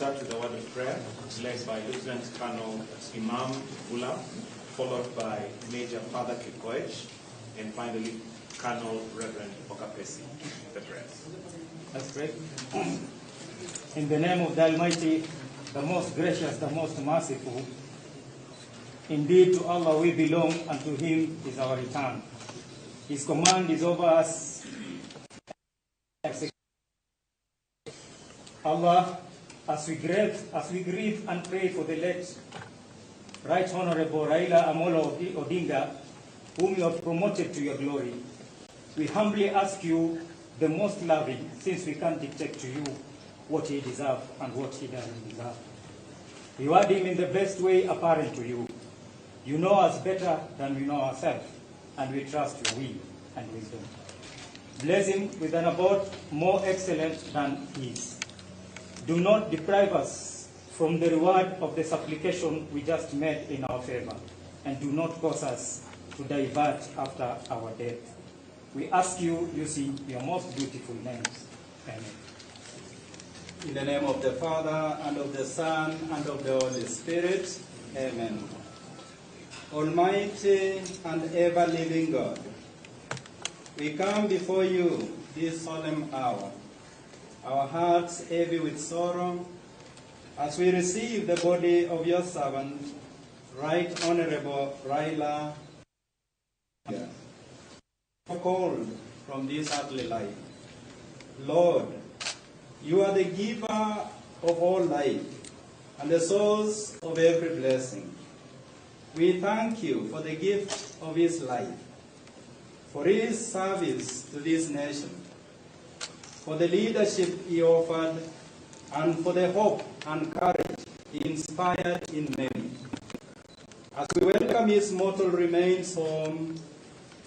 start with a word of prayer led by Lieutenant Colonel Imam Gula, followed by Major Father Kipkoech, and finally Colonel Reverend Okapesi. The prayers. Let's pray. In the name of the Almighty, the most gracious, the most merciful, indeed to Allah we belong, and to Him is our return. His command is over us. Allah, as we grieve and pray for the late Right Honorable Raila Amolo Odinga, whom you have promoted to your glory, we humbly ask you, the most loving, since we can't dictate to you what he deserves and what he doesn't deserve. Reward him in the best way apparent to you. You know us better than we know ourselves, and we trust your will and wisdom. Bless him with an abode more excellent than his. Do not deprive us from the reward of the supplication we just made in our favor, and do not cause us to divert after our death. We ask you using your most beautiful names. Amen. In the name of the Father, and of the Son, and of the Holy Spirit. Amen. Almighty and ever-living God, we come before you this solemn hour, our hearts heavy with sorrow, as we receive the body of your servant, Right Honorable Raila, called from this earthly life. Lord, you are the giver of all life and the source of every blessing. We thank you for the gift of his life, for his service to this nation, for the leadership he offered, and for the hope and courage he inspired in many. As we welcome his mortal remains home,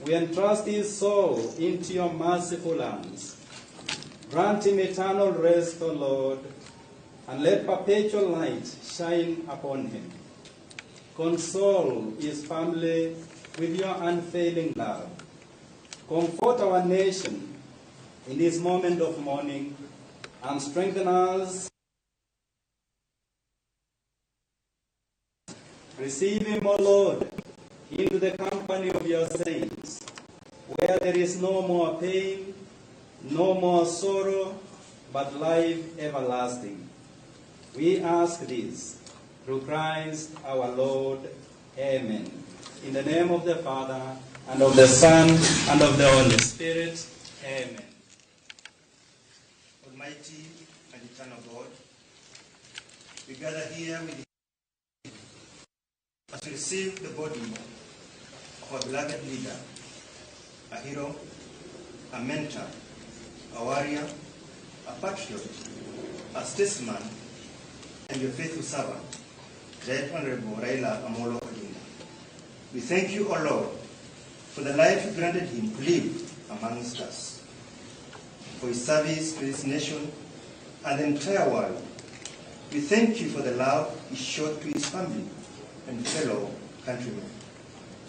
we entrust his soul into your merciful hands. Grant him eternal rest, O Lord, and let perpetual light shine upon him. Console his family with your unfailing love. Comfort our nation in this moment of mourning, and strengthen us. Receive him, O Lord, into the company of your saints, where there is no more pain, no more sorrow, but life everlasting. We ask this through Christ our Lord. Amen. In the name of the Father, and of the Son, and of the Holy Spirit. Amen. Almighty and eternal God, we gather here with you as we receive the body of our beloved leader, a hero, a mentor, a warrior, a patriot, a statesman, and your faithful servant, Right Honorable Raila Amolo Odinga. We thank you, O Lord, for the life you granted him to live amongst us, for his service to this nation and the entire world. We thank you for the love he showed to his family and fellow countrymen.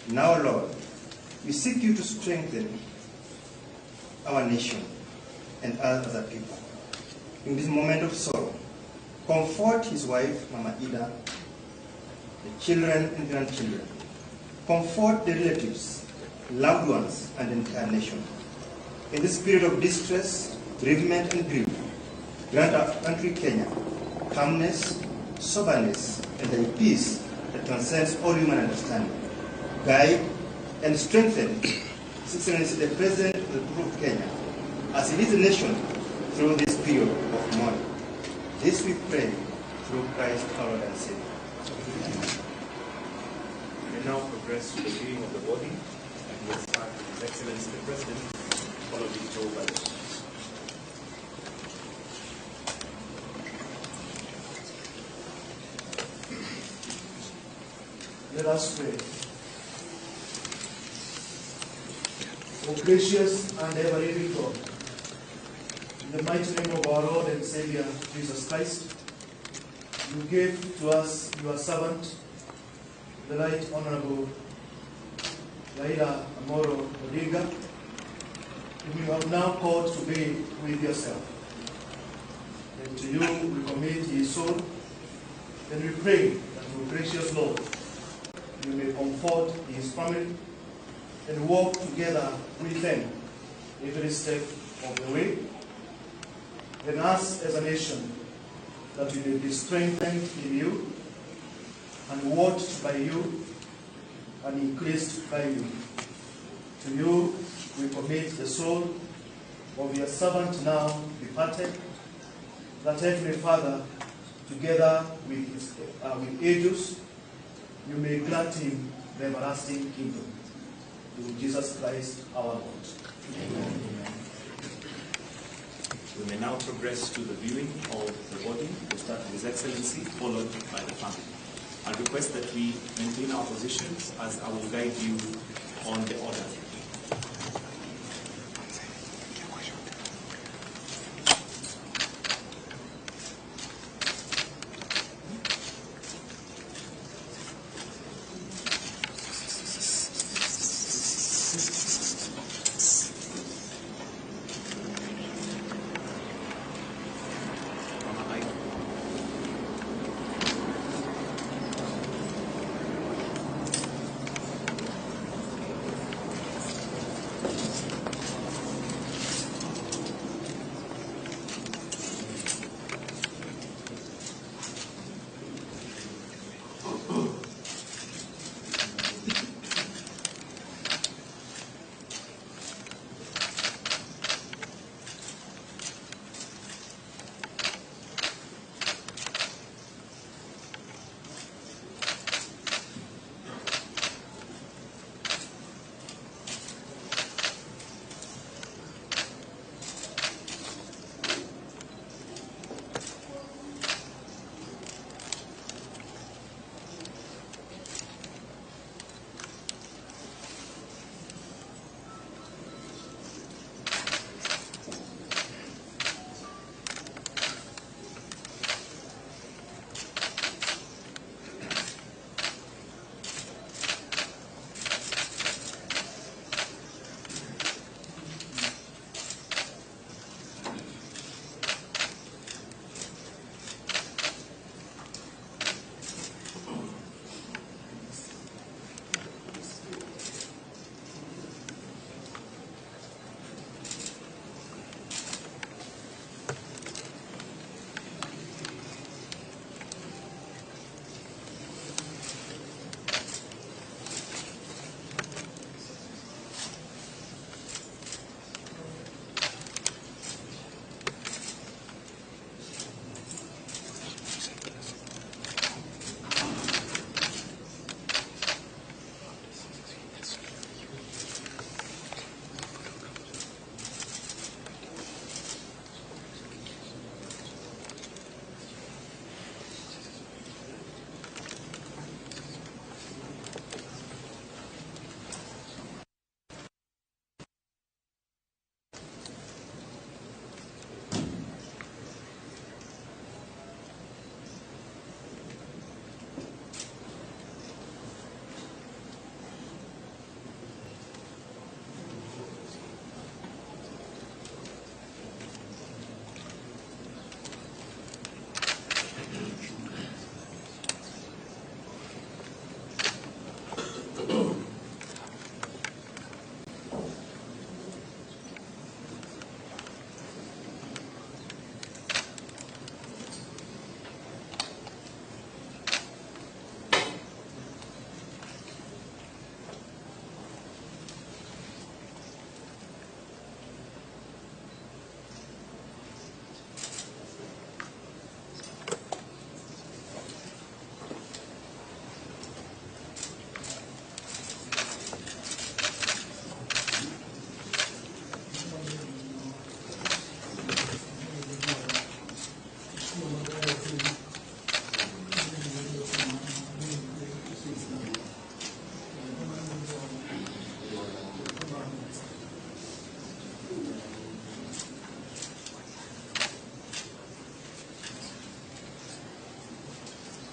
Now, Lord, we seek you to strengthen our nation and us as a people. In this moment of sorrow, comfort his wife, Mama Ida, the children and grandchildren. Comfort the relatives, loved ones, and the entire nation. In this period of distress, bereavement, and grief, grant our country, Kenya, calmness, soberness, and a peace that transcends all human understanding. Guide and strengthen His Excellency the President of the Republic of Kenya as he leads the nation through this period of mourning. This we pray through Christ our Lord and Savior. We now progress to the viewing of the body, and we'll start with His Excellency the President, followed by Joe Biden. Let us pray. O gracious and ever-living God, in the mighty name of our Lord and Savior, Jesus Christ, you gave to us your servant, the Right Honorable Raila Amolo Odinga, whom you have now called to be with yourself. And to you we commit his soul, and we pray that, O gracious Lord, you may comfort his family and walk together with them every step of the way, and us as a nation, that we may be strengthened in you, and watched by you, and increased by you. To you we commit the soul of your servant now departed, that Heavenly Father, together with his with angels, you may grant him the everlasting kingdom. Through Jesus Christ our Lord. Amen. We may now progress to the viewing of the body. We'll start with His Excellency, followed by the family. I request that we maintain our positions as I will guide you on the order.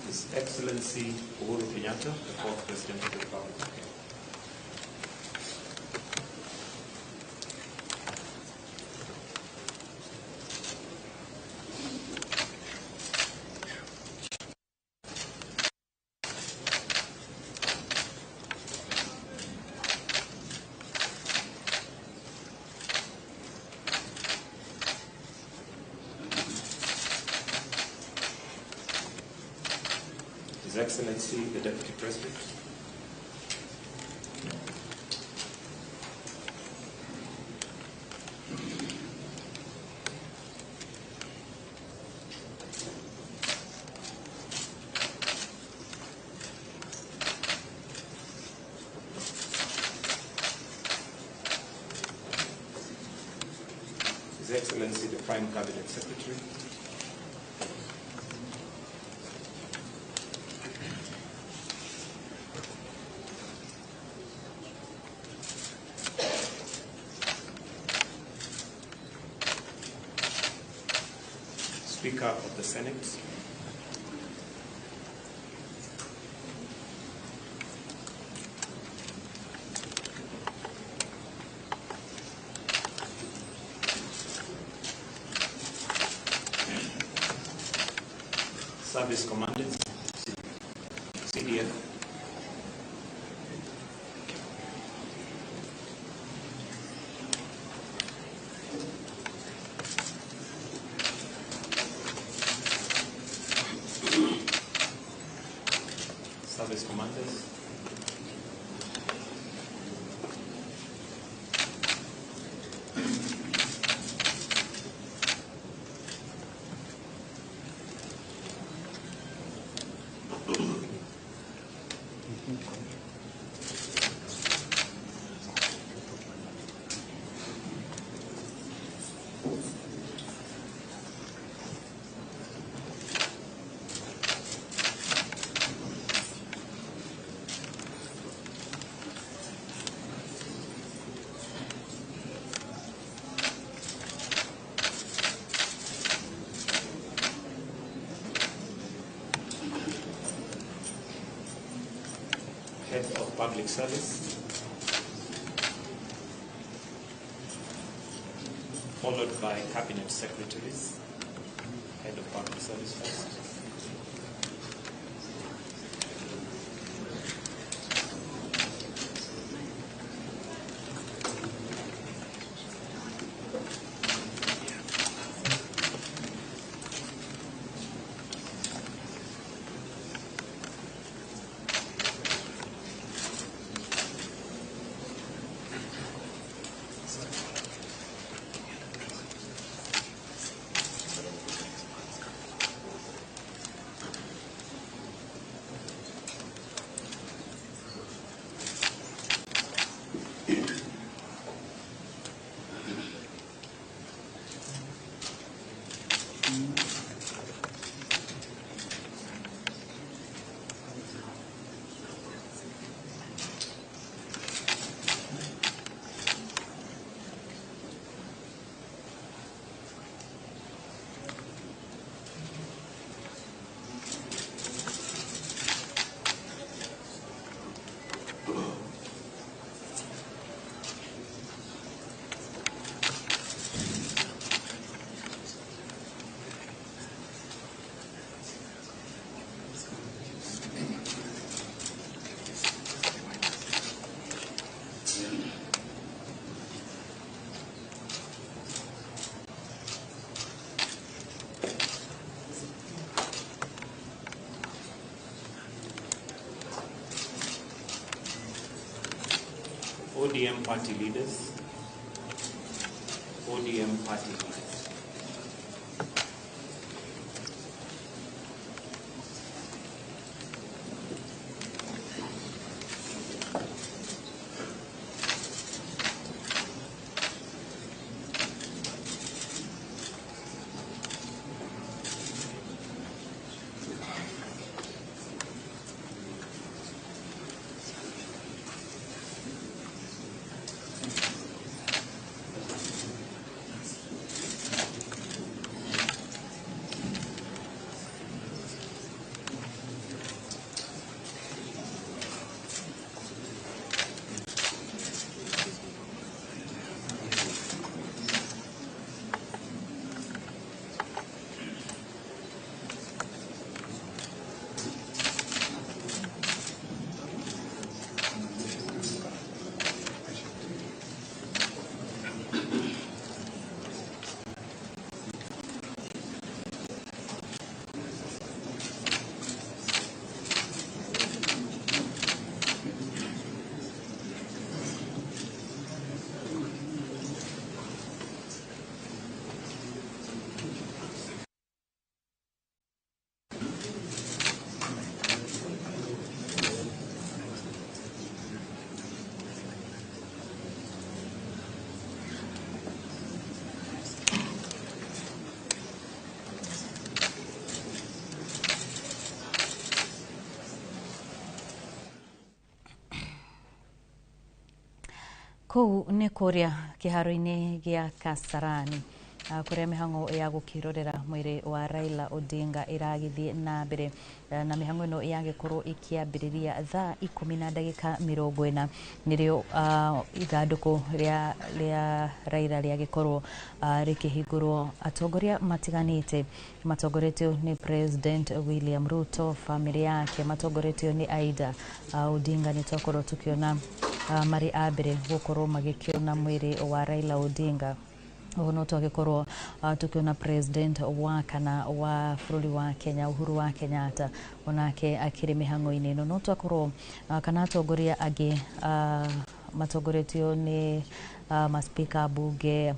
His Excellency Uhuru Kenyatta, the fourth President of the Republic of Kenya. Excellency, the Deputy President. His Excellency, the Prime Cabinet Secretary. Speaker of the Senate. Service Commandants, CDF. Service Commanders. Head of Public Service, followed by Cabinet Secretaries. Head of Public Service first. ODM party leaders, ODM party leaders. Kũu nĩ kũrĩa kĩharo-inĩ gĩa Kasarani, kũrĩa mĩhang'o ya gũkĩrorera mwĩrĩ wa Raila Odinga ĩragĩthiĩ na mbere, na mĩhang'o ĩno yagĩkorwo ĩkĩambĩrĩria thaa 10:40 nĩrĩo ithandũkũ rĩa Raila rĩagĩkorwo rĩkĩhingũrwo. Atongoria matiganĩte matongoretio nĩ President William Ruto, famĩlĩ yake matongoretio nĩ Aida Odinga, nĩ twakorwo tũkĩona marĩ a mbere gũkorwo magĩkĩona mwĩrĩ wa Raila Odinga. Oho no twagĩkorwo tukiona president wa kana wa bũrũri wa Kenya Uhuru wa Kenyatta onake akĩrĩ mĩhang'o-inĩ ĩno. No twakorwo kana atongoria angĩ matongoretio nĩ maspika bunge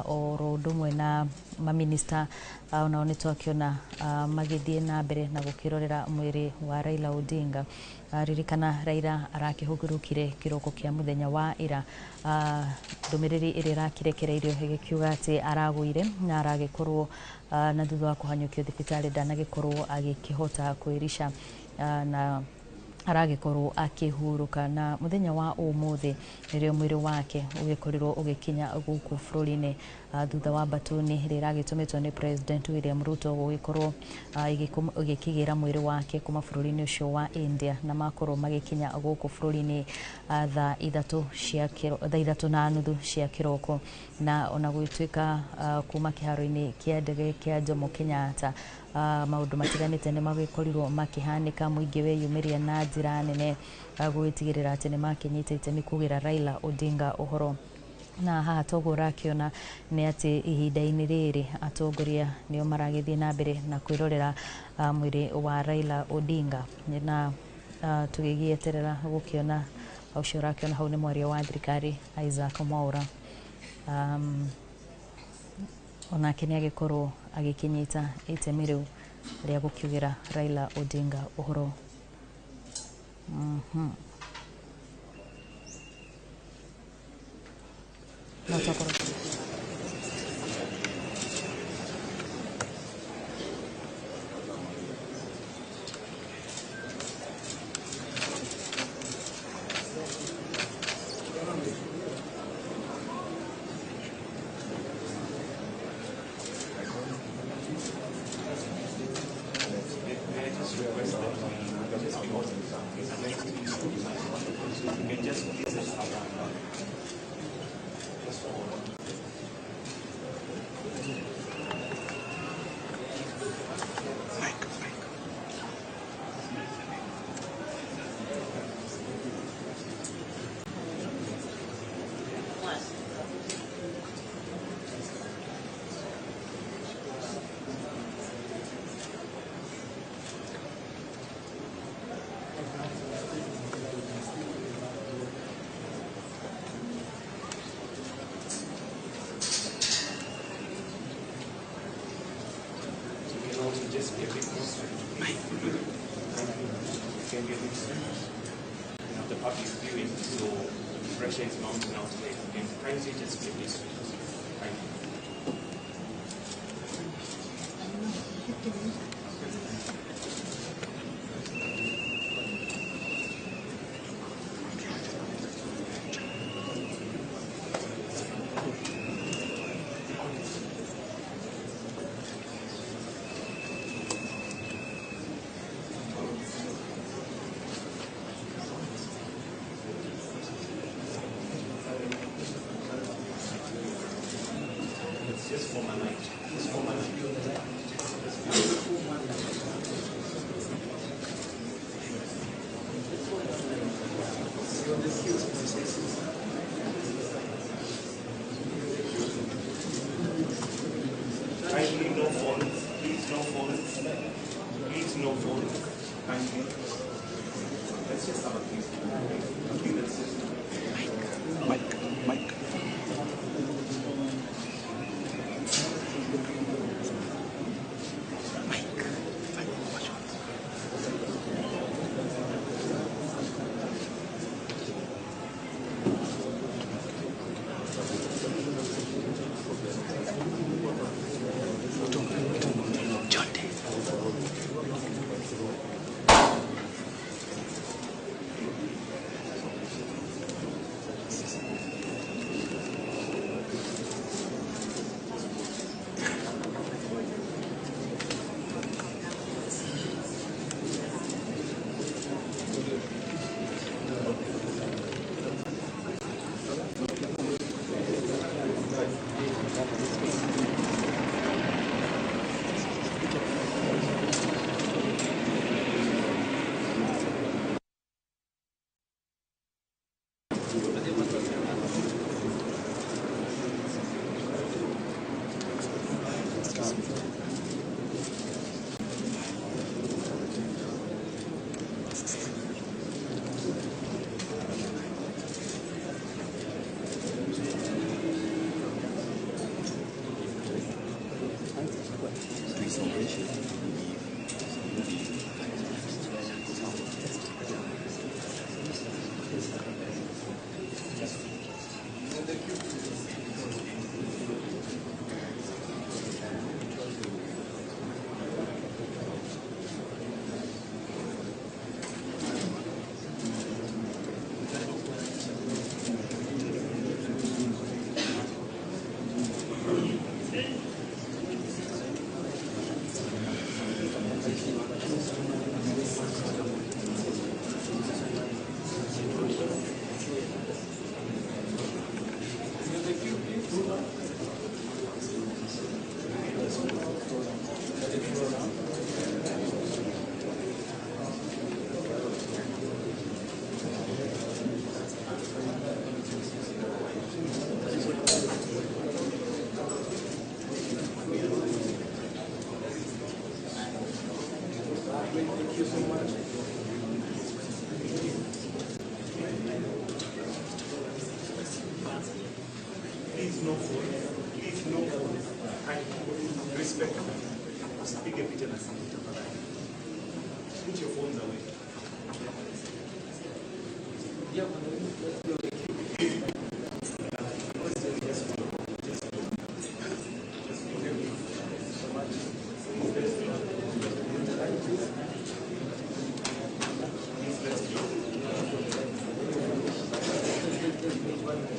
oro ũndũ ũmwe na maminista, onao nĩ twakĩona magĩthiĩ na mbere na gũkĩrorera mwĩrĩ wa Raila Odinga. Ririkana Raila arakĩhurũkire kĩroko kĩa mũthenya wa ira. Ndũmĩrĩri ĩrĩa ĩrakĩrekereirio ĩgĩkiuga atĩ aragũire na aragĩkorwo na thutha wa kũhanyũkio thibitarĩ ndanagĩkorwo agĩkĩhota kwĩrica, na aragĩkorwo akĩhurũka. Na mũthenya wa ũmũthĩ nĩrĩo mwĩrĩ wake ũgĩkorirwo ũgĩkinya gũkũ bũrũri-inĩ, thutha wa mbatuni ĩrĩa ĩragĩtũmĩtwo nĩ President William Ruto gũgĩkorwo ĩgĩkĩgĩra mwĩrĩ wake kuma bũrũri-inĩ ũcio wa India, na makorwo magĩkinya gũkũ bũrũri-inĩ thaa 3:30 cia kĩroko. Na ona gũgĩtuĩka kuma kĩharo-inĩ kĩa ndege kĩa Jomo Kenyatta maũndũ matiganĩte nĩ magĩkorirwo makĩhanĩka, mũingĩ weyumĩria na njĩra nene gũgĩtigĩrĩra atĩ nĩ makĩnyita itemi kugĩra Raila Odinga ũhoro. Na haha toguo ũrakĩona nĩ atĩ ihinda-inĩ rĩrĩ atongoria nĩo maragĩthiĩ na mbere na kwĩrorera mwĩrĩ wa Raila Odinga, na tũgĩgĩeterera gũkĩona ũcio ũrakĩona hau nĩ mwaria wa thirikari Isaac Mwaura, onake nĩ agĩkorwo agĩkĩnyita itemi rĩu rĩa gũkiugĩra Raila Odinga ũhoro. No twakorwo Just be a bit more strict. You can be a bit strict. You know, the public viewing, so pressure is mounting out there. And kindly just be a bit strict. Thank you. Just form a line. Just form a line. Kindly no phones. Please no phones. Please no phones. Kindly. Let's just have a peace. Okay, let's just. Mic. Mic. Mic. no phone. Please no phone. Respect. Usipige picha na simu tafadhali. Put your phones away.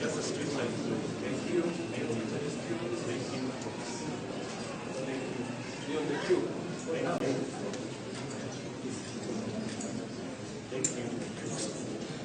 Just a straight line. Thank you. Thank you. Thank you. Thank you. You're on the queue. Thank you. Thank you. Thank you.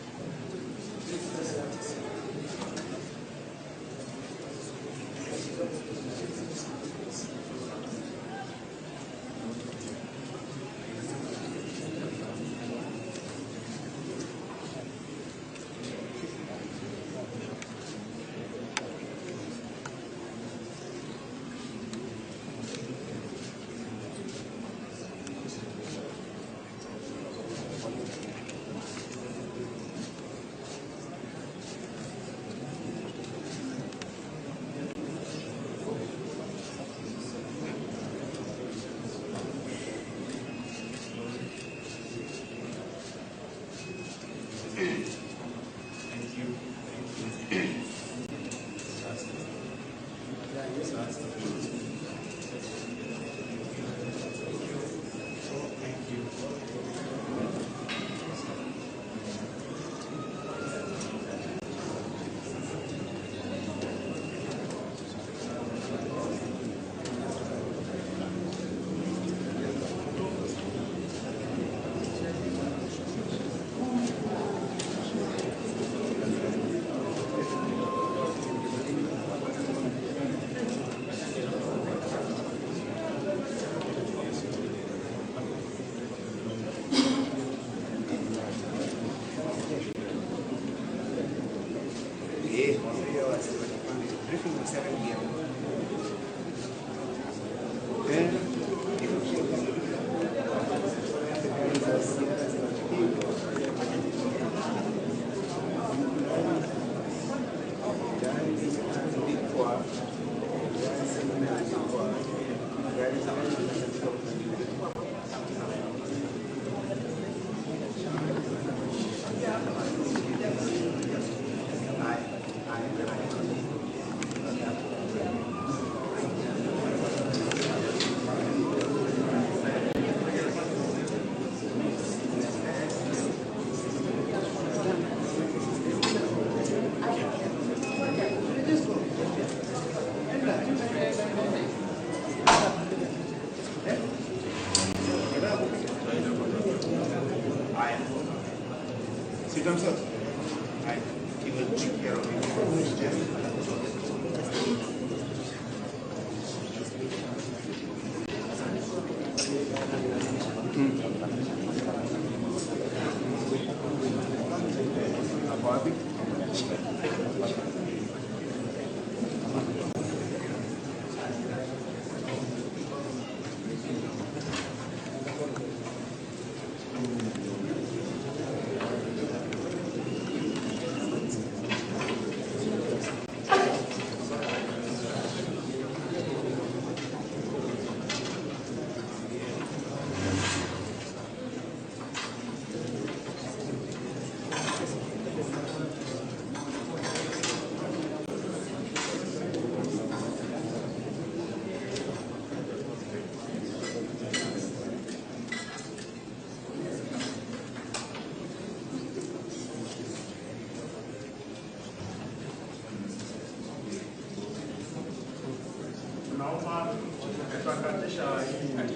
Thank you. Thank you. Briefing was 7 p.m. He will take care of you. Naomba tutakatisha hii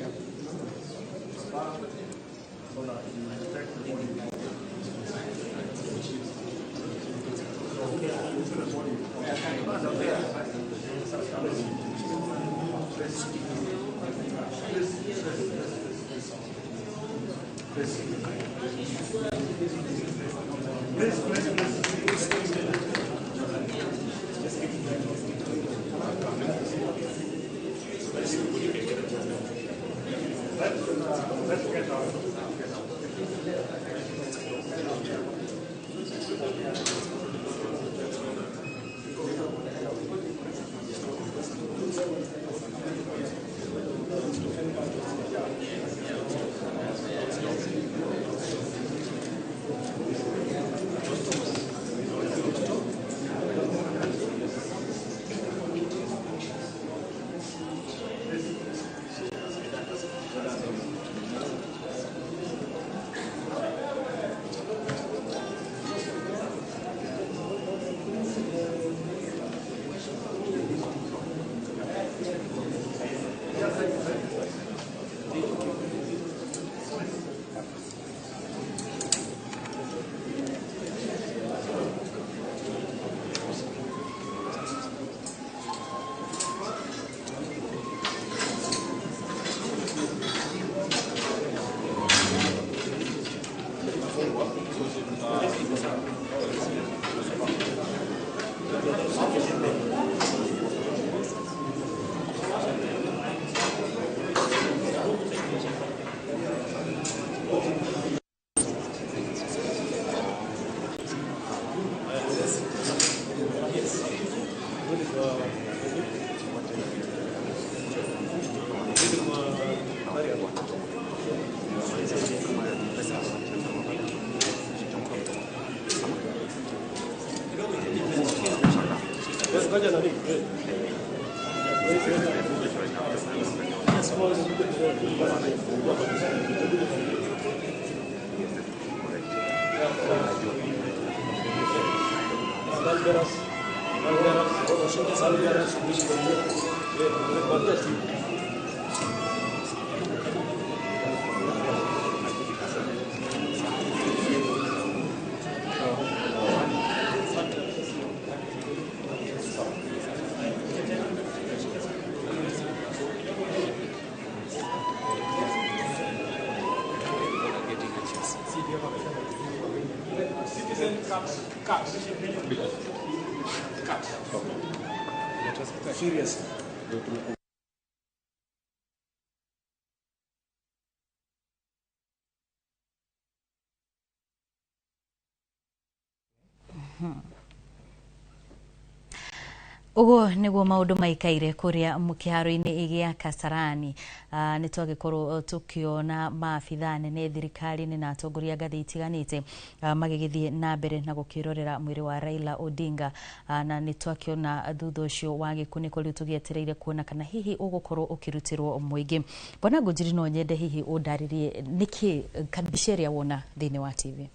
so that you take the body. Please, please, please. Let's get out. Get out. Uguo niguo maundu maikaire kuria kiharo-ini gia Kasarani. Ni twagikorwo tukiona maabithaa nene thirikari-ini na atongoria ngathi itiganite magigithie na mbere na gukirorera mwiri wa Raila Odinga, na ni twakiona thutha ucio wa gikuniko riu tugietereire kuona kana hihi ugukorwo ukirutirwo muingi. Bwana Ngunjiri, no nyende hihi undaririe niki mbica iria wona thiini wa TV.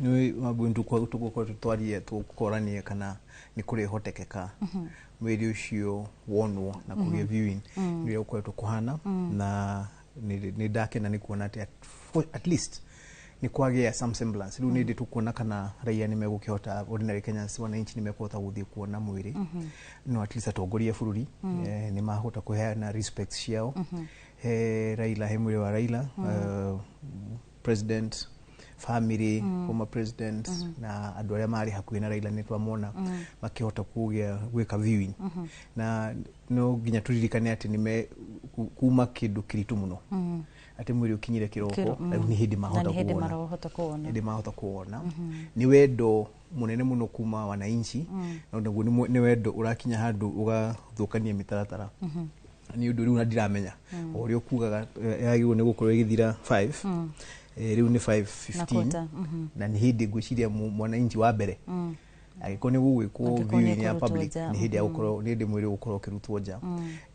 Nĩ mabundu tũgũkorwo tũtwarie tũkoranie kana nĩ kũrĩhotekeka mwĩrĩ ũcio wonwo na kũgĩa viewing nĩ ũrĩa ũkoretwo kũhana, na nĩ ndakena nĩ kuona atĩ at least nĩ kwagĩa some semblance. Rĩu nĩ ndĩ tũkuona kana raia nĩ megũkĩhota, ordinary Kenyans, wananchi nĩ mekũhota gũthiĩ kuona mwĩrĩ, no at least atongoria bũrũri nĩ mahota kũheana respect ciao he Raila, he mwĩrĩ wa Raila, president, family, former president, na andũ arĩa marĩ hakuhĩ na Raila nĩ twamona makĩhota kũgĩa gwĩka viewing. Na no nginya tũririkane atĩ nĩ kuma kĩndũ kĩritũ mũno atĩ mwĩrĩ ũkinyire kĩroko, rĩu nĩ hĩndĩ mahota kuona, hĩndĩ mahota kuona. Nĩ wendo mũnene mũno kuma wananchi, na naguo nĩ wendo ũrakinya handũ ũgathũkania mĩtaratara. Nĩ ũndũ rĩu na ndiramenya o ũrĩa ũkugaga yagĩrĩirwo nĩ gũkorwo ĩgĩthira 5, rĩu nĩ 5:15, na nĩ hĩndĩ ngwĩciria mwananchi wa mbere angĩkorwo nĩ gũgwĩkwo viewing ya public nĩ hĩndĩ ya gũkorwo, nĩ hĩndĩ mwĩrĩ gũkorwo ũkĩrutwo nja.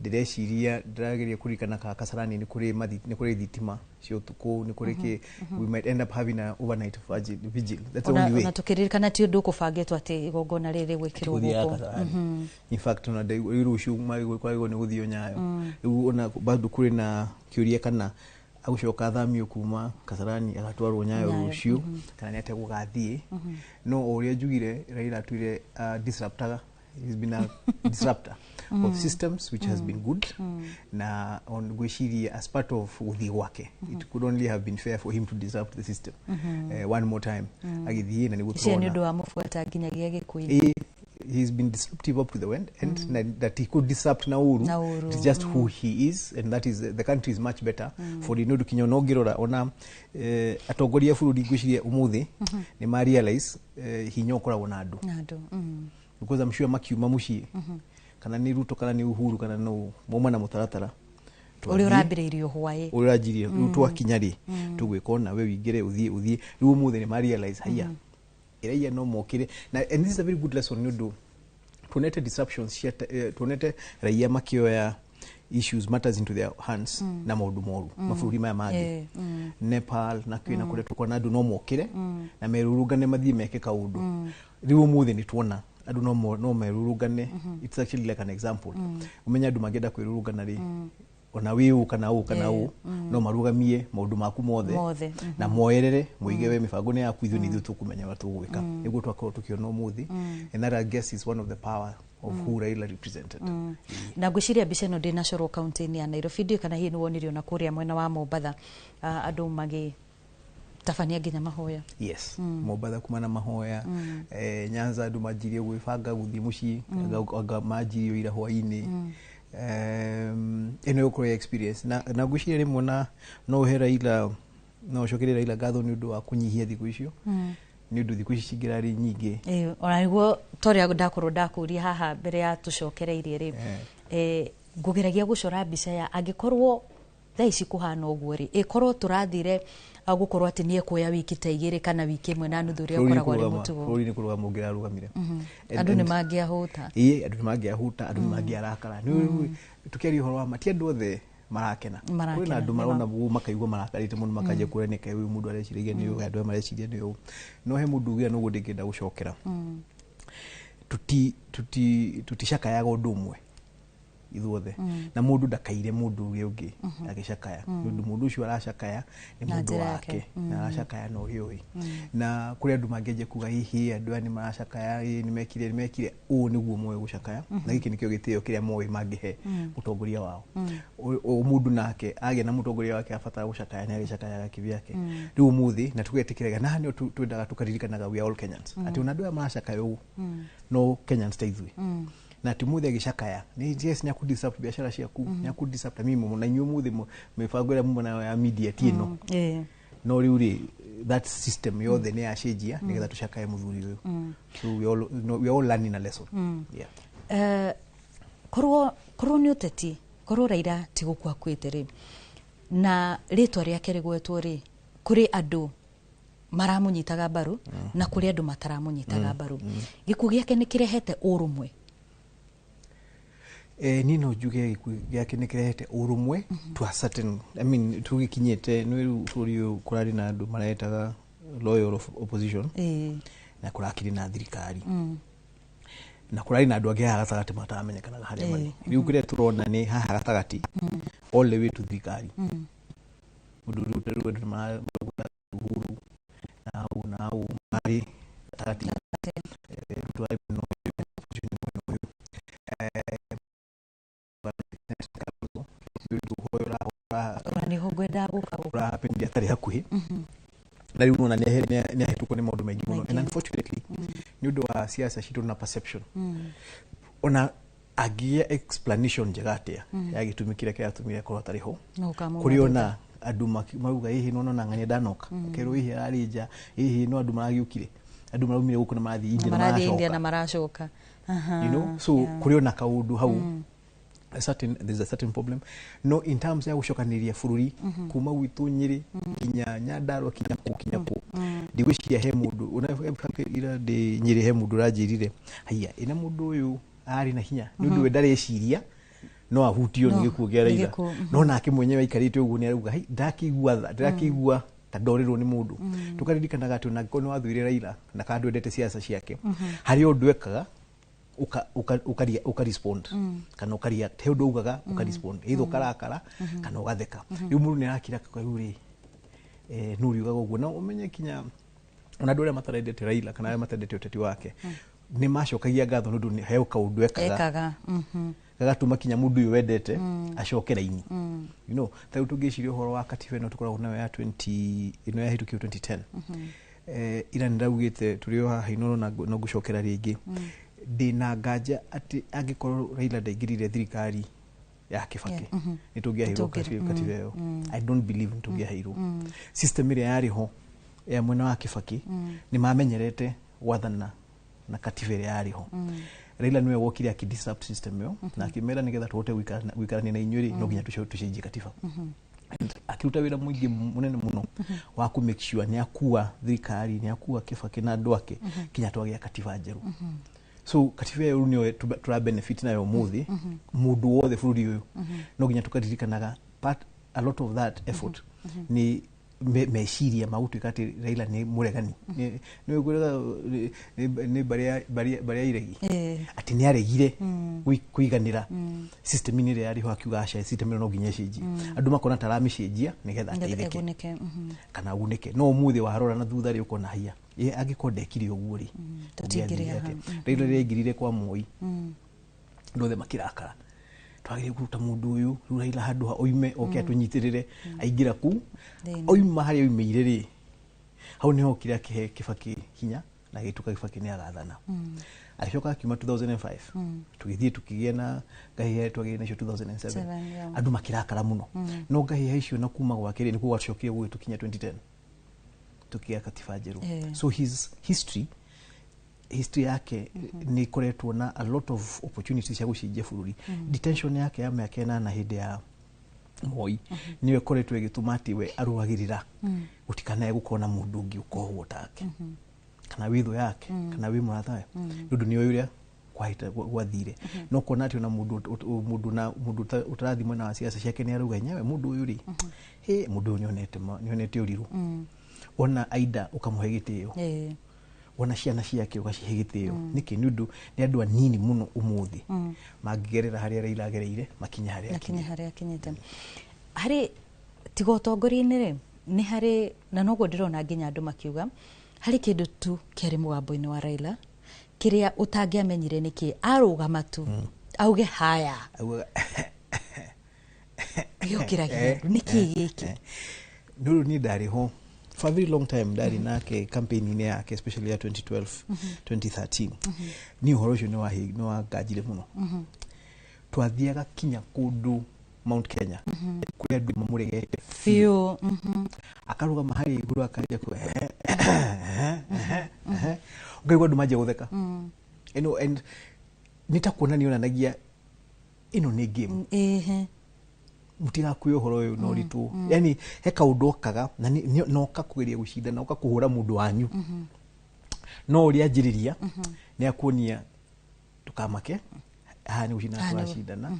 Ndĩreciria ndĩrageria kũririkana kana Kasarani nĩ kũrĩ nĩ kũrĩ thitima cia ũtukũ, nĩ kũrĩ kĩ, we might end up having an overnight vigil. That's the only way. Na tũkĩririkana ti ũndũ ũkũbangĩtwo atĩ igongona rĩrĩ gwĩkĩrwo gũkũ. In fact ona rĩu rũciũ kwagĩrĩirwo nĩ gũthio Nyayo. Rĩu ona bado kũrĩ na kĩũria kana agũcoka athamio kuma Kasarani agatwarwo Nyayo rũciũ, kana nĩ atĩa gũgathiĩ. No o ũrĩa njugire, Raila atuire disruptor. He's been a disruptor of systems, which has been good. Na on ngwĩciria as part of gũthiĩ gwake, it could only have been fair for him to disrupt the system one more time agĩthiĩ, na nĩguo tũrona nĩ ũndũ wa mũbuata nginyagia gĩkuũ-inĩ. He's been disruptive up to the end, and that he could disrupt na uru. It's just who he is, and that is the country is much better for the ndu kinya no ngirora ona atongoria bũrũri ngwĩciria ũmũthĩ nĩ ma realize hinya ũkoragwo na andũ, because I'm sure makiuma mũciĩ kana nĩ Ruto kana nĩ Uhuru kana no mauma na mũtaratara ũrĩa ũrambĩrĩirio hwaĩ, ũrĩa ũranjirie rĩu twakinya rĩ tũgwĩka ona we wĩingĩre ũthiĩ ũthiĩ. Rĩu ũmũthĩ nĩ ma realize haiya iraia no mokire, na and this is a very good lesson nĩ ũndũ tuonete disruptions cia tuonete raia makĩoya issues, matters into their hands na maũndũ moru mabũrũri maya mangĩ, Nepal na kwĩna kũrĩa tũkuona andũ no mokire na merurungane mathiĩ meke kaũndũ. Rĩu ũmũthĩ nĩ tuona andũ no merurungane. It's actually like an example. Ũmenye andũ mangĩenda kwĩrurungana rĩ, ona wĩ ũ kana ũ kana ũ, no marugamie maũndũ maku mothe na moerere moige we mĩbango nĩ yaku, ithuĩ nĩ ithuĩ tũkũmenya ũrĩa tũgwĩka. Nĩguo twakorwo tũkĩona ũmũthĩ, and that I guess is one of the power of who Raila represented. Na ngwĩciria mbica ĩno ndĩnacorwo kaunti-inĩ ya Nairobi, ndiũĩ kana hihi nĩ wonire ona kũrĩa mwena wa Mombatha andũ magĩ Tabania nginya mahoya. Yes. Mombatha kuma na mahoya. Nyanza andũ manjirie gwĩbanga gũthiĩ mũciĩ, anga manjirie ira hwainĩ. Ĩno ĩgũkorwo ya experience na ngwĩciria rĩmwe na no ũhe Raila, no ũcokerie Raila ngatho nĩ ũndũ wa kũnyihia thikũ icio, nĩ ũndũ thikũ ici cingĩrarĩ nyingĩ. Ona nĩguo torĩa ndakorwo ndakũria haha mbere ya tũcokereirie rĩ, ngũgeragia gũcora mbica ya angĩkorwo thaa ici kũhana ũguo rĩ, ĩkorwo tũrathire gũkorwo atĩ nĩ ekuoya wiki ta 2 kana wiki 1 na nuthu ũrĩa ũkoragwo arĩ mũtugo. Bũrũri nĩ kũrũgama ũngĩrarũgamire. Andũ nĩ mangĩahũta. Ĩĩ, andũ nĩ mangĩahũta, andũ nĩ mangĩarakara. Tũkĩaria ũhoro wa ma, ti andũ othe marakena. Kwĩna andũ marona ũguo makaigua marakarĩte mũno, makanjia kũũria nĩkĩ ũyũ mũndũ areciragia nĩ ũũ, andũ aya mareciria nĩ ũũ. No he mũndũ ugaga noguo ndingĩenda gũcokera. Tuticakayaga ũndũ ũmwe ithuothe, na mũndũ ndakaire mũndũ ũrĩa ũngĩ agĩcakaya, nĩ ũndũ mũndũ ũcio aracakaya nĩ mũndũ wake na aracakaya na ũrĩa ũĩ. Na kũrĩ andũ mangĩanjia kuga hihi andũ aya nĩ maracakaya, nĩ mekire ũũ nĩguo moĩ gũcakaya, na gĩkĩ nĩkĩo gĩtĩo kĩrĩa moĩ mangĩhe mũtongoria wao. O mũndũ nake agĩa na mũtongoria wake abatara gũcakaya nĩ agĩcakayaga kivyake. Rĩu ũmũthĩ na tũgetĩkĩraga na nĩo twendaga tũkaririkanaga we are all Kenyans, atĩ ona andũ aya maracakaya ũũ no Kenyans ta ithuĩ, na atĩ ũmũthĩ agĩcakaya nĩ yes, nĩ akũ disrupt biashara ciaku, nĩ akũ disrupt mimi mũno na inyuĩ ũmũthĩ mĩbango ĩrĩa muma nayo ya media ti ĩno, no rĩu rĩ that system yothe nĩ yacenjia nĩgetha tũcakaye mũthuri ũyũ. So we are all learning a lesson. Yeah. Korwo nĩ ũteti, korwo Raila ti gũkua akuĩte rĩ, na rĩtwa rĩake rĩgwetwo rĩ, kũrĩ andũ maramũnyitaga mbaru na kũrĩ andũ mataramũnyitaga mbaru. Gĩkuũ gĩake nĩ kĩrehete ũrũmwe? Niĩ no njuge gĩkuũ gĩake nĩ kĩrehete ũrũmwe to a certain, I mean, tũgĩkinyĩte nĩ rĩu bũrũri ũyũ kũrarĩ na andũ maretaga loyal opposition, na kũrakĩrĩ na thirikari, na kũrarĩ na andũ angĩ haha gatagatĩ mataramenyekanaga harĩa marĩ. Rĩu kĩrĩa tũrona nĩ haha gatagatĩ all the way to thirikari, ũndũ rĩu rĩu andũ nĩmarauga Uhuru na hau na hau marĩ gatagatĩ, Ruto arĩ mwena ũyũ, opposition nĩ mwena ũyũ, atarĩ hakuhĩ na rĩu nona nĩ ahĩtũkwo nĩ maũndũ maingĩ mũno. And unfortunately nĩ ũndũ wa siasa citũ na perception, ona angĩgĩa explanation njega atĩa ya gĩtũmi kĩrĩa kĩratũmire akorwo atarĩ ho, kũrĩ ona andũ marauga hihi no nona ng'ania ndanoka, akerwo hihi ararĩ nja, hihi no andũ maragĩũkire, andũ maraumire gũkũ na marathiĩ India na maracoka, you know, so kũrĩ ona kaũndũ hau there's a certain problem. No in terms ya gũcokanĩrĩria bũrũri kuma gwitũ Nyĩrĩ nginya Nyandarua kinya kũ ndigwĩciria he mũndũ ira ndĩ Nyĩrĩ he mũndũ ũranjĩrire haiya ĩna mũndũ ũyũ arĩ na hinya nĩ ũndũ we ndareciria no ahutio nĩ gĩkuũ kĩa Raila, no nake mwenyewe aikarĩte ũguo nĩ arauga hai ndakĩigua tha, ndĩrakĩigua ta ndorĩrwo nĩ mũndũ. Tũkaririkanaga atĩ ona angĩkorwo nĩ wathũire Raila na kana ndwendete siasa ciake, harĩ ũndũ ekaga uka respond kana uka react, he ũndũ ugaga uka respond, either ũkarakara kana ũgatheka. Rĩu mũndũ nĩ arakira rĩu rĩ nũ ũriugaga ũguo, na ũmenye kinya ona andũ arĩa matarendete Raila kana arĩa matendete ũteti wake nĩ macokagia ngatho nĩ ũndũ he kaũndũ ekaga gagatũma kinya mũndũ ũyũ wendete acoke raini. You know, ta rĩu tũngĩciria ũhoro wa katiba ĩno tũkoragwo nayo ya 20 ĩno yahĩtũkio 2010, ira nĩndaugĩte tũrĩ o haha Inooro na no ngũcokera rĩngĩ, ndĩna nganja atĩ angĩkorwo Raila ndaingĩrire thirikari ya Kibaki nĩ tũngĩaheirwo katiba ĩyo. I don't believe nĩ tũngĩaheirwo. System ĩrĩa yarĩ ho ya mwena wa Kibaki nĩ mamenyerete gwathana na katiba ĩrĩa yarĩ ho. Raila nĩwe wokire akĩ disrupt system ĩyo na akĩmera nĩgetha tũhote gũikarania na inyuĩ rĩ, no nginya tũcenjie katiba. Akiruta wĩra mũingĩ mũnene mũno wa kũ make sure nĩ akua thirikari, nĩ akua Kibaki na andũ ake kinya twagĩa katiba njerũ. So katiba ĩyo nĩyo tũra benefit nayo ũmũthĩ, mũndũ wothe bũrũri ũyũ no nginya tũkaririkanaga part a lot of that effort nĩ meciria ma gũtuĩka atĩ Raila nĩ mũregani, nĩ nĩ mbarĩ ya iregi, atĩ nĩ aregire kũiganĩra system-inĩ ĩrĩa yarĩ ho, akiuga aca system ĩno no nginya ĩcenjie. Andũ makona ta aramĩcenjia nĩgetha ateithĩke kana agunĩke, no ũmũthĩ warora na thutha rĩ ũkona haiya angĩkorwo ndekire ũguo rĩ Raila rĩrĩa aingĩrire kwa Moi andũ othe makĩrakara, twagĩrĩire kũruta mũndũ ũyũ rĩu Raila handũ ha oime oke atũnyitĩrĩre, aingĩra kũu oima harĩa oimĩire rĩ Hau niho okire akihe Kibaki hinya na agĩtuĩka Kibaki nĩ agathana. Agĩcoka akiuma 2005. Tũgĩthiĩ tukĩgĩa na ngahĩha twagĩire nacio 2007. Seven, yeah. Andũ makĩrakara mũno. No ngahĩha icio na kuma gwake rĩ, nĩkuo gwacokire gũgĩtũkinya 2010 tukĩgĩa katiba njerũ. So his history yake nĩ ĩkoretwo na a lot of opportunities cia gũcenjia bũrũri. Detention yake ya mĩaka 8 hĩndĩ ya Moi nĩyo ĩkoretwo ĩgĩtũma atĩ we arũagĩrĩra gũtikanae gũkorwo na mũndũ ũngĩ ũkohwo take kana wĩ thũ yake kana wĩ mũratawe, nĩ ũndũ nĩoĩ ũrĩa gwathire. No kuona atĩ ona mũndũ na mũndũ ũtarathiĩ mwena wa ciaca ciake nĩ arauga enyewe mũndũ ũyũ rĩ, hĩ, mũndũ ũyũ nĩonete ũrirũ. Ona aida ũkamũhe gĩtĩo, ona ciana ciake ũgacihe gĩtĩo. Nĩkĩ? Nĩ ũndũ nĩ andũ anini mũno ũmũthĩ mangĩgerera harĩa Raila agereire makinye harĩa akinya harĩa akinyĩte. Harĩ tiga ũtongoria-inĩ rĩ, nĩ harĩ na noguo ndĩrona nginya andũ makiuga harĩ kĩndũ tu kĩarĩ mũgambo-inĩ wa Raila kĩrĩa ũtangĩamenyire nĩkĩ arũgama tu auge haya gĩũkĩragia andũ nĩkĩ gĩkĩ. Nĩ ũndũ niĩ ndarĩ ho for a very long time, ndarĩ nake campaign-inĩ yake, especially ya 2012, 2013. Niĩ ũhoro ũcio nĩ wanganjire mũno. Twathiaga kinya kũndũ Mount Kenya kũrĩa andũ mamũregete biũ, akarũgama harĩa igũrũ akaria ku ũkaigua andũ manjia gũtheka. You know, and nĩ ta kuona nĩ onanagia ĩno nĩ game, mũtigakue ũhoro ũyũ na ũritũ. Yani he kaũndũ okaga na noka kũgeria gũcindana, oka kũhũra mũndũ wanyu, no ũrĩa anjĩrĩria nĩ akuonia ndũkamake, haha nĩ gũcindana tũracindana,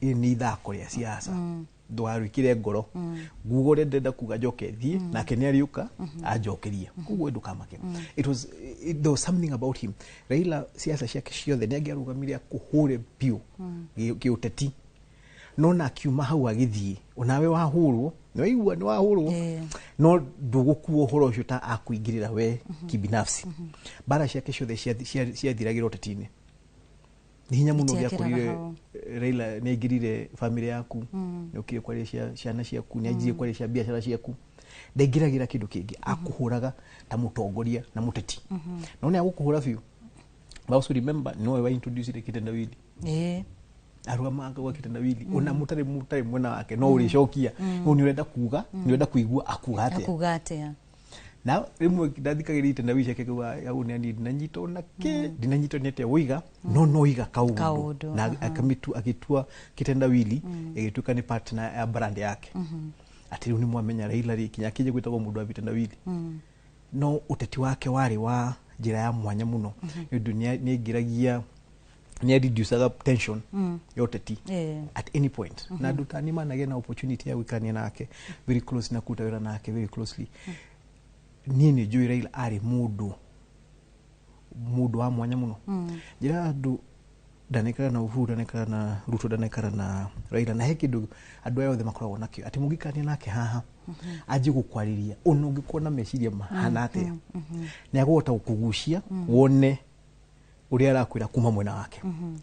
ĩrĩ nĩ ithako rĩa siasa, ndũgarwĩkĩre ngoro, nguga ũrĩa ndĩrenda kuga njoke thiĩ nake nĩ arĩũka anjokerie, koguo ndũkamake. There was something about him. Raila siasa ciake ciothe nĩ angĩarũgamire akũhũre biũ gĩũteti, no na akiuma hau agĩthiĩ onawe wahũrwo nĩ waigua nĩ wahũrwo, no ndũgũkua ũhoro ũcio ta akũingĩrĩra we kibinafsi. Mbara ciake ciothe ciathiragĩra ũteti-inĩ. Nĩ hinya mũno Itiakĩraga ũngĩakorire hau. Raila nĩ aingĩrire famĩlĩ yaku, nĩ okire kwaria cia ciana ciaku, nĩ anjirie kwaria cia biacara ciaku, ndaingĩragĩra kĩndũ kĩngĩ, akũhũraga ta mũtongoria na mũteti. No nĩ agũkũhũra biũ. But also remember nowe wa introduce kitendawili. Arũgama akauga kitendawili, ona mũtarĩ mwena wake no ũrĩcokia, no nĩ ũrenda kuga, nĩ ũrenda kũigua akuga atĩa. Akuga atĩa. Na rĩmwe ndathikagĩrĩria itendawili ciake kuga au nĩ ani ndinanyitwo na kĩ, ndinanyitwo nĩ atĩa woiga, no noiga kaũndũ Kaũndũ, na agĩtua kitendawili ĩgĩtuĩka nĩ partner ya brand yake. Atĩ rĩu nĩ mwamenya Raila rĩ, kinya akĩnjia gwĩtagwo mũndũ wa vitendawili. No ũteti wake warĩ wa njĩra ya mwanya mũno, nĩ ũndũ nĩ aingĩragia, nĩ reducaga tension ya ũteti at any point. Na andũ ta niĩ managĩa na opportunity ya gũikarania nake very close na kũruta wĩra nake very closely. Niĩ nĩ njũĩ Raila arĩ mũndũ wa mwanya mũno. Njĩra andũ ndanaikara na Uhuru, ndanaikara na Ruto, ndanaikara na Raila, na he kĩndũ andũ aya othe makoragwo nakĩo atĩ mũngĩikarania nake haha anjie gũkwarĩria ona ũngĩkorwo na meciria mahana atĩa, nĩ akũhota gũkũgucia wone ũrĩa arakwĩra kuma mwena wake.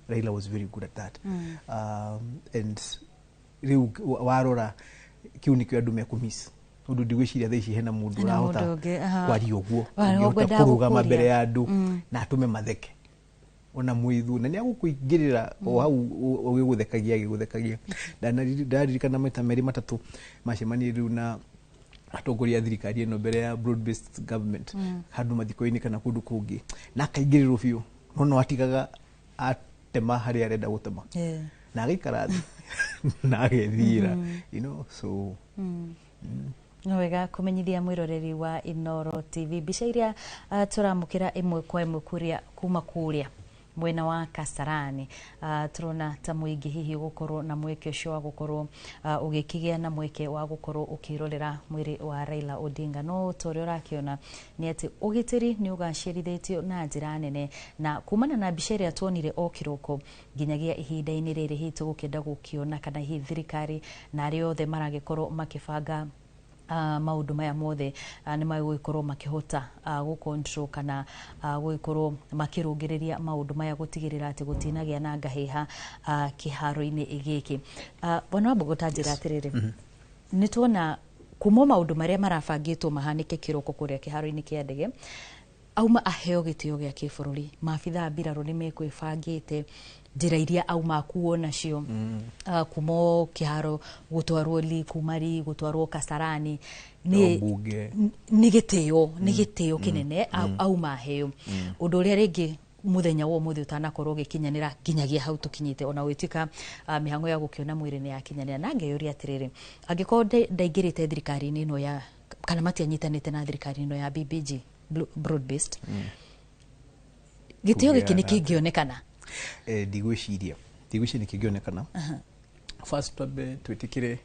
Raila was very good at that. And rĩu warora kĩu nĩkĩo andũ mekũmiss, tondũ ndigwĩciria thaa ici hena mũndũ Hena ũrahota mũndũ ũngĩ, aha. kwaria ũguo, Wa- ũngĩhota ũngĩenda kũrũgama gũkũria. mbere ya andũ na atũme matheke ona mwĩthu, na nĩ agũkũingĩrĩra o hau ũgĩgũthekagia agĩgũthekagia. Ndaririkana maita merĩ matatũ macemanirie rĩu na atongoria a thirikari ĩno mbere ya broad based government, handũ mathiko-inĩ kana kũndũ kũngĩ, na akaingĩrĩrwo biũ, no no atigaga atema harĩa arenda gũtema na agaikara thĩ na agethiĩra, you know, so No wega kũmenyithia mwĩroreri wa Inooro TV mbica iria tũramũkĩra ĩmwe kwa ĩmwe kũrĩa kuma kũrĩa mwena wa Kasarani. Tũrona ta mũingĩ hihi ũgũkorwo na mweke ũcio wa gũkorwo ũgĩkĩgĩa na mweke wa gũkorwo ũkĩrorera mwĩrĩ wa Raila Odinga. No ta ũrĩa ũrakĩona nĩ atĩ ũgitĩri nĩ ũgacĩrithĩtio na njĩra nene, na kumana na mbica ĩrĩa tuonire o kĩroko nginyagia ihinda-inĩ rĩrĩ hihi tũgũkĩenda gũkĩona kana hihi thirikari na arĩa othe maragĩkorwo makĩbanga maũndũ maya mothe nĩ magũgĩkorwo makĩhota gũ-control kana gũgĩkorwo makĩrũngĩrĩria maũndũ maya gũtigĩrĩra atĩ gũtinagĩa na ngahĩha kĩharo-inĩ gĩkĩ. Bwana Wambugu, ta njĩra atĩrĩrĩ, nĩ tuona Kuma maũndũ marĩa marabangĩtwo mahanĩke kĩroko kũrĩa kĩharo-inĩ kĩa ndege, auma aheo gĩtĩo gĩa kĩbũrũri, maabithaa mbirarũ nĩ mekwĩbangĩte njĩra iria auma akuo nacio, kuma o kĩharo gũtwarwo Lee, kuma Lee gũtwarwo Kasarani, nĩ Bunge. Nĩ gĩtĩo, nĩ gĩtĩo kĩnene auma aheo. Ũndũ ũrĩa rĩngĩ mũthenya wa ũmũthĩ ũtanakorwo ũgĩkinyanĩra nginyagia hau tũkinyĩte, ona gũgĩtuĩka mĩhang'o ya gũkĩona mwĩrĩ nĩ yakinyanĩra. Na ngeyũria atĩrĩrĩ, angĩkorwo ndaingĩrĩte thirikari-inĩ ĩno ya kana matianyitanĩte na thirikari ĩno ya BBG, broad based, gĩtĩo gĩkĩ nĩ kĩngĩonekana? Ndigwĩciria nĩ kĩngĩonekana. First, twambe twĩtĩkĩre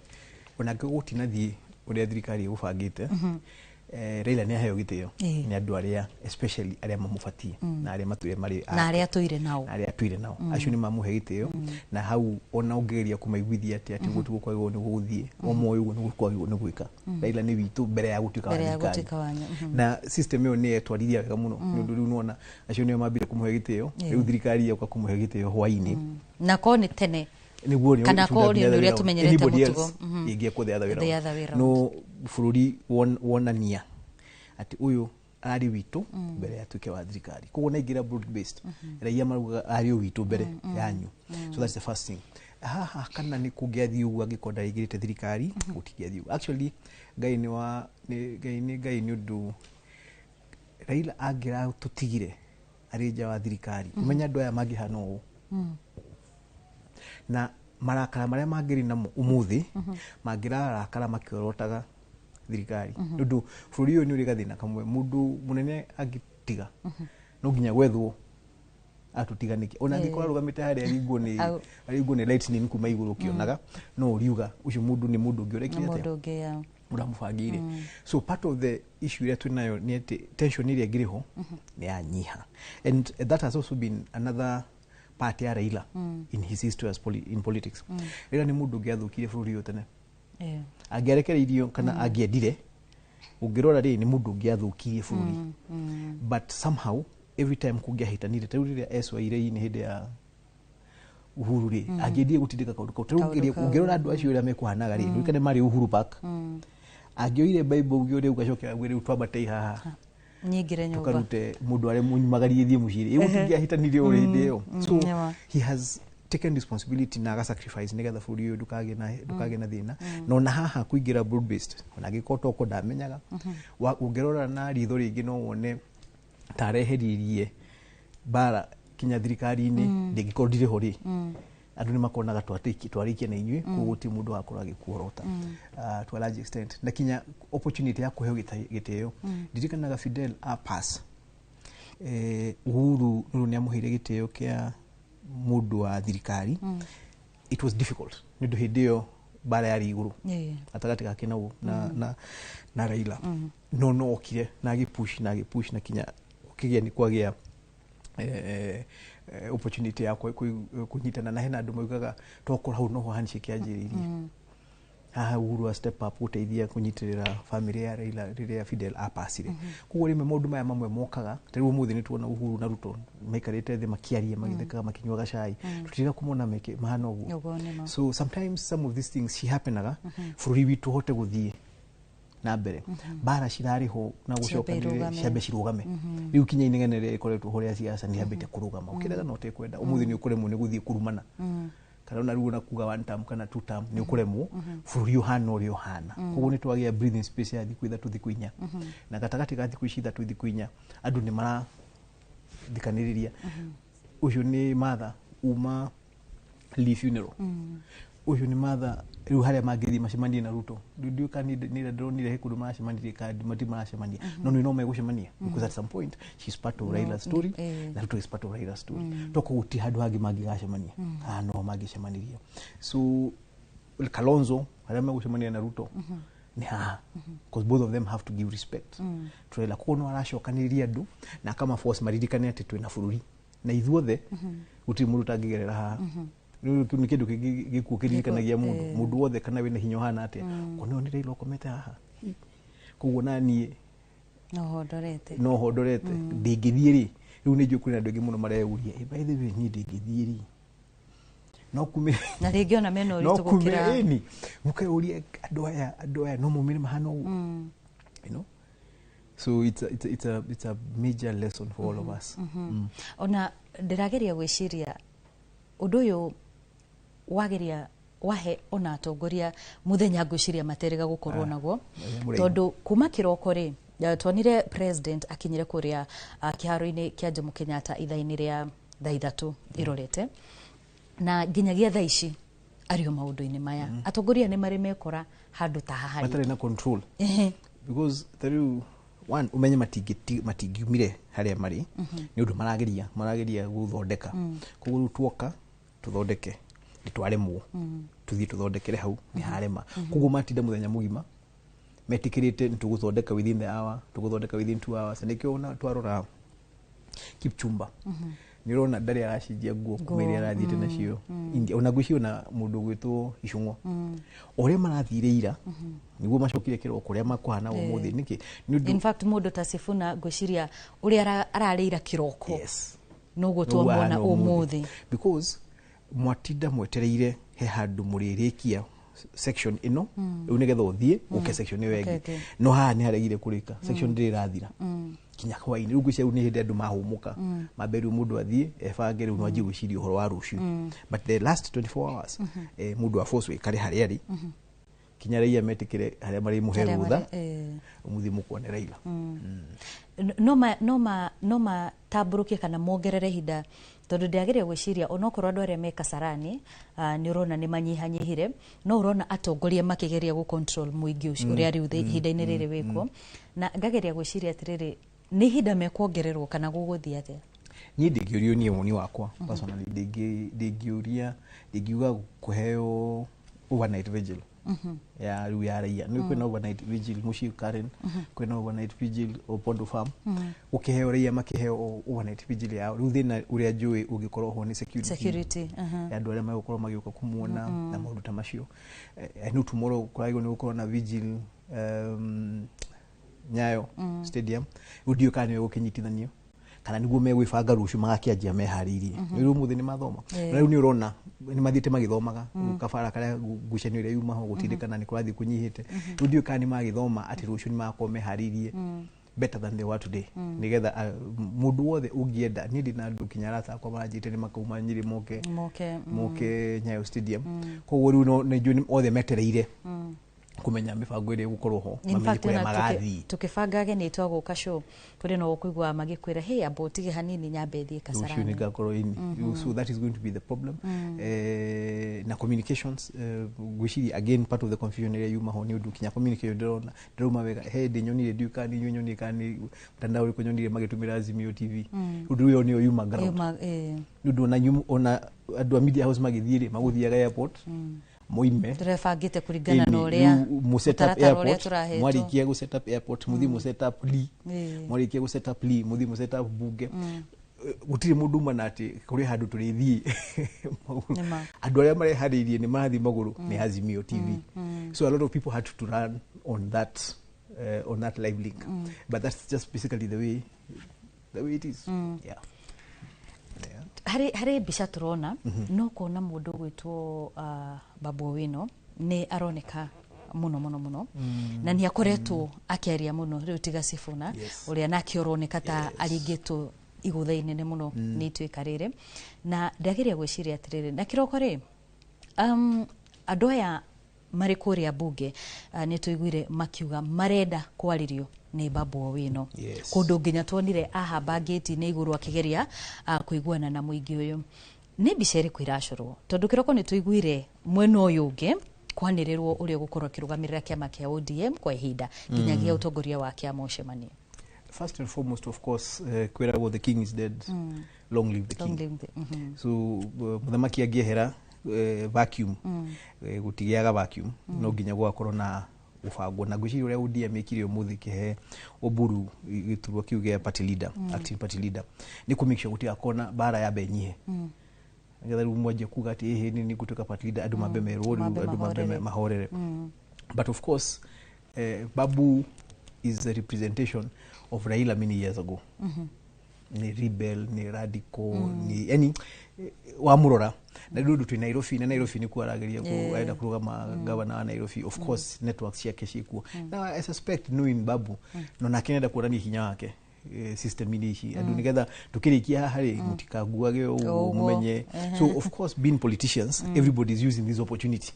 ona angĩkorwo gũtinathiĩ ũrĩa thirikari ĩgũbangĩte, Raila nĩ aheo gĩtĩo nĩ andũ arĩa, especially arĩa mamũbatiĩ na arĩa matũire marĩ na ake. Arĩa atũire nao. Na arĩa atũire nao. Acio nĩ mamũhe gĩtĩo, na hau ona ũngĩgeria kũmaiguithia atĩ ũguo tiguo kwagĩrĩirwo nĩ gũthiĩ, o moĩ ũguo nĩguo kwagĩrĩirwo nĩ gwĩka. Raila nĩ witũ mbere ya gũtuĩka wa mbere ya thirikari. Gũtuĩka wanyu. Na system ĩyo nĩ yetwarithia wega mũno, nĩ ũndũ rĩu nĩwona acio nĩo mambire kũmũhe gĩtĩo. Rĩu thirikari yoka kũmũhe gĩtĩo hwaĩ-inĩ. Na korwo nĩ tene nĩguo nĩ kana korwo nĩ ũrĩa tũmenyerete mũtugo. Ingĩekwo the other way The round. other way round. No bũrũri wonania atĩ ũyũ arĩ witũ mbere ya tuĩke wa thirikari, koguo naingĩra broad based, raia maraugaga arĩ o witũ mbere yanyu. So that's the first thing. Haha kana nĩ kũngĩathiĩ ũguo angĩkorwo ndaraingĩrĩte thirikari, gũtingĩathiĩ ũguo. Actually, Ngai nĩ wa nĩ Ngai, nĩ Ngai, nĩ ũndũ Raila angĩratũtigire arĩ nja wa thirikari, ũmenye andũ aya mangĩhana ũũ na marakara marĩa mangĩrĩ namo ũmũthĩ, mangĩrarakara makĩorotaga thirikari, nĩ ũndũ bũrũri ũyũ nĩ ũrĩ gathĩna kamwe: mũndũ mũnene angĩtiga, no nginya gwethwo atũtiganĩke, ona angĩkorwo arũgamĩte harĩa aringwo nĩ aringwo nĩ lightning kuma igũrũ ũkĩonaga, no ũriuga ũcio mũndũ nĩ mũndũ ũngĩ na ũrekire atĩa mũndũ ũngĩ ya ũramũbangĩire. So part of the issue ĩrĩa twĩ nayo nĩ atĩ tension ĩrĩa ĩngĩrĩ ho nĩ yanyiha, and that has also been another part ya Raila in his history as in politics. Raila nĩ mũndũ ũngĩ athũkirie bũrũri ũyũ tene angĩarekereirio kana angĩendire. Ũngĩrora rĩ, nĩ mũndũ ũngĩ athũkirie bũrũri, but somehow every time kũngĩahĩtanire, ta rĩu rĩrĩa eswaire-inĩ hĩndĩ ya Uhuru rĩ, angĩendire gũtindĩka kaũndũ kau. Ta rĩu Kaũndũ kau. Ũngĩrora andũ acio ũrĩa mekũhanaga rĩ, ririkane marĩ Uhuru Park, angĩoire Bible uge ũrĩa ũgacokera auge rĩu twambatei haha nyingĩre nyũmba tũkarute mũndũ arĩa mũnyumagarie thiĩ mũciĩ rĩ, gũtingĩahĩtanire o hĩndĩ ĩyo. So he has taken responsibility na aga sacrifice nĩgetha bũrũri ũyũ ndũkagĩe na thĩna. Na ona haha kũingĩra broad based, ona angĩkorwo toko ndamenyaga, ũngĩrora na ritho rĩngĩ no wone ta areheririe mbara kinya thirikari-inĩ. Ndĩngĩkorwo ndirĩ ho rĩ, andũ nĩ makonaga twarĩkia na inyuĩ, koguo gũtirĩ mũndũ wakorwo agĩkuorota to a large extent, na kinya opportunity ya kũheo gĩtĩo. Ndirikanaga Fidel a pass, Uhuru nũrũ nĩ amũheire gĩtĩo kĩa mũndũ wa thirikari. It was difficult nĩ ũndũ hĩndĩ ĩyo mbara yarĩ igũrũ gatagatĩ gake na Raila, no okire na agĩpush na agĩpush na kinya kũgĩa nĩ kwagĩa opportunity ya kũnyitana. Na hena andũ maugaga tokorwo hau noho handshake yanjĩrĩirie. Haha Uhuru a step up gũteithia kũnyitĩrĩra family ya Raila rĩrĩa Fidel apacire. Koguo rĩmwe maũndũ maya mamwe mokaga. Ta rĩu ũmũthĩ nĩ tuona Uhuru na Ruto maikarĩte thĩ makĩaria, magĩthekaga, makĩnyuaga cai. Tũtiraga kũmona meke mahana ũguo. Ũguo nĩma. So sometimes some of these things cihappenaga bũrũri witũ ũhote gũthiĩ na mbere. Mbara cirarĩ ho na Ciambe gũcokanĩrĩria irũgame. Ciambe cirũgame. Rĩu kinya inegene rĩrĩa rĩkoretwo ho rĩa siasa nĩ rĩambĩte kũrũgama, ũkĩrega na ũtekwenda. Ũmũthĩ nĩ ũkũremwo nĩ gũthiĩ kũrumana kana ona rĩu ona kuga one term kana two term nĩ ũkũremwo, bũrũri ũhana ũrĩa ũhana. Koguo nĩ twagĩa breathing space ya thikũ 3, thikũ 4, na gatagatĩ ga thikũ ici 3, thikũ 4, andũ nĩ marathikanĩrĩria. Ũcio nĩ Martha uma Lee funeral, ũcio nĩ Martha rĩu harĩa mangĩthiĩ macemanie na Ruto. Rĩu ndiũĩ kana nĩ ndĩronire he kũndũ maracemanirie kana mati maracemania, no nĩ no megũcemania because at some point she's part of No, Raila's story na Ruto is part of Raila's story. Toko gũtirĩ handũ hangĩ mangĩgacemania, haha no mangĩcemanirie. So Kalonzo harĩa megũcemania na Ruto nĩ haha, because both of them have to give respect to Raila. Koguo no aracokanĩrĩria andũ na akama force maririkane atĩ twĩna bũrũri na ithuothe gũtirĩ mũndũ ũtangĩgerera haha. Rĩu kĩu nĩ kĩndũ kĩngĩ gĩkuũ kĩririkanagia mũndũ, mũndũ wothe kana wĩna hinya ũhana atĩa, kona nĩ Raila ũkomete haha. Hi. Koguo naniĩ no hondorete. No hondorete ndingĩthiĩ rĩ. Rĩu nĩ njũĩ kwĩna andũ aingĩ mũno mareyũria, "Eh, by the way, niĩ ndingĩthiĩ rĩ, No kumire. Na rĩngĩ ona mena No ũritũ kumire. gũkĩra. Ĩni mũkeyũria andũ aya no maumĩre mahana ũguo. So it's a major lesson for all of us. Ona ndĩrageria gwĩciria ũndũ ũyũ wageria wahe ona atongoria muthenya, ngwĩciria materĩga gũkorwo naguo. Mũthenya mũraihu. Tondũ kuma kĩroko rĩ, tuonire president akinyire kũrĩa kĩharo-inĩ kĩa Jomo Kenyatta ithaa-inĩ rĩa thaa 3 ĩrorete, na nginyagia thaa ici arĩ o maũndũ-inĩ maya. Atongoria nĩ marĩ mekora handũ ta haha matarĩ rĩngĩ? Na control, because tarĩu one ũmenye matingiumire harĩa marĩ nĩ ũndũ marageria gũthondeka. Koguo rĩu tuoka tũthondeke nĩ twaremwo, tũthiĩ tũthondekere hau nĩ harema. Koguo matinda mũthenya mũgima metĩkĩrĩte nĩ tũgũthondeka within the hour, tũgũthondeka within 2 hours. Nĩkĩo ona twarora Kipchumba, nĩ ũrona ndarĩ aracenjia nguo kuma iria arathiĩte nacio India. Ona ngwĩciria ona mũndũ ũgwĩtwo Icũng'wa, o ũrĩa marathire ira nĩguo macokire kĩroko ũrĩa makũhana ũmũthĩ. Nĩkĩ? Nĩ ũndũ In fact, mũndũ ta Sifuna, ngwĩciria ũrĩa ararĩira kĩroko noguo Noguo twamuona ahana. Ũmũthĩ. Because mwatinda mwetereire he handũ mũrĩrĩkia section ĩno rĩu nĩgetha ũthiĩ ũke section ĩyo Ũke ĩngĩ. ĩngĩ. No haha nĩ haregire kũrĩka, section ndĩrĩ ĩrathira kinya hwainĩ. Rĩu ngwĩciria rĩu nĩ hĩndĩ andũ mahũmũka, mambe rĩu mũndũ athiĩ ebange, rĩu no anjie gwĩciria ũhoro wa rũciũ. But the last 24 hours, mũndũ aforce wĩkare harĩa arĩ kinya raia metĩkĩre harĩa marĩmũhe Harĩa rũtha mũthiĩ mũkuone Raila. No matambũrũkie kana mongerere ihinda, tondũ ndĩrageria gwĩciria onokorwo andũ arĩa me Kasarani, nĩ ũrona nĩ manyihanyihire, no ũrona atongoria makĩgeria gũ control mũingĩ ũcio ũrĩa rĩu ihinda-inĩ rĩrĩ wĩkuo, na ngageria gwĩciria atĩrĩrĩ, nĩ ihinda mekuongererwo kana gũgũthiĩ atĩa? Niĩ ndingĩũrio, niĩ woni wakwa personally, ndingĩũria, ndingiuga kũheo overnight vigil ya rĩu ya raia. Nĩ kwĩna overnight vigil mũciĩ Karen, kwĩna overnight vigil Opondo Farm. Gũkĩheo raia makĩheo overnight vigil yao, rĩu thĩna ũrĩa njũĩ ũngĩkorwo ho nĩ security, Security, ya andũ arĩa megũkorwo magĩũka kũmuona na maũndũ ta macio. I know tomorrow kũragĩrwo nĩ gũkorwo na vigil Nyayo Stadium. Rĩu ndiũĩ kana nĩwe gũkĩnyitithanio kana nĩguo megwĩbanga rũciũ magakĩanjia meharĩirie. Rĩu ũmũthĩ nĩ mathoma. Na rĩu nĩ ũrona nĩ mathiĩte magĩthomaga. Kabara karĩa ngucanio ĩrĩa yuma ho gũtindĩkana nĩ kũrathiĩ kũnyihĩte. Rĩu ndiũĩ kana nĩ magĩthoma atĩ rũciũ nĩ magakorwo meharĩirie better than they were today, nĩgetha mũndũ wothe ũngĩenda. Niĩ ndĩ na andũ kinya arata akwa maranjĩte nĩ makauma Nyĩrĩ moke moke moke Nyayo Stadium. Koguo rĩu nĩ njũĩ othe metereire kũmenya mĩbango ĩrĩa ĩgũkorwo ho, In mamenye fact, kũrĩa ona magathiĩ. Tũkĩbanga ageni aitũ a gũka show, kũrĩ na ũkũigua magĩkwĩra, "Hey, amba ũtige hanini nyambe thiĩ Rũciũ Kasarani." nĩ ngakorwo ini. So that is going to be the problem. Na communications, ngwĩciria again part of the confusion ĩrĩa yuma ho nĩ ũndũ kinya communication ndĩrona ndĩrauma wega. He ndĩ nyonire, ndiũĩ kana nĩ inyuĩ nyonire kana nĩ mtandao ũrĩkũ nyonire magĩtũmĩra Azimio TV. Ũndũ ũyũ nĩyo yuma ground. Yuma, Nĩ ũndũ ona ona andũ a media house magĩthiĩ rĩ, magũthiaga airport moime. Tũrebangĩte kũringana na Ĩni, ũrĩa rĩu mũ set up mũtaratara ũrĩa airport, tũrahetwo. Mwarĩkia gũ set up airport, mũthiĩ mũ set up Lee. Mwarĩkia gũ set up Lee, mũthiĩ mũ set up bunge. Gũtirĩ mũndũ uma na atĩ kũrĩ handũ tũrĩthiĩ magũrũ. Nĩma. Andũ arĩa mareharĩirie nĩ marathiĩ magũrũ nĩ Azimio TV. So a lot of people had to run on that live link. But that's just basically the way it is. Yeah. Harĩ mbica tũrona no kuona mũndũ ũgwĩtwo Babu Owino nĩ aroneka mũno mũno mũno na nĩ akoretwo akĩaria mũno rĩu, tiga Sifuna ũrĩa nake ũroneka ta aringĩtwo igũtha inene mũno nĩ ituĩka rĩrĩ. Na ndageria gwĩciria atĩrĩrĩ, na kĩroko rĩ, andũ aya marĩ kũrĩa bunge, nĩ tũiguire makiuga marenda kwarĩrio nĩ Babu Owino. Kũndũ nginya tuonire ahamba ngĩti-inĩ igũrũ akĩgeria kũiguana na mũingĩ ũyũ. Nĩ mbica ĩrĩkũ ĩracorwo? Tondũ kĩroko nĩ tũiguire mwena ũyũ ũngĩ kwanĩrĩrwo ũrĩa ũgũkorwo akĩrũgamĩrĩra kĩama kĩa ODM kwa ihinda nginyagia ũtongoria wa kĩama ũcemanie. First and foremost, of course, kwĩragwo the king is dead, long live the king. Long live the, So mũthamaki angĩehera, vacuum, gũtigĩaga vacuum. No nginya gũgakorwo na gũbangwo, na ngwĩciria ũrĩa ODM ĩkire ũmũthĩ kĩhe Oburu gĩturwa kĩu gĩa party leader, acting party leader, nĩ kũ make sure gũtigakorwo na mbara ya nyihe, nĩgetha rĩu mwanjie kuga atĩ ĩhĩ nĩ ngũtuĩka party leader, andũ mambe merwo rĩu Mambe andũ mambe mahorere. Mahorere. But of course, Babu is a representation of Raila many years ago. Ni rebel, ni radical, ni yani, wamurora Na rĩu ũndũ twĩ Nairobi, na Nairobi nĩkuo arageria arenda kũrũgama gavana wa Nairobi, of course networks ciake ciĩkuo. Now I suspect knowing Babu, no nake nenda kuonania hinya wake system-inĩ ici andũ, nĩgetha tukĩrĩkia haha rĩ, mũtikanguage ũguo Ũguo. mũmenye. So of course, being politicians, everybody is using this opportunity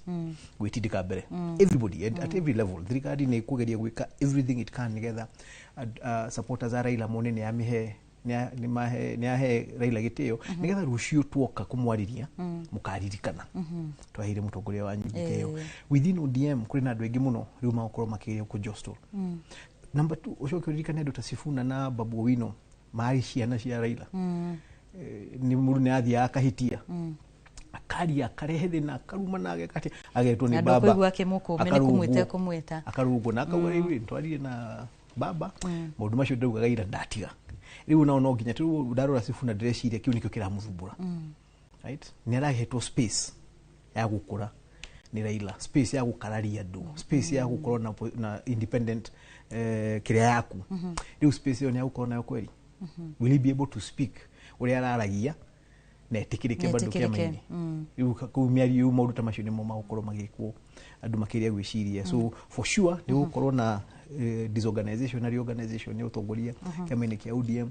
gwĩtindĩka mbere, everybody at every level. Thirikari nĩ ĩkũgeria gwĩka everything it can nĩgetha supporters a Raila mone nĩ amĩhe nĩ ahe Raila gĩtĩo, nĩgetha rũciũ tuoka kũmwarĩria mũkaririkana twaheire mũtongoria wanyu gĩtĩo. Within ODM kũrĩ na andũ aingĩ mũno rĩu magũkorwo makĩgeria kũjostle. Number two, ũcoke ũririkane andũ ta Sifuna na Babu Owino marĩ ciana cia Raila. Nĩ mũndũ nĩ athiaga akahitia, akaria, akarehe thĩna, akarumana, ageka atĩa, agetwo nĩ Na baba. ndũkũigua akĩmũkũmĩ nĩ kũmwĩta Akarũngwo. ekũmwĩta. Akarũngwo na akauga, rĩu rĩ, twaririe na baba, maũndũ macio ndaugaga ira ndatiga. Rĩu nao no nginya rĩu ndarora Sifuna ndĩreciria kĩu nĩkĩo kĩramũthumbũra, right? Nĩ arahetwo space ya gũkũra nĩ Raila, space ya gũkararia andũ, space ya gũkorwo na independent kĩrĩa yaku. Rĩu space ĩyo nĩ agũkorwo nayo kweri? Will he be able to speak ũrĩa araragia na etĩkĩrĩke bado Etĩkĩrĩke, kĩama-inĩ? Rĩu kũu mĩario, rĩu maũndũ ta macio nĩmo magũkorwo magĩkwo andũ makĩria gwĩciria. So for sure nĩ gũkorwo na disorganization na reorganization ya ũtongoria kĩama-inĩ kĩa ODM,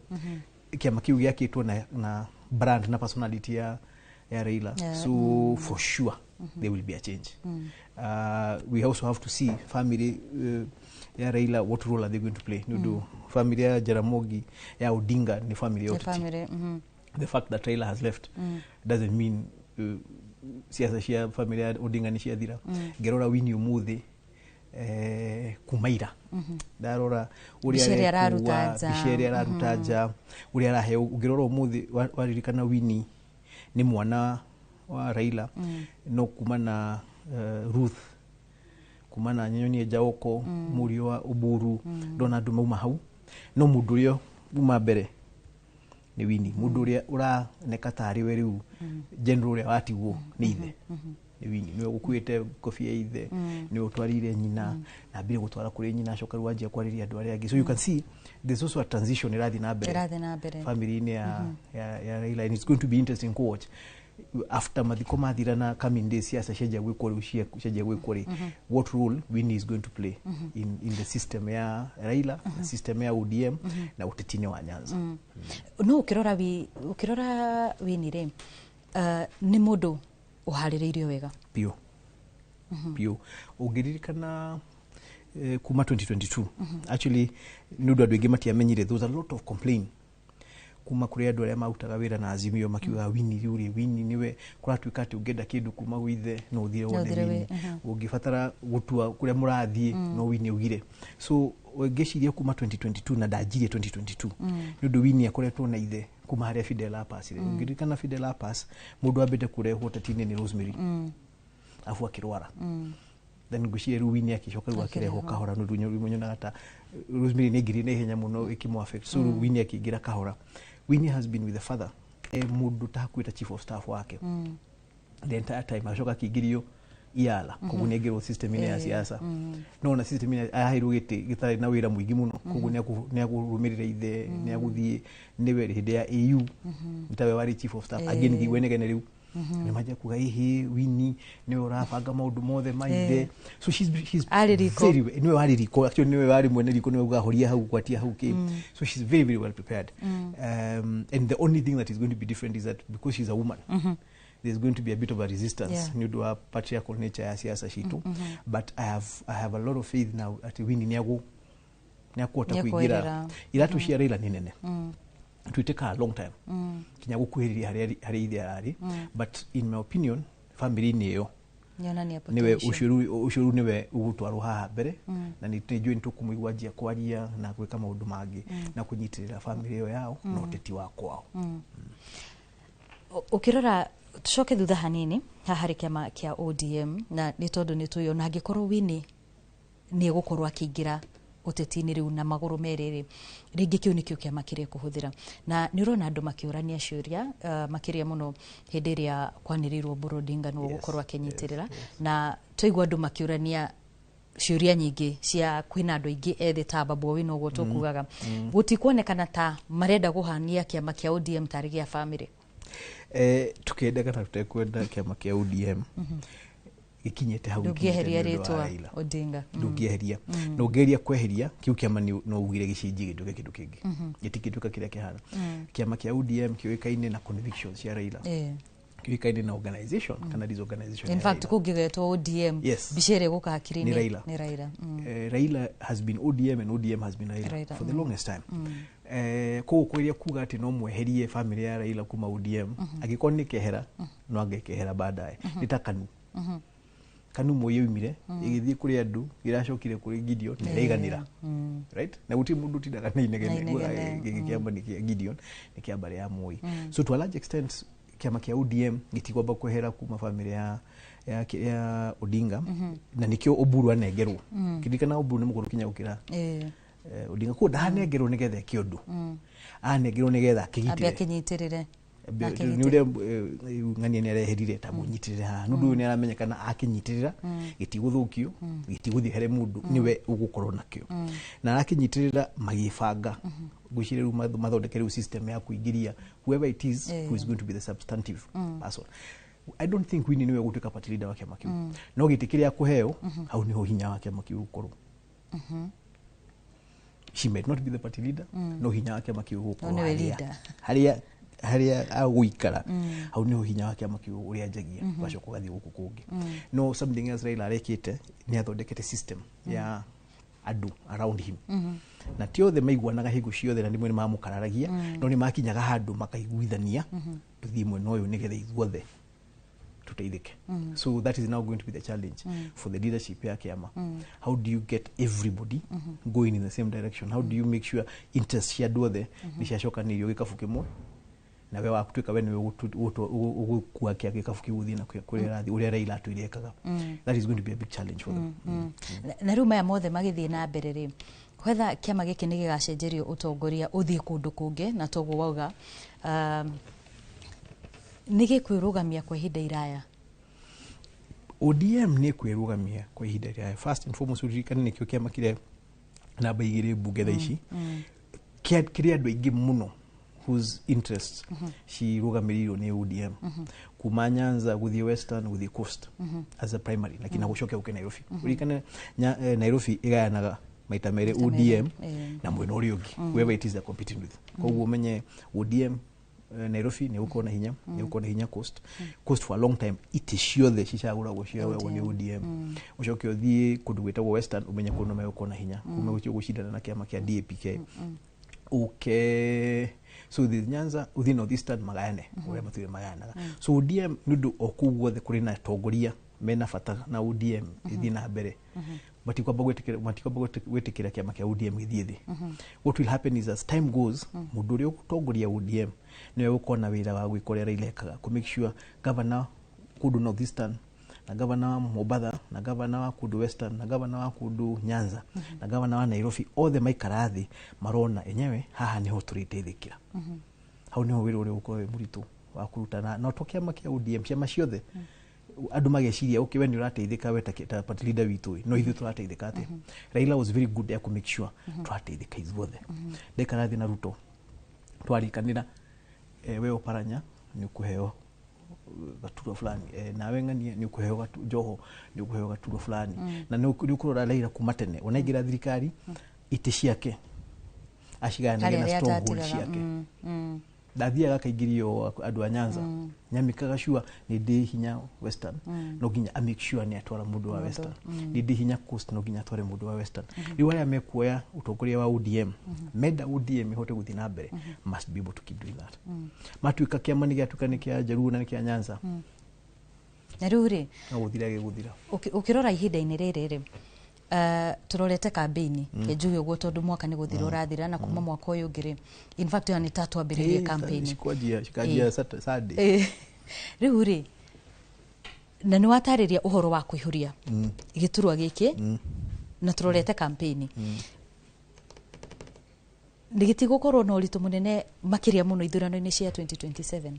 kĩama kĩu gĩakĩtwo na brand na personality ya Raila. So for sure there will be a change. We also have to see family ya Raila, what role are they going to play, nĩ ũndũ family ya Jaramogi ya Odinga nĩ family ya Nĩ ũteti. Family. The fact that Raila has left doesn't mean siasa cia family ya Odinga nĩ ciathira. Ngĩrora Winnie ũmũthĩ, kuma ira ndarora ũrĩa Mbica ĩrĩa araruta arekua, nja. mbica ĩrĩa araruta nja, ũrĩa araheo. Ũngĩrora ũmũthĩ, waririkana Winnie nĩ mwana wa Raila, no kuma na Ruth, kuma na Nyonyi Jaoko, mũriũ wa Oburu, ndona andũ mauma hau, no mũndũ ũrĩa uma mbere nĩ Winnie, mũndũ ũrĩa ũraneka tarĩ we rĩu general ũrĩa watigwo nĩ ithe nĩ Winnie. Nĩwe ũkuĩte kobia ya ithe, nĩwe ũtwarire nyina na ambire gũtwara kũrĩ nyina, acoka rĩu anjia kwarĩria andũ arĩa angĩ. So you can see there's also a transition ĩrathiĩ na mbere Ĩrathiĩ na mbere. family-inĩ ya Raila, and it's going to be interesting to watch after mathiko mathira na coming days, siasa cianjia gwĩkwo rĩu, cianjia gwĩkwo rĩ, what role Winnie is going to play in the system ya Raila, na system ya ODM na ũteti-inĩ wa Nyanza. No ũkĩrora Winnie rĩ, nĩ mũndũ ũharĩrĩirio wega. Biũ biũ. Ũngĩririkana kuma 2022, actually nĩ ũndũ andũ aingĩ matiamenyire, there was a lot of complaint kuma kũrĩ andũ arĩa marutaga wĩra na Azimio, makiuga Winnie rĩu rĩ, Winnie nĩwe kũratuĩka atĩ ũngĩenda kĩndũ kuma gwĩ ithe no ũthire No wone ũthire Winnie, ũngĩbatara gũtua kũrĩa mũrathiĩ no Winnie augire. So ngĩciria kuma 2022, na ndanjirie 2022, nĩ ũndũ Winnie akoretwo na ithe kuma harĩa Fidel apasire. Ũngĩririkana Fidel apas, mũndũ ambĩte kũrehwo ũteti-inĩ nĩ Rosemary, abu akĩrwara, then ngwĩciria rĩu Winnie akĩcoka rĩu akĩrehwo Akĩrehwo. kahora, nĩ ũndũ nyonaga ta Rosemary nĩ aingĩrire na ihenya mũno ĩkĩmũ affect. So rĩu Winnie akĩingĩra kahora. Winnie has been with the father e mũndũ ta hakuhĩ ta chief of staff wake the entire time, acoka akĩingĩrio iala, koguo nĩ aingĩrwo system-inĩ ya siasa. No ona system-inĩ aheirwo gĩtĩ gĩtarĩ na wĩra mũingĩ mũno, koguo nĩ akũrũmĩrĩra ithe, nĩ agũthiĩ nĩwe hĩndĩ ya AU nĩ tawe warĩ chief of staff. Again ngĩigua inegene rĩu nĩ manjia kuga ĩhĩ Winnie nĩwe ũrabanga maũndũ mothe ma ithe. So she's Arĩ riko. very nĩwe warĩ riko, actually nĩwe warĩ mwene riko, nĩwe ugaga horia hau, gwatia hau kĩ. So she's very very well prepared, and the only thing that is going to be different is that because she's a woman, there's going to be a bit of a resistance nĩ ũndũ wa patriarchal nature ya siasa citũ. But I have a lot of faith now atĩ Winnie nĩ akũhota kũingĩra Nĩekũingĩra. iratũ cia Raila nĩ nene. It will take her a long time kinya gũkuhĩrĩria harĩa ithe ararĩ, but in my opinion family-inĩ ĩyo Nĩonania niwe potential. ũcio rĩu nĩwe ũgũtwarwo haha mbere, na nĩ njũĩ nĩ tũkũmũigua anjia kwaria na gwĩka maũndũ mangĩ na kũnyitĩrĩra family ĩyo yao na ũteti wa kwao. Ũkĩrora, tucoke thutha hanini haha harĩ kĩama kĩa ODM, na nĩ tondũ nĩ tũĩ ona angĩkorwo Winnie nĩ egũkorwo akĩingĩra ũteti-inĩ rĩu na magũrũ merĩ rĩ, rĩngĩ kĩu nĩkĩo kĩama kĩrĩa kũhũthĩra, na nĩ ũrona andũ makĩũrania ciũria, makĩria mũno hĩndĩ ĩrĩa kwanĩrĩirwo Oburu Odinga nĩwe ũgũkorwo akĩnyitĩrĩra, na twaigua andũ makĩũrania ciũria nyingĩ cia kwĩna andũ aingĩ ethĩ ta Babu Owino ũguo tũkugaga, gũtikuonekana ta marenda kũhania kĩama kĩa ODM tarĩ gĩa family. Tukĩenda kana tũtekwenda, kĩama kĩa ODM gĩkinyĩte hau gĩkinyĩte Ndũngĩeheria nĩ ũndũ wa rĩtwa Raila. Odinga. Ndũngĩeheria, na ũngĩgeria kweheria kĩu kĩama no ugire gĩcenjie gĩtuĩke kĩndũ kĩngĩ, gĩtingĩtuĩka kĩrĩa kĩhana. Kĩama kĩa ODM kĩũĩkaine na convictions cia Raila, kĩũĩkaine na organization kana disorganization In ya fact, Raila. kũngĩgetwo ODM, mbica ĩrĩa ĩgũka hakiri-inĩ Nĩ Raila. Nĩ Raila. Raila has been ODM and ODM has been Raila, Raila, for the longest time. Koguo kwĩria kuga atĩ no mweherie family ya Raila kuma ODM, angĩkorwo nĩ kehera, no angĩkehera baadaye. Nĩ ta KANU. KANU Moi yoimire, ĩgĩthiĩ kũrĩ andũ, ĩracokire kũrĩ Gideon na ĩraiganĩra. Right, na gũtirĩ mũndũ ũtindaga na inegene. Na inegene. Gĩkĩ kĩamba nĩ kĩa Gideon, nĩ kĩa mbarĩ ya Moi. So to a large extent kĩama kĩa ODM gĩtikwamba kwehera kuma family ya Odinga, na nĩkĩo Oburu anengerwo. Kĩririkana Oburu nĩ mũkũrũ kinya gũkĩra Odinga, koguo ndanengerwo nĩgetha eke ũndũ, anengerwo nĩgetha Ambe akĩgitĩre. akĩnyitĩrĩre. Nĩ ũrĩa ng'ania nĩ areherire ta mũnyitĩrĩre haha nĩ ũndũ ũyũ nĩ aramenyekana akĩnyitĩrĩra gĩtigũthũkio, gĩtigũthiĩ harĩ mũndũ, nĩwe ũgũkorwo nakĩo. Na arakĩnyitĩrĩra magĩbanga, ngwĩciria rĩu mathondeke rĩu system ya kũingĩria whoever it is who is going to be the substantive person. I don't think Winnie nĩwe ũgũtuĩka party leader wa kĩama kĩu, no gĩtĩ kĩrĩa akũheo, hau nĩho hinya wa kĩama kĩu ũgũkorwo. She might not be the party leader, no hinya wa kĩama kĩu ũgũkorwo No nĩwe harĩa leader. harĩa agũikara, hau nĩho hinya wa kĩama kĩu ũrĩa njagia, ũgacoka ũgathiĩ gũkũ kũngĩ. No something else Raila arekĩte nĩ athondekete system ya andũ around him, na ti othe maiguanaga hingo ciothe, na rĩmwe nĩ mamũkararagia, no nĩ makinyaga handũ makaiguithania, tũthiĩ mwena ũyũ nĩgetha ithuothe tũteithĩke. So that is now going to be the challenge for the leadership ya kĩama. How do you get everybody going in the same direction? How do you make sure interest cia andũ othe nĩ ciacokanĩirio gĩkabu kĩmwe, na we watuĩka we nĩwe ũgũkua kĩa gĩkabu kĩu ũthiĩ nakĩo kũrĩa ũrathiĩ, ũrĩa Raila atũire ekaga? That is going to be a big challenge for them. Na rĩu maya mothe magĩthiĩ na mbere rĩ, whether kĩama gĩkĩ nĩ gĩgacenjerio ũtongoria ũthiĩ kũndũ kũngĩ, na toguo wauga, nĩ gĩkwĩrũgamia kwa ihinda iraya? ODM nĩ kwĩrũgamia kwa ihinda rĩaya. First and foremost, ũririkane nĩkĩo kĩama kĩrĩa namba 2 mbunge thaa ici, kĩrĩ andũ aingĩ mũno whose interests cirũgamĩrĩirwo nĩ ODM, kuma Nyanza gũthiĩ Western gũthiĩ Coast as a primary, na kinya gũcoke gũke Nairobi. Ũririkane Nairobi ĩgayanaga maita merĩ, Maita merĩ, ODM na mwena ũrĩa ũngĩ, whoever it is they're competing with. Koguo ũmenye ODM Nairobi nĩ gũkorwo na hinya, nĩ gũkorwo na hinya Coast. Coast for a long time itĩ ciothe cicagũragwo cioyagwo nĩ ODM. Ũcoke ũthiĩ kũndũ gwĩtagwo Western, ũmenye kũu no megũkorwo na hinya, kũu megũthiĩ gũcindana na kĩama kĩa DAPK. Ũke so the Nyanza, ũthiĩ North Eastern, magayane ũrĩa matũire magayanaga. So ODM nĩ ũndũ o kũu guothe kũrĩ na atongoria mena bata na ODM ĩthiĩ na mbere, matikwamba gwĩtĩkĩra kĩama kĩa ODM gĩthiĩ thĩ. What will happen is, as time goes, mũndũ ũrĩa ũgũtongoria ODM nĩwe ũgũkorwo na wĩra wa gwĩka ũrĩa Raila ekaga, kũ make sure governor kũndũ North Eastern na governor wa Mombatha na governor wa kũndũ Western na governor wa kũndũ Nyanza na governor wa Nairobi othe maikara thĩ marona enyewe haha nĩho tũrĩteithĩkĩra. Hau nĩho wĩra ũrĩa ũgũkorwo wĩ mũritũ wa kũruta, na no to kĩama kĩa ODM, ciama ciothe, andũ mageciria, okay, we nĩ ũrateithĩka we ta party leader witũ ĩ, no ithuĩ tũrateithĩka atĩa? Raila was very good ya kũ make sure tũrateithĩka ithuothe. Ndaikara thĩ na Ruto twarikanĩra, we Oparanya nĩ ũkũheo gaturwa fulani, nawe ng'ania nĩ ũkũheo Joho nĩ ũkũheo gaturwa fulani. Na nĩ ũkũrora Raila kuma tene ona aingĩra thirikari, itĩ ciake acigayanagia na Harĩ arĩa stronghold atatigaga. ciake. Ndathiaga akaingĩrio andũ a Nyanza, nyamĩkaga sure nĩ ndĩ hinya Western, no nginya a make sure nĩ atwara mũndũ wa Mũndũ, Western. Nĩ ndĩ hinya Coast, no nginya atware mũndũ wa Western. Rĩu arĩa mekuoya ũtongoria wa ODM, menda ODM ĩhote gũthiĩ na mbere, must be able to keep doing that. Matuĩka kĩama nĩ gĩatuĩka nĩ kĩa Jaluo na nĩ kĩa Nyanza, Na rĩu rĩ, no gũthira gĩgũthira. Ũkĩrora ihinda-inĩ rĩrĩ rĩ, tũrorete kambĩini, njuge ũguo tondũ mwaka nĩ gũthira ũrathira, na kuma mwaka ũyũ ũngĩ rĩ, in fact ona nĩ ta twambĩrĩrie campaign. Cikanjia Sunday. Rĩu rĩ, na nĩ watarĩria ũhoro wa kũihũria gĩturwa gĩkĩ, na tũrorete campaign, nĩ gĩtigũkorwo na ũritũ mũnene makĩria mũno ithurano-inĩ cia 2027?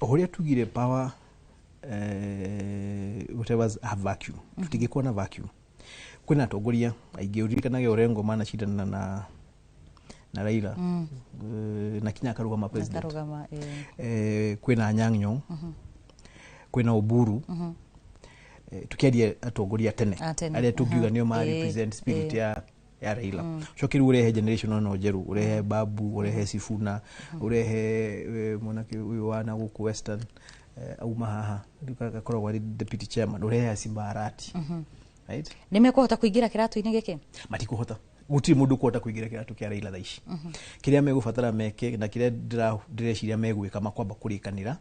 O ũrĩa tugire, power, whatever have vacuum, tũtingĩkorwo na vacuum. Kwĩna atongoria aingĩ, ũririkanage Orengo manacindana na na Raila na kinya akarugama president. Akarugama, kwina Anyang' Nyong'o, kwina Oburu, tukiaria atongoria tene aria tungiuga nio ma represent spirit ya Raila. Coke riu urehe generation ono njeru, urehe Babu, urehe Sifuna, urehe mwanake uyu wa na guku Western, auma haha akoragwo ari deputy chairman, urehe Simba Arati. Right? Nĩ mekũhota kũingĩra kĩratũ-inĩ gĩkĩ? Matikũhota, gũtirĩ mũndũ ũkũhota kũingĩra kĩratũ kĩa Raila thaa ici. Kĩrĩa megũbatara meke na kĩrĩa ndĩreciria megwĩka, makwamba kũrĩkanĩra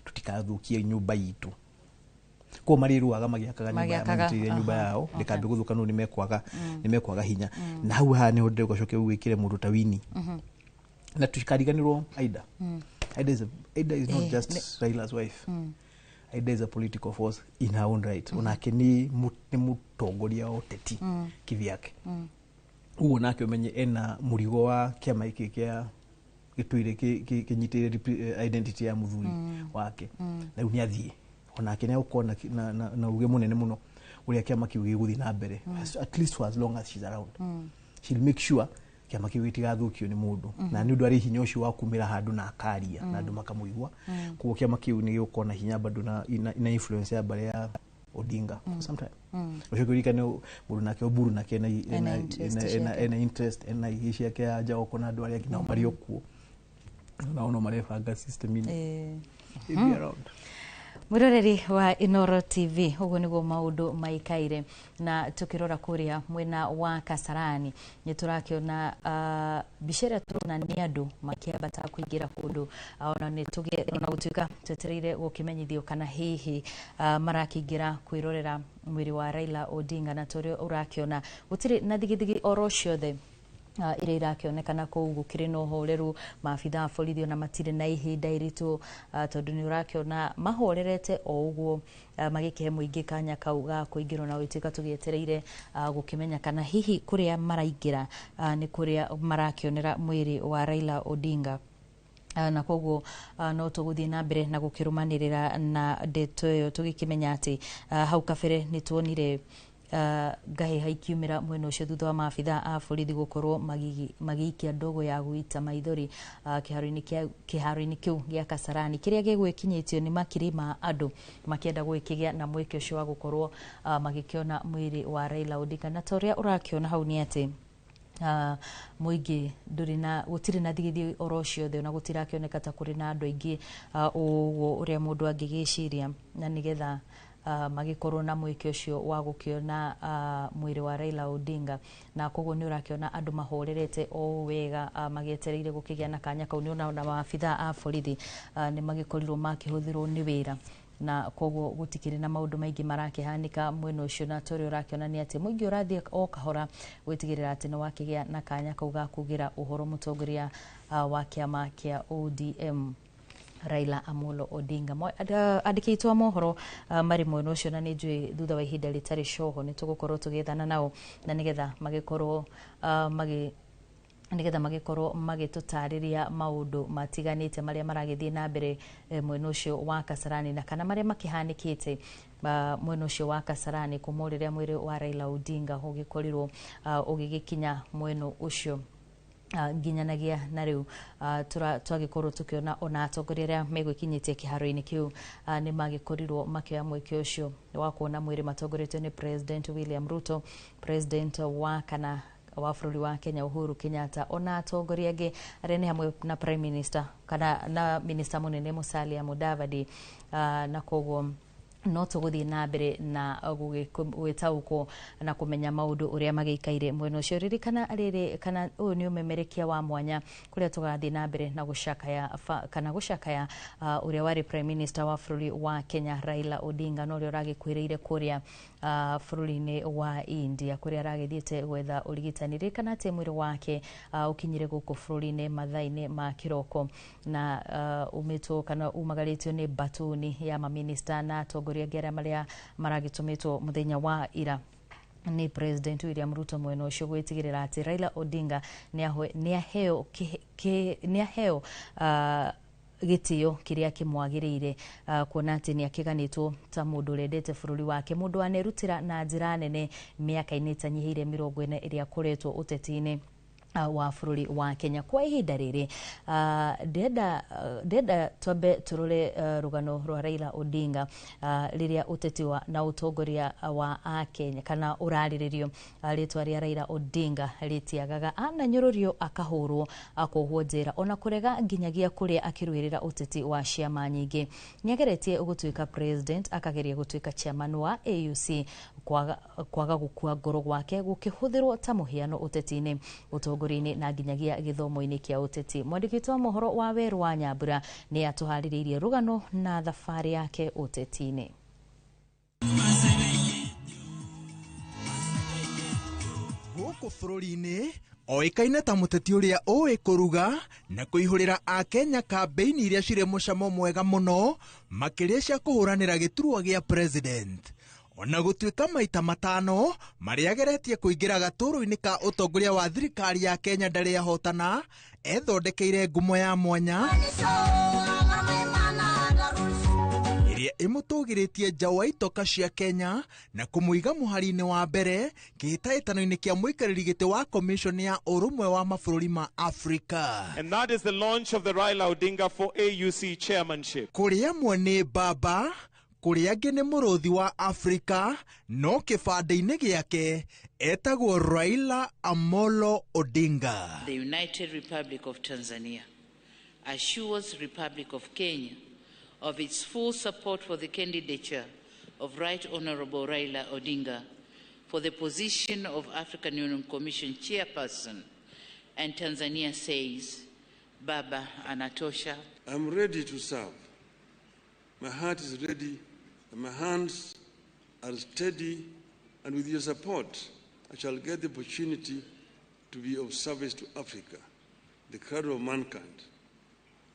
tũtikathũkie nyũmba itũ. Koguo marĩrũaga magĩakaga nyũmba, manyitĩrĩire nyũmba yao ndĩkambe gũthũka, no nĩ mekwaga hinya. Na hau haha nĩho ndĩrauga coke wĩkĩre mũndũ ta Winnie. Na tũtikariganĩrwo Aida. Aida is not just Raila's wife. Aida is a political force in her own right. Onake nĩ mũtongoria wa ũteti kivyake. Ũguo nake ũmenye ena mũrigo wa kĩama gĩkĩ kĩa gĩtũire kĩnyitĩrĩire identity ya mũthuri wake. Na rĩu nĩ athiĩ onake nĩ egũkorwo na uge mũnene mũno ũrĩa kĩama kĩu gĩgũthiĩ na mbere, at least for as long as she's around. She'll make sure kĩama kĩu gĩtigathũkio nĩ mũndũ, na nĩ ũndũ arĩ hinya ũcio wa kumĩra handũ na akaria na andũ makamũigua. Koguo kĩama kĩu nĩ gĩgũkorwo na hinya bado na influence ya mbarĩ ya Odinga for some time. Ũcoke ũririkane mũndũ nake Oburu nake ena interest, ena ihĩ ciake ya Njagoko na andũ arĩa angĩ nao marĩ o kuo, nao no marebanga system-inĩ. It'll be around. Mwiroreri wa Inoro TV, ũguo nĩguo maũndũ maikaire, na tukĩrora kũrĩa mwena wa Kasarani nĩ tũrakĩona mbica ĩrĩa tũrona nĩ andũ makĩambata kũingĩra kũndũ, ona nĩ ona gũtuĩka twetereire gũkĩmenyithio kana hihi marakĩingĩra kwĩrorera mwĩrĩ wa Raila Odinga. Na tũrĩa ũrakĩona gũtirĩ na thigithigi oro ciothe iria irakĩonekana kũu, gũkĩrĩ na ũhoreru. Maabitha a borithi ona matirĩ na ihinda iritũ, tondũ nĩ ũrakĩona mahorerete o ũguo, magĩkĩhe mũingĩ kanya kau ga kũingĩrwo, na gũtuĩka tũgĩetereire gũkĩmenya kana hihi kũrĩa maraingĩra nĩ kũrĩa marakĩonera mwĩrĩ wa Raila Odinga. Na koguo no tũgũthiĩ na mbere na gũkĩrũmanĩrĩra na ndeto ĩyo, tũgĩkĩmenya atĩ hau kabere nĩ tuonire ngahĩha ikiumĩra mwena ũcio thutha wa maabitha a borithi gũkorwo magĩikia ndogo ya gũita maithori kĩharo-inĩ kĩu gĩa Kasarani kĩrĩa gĩgwĩkinyĩtio nĩ makiri ma andũ makĩenda gwĩkĩgĩa na mweke ũcio wa gũkorwo magĩkĩona mwĩrĩ wa Raila Odinga. Na ta ũrĩa ũrakĩona hau nĩ atĩ mũingĩ ndũrĩ na gũtirĩ na thigithi oro ciothe, ona gũtirakĩoneka ta kũrĩ na andũ aingĩ ũguo ũrĩa mũndũ angĩgĩciria, na nĩgetha magĩkorwo na mweke ũcio wa gũkĩona mwĩrĩ wa Raila Odinga. Na koguo nĩ ũrakĩona andũ mahorerete o wega, magĩetereire gũkĩgĩa na kanya kau. Nĩ ona maabitha a borithi nĩ magĩkorirwo makĩhũthĩrwo nĩ wĩra, na koguo gũtikĩrĩ na maũndũ maingĩ marakĩhanĩka mwena ũcio. Na tũrĩa ũrakĩona nĩ atĩ mũingĩ ũrathiĩ o kahora gwĩtigĩrĩra atĩ nĩ wakĩgĩa na kanya kau ga kugĩra ũhoro mũtongoria wa kĩama kĩa ODM Raila Amolo Odinga. Andĩki aitũ a mohoro marĩ mwena ũcio, na nĩ njũĩ thutha wa ihinda rĩtarĩ coho nĩ tũgũkorwo tũgĩethana nao na nĩgetha magĩkorwo magĩtũtarĩria maũndũ matiganĩte marĩa maragĩthiĩ na mbere mwena ũcio wa Kasarani, na kana marĩa makĩhanĩkĩte mwena ũcio wa Kasarani kuma rĩrĩa mwĩrĩ wa Raila Odinga ũgĩkorirwo ũgĩgĩkinya mwena ũcio nginyanagia na rĩu. Twagĩkorwo tũkĩona ona atongoria arĩa megwĩkinyĩtie kĩharo-inĩ kĩu nĩ magĩkorirwo makĩoya mweke ũcio wa kuona mwĩrĩ matongoretio nĩ President William Ruto, President wa kana wa bũrũri wa Kenya Uhuru Kenyatta, ona atongoria angĩ arĩa nĩ hamwe na Prime Minister kana na Minister mũnene Musalia Mudavadi. Na koguo no tũgũthiĩ na mbere na gwĩtaũkwo na kũmenya maũndũ ũrĩa magĩikaire mwena ũcio. Ririkana rĩrĩ kana ũyũ nĩ ũmemerekia wa mwanya kũrĩa tũgathiĩ na mbere na gũcakaya kana gũcakaya ũrĩa warĩ Prime Minister wa bũrũri wa Kenya Raila Odinga, na ũrĩa ũragĩkuĩrĩire kũrĩa bũrũri-inĩ wa India kũrĩa aragĩthiĩte gwetha ũrigitani. Ririkana atĩ mwĩrĩ wake ũkinyire gũkũ bũrũri-inĩ mathaa-inĩ ma kĩroko, na umĩtwo kana umagarĩtio nĩ batuni ya maminista na atongoria angĩ arĩa marĩa maragĩtũmĩtwo mũthenya wa ira nĩ President William Ruto mwena ũcio gwĩtigĩrĩra atĩ Raila Odinga nĩ aheo gĩtĩo kĩrĩa kĩmwagĩrĩire, kuona atĩ nĩ akĩganĩtwo ta mũndũ ũrendete bũrũri wake, mũndũ wanerutĩra na njĩra nene mĩaka-inĩ ĩtanyihĩire 40 ĩrĩa akoretwo ũteti-inĩ. Wa bũrũri wa Kenya. Kwa ihinda rĩrĩ, ndĩrenda twambe tũrore rũgano rwa Raila Odinga rĩrĩa ũteti wa na ũtongoria wa akenya kana ũrarĩrĩrio. Rĩtwa rĩa Raila Odinga rĩtiagaga, ananyũrũrio, akahũrwo, akohwo njera, ona kũrega nginyagia kũrĩa akĩrũĩrĩra ũteti wa ciama nyingĩ. Nĩageretie gũtuĩka president, akageria gũtuĩka chairman wa AUC. Kwaga gũkua ngoro gwake gũkĩhũthĩrwo ta mũhiano ũteti-inĩ, ũtongoria-inĩ na nginyagia gĩthomo-inĩ kĩa ũteti. Mwandĩki witũ wa mohoro wa Werũ wa Nyambura nĩ atũharĩrĩirie rũgano na thabarĩ yake ũteti-inĩ. Gũkũ bũrũri-inĩ oĩkaine ta mũteti ũrĩa ũĩ kũruga na kũihũrĩra akenya kambĩini iria cirĩ mũcamo mwega mũno, makĩria cia kũhũranĩra gĩturwa gĩa president. Ona gũtuĩka maita 5 marĩa ageretie kũingĩra gatũrũ-inĩ ka ũtongoria wa thirikari ya Kenya ndarĩ ahotana, ethondekeire ngumo ya mwanya ĩrĩa ĩmũtũgĩrĩtie nja wa itoka cia Kenya na kũmũiga mũhari-inĩ wa mbere kĩhĩtahĩtano-inĩ kĩa mũikarĩri gĩtĩ wa Commission ya Ũrũmwe wa Mabũrũri ma Afrika. And that is the launch of the Raila Odinga for AUC chairmanship. Kũrĩ amwe nĩ baba, kũrĩ angĩ nĩ mũrũthi wa Afrika, no kĩbandĩ-inĩ gĩake etagwo Raila Amolo Odinga. The United Republic of Tanzania assures Republic of Kenya of its full support for the candidature of Right Honorable Raila Odinga for the position of African Union Commission chairperson, and Tanzania says, Baba anatosha. I'm ready to serve. My heart is ready and my hands are steady, and with your support, I shall get the opportunity to be of service to Africa, the cradle of mankind.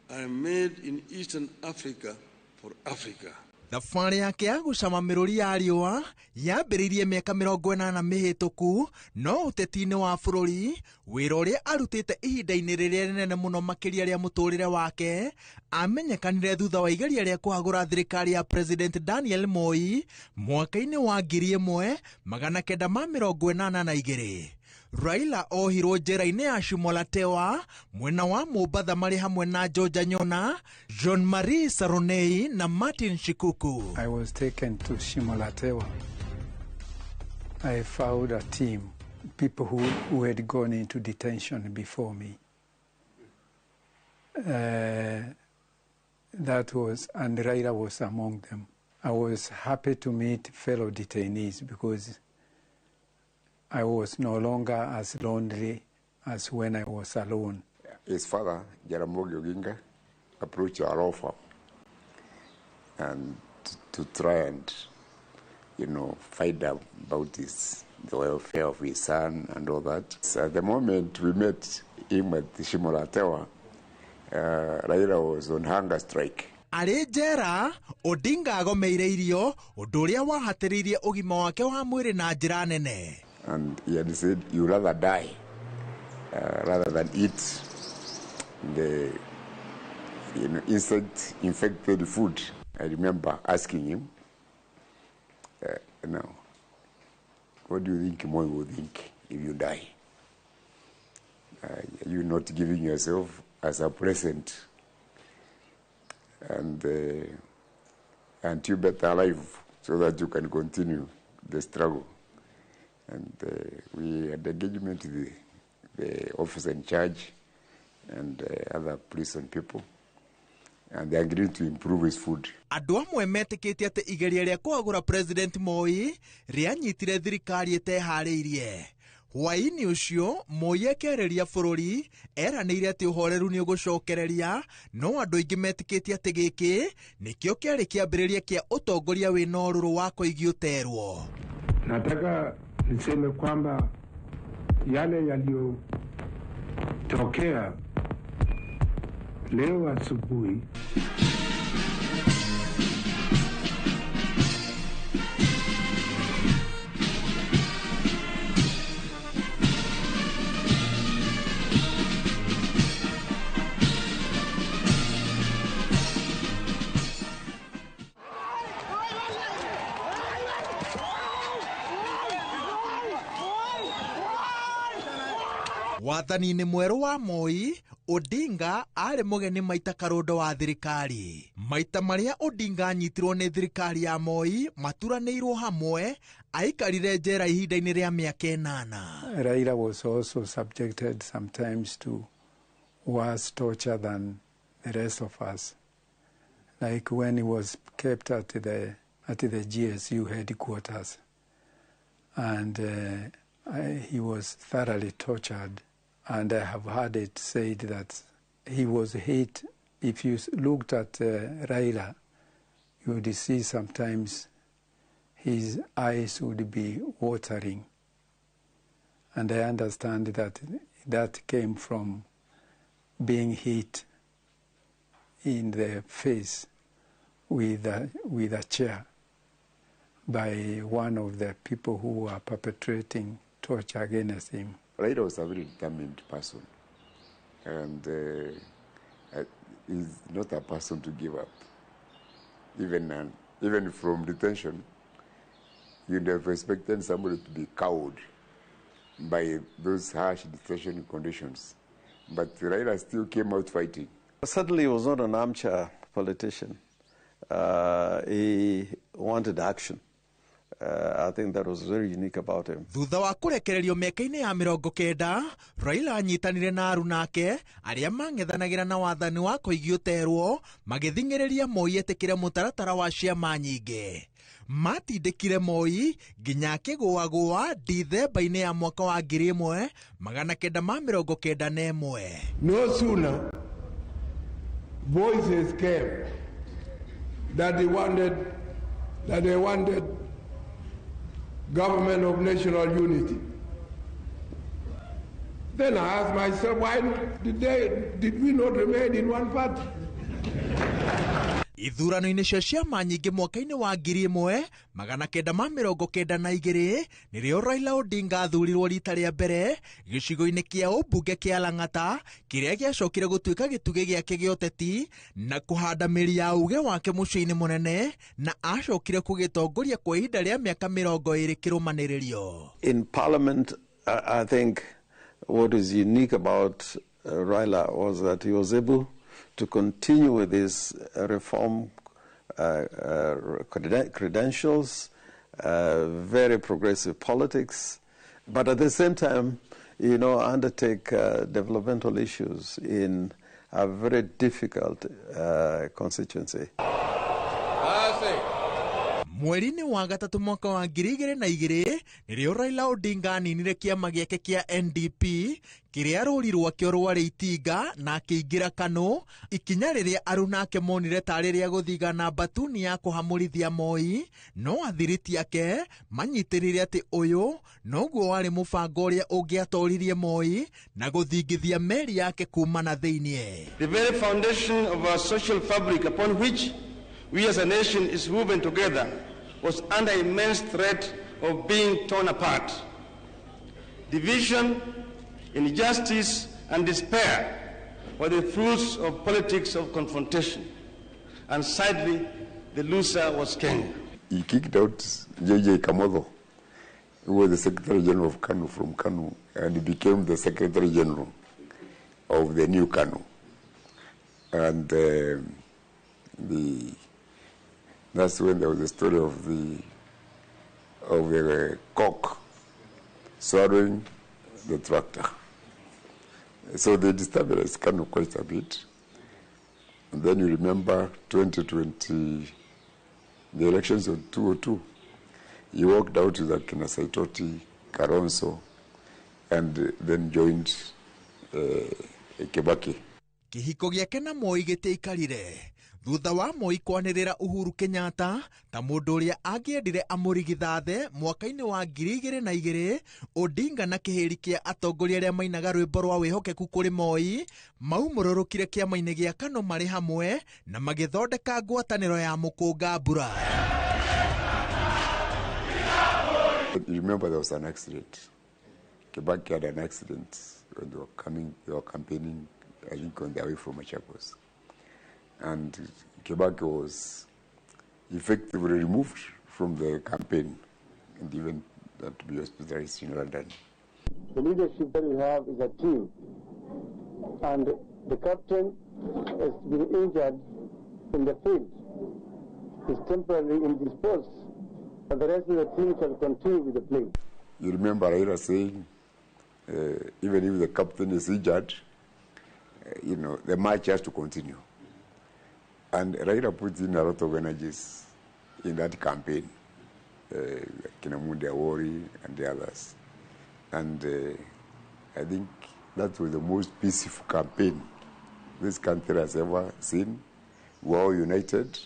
I am made in Eastern Africa for Africa. Thabarĩ yake ya gũcama mĩrũri ya riũa yambĩrĩirie mĩaka 80 mĩhĩtũku, no ũteti-inĩ wa bũrũri wĩra ũrĩa arutĩte ihinda-inĩ rĩrĩa rĩnene mũno makĩria rĩa mũtũrĩre wake amenyekanire thutha wa igeria rĩa kũhagũra thirikari ya President Daniel Moi mwaka-inĩ wa 1982. Raila ohirwo njera-inĩ ya Shimolatewa mwena wa Mombatha marĩ hamwe na George Anyona, Jean Marie Saronei na Martin Shikuku. I was taken to Shimolatewa. I found a team, people who had gone into detention before me. That was, and Raila was among them. I was happy to meet fellow detainees because I was no longer as lonely as when I was alone. His father, Jaramogi Oginga, approached our law firm and to try and, you know, find out about this, the welfare of his son and all that. So at the moment we met him at Shimolatewa, Raila was on hunger strike. Arĩ njera, Odinga agomeire irio, ũndũ ũrĩa wahatĩrĩirie ũgima wake wa mwĩrĩ na njĩra nene. And he had said, you rather die rather than eat the, you know, insect-infected food. I remember asking him, now, what do you think Moi will think if you die? Are you not giving yourself as a present? And you better alive so that you can continue the struggle. And we had engagement with the officer in charge and other prison people, and they agreed to improve his food. Andũ amwe metĩkĩtie atĩ igeria rĩa kũhagũra President Moi rĩanyitire thirikari ĩteharĩirie. Hwaĩ-inĩ ũcio Moi akĩarĩria bũrũri eranĩire atĩ ũhoreru nĩ ũgũcokereria, no andũ aingĩ metĩkĩtie atĩ gĩkĩ nĩkĩo kĩarĩ kĩambĩrĩria kĩa ũtongoria wĩna ũrũrũ wa koigi ũterwo. Nataka niseme kwamba yale yaliyotokea leo asubuhi Wathani-inĩ mwerũ wa Moi, Odinga aarĩ mũgeni maita karũndo wa thirikari. Maita marĩa Odinga anyitirwo nĩ thirikari ya Moi maturanĩirwo hamwe, aikarire njera ihinda-inĩ rĩa mĩaka 8. Raila was also subjected sometimes to worse torture than the rest of us. Like when he was kept at the GSU headquarters, and he was thoroughly tortured. And I have heard it said that he was hit. If you looked at Raila, you would see sometimes his eyes would be watering. And I understand that that came from being hit in the face with a chair by one of the people who were perpetrating torture against him. Raila was a very determined person, and he's not a person to give up. Even from detention, you'd have expected somebody to be cowed by those harsh detention conditions. But Raila still came out fighting. Certainly he was not an armchair politician. He wanted action. I think that was very unique about him. Thutha wa kũrekererio mĩaka-inĩ ya 90, Raila anyitanire na arunake arĩa mang'ethanagĩra na wathani wa Koigi Ũterwo magĩthing'ĩrĩria Moi etĩkĩre mũtaratara wa ciama nyingĩ. Matindĩkire Moi nginya akĩgũagũa Dithemba-inĩ ya mwaka wa 1991. No sooner voices came that they wanted government of national unity. Then I asked myself, why did we not remain in one party? Ithurano-inĩ cia ciama nyingĩ mwaka-inĩ wa 1992 nĩrĩo Raila Odinga athurirwo rita rĩa mbere gĩcigo-inĩ kĩa ũmbunge kĩa Lang'ata kĩrĩa gĩacokire gũtuĩka gĩtugĩ gĩake gĩa ũteti na kũhanda mĩri ya uge wake mũciĩ-inĩ mũnene, na acokire kũgĩtongoria kwa ihinda rĩa mĩaka 20 kĩrũmanĩrĩrio. In parliament, I think what is unique about Raila was that he was able to continue with his reform credentials, very progressive politics, but at the same time, you know, undertake developmental issues in a very difficult constituency. Mweri-inĩ wa gatatũ mwaka wa 2002 nĩrĩo Raila Odinga aninire kĩama gĩake kĩa NDP kĩrĩa rũri rwakĩo rwarĩ itinga na akĩingĩra KANU, ikinya rĩrĩa arunake monire tarĩ rĩa gũthigana mbatuni ya kũhamũrithia Moi, no athiriti ake manyitĩrĩire atĩ ũyũ noguo warĩ mũbango ũrĩa ũngĩatoririe Moi na gũthingithia meri yake kuma na thĩiniĩ. The very foundation of our social fabric upon which we as a nation is woven together was under immense threat of being torn apart. Division, injustice, and despair were the fruits of politics of confrontation. And sadly, the loser was Kenya. He kicked out J.J. Kamotho, who was the Secretary General of KANU from KANU, and he became the Secretary General of the new KANU. And that's when there was the story of the cock swallowing the tractor. So they destabilized KANU quite a bit. And then you remember 2020, the elections of 2002. He walked out with Akina Saitoti, Karonso, and then joined Kibaki. Kĩhiko gĩake na Moi gĩtiaikarire thutha wa Moi kwanĩrĩra Uhuru Kenyatta ta mũndũ ũrĩa angĩendire amũrigithathe mwaka-inĩ wa 2002. Odinga na kĩhĩri kĩa atongoria arĩa mainaga rwĩmbo rwa wĩhokeku kũrĩ Moi maumũrũrũkire kĩama-inĩ gĩa KANU marĩ hamwe na magĩthondeka ngwatanĩro ya mũkũnga mbura. You remember there was an accident. Kibaki had an accident when they were coming, they were campaigning, I think, on their way from Machakos. And Kibaki was effectively removed from the campaign and even had to be hospitalized in London. The leadership that we have is a team, and the captain has been injured in the field. He's temporarily indisposed, but the rest of the team shall continue with the play. You remember Raila saying, even if the captain is injured, the match has to continue. And Raila put in a lot of energies in that campaign, Kinamundi Awori and the others. And I think that was the most peaceful campaign this country has ever seen. We were all united.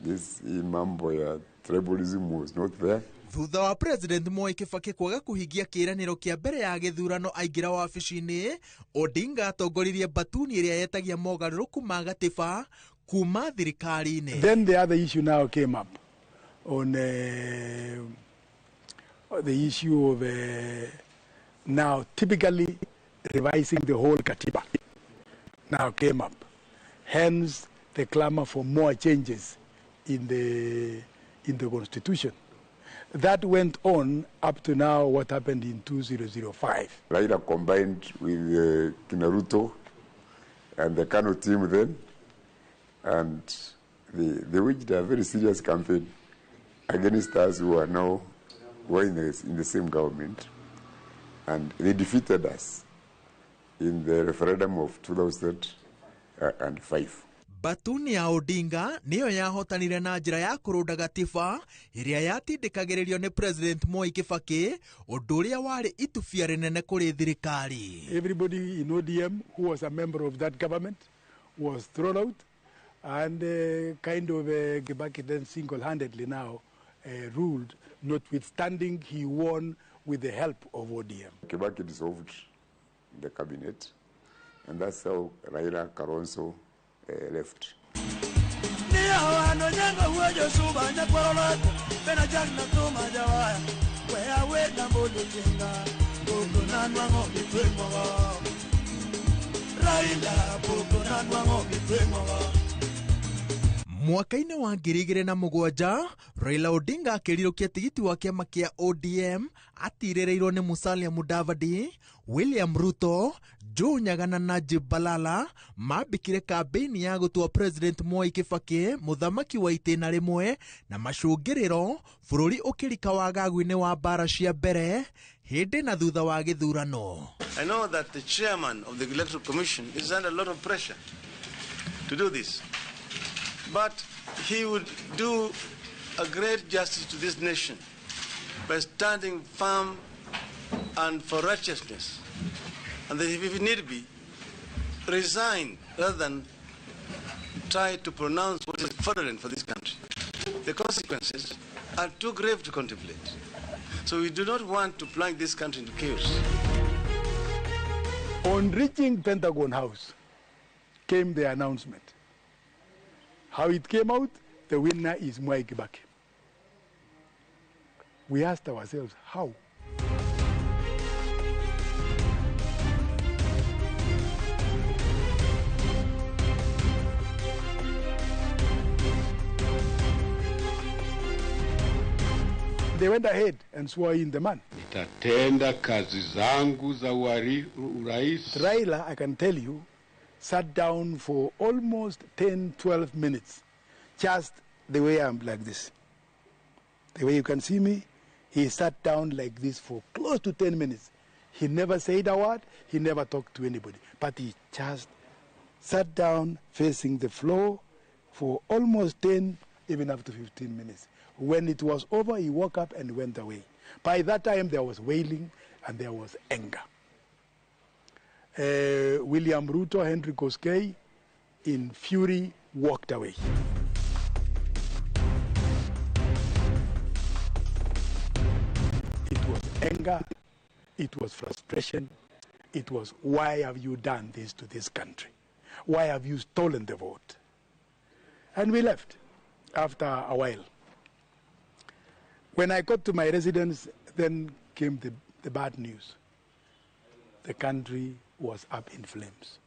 This mambo ya tribalism was not there. Thutha wa President Mwai Kibaki kwaga kuhingia kĩĩranĩro kĩa mbere ya gĩthurano aingĩra wabici-inĩ, Odinga atongoririe mbatuni ĩrĩa yetagia mogarũrũku ma gatiba kuma thirikari-inĩ. Then the other issue now came up on the issue of now typically revising the whole katiba now came up. Hence the clamor for more changes in the constitution. That went on up to now what happened in 2005. Raila combined with Kinaruto and the KANU team then, and they waged a very serious campaign against us who are now were in the same government, and they defeated us in the referendum of 2005. Batuni ya Odinga niyo yahotanire na njira ya kurunda gatiba iria yatindikagiririo ni President Mwai Kibaki, undu uria wari itubia rinene kuri thirikari. Everybody in ODM who was a member of that government was thrown out, and kind of Kibaki then single-handedly now ruled, notwithstanding he won with the help of ODM. Kibaki dissolved the cabinet, and that's how Raila Kalonzo left. Mwaka-inĩ wa 2007 Raila Odinga akĩrirũkia tigiti wa kĩama kĩa ODM atirĩrĩirwo nĩ Musalia Mudavadi, William Ruto, Joe Nyaga na Najib Balala mambĩkire kambĩini ya gũtua President Mwai Kibaki mũthamaki wa itĩna rĩmwe, na macũngĩrĩro bũrũri ũkĩrika wagagu-inĩ wa mbara cia mbere hĩndĩ na thutha wa gĩthurano. I know that the chairman of the Electoral Commission is under a lot of pressure to do this. But he would do a great justice to this nation by standing firm and for righteousness, and that if need be, resign rather than try to pronounce what is fraudulent for this country. The consequences are too grave to contemplate. So we do not want to plunge this country into chaos. On reaching Pentagon House came the announcement. How it came out, the winner is Mwai Kibaki. We asked ourselves, how? They went ahead and swore in the man. Nitatenda kazi zangu za urais. Raila, I can tell you, sat down for almost 10, 12 minutes, just the way I'm like this. The way you can see me, he sat down like this for close to 10 minutes. He never said a word, he never talked to anybody, but he just sat down facing the floor for almost 10, even up to 15 minutes. When it was over, he woke up and went away. By that time, there was wailing and there was anger. William Ruto, Henry Koskei, in fury, walked away. It was anger, it was frustration, it was, why have you done this to this country? Why have you stolen the vote? And we left after a while. When I got to my residence, then came the bad news. The country was up in flames.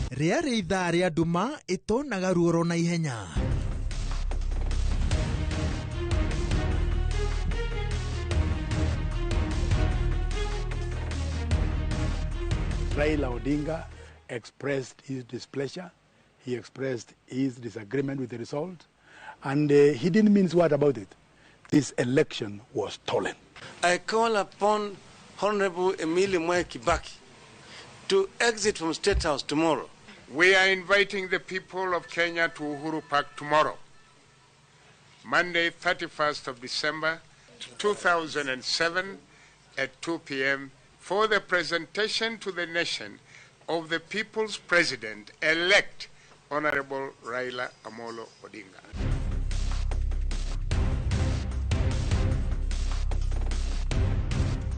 Rĩarĩ ithaa rĩa nduma ĩtonaga ruoro na ihenya. Raila Odinga expressed his displeasure, he expressed his disagreement with the result, and he didn't mince word about it. This election was stolen. I call upon Honorable Emilio Mwai Kibaki to exit from State House tomorrow. We are inviting the people of Kenya to Uhuru Park tomorrow, Monday, 31st of December, 2007 at 2 p.m. for the presentation to the nation of the people's president-elect, Honorable Raila Amolo Odinga.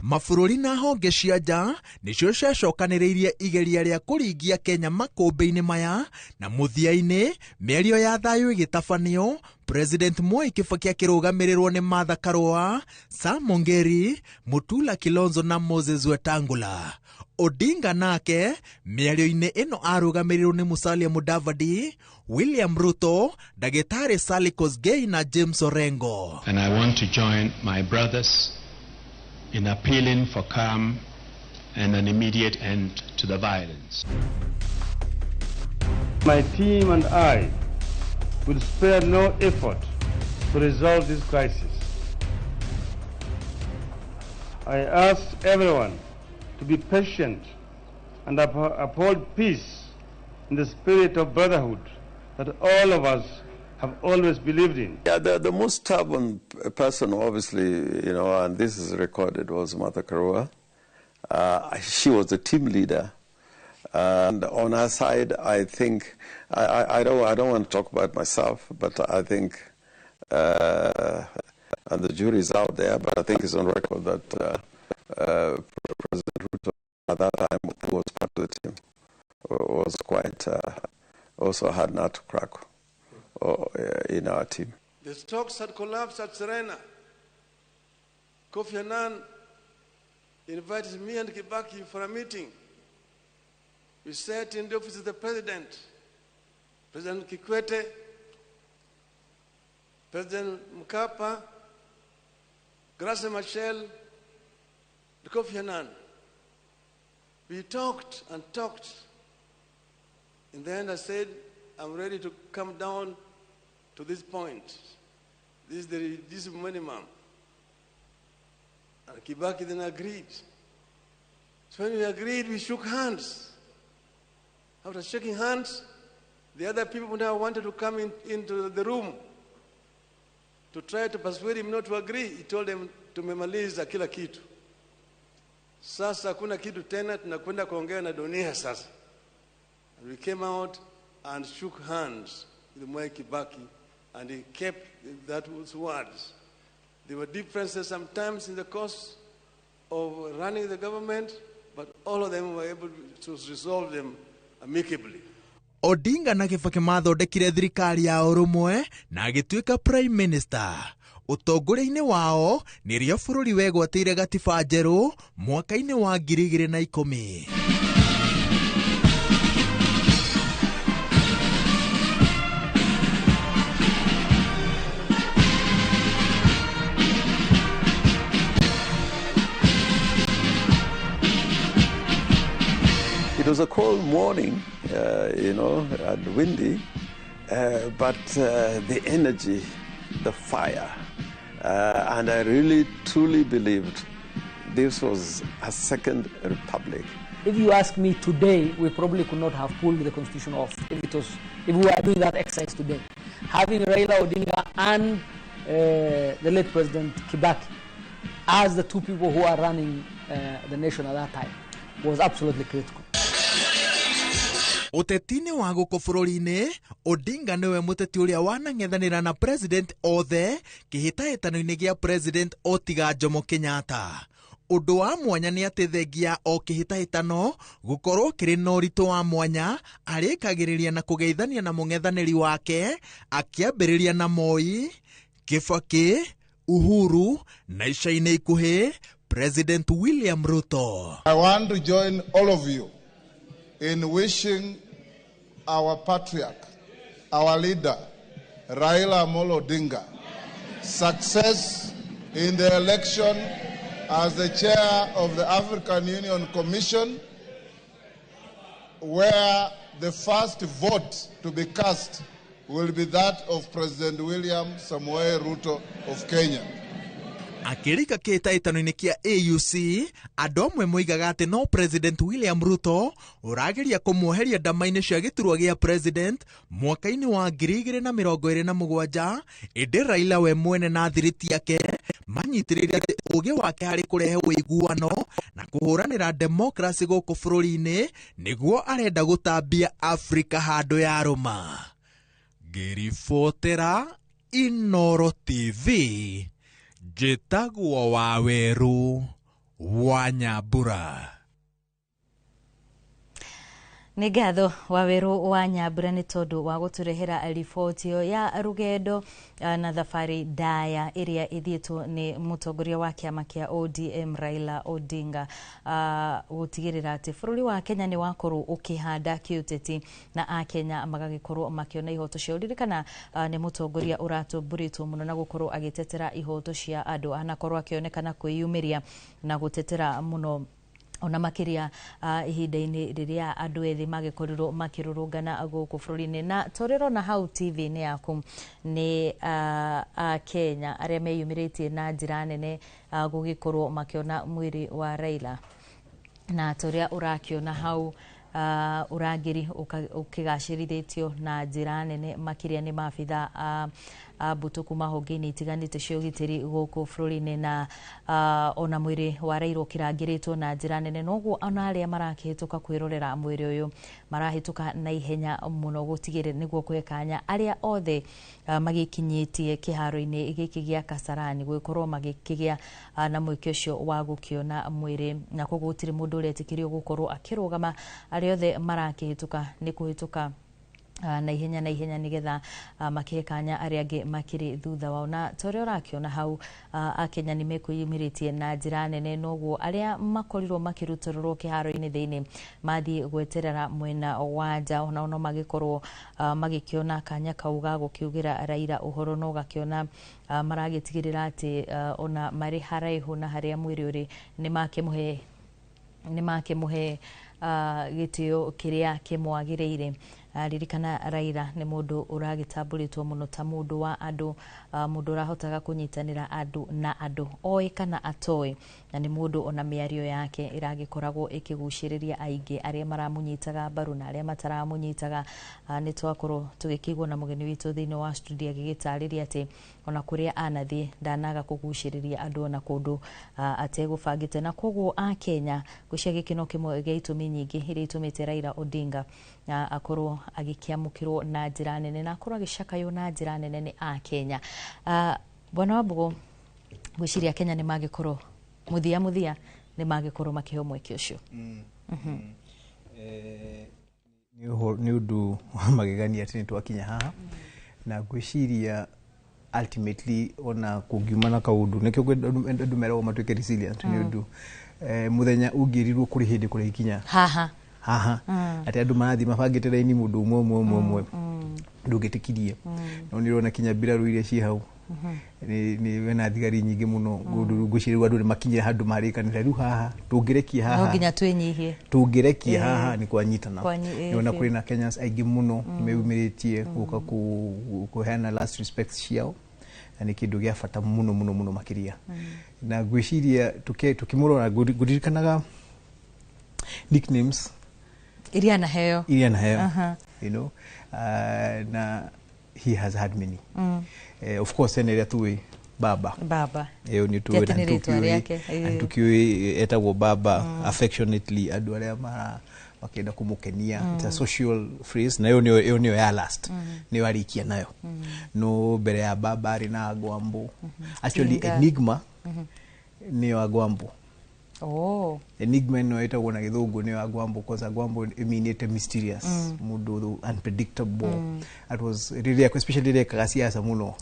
Mabũrũri na honge cia nja nĩcio ciacokanĩrĩirie igeria rĩa kũringia Kenya makũmbĩ-inĩ maya na mũthia-inĩ mĩario ya thayũ ĩgĩtabanio. President Mwai Kibaki akĩrũgamĩrĩrwo nĩ Martha Karua, Sam Ongeri, Mutula Kilonzo na Moses Wetangula. Odinga nake mĩario-inĩ ĩno arũgamĩrĩrwo nĩ Musalia Mudavadi, William Ruto, Ndagĩtarĩ Sally Kosgei na James Orengo. And I want to join my brothers in appealing for calm and an immediate end to the violence. My team and I will spare no effort to resolve this crisis. I ask everyone to be patient and uphold peace in the spirit of brotherhood that all of us have always believed in. Yeah, the most stubborn person, obviously, you know, and this is recorded, was Martha Karua. She was the team leader. And on her side, I think, I don't want to talk about myself, but I think, and the jury is out there, but I think it's on record that President Ruto at that time, who was part of the team, was quite, also hard nut to crack in our team. The stocks had collapsed at Serena. Kofi Annan invited me and Kibaki for a meeting. We sat in the office of the president, President Kikwete, President Mkapa, Graça Machel, Kofi Annan. We talked and talked. In the end, I said, I'm ready to come down to this point. This is the reduced minimum. And Kibaki then agreed. So when we agreed, we shook hands. After shaking hands, the other people now wanted to come into the room to try to persuade him not to agree. He told them, tumemaliza kila kitu. Sasa hakuna kitu tena, tunakwenda kuongea na dunia sasa. And we came out and shook hands with Mwai Kibaki, and he kept those words. There were differences sometimes in the course of running the government, but all of them were able to resolve them amicably. Odinga na Kibaki mathondekire thirikari ya ũrũmwe na agĩtuĩka prime minister. Ũtongoria-inĩ wao nĩrĩo bũrũri wegwatĩire gatiba njerũ mwaka-inĩ wa 2010. It was a cold morning, you know, and windy, but the energy, the fire, and I really truly believed this was a second republic. If you ask me today, we probably could not have pulled the constitution off if we were doing that exercise today. Having Raila Odinga and the late President Kibaki as the two people who are running the nation at that time was absolutely critical. Ũteti-inĩ wa gũkũ bũrũri-inĩ, Odinga nĩwe mũteti ũrĩa wanang'ethanĩra na president othe kĩhĩtahĩtano-inĩ gĩa president otiga Jomo Kenyatta. Ũndũ wa mwanya nĩ atĩ thengia o kĩhĩtahĩtano gũkorwo kĩrĩ na ũritũ wa mwanya, arĩkagĩrĩria na kũgeithania na mũng'ethanĩri wake akĩambĩrĩria na Moi, Kibaki, Uhuru na ica-inĩ ikuhĩ President William Ruto. I want to join all of you in wishing our patriarch, our leader, Raila Amolo Odinga, success in the election as the chair of the African Union Commission where the first vote to be cast will be that of President William Samoei Ruto of Kenya. Akĩrika kĩhĩtahĩtano-inĩ kĩa AUC, andũ amwe moigaga atĩ no President William Ruto ũrageria kũmuoheria ndama-inĩ cia gĩturwa gĩa president mwaka-inĩ wa 2027, ĩndĩ Raila we mwene na thiriti yake manyitĩrĩire atĩ ũgĩ wake harĩ kũrehe ũiguano na kũhũranĩra demokrasi gũkũ bũrũri-inĩ nĩguo arenda gũtambia Afrika handũ yarũma. Ngĩribotera Inooro TV, njĩtagwo Waweru wa Nyambura. Nĩ ngatho Waweru wa Nyambura nĩ tondũ wa gũtũrehera riboti ĩyo ya rũgendo na thabarĩ ndaya ĩrĩa ĩthiĩtwo nĩ mũtongoria wa kĩama kĩa ODM Raila Odinga, gũtigĩrĩra atĩ bũrũri wa Kenya nĩ wakorwo ũkĩhanda kĩũteti na akenya magagĩkorwo makĩona ihoto ciao. Ririkana nĩ mũtongoria ũratũmbũrĩtwo mũno na gũkorwo agĩtetera ihoto cia andũ, anakorwo akĩonekana kwĩyumĩria na gũtetera mũno ona makiria ihinda-inĩ rĩrĩa andũ ethĩ magĩkorirwo makĩrũrũngana gũkũ bũrũri-inĩ. Na tũrĩrona hau TV-inĩ yaku nĩ Akenya arĩa meyumĩrĩtie na njĩra nene gũgĩkorwo makĩona mwĩrĩ wa Raila, na tũrĩa ũrakĩona hau ũrangĩri ũkĩgacĩrithĩtio na njĩra nene makĩria nĩ maabitha a mbũtũ kuma honge-inĩ itiganĩte cia ũgitĩri gũkũ bũrũri-inĩ, na ona mwĩrĩ wa Raila ũkĩrangĩrĩtwo na njĩra nene. Noguo ona arĩa marakĩhĩtũka kwĩrorera mwĩrĩ ũyũ marahĩtũka na ihenya mũno gũtigĩrĩra nĩguo kũhe kanya arĩa othe magĩkinyĩtie kĩharo-inĩ gĩkĩ gĩa Kasarani gũgĩkorwo magĩkĩgĩa na mweke ũcio wa gũkĩona mwĩrĩ, na koguo gũtirĩ mũndũ ũretĩkĩrio gũkorwo akĩrũgama, arĩa othe marakĩhĩtũka nĩ kũhĩtũka na ihenya na ihenya nigetha makihe kanya arĩa angĩ makĩrĩ thutha wao. Na ta ũrĩa ũrakĩona hau, Akenya nĩ mekwĩyumĩrĩtie na njĩra nene, noguo arĩa makorirwo makĩrutũrũrwo kĩharo-inĩ thĩinĩ mathiĩ gweterera mwena wa nja, onao no magĩkorwo magĩkĩona kanya kau ga gũkiugĩra Raila ũhoro, no gakĩona maragĩtigĩrĩra atĩ ona marĩ haraihu na harĩa mwĩrĩ ũrĩ nĩ makĩmũhe gĩtĩo kĩrĩa kĩmwagĩrĩire. Ririkana Raila nĩ mũndũ ũragĩtambũrĩtwo mũno ta mũndũ wa andũ, mũndũ ũrahotaga kũnyitanĩra andũ na andũ oĩ kana atoĩ, na nĩ mũndũ ona mĩario yake ĩragĩkoragwo ĩkĩgucĩrĩria aingĩ arĩa maramũnyitaga mbaru na arĩa mataramũnyitaga. Nĩ twakorwo tũgĩkĩigwo na mũgeni witũ thĩinĩ wa studio agĩgĩtarĩria atĩ ona kũrĩa anathiĩ ndanaga kũgucĩrĩria andũ ona kũndũ ategũbangĩte, na koguo Akenya ngwĩciria gĩkĩ no kĩmwe gĩa itũmi nyingĩ iria itũmĩte Raila Odinga akorwo agĩkĩamũkĩrwo na njĩra nene na akorwo agĩcakaywo na njĩra nene nĩ Akenya. Bwana Wambugu, ngwĩciria Kenya nĩ magĩkorwo mũthia mũthia nĩ magĩkorwo makĩheo mweke ũcio. Nĩ ũndũ wa magegania atĩ nĩ twakinya haha, na ngwĩciria ultimately ona kũngiuma na kaũndũ nĩkĩo andũ meragwo matuĩke resilient, nĩ ũndũ mũthenya ũngĩrirwo kũrĩ hĩndĩ kũrĩ ikinya haha haha atĩ andũ marathiĩ mabangĩte raini mũndũ ũmwe ũmwe ũmwe ũmwe, ndũngĩtĩkirie. No nĩ ũrona kinya mbirarũ iria ciĩ hau nĩ wena thigari nyingĩ mũno, ngwĩciria rĩu andũ nĩ makinyire handũ marĩkanĩra rĩu haha tũngĩrekia haha no nginya twĩnyihie, tũngĩrekia haha nĩ kwanyitana. Nĩwona kũrĩ na Kenyans aingĩ mũno meyumĩrĩtie gũka kũheana last respects ciao, na nĩ kĩndũ gĩa bata mũno mũno mũno makĩria. Na ngwĩciria tũkĩmũrora ngũririkanaga nicknames iria anaheo, you know, na he has had many. Of course ene ĩrĩa tũĩ baba ĩyo nĩ tũĩ, na tũkĩũĩ etagwo baba affectionately, andũ arĩa makĩenda kũmũkenia. It's a social phrase, na ĩyo nĩyo ya last nĩyo arĩkia nayo. No mbere ya baba arĩ na Agwambo. Actually Enigma nĩyo Agwambo. Enigma ĩno ĩtagwo na gĩthũngũ nĩyo Agwambo, cause Agwambo ĩmeanĩte mysterious, mũndũ unpredictable. That was rĩrĩa especially rĩrĩa ekaga siasa mũno,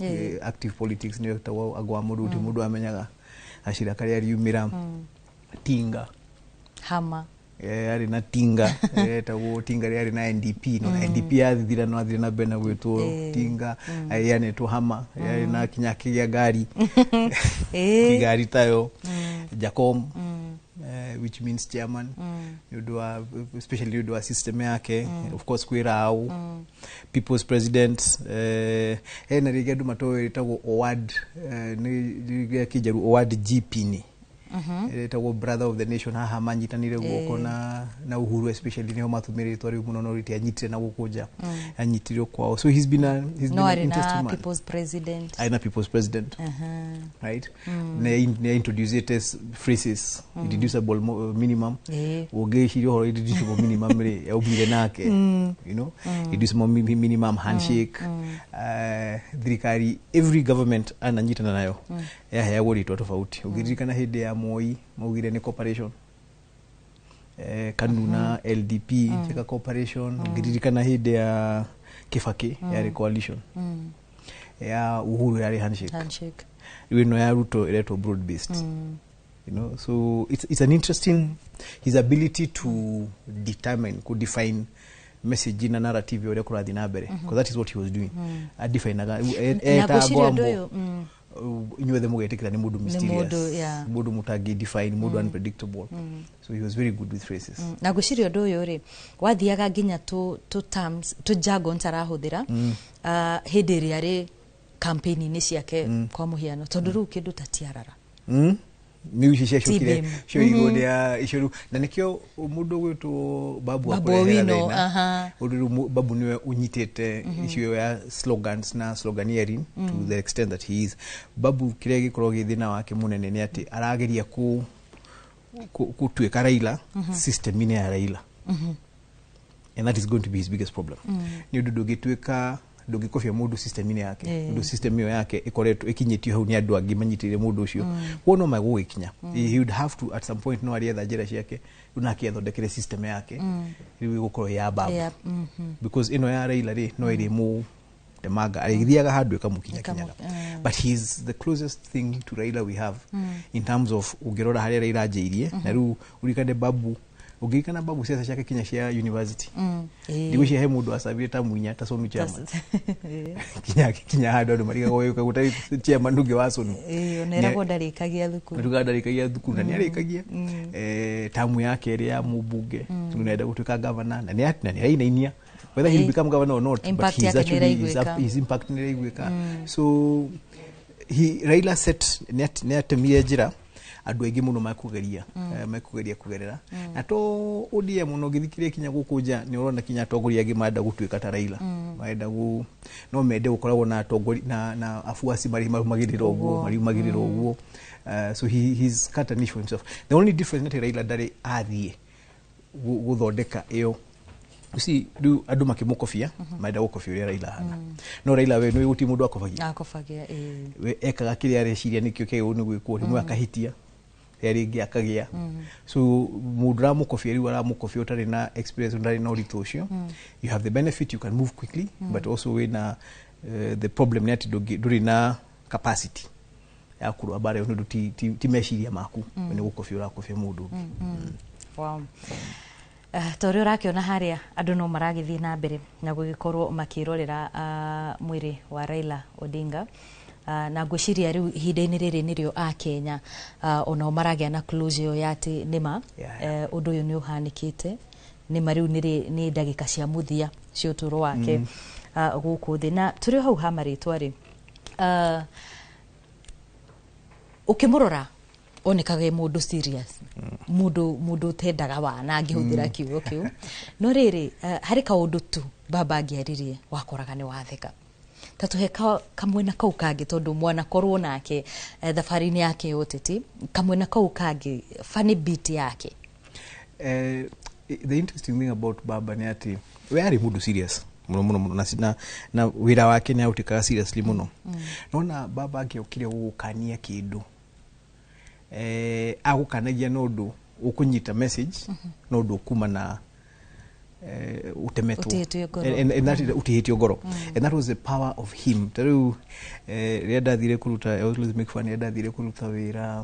active politics, nĩyo ĩtagwo Agwambo, rĩu ti mũndũ amenyaga gacĩra karĩa riumĩra. Tinga hama yarĩ na Tinga, etagwo Tinga rĩarĩ na NDP, no NDP yathira no athire na mbere na gwĩtwo Tinga, yanetwo Hama, yarĩ na kinya kĩgĩa ngari ngari tayo Jacom. which means chairman, nĩ ũndũ wa, especially nĩ ũndũ wa system yake. Of course kwĩ Rao, people's president. Hena rĩngĩ andũ matoĩ rĩtagwo Owad, nĩ rĩa kĩnjaru, Owad GP nĩ ĩtagwo brother of the nation. Haha manyitanire guoko na Uhuru, especially nĩho matũmĩrĩtwo rĩu mũno, no rĩtianyitire na gũkũ nja, anyitirwo kwao. So he's been no an arĩ interesting na man. People's president. Arĩ na people's president. Right. Nĩ introduced phrases, irreducible minimum. Ũngĩciria ũhoro irreducible minimum rĩ, yaumire nake. Irreducible minimum, handshake. Thirikari, every government ananyitana nayo yaheagwo rĩtwa tofauti. Ũngĩririkana hĩndĩ ya Moi maugire nĩ cooperation, KANU na LDP, cheka cooperation. Ũngĩririkana hĩndĩ ya Kibaki yarĩ coalition, ya Uhuru yarĩ handshake. Handshake. Rĩu ĩno ya Ruto ĩretwo broad based. So it's an interesting, his ability to determine, could define message na narrative ya ũrĩa kũrathiĩ na mbere, because that is what he was doing. Adefinaga Na ngwĩciria ũndũ ũyũ, inyuothe mũgetĩkĩra nĩ mũndũ Nĩ mysterious, mũndũ, yeah. mũndũ mũtangĩ define, mũndũ unpredictable. So he was very good with phrases. Na ngwĩciria ũndũ ũyũ rĩ, wathiaga nginya tũ terms, tũ jargons arahũthĩra hĩndĩ ĩrĩa arĩ campaign-inĩ ciake, kwa mũhiano, tondũ rĩu kĩndũ ta tiarara. Nĩ ici ciacokire T-beam. cioirwo nĩ icio rĩu, na nĩkĩo mũndũ ũgwĩtwo Babu Babu akũrehera Owino, thĩna. Ũndũ rĩu Babu nĩwe ũnyitĩte issue ĩyo ya slogans na sloganeering to the extent that he is. Babu, kĩrĩa gĩkoragwo gĩ thĩna wake mũnene nĩ atĩ arageria gũtuĩka Raila system-inĩ ya Raila, and that is going to be his biggest problem, nĩ ũndũ ndũngĩtuĩka, ndũngĩkobia mũndũ system-inĩ yake, ũndũ system ĩyo yake ĩkoretwo ĩkinyĩtio hau nĩ andũ angĩ manyitĩrĩire mũndũ ũcio. Kuo no magũgĩkinya, he would have to at some point, no arĩetha njĩra ciake rĩu nake athondekere system yake rĩu ĩgũkorwo ya Babu, because ĩno ya Raila rĩ, no ĩrĩ mũ temanga arĩthiaga handũ ĩkamũkinya kinyaga. But he is the closest thing to Raila we have in terms of, ũngĩrora harĩa Raila anjĩirie. Na rĩu ũririkane Babu, ũngĩririkana Babu ciaca ciake kinya cia university, ndigwĩciria he mũndũ acabire ta Muinya ta SONU chairman, kinya handũ andũ marigagwo wĩka gũtarĩ chairman ũngĩ wa SONU. Ĩĩ, ona ĩragwo ndarĩkagia thukuru. Tuga ndarĩkagia thukuru, na nĩ arĩkagia tamu yake ĩrĩa ya mũmbunge. Rĩu nĩarenda gũtuĩka governor, na nĩ na nĩ arainainia whether he'll become governor or not, but Impact he's yake nĩ actually his, ĩraiguĩka. his impact nĩ ĩraiguĩka. So he, Raila set, nĩ atemire njĩra andũ aingĩ mũno mekũgeria, mekũgeria kũgerera. Na to ODM mũno, ũngĩthikĩrĩria kinya gũkũ nja nĩ ũrona kinya atongoria angĩ marenda gũtuĩka ta Raila. Marenda gu no mende gũkoragwo na atongoria na afuasi marĩ marumagĩrĩra ũguo, mariumagĩrĩra ũguo. So he's cut a niche for himself. The only difference nĩ atĩ Raila ndarĩ athiĩ gũthondeka ĩyo. You see, rĩu andũ makĩmũkobia marenda gũkobia ũrĩa Raila ahana, no Raila we nĩ gũtirĩ mũndũ akobagia. Akobagia, ĩĩ. We ekaga kĩrĩa areciria nĩkĩo kĩagĩrĩirwo nĩ gwĩkwo, rĩmwe akahĩtia, rĩrĩa rĩngĩ akagĩa. So mũndũ ũramũkobia rĩu aramũkobia ũtarĩ na experience, ũtarĩ na ũritũ ũcio. You have the benefit, you can move quickly, but also wĩna the problem nĩ atĩ ndũrĩ na capacity ya kũrũa mbara ĩyo, nĩ ũndũ ti meciria maku, nĩ gũkobia ũrakobia mũndũ ũngĩ. Wow. Ta ũrĩa ũrakĩona harĩa, andũ no maragĩthiĩ na mbere na gũgĩkorwo makĩrorera mwĩrĩ wa Raila Odinga. Na ngwĩciria rĩu ihinda-inĩ rĩrĩ nĩrĩo akenya onao maragĩa na closure ĩyo ya atĩ nĩma ũndũ ũyũ nĩ ũhanĩkĩte, nĩma rĩu nĩ ndagĩka cia mũthia cia ũtũũro wake gũkũ thĩ. Na tũrĩ o hau ha marĩtwa rĩ, ũkĩmũrora onekaga e mũndũ serious, mũndũ ũtendaga wana angĩhũthĩra kiugo kĩu. No rĩrĩ, harĩ kaũndũ tu baba angĩaririe wakoraga nĩ watheka. Ta tũhe kamwena kau kangĩ, tondũ mwanakorwo nake thabarĩ-inĩ yake ya ũteti, kamwena kau kangĩ, funny bit yake. The interesting thing about baba nĩ atĩ we arĩ mũndũ serious mũno mũno mũno, na wĩra wake nĩ aũtĩkaga seriously mũno. Nona baba angĩokire gũgũkania kĩndũ, agũkanagia na ũndũ ũkũnyita message, no ũndũ ũkuma na utemetwo. Ũtihĩtio ngoro. And that is utihĩtio ngoro, and that was the power of him. Ta rĩu rĩrĩa ndathire kũruta, I always make fun, rĩrĩa ndathire kũruta wĩra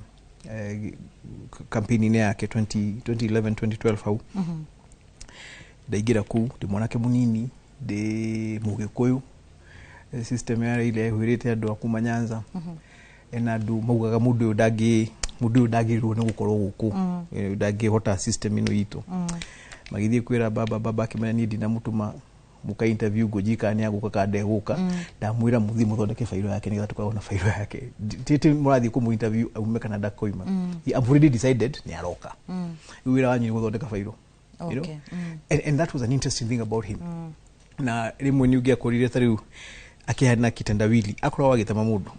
campaign-inĩ yake 20, 2011 2012 hau, ndaingĩra kũu ndĩ mwanake mũnini, ndĩ mũgĩkũyũ. System ya Raila ĩhwĩrĩte andũ a kuma Nyanza, ena andũ maugaga mũndũ ũyũ ndangĩ Mundu uyu ndagĩrĩirwo nĩ gũkorwo gũkũ, ndangĩhota system ĩno itũ. Magĩthiĩ kwĩra baba, baba akĩmenya niĩ ndinamũtũma muka interview Ngũnji kana nĩ agũka kana ndegũka. Ndamwĩra mũthiĩ mũthondeke fairo yake nĩgetha tũkorwo na fairo yake. Titi mũrathiĩ kũmũ interview aume kana ndakoima. I've already decided nĩ aroka. Rĩu wĩra wanyu nĩ gũthondeka fairo. You know? And that was an interesting thing about him. Na rĩmwe nĩ ũngĩakorire ta rĩu akĩhana kitendawili, akoragwo agĩtema mũndũ.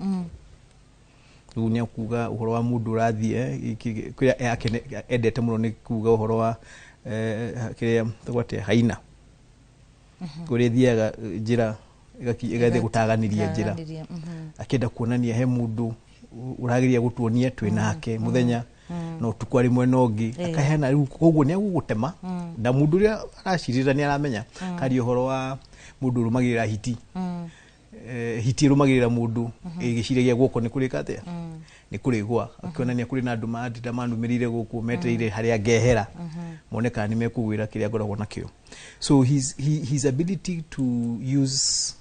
Rĩu nĩ akuga ũhoro wa mũndũ ũrathiĩ, kĩrĩa endete mũno nĩ kuga ũhoro wa kĩrĩa tagwo atĩa, haina kũrĩa ĩthiaga njĩra ĩgathiĩ gũtaganĩria njĩra. Gũtaganĩria, Akĩenda kuonania he mũndũ ũrageria gũtuonia twĩ nake mũthenya na ũtukũ arĩ mwena ũngĩ. Akaheana rĩu koguo nĩ agũgũtema na mũndũ ũrĩa aracirĩra nĩ aramenya. Karia ũhoro wa mũndũ ũrũmagĩrĩra hiti. Hiti ĩrũmagĩrĩra mũndũ ĩgĩciragia guoko nĩ kũrĩka atĩa, nĩ kũrĩgwa, akĩonania kũrĩ na andũ mandinda manumĩrĩire gũkũ metereire harĩa ngehera mone kana nĩ mekũgwĩra kĩrĩa ngoragwo nakĩo. So his ability to use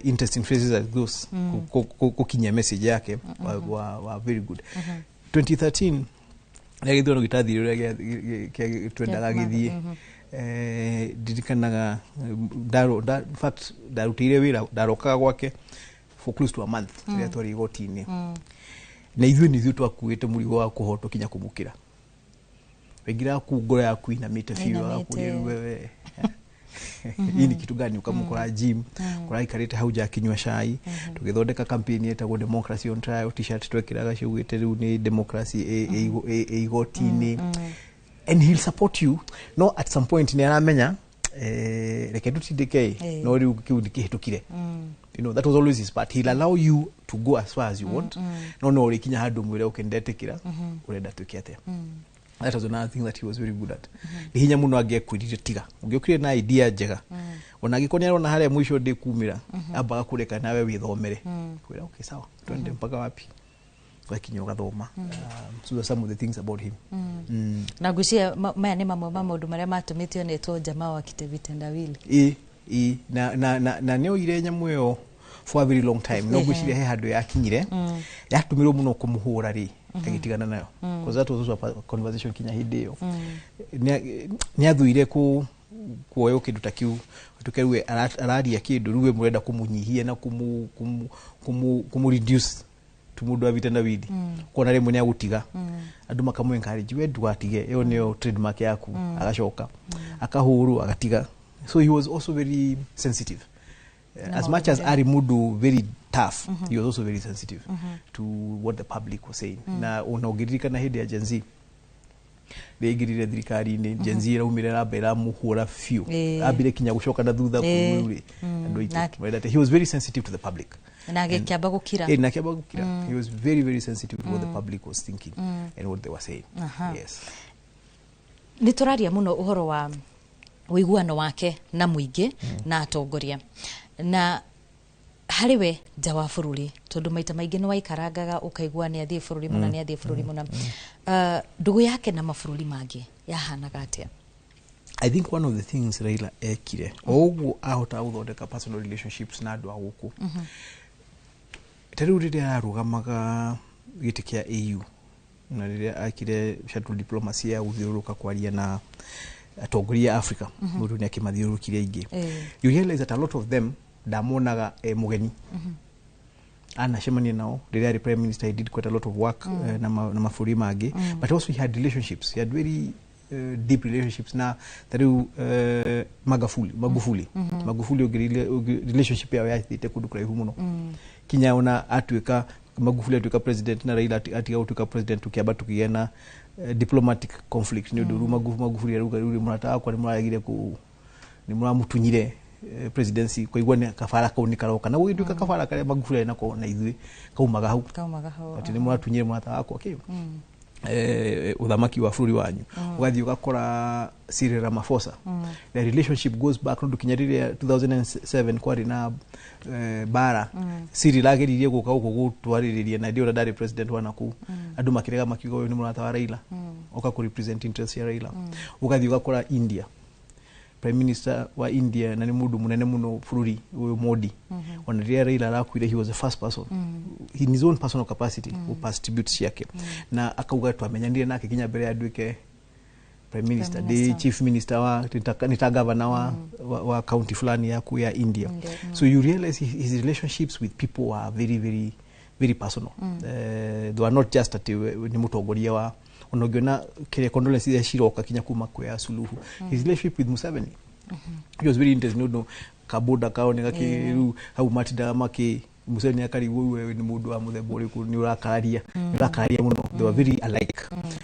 interesting phrases like those gũkinyia message yake wa very good. 2013 rĩrĩa gĩthurano gĩtathire ũrĩa twendaga gĩthiĩ, ndirikanaga in fact ndarutĩire wĩra, ndarokaga gwake for close to a month rĩrĩa twarĩ igoti-inĩ. Na ithuĩ nĩ ithuĩ twakuĩte mũrigo wa kũhotwo kinya kũmũkĩra. Waingĩraga kũu ngoro yaku inamĩte biũ. Inamĩte. Agakũria, "Rĩu wewe hii ni kitu gani?" Ukamũkora gym, kũraikarĩte hau nja akĩnyua cai. Tũgĩthondeka campaign yetagwo Democracy on Trial, T-shirt twekĩraga ciugĩte rĩu nĩ democracy ĩ igoti-inĩ. And he'll support you, no at some point nĩ aramenya, reke ndutindĩke ĩ, no rĩu kĩu nĩ kĩhĩtũkire. That was always his part. He'll allow you to go as far as you want, no ũrĩkinya handũ mwĩre, "Okay, ndetĩkĩra, ũrenda twĩke atĩa?" That was another thing that he was very good at. Nĩ hinya mũno angĩakwĩrire tiga ũngĩokire na idea njega, ona angĩkorwo nĩ arona harĩa mũico ndĩkumĩra, ambaga kũreka nawe wĩthomere, kwĩra, "Okay, sawa, twende mpaka wapi?" Ũgakinya ũgathoma. So those are some of the things about him. Na ngwĩciria maya nĩ mamwe ma maũndũ marĩa matũmĩte onetwo jamaa wa vitendawili. Ĩ ĩ na nĩ oire nyamũ ĩyo for a very long time, no ngwĩciria he handũ yakinyire yatũmĩrwo mũno kũmũhũra rĩ, agĩtigana nayo, because that was also a conversation kinya hĩndĩ ĩyo. Nĩ athuire kuoywo kĩndũ ta kĩu tuke rĩu araria kĩndũ, rĩu we mũrenda kũmũnyihia na kũmũ reduce to mũndũ wa vitendawili. Kuona rĩmwe nĩ agũtiga, andũ makamũ encourage, "We ndũgatige, ĩyo nĩyo trademark yaku." Agacoka akahũrwo agatiga. So he was also very sensitive. Na As much as maũndũ ari mũndũ very tough, he was also very sensitive to what the public was saying. Na ona ũngĩririkana hĩndĩ ya Gen Z rĩrĩa aingĩrire thirikari-inĩ, Gen Z ĩraumire ramba ĩramũhũra biũ. Ambire kinya gũcoka na thutha kũu rĩ, andũ aitũ mendete. He was very sensitive to the public. Na agĩkĩamba gũkira. Na akĩamba gũkira. He was very very sensitive to what the public was thinking and what they were saying. Yes. Nĩ tũraria mũno ũhoro wa ũiguano wake na mũingĩ na atongoria na harĩ we nja wa bũrũri, tondũ maita maingĩ nĩ waikarangaga ũkaigua nĩ athiĩ bũrũri mũna, nĩ athiĩ bũrũri mũna. Ndũgũ yake na mabũrũri mangĩ yahanaga atĩa? I think one of the things Raila ekire o ũguo ahotaga gũthondeka personal relationships na andũ a gũkũ. Ta rĩu rĩrĩa ararũgamaga gĩtĩ kĩa AU na rĩrĩa akire shuttle diplomacy ya gũthiũrũrũka kwaria na atongoria a Africa, mũndũ nĩ akĩmathiũrũrũkire aingĩ. You realize that a lot of them ndamonaga e mũgeni. Anacemania nao rĩrĩa arĩ prime minister. He did quite a lot of work na mabũrũri mangĩ. But also he had relationships, he had very deep relationships na ta rĩu Magufuli. Magufuli relationship yao yathiĩte kũndũ kũraihu mũno, kinya ona atuĩka Magufuli atuĩka president na Raila atiga gũtuĩka president, tukiamba tukigĩa na diplomatic conflict nĩ ũndũ rĩu Magufuli arauga, "Rĩu mũrata wakwa nĩ mũragire kũ nĩ mũramutunyire presidency." Kwaigua nĩ kabara kau nĩ karoka na gũgĩtuĩka kabara karĩa Magufuli arĩ nako na ithuĩ kaumaga hau, kaumaga hau, atĩ nĩ mũratunyire mũrata wakwa kĩ uthamaki wa bũrũri wanyu. Ũgathiĩ ũgakora Cyril Ramaphosa. The relationship goes back nondũ kinya rĩrĩa 2007 kwarĩ na bara, Cyril ageririe gũka gũkũ gũtwarĩrĩria na ndĩona ndarĩ president wa nakũu, andũ makĩrega makiuga, "Ũyũ nĩ mũrata wa Raila, oka kũ represent interest ya Raila." Ũgathiĩ ũgakora India. Prime Minister wa India na nĩ mũndũ mũnene mũno bũrũri ũyũ, Modi, ona rĩrĩa Raila arakuire, he was the first person in his own personal capacity who pass tributes ciake, na akauga twamenyanire nake kinya mbere ya nduĩke prime minister, Prime ndi Minister. Chief minister wa nĩ ta governor wa county fulani yaku ya India. India. So you realize his relationships with people are very, very, very personal. They were not just ati nĩ mũtongoria wa, ona ũngĩona kĩrĩa condolence iria ciroka kinya kuma kwĩ ya Suluhu, his relationship with Museveni, it was very interesting nĩ ũndũ kaboda kao nĩ gakĩ. Rĩu hau matindaga makĩ Museveni akarigwo we nĩ mũndũ wa mũthemba ũrĩkũ, nĩ ũrakararia, nĩ ũrakararia mũno. They were very alike,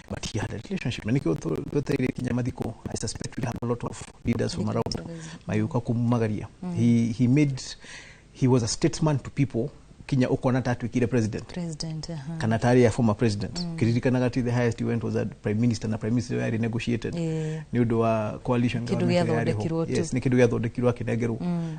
but he had a relationship na nĩkĩo twetereire kinya mathiko. I suspect we'll have a lot of leaders from around magĩũka kũmumagaria. He was a statesman to people kinya ũkona ta atuĩkire president President, aha. kana tarĩ a former president. Kĩririkanaga ti the highest he went was a prime minister, na prime minister yarĩ negotiated nĩ ũndũ wa coalition Kĩndũ government ĩrĩa yarĩ ho. gĩathondekirwo tu. Yes, nĩ kĩndũ gĩathondekirwo akĩnengerwo,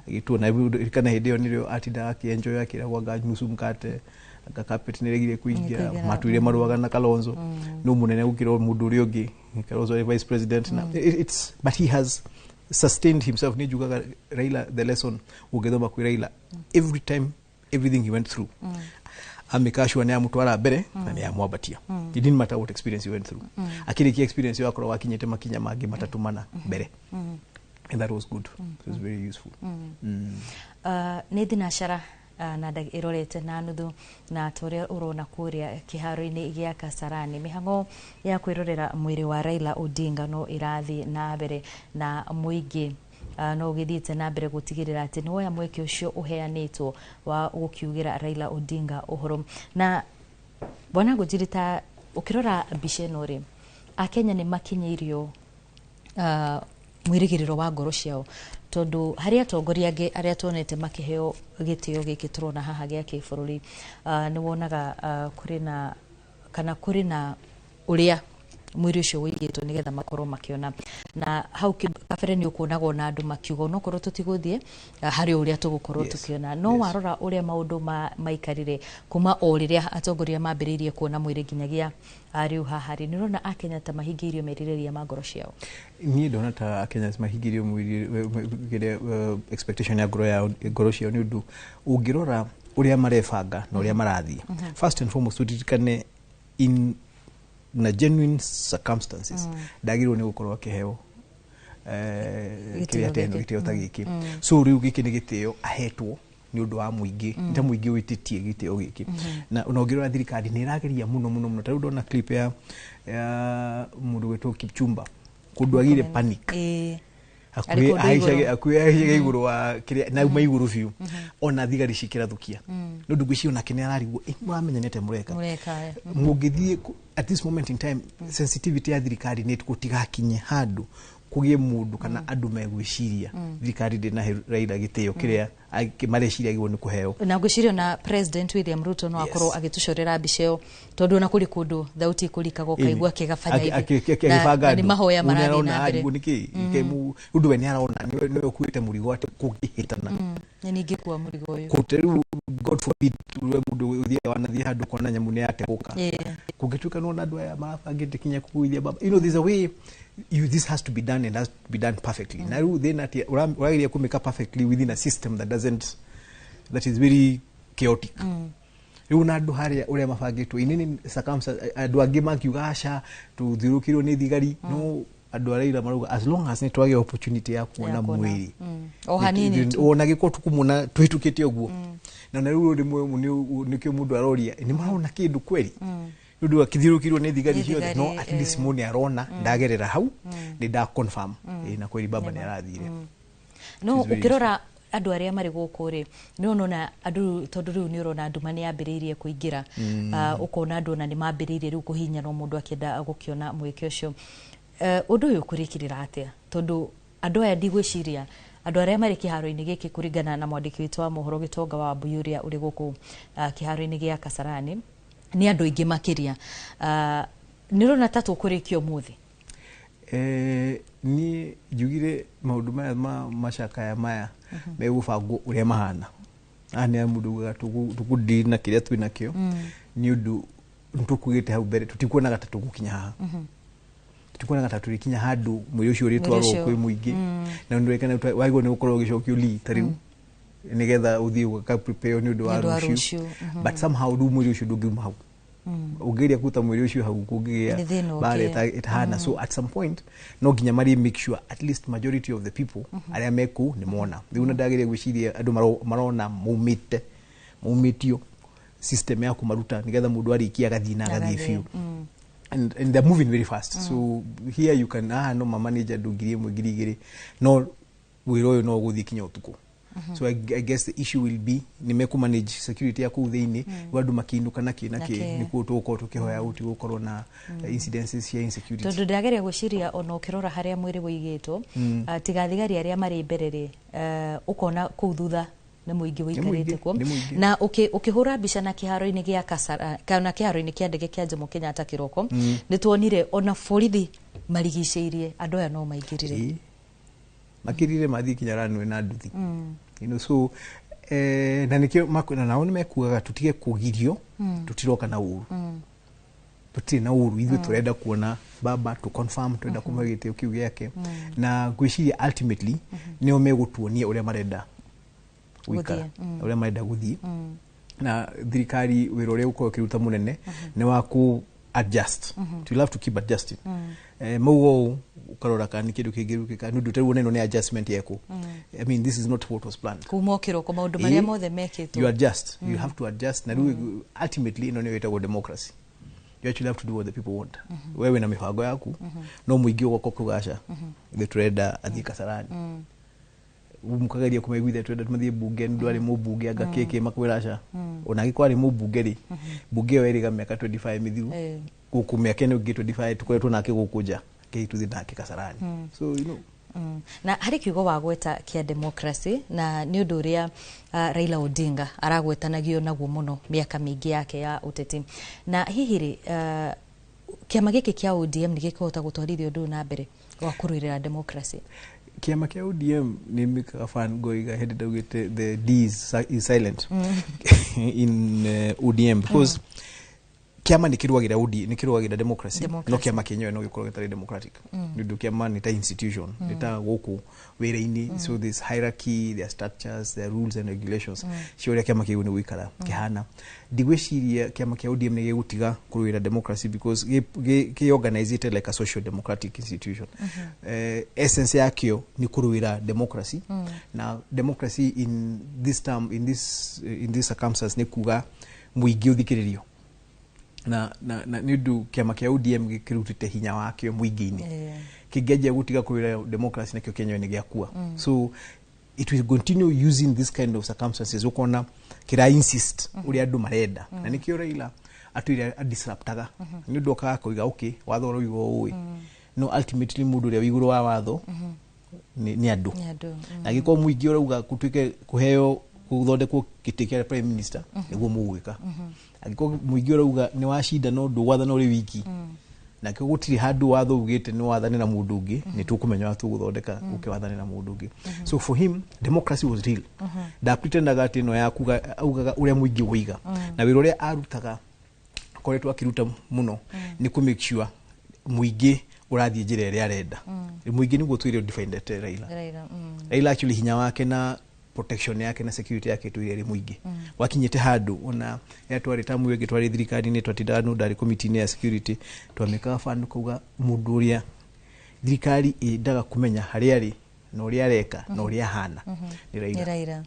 agĩtuo na ririkana hĩndĩ ĩyo nĩrĩo atindaga akĩenjoy akĩragwo anga nusu mkate, anga carpet nĩregire kũingĩra. Kũingĩra, matuire marũaga na Kalonzo no mũnene gũkĩra mũndũ ũrĩa ũngĩ. Kalonzo arĩ vice president na it's but he has sustained himself. Nĩ njugaga Raila, the lesson ũngĩthoma kwĩ Raila, every time, everything he went through, amĩka sure nĩ amũtwara mbere na nĩ amwambatia. It didn't matter what experience he went through, akĩrĩkia experience ĩyo akorwo akinyĩte makinya mangĩ matatũ mana mbere, and that was good. It was very useful. Nĩ thinacara na ĩrorete na nuthu, na ta ũrĩa ũrona kũrĩa kĩharo-inĩ gĩa Kasarani, mĩhang'o ya kwĩrorera mwĩrĩ wa Raila Odinga no ĩrathiĩ na mbere, na mũingĩ no ũgĩthiĩte na mbere gũtigĩrĩra atĩ nĩ woya mweke ũcio ũheanĩtwo wa gũkiugĩra Raila Odinga ũhoro. Na bwana Ngũnjiri, ta ũkĩrora mbica ĩno rĩ, Akenya nĩ makinyĩirio mwĩrĩgĩrĩro wa ngoro ciao, tondũ harĩ atongoria angĩ arĩa tuonete makĩheo gĩtĩo gĩkĩ tũrona haha gĩa kĩbũrũri, nĩ wonaga kũrĩ na kana kũrĩ na ũrĩa mwĩrĩ ũcio wũigĩtwo nĩgetha makorwo makĩona, na hau kabere nĩ ũkuonaga ona andũ makiuga onokorwo tũtigũthiĩ, harĩ ũrĩa tũgũkorwo tũkĩona. No warora ũrĩa maũndũ maikarire kuma o rĩrĩa atongoria mambĩrĩirie kuona mwĩrĩ nginyagia rĩu haha rĩ, nĩ ũrona Akenya ta mahingĩirio merirĩria ma ngoro ciao? Niĩ ndona ta Akenya mahingĩirio kĩrĩa expectation ya ngoro yao, ngoro ciao, nĩ ũndũ ũngĩrora ũrĩa marebanga na ũrĩa marathiĩ, first and foremost ũririkane in na genuine circumstances ndagĩrĩirwo nĩ gũkorwo akĩheo Gĩtĩo kĩrĩa teno gĩkĩ. Gĩtĩo ta gĩkĩ. So rĩu gĩkĩ nĩ gĩtĩo ahetwo nĩ ũndũ wa mũingĩ, ta mũingĩ wĩtĩtie gĩtĩo gĩkĩ. Na ũngĩrora thirikari nĩ ĩrageria mũno mũno mũno. Ta rĩu ndona clip ya mũndũ gwĩtwo Kipchumba kũndũ agire panic. Arĩ kũndũ igũrũ. Hakuhĩ ahaicage igũrũ wa kĩrĩa na uma igũrũ biũ, ona thigari cikĩrathũkia nĩ ũndũ ngwĩciria onake nĩ ararigwo, mũramenya nĩ atĩa mũreka. Mũreka. Mũngĩthiĩ at this moment in time, sensitivity ya thirikari nĩ gũtigakinye handũ kũgĩe mũndũ kana andũ megwĩciria thirikari ndĩnahe Raila gĩtĩo kĩrĩa mareciria agĩrĩirwo nĩ kũheo. Na ngwĩciria na President William Ruto no akorwo agĩtũcorera mbica ĩyo, tondũ ona kũrĩ kũndũ thauti ĩkũrikaga ũkaigua akĩgabanya ithi. Akĩbanga Na nĩ andũ. mahoya Ũyũ marathiĩ nĩarona na mbere. arigwo nĩkĩ ũndũ we nĩarona nĩwe ũkuĩte mũrigo atĩ kũngĩhĩtana. Nĩ ningĩkua mũrigo ũyũ. Kũte rĩu, God forbid, we mũndũ ũthiaga wanathiĩ handũ kona nyamũ nĩ yategũka, kũngĩtuĩka nĩwona andũ aya marabangĩte kinya kũgũithia baba, there's a way this has to be done and has to be done perfectly. Na rĩu thĩna atĩ ũrageria kũmĩka perfectly within a system that doesn't that is very chaotic. Rĩu na andũ harĩa ũrĩa mabangĩtwo inini circumstance, andũ angĩ makiuga aca tũthiũrũkĩirwo nĩ thigari, no andũ a Raila marauga as long as nĩ twagĩa opportunity ya kuona Ya kuona. mwĩrĩ O hanini tu. ona gĩkorwo tũkũmona tũhĩtũkĩte ũguo. Na rĩu rĩmwe nĩkĩo mũndũ aroria nĩ marona kĩndũ kweri nĩ ũndũ akĩthiũrũkĩirwo nĩ thigari Nĩ ciothe, no thigari, at least mũndũ nĩ arona ndagerera hau nĩ nda confirm. Na kweri baba nĩ arathire. No It is very ũkĩrora andũ arĩa marĩ gũkũ rĩ, nĩ ũrona andũ, tondũ rĩu nĩ ũrona nduma nĩ yambĩrĩirie kũingĩra. Ũkona andũ ona nĩ mambĩrĩirie rĩu kũhihinyana mũndũ akĩenda gũkĩona mweke ũcio. Ũndũ ũyũ ũkũrĩkĩrĩra atĩa, tondũ andũ aya ndigwĩciria andũ arĩa marĩ kĩharo-inĩ gĩkĩ, kũringana na mwandĩki witũ wa mohoro Gĩtonga wa Wambui ũrĩa ũrĩ gũkũ kĩharo-inĩ gĩa Kasarani, nĩ andũ aingĩ makĩria. Nĩ ũrona ta tũkũrĩkia ũmũthĩ? Niĩ njugire maũndũ maya ma macakaya maya megũbangwo ũrĩa mahana. Haha nĩ mũndũ ugaga tũkũdeal na kĩrĩa twĩ nakĩo, nĩ ũndũ nĩtũkugĩte hau mbere tũtikuonaga ta tũgũkinya haha. Tikuonaga ta tũrĩkinya handũ mwĩrĩ ũcio ũrĩtwarwo Mwĩrĩ ũcio. Kwĩ mũingĩ na nĩ wagĩrĩirwo nĩ gũkorwo ũgĩcokio lee ta rĩu nĩgetha ũthiĩ ũgaka prepare nĩ ũndũ wa Nĩ ũndũ wa rũciũ. Rũciũ, But somehow rĩu mwĩrĩ ũcio ndũngiuma hau. Ũngĩgeria kũruta mwĩrĩ ũcio hau kũngĩgĩa Nĩ thĩna mbara ũngĩ. ĩtahana. So at some point no nginya marĩ make sure at least majority of the people arĩa me kũu nĩ mona. Rĩu na ndagĩrĩire gwĩciria andũ marona maumĩte maumĩtio system ya kũmaruta nĩgetha mũndũ arĩkia agathiĩ na agathiĩ Agathiĩ, biũ. And they're moving very fast. So here you can ah no mamanage andũ 1000, 2000, no wĩra ũyũ no ũgũthiĩ kinya ũtukũ. So I guess the issue will be nĩ mekũmanage security ya kũu thĩinĩ. Andũ makĩinũka na kĩ na Na kĩ kĩ. Nĩkuo tũgũkorwo tũkĩhoya gũtigũkorwo na incidences cia insecurity. Tondũ ndĩrageria gwĩciria ona ũkĩrora harĩa mwĩrĩ wũigĩtwo, tiga thigari arĩa marĩ mbere rĩ, ũkona kũu thutha nĩ mũingĩ Nĩ wĩikarĩte mũingĩ, kuo. Nĩ mũingĩ. Na ũkĩhũra mbica na kĩharo-inĩ gĩa Kasara kana kĩharo-inĩ kĩa ndege kĩa Jomo Kenyatta kĩroko, nĩ tuonire ona borithi marigicĩirie andũ aya no maingĩrire. Ĩĩ. Makĩrire mathiĩ kinya runway na nduthi. So na nĩkĩo na nao nĩ mekugaga tũtige kũgirio. Tũtiroka na ũru. Tũtirĩ na ũru ithuĩ. Tũrenda kuona baba to confirm, tũrenda kũmũhe gĩtĩo kĩu gĩake. Na ngwĩciria ultimately nĩo megũtuonia ũrĩa marenda gũikara, Gũthiĩ, ũrĩa marenda gũthiĩ. Na thirikari wĩra ũrĩa ũkorwo ũkĩruta mũnene nĩ wa ku adjust. You'll have to keep adjusting. Mauga ũũ ũkarora kana nĩ kĩndũ kĩngĩrutĩka nĩ ũndũ tarĩu ona ĩno nĩ adjustment yekwo. I mean, this is not what was planned. Kuma o kĩroko maũndũ marĩa Ĩĩ. mothe mekĩtwo. You adjust. You have to adjust. Na rĩu ultimately ĩno nĩyo ĩtagwo democracy. You actually have to do what the people want. Wewe na mĩbango yaku, no mũingĩ ũgoka ũkauga aca, ithuĩ tũrenda athiĩ Kasarani. Mũkageria kũmaiguithia tũrenda mathiĩ bunge nĩ ũndũ arĩ mũmbunge anga kĩkĩ, makwĩra aca. Ona angĩkorwo arĩ mũmbunge rĩ, bunge ĩyo ĩrĩga mĩaka 25 mĩthiru. Gũkũ mĩaka ĩno ĩngĩ 25 tũkoretwo nake gũkũ nja kĩhi tũthiĩ nake Kasarani. So Na harĩ kiugo wagweta kĩa democracy, na nĩ ũndũ ũrĩa Raila Odinga aragwetanagio naguo mũno mĩaka mĩingĩ yake ya ũteti. Na hihi rĩ, kĩama gĩkĩ kĩa ODM nĩ gĩkũhota gũtwarithia ũndũ ũyũ na mbere wa kũrũĩrĩra democracy? Kĩama kĩa ODM nĩ mĩkaga fan ngoiga hĩndĩ ndaugĩte the D is silent in ODM because kĩama nĩ kĩrũagĩra OD nĩ kĩrũagĩra democracy, no Democracy. kĩama kĩenyewe no gĩkorwo gĩtarĩ democratic. Nĩ ũndũ kĩama nĩ ta institution, nĩ ta gũkũ wĩra-inĩ. So there's hierarchy, there are structures, there are rules and regulations cia ũrĩa kĩama kĩu nĩ gũikara kĩhana. Ndigwĩciria kĩama kĩa ODM nĩ gĩgũtiga kũrũĩra democracy because kĩ organizĩte like a social democratic institution. Essence yakĩo nĩ kũrũĩra democracy. Na democracy in this term, in this circumstance, nĩ kuga mũingĩ ũthikĩrĩrio. Na nĩ ũndũ kĩama kĩa ODM gĩkĩrutĩte hinya wakĩo mũingĩ-inĩ, kĩngĩanjia gũtiga kũrũĩra democracy, nakĩo kĩenyewe nĩ gĩakua. So it will continue using this kind of circumstances ũkona kĩra insist ũrĩa andũ marenda. Na nĩkĩo Raila atũire adisruptaga nĩ ũndũ okaga koiga, okay, watho ũroiga ũũ, no ultimately mũndũ ũrĩa wĩ igũrũ wa watho nĩ andũ. Nĩ andũ. Na angĩkorwo mũingĩ ũrauga gũtuĩke kũheo gũthondekwo gĩtĩ kĩa prime minister, nĩguo mũgwĩka. Angĩkorwo mũingĩ ũrauga nĩ wacinda no ndũgwathana ũrĩ wiki, na kĩo gũtirĩ handũ watho ugĩte nĩ wathane na mũndũ ũngĩ, nĩ tũkũmenya wa tũgũthondeka ũke wathane na mũndũ ũngĩ. So for him democracy was real. Ndapretendaga atĩ ĩno yakuga augaga ũrĩa mũingĩ woiga. Na wĩra ũrĩa arutaga akoretwo akĩruta mũno nĩ kũ make sure mũingĩ ũrathiĩ njĩra ĩrĩa arenda. Mũingĩ nĩguo twĩre defendete Raila. Raila. Raila actually hinya wake na protection yake na security yake twĩre ĩrĩ mũingĩ. Wakinyĩte handũ ona rĩrĩa twarĩ tamu ĩngĩ twarĩ thirikari-inĩ, twatindaga nũ ndarĩ committee-inĩ ya security, twamĩkaga ban kauga mũndũ ũrĩa thirikari ĩndaga kũmenya harĩa arĩ na ũrĩa areka na ũrĩa ahana nĩ Raila. Nĩ Raila.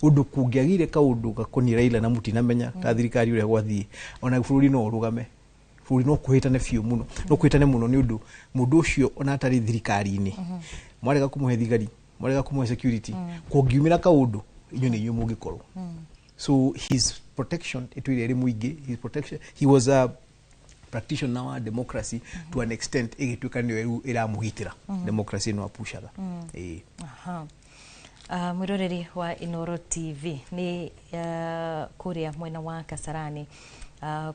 Ũndũ kũngĩagire kaũndũ gakoniĩ Raila na mũtinamenya ta thirikari ũrĩa gwathiĩ, ona bũrũri no ũrũgame, bũrũri no kũhĩtane biũ mũno, no kũhĩtane mũno nĩ ũndũ mũndũ ũcio ona atarĩ thirikari-inĩ, mwarega kũmũhe thigari, mwarega kũmũhe security, kũngiumĩra kaũndũ inyuĩ nĩ inyuĩ mũngĩkorwo. So his protection ĩtũire ĩrĩ mũingĩ. His protection, he was a practitioner wa democracy to an extent ĩgĩtuĩka nĩyo rĩu ĩramũgitĩra. Democracy ĩno apushaga. Ĩĩ. Aha. Mwĩroreri wa Inoro TV, nĩ kũrĩa mwena wa Kasarani,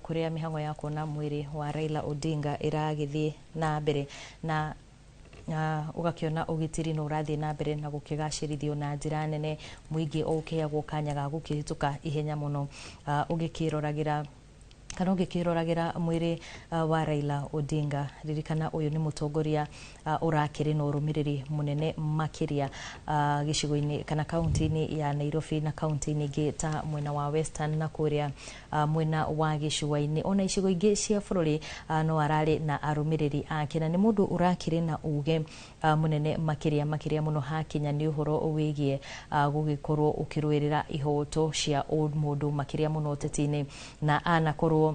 kũrĩa mĩhang'o ya kuona mwĩrĩ wa Raila Odinga ĩragĩthiĩ na mbere, na ũgakĩona ũgitĩri no ũrathiĩ na mbere na gũkĩgacĩrithio na njĩra nene, mũingĩ o ũkĩheagwo kanya ga gũkĩhĩtũka ihenya mũno, ũgĩkĩroragĩra Kana ũngĩkĩroragĩra mwĩrĩ wa Raila Odinga, ririkana ũyũ nĩ mũtongoria ũrakĩrĩ na ũrũmĩrĩri mũnene makĩria gĩcigo-inĩ kana kaunti-inĩ ya Nairobi na kaunti-inĩ ingĩ ta mwena wa Western na kũrĩa mwena wa gĩcũa-inĩ ona icigo ingĩ cia bũrũri. No ararĩ na arũmĩrĩri ake na nĩ mũndũ ũrakĩrĩ na uge mũnene makĩria makĩria mũno hakinya nĩ ũhoro wĩgiĩ gũgĩkorwo ũkĩrũĩrĩra ihoto cia ũmũndũ makĩria mũno ũteti-inĩ, na anakorwo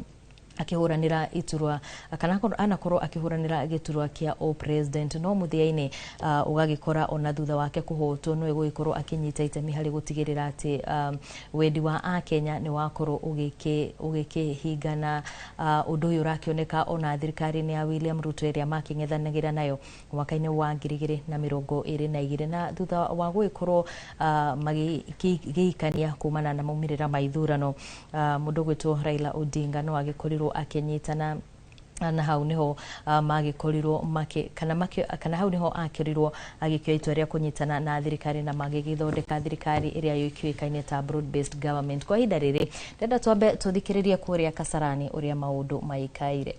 akĩhũranĩra iturwa kana anakorwo akĩhũranĩra gĩturwa kĩa o president, no mũthia-inĩ ũgagĩkora ona thutha wake kũhotwo no egũgĩkorwo akĩnyita itemi harĩ gũtigĩrĩra atĩ wendi wa akenya nĩ wakorwo ũgĩkĩhingana. Ũndũ ũyũ ũrakĩoneka ona thirikari-inĩ ya William Ruto ĩrĩa makĩng'ethanagĩra nayo mwaka-inĩ wa 2022, na thutha wa gũgĩkorwo magĩikania kumana na maumĩrĩra ma ithurano, mũndũ ũgwĩtwo Raila Odinga no agĩkorirwo akĩnyitana na hau niho magĩkorirwo make kana make kana hau niho akĩrirwo agĩkĩoya itua rĩa kũnyitana na thirikari na magĩgĩthondeka thirikari ĩrĩa yũĩkaine ta broad based government. Kwa ihinda rĩrĩ ndenda twambe tũthikĩrĩrie kũrĩa Kasarani ũrĩa maũndũ maikaire.